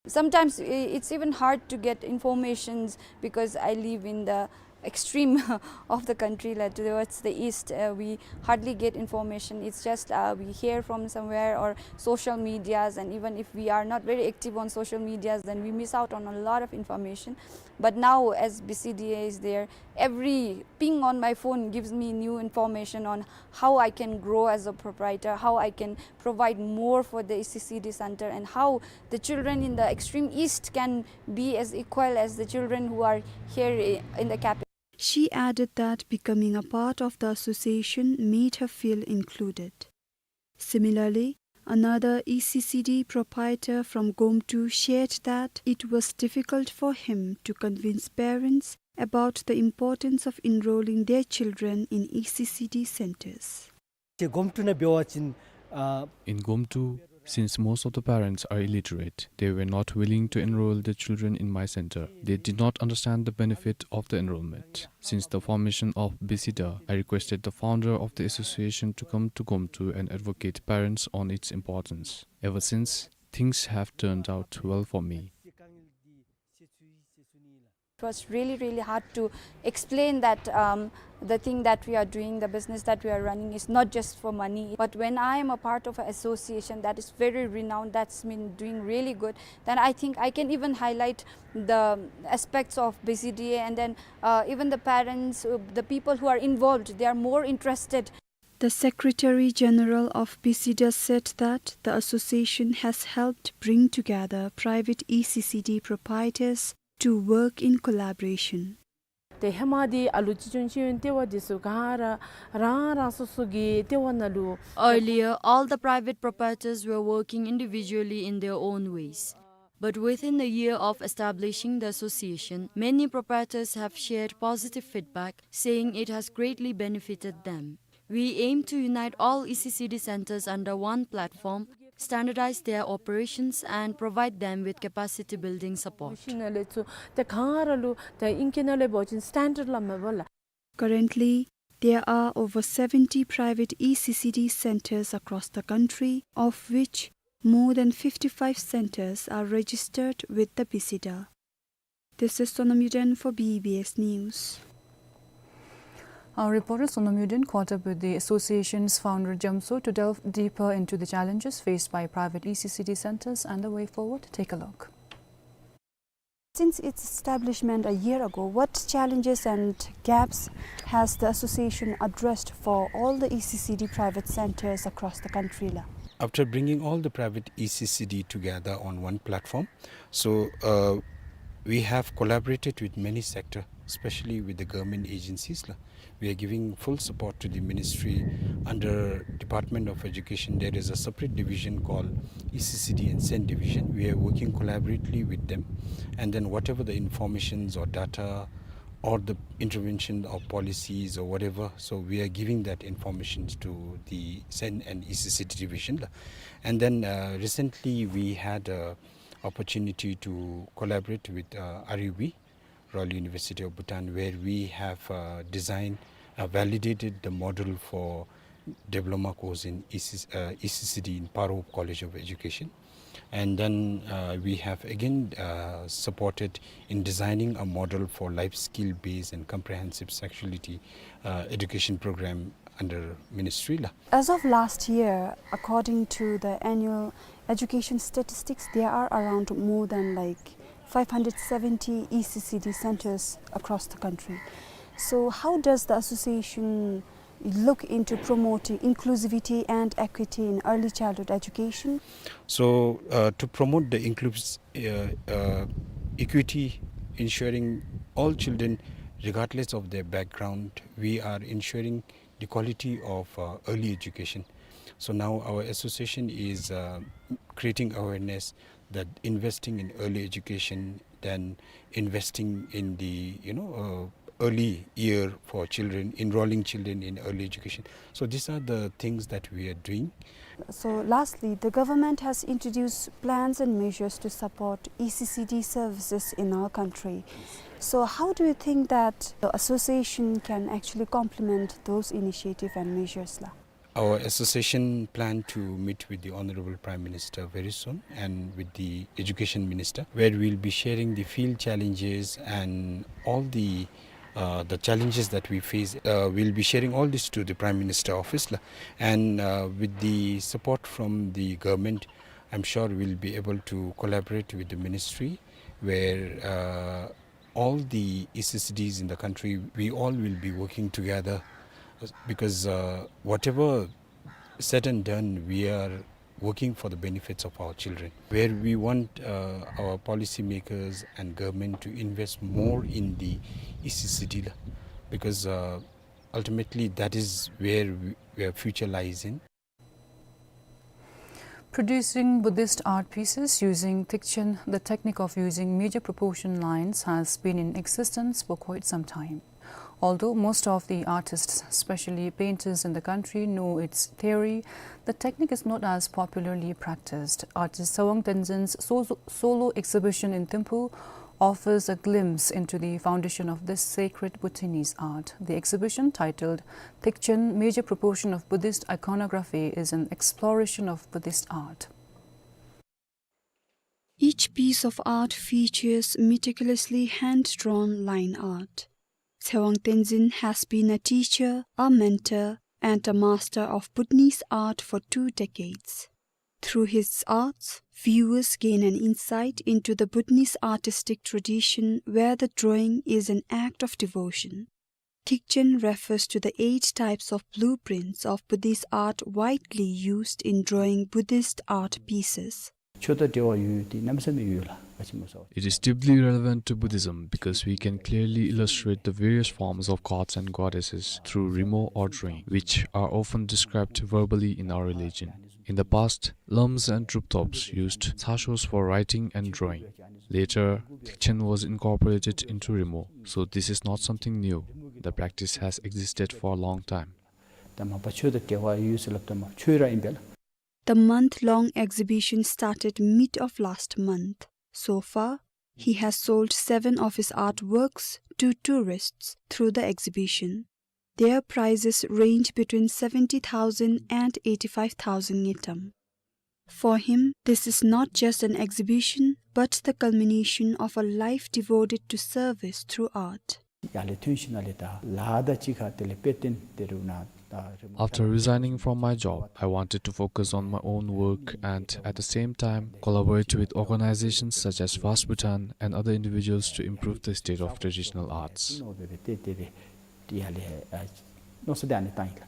Sometimes i-, it's even hard to get informations because I live in the extreme of the country, like, towards the east. Uh, we hardly get information. It's just, uh, we hear from somewhere or social medias, and even if we are not very active on social medias, then we miss out on a lot of information. But now, as BICIDA is there, every ping on my phone gives me new information on how I can grow as a proprietor, how I can provide more for the E C C D center, and how the children in the extreme east can be as equal as the children who are here i-, in the capital. She added that becoming a part of the association made her feel included. Similarly, another E C C D proprietor from Gomtu shared that it was difficult for him to convince parents about the importance of enrolling their children in E C C D centers. ཏེ་གོམ་ཏུ་ནང་འབད་བ་ཅིན་ཨ། In Gomtu, since most of the parents are illiterate, they were not willing to enroll their children in my center. They did not understand the benefit of the enrollment. Since the formation of BICIDA, I requested the founder of the association to come to Gomtu and advocate parents on its importance. Ever since, things have turned out well for me. It was really, really hard to explain that, um, the thing that we are doing, the business that we are running, is not just for money. But when I am a part of an association that is very renowned, that's been doing really good, then I think I can even highlight the aspects of BICIDA, and then, uh, even the parents, uh, the people who are involved, they are more interested. The Secretary General of BICIDA said that the association has helped bring together private E C C D proprietors to work in collaboration. ཏེ་ཧེ་མ་འདི་ཨ་ལུ་ཅི་ཅུན་ཅི་ཡོན་ཏེ་བ་འདི་ཚུ་ག་ར་རང་རང་སོ་སོ་གི་ཏེ་བ་ནང་ལུ། Earlier, all the private proprietors were working individually in their own ways. But within a year of establishing the association, many proprietors have shared positive feedback, saying it has greatly benefited them. We aim to unite all E C C D centers under one platform, standardize their operations, and provide them with capacity building support. Machine ནང་ལས་ཚུ་ཏེ་ག་ར་ལུ་ཏེ་ཨིང་སྐད་ནང་ལས་འབད་བ་ཅིན་standard ལ་མེན་པ་ལགས། Currently, there are over seventy private E C C D centers across the country, of which more than fifty-five centers are registered with the BICIDA. This is Sonam Yuden for B B S News. Our reporter Sonam Yuden caught up with the association's founder Jamso to delve deeper into the challenges faced by private E C C D centers and the way forward. Take a look. Since its establishment a year ago, what challenges and gaps has the association addressed for all the E C C D private centers across the country, la? After bringing all the private E C C D together on one platform, so, uh, we have collaborated with many sector, especially with the government agencies, la. We are giving full support to the ministry. Under Department of Education, there is a separate division called E C C D and SEN division. We are working collaboratively with them. And then whatever the informations or data or the intervention of policies or whatever. So we are giving that information to the SEN and E C C D division la. And then, uh, recently we had a opportunity to collaborate with, uh, R U B, Royal University of Bhutan, where we have, uh, designed, uh, validated the model for diploma course in E C, uh, E C C D in Paro College of Education. And then, uh, we have again, uh, supported in designing a model for life skill based and comprehensive sexuality, uh, education program under ministry la. As of last year, according to the annual education statistics, there are around more than, like, five hundred seventy E C C D centers across the country. So how does the association look into promoting inclusivity and equity in early childhood education? So, uh, to promote the inclus-, uh, uh, equity, ensuring all children, regardless of their background, we are ensuring the quality of, uh, early education. So now our association is, uh, creating awareness that investing in early education, then investing in the, you know, uh, early year for children, enrolling children in early education. So these are the things that we are doing. So lastly, the government has introduced plans and measures to support E C C D services in our country. So how do you think that the association can actually complement those initiatives and measures la? Our association plan to meet with the Honorable Prime Minister very soon and with the Education Minister, where we'll be sharing the field challenges and all the, uh, the challenges that we face. Uh, we'll be sharing all this to the Prime Minister office la. And, uh, with the support from the government, I'm sure we'll be able to collaborate with the ministry where, uh, all the E C C Ds in the country, we all will be working together, uh, because, uh, whatever said and done, we are working for the benefits of our children. Where we want, uh, our policymakers and government to invest more in the E C C D la, because, uh, ultimately that is where we, where future lies in. Producing Buddhist art pieces using Thigchen, the technique of using major proportion lines, has been in existence for quite some time. Although most of the artists, especially painters in the country, know its theory, the technique is not as popularly practiced. Artist Tsewang Tenzin's so-, solo exhibition in Thimphu offers a glimpse into the foundation of this sacred Bhutanese art. The exhibition, titled Thigchen, Major Proportion of Buddhist Iconography, is an exploration of Buddhist art. Each piece of art features meticulously hand-drawn line art. Tsewang Tenzin has been a teacher, a mentor, and a master of Bhutanese art for two decades. Through his arts, viewers gain an insight into the Bhutanese artistic tradition where the drawing is an act of devotion. Thigchen refers to the eight types of blueprints of Buddhist art widely used in drawing Buddhist art pieces. ཆོས་དང་འབྲེལ་བ་ཡོད་དེ་གནམ་མེད་ས་མེད་ཡོད་ལགས། ག་ཅི་སྨོ་ཟེར་བ། It is deeply relevant to Buddhism because we can clearly illustrate the various forms of gods and goddesses through Rimmo or drawing, which are often described verbally in our religion. In the past, lums and druptops used tsashos for writing and drawing. Later, Thigchen was incorporated into Rimmo, so this is not something new. The practice has existed for a long time. ད་མ་པ་ཆོས་དང་འབྲེལ་བ་ཡོད་ཟེར་སླབ་ད་མ་ཆོས་ར་ཨིན་པས་ལགས། The month-long exhibition started mid of last month. So far, he has sold seven of his artworks to tourists through the exhibition. Their prices range between seventy thousand and eighty-five thousand ngultrum. For him, this is not just an exhibition, but the culmination of a life devoted to service through art. ཡར་ལས་ཐོན་ཞིནམ་ལས་ད་ལཱ་དང་གཅིག་ཁར་དེ་ལས་དཔེ་སྟོན་དེ་རུ་ན་ད་རི་མོ། After resigning from my job, I wanted to focus on my own work and, at the same time, collaborate with organizations such as FAST Bhutan and other individuals to improve the state of traditional arts. ནོར་བེ་བེ་ཏེ་ཏེ་བེ་ཏེ་ཡར་ལས་ཨ་མནོ་བསམ་དེ་ཨ་ནི་བཏང་ཡི་ལགས།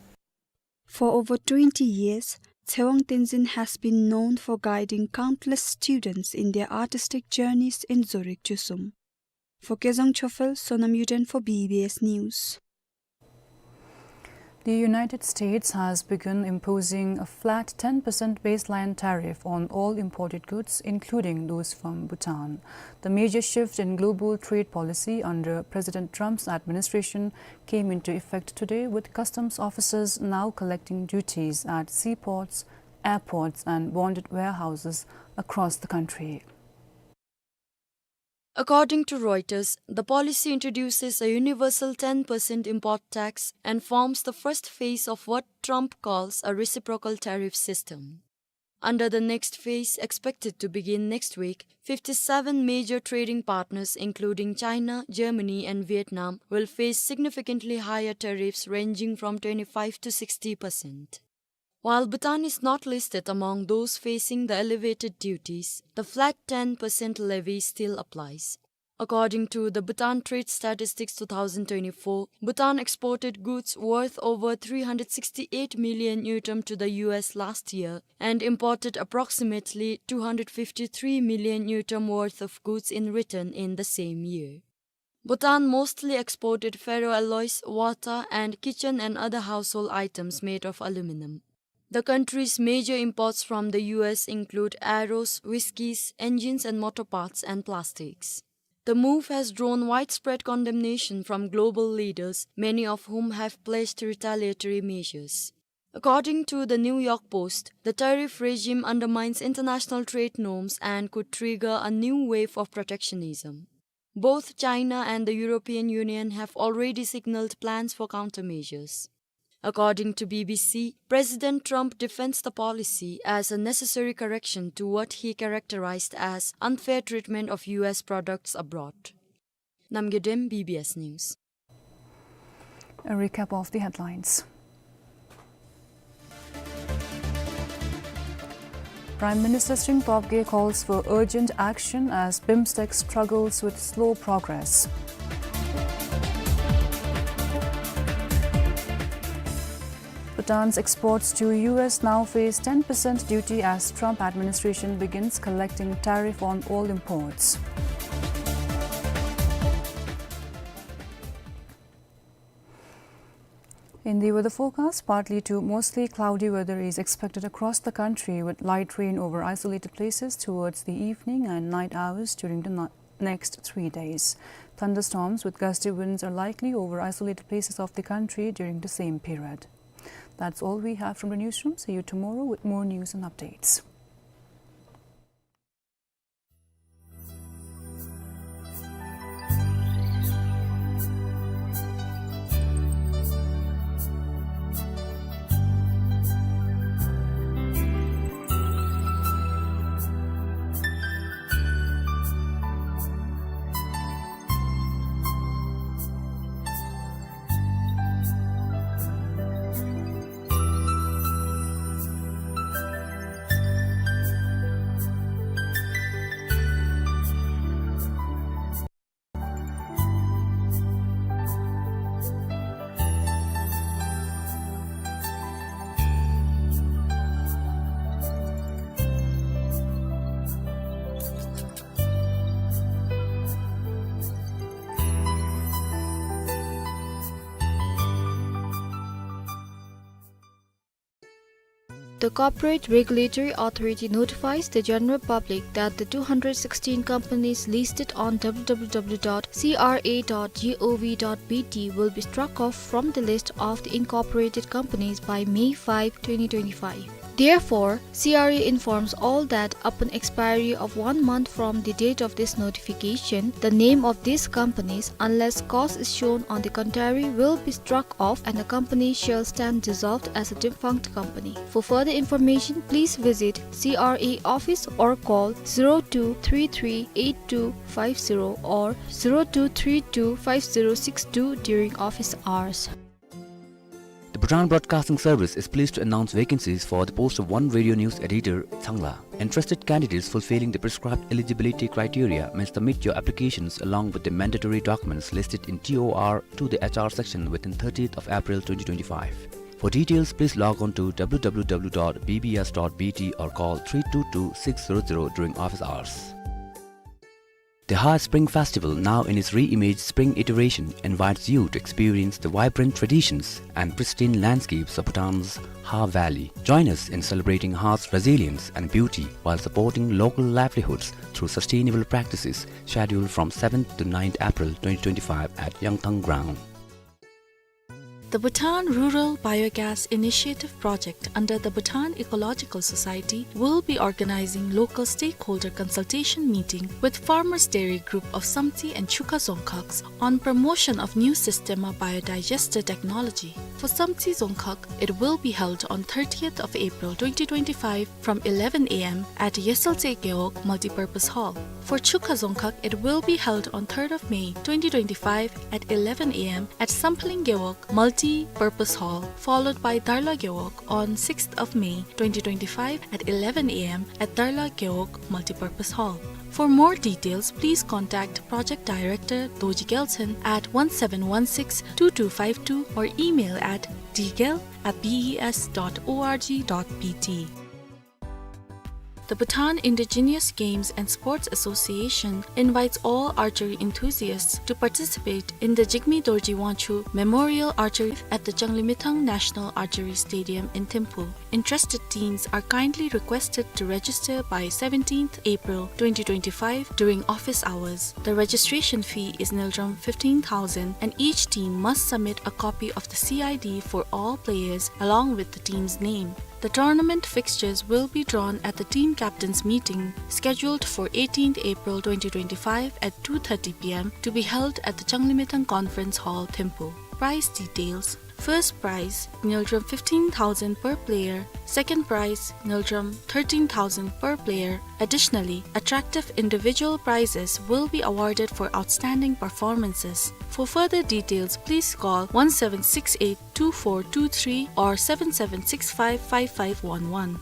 For over twenty years, Tsewang Tenzin has been known for guiding countless students in their artistic journeys in Zorig Chusum. For Kezang Chofel, Sonam Yuden for B B S News. The United States has begun imposing a flat ten percent baseline tariff on all imported goods, including those from Bhutan. The major shift in global trade policy under President Trump's administration came into effect today, with customs officers now collecting duties at seaports, airports, and bonded warehouses across the country. According to Reuters, the policy introduces a universal ten percent import tax and forms the first phase of what Trump calls a reciprocal tariff system. Under the next phase, expected to begin next week, fifty-seven major trading partners, including China, Germany, and Vietnam, will face significantly higher tariffs ranging from twenty-five to sixty percent. While Bhutan is not listed among those facing the elevated duties, the flat ten percent levy still applies. According to the Bhutan Trade Statistics two thousand twenty-four, Bhutan exported goods worth over three hundred sixty-eight million ngultrum to the U S last year and imported approximately two hundred fifty-three million ngultrum worth of goods in return in the same year. Bhutan mostly exported ferroalloys, water, and kitchen and other household items made of aluminum. The country's major imports from the U S include arrows, whiskies, engines and motor parts, and plastics. The move has drawn widespread condemnation from global leaders, many of whom have pledged retaliatory measures. According to the New York Post, the tariff regime undermines international trade norms and could trigger a new wave of protectionism. Both China and the European Union have already signaled plans for countermeasures. According to B B C, President Trump defends the policy as a necessary correction to what he characterized as unfair treatment of U S products abroad. Namgay Dem, B B S News. A recap of the headlines. Prime Minister Tshering Tobgay calls for urgent action as BIMSTEC struggles with slow progress. Bhutan's exports to U S now face ten percent duty as Trump administration begins collecting tariff on all imports. In the weather forecast, partly to mostly cloudy weather is expected across the country, with light rain over isolated places towards the evening and night hours during the ni-, next three days. Thunderstorms with gusty winds are likely over isolated places of the country during the same period. That's all we have from the newsroom. See you tomorrow with more news and updates. The Corporate Regulatory Authority notifies the general public that the two hundred sixteen companies listed on W W W dot C R A dot gov dot B T will be struck off from the list of the incorporated companies by May five, twenty twenty-five. Therefore, C R A informs all that upon expiry of one month from the date of this notification, the name of these companies, unless cause is shown on the contrary, will be struck off and the company shall stand dissolved as a defunct company. For further information, please visit C R A office or call zero two three three eight two five zero or zero two three two five zero six two during office hours. The Bhutan Broadcasting Service is pleased to announce vacancies for the post of one radio news editor, Changla. Interested candidates fulfilling the prescribed eligibility criteria may submit your applications along with the mandatory documents listed in T O R to the H R section within thirtieth of April twenty twenty-five. For details, please log on to W W W dot B B S dot B T or call three two two six zero zero during office hours. The Ha Spring Festival, now in its re-imaged spring iteration, invites you to experience the vibrant traditions and pristine landscapes of Bhutan's Ha Valley. Join us in celebrating Ha's resilience and beauty while supporting local livelihoods through sustainable practices, scheduled from seventh to ninth April twenty twenty-five at Yangthang Ground. The Bhutan Rural Biogas Initiative Project under the Bhutan Ecological Society will be organizing local stakeholder consultation meeting with Farmers Dairy Group of Samtse and Chukha Dzongkhags on promotion of new Sistema biodigester technology. For Samtse Dzongkhag, it will be held on thirtieth of April twenty twenty-five from eleven A M at Yesaltse Gewog Multipurpose Hall. For Chukha Dzongkhag, it will be held on third of May twenty twenty-five at eleven A M at Samphaling Gewog Multi-Purpose Hall, followed by Darla Gewog on sixth of May twenty twenty-five at eleven A M at Darla Gewog Multi-Purpose Hall. For more details, please contact Project Director Dorji Gyaltshen at one seven one six two two five two or email at d gyal at b e s dot o r g dot b t. The Bhutan Indigenous Games and Sports Association invites all archery enthusiasts to participate in the Jigme Dorji Wangchuck Memorial Archery at the Changlimithang National Archery Stadium in Thimphu. Interested teams are kindly requested to register by seventeenth April twenty twenty-five during office hours. The registration fee is ngultrum fifteen thousand, and each team must submit a copy of the C I D for all players along with the team's name. The tournament fixtures will be drawn at the team captains meeting scheduled for eighteenth April twenty twenty-five at two thirty p m to be held at the Changlimithang Conference Hall, Thimphu. Prize details. First prize, ngultrum fifteen thousand per player. Second prize, ngultrum thirteen thousand per player. Additionally, attractive individual prizes will be awarded for outstanding performances. For further details, please call one seven six eight two four two three or seven seven six five five five one one.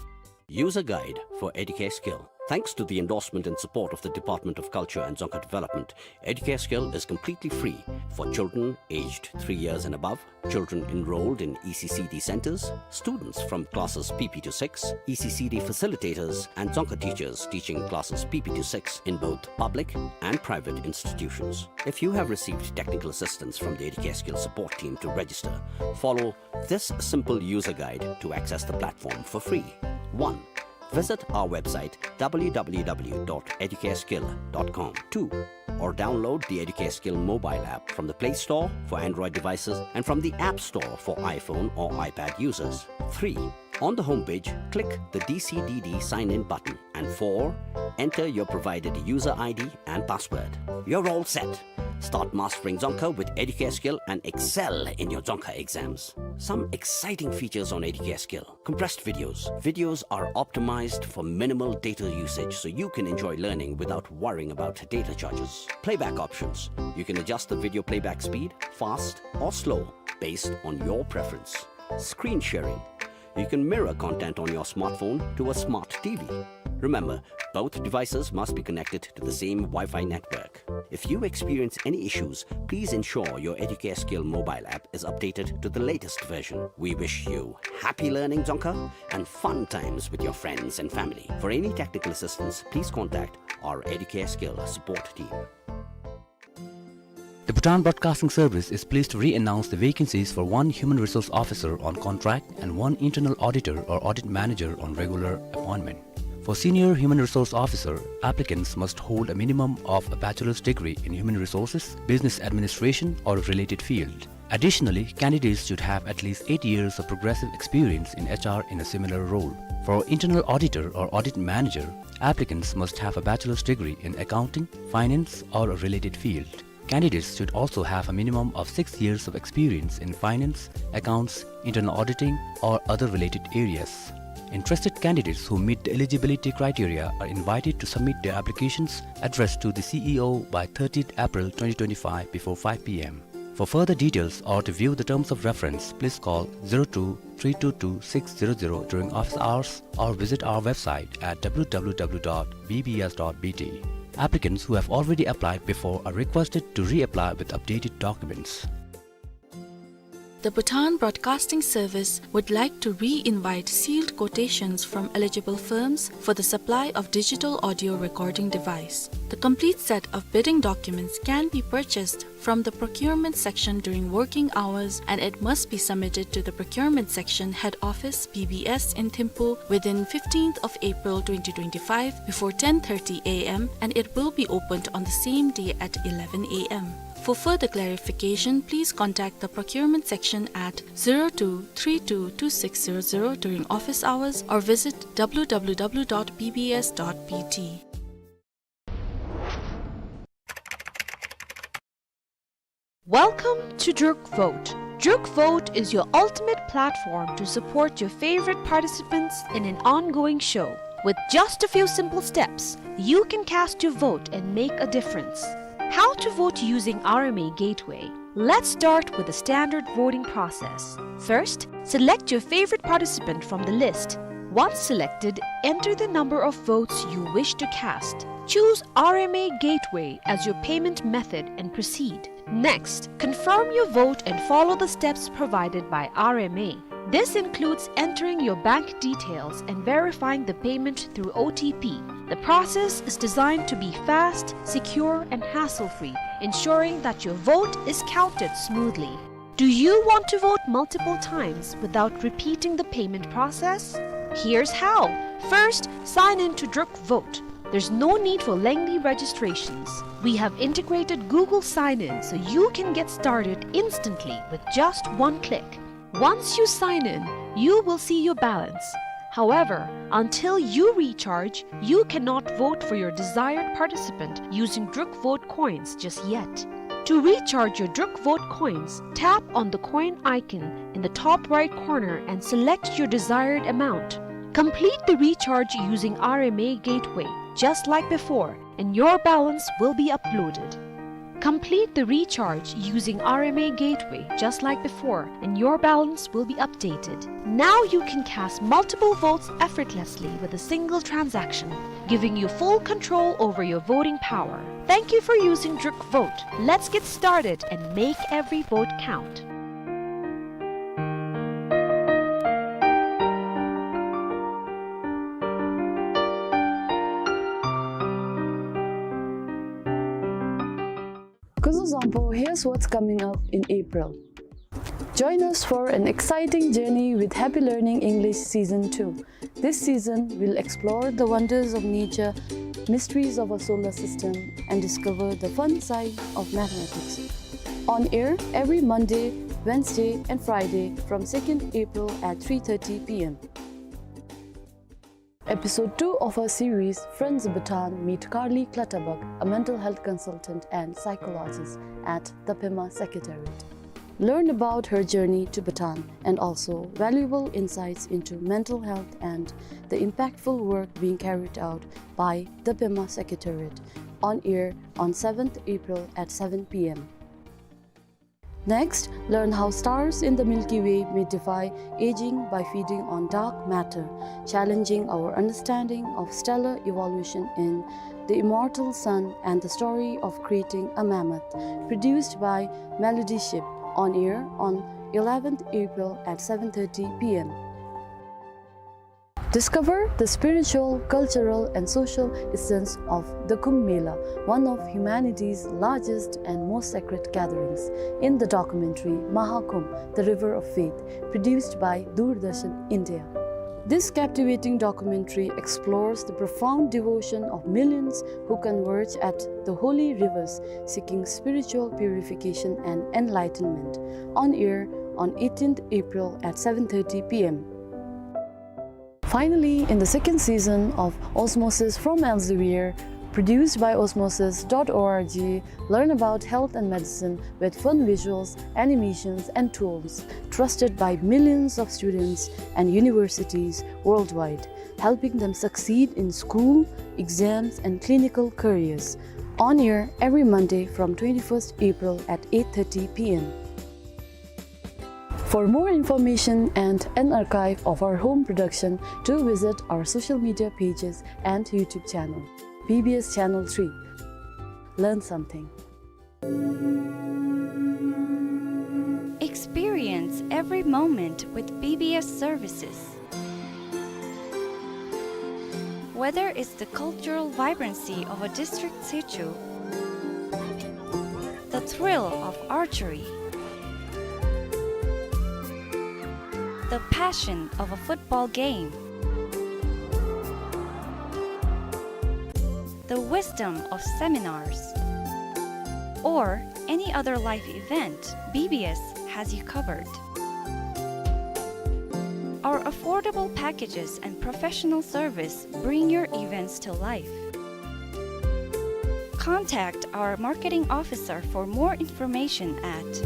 User guide for Educare Skill. Thanks to the endorsement and support of the Department of Culture and Dzongkha Development, Educare Skill is completely free for children aged three years and above, children enrolled in E C C D centers, students from classes P P to six, E C C D facilitators, and Dzongkha teachers teaching classes P P to six in both public and private institutions. If you have received technical assistance from the Educare Skill support team to register, follow this simple user guide to access the platform for free. One, visit our website w w w dot educareskill dot com. Two, or download the Educare Skill mobile app from the Play Store for Android devices and from the App Store for iPhone or iPad users. Three, on the homepage, click the D C D D sign-in button. And four, enter your provided user I D and password. You're all set. Start mastering Dzongkha with Educare Skill and excel in your Dzongkha exams. Some exciting features on Educare Skill. Compressed videos. Videos are optimized for minimal data usage, so you can enjoy learning without worrying about data charges. Playback options. You can adjust the video playback speed, fast or slow, based on your preference. Screen sharing. You can mirror content on your smartphone to a smart T V. Remember, both devices must be connected to the same Wi-Fi network. If you experience any issues, please ensure your Educare Skill mobile app is updated to the latest version. We wish you happy learning Dzongkha and fun times with your friends and family. For any technical assistance, please contact our Educare Skill support team. The Bhutan Broadcasting Service is pleased to re-announce the vacancies for one human resource officer on contract and one internal auditor or audit manager on regular appointment. For senior human resource officer, applicants must hold a minimum of a bachelor's degree in human resources, business administration, or a related field. Additionally, candidates should have at least eight years of progressive experience in H R in a similar role. For internal auditor or audit manager, applicants must have a bachelor's degree in accounting, finance, or a related field. Candidates should also have a minimum of six years of experience in finance, accounts, internal auditing, or other related areas. Interested candidates who meet the eligibility criteria are invited to submit their applications addressed to the C E O by thirtieth April twenty twenty-five before five P M. For further details or to view the terms of reference, please call zero two three two two six zero zero during office hours or visit our website at w w w dot b b s dot b t. Applicants who have already applied before are requested to reapply with updated documents. The Bhutan Broadcasting Service would like to re-invite sealed quotations from eligible firms for the supply of digital audio recording device. The complete set of bidding documents can be purchased from the procurement section during working hours, and it must be submitted to the procurement section, head office, B B S, in Thimphu within fifteenth of April twenty twenty-five before ten thirty A M, and it will be opened on the same day at eleven A M. For further clarification, please contact the procurement section at zero two three two two six zero zero during office hours or visit W W W dot B B S dot B T. Welcome to Druk Vote. Druk Vote is your ultimate platform to support your favorite participants in an ongoing show. With just a few simple steps, you can cast your vote and make a difference. How to vote using R M A Gateway. Let's start with the standard voting process. First, select your favorite participant from the list. Once selected, enter the number of votes you wish to cast. Choose R M A Gateway as your payment method and proceed. Next, confirm your vote and follow the steps provided by R M A. This includes entering your bank details and verifying the payment through O T P. The process is designed to be fast, secure, and hassle-free, ensuring that your vote is counted smoothly. Do you want to vote multiple times without repeating the payment process? Here's how. First, sign in to Druk Vote. There's no need for lengthy registrations. We have integrated Google Sign-In so you can get started instantly with just one click. Once you sign in, you will see your balance. However, until you recharge, you cannot vote for your desired participant using Druk Vote coins just yet. To recharge your Druk Vote coins, tap on the coin icon in the top right corner and select your desired amount. Complete the recharge using R M A Gateway, just like before, and your balance will be uploaded. Complete the recharge using R M A Gateway just like before, and your balance will be updated. Now you can cast multiple votes effortlessly with a single transaction, giving you full control over your voting power. Thank you for using Druk Vote. Let's get started and make every vote count. Kuzuzangpo, here's what's coming up in April. Join us for an exciting journey with Happy Learning English Season two. This season, we'll explore the wonders of nature, mysteries of our solar system, and discover the fun side of mathematics. On air every Monday, Wednesday, and Friday from second April at three thirty P M. Episode two of our series, Friends of Bhutan meet Karli Clutterbuck, a mental health consultant and psychologist at the Pema Secretariat. Learn about her journey to Bhutan and also valuable insights into mental health and the impactful work being carried out by the Pema Secretariat. On air on seventh April at seven P M. Next, learn how stars in the Milky Way may defy aging by feeding on dark matter, challenging our understanding of stellar evolution in The Immortal Sun and the Story of Creating a Mammoth, produced by Melody Ship, on air on eleventh April at seven thirty P M. Discover the spiritual, cultural, and social essence of the Kumbh Mela, one of humanity's largest and most sacred gatherings, in the documentary Mahakumbh, The River of Faith, produced by Doordarshan India. This captivating documentary explores the profound devotion of millions who converge at the holy rivers seeking spiritual purification and enlightenment. On air on eighteenth April at seven thirty P M. Finally, in the second season of Osmosis from Elsevier, produced by osmosis dot org, learn about health and medicine with fun visuals, animations, and tools, trusted by millions of students and universities worldwide, helping them succeed in school, exams, and clinical careers. On air every Monday from twenty-first April at eight thirty P M. For more information and an archive of our home production, do visit our social media pages and YouTube channel, P B S Channel three. Learn something. Experience Every moment with B B S services. Whether it's the cultural vibrancy of a district sichu, the thrill of archery, the passion of a football game, the wisdom of seminars, or any other life event, B B S has you covered. Our affordable packages and professional service bring your events to life. Contact our marketing officer for more information at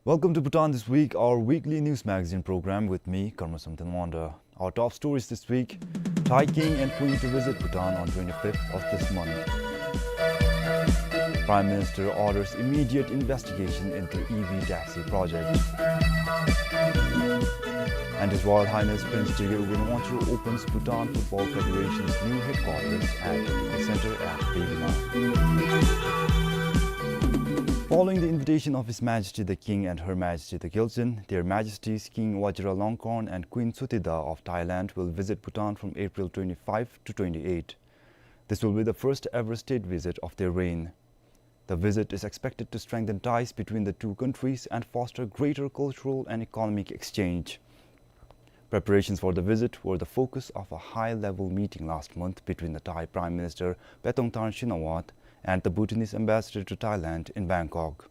Welcome to Bhutan This Week, our weekly news magazine program with me, Karma Samten Wonder. Our top stories this week: Thai King and Queen to visit Bhutan on twenty-fifth of this month. Prime Minister orders immediate investigation into E V taxi project. And His Royal Highness Prince Jigme Rinpoche opens Bhutan Football Federation's new headquarters and technical center at Baby Naw. Following the invitation of His Majesty the King and Her Majesty the Gyaltsuen, Their Majesties King Vajiralongkorn and Queen Suthida of Thailand will visit Bhutan from April twenty-five to twenty-eight. This will be the first ever state visit of their reign. The visit is expected to strengthen ties between the two countries and foster greater cultural and economic exchange. Preparations for the visit were the focus of a high-level meeting last month between the Thai Prime Minister Paetongtarn Shinawatra and the Bhutanese ambassador to Thailand in Bangkok.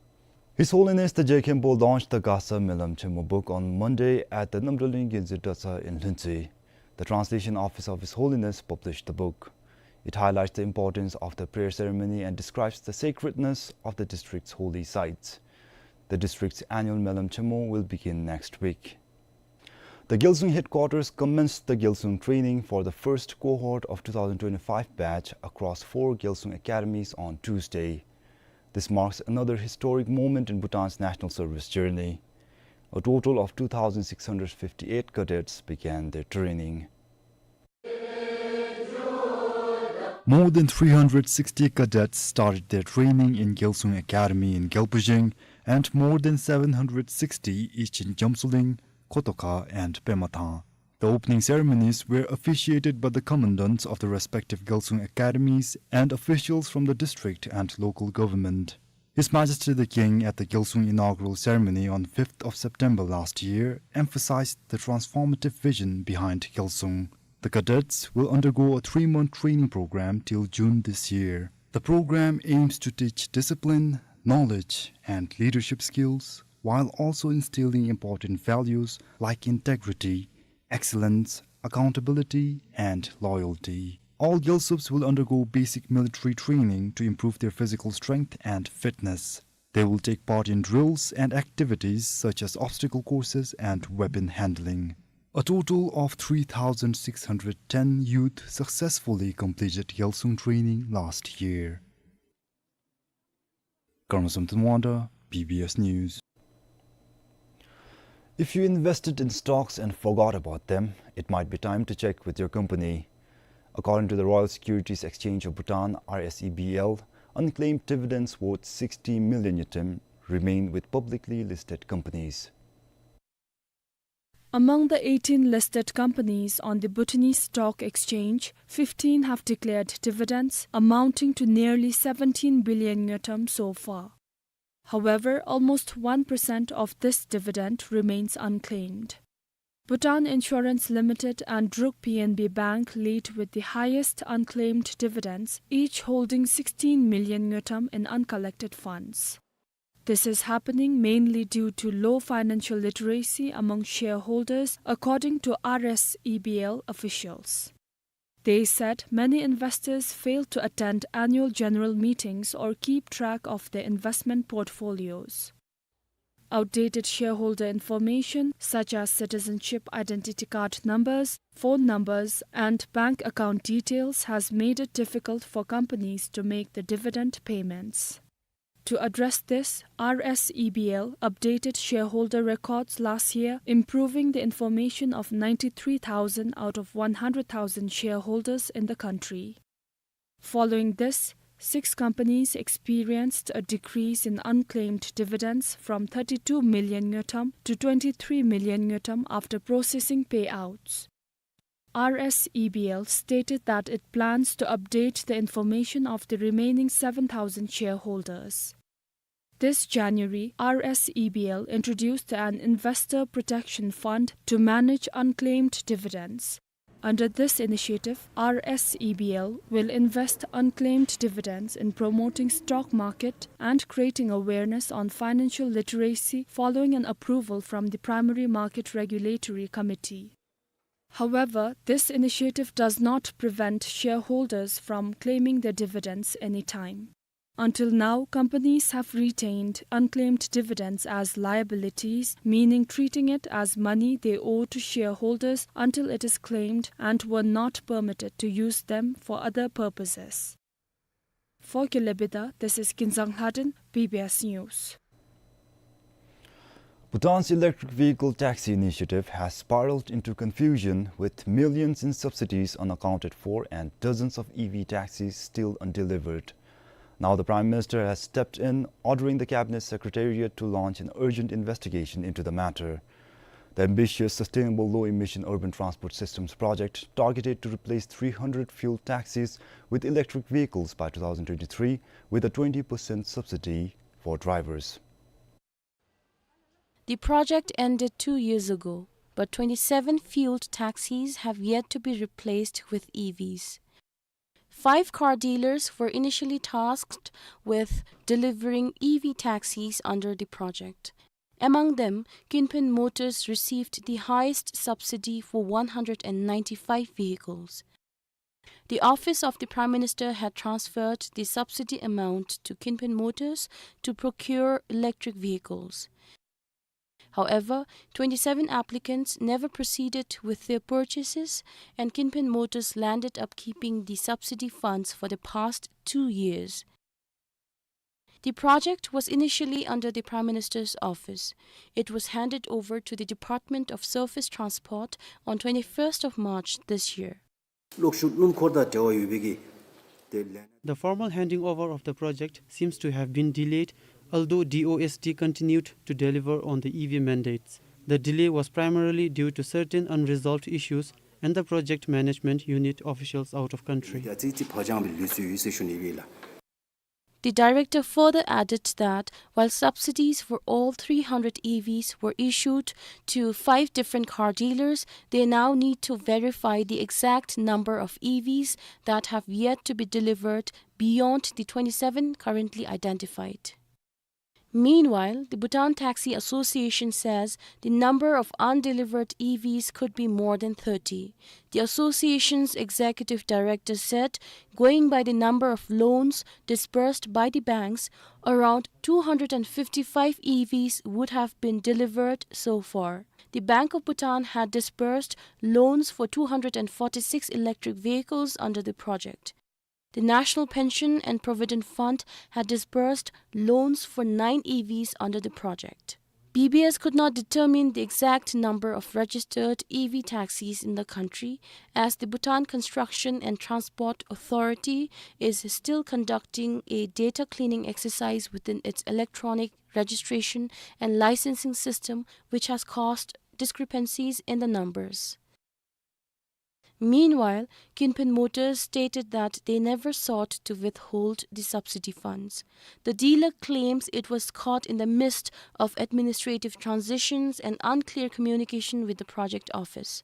His Holiness the Je Khenpo launched the Gasa Melam Chenmo book on Monday at the Namdrolling Gyaltsuen Dratshang in Lhuentse. The translation office of His Holiness published the book. It highlights the importance of the prayer ceremony and describes the sacredness of the district's holy sites. The district's annual Melam Chenmo will begin next week. The Gyaltsuen headquarters commenced the Gyaltsuen training for the first cohort of two thousand twenty-five batch across four Gyaltsuen academies on Tuesday. This marks another historic moment in Bhutan's national service journey. A total of two thousand six hundred fifty-eight cadets began their training. More than three hundred sixty cadets started their training in Gyaltsuen Academy in Gyalpujeng, and more than seven hundred sixty each in Jamsuling, Kotoka, and Pemathang. The opening ceremonies were officiated by the commandants of the respective Gyaltsuen academies and officials from the district and local government. His Majesty the King, at the Gyaltsuen inaugural ceremony on fifth of September last year, emphasized the transformative vision behind Gyaltsuen. The cadets will undergo a three-month training program till June this year. The program aims to teach discipline, knowledge, and leadership skills, while also instilling important values like integrity, excellence, accountability, and loyalty. All Gyaltsubs will undergo basic military training to improve their physical strength and fitness. They will take part in drills and activities such as obstacle courses and weapon handling. A total of three thousand six hundred ten youth successfully completed Gyaltsuen training last year. Karma Samten Wonder, B B S News. If you invested in stocks and forgot about them, it might be time to check with your company. According to the Royal Securities Exchange of Bhutan, R S E B L, unclaimed dividends worth sixty million ngultrum remain with publicly listed companies. Among the eighteen listed companies on the Bhutanese Stock Exchange, fifteen have declared dividends amounting to nearly seventeen billion ngultrum so far. However, almost one percent of this dividend remains unclaimed. Bhutan Insurance Limited and Druk P N B Bank lead with the highest unclaimed dividends, each holding sixteen million ngultrum in uncollected funds. This is happening mainly due to low financial literacy among shareholders, according to R S E B L officials. They said many investors fail to attend annual general meetings or keep track of their investment portfolios. Outdated shareholder information, such as citizenship identity card numbers, phone numbers, and bank account details, has made it difficult for companies to make the dividend payments. To address this, R S E B L updated shareholder records last year, improving the information of ninety-three thousand out of one hundred thousand shareholders in the country. Following this, six companies experienced a decrease in unclaimed dividends from thirty-two million ngultrum to twenty-three million ngultrum after processing payouts. R S E B L stated that it plans to update the information of the remaining seven thousand shareholders. This January, R S E B L introduced an investor protection fund to manage unclaimed dividends. Under this initiative, R S E B L will invest unclaimed dividends in promoting stock market and creating awareness on financial literacy following an approval from the Primary Market Regulatory Committee. However, this initiative does not prevent shareholders from claiming their dividends anytime. Until now, companies have retained unclaimed dividends as liabilities, meaning treating it as money they owe to shareholders until it is claimed, and were not permitted to use them for other purposes. For Kelebida, this is Kinzang Lhaden, B B S News. Bhutan's electric vehicle taxi initiative has spiraled into confusion, with millions in subsidies unaccounted for and dozens of E V taxis still undelivered. Now the Prime Minister has stepped in, ordering the Cabinet Secretariat to launch an urgent investigation into the matter. The ambitious Sustainable Low-Emission Urban Transport Systems project, targeted to replace three hundred fuel taxis with electric vehicles by two thousand twenty-three, with a twenty percent subsidy for drivers. The project ended two years ago, but twenty-seven fueled taxis have yet to be replaced with E Vs. Five car dealers were initially tasked with delivering E V taxis under the project. Among them, Kinpin Motors received the highest subsidy for one hundred and ninety-five vehicles. The office of the Prime Minister had transferred the subsidy amount to Kinpin Motors to procure electric vehicles. However, twenty-seven applicants never proceeded with their purchases, and Kinpin Motors landed up keeping the subsidy funds for the past two years. The project was initially under the Prime Minister's office. It was handed over to the Department of Surface Transport on twenty-first of March this year. གློག་ཤུགས་སྣུམ་འཁོར་དང་འབྲེལ་བ་ཡོད་པའི་གི་དེ་ལས། The formal handing over of the project seems to have been delayed, although D O S T continued to deliver on the E V mandates. The delay was primarily due to certain unresolved issues and the project management unit officials out of country. ཡ་ཙི་ཙི་བག་ཅང་བའི་ལུས་སུ་ཡོད་ཟེར་ཞུ་ནི་ཡོད་ལགས། The director further added that while subsidies for all three hundred E Vs were issued to five different car dealers, they now need to verify the exact number of E Vs that have yet to be delivered beyond the twenty-seven currently identified. Meanwhile, the Bhutan Taxi Association says the number of undelivered E Vs could be more than thirty. The association's executive director said, going by the number of loans disbursed by the banks, around two hundred and fifty-five E Vs would have been delivered so far. The Bank of Bhutan had disbursed loans for two hundred and forty-six electric vehicles under the project. The National Pension and Provident Fund had disbursed loans for nine E Vs under the project. B B S could not determine the exact number of registered E V taxis in the country, as the Bhutan Construction and Transport Authority is still conducting a data cleaning exercise within its electronic registration and licensing system, which has caused discrepancies in the numbers. Meanwhile, Kin Phen Motors stated that they never sought to withhold the subsidy funds. The dealer claims it was caught in the midst of administrative transitions and unclear communication with the project office.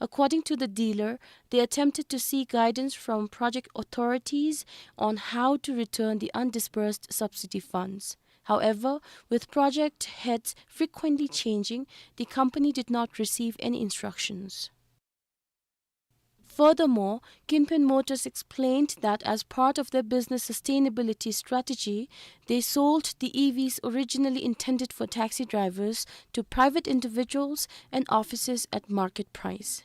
According to the dealer, they attempted to seek guidance from project authorities on how to return the undisbursed subsidy funds. However, with project heads frequently changing, the company did not receive any instructions. Furthermore, Kin Phen Motors explained that as part of their business sustainability strategy, they sold the E Vs originally intended for taxi drivers to private individuals and offices at market price.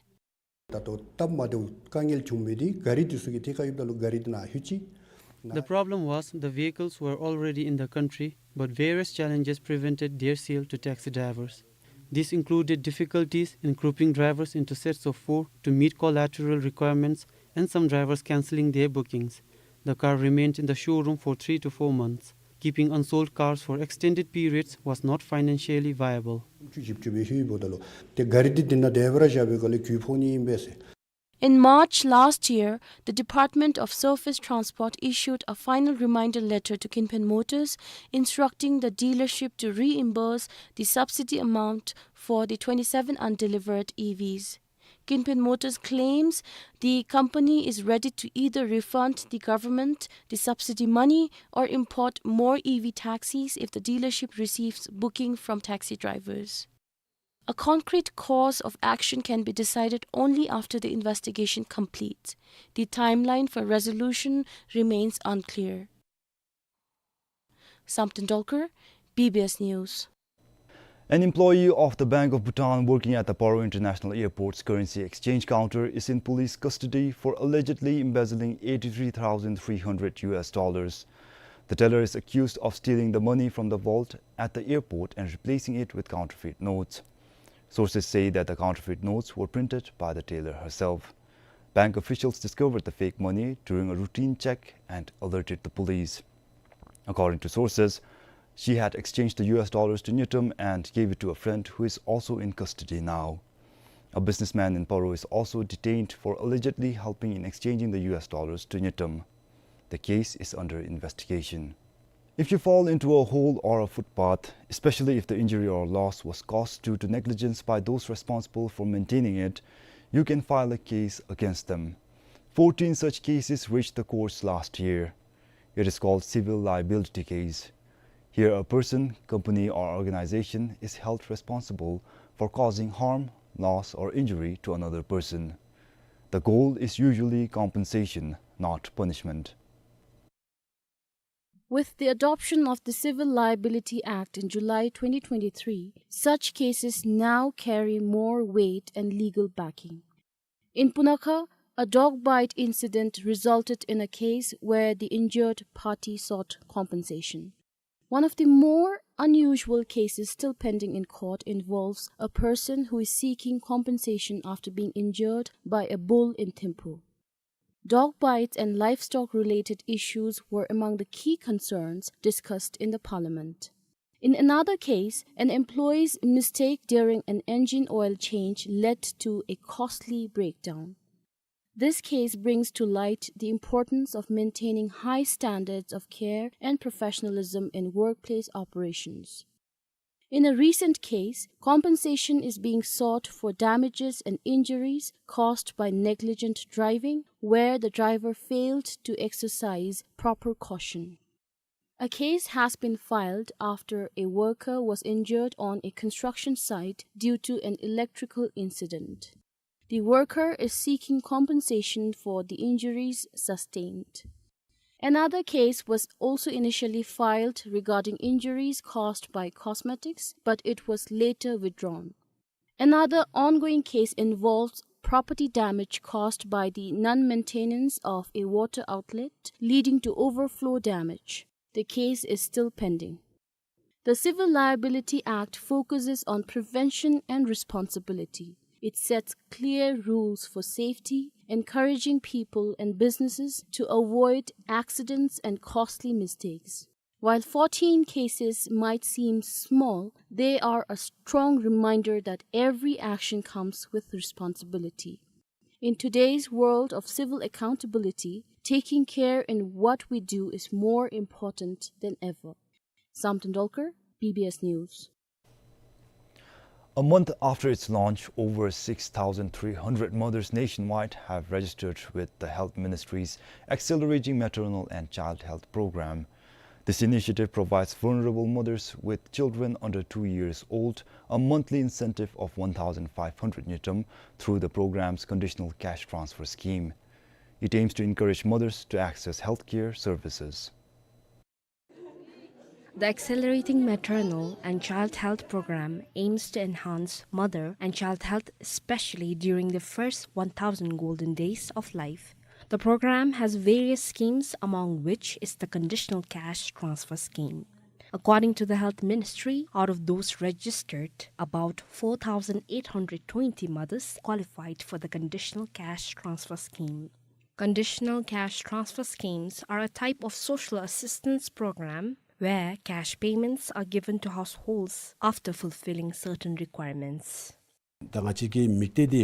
ད་ལྟོ་སྟབས་མ་བདེཝ་དཀའ་ངལ་བྱུང་མི་འདི་ག་རི་འདི་ཚུ་གིས་ཐད་ཀར་ཡོདཔ་ད་ལུ་ག་རི་འདི་ནང་ལྷོད་ཅི། The problem was the vehicles were already in the country, but various challenges prevented their sale to taxi drivers. This included difficulties in grouping drivers into sets of four to meet collateral requirements and some drivers cancelling their bookings. The car remained in the showroom for three to four months. Keeping unsold cars for extended periods was not financially viable. བཅུ་བཞི་བཅུ་པའི་ཤུལ་འབདཝ་ད་ལུ་ཏེ་ག་རི་འདི་འདི་ནང་འདི་བར་བཞག་པའི་སྒང་ལས་གྱོང་ཕོག་ནི་ཨིན་པས་ཟེར། In March last year, the Department of Surface Transport issued a final reminder letter to Kin Phen Motors, instructing the dealership to reimburse the subsidy amount for the twenty-seven undelivered E Vs. Kin Phen Motors claims the company is ready to either refund the government the subsidy money or import more E V taxis if the dealership receives booking from taxi drivers. A concrete course of action can be decided only after the investigation completes. The timeline for resolution remains unclear. Samten Dolkar, B B S News. An employee of the Bank of Bhutan working at the Paro International Airport's currency exchange counter is in police custody for allegedly embezzling eighty-three thousand three hundred U S dollars. The teller is accused of stealing the money from the vault at the airport and replacing it with counterfeit notes. Sources say that the counterfeit notes were printed by the teller herself. Bank officials discovered the fake money during a routine check and alerted the police. According to sources, she had exchanged the U S dollars to ngultrum and gave it to a friend who is also in custody now. A businessman in Paro is also detained for allegedly helping in exchanging the U S dollars to ngultrum. The case is under investigation. If you fall into a hole or a footpath, especially if the injury or loss was caused due to negligence by those responsible for maintaining it, you can file a case against them. Fourteen such cases reached the courts last year. It is called civil liability case. Here, a person, company, or organization is held responsible for causing harm, loss, or injury to another person. The goal is usually compensation, not punishment. With the adoption of the Civil Liability Act in July twenty twenty-three, such cases now carry more weight and legal backing. In Punakha, a dog bite incident resulted in a case where the injured party sought compensation. One of the more unusual cases still pending in court involves a person who is seeking compensation after being injured by a bull in Thimphu. Dog bites and livestock-related issues were among the key concerns discussed in the parliament. In another case, an employee's mistake during an engine oil change led to a costly breakdown. This case brings to light the importance of maintaining high standards of care and professionalism in workplace operations. In a recent case, compensation is being sought for damages and injuries caused by negligent driving, where the driver failed to exercise proper caution. A case has been filed after a worker was injured on a construction site due to an electrical incident. The worker is seeking compensation for the injuries sustained. Another case was also initially filed regarding injuries caused by cosmetics, but it was later withdrawn. Another ongoing case involves property damage caused by the non-maintenance of a water outlet, leading to overflow damage. The case is still pending. The Civil Liability Act focuses on prevention and responsibility. It sets clear rules for safety, encouraging people and businesses to avoid accidents and costly mistakes. While fourteen cases might seem small, they are a strong reminder that every action comes with responsibility. In today's world of civil accountability, taking care in what we do is more important than ever. Samten Dolkar, B B S News. A month after its launch, over six thousand three hundred mothers nationwide have registered with the Health Ministry's Accelerating Maternal and Child Health Program. This initiative provides vulnerable mothers with children under two years old a monthly incentive of one thousand five hundred ngultrum through the program's conditional cash transfer scheme. It aims to encourage mothers to access healthcare services. The Accelerating Maternal and Child Health Program aims to enhance mother and child health, especially during the first one thousand golden days of life. The program has various schemes, among which is the Conditional Cash Transfer Scheme. According to the Health Ministry, out of those registered, about four thousand eight hundred twenty mothers qualified for the Conditional Cash Transfer Scheme. Conditional cash transfer schemes are a type of social assistance program where cash payments are given to households after fulfilling certain requirements. ད་ང་བཅས་ཀྱི་དམིགས་གཏད་འདི་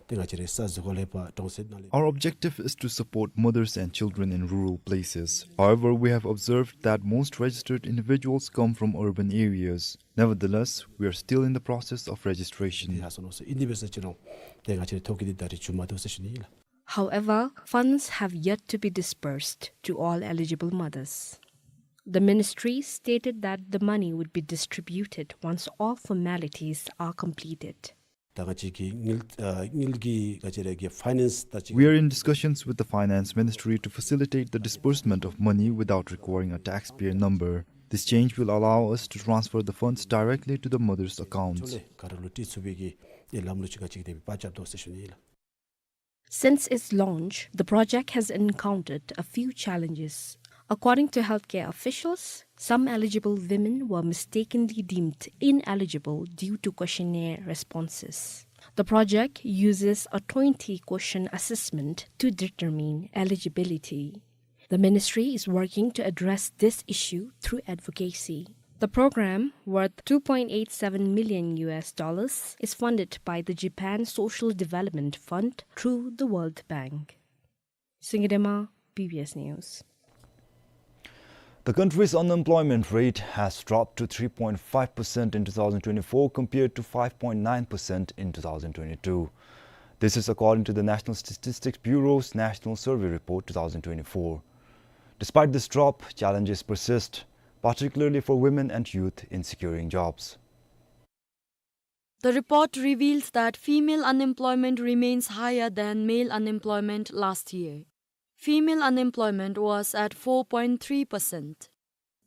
ཏེ་ང་བཅས་རའི་ས་གཟུགས་ཁ་ལས་ཕར་གྲོང་གསེབ་ནང་ལས། Our objective is to support mothers and children in rural places. However, we have observed that most registered individuals come from urban areas. Nevertheless, we are still in the process of registration. ཏེ་ཡར་སོང་ནུག་ཟེར་ཨིན་ཏེ་འབད་ས་ཅིག་རུང་ཏེ་ང་བཅས་རའི་ཐོ་བཀོད་འདི་ད་རེས་བྱུང་མ་བཏུབ་ཟེར་ཞུ་ནི་ཨིན་ལགས། However, funds have yet to be disbursed to all eligible mothers. The ministry stated that the money would be distributed once all formalities are completed. ད་ང་བཅས་ཀྱི་དངུལ་ཨ་དངུལ་གྱི་ང་བཅས་རའི་གི་ཕའི་ནཱནསི་ད་ཅིག། We are in discussions with the Finance Ministry to facilitate the disbursement of money without requiring a taxpayer number. This change will allow us to transfer the funds directly to the mother's account. ཕྱོགས་ལས་ག་ར་ལུ་སྤྲོད་ཚུགས་པའི་གི་ཨེ་ལམ་ལུགས་ཅིག་ང་བཅས་ཀྱིས་ཏེ་འབད་རྐྱབ་དོ་ཟེར་ཞུ་ནི་ཨིན་ལགས། Since its launch, the project has encountered a few challenges. According to healthcare officials, some eligible women were mistakenly deemed ineligible due to questionnaire responses. The project uses a twenty question assessment to determine eligibility. The ministry is working to address this issue through advocacy. The program, worth two point eight seven million U S dollars, is funded by the Japan Social Development Fund through the World Bank. Singye Dema, B B S News. The country's unemployment rate has dropped to three point five percent in two thousand twenty-four, compared to five point nine percent in two thousand twenty-two. This is according to the National Statistics Bureau's National Survey Report two thousand twenty-four. Despite this drop, challenges persist, particularly for women and youth in securing jobs. The report reveals that female unemployment remains higher than male unemployment last year. Female unemployment was at four point three percent.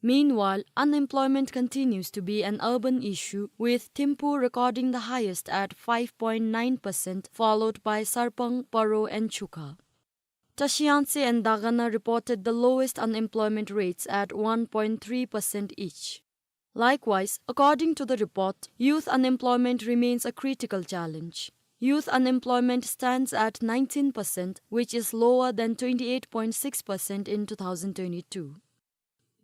Meanwhile, unemployment continues to be an urban issue, with Thimphu recording the highest at five point nine percent, followed by Sarpang, Paro and Chukha. Trashiyangtse and Dagana reported the lowest unemployment rates at one point three percent each. Likewise, according to the report, youth unemployment remains a critical challenge. Youth unemployment stands at nineteen percent, which is lower than twenty-eight point six percent in two thousand twenty-two.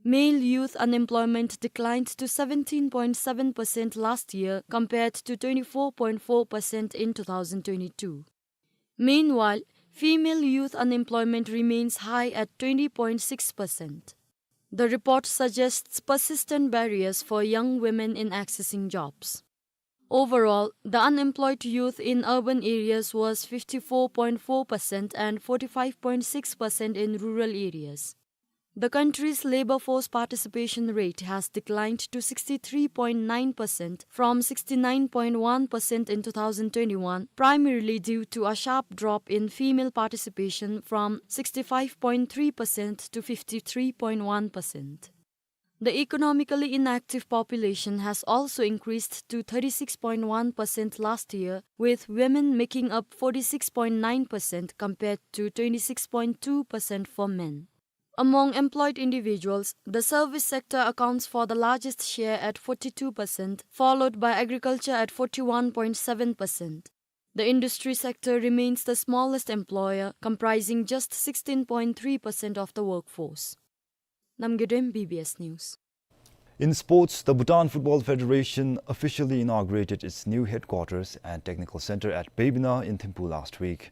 Male youth unemployment declined to seventeen point seven percent last year, compared to twenty-four point four percent in two thousand twenty-two. Meanwhile, female youth unemployment remains high at twenty point six percent. The report suggests persistent barriers for young women in accessing jobs. Overall, the unemployed youth in urban areas was fifty-four point four percent and forty-five point six percent in rural areas. The country's labor force participation rate has declined to sixty-three point nine percent from sixty-nine point one percent in two thousand twenty-one, primarily due to a sharp drop in female participation from sixty-five point three percent to fifty-three point one percent. The economically inactive population has also increased to thirty-six point one percent last year, with women making up forty-six point nine percent compared to twenty-six point two percent for men. Among employed individuals, the service sector accounts for the largest share at forty-two percent, followed by agriculture at forty-one point seven percent. The industry sector remains the smallest employer, comprising just sixteen point three percent of the workforce. Namgay Dem, B B S News. In sports, the Bhutan Football Federation officially inaugurated its new headquarters and technical center at Baibina in Thimphu last week.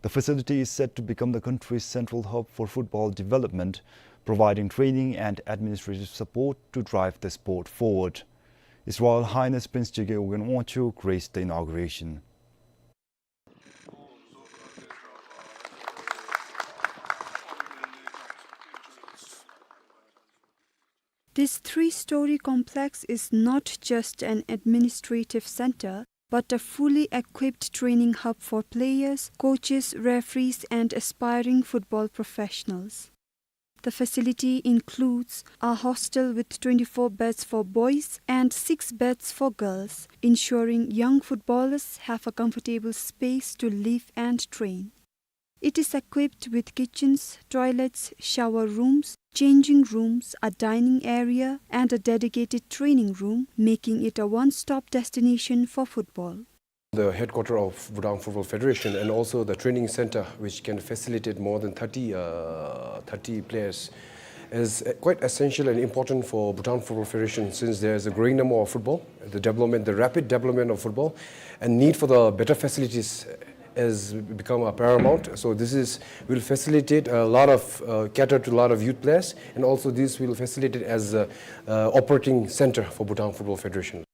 The facility is set to become the country's central hub for football development, providing training and administrative support to drive the sport forward. His Royal Highness Prince Jigme Ughen Wangchuck graced the inauguration. This three-story complex is not just an administrative center, but a fully equipped training hub for players, coaches, referees, and aspiring football professionals. The facility includes a hostel with twenty-four beds for boys and six beds for girls, ensuring young footballers have a comfortable space to live and train. It is equipped with kitchens, toilets, shower rooms, changing rooms, a dining area, and a dedicated training room, making it a one-stop destination for football. The headquarter of Bhutan Football Federation and also the training center, which can facilitate more than thirty, uh, thirty players, is, uh, quite essential and important for Bhutan Football Federation, since there is a growing number of football. The development, the rapid development of football and need for the better facilities has become, uh, paramount. So this is, will facilitate a lot of, uh, cater to a lot of youth players, and also this will facilitate as a, uh, operating center for Bhutan Football Federation.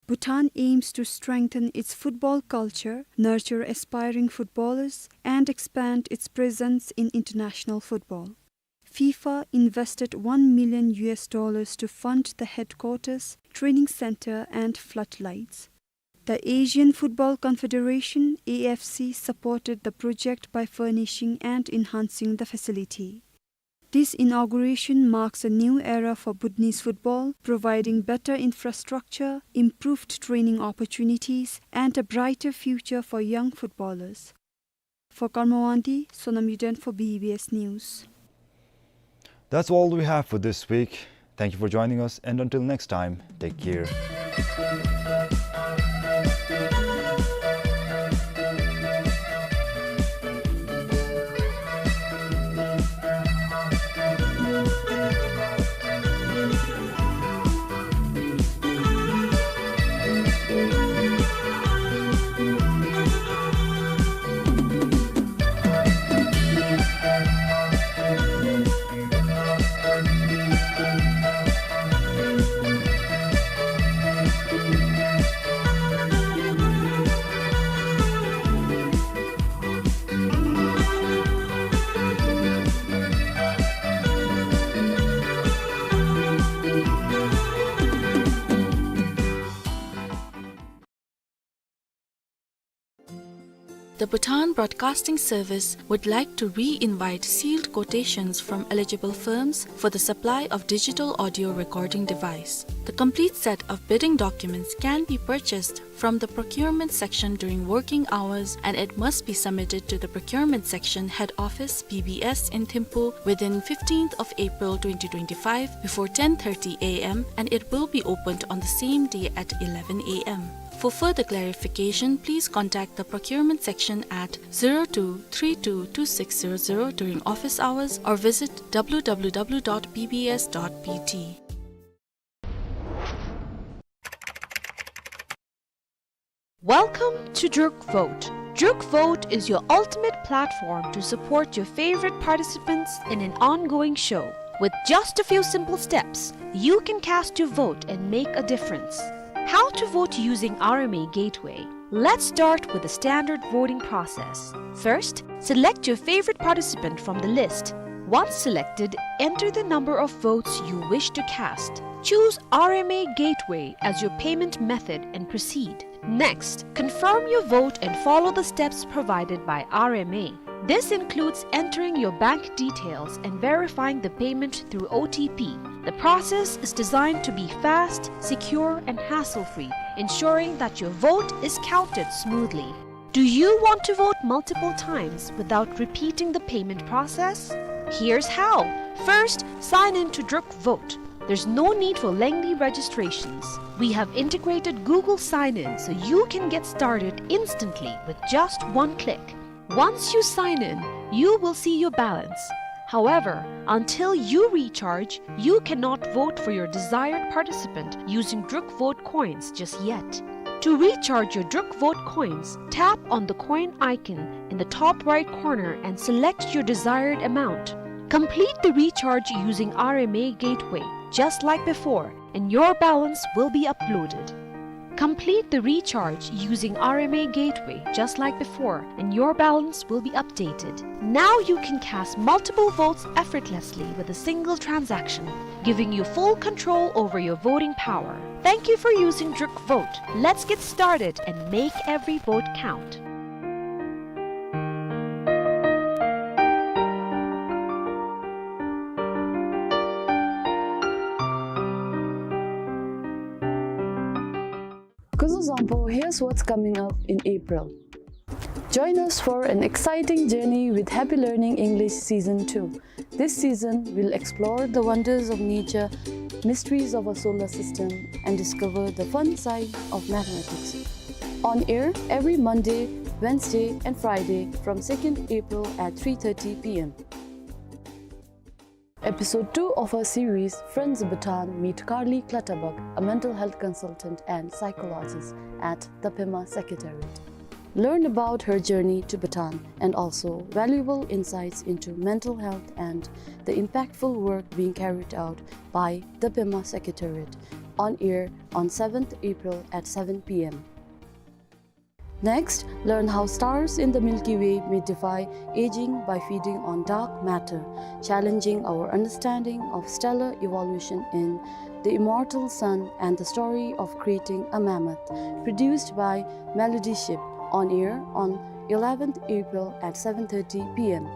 Bhutan aims to strengthen its football culture, nurture aspiring footballers, and expand its presence in international football. FIFA invested one million U S dollars to fund the headquarters, training center, and floodlights. The Asian Football Confederation, A F C, supported the project by furnishing and enhancing the facility. This inauguration marks a new era for Bhutanese football, providing better infrastructure, improved training opportunities, and a brighter future for young footballers. For Karma Wangdi, Sonam Yuden for B B S News. That's all we have for this week. Thank you for joining us, and until next time, take care. The Bhutan Broadcasting Service would like to re-invite sealed quotations from eligible firms for the supply of digital audio recording device. The complete set of bidding documents can be purchased from the procurement section during working hours, and it must be submitted to the procurement section, head office, B B S in Thimphu within fifteenth of April twenty twenty-five before ten thirty A M, and it will be opened on the same day at eleven A M. For further clarification, please contact the procurement section at zero two three two two six zero zero during office hours or visit W W W dot B B S dot B T. Welcome to Druk Vote. Druk Vote is your ultimate platform to support your favorite participants in an ongoing show. With just a few simple steps, you can cast your vote and make a difference. How to vote using R M A Gateway. Let's start with the standard voting process. First, select your favorite participant from the list. Once selected, enter the number of votes you wish to cast. Choose R M A Gateway as your payment method and proceed. Next, confirm your vote and follow the steps provided by R M A. This includes entering your bank details and verifying the payment through O T P. The process is designed to be fast, secure, and hassle-free, ensuring that your vote is counted smoothly. Do you want to vote multiple times without repeating the payment process? Here's how. First, sign in to Druk Vote. There's no need for lengthy registrations. We have integrated Google Sign-In so you can get started instantly with just one click. Once you sign in, you will see your balance. However, until you recharge, you cannot vote for your desired participant using Druk Vote coins just yet. To recharge your Druk Vote coins, tap on the coin icon in the top right corner and select your desired amount. Complete the recharge using R M A Gateway, just like before, and your balance will be uploaded. Complete the recharge using R M A Gateway, just like before, and your balance will be updated. Now you can cast multiple votes effortlessly with a single transaction, giving you full control over your voting power. Thank you for using Druk Vote. Let's get started and make every vote count. Kuzuzangpo, here's what's coming up in April. Join us for an exciting journey with Happy Learning English Season two. This season, we'll explore the wonders of nature, mysteries of our solar system, and discover the fun side of mathematics. On air every Monday, Wednesday, and Friday from second April at three thirty P M. Episode two of our series, Friends of Bhutan meet Karli Clutterbuck, a mental health consultant and psychologist at the Pema Secretariat. Learn about her journey to Bhutan and also valuable insights into mental health and the impactful work being carried out by the Pema Secretariat, on air on seventh April at seven P M. Next, learn how stars in the Milky Way may defy aging by feeding on dark matter, challenging our understanding of stellar evolution in The Immortal Sun and the Story of Creating a Mammoth, produced by Melody Ship, on air on eleventh April at seven thirty P M.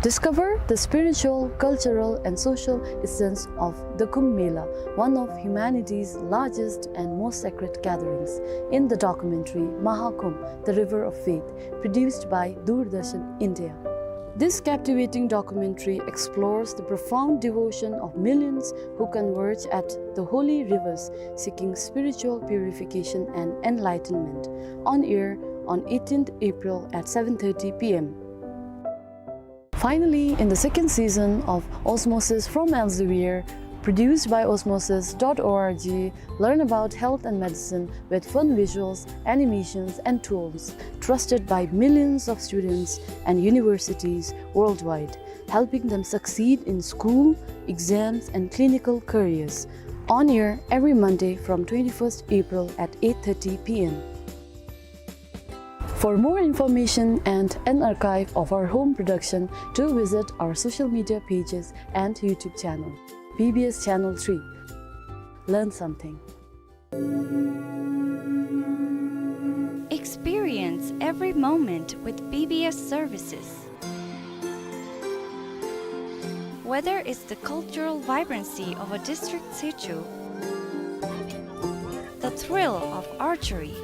Discover the spiritual, cultural, and social essence of the Kumbh Mela, one of humanity's largest and most sacred gatherings, in the documentary Maha Kumbh, The River of Faith, produced by Doordarshan India. This captivating documentary explores the profound devotion of millions who converge at the holy rivers seeking spiritual purification and enlightenment, on air on eighteenth April at seven thirty P M. Finally, in the second season of Osmosis from Elsevier, produced by osmosis dot org, learn about health and medicine with fun visuals, animations, and tools, trusted by millions of students and universities worldwide, helping them succeed in school, exams, and clinical careers. On air every Monday from twenty-first April at eight thirty P M. For more information and an archive of our home production, do visit our social media pages and YouTube channel, B B S Channel three. Learn something. Experience every moment with B B S services. Whether it's the cultural vibrancy of a district sichu, the thrill of archery,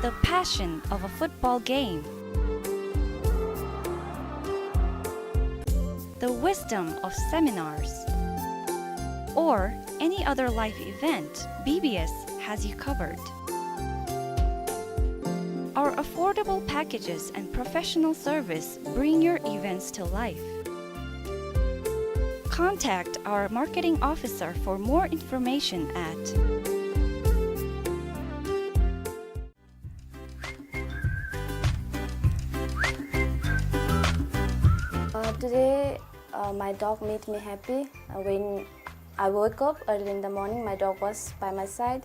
the passion of a football game, the wisdom of seminars, or any other life event, B B S has you covered. Our affordable packages and professional service bring your events to life. Contact our marketing officer for more information at Uh, today, uh, my dog made me happy. Uh, when I woke up early in the morning, my dog was by my side.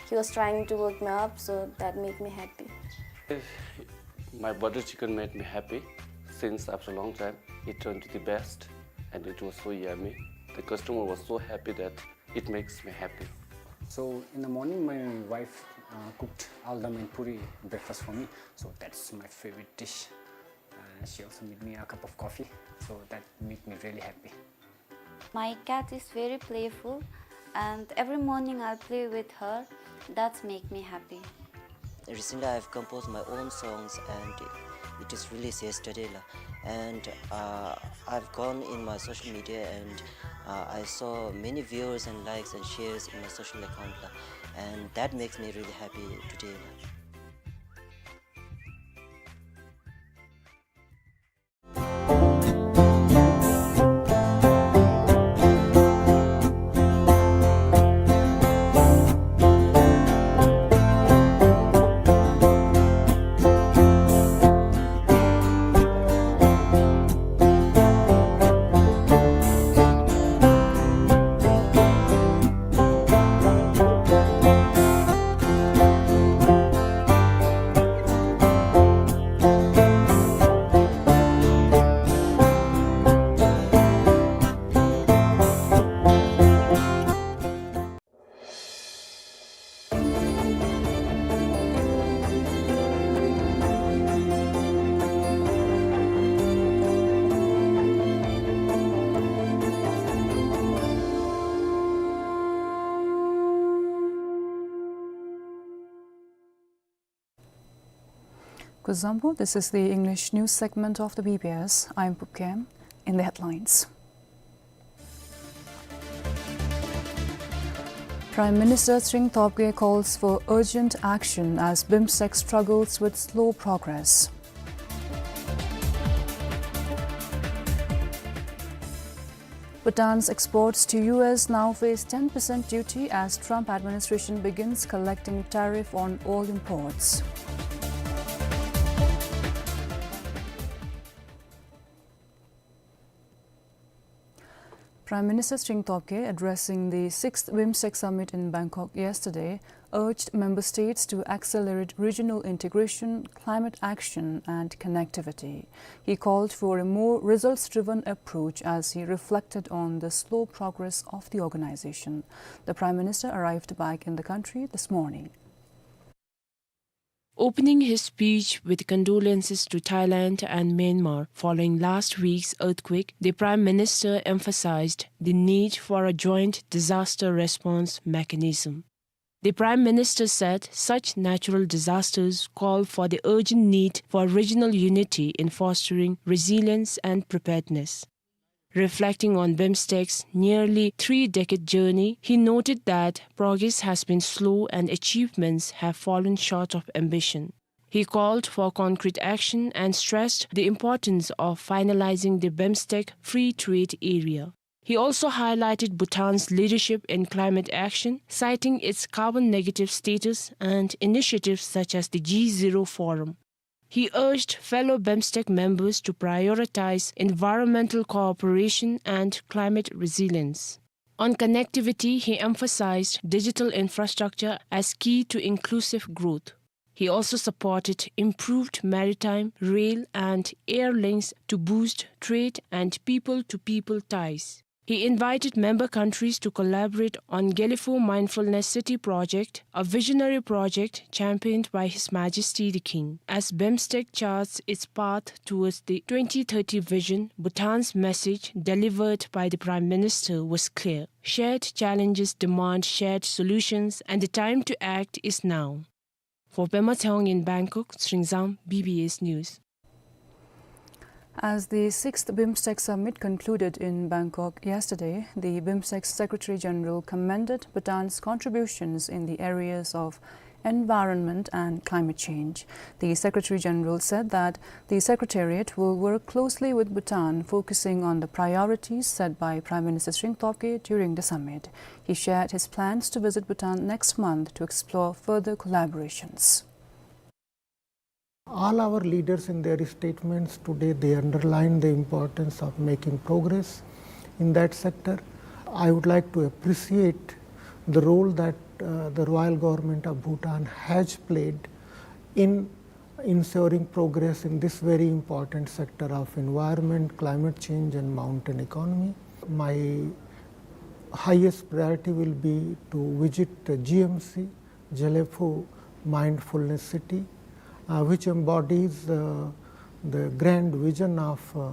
He was trying to wake me up, so that made me happy. My butter chicken made me happy since after a long time. It turned to the best, and it was so yummy. The customer was so happy that it makes me happy. So in the morning, my wife, uh, cooked aldam and puri breakfast for me. So that's my favorite dish. Uh, she also made me a cup of coffee. So that made me really happy. My cat is very playful, and every morning I play with her. That's make me happy. Recently, I've composed my own songs, and it is released yesterday, la. And, uh, I've gone in my social media, and, uh, I saw many viewers and likes and shares in my social account, la. And that makes me really happy today, la. Kuzuzangpo, this is the English news segment of the B B S. I'm Pupkem. In the headlines. Prime Minister Tshering Tobgay calls for urgent action as BIMSTEC struggles with slow progress. Bhutan's exports to U S now face ten percent duty as Trump administration begins collecting tariff on all imports. Prime Minister Tshering Tobgay, addressing the sixth BIMSTEC summit in Bangkok yesterday, urged member states to accelerate regional integration, climate action, and connectivity. He called for a more results-driven approach as he reflected on the slow progress of the organization. The Prime Minister arrived back in the country this morning. Opening his speech with condolences to Thailand and Myanmar following last week's earthquake, the Prime Minister emphasized the need for a joint disaster response mechanism. The Prime Minister said such natural disasters call for the urgent need for regional unity in fostering resilience and preparedness. Reflecting on BIMSTEC's nearly three-decade journey, he noted that progress has been slow and achievements have fallen short of ambition. He called for concrete action and stressed the importance of finalizing the BIMSTEC free trade area. He also highlighted Bhutan's leadership in climate action, citing its carbon negative status and initiatives such as the G Zero Forum. He urged fellow BIMSTEC members to prioritize environmental cooperation and climate resilience. On connectivity, he emphasized digital infrastructure as key to inclusive growth. He also supported improved maritime, rail, and air links to boost trade and people-to-people ties. He invited member countries to collaborate on Gelephu Mindfulness City project, a visionary project championed by His Majesty the King. As BIMSTEC charts its path towards the twenty thirty vision, Bhutan's message delivered by the Prime Minister was clear. Shared challenges demand shared solutions, and the time to act is now. For Pema Tshewang in Bangkok, Tshering Zam, B B S News. As the sixth BIMSTEC summit concluded in Bangkok yesterday, the BIMSTEC Secretary General commended Bhutan's contributions in the areas of environment and climate change. The Secretary General said that the Secretariat will work closely with Bhutan, focusing on the priorities set by Prime Minister Tshering Tobgay during the summit. He shared his plans to visit Bhutan next month to explore further collaborations. All our leaders in their statements today, they underline the importance of making progress in that sector. I would like to appreciate the role that, uh, the Royal Government of Bhutan has played in ensuring progress in this very important sector of environment, climate change, and mountain economy. My highest priority will be to visit the G M C, Gelephu Mindfulness City, uh, which embodies, uh, the grand vision of, uh,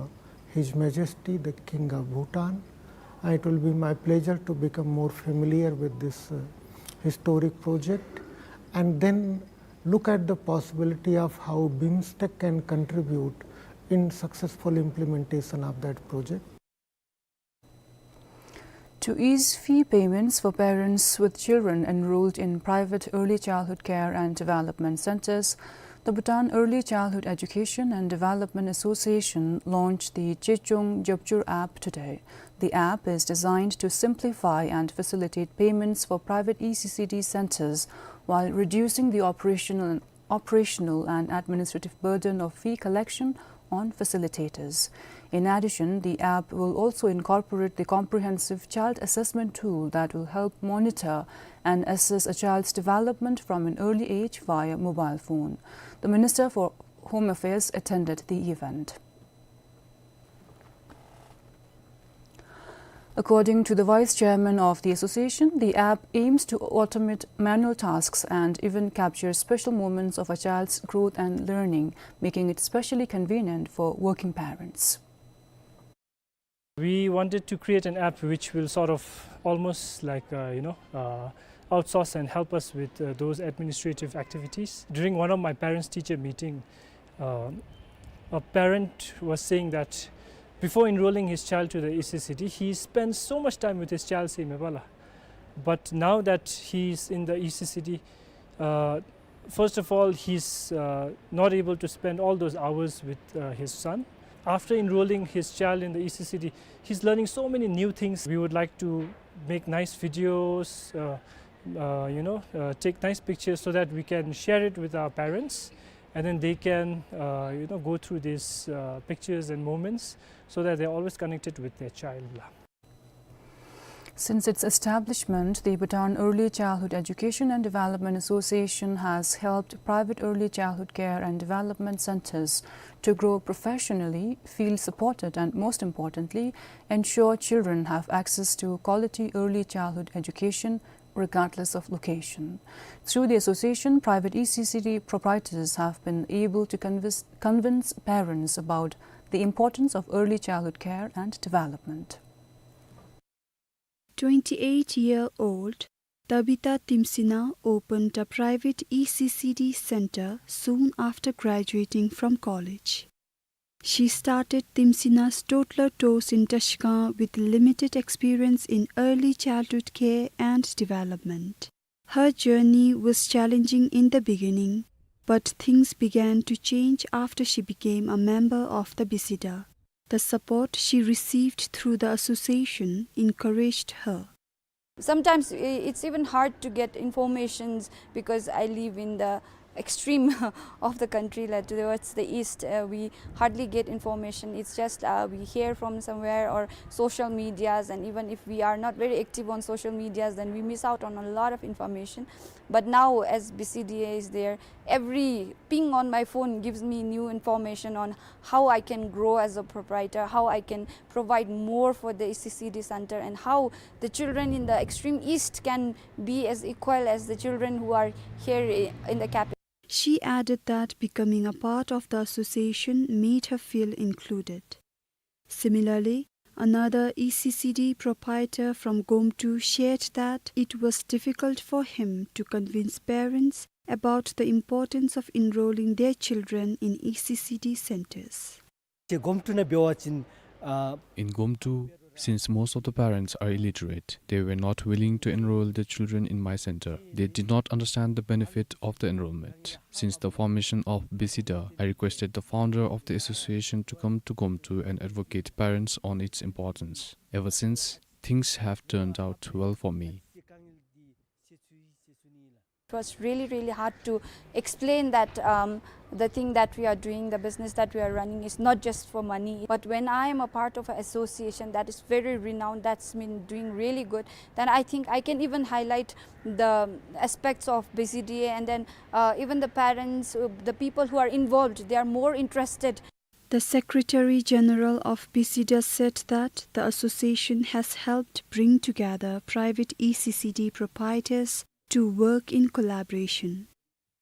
His Majesty, the King of Bhutan. Uh, it will be my pleasure to become more familiar with this, uh, historic project, and then look at the possibility of how BIMSTEC can contribute in successful implementation of that project. To ease fee payments for parents with children enrolled in private early childhood care and development centers, the Bhutan Early Childhood Education and Development Association launched the Chechong Jobchur app today. The app is designed to simplify and facilitate payments for private E C C D centers while reducing the operational operational and administrative burden of fee collection on facilitators. In addition, the app will also incorporate the comprehensive child assessment tool that will help monitor and assess a child's development from an early age via mobile phone. The Minister for Home Affairs attended the event. According to the vice chairman of the association, the app aims to automate manual tasks and even capture special moments of a child's growth and learning, making it specially convenient for working parents. We wanted to create an app which will sort of almost like, uh, you know, uh, outsource and help us with, uh, those administrative activities. During one of my parents-teacher meeting, Uh, a parent was saying that before enrolling his child to the E C C D, he spends so much time with his child, say, mebala. But now that he's in the E C C D, uh, first of all, he's, uh, not able to spend all those hours with, uh, his son. After enrolling his child in the E C C D, he's learning so many new things. We would like to make nice videos, uh, uh, you know, uh, take nice pictures so that we can share it with our parents, and then they can, uh, you know, go through these, uh, pictures and moments so that they're always connected with their child. Since its establishment, the Bhutan Early Childhood Education and Development Association has helped private early childhood care and development centers to grow professionally, feel supported, and most importantly, ensure children have access to quality early childhood education regardless of location. Through the association, private E C C D proprietors have been able to convince, convince parents about the importance of early childhood care and development. Twenty-eight-year-old Tabitha Timsina opened a private E C C D center soon after graduating from college. She started Timsina's toddler tours in Tashkent with limited experience in early childhood care and development. Her journey was challenging in the beginning, but things began to change after she became a member of the BICIDA. The support she received through the association encouraged her. Sometimes i-, it's even hard to get informations because I live in the extreme of the country, like, towards the east. Uh, we hardly get information. It's just, uh, we hear from somewhere or social medias, and even if we are not very active on social medias, then we miss out on a lot of information. But now, as BICIDA is there, every ping on my phone gives me new information on how I can grow as a proprietor, how I can provide more for the E C C D center, and how the children in the extreme east can be as equal as the children who are here i-, in the capital. She added that becoming a part of the association made her feel included. Similarly, another E C C D proprietor from Gomtu shared that it was difficult for him to convince parents about the importance of enrolling their children in E C C D centers. ཏེ་གོམ་ཏུ་ནང་འབད་བ་ཅིན་ཨ། In Gomtu, since most of the parents are illiterate, they were not willing to enroll their children in my center. They did not understand the benefit of the enrollment. Since the formation of BICIDA, I requested the founder of the association to come to Gomtu and advocate parents on its importance. Ever since, things have turned out well for me. It was really, really hard to explain that, um, the thing that we are doing, the business that we are running is not just for money. But when I am a part of an association that is very renowned, that's been doing really good, then I think I can even highlight the aspects of BICIDA, and then, uh, even the parents, uh, the people who are involved, they are more interested. The Secretary General of BICIDA said that the association has helped bring together private E C C D proprietors to work in collaboration.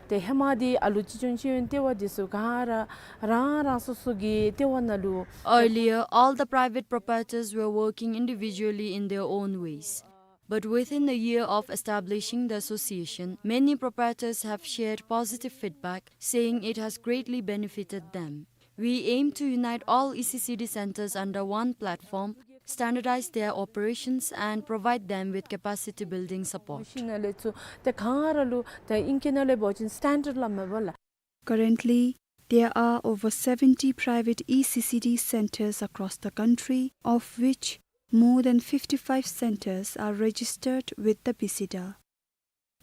ཏེ་ཧེ་མ་འདི་ཨ་ལུ་ཅི་ཅུང་ཅིག་ཡོད་ནི་ཏེ་བ་འདི་ཚུ་ག་ར་རང་རང་སོ་སོ་གི་ཏེ་བ་ནང་ལུ། Earlier, all the private proprietors were working individually in their own ways. But within a year of establishing the association, many proprietors have shared positive feedback, saying it has greatly benefited them. We aim to unite all E C C D centers under one platform, standardize their operations, and provide them with capacity building support. མ་ཤིན་ནང་ལས་ཚུ་ཏེ་ག་ར་ལུ་ཏེ་ཨིང་སྐད་ནང་ལས་འབད་བ་ཅིན་standard ལ་མེན་པ་ལགས། Currently, there are over seventy private E C C D centers across the country, of which more than fifty-five centers are registered with the BICIDA.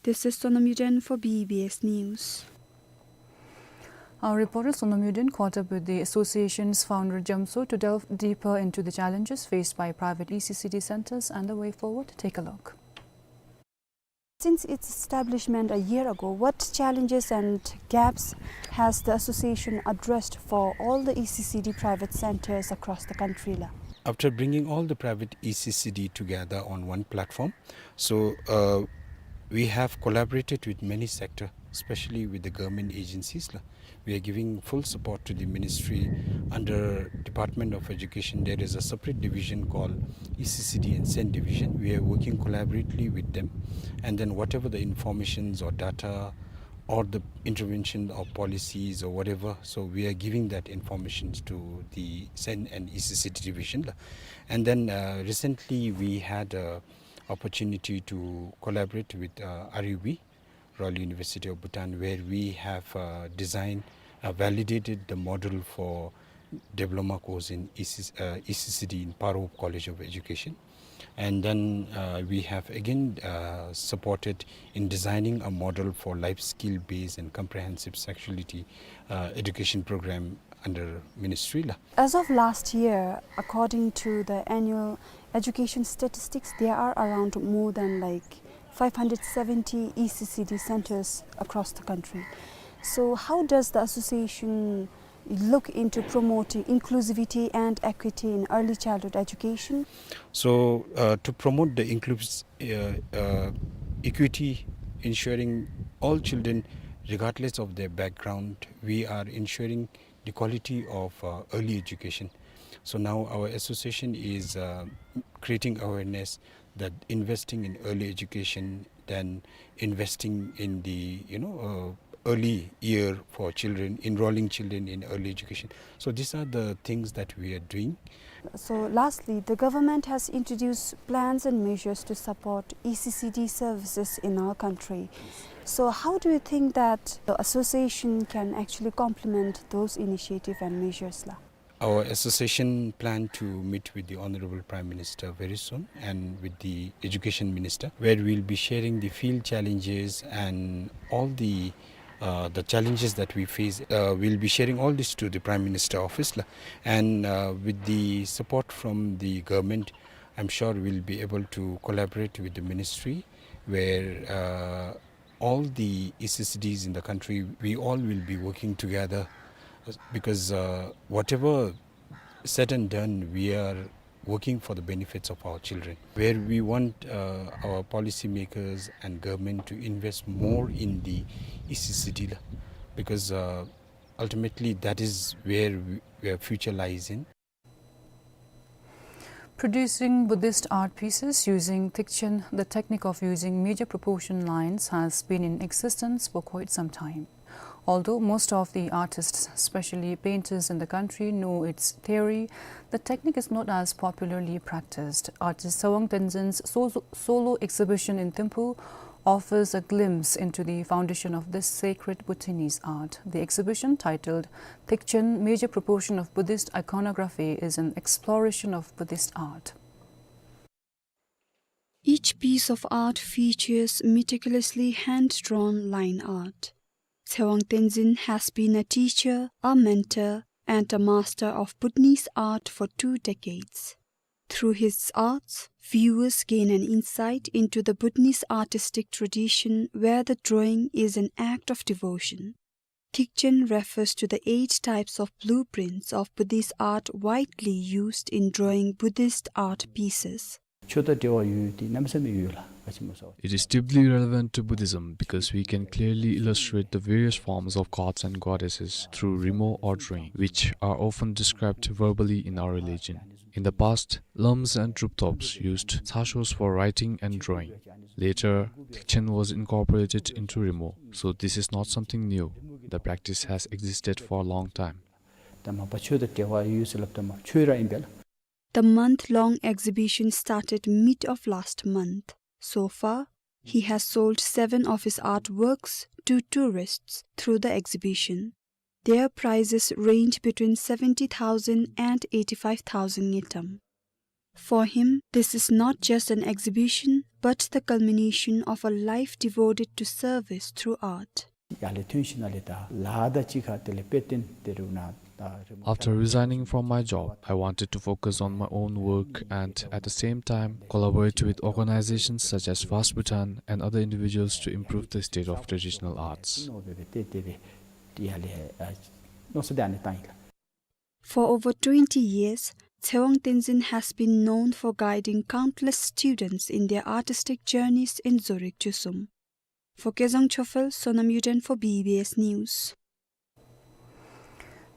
This is Sonam Yuden for B B S News. Our reporter Sonam Yuden caught up with the association's founder Jamso to delve deeper into the challenges faced by private E C C D centers and the way forward. Take a look. Since its establishment a year ago, what challenges and gaps has the association addressed for all the E C C D private centers across the country, la? After bringing all the private E C C D together on one platform, so, uh, we have collaborated with many sector, especially with the government agencies, la. We are giving full support to the ministry. Under Department of Education, there is a separate division called E C C D and SEND division. We are working collaboratively with them. And then whatever the informations or data or the intervention of policies or whatever. So we are giving that information to the SEN and E C C D division la. And then, uh, recently we had a opportunity to collaborate with, uh, R U B, Royal University of Bhutan, where we have, uh, designed, uh, validated the model for diploma course in E C, uh, E C C D in Paro College of Education. And then, uh, we have again, uh, supported in designing a model for life skill based and comprehensive sexuality, uh, education program under ministry la. As of last year, according to the annual education statistics, there are around more than, like, five hundred seventy E C C D centers across the country. So how does the association look into promoting inclusivity and equity in early childhood education? So, uh, to promote the inclus-, uh, uh, equity, ensuring all children, regardless of their background, we are ensuring the quality of, uh, early education. So now our association is, uh, creating awareness that investing in early education, then investing in the, you know, uh, early year for children, enrolling children in early education. So these are the things that we are doing. So lastly, the government has introduced plans and measures to support E C C D services in our country. So how do you think that the association can actually complement those initiatives and measures la? Our association plan to meet with the Honorable Prime Minister very soon and with the Education Minister, where we'll be sharing the field challenges and all the, uh, the challenges that we face. Uh, we'll be sharing all this to the Prime Minister office la. And, uh, with the support from the government, I'm sure we'll be able to collaborate with the ministry where, uh, all the E C C Ds in the country, we all will be working together, uh, because, uh, whatever said and done, we are working for the benefits of our children. Where we want, uh, our policymakers and government to invest more in the E C C D la, because, uh, ultimately that is where we, where future lies in. Producing Buddhist art pieces using Thigchen, the technique of using major proportion lines, has been in existence for quite some time. Although most of the artists, especially painters in the country, know its theory, the technique is not as popularly practiced. Artist Tshewang Tenzin's so-, solo exhibition in Thimphu offers a glimpse into the foundation of this sacred Bhutanese art. The exhibition, titled Thigchen, Major Proportion of Buddhist Iconography, is an exploration of Buddhist art. Each piece of art features meticulously hand-drawn line art. Tshewang Tenzin has been a teacher, a mentor, and a master of Bhutanese art for two decades. Through his arts, viewers gain an insight into the Bhutanese artistic tradition where the drawing is an act of devotion. Thigchen refers to the eight types of blueprints of Buddhist art widely used in drawing Buddhist art pieces. ཆོས་དང་འབྲེལ་བ་ཡོད་དེ་གནམ་མེད་ས་མེད་ཡོད་ལགས། ག་ཅི་སྨོ་ཟེར་བ། It is deeply relevant to Buddhism because we can clearly illustrate the various forms of gods and goddesses through rimmo or drawing, which are often described verbally in our religion. In the past, lums and troop tops used tshashos for writing and drawing. Later, Thigchen was incorporated into rimmo, so this is not something new. The practice has existed for a long time. ད་མ་པ་ཆོས་དང་འབྲེལ་བ་ཡོད་ཟེར་སླབ་ད་མ་ཆོས་ར་ཨིན་པས་ལགས། The month-long exhibition started mid of last month. So far, he has sold seven of his artworks to tourists through the exhibition. Their prices range between seventy thousand and eighty-five thousand ngultrum. For him, this is not just an exhibition, but the culmination of a life devoted to service through art. ཡར་ལས་ཐོན་ཞིནམ་ལས་ད་ལཱ་དང་གཅིག་ཁར་དེ་ལས་དཔེ་སྟོན་དེ་རུ་ན་ད་རི་མོ། After resigning from my job, I wanted to focus on my own work and, at the same time, collaborate with organizations such as FAST Bhutan and other individuals to improve the state of traditional arts. ནོར་བུ་དེ་དེ་དེ་ཡར་ལས་ཨ་མནོ་བསམ་དེ་ཨ་ནི་བཏང་ཡི་ལགས། For over twenty years, Tshewang Tenzin has been known for guiding countless students in their artistic journeys in Zorig Chusum. For Kezang Chophel, Sonam Yuden for B B S News.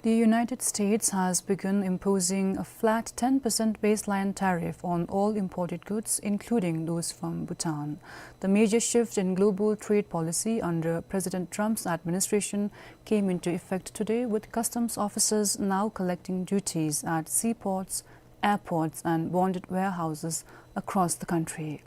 The United States has begun imposing a flat ten percent baseline tariff on all imported goods, including those from Bhutan. The major shift in global trade policy under President Trump's administration came into effect today, with customs officers now collecting duties at seaports, airports, and bonded warehouses across the country.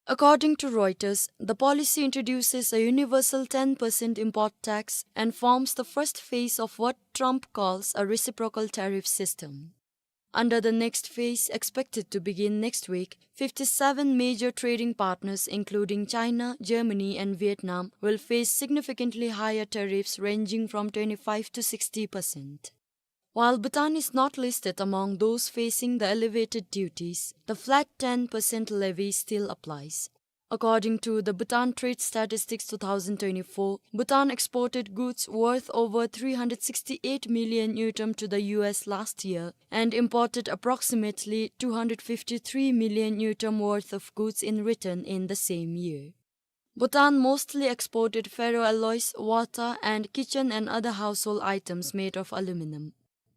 According to Reuters, the policy introduces a universal ten percent import tax and forms the first phase of what Trump calls a reciprocal tariff system. Under the next phase, expected to begin next week, fifty-seven major trading partners, including China, Germany, and Vietnam, will face significantly higher tariffs ranging from twenty-five to sixty percent. While Bhutan is not listed among those facing the elevated duties, the flat ten percent levy still applies. According to the Bhutan Trade Statistics two thousand twenty-four, Bhutan exported goods worth over three hundred sixty-eight million ngultrum to the U S last year and imported approximately two hundred fifty-three million ngultrum worth of goods in return in the same year. Bhutan mostly exported ferroalloys, water, and kitchen and other household items made of aluminum.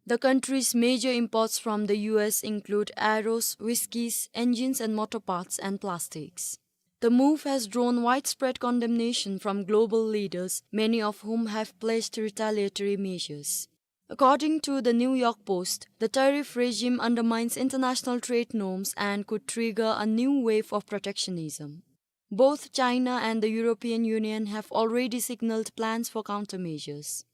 The country's major imports from the U S include arrows, whiskies, engines and motor parts, and plastics. The move has drawn widespread condemnation from global leaders, many of whom have pledged retaliatory measures. According to the New York Post, the tariff regime undermines international trade norms and could trigger a new wave of protectionism. Both China and the European Union have already signaled plans for countermeasures.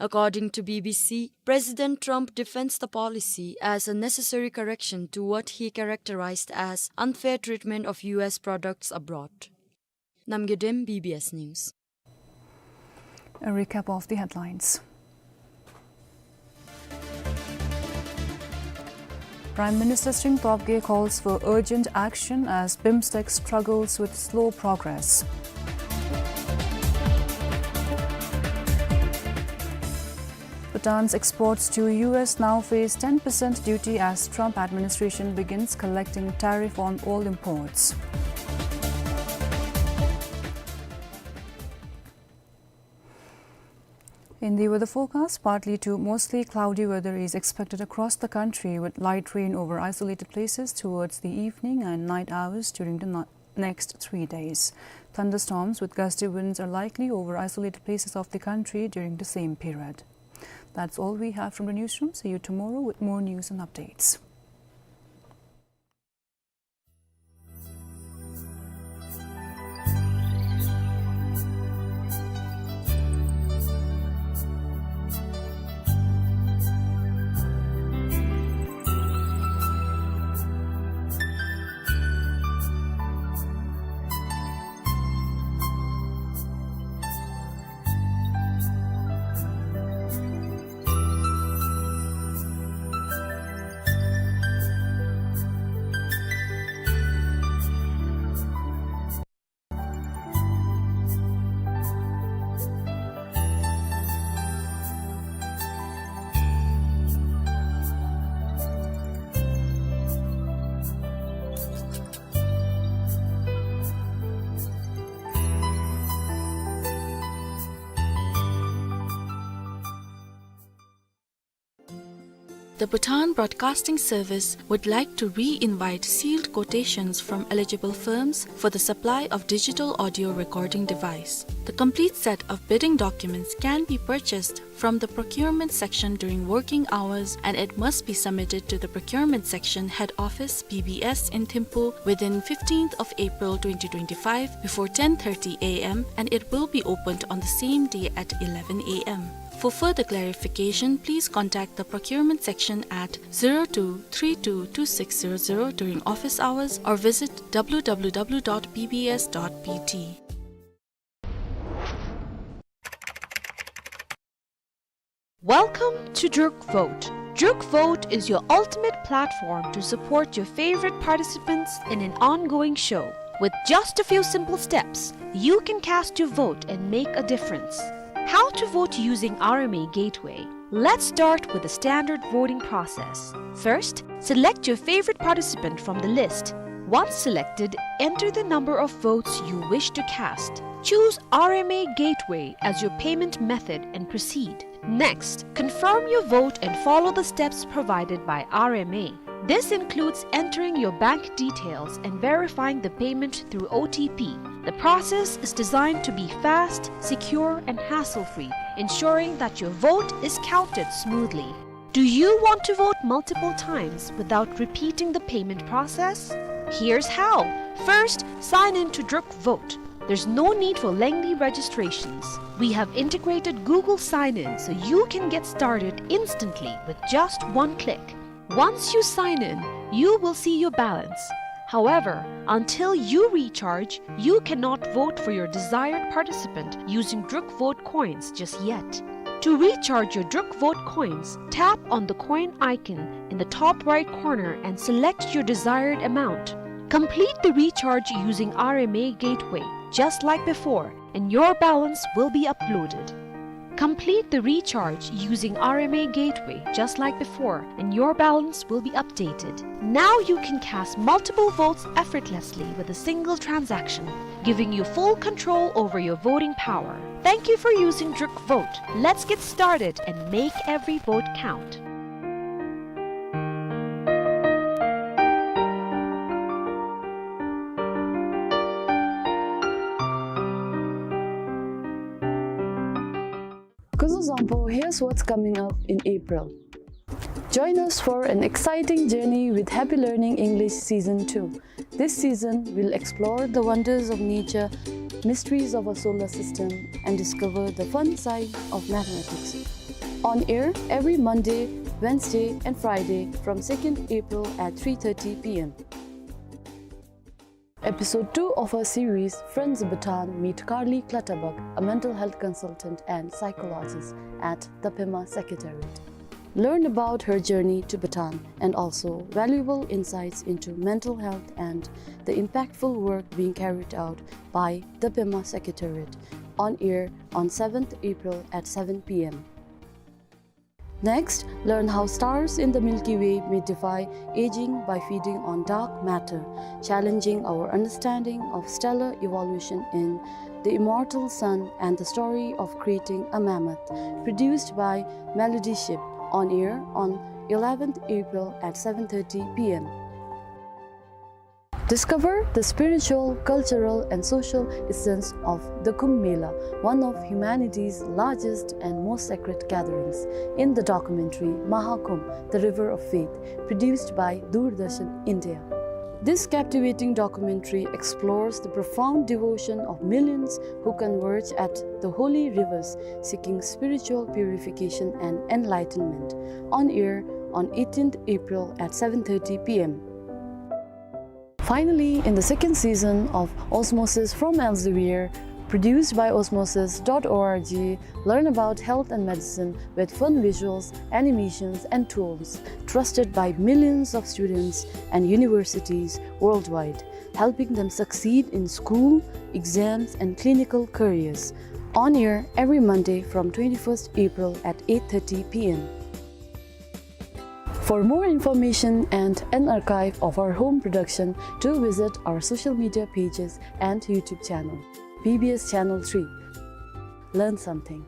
According to B B C, President Trump defends the policy as a necessary correction to what he characterized as unfair treatment of U S products abroad. Namgay Dem, B B S News. A recap of the headlines. Prime Minister Tshering Tobgay calls for urgent action as BIMSTEC struggles with slow progress. Bhutan's exports to U S now face ten percent duty as Trump administration begins collecting tariff on all imports. In the weather forecast, partly to mostly cloudy weather is expected across the country, with light rain over isolated places towards the evening and night hours during the ni-, next three days. Thunderstorms with gusty winds are likely over isolated places of the country during the same period. That's all we have from the newsroom. See you tomorrow with more news and updates. The Bhutan Broadcasting Service would like to re-invite sealed quotations from eligible firms for the supply of digital audio recording device. The complete set of bidding documents can be purchased from the procurement section during working hours, and it must be submitted to the procurement section, head office, B B S in Thimphu, within fifteenth of April twenty twenty-five before ten thirty A M, and it will be opened on the same day at eleven A M. For further clarification, please contact the procurement section at zero two three two two six zero zero during office hours or visit W W W dot B B S dot B T. Welcome to Druk Vote. Druk Vote is your ultimate platform to support your favorite participants in an ongoing show. With just a few simple steps, you can cast your vote and make a difference. How to vote using R M A Gateway? Let's start with the standard voting process. First, select your favorite participant from the list. Once selected, enter the number of votes you wish to cast. Choose R M A Gateway as your payment method and proceed. Next, confirm your vote and follow the steps provided by R M A. This includes entering your bank details and verifying the payment through O T P. The process is designed to be fast, secure, and hassle-free, ensuring that your vote is counted smoothly. Do you want to vote multiple times without repeating the payment process? Here's how. First, sign in to Druk Vote. There's no need for lengthy registrations. We have integrated Google Sign-In so you can get started instantly with just one click. Once you sign in, you will see your balance. However, until you recharge, you cannot vote for your desired participant using Druk Vote coins just yet. To recharge your Druk Vote coins, tap on the coin icon in the top right corner and select your desired amount. Complete the recharge using R M A Gateway, just like before, and your balance will be uploaded. Complete the recharge using R M A Gateway, just like before, and your balance will be updated. Now you can cast multiple votes effortlessly with a single transaction, giving you full control over your voting power. Thank you for using Druk Vote. Let's get started and make every vote count. Kuzuzangpo, here's what's coming up in April. Join us for an exciting journey with Happy Learning English Season two. This season, we'll explore the wonders of nature, mysteries of our solar system, and discover the fun side of mathematics. On air every Monday, Wednesday, and Friday from second April at three thirty P M. Episode two of our series, Friends of Bhutan meet Karli Clutterbuck, a mental health consultant and psychologist at the Pema Secretariat. Learn about her journey to Bhutan and also valuable insights into mental health and the impactful work being carried out by the Pema Secretariat, on air on seventh April at seven P M. Next, learn how stars in the Milky Way may defy aging by feeding on dark matter, challenging our understanding of stellar evolution in The Immortal Sun and the Story of Creating a Mammoth, produced by Melody Ship, on air on eleventh April at seven thirty P M. Discover the spiritual, cultural, and social essence of the Kumbh Mela, one of humanity's largest and most sacred gatherings, in the documentary Maha Kumbh, The River of Faith, produced by Doordarshan India. This captivating documentary explores the profound devotion of millions who converge at the holy rivers seeking spiritual purification and enlightenment, on air on eighteenth April at seven thirty P M. Finally, in the second season of Osmosis from Elsevier, produced by osmosis dot org, learn about health and medicine with fun visuals, animations, and tools, trusted by millions of students and universities worldwide, helping them succeed in school, exams, and clinical careers. On air every Monday from twenty-first April at eight thirty P M. For more information and an archive of our home production, do visit our social media pages and YouTube channel, B B S Channel three. Learn something.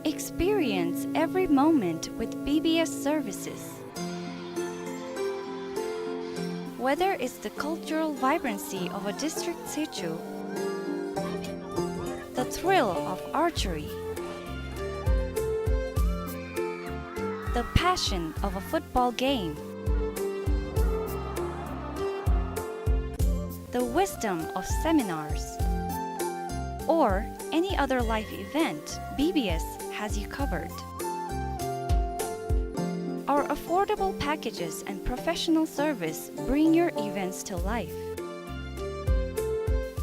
Experience every moment with B B S services. Whether it's the cultural vibrancy of a district Szechu, the thrill of archery, the passion of a football game, the wisdom of seminars, or any other life event, B B S has you covered. Our affordable packages and professional service bring your events to life.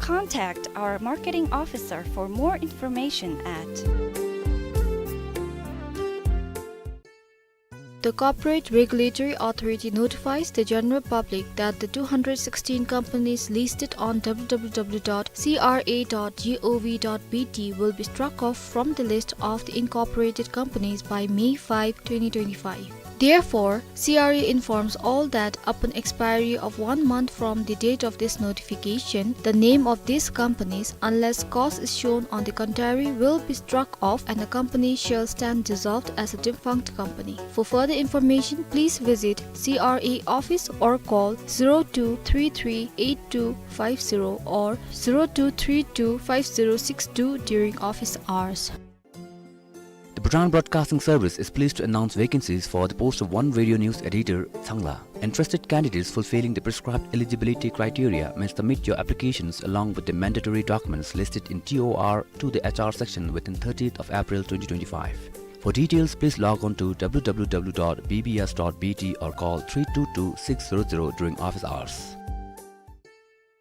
Contact our marketing officer for more information at The Corporate Regulatory Authority notifies the general public that the two hundred sixteen companies listed on W W W dot C R A dot G O V dot B T will be struck off from the list of the incorporated companies by May five, twenty twenty-five. Therefore, C R A informs all that upon expiry of one month from the date of this notification, the name of these companies, unless cause is shown on the contrary, will be struck off and the company shall stand dissolved as a defunct company. For further information, please visit C R A office or call zero two three three eight two five zero or zero two three two five zero six two during office hours. The Bhutan Broadcasting Service is pleased to announce vacancies for the post of one radio news editor, Changla. Interested candidates fulfilling the prescribed eligibility criteria may submit your applications along with the mandatory documents listed in T O R to the H R section within thirtieth of April twenty twenty-five. For details, please log on to W W W dot B B S dot B T or call three two two six zero zero during office hours.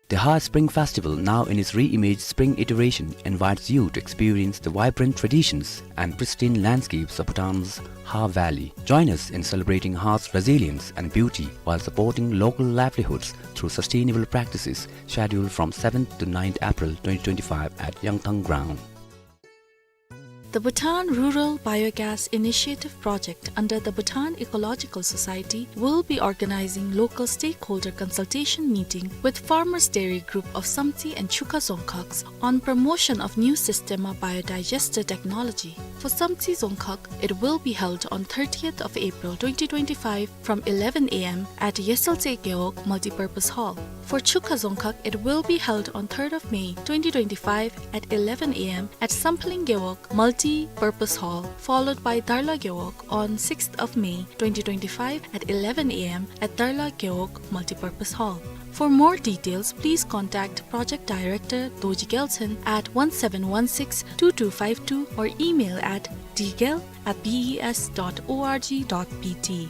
The Ha Spring Festival, now in its re-imaged spring iteration, invites you to experience the vibrant traditions and pristine landscapes of Bhutan's Ha Valley. Join us in celebrating Ha's resilience and beauty while supporting local livelihoods through sustainable practices, scheduled from seventh to ninth April twenty twenty-five at Yangthang Ground. The Bhutan Rural Biogas Initiative Project under the Bhutan Ecological Society will be organizing local stakeholder consultation meeting with Farmers Dairy Group of Samtse and Chukha Dzongkhags on promotion of new Sistema biodigester technology. For Samtse Dzongkhag, it will be held on thirtieth of April twenty twenty-five from eleven A M at Yesaltse Gewog Multipurpose Hall. For Chukha Dzongkhag, it will be held on third of May twenty twenty-five at eleven A M at Samphaling Gewog Multi-Purpose Hall, followed by Darla Gewog on sixth of May twenty twenty-five at eleven A M at Darla Gewog Multi-Purpose Hall. For more details, please contact Project Director Dorji Gyaltshen at one seven one six two two five two or email at d gyal at b e s dot org dot b t.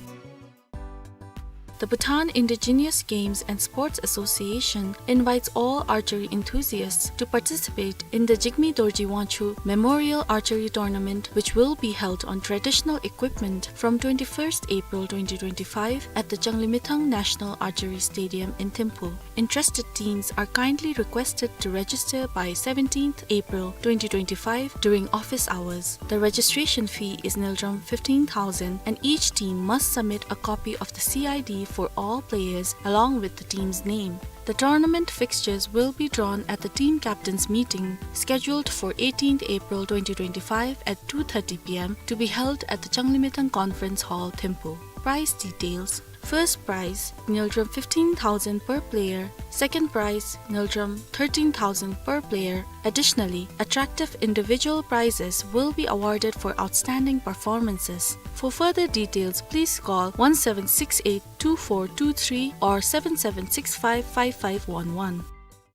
The Bhutan Indigenous Games and Sports Association invites all archery enthusiasts to participate in the Jigme Dorji Wangchug Memorial Archery Tournament, which will be held on traditional equipment from twenty-first April twenty twenty-five at the Changlimithang National Archery Stadium in Thimphu. Interested teams are kindly requested to register by seventeenth April twenty twenty-five during office hours. The registration fee is Ngultrum fifteen thousand, and each team must submit a copy of the C I D for all players along with the team's name. The tournament fixtures will be drawn at the team captains meeting scheduled for eighteenth April twenty twenty-five at two thirty P M to be held at the Changlimithang Conference Hall, Thimphu. Prize details. First prize, Ngultrum fifteen thousand per player. Second prize, Ngultrum thirteen thousand per player. Additionally, attractive individual prizes will be awarded for outstanding performances. For further details, please call one seven six eight two four two three or seven seven six five five five one one.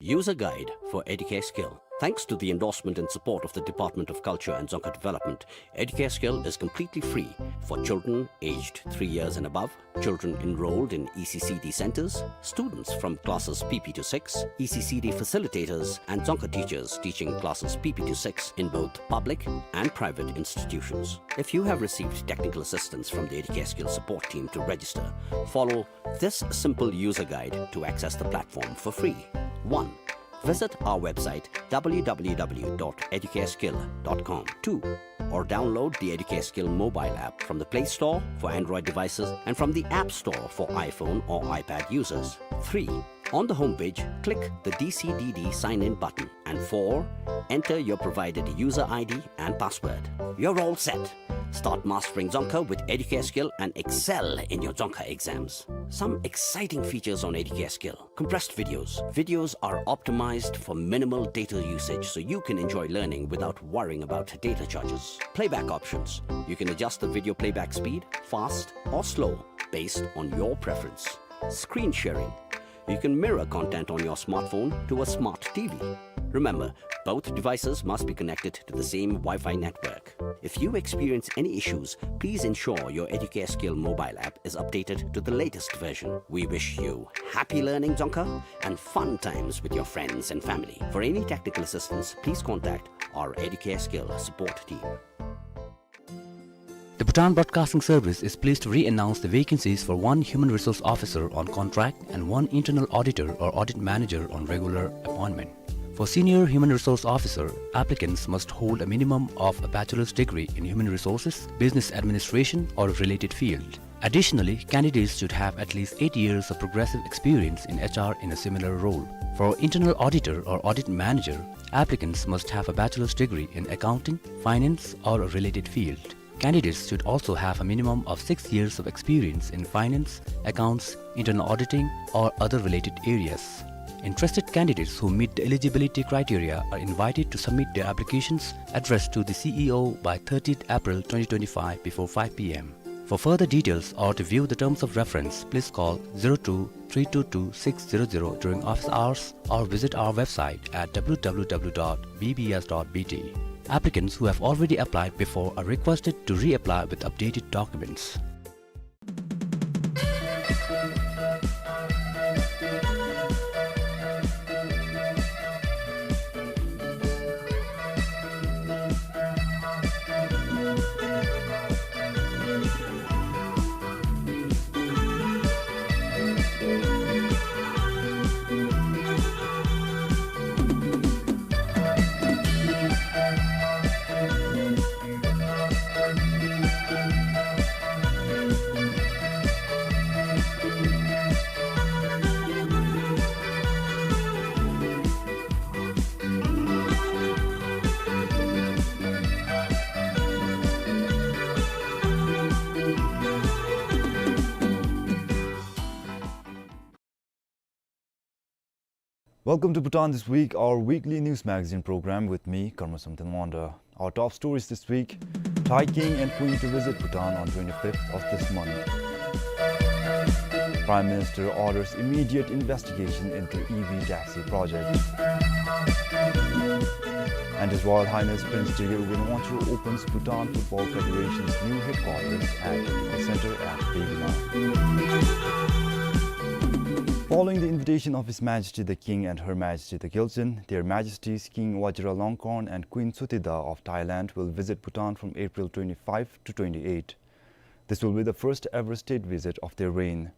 User Guide for Educare Skill. Thanks to the endorsement and support of the Department of Culture and Dzongkha Development, Educare Skill is completely free for children aged three years and above, children enrolled in E C C D centers, students from classes P P to six, E C C D facilitators, and Dzongkha teachers teaching classes P P to six in both public and private institutions. If you have received technical assistance from the Educare Skill support team to register, follow this simple user guide to access the platform for free. One, visit our website w w w dot educare skill dot com. Two, or download the Educare Skill mobile app from the Play Store for Android devices and from the App Store for iPhone or iPad users. Three, on the homepage, click the D C D D sign-in button. And four, enter your provided user I D and password. You're all set. Start mastering Dzongkha with Educare Skill and excel in your Dzongkha exams. Some exciting features on Educare Skill. Compressed videos. Videos are optimized for minimal data usage, so you can enjoy learning without worrying about data charges. Playback options. You can adjust the video playback speed, fast or slow, based on your preference. Screen sharing. You can mirror content on your smartphone to a smart T V. Remember, both devices must be connected to the same Wi-Fi network. If you experience any issues, please ensure your Educare Skill mobile app is updated to the latest version. We wish you happy learning Dzongkha and fun times with your friends and family. For any technical assistance, please contact our Educare Skill support team. The Bhutan Broadcasting Service is pleased to re-announce the vacancies for one human resource officer on contract and one internal auditor or audit manager on regular appointment. For senior human resource officer, applicants must hold a minimum of a bachelor's degree in human resources, business administration, or a related field. Additionally, candidates should have at least eight years of progressive experience in H R in a similar role. For internal auditor or audit manager, applicants must have a bachelor's degree in accounting, finance, or a related field. Candidates should also have a minimum of six years of experience in finance, accounts, internal auditing, or other related areas. Interested candidates who meet the eligibility criteria are invited to submit their applications addressed to the C E O by thirtieth April twenty twenty-five before five P M. For further details or to view the terms of reference, please call zero two three two two six zero zero during office hours or visit our website at W W W dot B B S dot B T. Applicants who have already applied before are requested to reapply with updated documents. Welcome to Bhutan This Week, our weekly news magazine program with me, Karma Samten Wanda. Our top stories this week: Thai King and Queen to visit Bhutan on twenty-fifth of this month. Prime Minister orders immediate investigation into E V taxi project. And His Royal Highness Prince Jigme Wanchul opens Bhutan Football Federation's new headquarters and technical center at Baby Naw. Following the invitation of His Majesty the King and Her Majesty the Gyaltsuen, Their Majesties King Vajiralongkorn and Queen Sothidaw of Thailand will visit Bhutan from April twenty-five to twenty-eight. This will be the first ever state visit of their reign.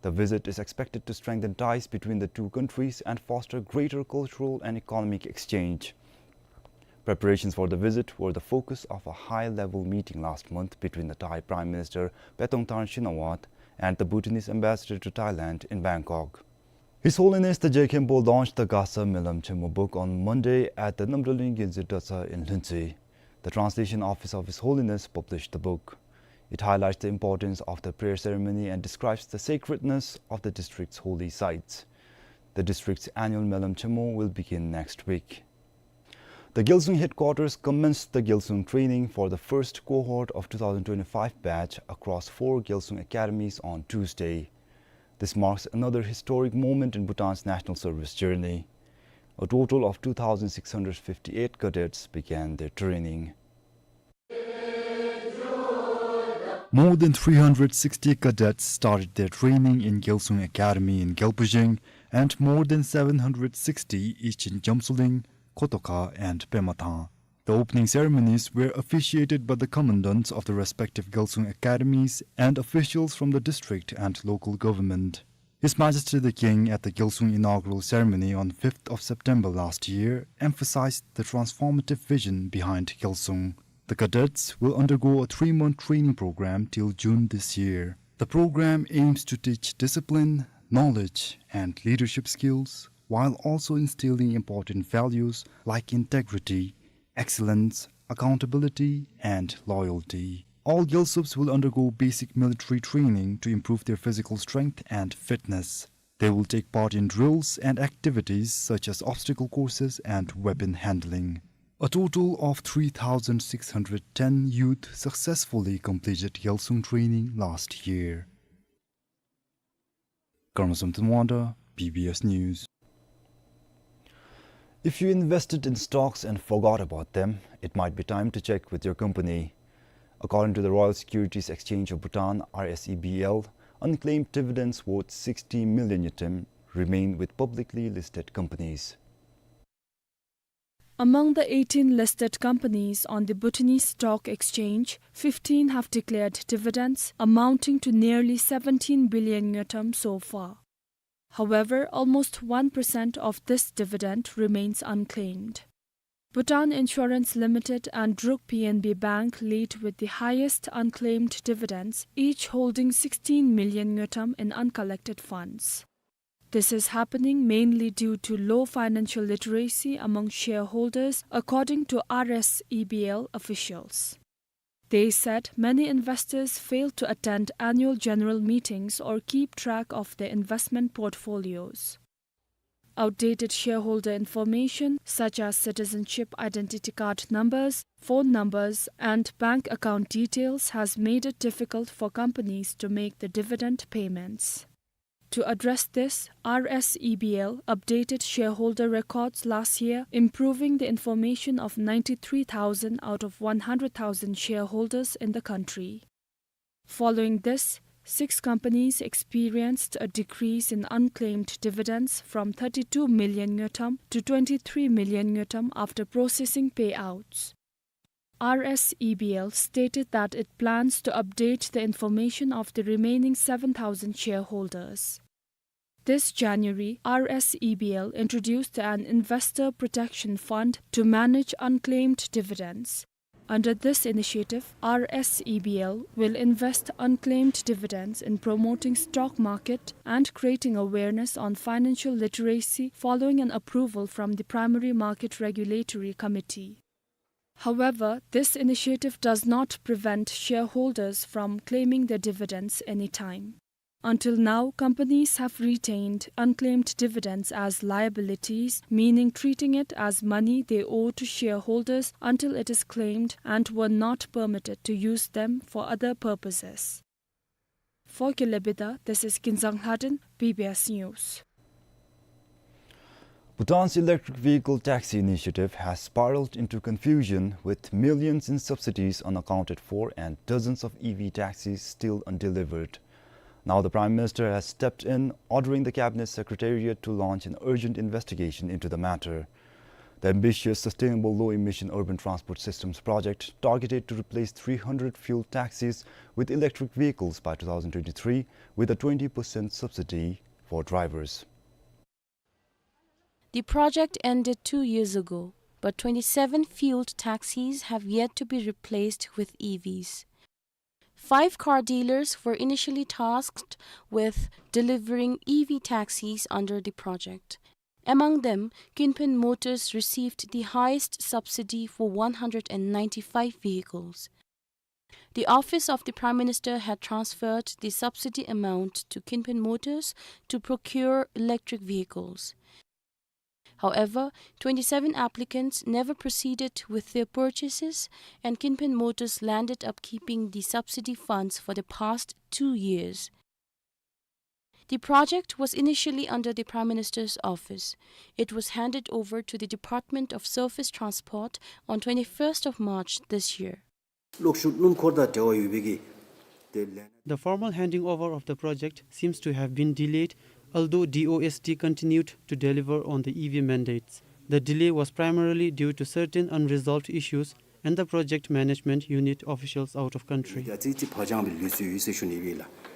The visit is expected to strengthen ties between the two countries and foster greater cultural and economic exchange. Preparations for the visit were the focus of a high-level meeting last month between the Thai Prime Minister Petongthan Shinawatra and the Bhutanese ambassador to Thailand in Bangkok. His Holiness the Je Khenpo launched the Gasa Melam Chenmo book on Monday at the Namdrolling Gyaltsuen Dratshang in Lhuentse. The translation office of His Holiness published the book. It highlights the importance of the prayer ceremony and describes the sacredness of the district's holy sites. The district's annual Melam Chenmo will begin next week. The Gyalsung headquarters commenced the Gyalsung training for the first cohort of two thousand twenty-five batch across four Gyalsung academies on Tuesday. This marks another historic moment in Bhutan's national service journey. A total of two thousand six hundred fifty-eight cadets began their training. More than three hundred sixty cadets started their training in Gyalsung Academy in Gyalpajeng, and more than seven hundred sixty each in Jamsoling, Kotokha, and Pemathang. The opening ceremonies were officiated by the commandants of the respective Gyalsung academies and officials from the district and local government. His Majesty the King, at the Gyalsung inaugural ceremony on fifth of September last year, emphasized the transformative vision behind Gyalsung. The cadets will undergo a three-month training program till June this year. The program aims to teach discipline, knowledge, and leadership skills, while also instilling important values like integrity, excellence, accountability, and loyalty. All Gyalsups will undergo basic military training to improve their physical strength and fitness. They will take part in drills and activities such as obstacle courses and weapon handling. A total of three thousand six hundred ten youth successfully completed Gyalsung training last year. Karma Samten Wanda, B B S News. If you invested in stocks and forgot about them, it might be time to check with your company. According to the Royal Securities Exchange of Bhutan, R S E B L, unclaimed dividends worth sixty million ngultrum remain with publicly listed companies. Among the eighteen listed companies on the Bhutanese Stock Exchange, fifteen have declared dividends amounting to nearly seventeen billion ngultrum so far. However, almost one percent of this dividend remains unclaimed. Bhutan Insurance Limited and Druk P N B Bank lead with the highest unclaimed dividends, each holding sixteen million ngultrum in uncollected funds. This is happening mainly due to low financial literacy among shareholders, according to R S E B L officials. They said many investors fail to attend annual general meetings or keep track of their investment portfolios. Outdated shareholder information, such as citizenship identity card numbers, phone numbers, and bank account details, has made it difficult for companies to make the dividend payments. To address this, R S E B L updated shareholder records last year, improving the information of ninety-three thousand out of one hundred thousand shareholders in the country. Following this, six companies experienced a decrease in unclaimed dividends from thirty-two million ngultrum to twenty-three million ngultrum after processing payouts. R S E B L stated that it plans to update the information of the remaining seven thousand shareholders. This January, R S E B L introduced an investor protection fund to manage unclaimed dividends. Under this initiative, R S E B L will invest unclaimed dividends in promoting stock market and creating awareness on financial literacy following an approval from the Primary Market Regulatory Committee. However, this initiative does not prevent shareholders from claiming their dividends anytime. Until now, companies have retained unclaimed dividends as liabilities, meaning treating it as money they owe to shareholders until it is claimed, and were not permitted to use them for other purposes. For Killebitha, this is Kinzang Lhaden, B B S News. Bhutan's electric vehicle taxi initiative has spiraled into confusion, with millions in subsidies unaccounted for and dozens of E V taxis still undelivered. Now the Prime Minister has stepped in, ordering the Cabinet Secretariat to launch an urgent investigation into the matter. The ambitious Sustainable Low-Emission Urban Transport Systems project, targeted to replace three hundred fuel taxis with electric vehicles by two thousand twenty-three, with a twenty percent subsidy for drivers. The project ended two years ago, but twenty-seven fueled taxis have yet to be replaced with E Vs. Five car dealers were initially tasked with delivering E V taxis under the project. Among them, Kinpin Motors received the highest subsidy for one hundred and ninety-five vehicles. The office of the Prime Minister had transferred the subsidy amount to Kinpin Motors to procure electric vehicles. However, twenty-seven applicants never proceeded with their purchases, and Kinpin Motors landed up keeping the subsidy funds for the past two years. The project was initially under the Prime Minister's office. It was handed over to the Department of Surface Transport on twenty-first of March this year. གློག་ཤུགས་སྣུམ་འཁོར་དང་འབྲེལ་བ་ཡོད་པའི་གི་དེ་ལན། The formal handing over of the project seems to have been delayed, although D O S T continued to deliver on the E V mandates. The delay was primarily due to certain unresolved issues and the project management unit officials out of country. ཡ་ཙི་ཙི་བག་ཅང་བའི་ལུས་སུ་ཡོད་ཟེར་ཞུ་ནི་ཡིན་ལགས།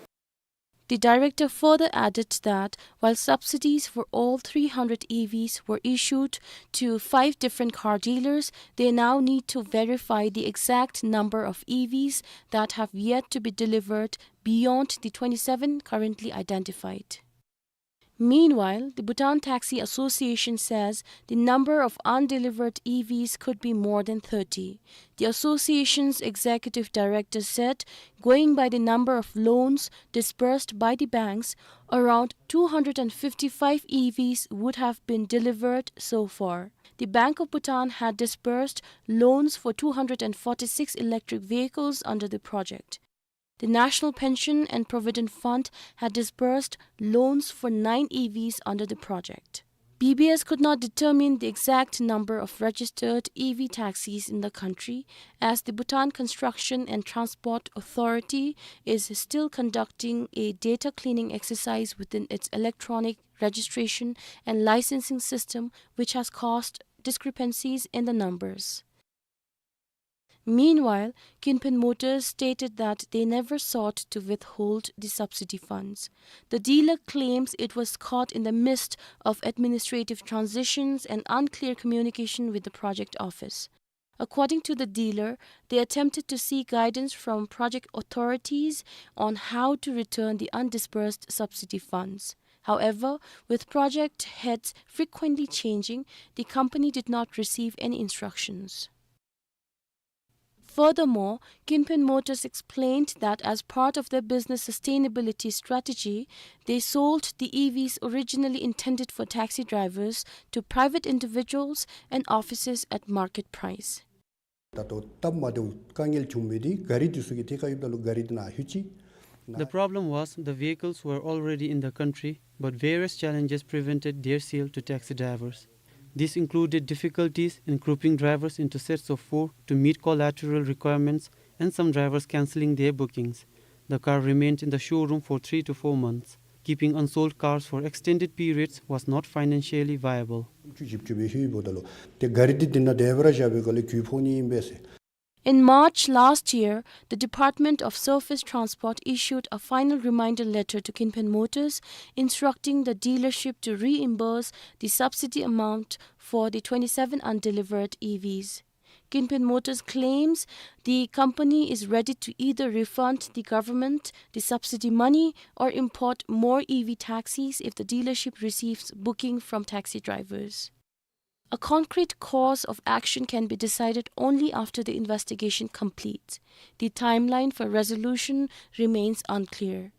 The director further added that while subsidies for all three hundred E Vs were issued to five different car dealers, they now need to verify the exact number of E Vs that have yet to be delivered beyond the twenty-seven currently identified. Meanwhile, the Bhutan Taxi Association says the number of undelivered E Vs could be more than thirty. The association's executive director said, going by the number of loans disbursed by the banks, around two hundred and fifty-five E Vs would have been delivered so far. The Bank of Bhutan had disbursed loans for two hundred and forty-six electric vehicles under the project. The National Pension and Provident Fund had disbursed loans for nine E Vs under the project. B B S could not determine the exact number of registered E V taxis in the country, as the Bhutan Construction and Transport Authority is still conducting a data cleaning exercise within its electronic registration and licensing system, which has caused discrepancies in the numbers. Meanwhile, Kin Phen Motors stated that they never sought to withhold the subsidy funds. The dealer claims it was caught in the midst of administrative transitions and unclear communication with the project office. According to the dealer, they attempted to seek guidance from project authorities on how to return the undisbursed subsidy funds. However, with project heads frequently changing, the company did not receive any instructions. Furthermore, Kin Phen Motors explained that as part of their business sustainability strategy, they sold the E Vs originally intended for taxi drivers to private individuals and offices at market price. ད་ལྟོ་སྟབས་མ་བདེཝ་དཀའ་ངལ་བྱུང་མི་འདི་ག་རི་འདི་ཚུ་གིས་ཐད་ཀར་ཡོདཔ་ད་ལུ་ག་རི་འདི་ནང་ལྷོད་ཅི། The problem was the vehicles were already in the country, but various challenges prevented their sale to taxi drivers. This included difficulties in grouping drivers into sets of four to meet collateral requirements and some drivers cancelling their bookings. The car remained in the showroom for three to four months. Keeping unsold cars for extended periods was not financially viable. བཅུ་བཞི་བཅུ་པའི་ཧུའི་བོ་ད་ལོ་ཏེ་ག་རི་འདི་འདི་ནང་འདི་བ་ར་བཞག་པའི་སྒང་ལས་གུ་ཕོག་ནི་ཨིན་པས་ཟེར། In March last year, the Department of Surface Transport issued a final reminder letter to Kin Phen Motors, instructing the dealership to reimburse the subsidy amount for the twenty-seven undelivered E Vs. Kin Phen Motors claims the company is ready to either refund the government the subsidy money or import more E V taxis if the dealership receives booking from taxi drivers. A concrete course of action can be decided only after the investigation completes. The timeline for resolution remains unclear.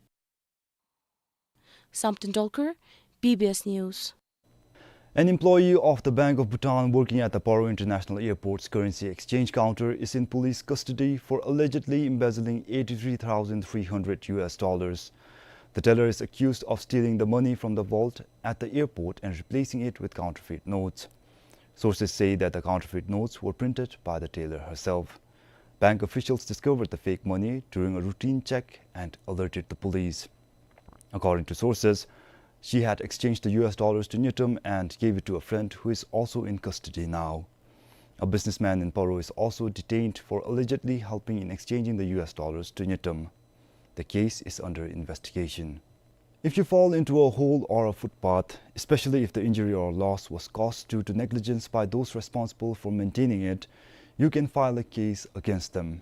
Samten Dolkar, B B S News. An employee of the Bank of Bhutan working at the Paro International Airport's currency exchange counter is in police custody for allegedly embezzling eighty-three thousand three hundred U S dollars. The teller is accused of stealing the money from the vault at the airport and replacing it with counterfeit notes. Sources say that the counterfeit notes were printed by the teller herself. Bank officials discovered the fake money during a routine check and alerted the police. According to sources, she had exchanged the U S dollars to ngultrum and gave it to a friend who is also in custody now. A businessman in Paro is also detained for allegedly helping in exchanging the U S dollars to ngultrum. The case is under investigation. If you fall into a hole or a footpath, especially if the injury or loss was caused due to negligence by those responsible for maintaining it, you can file a case against them.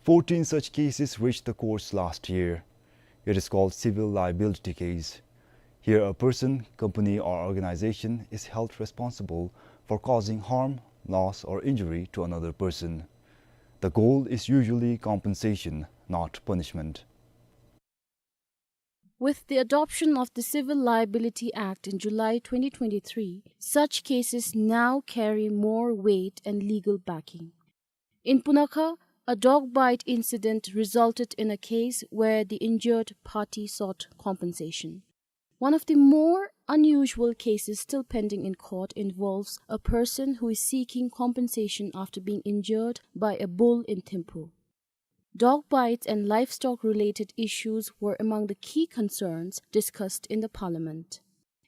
Fourteen such cases reached the courts last year. It is called civil liability case. Here a person, company or organization is held responsible for causing harm, loss or injury to another person. The goal is usually compensation, not punishment. With the adoption of the Civil Liability Act in July twenty twenty-three, such cases now carry more weight and legal backing. In Punakha, a dog bite incident resulted in a case where the injured party sought compensation. One of the more unusual cases still pending in court involves a person who is seeking compensation after being injured by a bull in Thimphu. Dog bites and livestock-related issues were among the key concerns discussed in the parliament.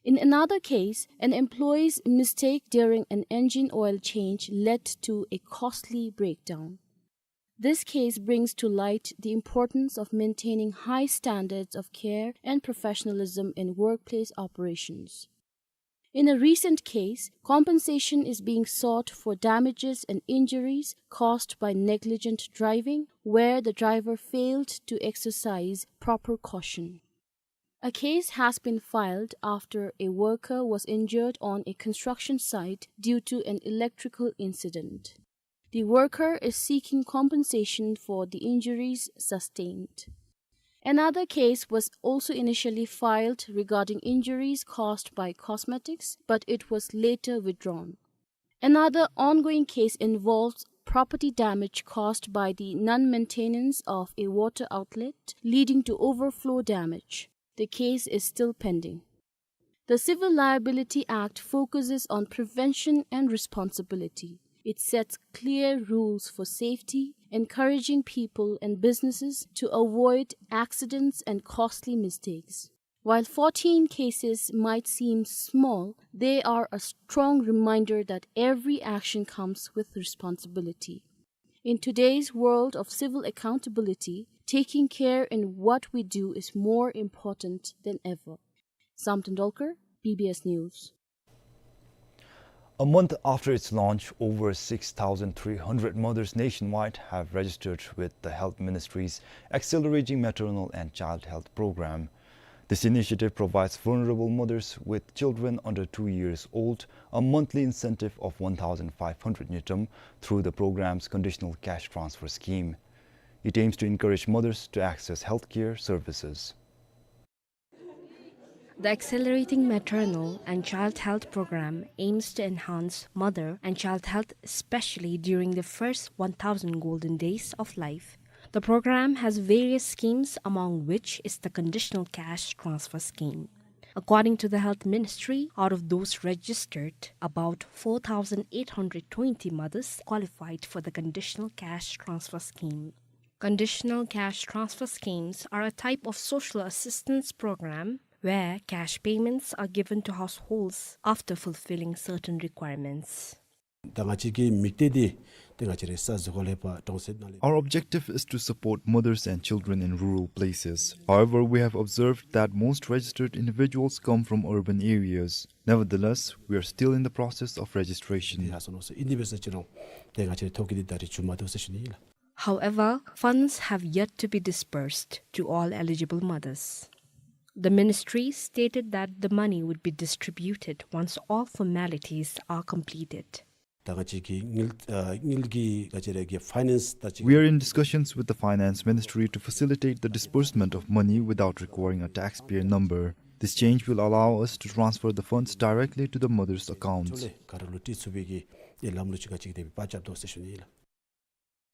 In another case, an employee's mistake during an engine oil change led to a costly breakdown. This case brings to light the importance of maintaining high standards of care and professionalism in workplace operations. In a recent case, compensation is being sought for damages and injuries caused by negligent driving, where the driver failed to exercise proper caution. A case has been filed after a worker was injured on a construction site due to an electrical incident. The worker is seeking compensation for the injuries sustained. Another case was also initially filed regarding injuries caused by cosmetics, but it was later withdrawn. Another ongoing case involves property damage caused by the non-maintenance of a water outlet, leading to overflow damage. The case is still pending. The Civil Liability Act focuses on prevention and responsibility. It sets clear rules for safety, encouraging people and businesses to avoid accidents and costly mistakes. While fourteen cases might seem small, they are a strong reminder that every action comes with responsibility. In today's world of civil accountability, taking care in what we do is more important than ever. Samten Dolkar, B B S News. A month after its launch, over six thousand three hundred mothers nationwide have registered with the Health Ministry's Accelerating Maternal and Child Health Program. This initiative provides vulnerable mothers with children under two years old a monthly incentive of one thousand five hundred ngultrum through the program's conditional cash transfer scheme. It aims to encourage mothers to access healthcare services. The Accelerating Maternal and Child Health Program aims to enhance mother and child health, especially during the first one thousand golden days of life. The program has various schemes, among which is the Conditional Cash Transfer Scheme. According to the Health Ministry, out of those registered, about four thousand eight hundred twenty mothers qualified for the Conditional Cash Transfer Scheme. Conditional cash transfer schemes are a type of social assistance program where cash payments are given to households after fulfilling certain requirements. ད་ང་བཅས་ཀྱི་དམིགས་གཏད་འདི་ཏེ་ང་བཅས་རའི་ས་གཟིགས་སྐོར་ལས་པ་གྲོང་གསེབ་ནང་ལས། Our objective is to support mothers and children in rural places. However, we have observed that most registered individuals come from urban areas. Nevertheless, we are still in the process of registration. ཏེ་ཡར་སོང་ནུག་ཟེར་ཨིན་ཏེ་འབད་ས་ཅིག་རུང་ཏེ་ང་བཅས་རའི་ཐོ་བཀོད་འདི་ད་རེས་བྱུང་མ་བཏུབ་ཟེར་ཞུ་ནི་ཨིན་ལགས། However, funds have yet to be disbursed to all eligible mothers. The ministry stated that the money would be distributed once all formalities are completed. ད་ང་བཅས་ཀྱི་དངུལ་ཨ་དངུལ་གྱི་ང་བཅས་རའི་གི་ཕའི་ནཱནསི་ད་ཅིག We're in discussions with the Finance Ministry to facilitate the disbursement of money without requiring a taxpayer number. This change will allow us to transfer the funds directly to the mother's account. ཅོག་ལེ་ག་ར་ལུ་སྤྲོད་ཚུགས་པའི་གི་ཨེ་ལམ་ལུགས་ཅིག་ང་བཅས་ཀྱིས་ཏེ་འབད་བ་རྐྱབ་དོ་ཟེར་ཞུ་ནི་ཨིན་ལགས།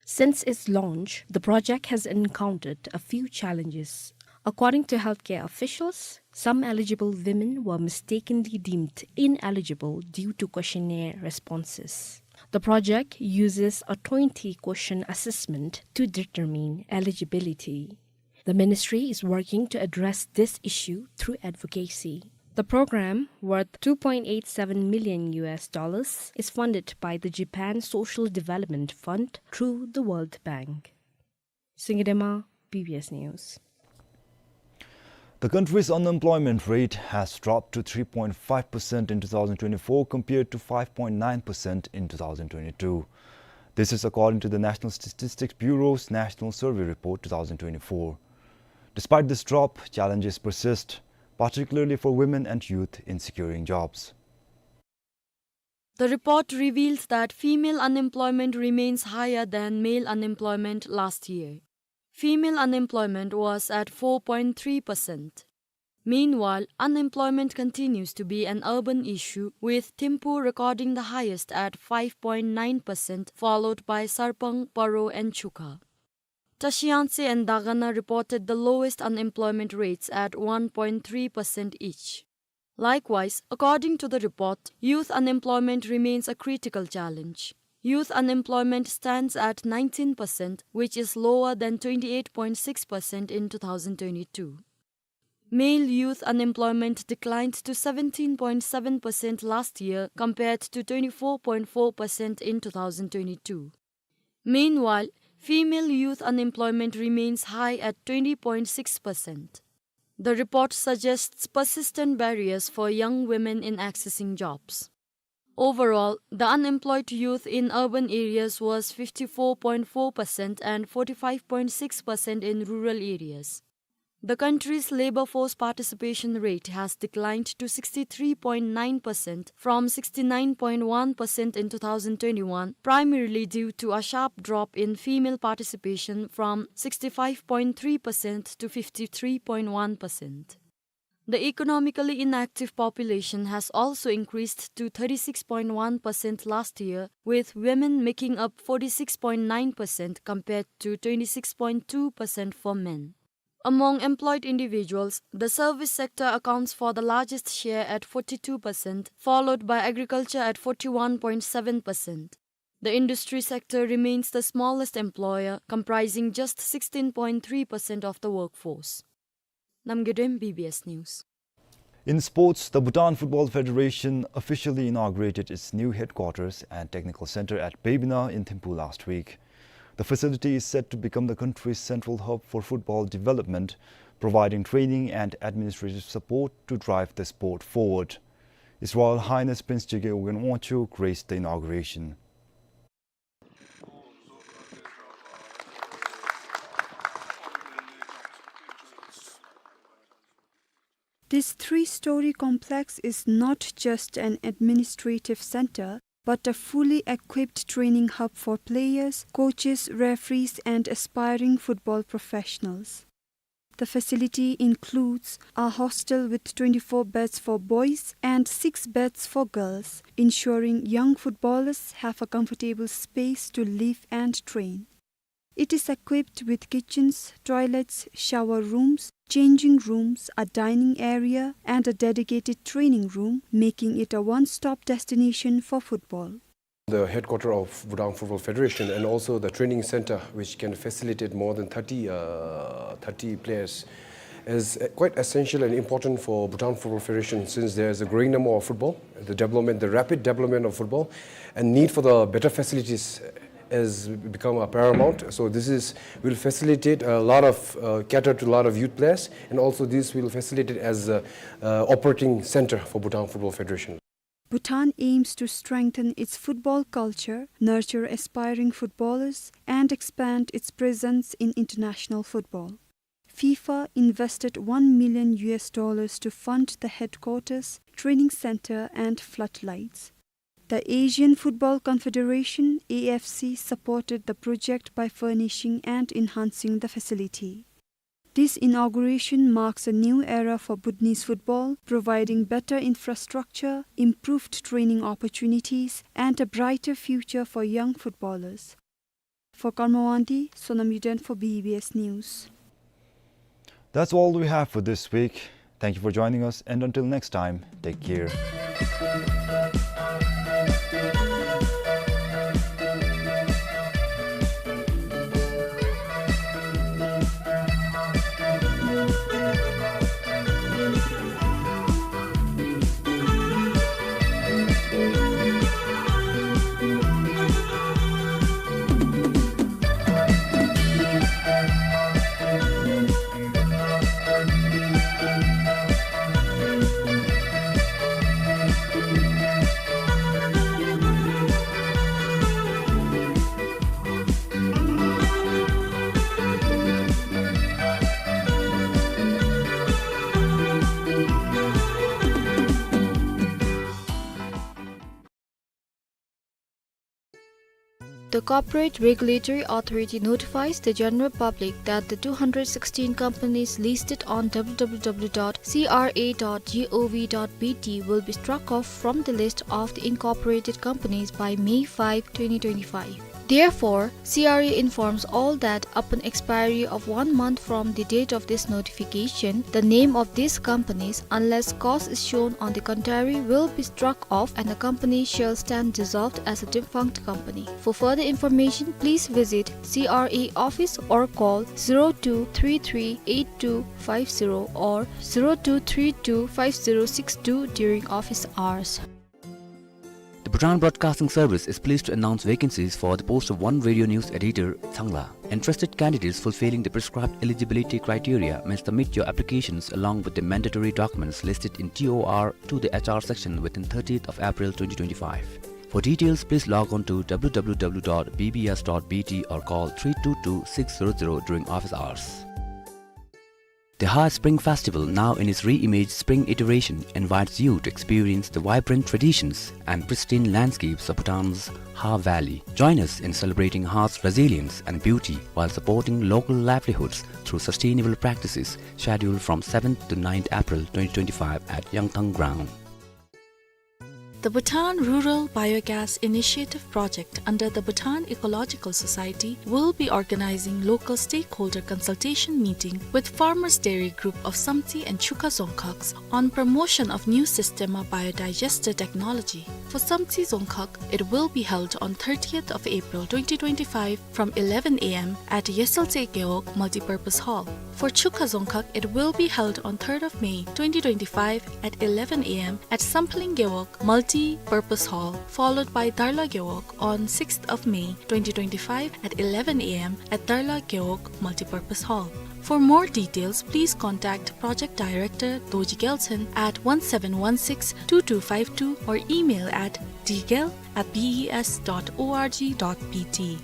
Since its launch, the project has encountered a few challenges. According to healthcare officials, some eligible women were mistakenly deemed ineligible due to questionnaire responses. The project uses a twenty-question assessment to determine eligibility. The ministry is working to address this issue through advocacy. The program, worth two point eight seven million U S dollars, is funded by the Japan Social Development Fund through the World Bank. Singye Dema, B B S News. The country's unemployment rate has dropped to three point five percent in two thousand twenty-four, compared to five point nine percent in two thousand twenty-two. This is according to the National Statistics Bureau's National Survey Report two thousand twenty-four. Despite this drop, challenges persist, particularly for women and youth in securing jobs. The report reveals that female unemployment remains higher than male unemployment last year. Female unemployment was at four point three percent. Meanwhile, unemployment continues to be an urban issue, with Thimphu recording the highest at five point nine percent, followed by Sarpang, Paro and Chukha. Trashiyangtse and Dagana reported the lowest unemployment rates at one point three percent each. Likewise, according to the report, youth unemployment remains a critical challenge. Youth unemployment stands at nineteen percent, which is lower than twenty-eight point six percent in two thousand twenty-two. Male youth unemployment declined to seventeen point seven percent last year, compared to twenty-four point four percent in two thousand twenty-two. Meanwhile, female youth unemployment remains high at twenty point six percent. The report suggests persistent barriers for young women in accessing jobs. Overall, the unemployed youth in urban areas was fifty-four point four percent and forty-five point six percent in rural areas. The country's labor force participation rate has declined to sixty-three point nine percent from sixty-nine point one percent in two thousand twenty-one, primarily due to a sharp drop in female participation from sixty-five point three percent to fifty-three point one percent. The economically inactive population has also increased to thirty-six point one percent last year, with women making up forty-six point nine percent compared to twenty-six point two percent for men. Among employed individuals, the service sector accounts for the largest share at forty-two percent, followed by agriculture at forty-one point seven percent. The industry sector remains the smallest employer, comprising just sixteen point three percent of the workforce. Namgay Dem, B B S News. In sports, the Bhutan Football Federation officially inaugurated its new headquarters and technical center at Baibina in Thimphu last week. The facility is set to become the country's central hub for football development, providing training and administrative support to drive the sport forward. His Royal Highness Prince Jigme Ughen Wangchuck graced the inauguration. This three-story complex is not just an administrative center, but a fully equipped training hub for players, coaches, referees, and aspiring football professionals. The facility includes a hostel with twenty-four beds for boys and six beds for girls, ensuring young footballers have a comfortable space to live and train. It is equipped with kitchens, toilets, shower rooms, changing rooms, a dining area, and a dedicated training room, making it a one-stop destination for football. The headquarter of Bhutan Football Federation and also the training center, which can facilitate more than thirty, uh, thirty players, is, uh, quite essential and important for Bhutan Football Federation, since there is a growing number of football. The development, the rapid development of football and need for the better facilities has become, uh, paramount. So this is, will facilitate a lot of, uh, cater to a lot of youth players, and also this will facilitate as a, uh, operating center for Bhutan Football Federation. Bhutan aims to strengthen its football culture, nurture aspiring footballers, and expand its presence in international football. FIFA invested one million U S dollars to fund the headquarters, training center, and floodlights. The Asian Football Confederation, A F C, supported the project by furnishing and enhancing the facility. This inauguration marks a new era for Bhutanese football, providing better infrastructure, improved training opportunities, and a brighter future for young footballers. For Karma Wangdi, Sonam Yuden for B B S News. That's all we have for this week. Thank you for joining us, and until next time, take care. The Corporate Regulatory Authority notifies the general public that the two hundred sixteen companies listed on W W W dot C R A dot gov dot B T will be struck off from the list of the incorporated companies by May five, twenty twenty-five. Therefore, C R A informs all that upon expiry of one month from the date of this notification, the name of these companies, unless cause is shown on the contrary, will be struck off and the company shall stand dissolved as a defunct company. For further information, please visit C R A office or call zero two three three eight two five zero or zero two three two five zero six two during office hours. The Bhutan Broadcasting Service is pleased to announce vacancies for the post of one radio news editor, Changla. Interested candidates fulfilling the prescribed eligibility criteria may submit your applications along with the mandatory documents listed in T O R to the H R section within thirtieth of April twenty twenty-five. For details, please log on to W W W dot B B S dot B T or call three two two six zero zero during office hours. The Ha Spring Festival, now in its re-imaged spring iteration, invites you to experience the vibrant traditions and pristine landscapes of Bhutan's Ha Valley. Join us in celebrating Ha's resilience and beauty while supporting local livelihoods through sustainable practices, scheduled from seventh to ninth April twenty twenty-five at Yangthang Ground. The Bhutan Rural Biogas Initiative Project under the Bhutan Ecological Society will be organizing local stakeholder consultation meeting with Farmers Dairy Group of Samtse and Chuka Dzongkhag on promotion of new system of biodigester technology. For Samtse Dzongkhag, it will be held on thirtieth of April twenty twenty-five from eleven a m at Yesweltse Gewog Multipurpose Hall. For Chukha Dzongkhag, it will be held on third of May twenty twenty-five at eleven a m at Samphaling Gewog Multi-Purpose Hall, followed by Darla Gewog on sixth of May twenty twenty-five at eleven a m at Darla Gewog Multipurpose Hall. For more details, please contact Project Director Dorji Gyaltshen at one seven one six two two five two or email at d gyal at b e s dot o r g dot b t.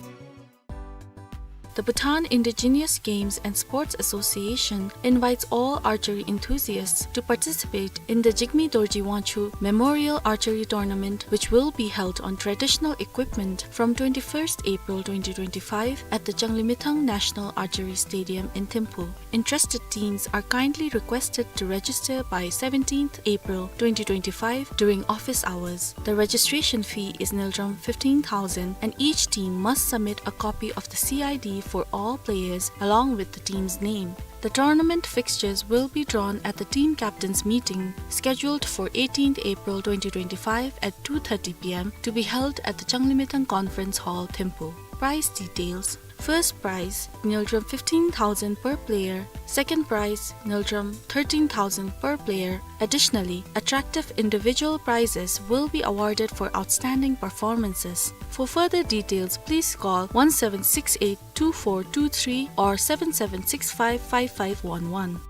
The Bhutan Indigenous Games and Sports Association invites all archery enthusiasts to participate in the Jigme Dorji Wangchuck Memorial Archery Tournament, which will be held on traditional equipment from twenty-first April twenty twenty-five at the Changlimithang National Archery Stadium in Thimphu. Interested teams are kindly requested to register by seventeenth April twenty twenty-five during office hours. The registration fee is Ngultrum fifteen thousand, and each team must submit a copy of the C I D for all players along with the team's name. The tournament fixtures will be drawn at the team captains meeting scheduled for eighteenth April twenty twenty-five at two thirty p m to be held at the Changlimithang Conference Hall, Thimphu. Prize details. First prize, Ngultrum fifteen thousand per player. Second prize, Ngultrum thirteen thousand per player. Additionally, attractive individual prizes will be awarded for outstanding performances. For further details, please call one seven six eight two four two three or seven seven six five five five one one.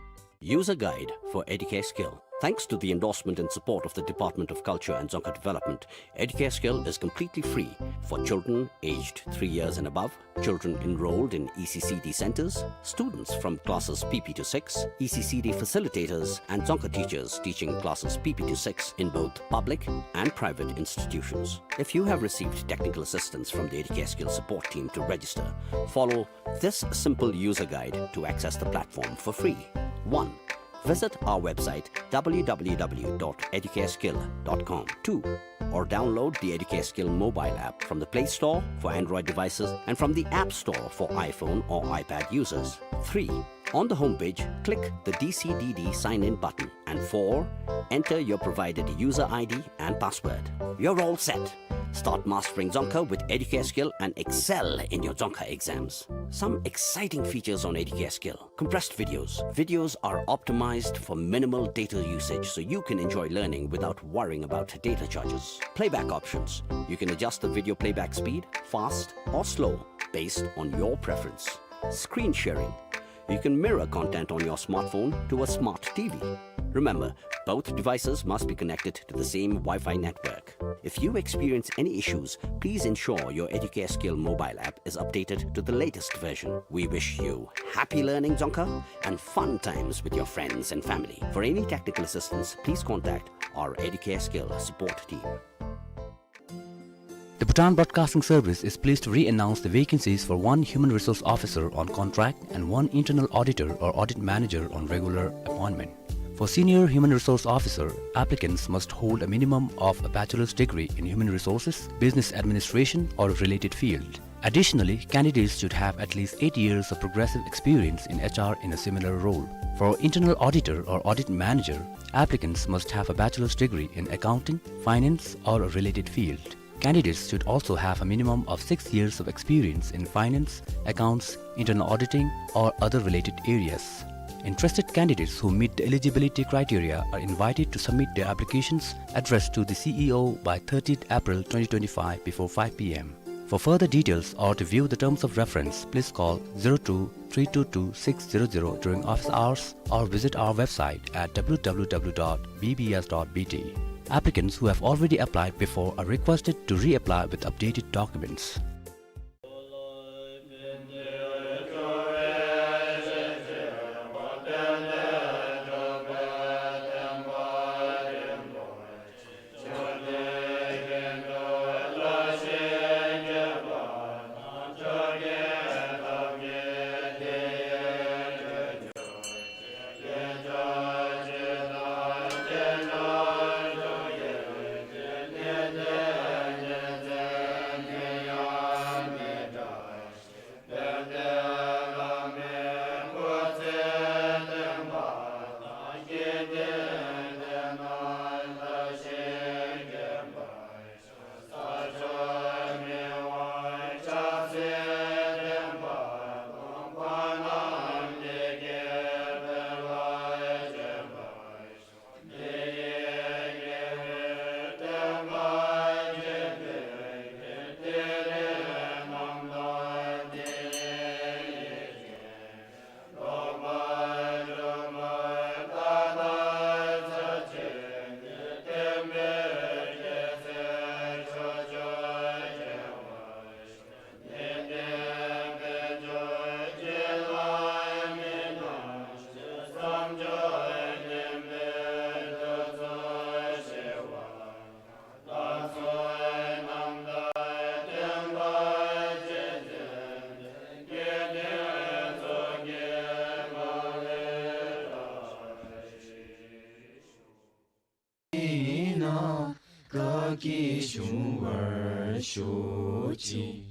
User Guide for Educare Skill. Thanks to the endorsement and support of the Department of Culture and Dzongkha Development, Educare Skill is completely free for children aged three years and above, children enrolled in E C C D centers, students from classes P P to six, E C C D facilitators, and Dzongkha teachers teaching classes P P to six in both public and private institutions. If you have received technical assistance from the Educare Skill support team to register, follow this simple user guide to access the platform for free. One, visit our website w w w dot educareskill dot com. Two, or download the Educare Skill mobile app from the Play Store for Android devices and from the App Store for iPhone or iPad users. Three, on the homepage, click the D C D D sign-in button. And four, enter your provided user I D and password. You're all set. Start mastering Dzongkha with Educare Skill and excel in your Dzongkha exams. Some exciting features on Educare Skill. Compressed videos. Videos are optimized for minimal data usage, so you can enjoy learning without worrying about data charges. Playback options. You can adjust the video playback speed, fast or slow, based on your preference. Screen sharing. You can mirror content on your smartphone to a smart T V. Remember, both devices must be connected to the same Wi-Fi network. If you experience any issues, please ensure your Educare Skill mobile app is updated to the latest version. We wish you happy learning Dzongkha and fun times with your friends and family. For any technical assistance, please contact our Educare Skill support team. The Bhutan Broadcasting Service is pleased to re-announce the vacancies for one human resource officer on contract and one internal auditor or audit manager on regular appointment. For senior human resource officer, applicants must hold a minimum of a bachelor's degree in human resources, business administration, or a related field. Additionally, candidates should have at least eight years of progressive experience in H R in a similar role. For internal auditor or audit manager, applicants must have a bachelor's degree in accounting, finance, or a related field. Candidates should also have a minimum of six years of experience in finance, accounts, internal auditing, or other related areas. Interested candidates who meet the eligibility criteria are invited to submit their applications addressed to the C E O by thirtieth April twenty twenty-five before five p m. For further details or to view the terms of reference, please call zero two three two two six zero zero during office hours or visit our website at w w w dot b b s dot b t. Applicants who have already applied before are requested to reapply with updated documents. བཀའ་བཀྱེད་བྱུང་བར་ཤོག་ཅིག།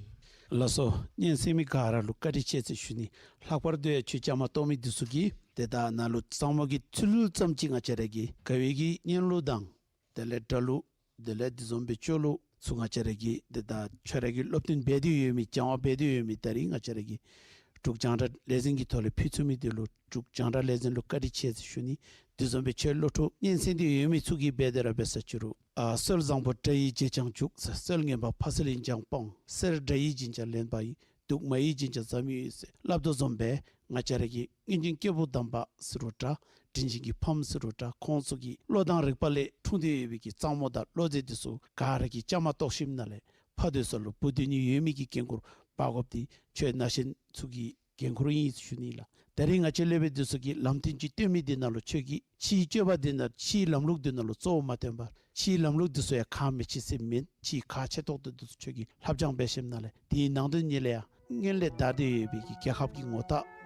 ལགས་སོ། སྙན་གསན་མི་ག་ར་ལུ་བཀའ་དྲིན་ཆེ་ཟེར་ཞུ་ནི། ལྷག་པར་དུ་ཡང་ཆོས་བཅའ་མར་གཏོགས་མི་འདི་ཚུ་གིས་ཏེ་ད་ནཱ་ལུ་གཙང་མ་གི་ཚུལ་ཙམ་ཅིག་ང་བཅས་ར་གིས་ག་བའི་གི་སྙན་ལུགས་དང་དེ་ལས་སྒྲ་ལུགས། དེ་ལས་འདི་བཟུམ་སྦེ་སྤྱོད་ལུགས་ཚུ་ང་བཅས་ར་གིས་ཏེ་ད་ཁྱོད་ར་གིས་སློབ་སྟོན་འབད་དེ་ཡོད་མི་སྦྱང་བ་འབད་དེ་ཡོད་མི་ད་རིས་ང་བཅས་ར་གིས་འབྲུག་རྒྱང་བསྒྲགས་ལས་འཛིན་གྱི་ཐོག་ལས་ཕུལ་ཚུགས་མི་འདི་ལུ་འབྲུག་རྒྱང་བསྒྲགས་ལས་འཛིན་ལུ་བཀའ་དྲིན་ཆེ་ཟེར་ཞུ་ནི། འདི་བཟུམ་སྦེ་ཁྱོད་སློབ་ཕྲུག་སྙན་གསན་ཏེ་ཡོད་མི་ཚུ་གིས་འབད་དེ་ར་འབད་ས་ཅི་རུང་། ཨ་སྲོལ་བཟང་པོ་སྒྲ་ཡིས་བརྗེད་ཀྱང་འཇུག་ཟེར། སྲོལ་ངན་པ་ཕ་སྲོལ་ཡིན་ཀྱང་སྤོང་། གསེར་སྒྲ་ཡིས་བྱིན་ཀྱང་ལེན་པ་ཡིན། དུག་མ་ཡིས་བྱིན་ཀྱང་ཟ་མི་ཡོད་ཟེར་སླབ་དོ་བཟུམ་སྦེ་ང་བཅས་ར་གི་སྔོན་བྱོན་སྐྱེས་བུ་དམ་པ་ཟེར་རུང་འདྲ། དྲིན་ཅན་གྱི་ཕམ་ཟེར་རུང་འདྲ། ཁོང་ཚུ་གི་བློ་དང་རིག་པ་ལས་འཁྲུངས་ཏེ་ཡོད་པའི་གི་གཙང་མ་དང་བློ་རྩེ་འདི་ཚུ་ག་ར་གིས་བཅའ་མར་གཏོགས་ཞིནམ་ལས་ཕ་སྡོད་ས་ལུ་བུ་སྡོད་ནི་ཡོད་མི་གི་འགན་ཁུར་འབག་དགོཔ་འདི་ཁྱོད་ན་གཞོན་ཚུ་གི་འགན་ཁུར་ཨིན་ཟེར་ཞུ་ནི་ལགས། ད་རིས་ང་བཅས་སློབ་དཔོན་འདི་ཚུ་གིས་ལམ་སྟོན་ཅིག་སྟོན་མི་འདི་ནང་ལུ་ཁྱོད་ཀྱིས་ཕྱིའི་སྤྱོད་པ་འདི་ནང་ཕྱིའི་ལམ་ལུགས་འདི་ནང་ལུ་གཙོ་བོ་མ་བཏོན་པར་ཕྱིའི་ལམ་ལུགས་འདི་ཚུ་ཡང་ཁག་མི་ཆེ་ཟེར་མེན། ཕྱིའི་ཁག་ཆེ་ཏོག་ཏོ་འདི་ཚུ་ཁྱོད་ཀྱིས་ལྷབ་སྦྱང་འབད་ཞིནམ་ལས་དེའི་ནང་དོན་ཉིད་ལས་ཡང་སྔོན་ལས་དར་ཏེ་ཡོད་པའི་གི་རྒྱལ་ཁབ་ཀྱི་ངོ་རྟགས་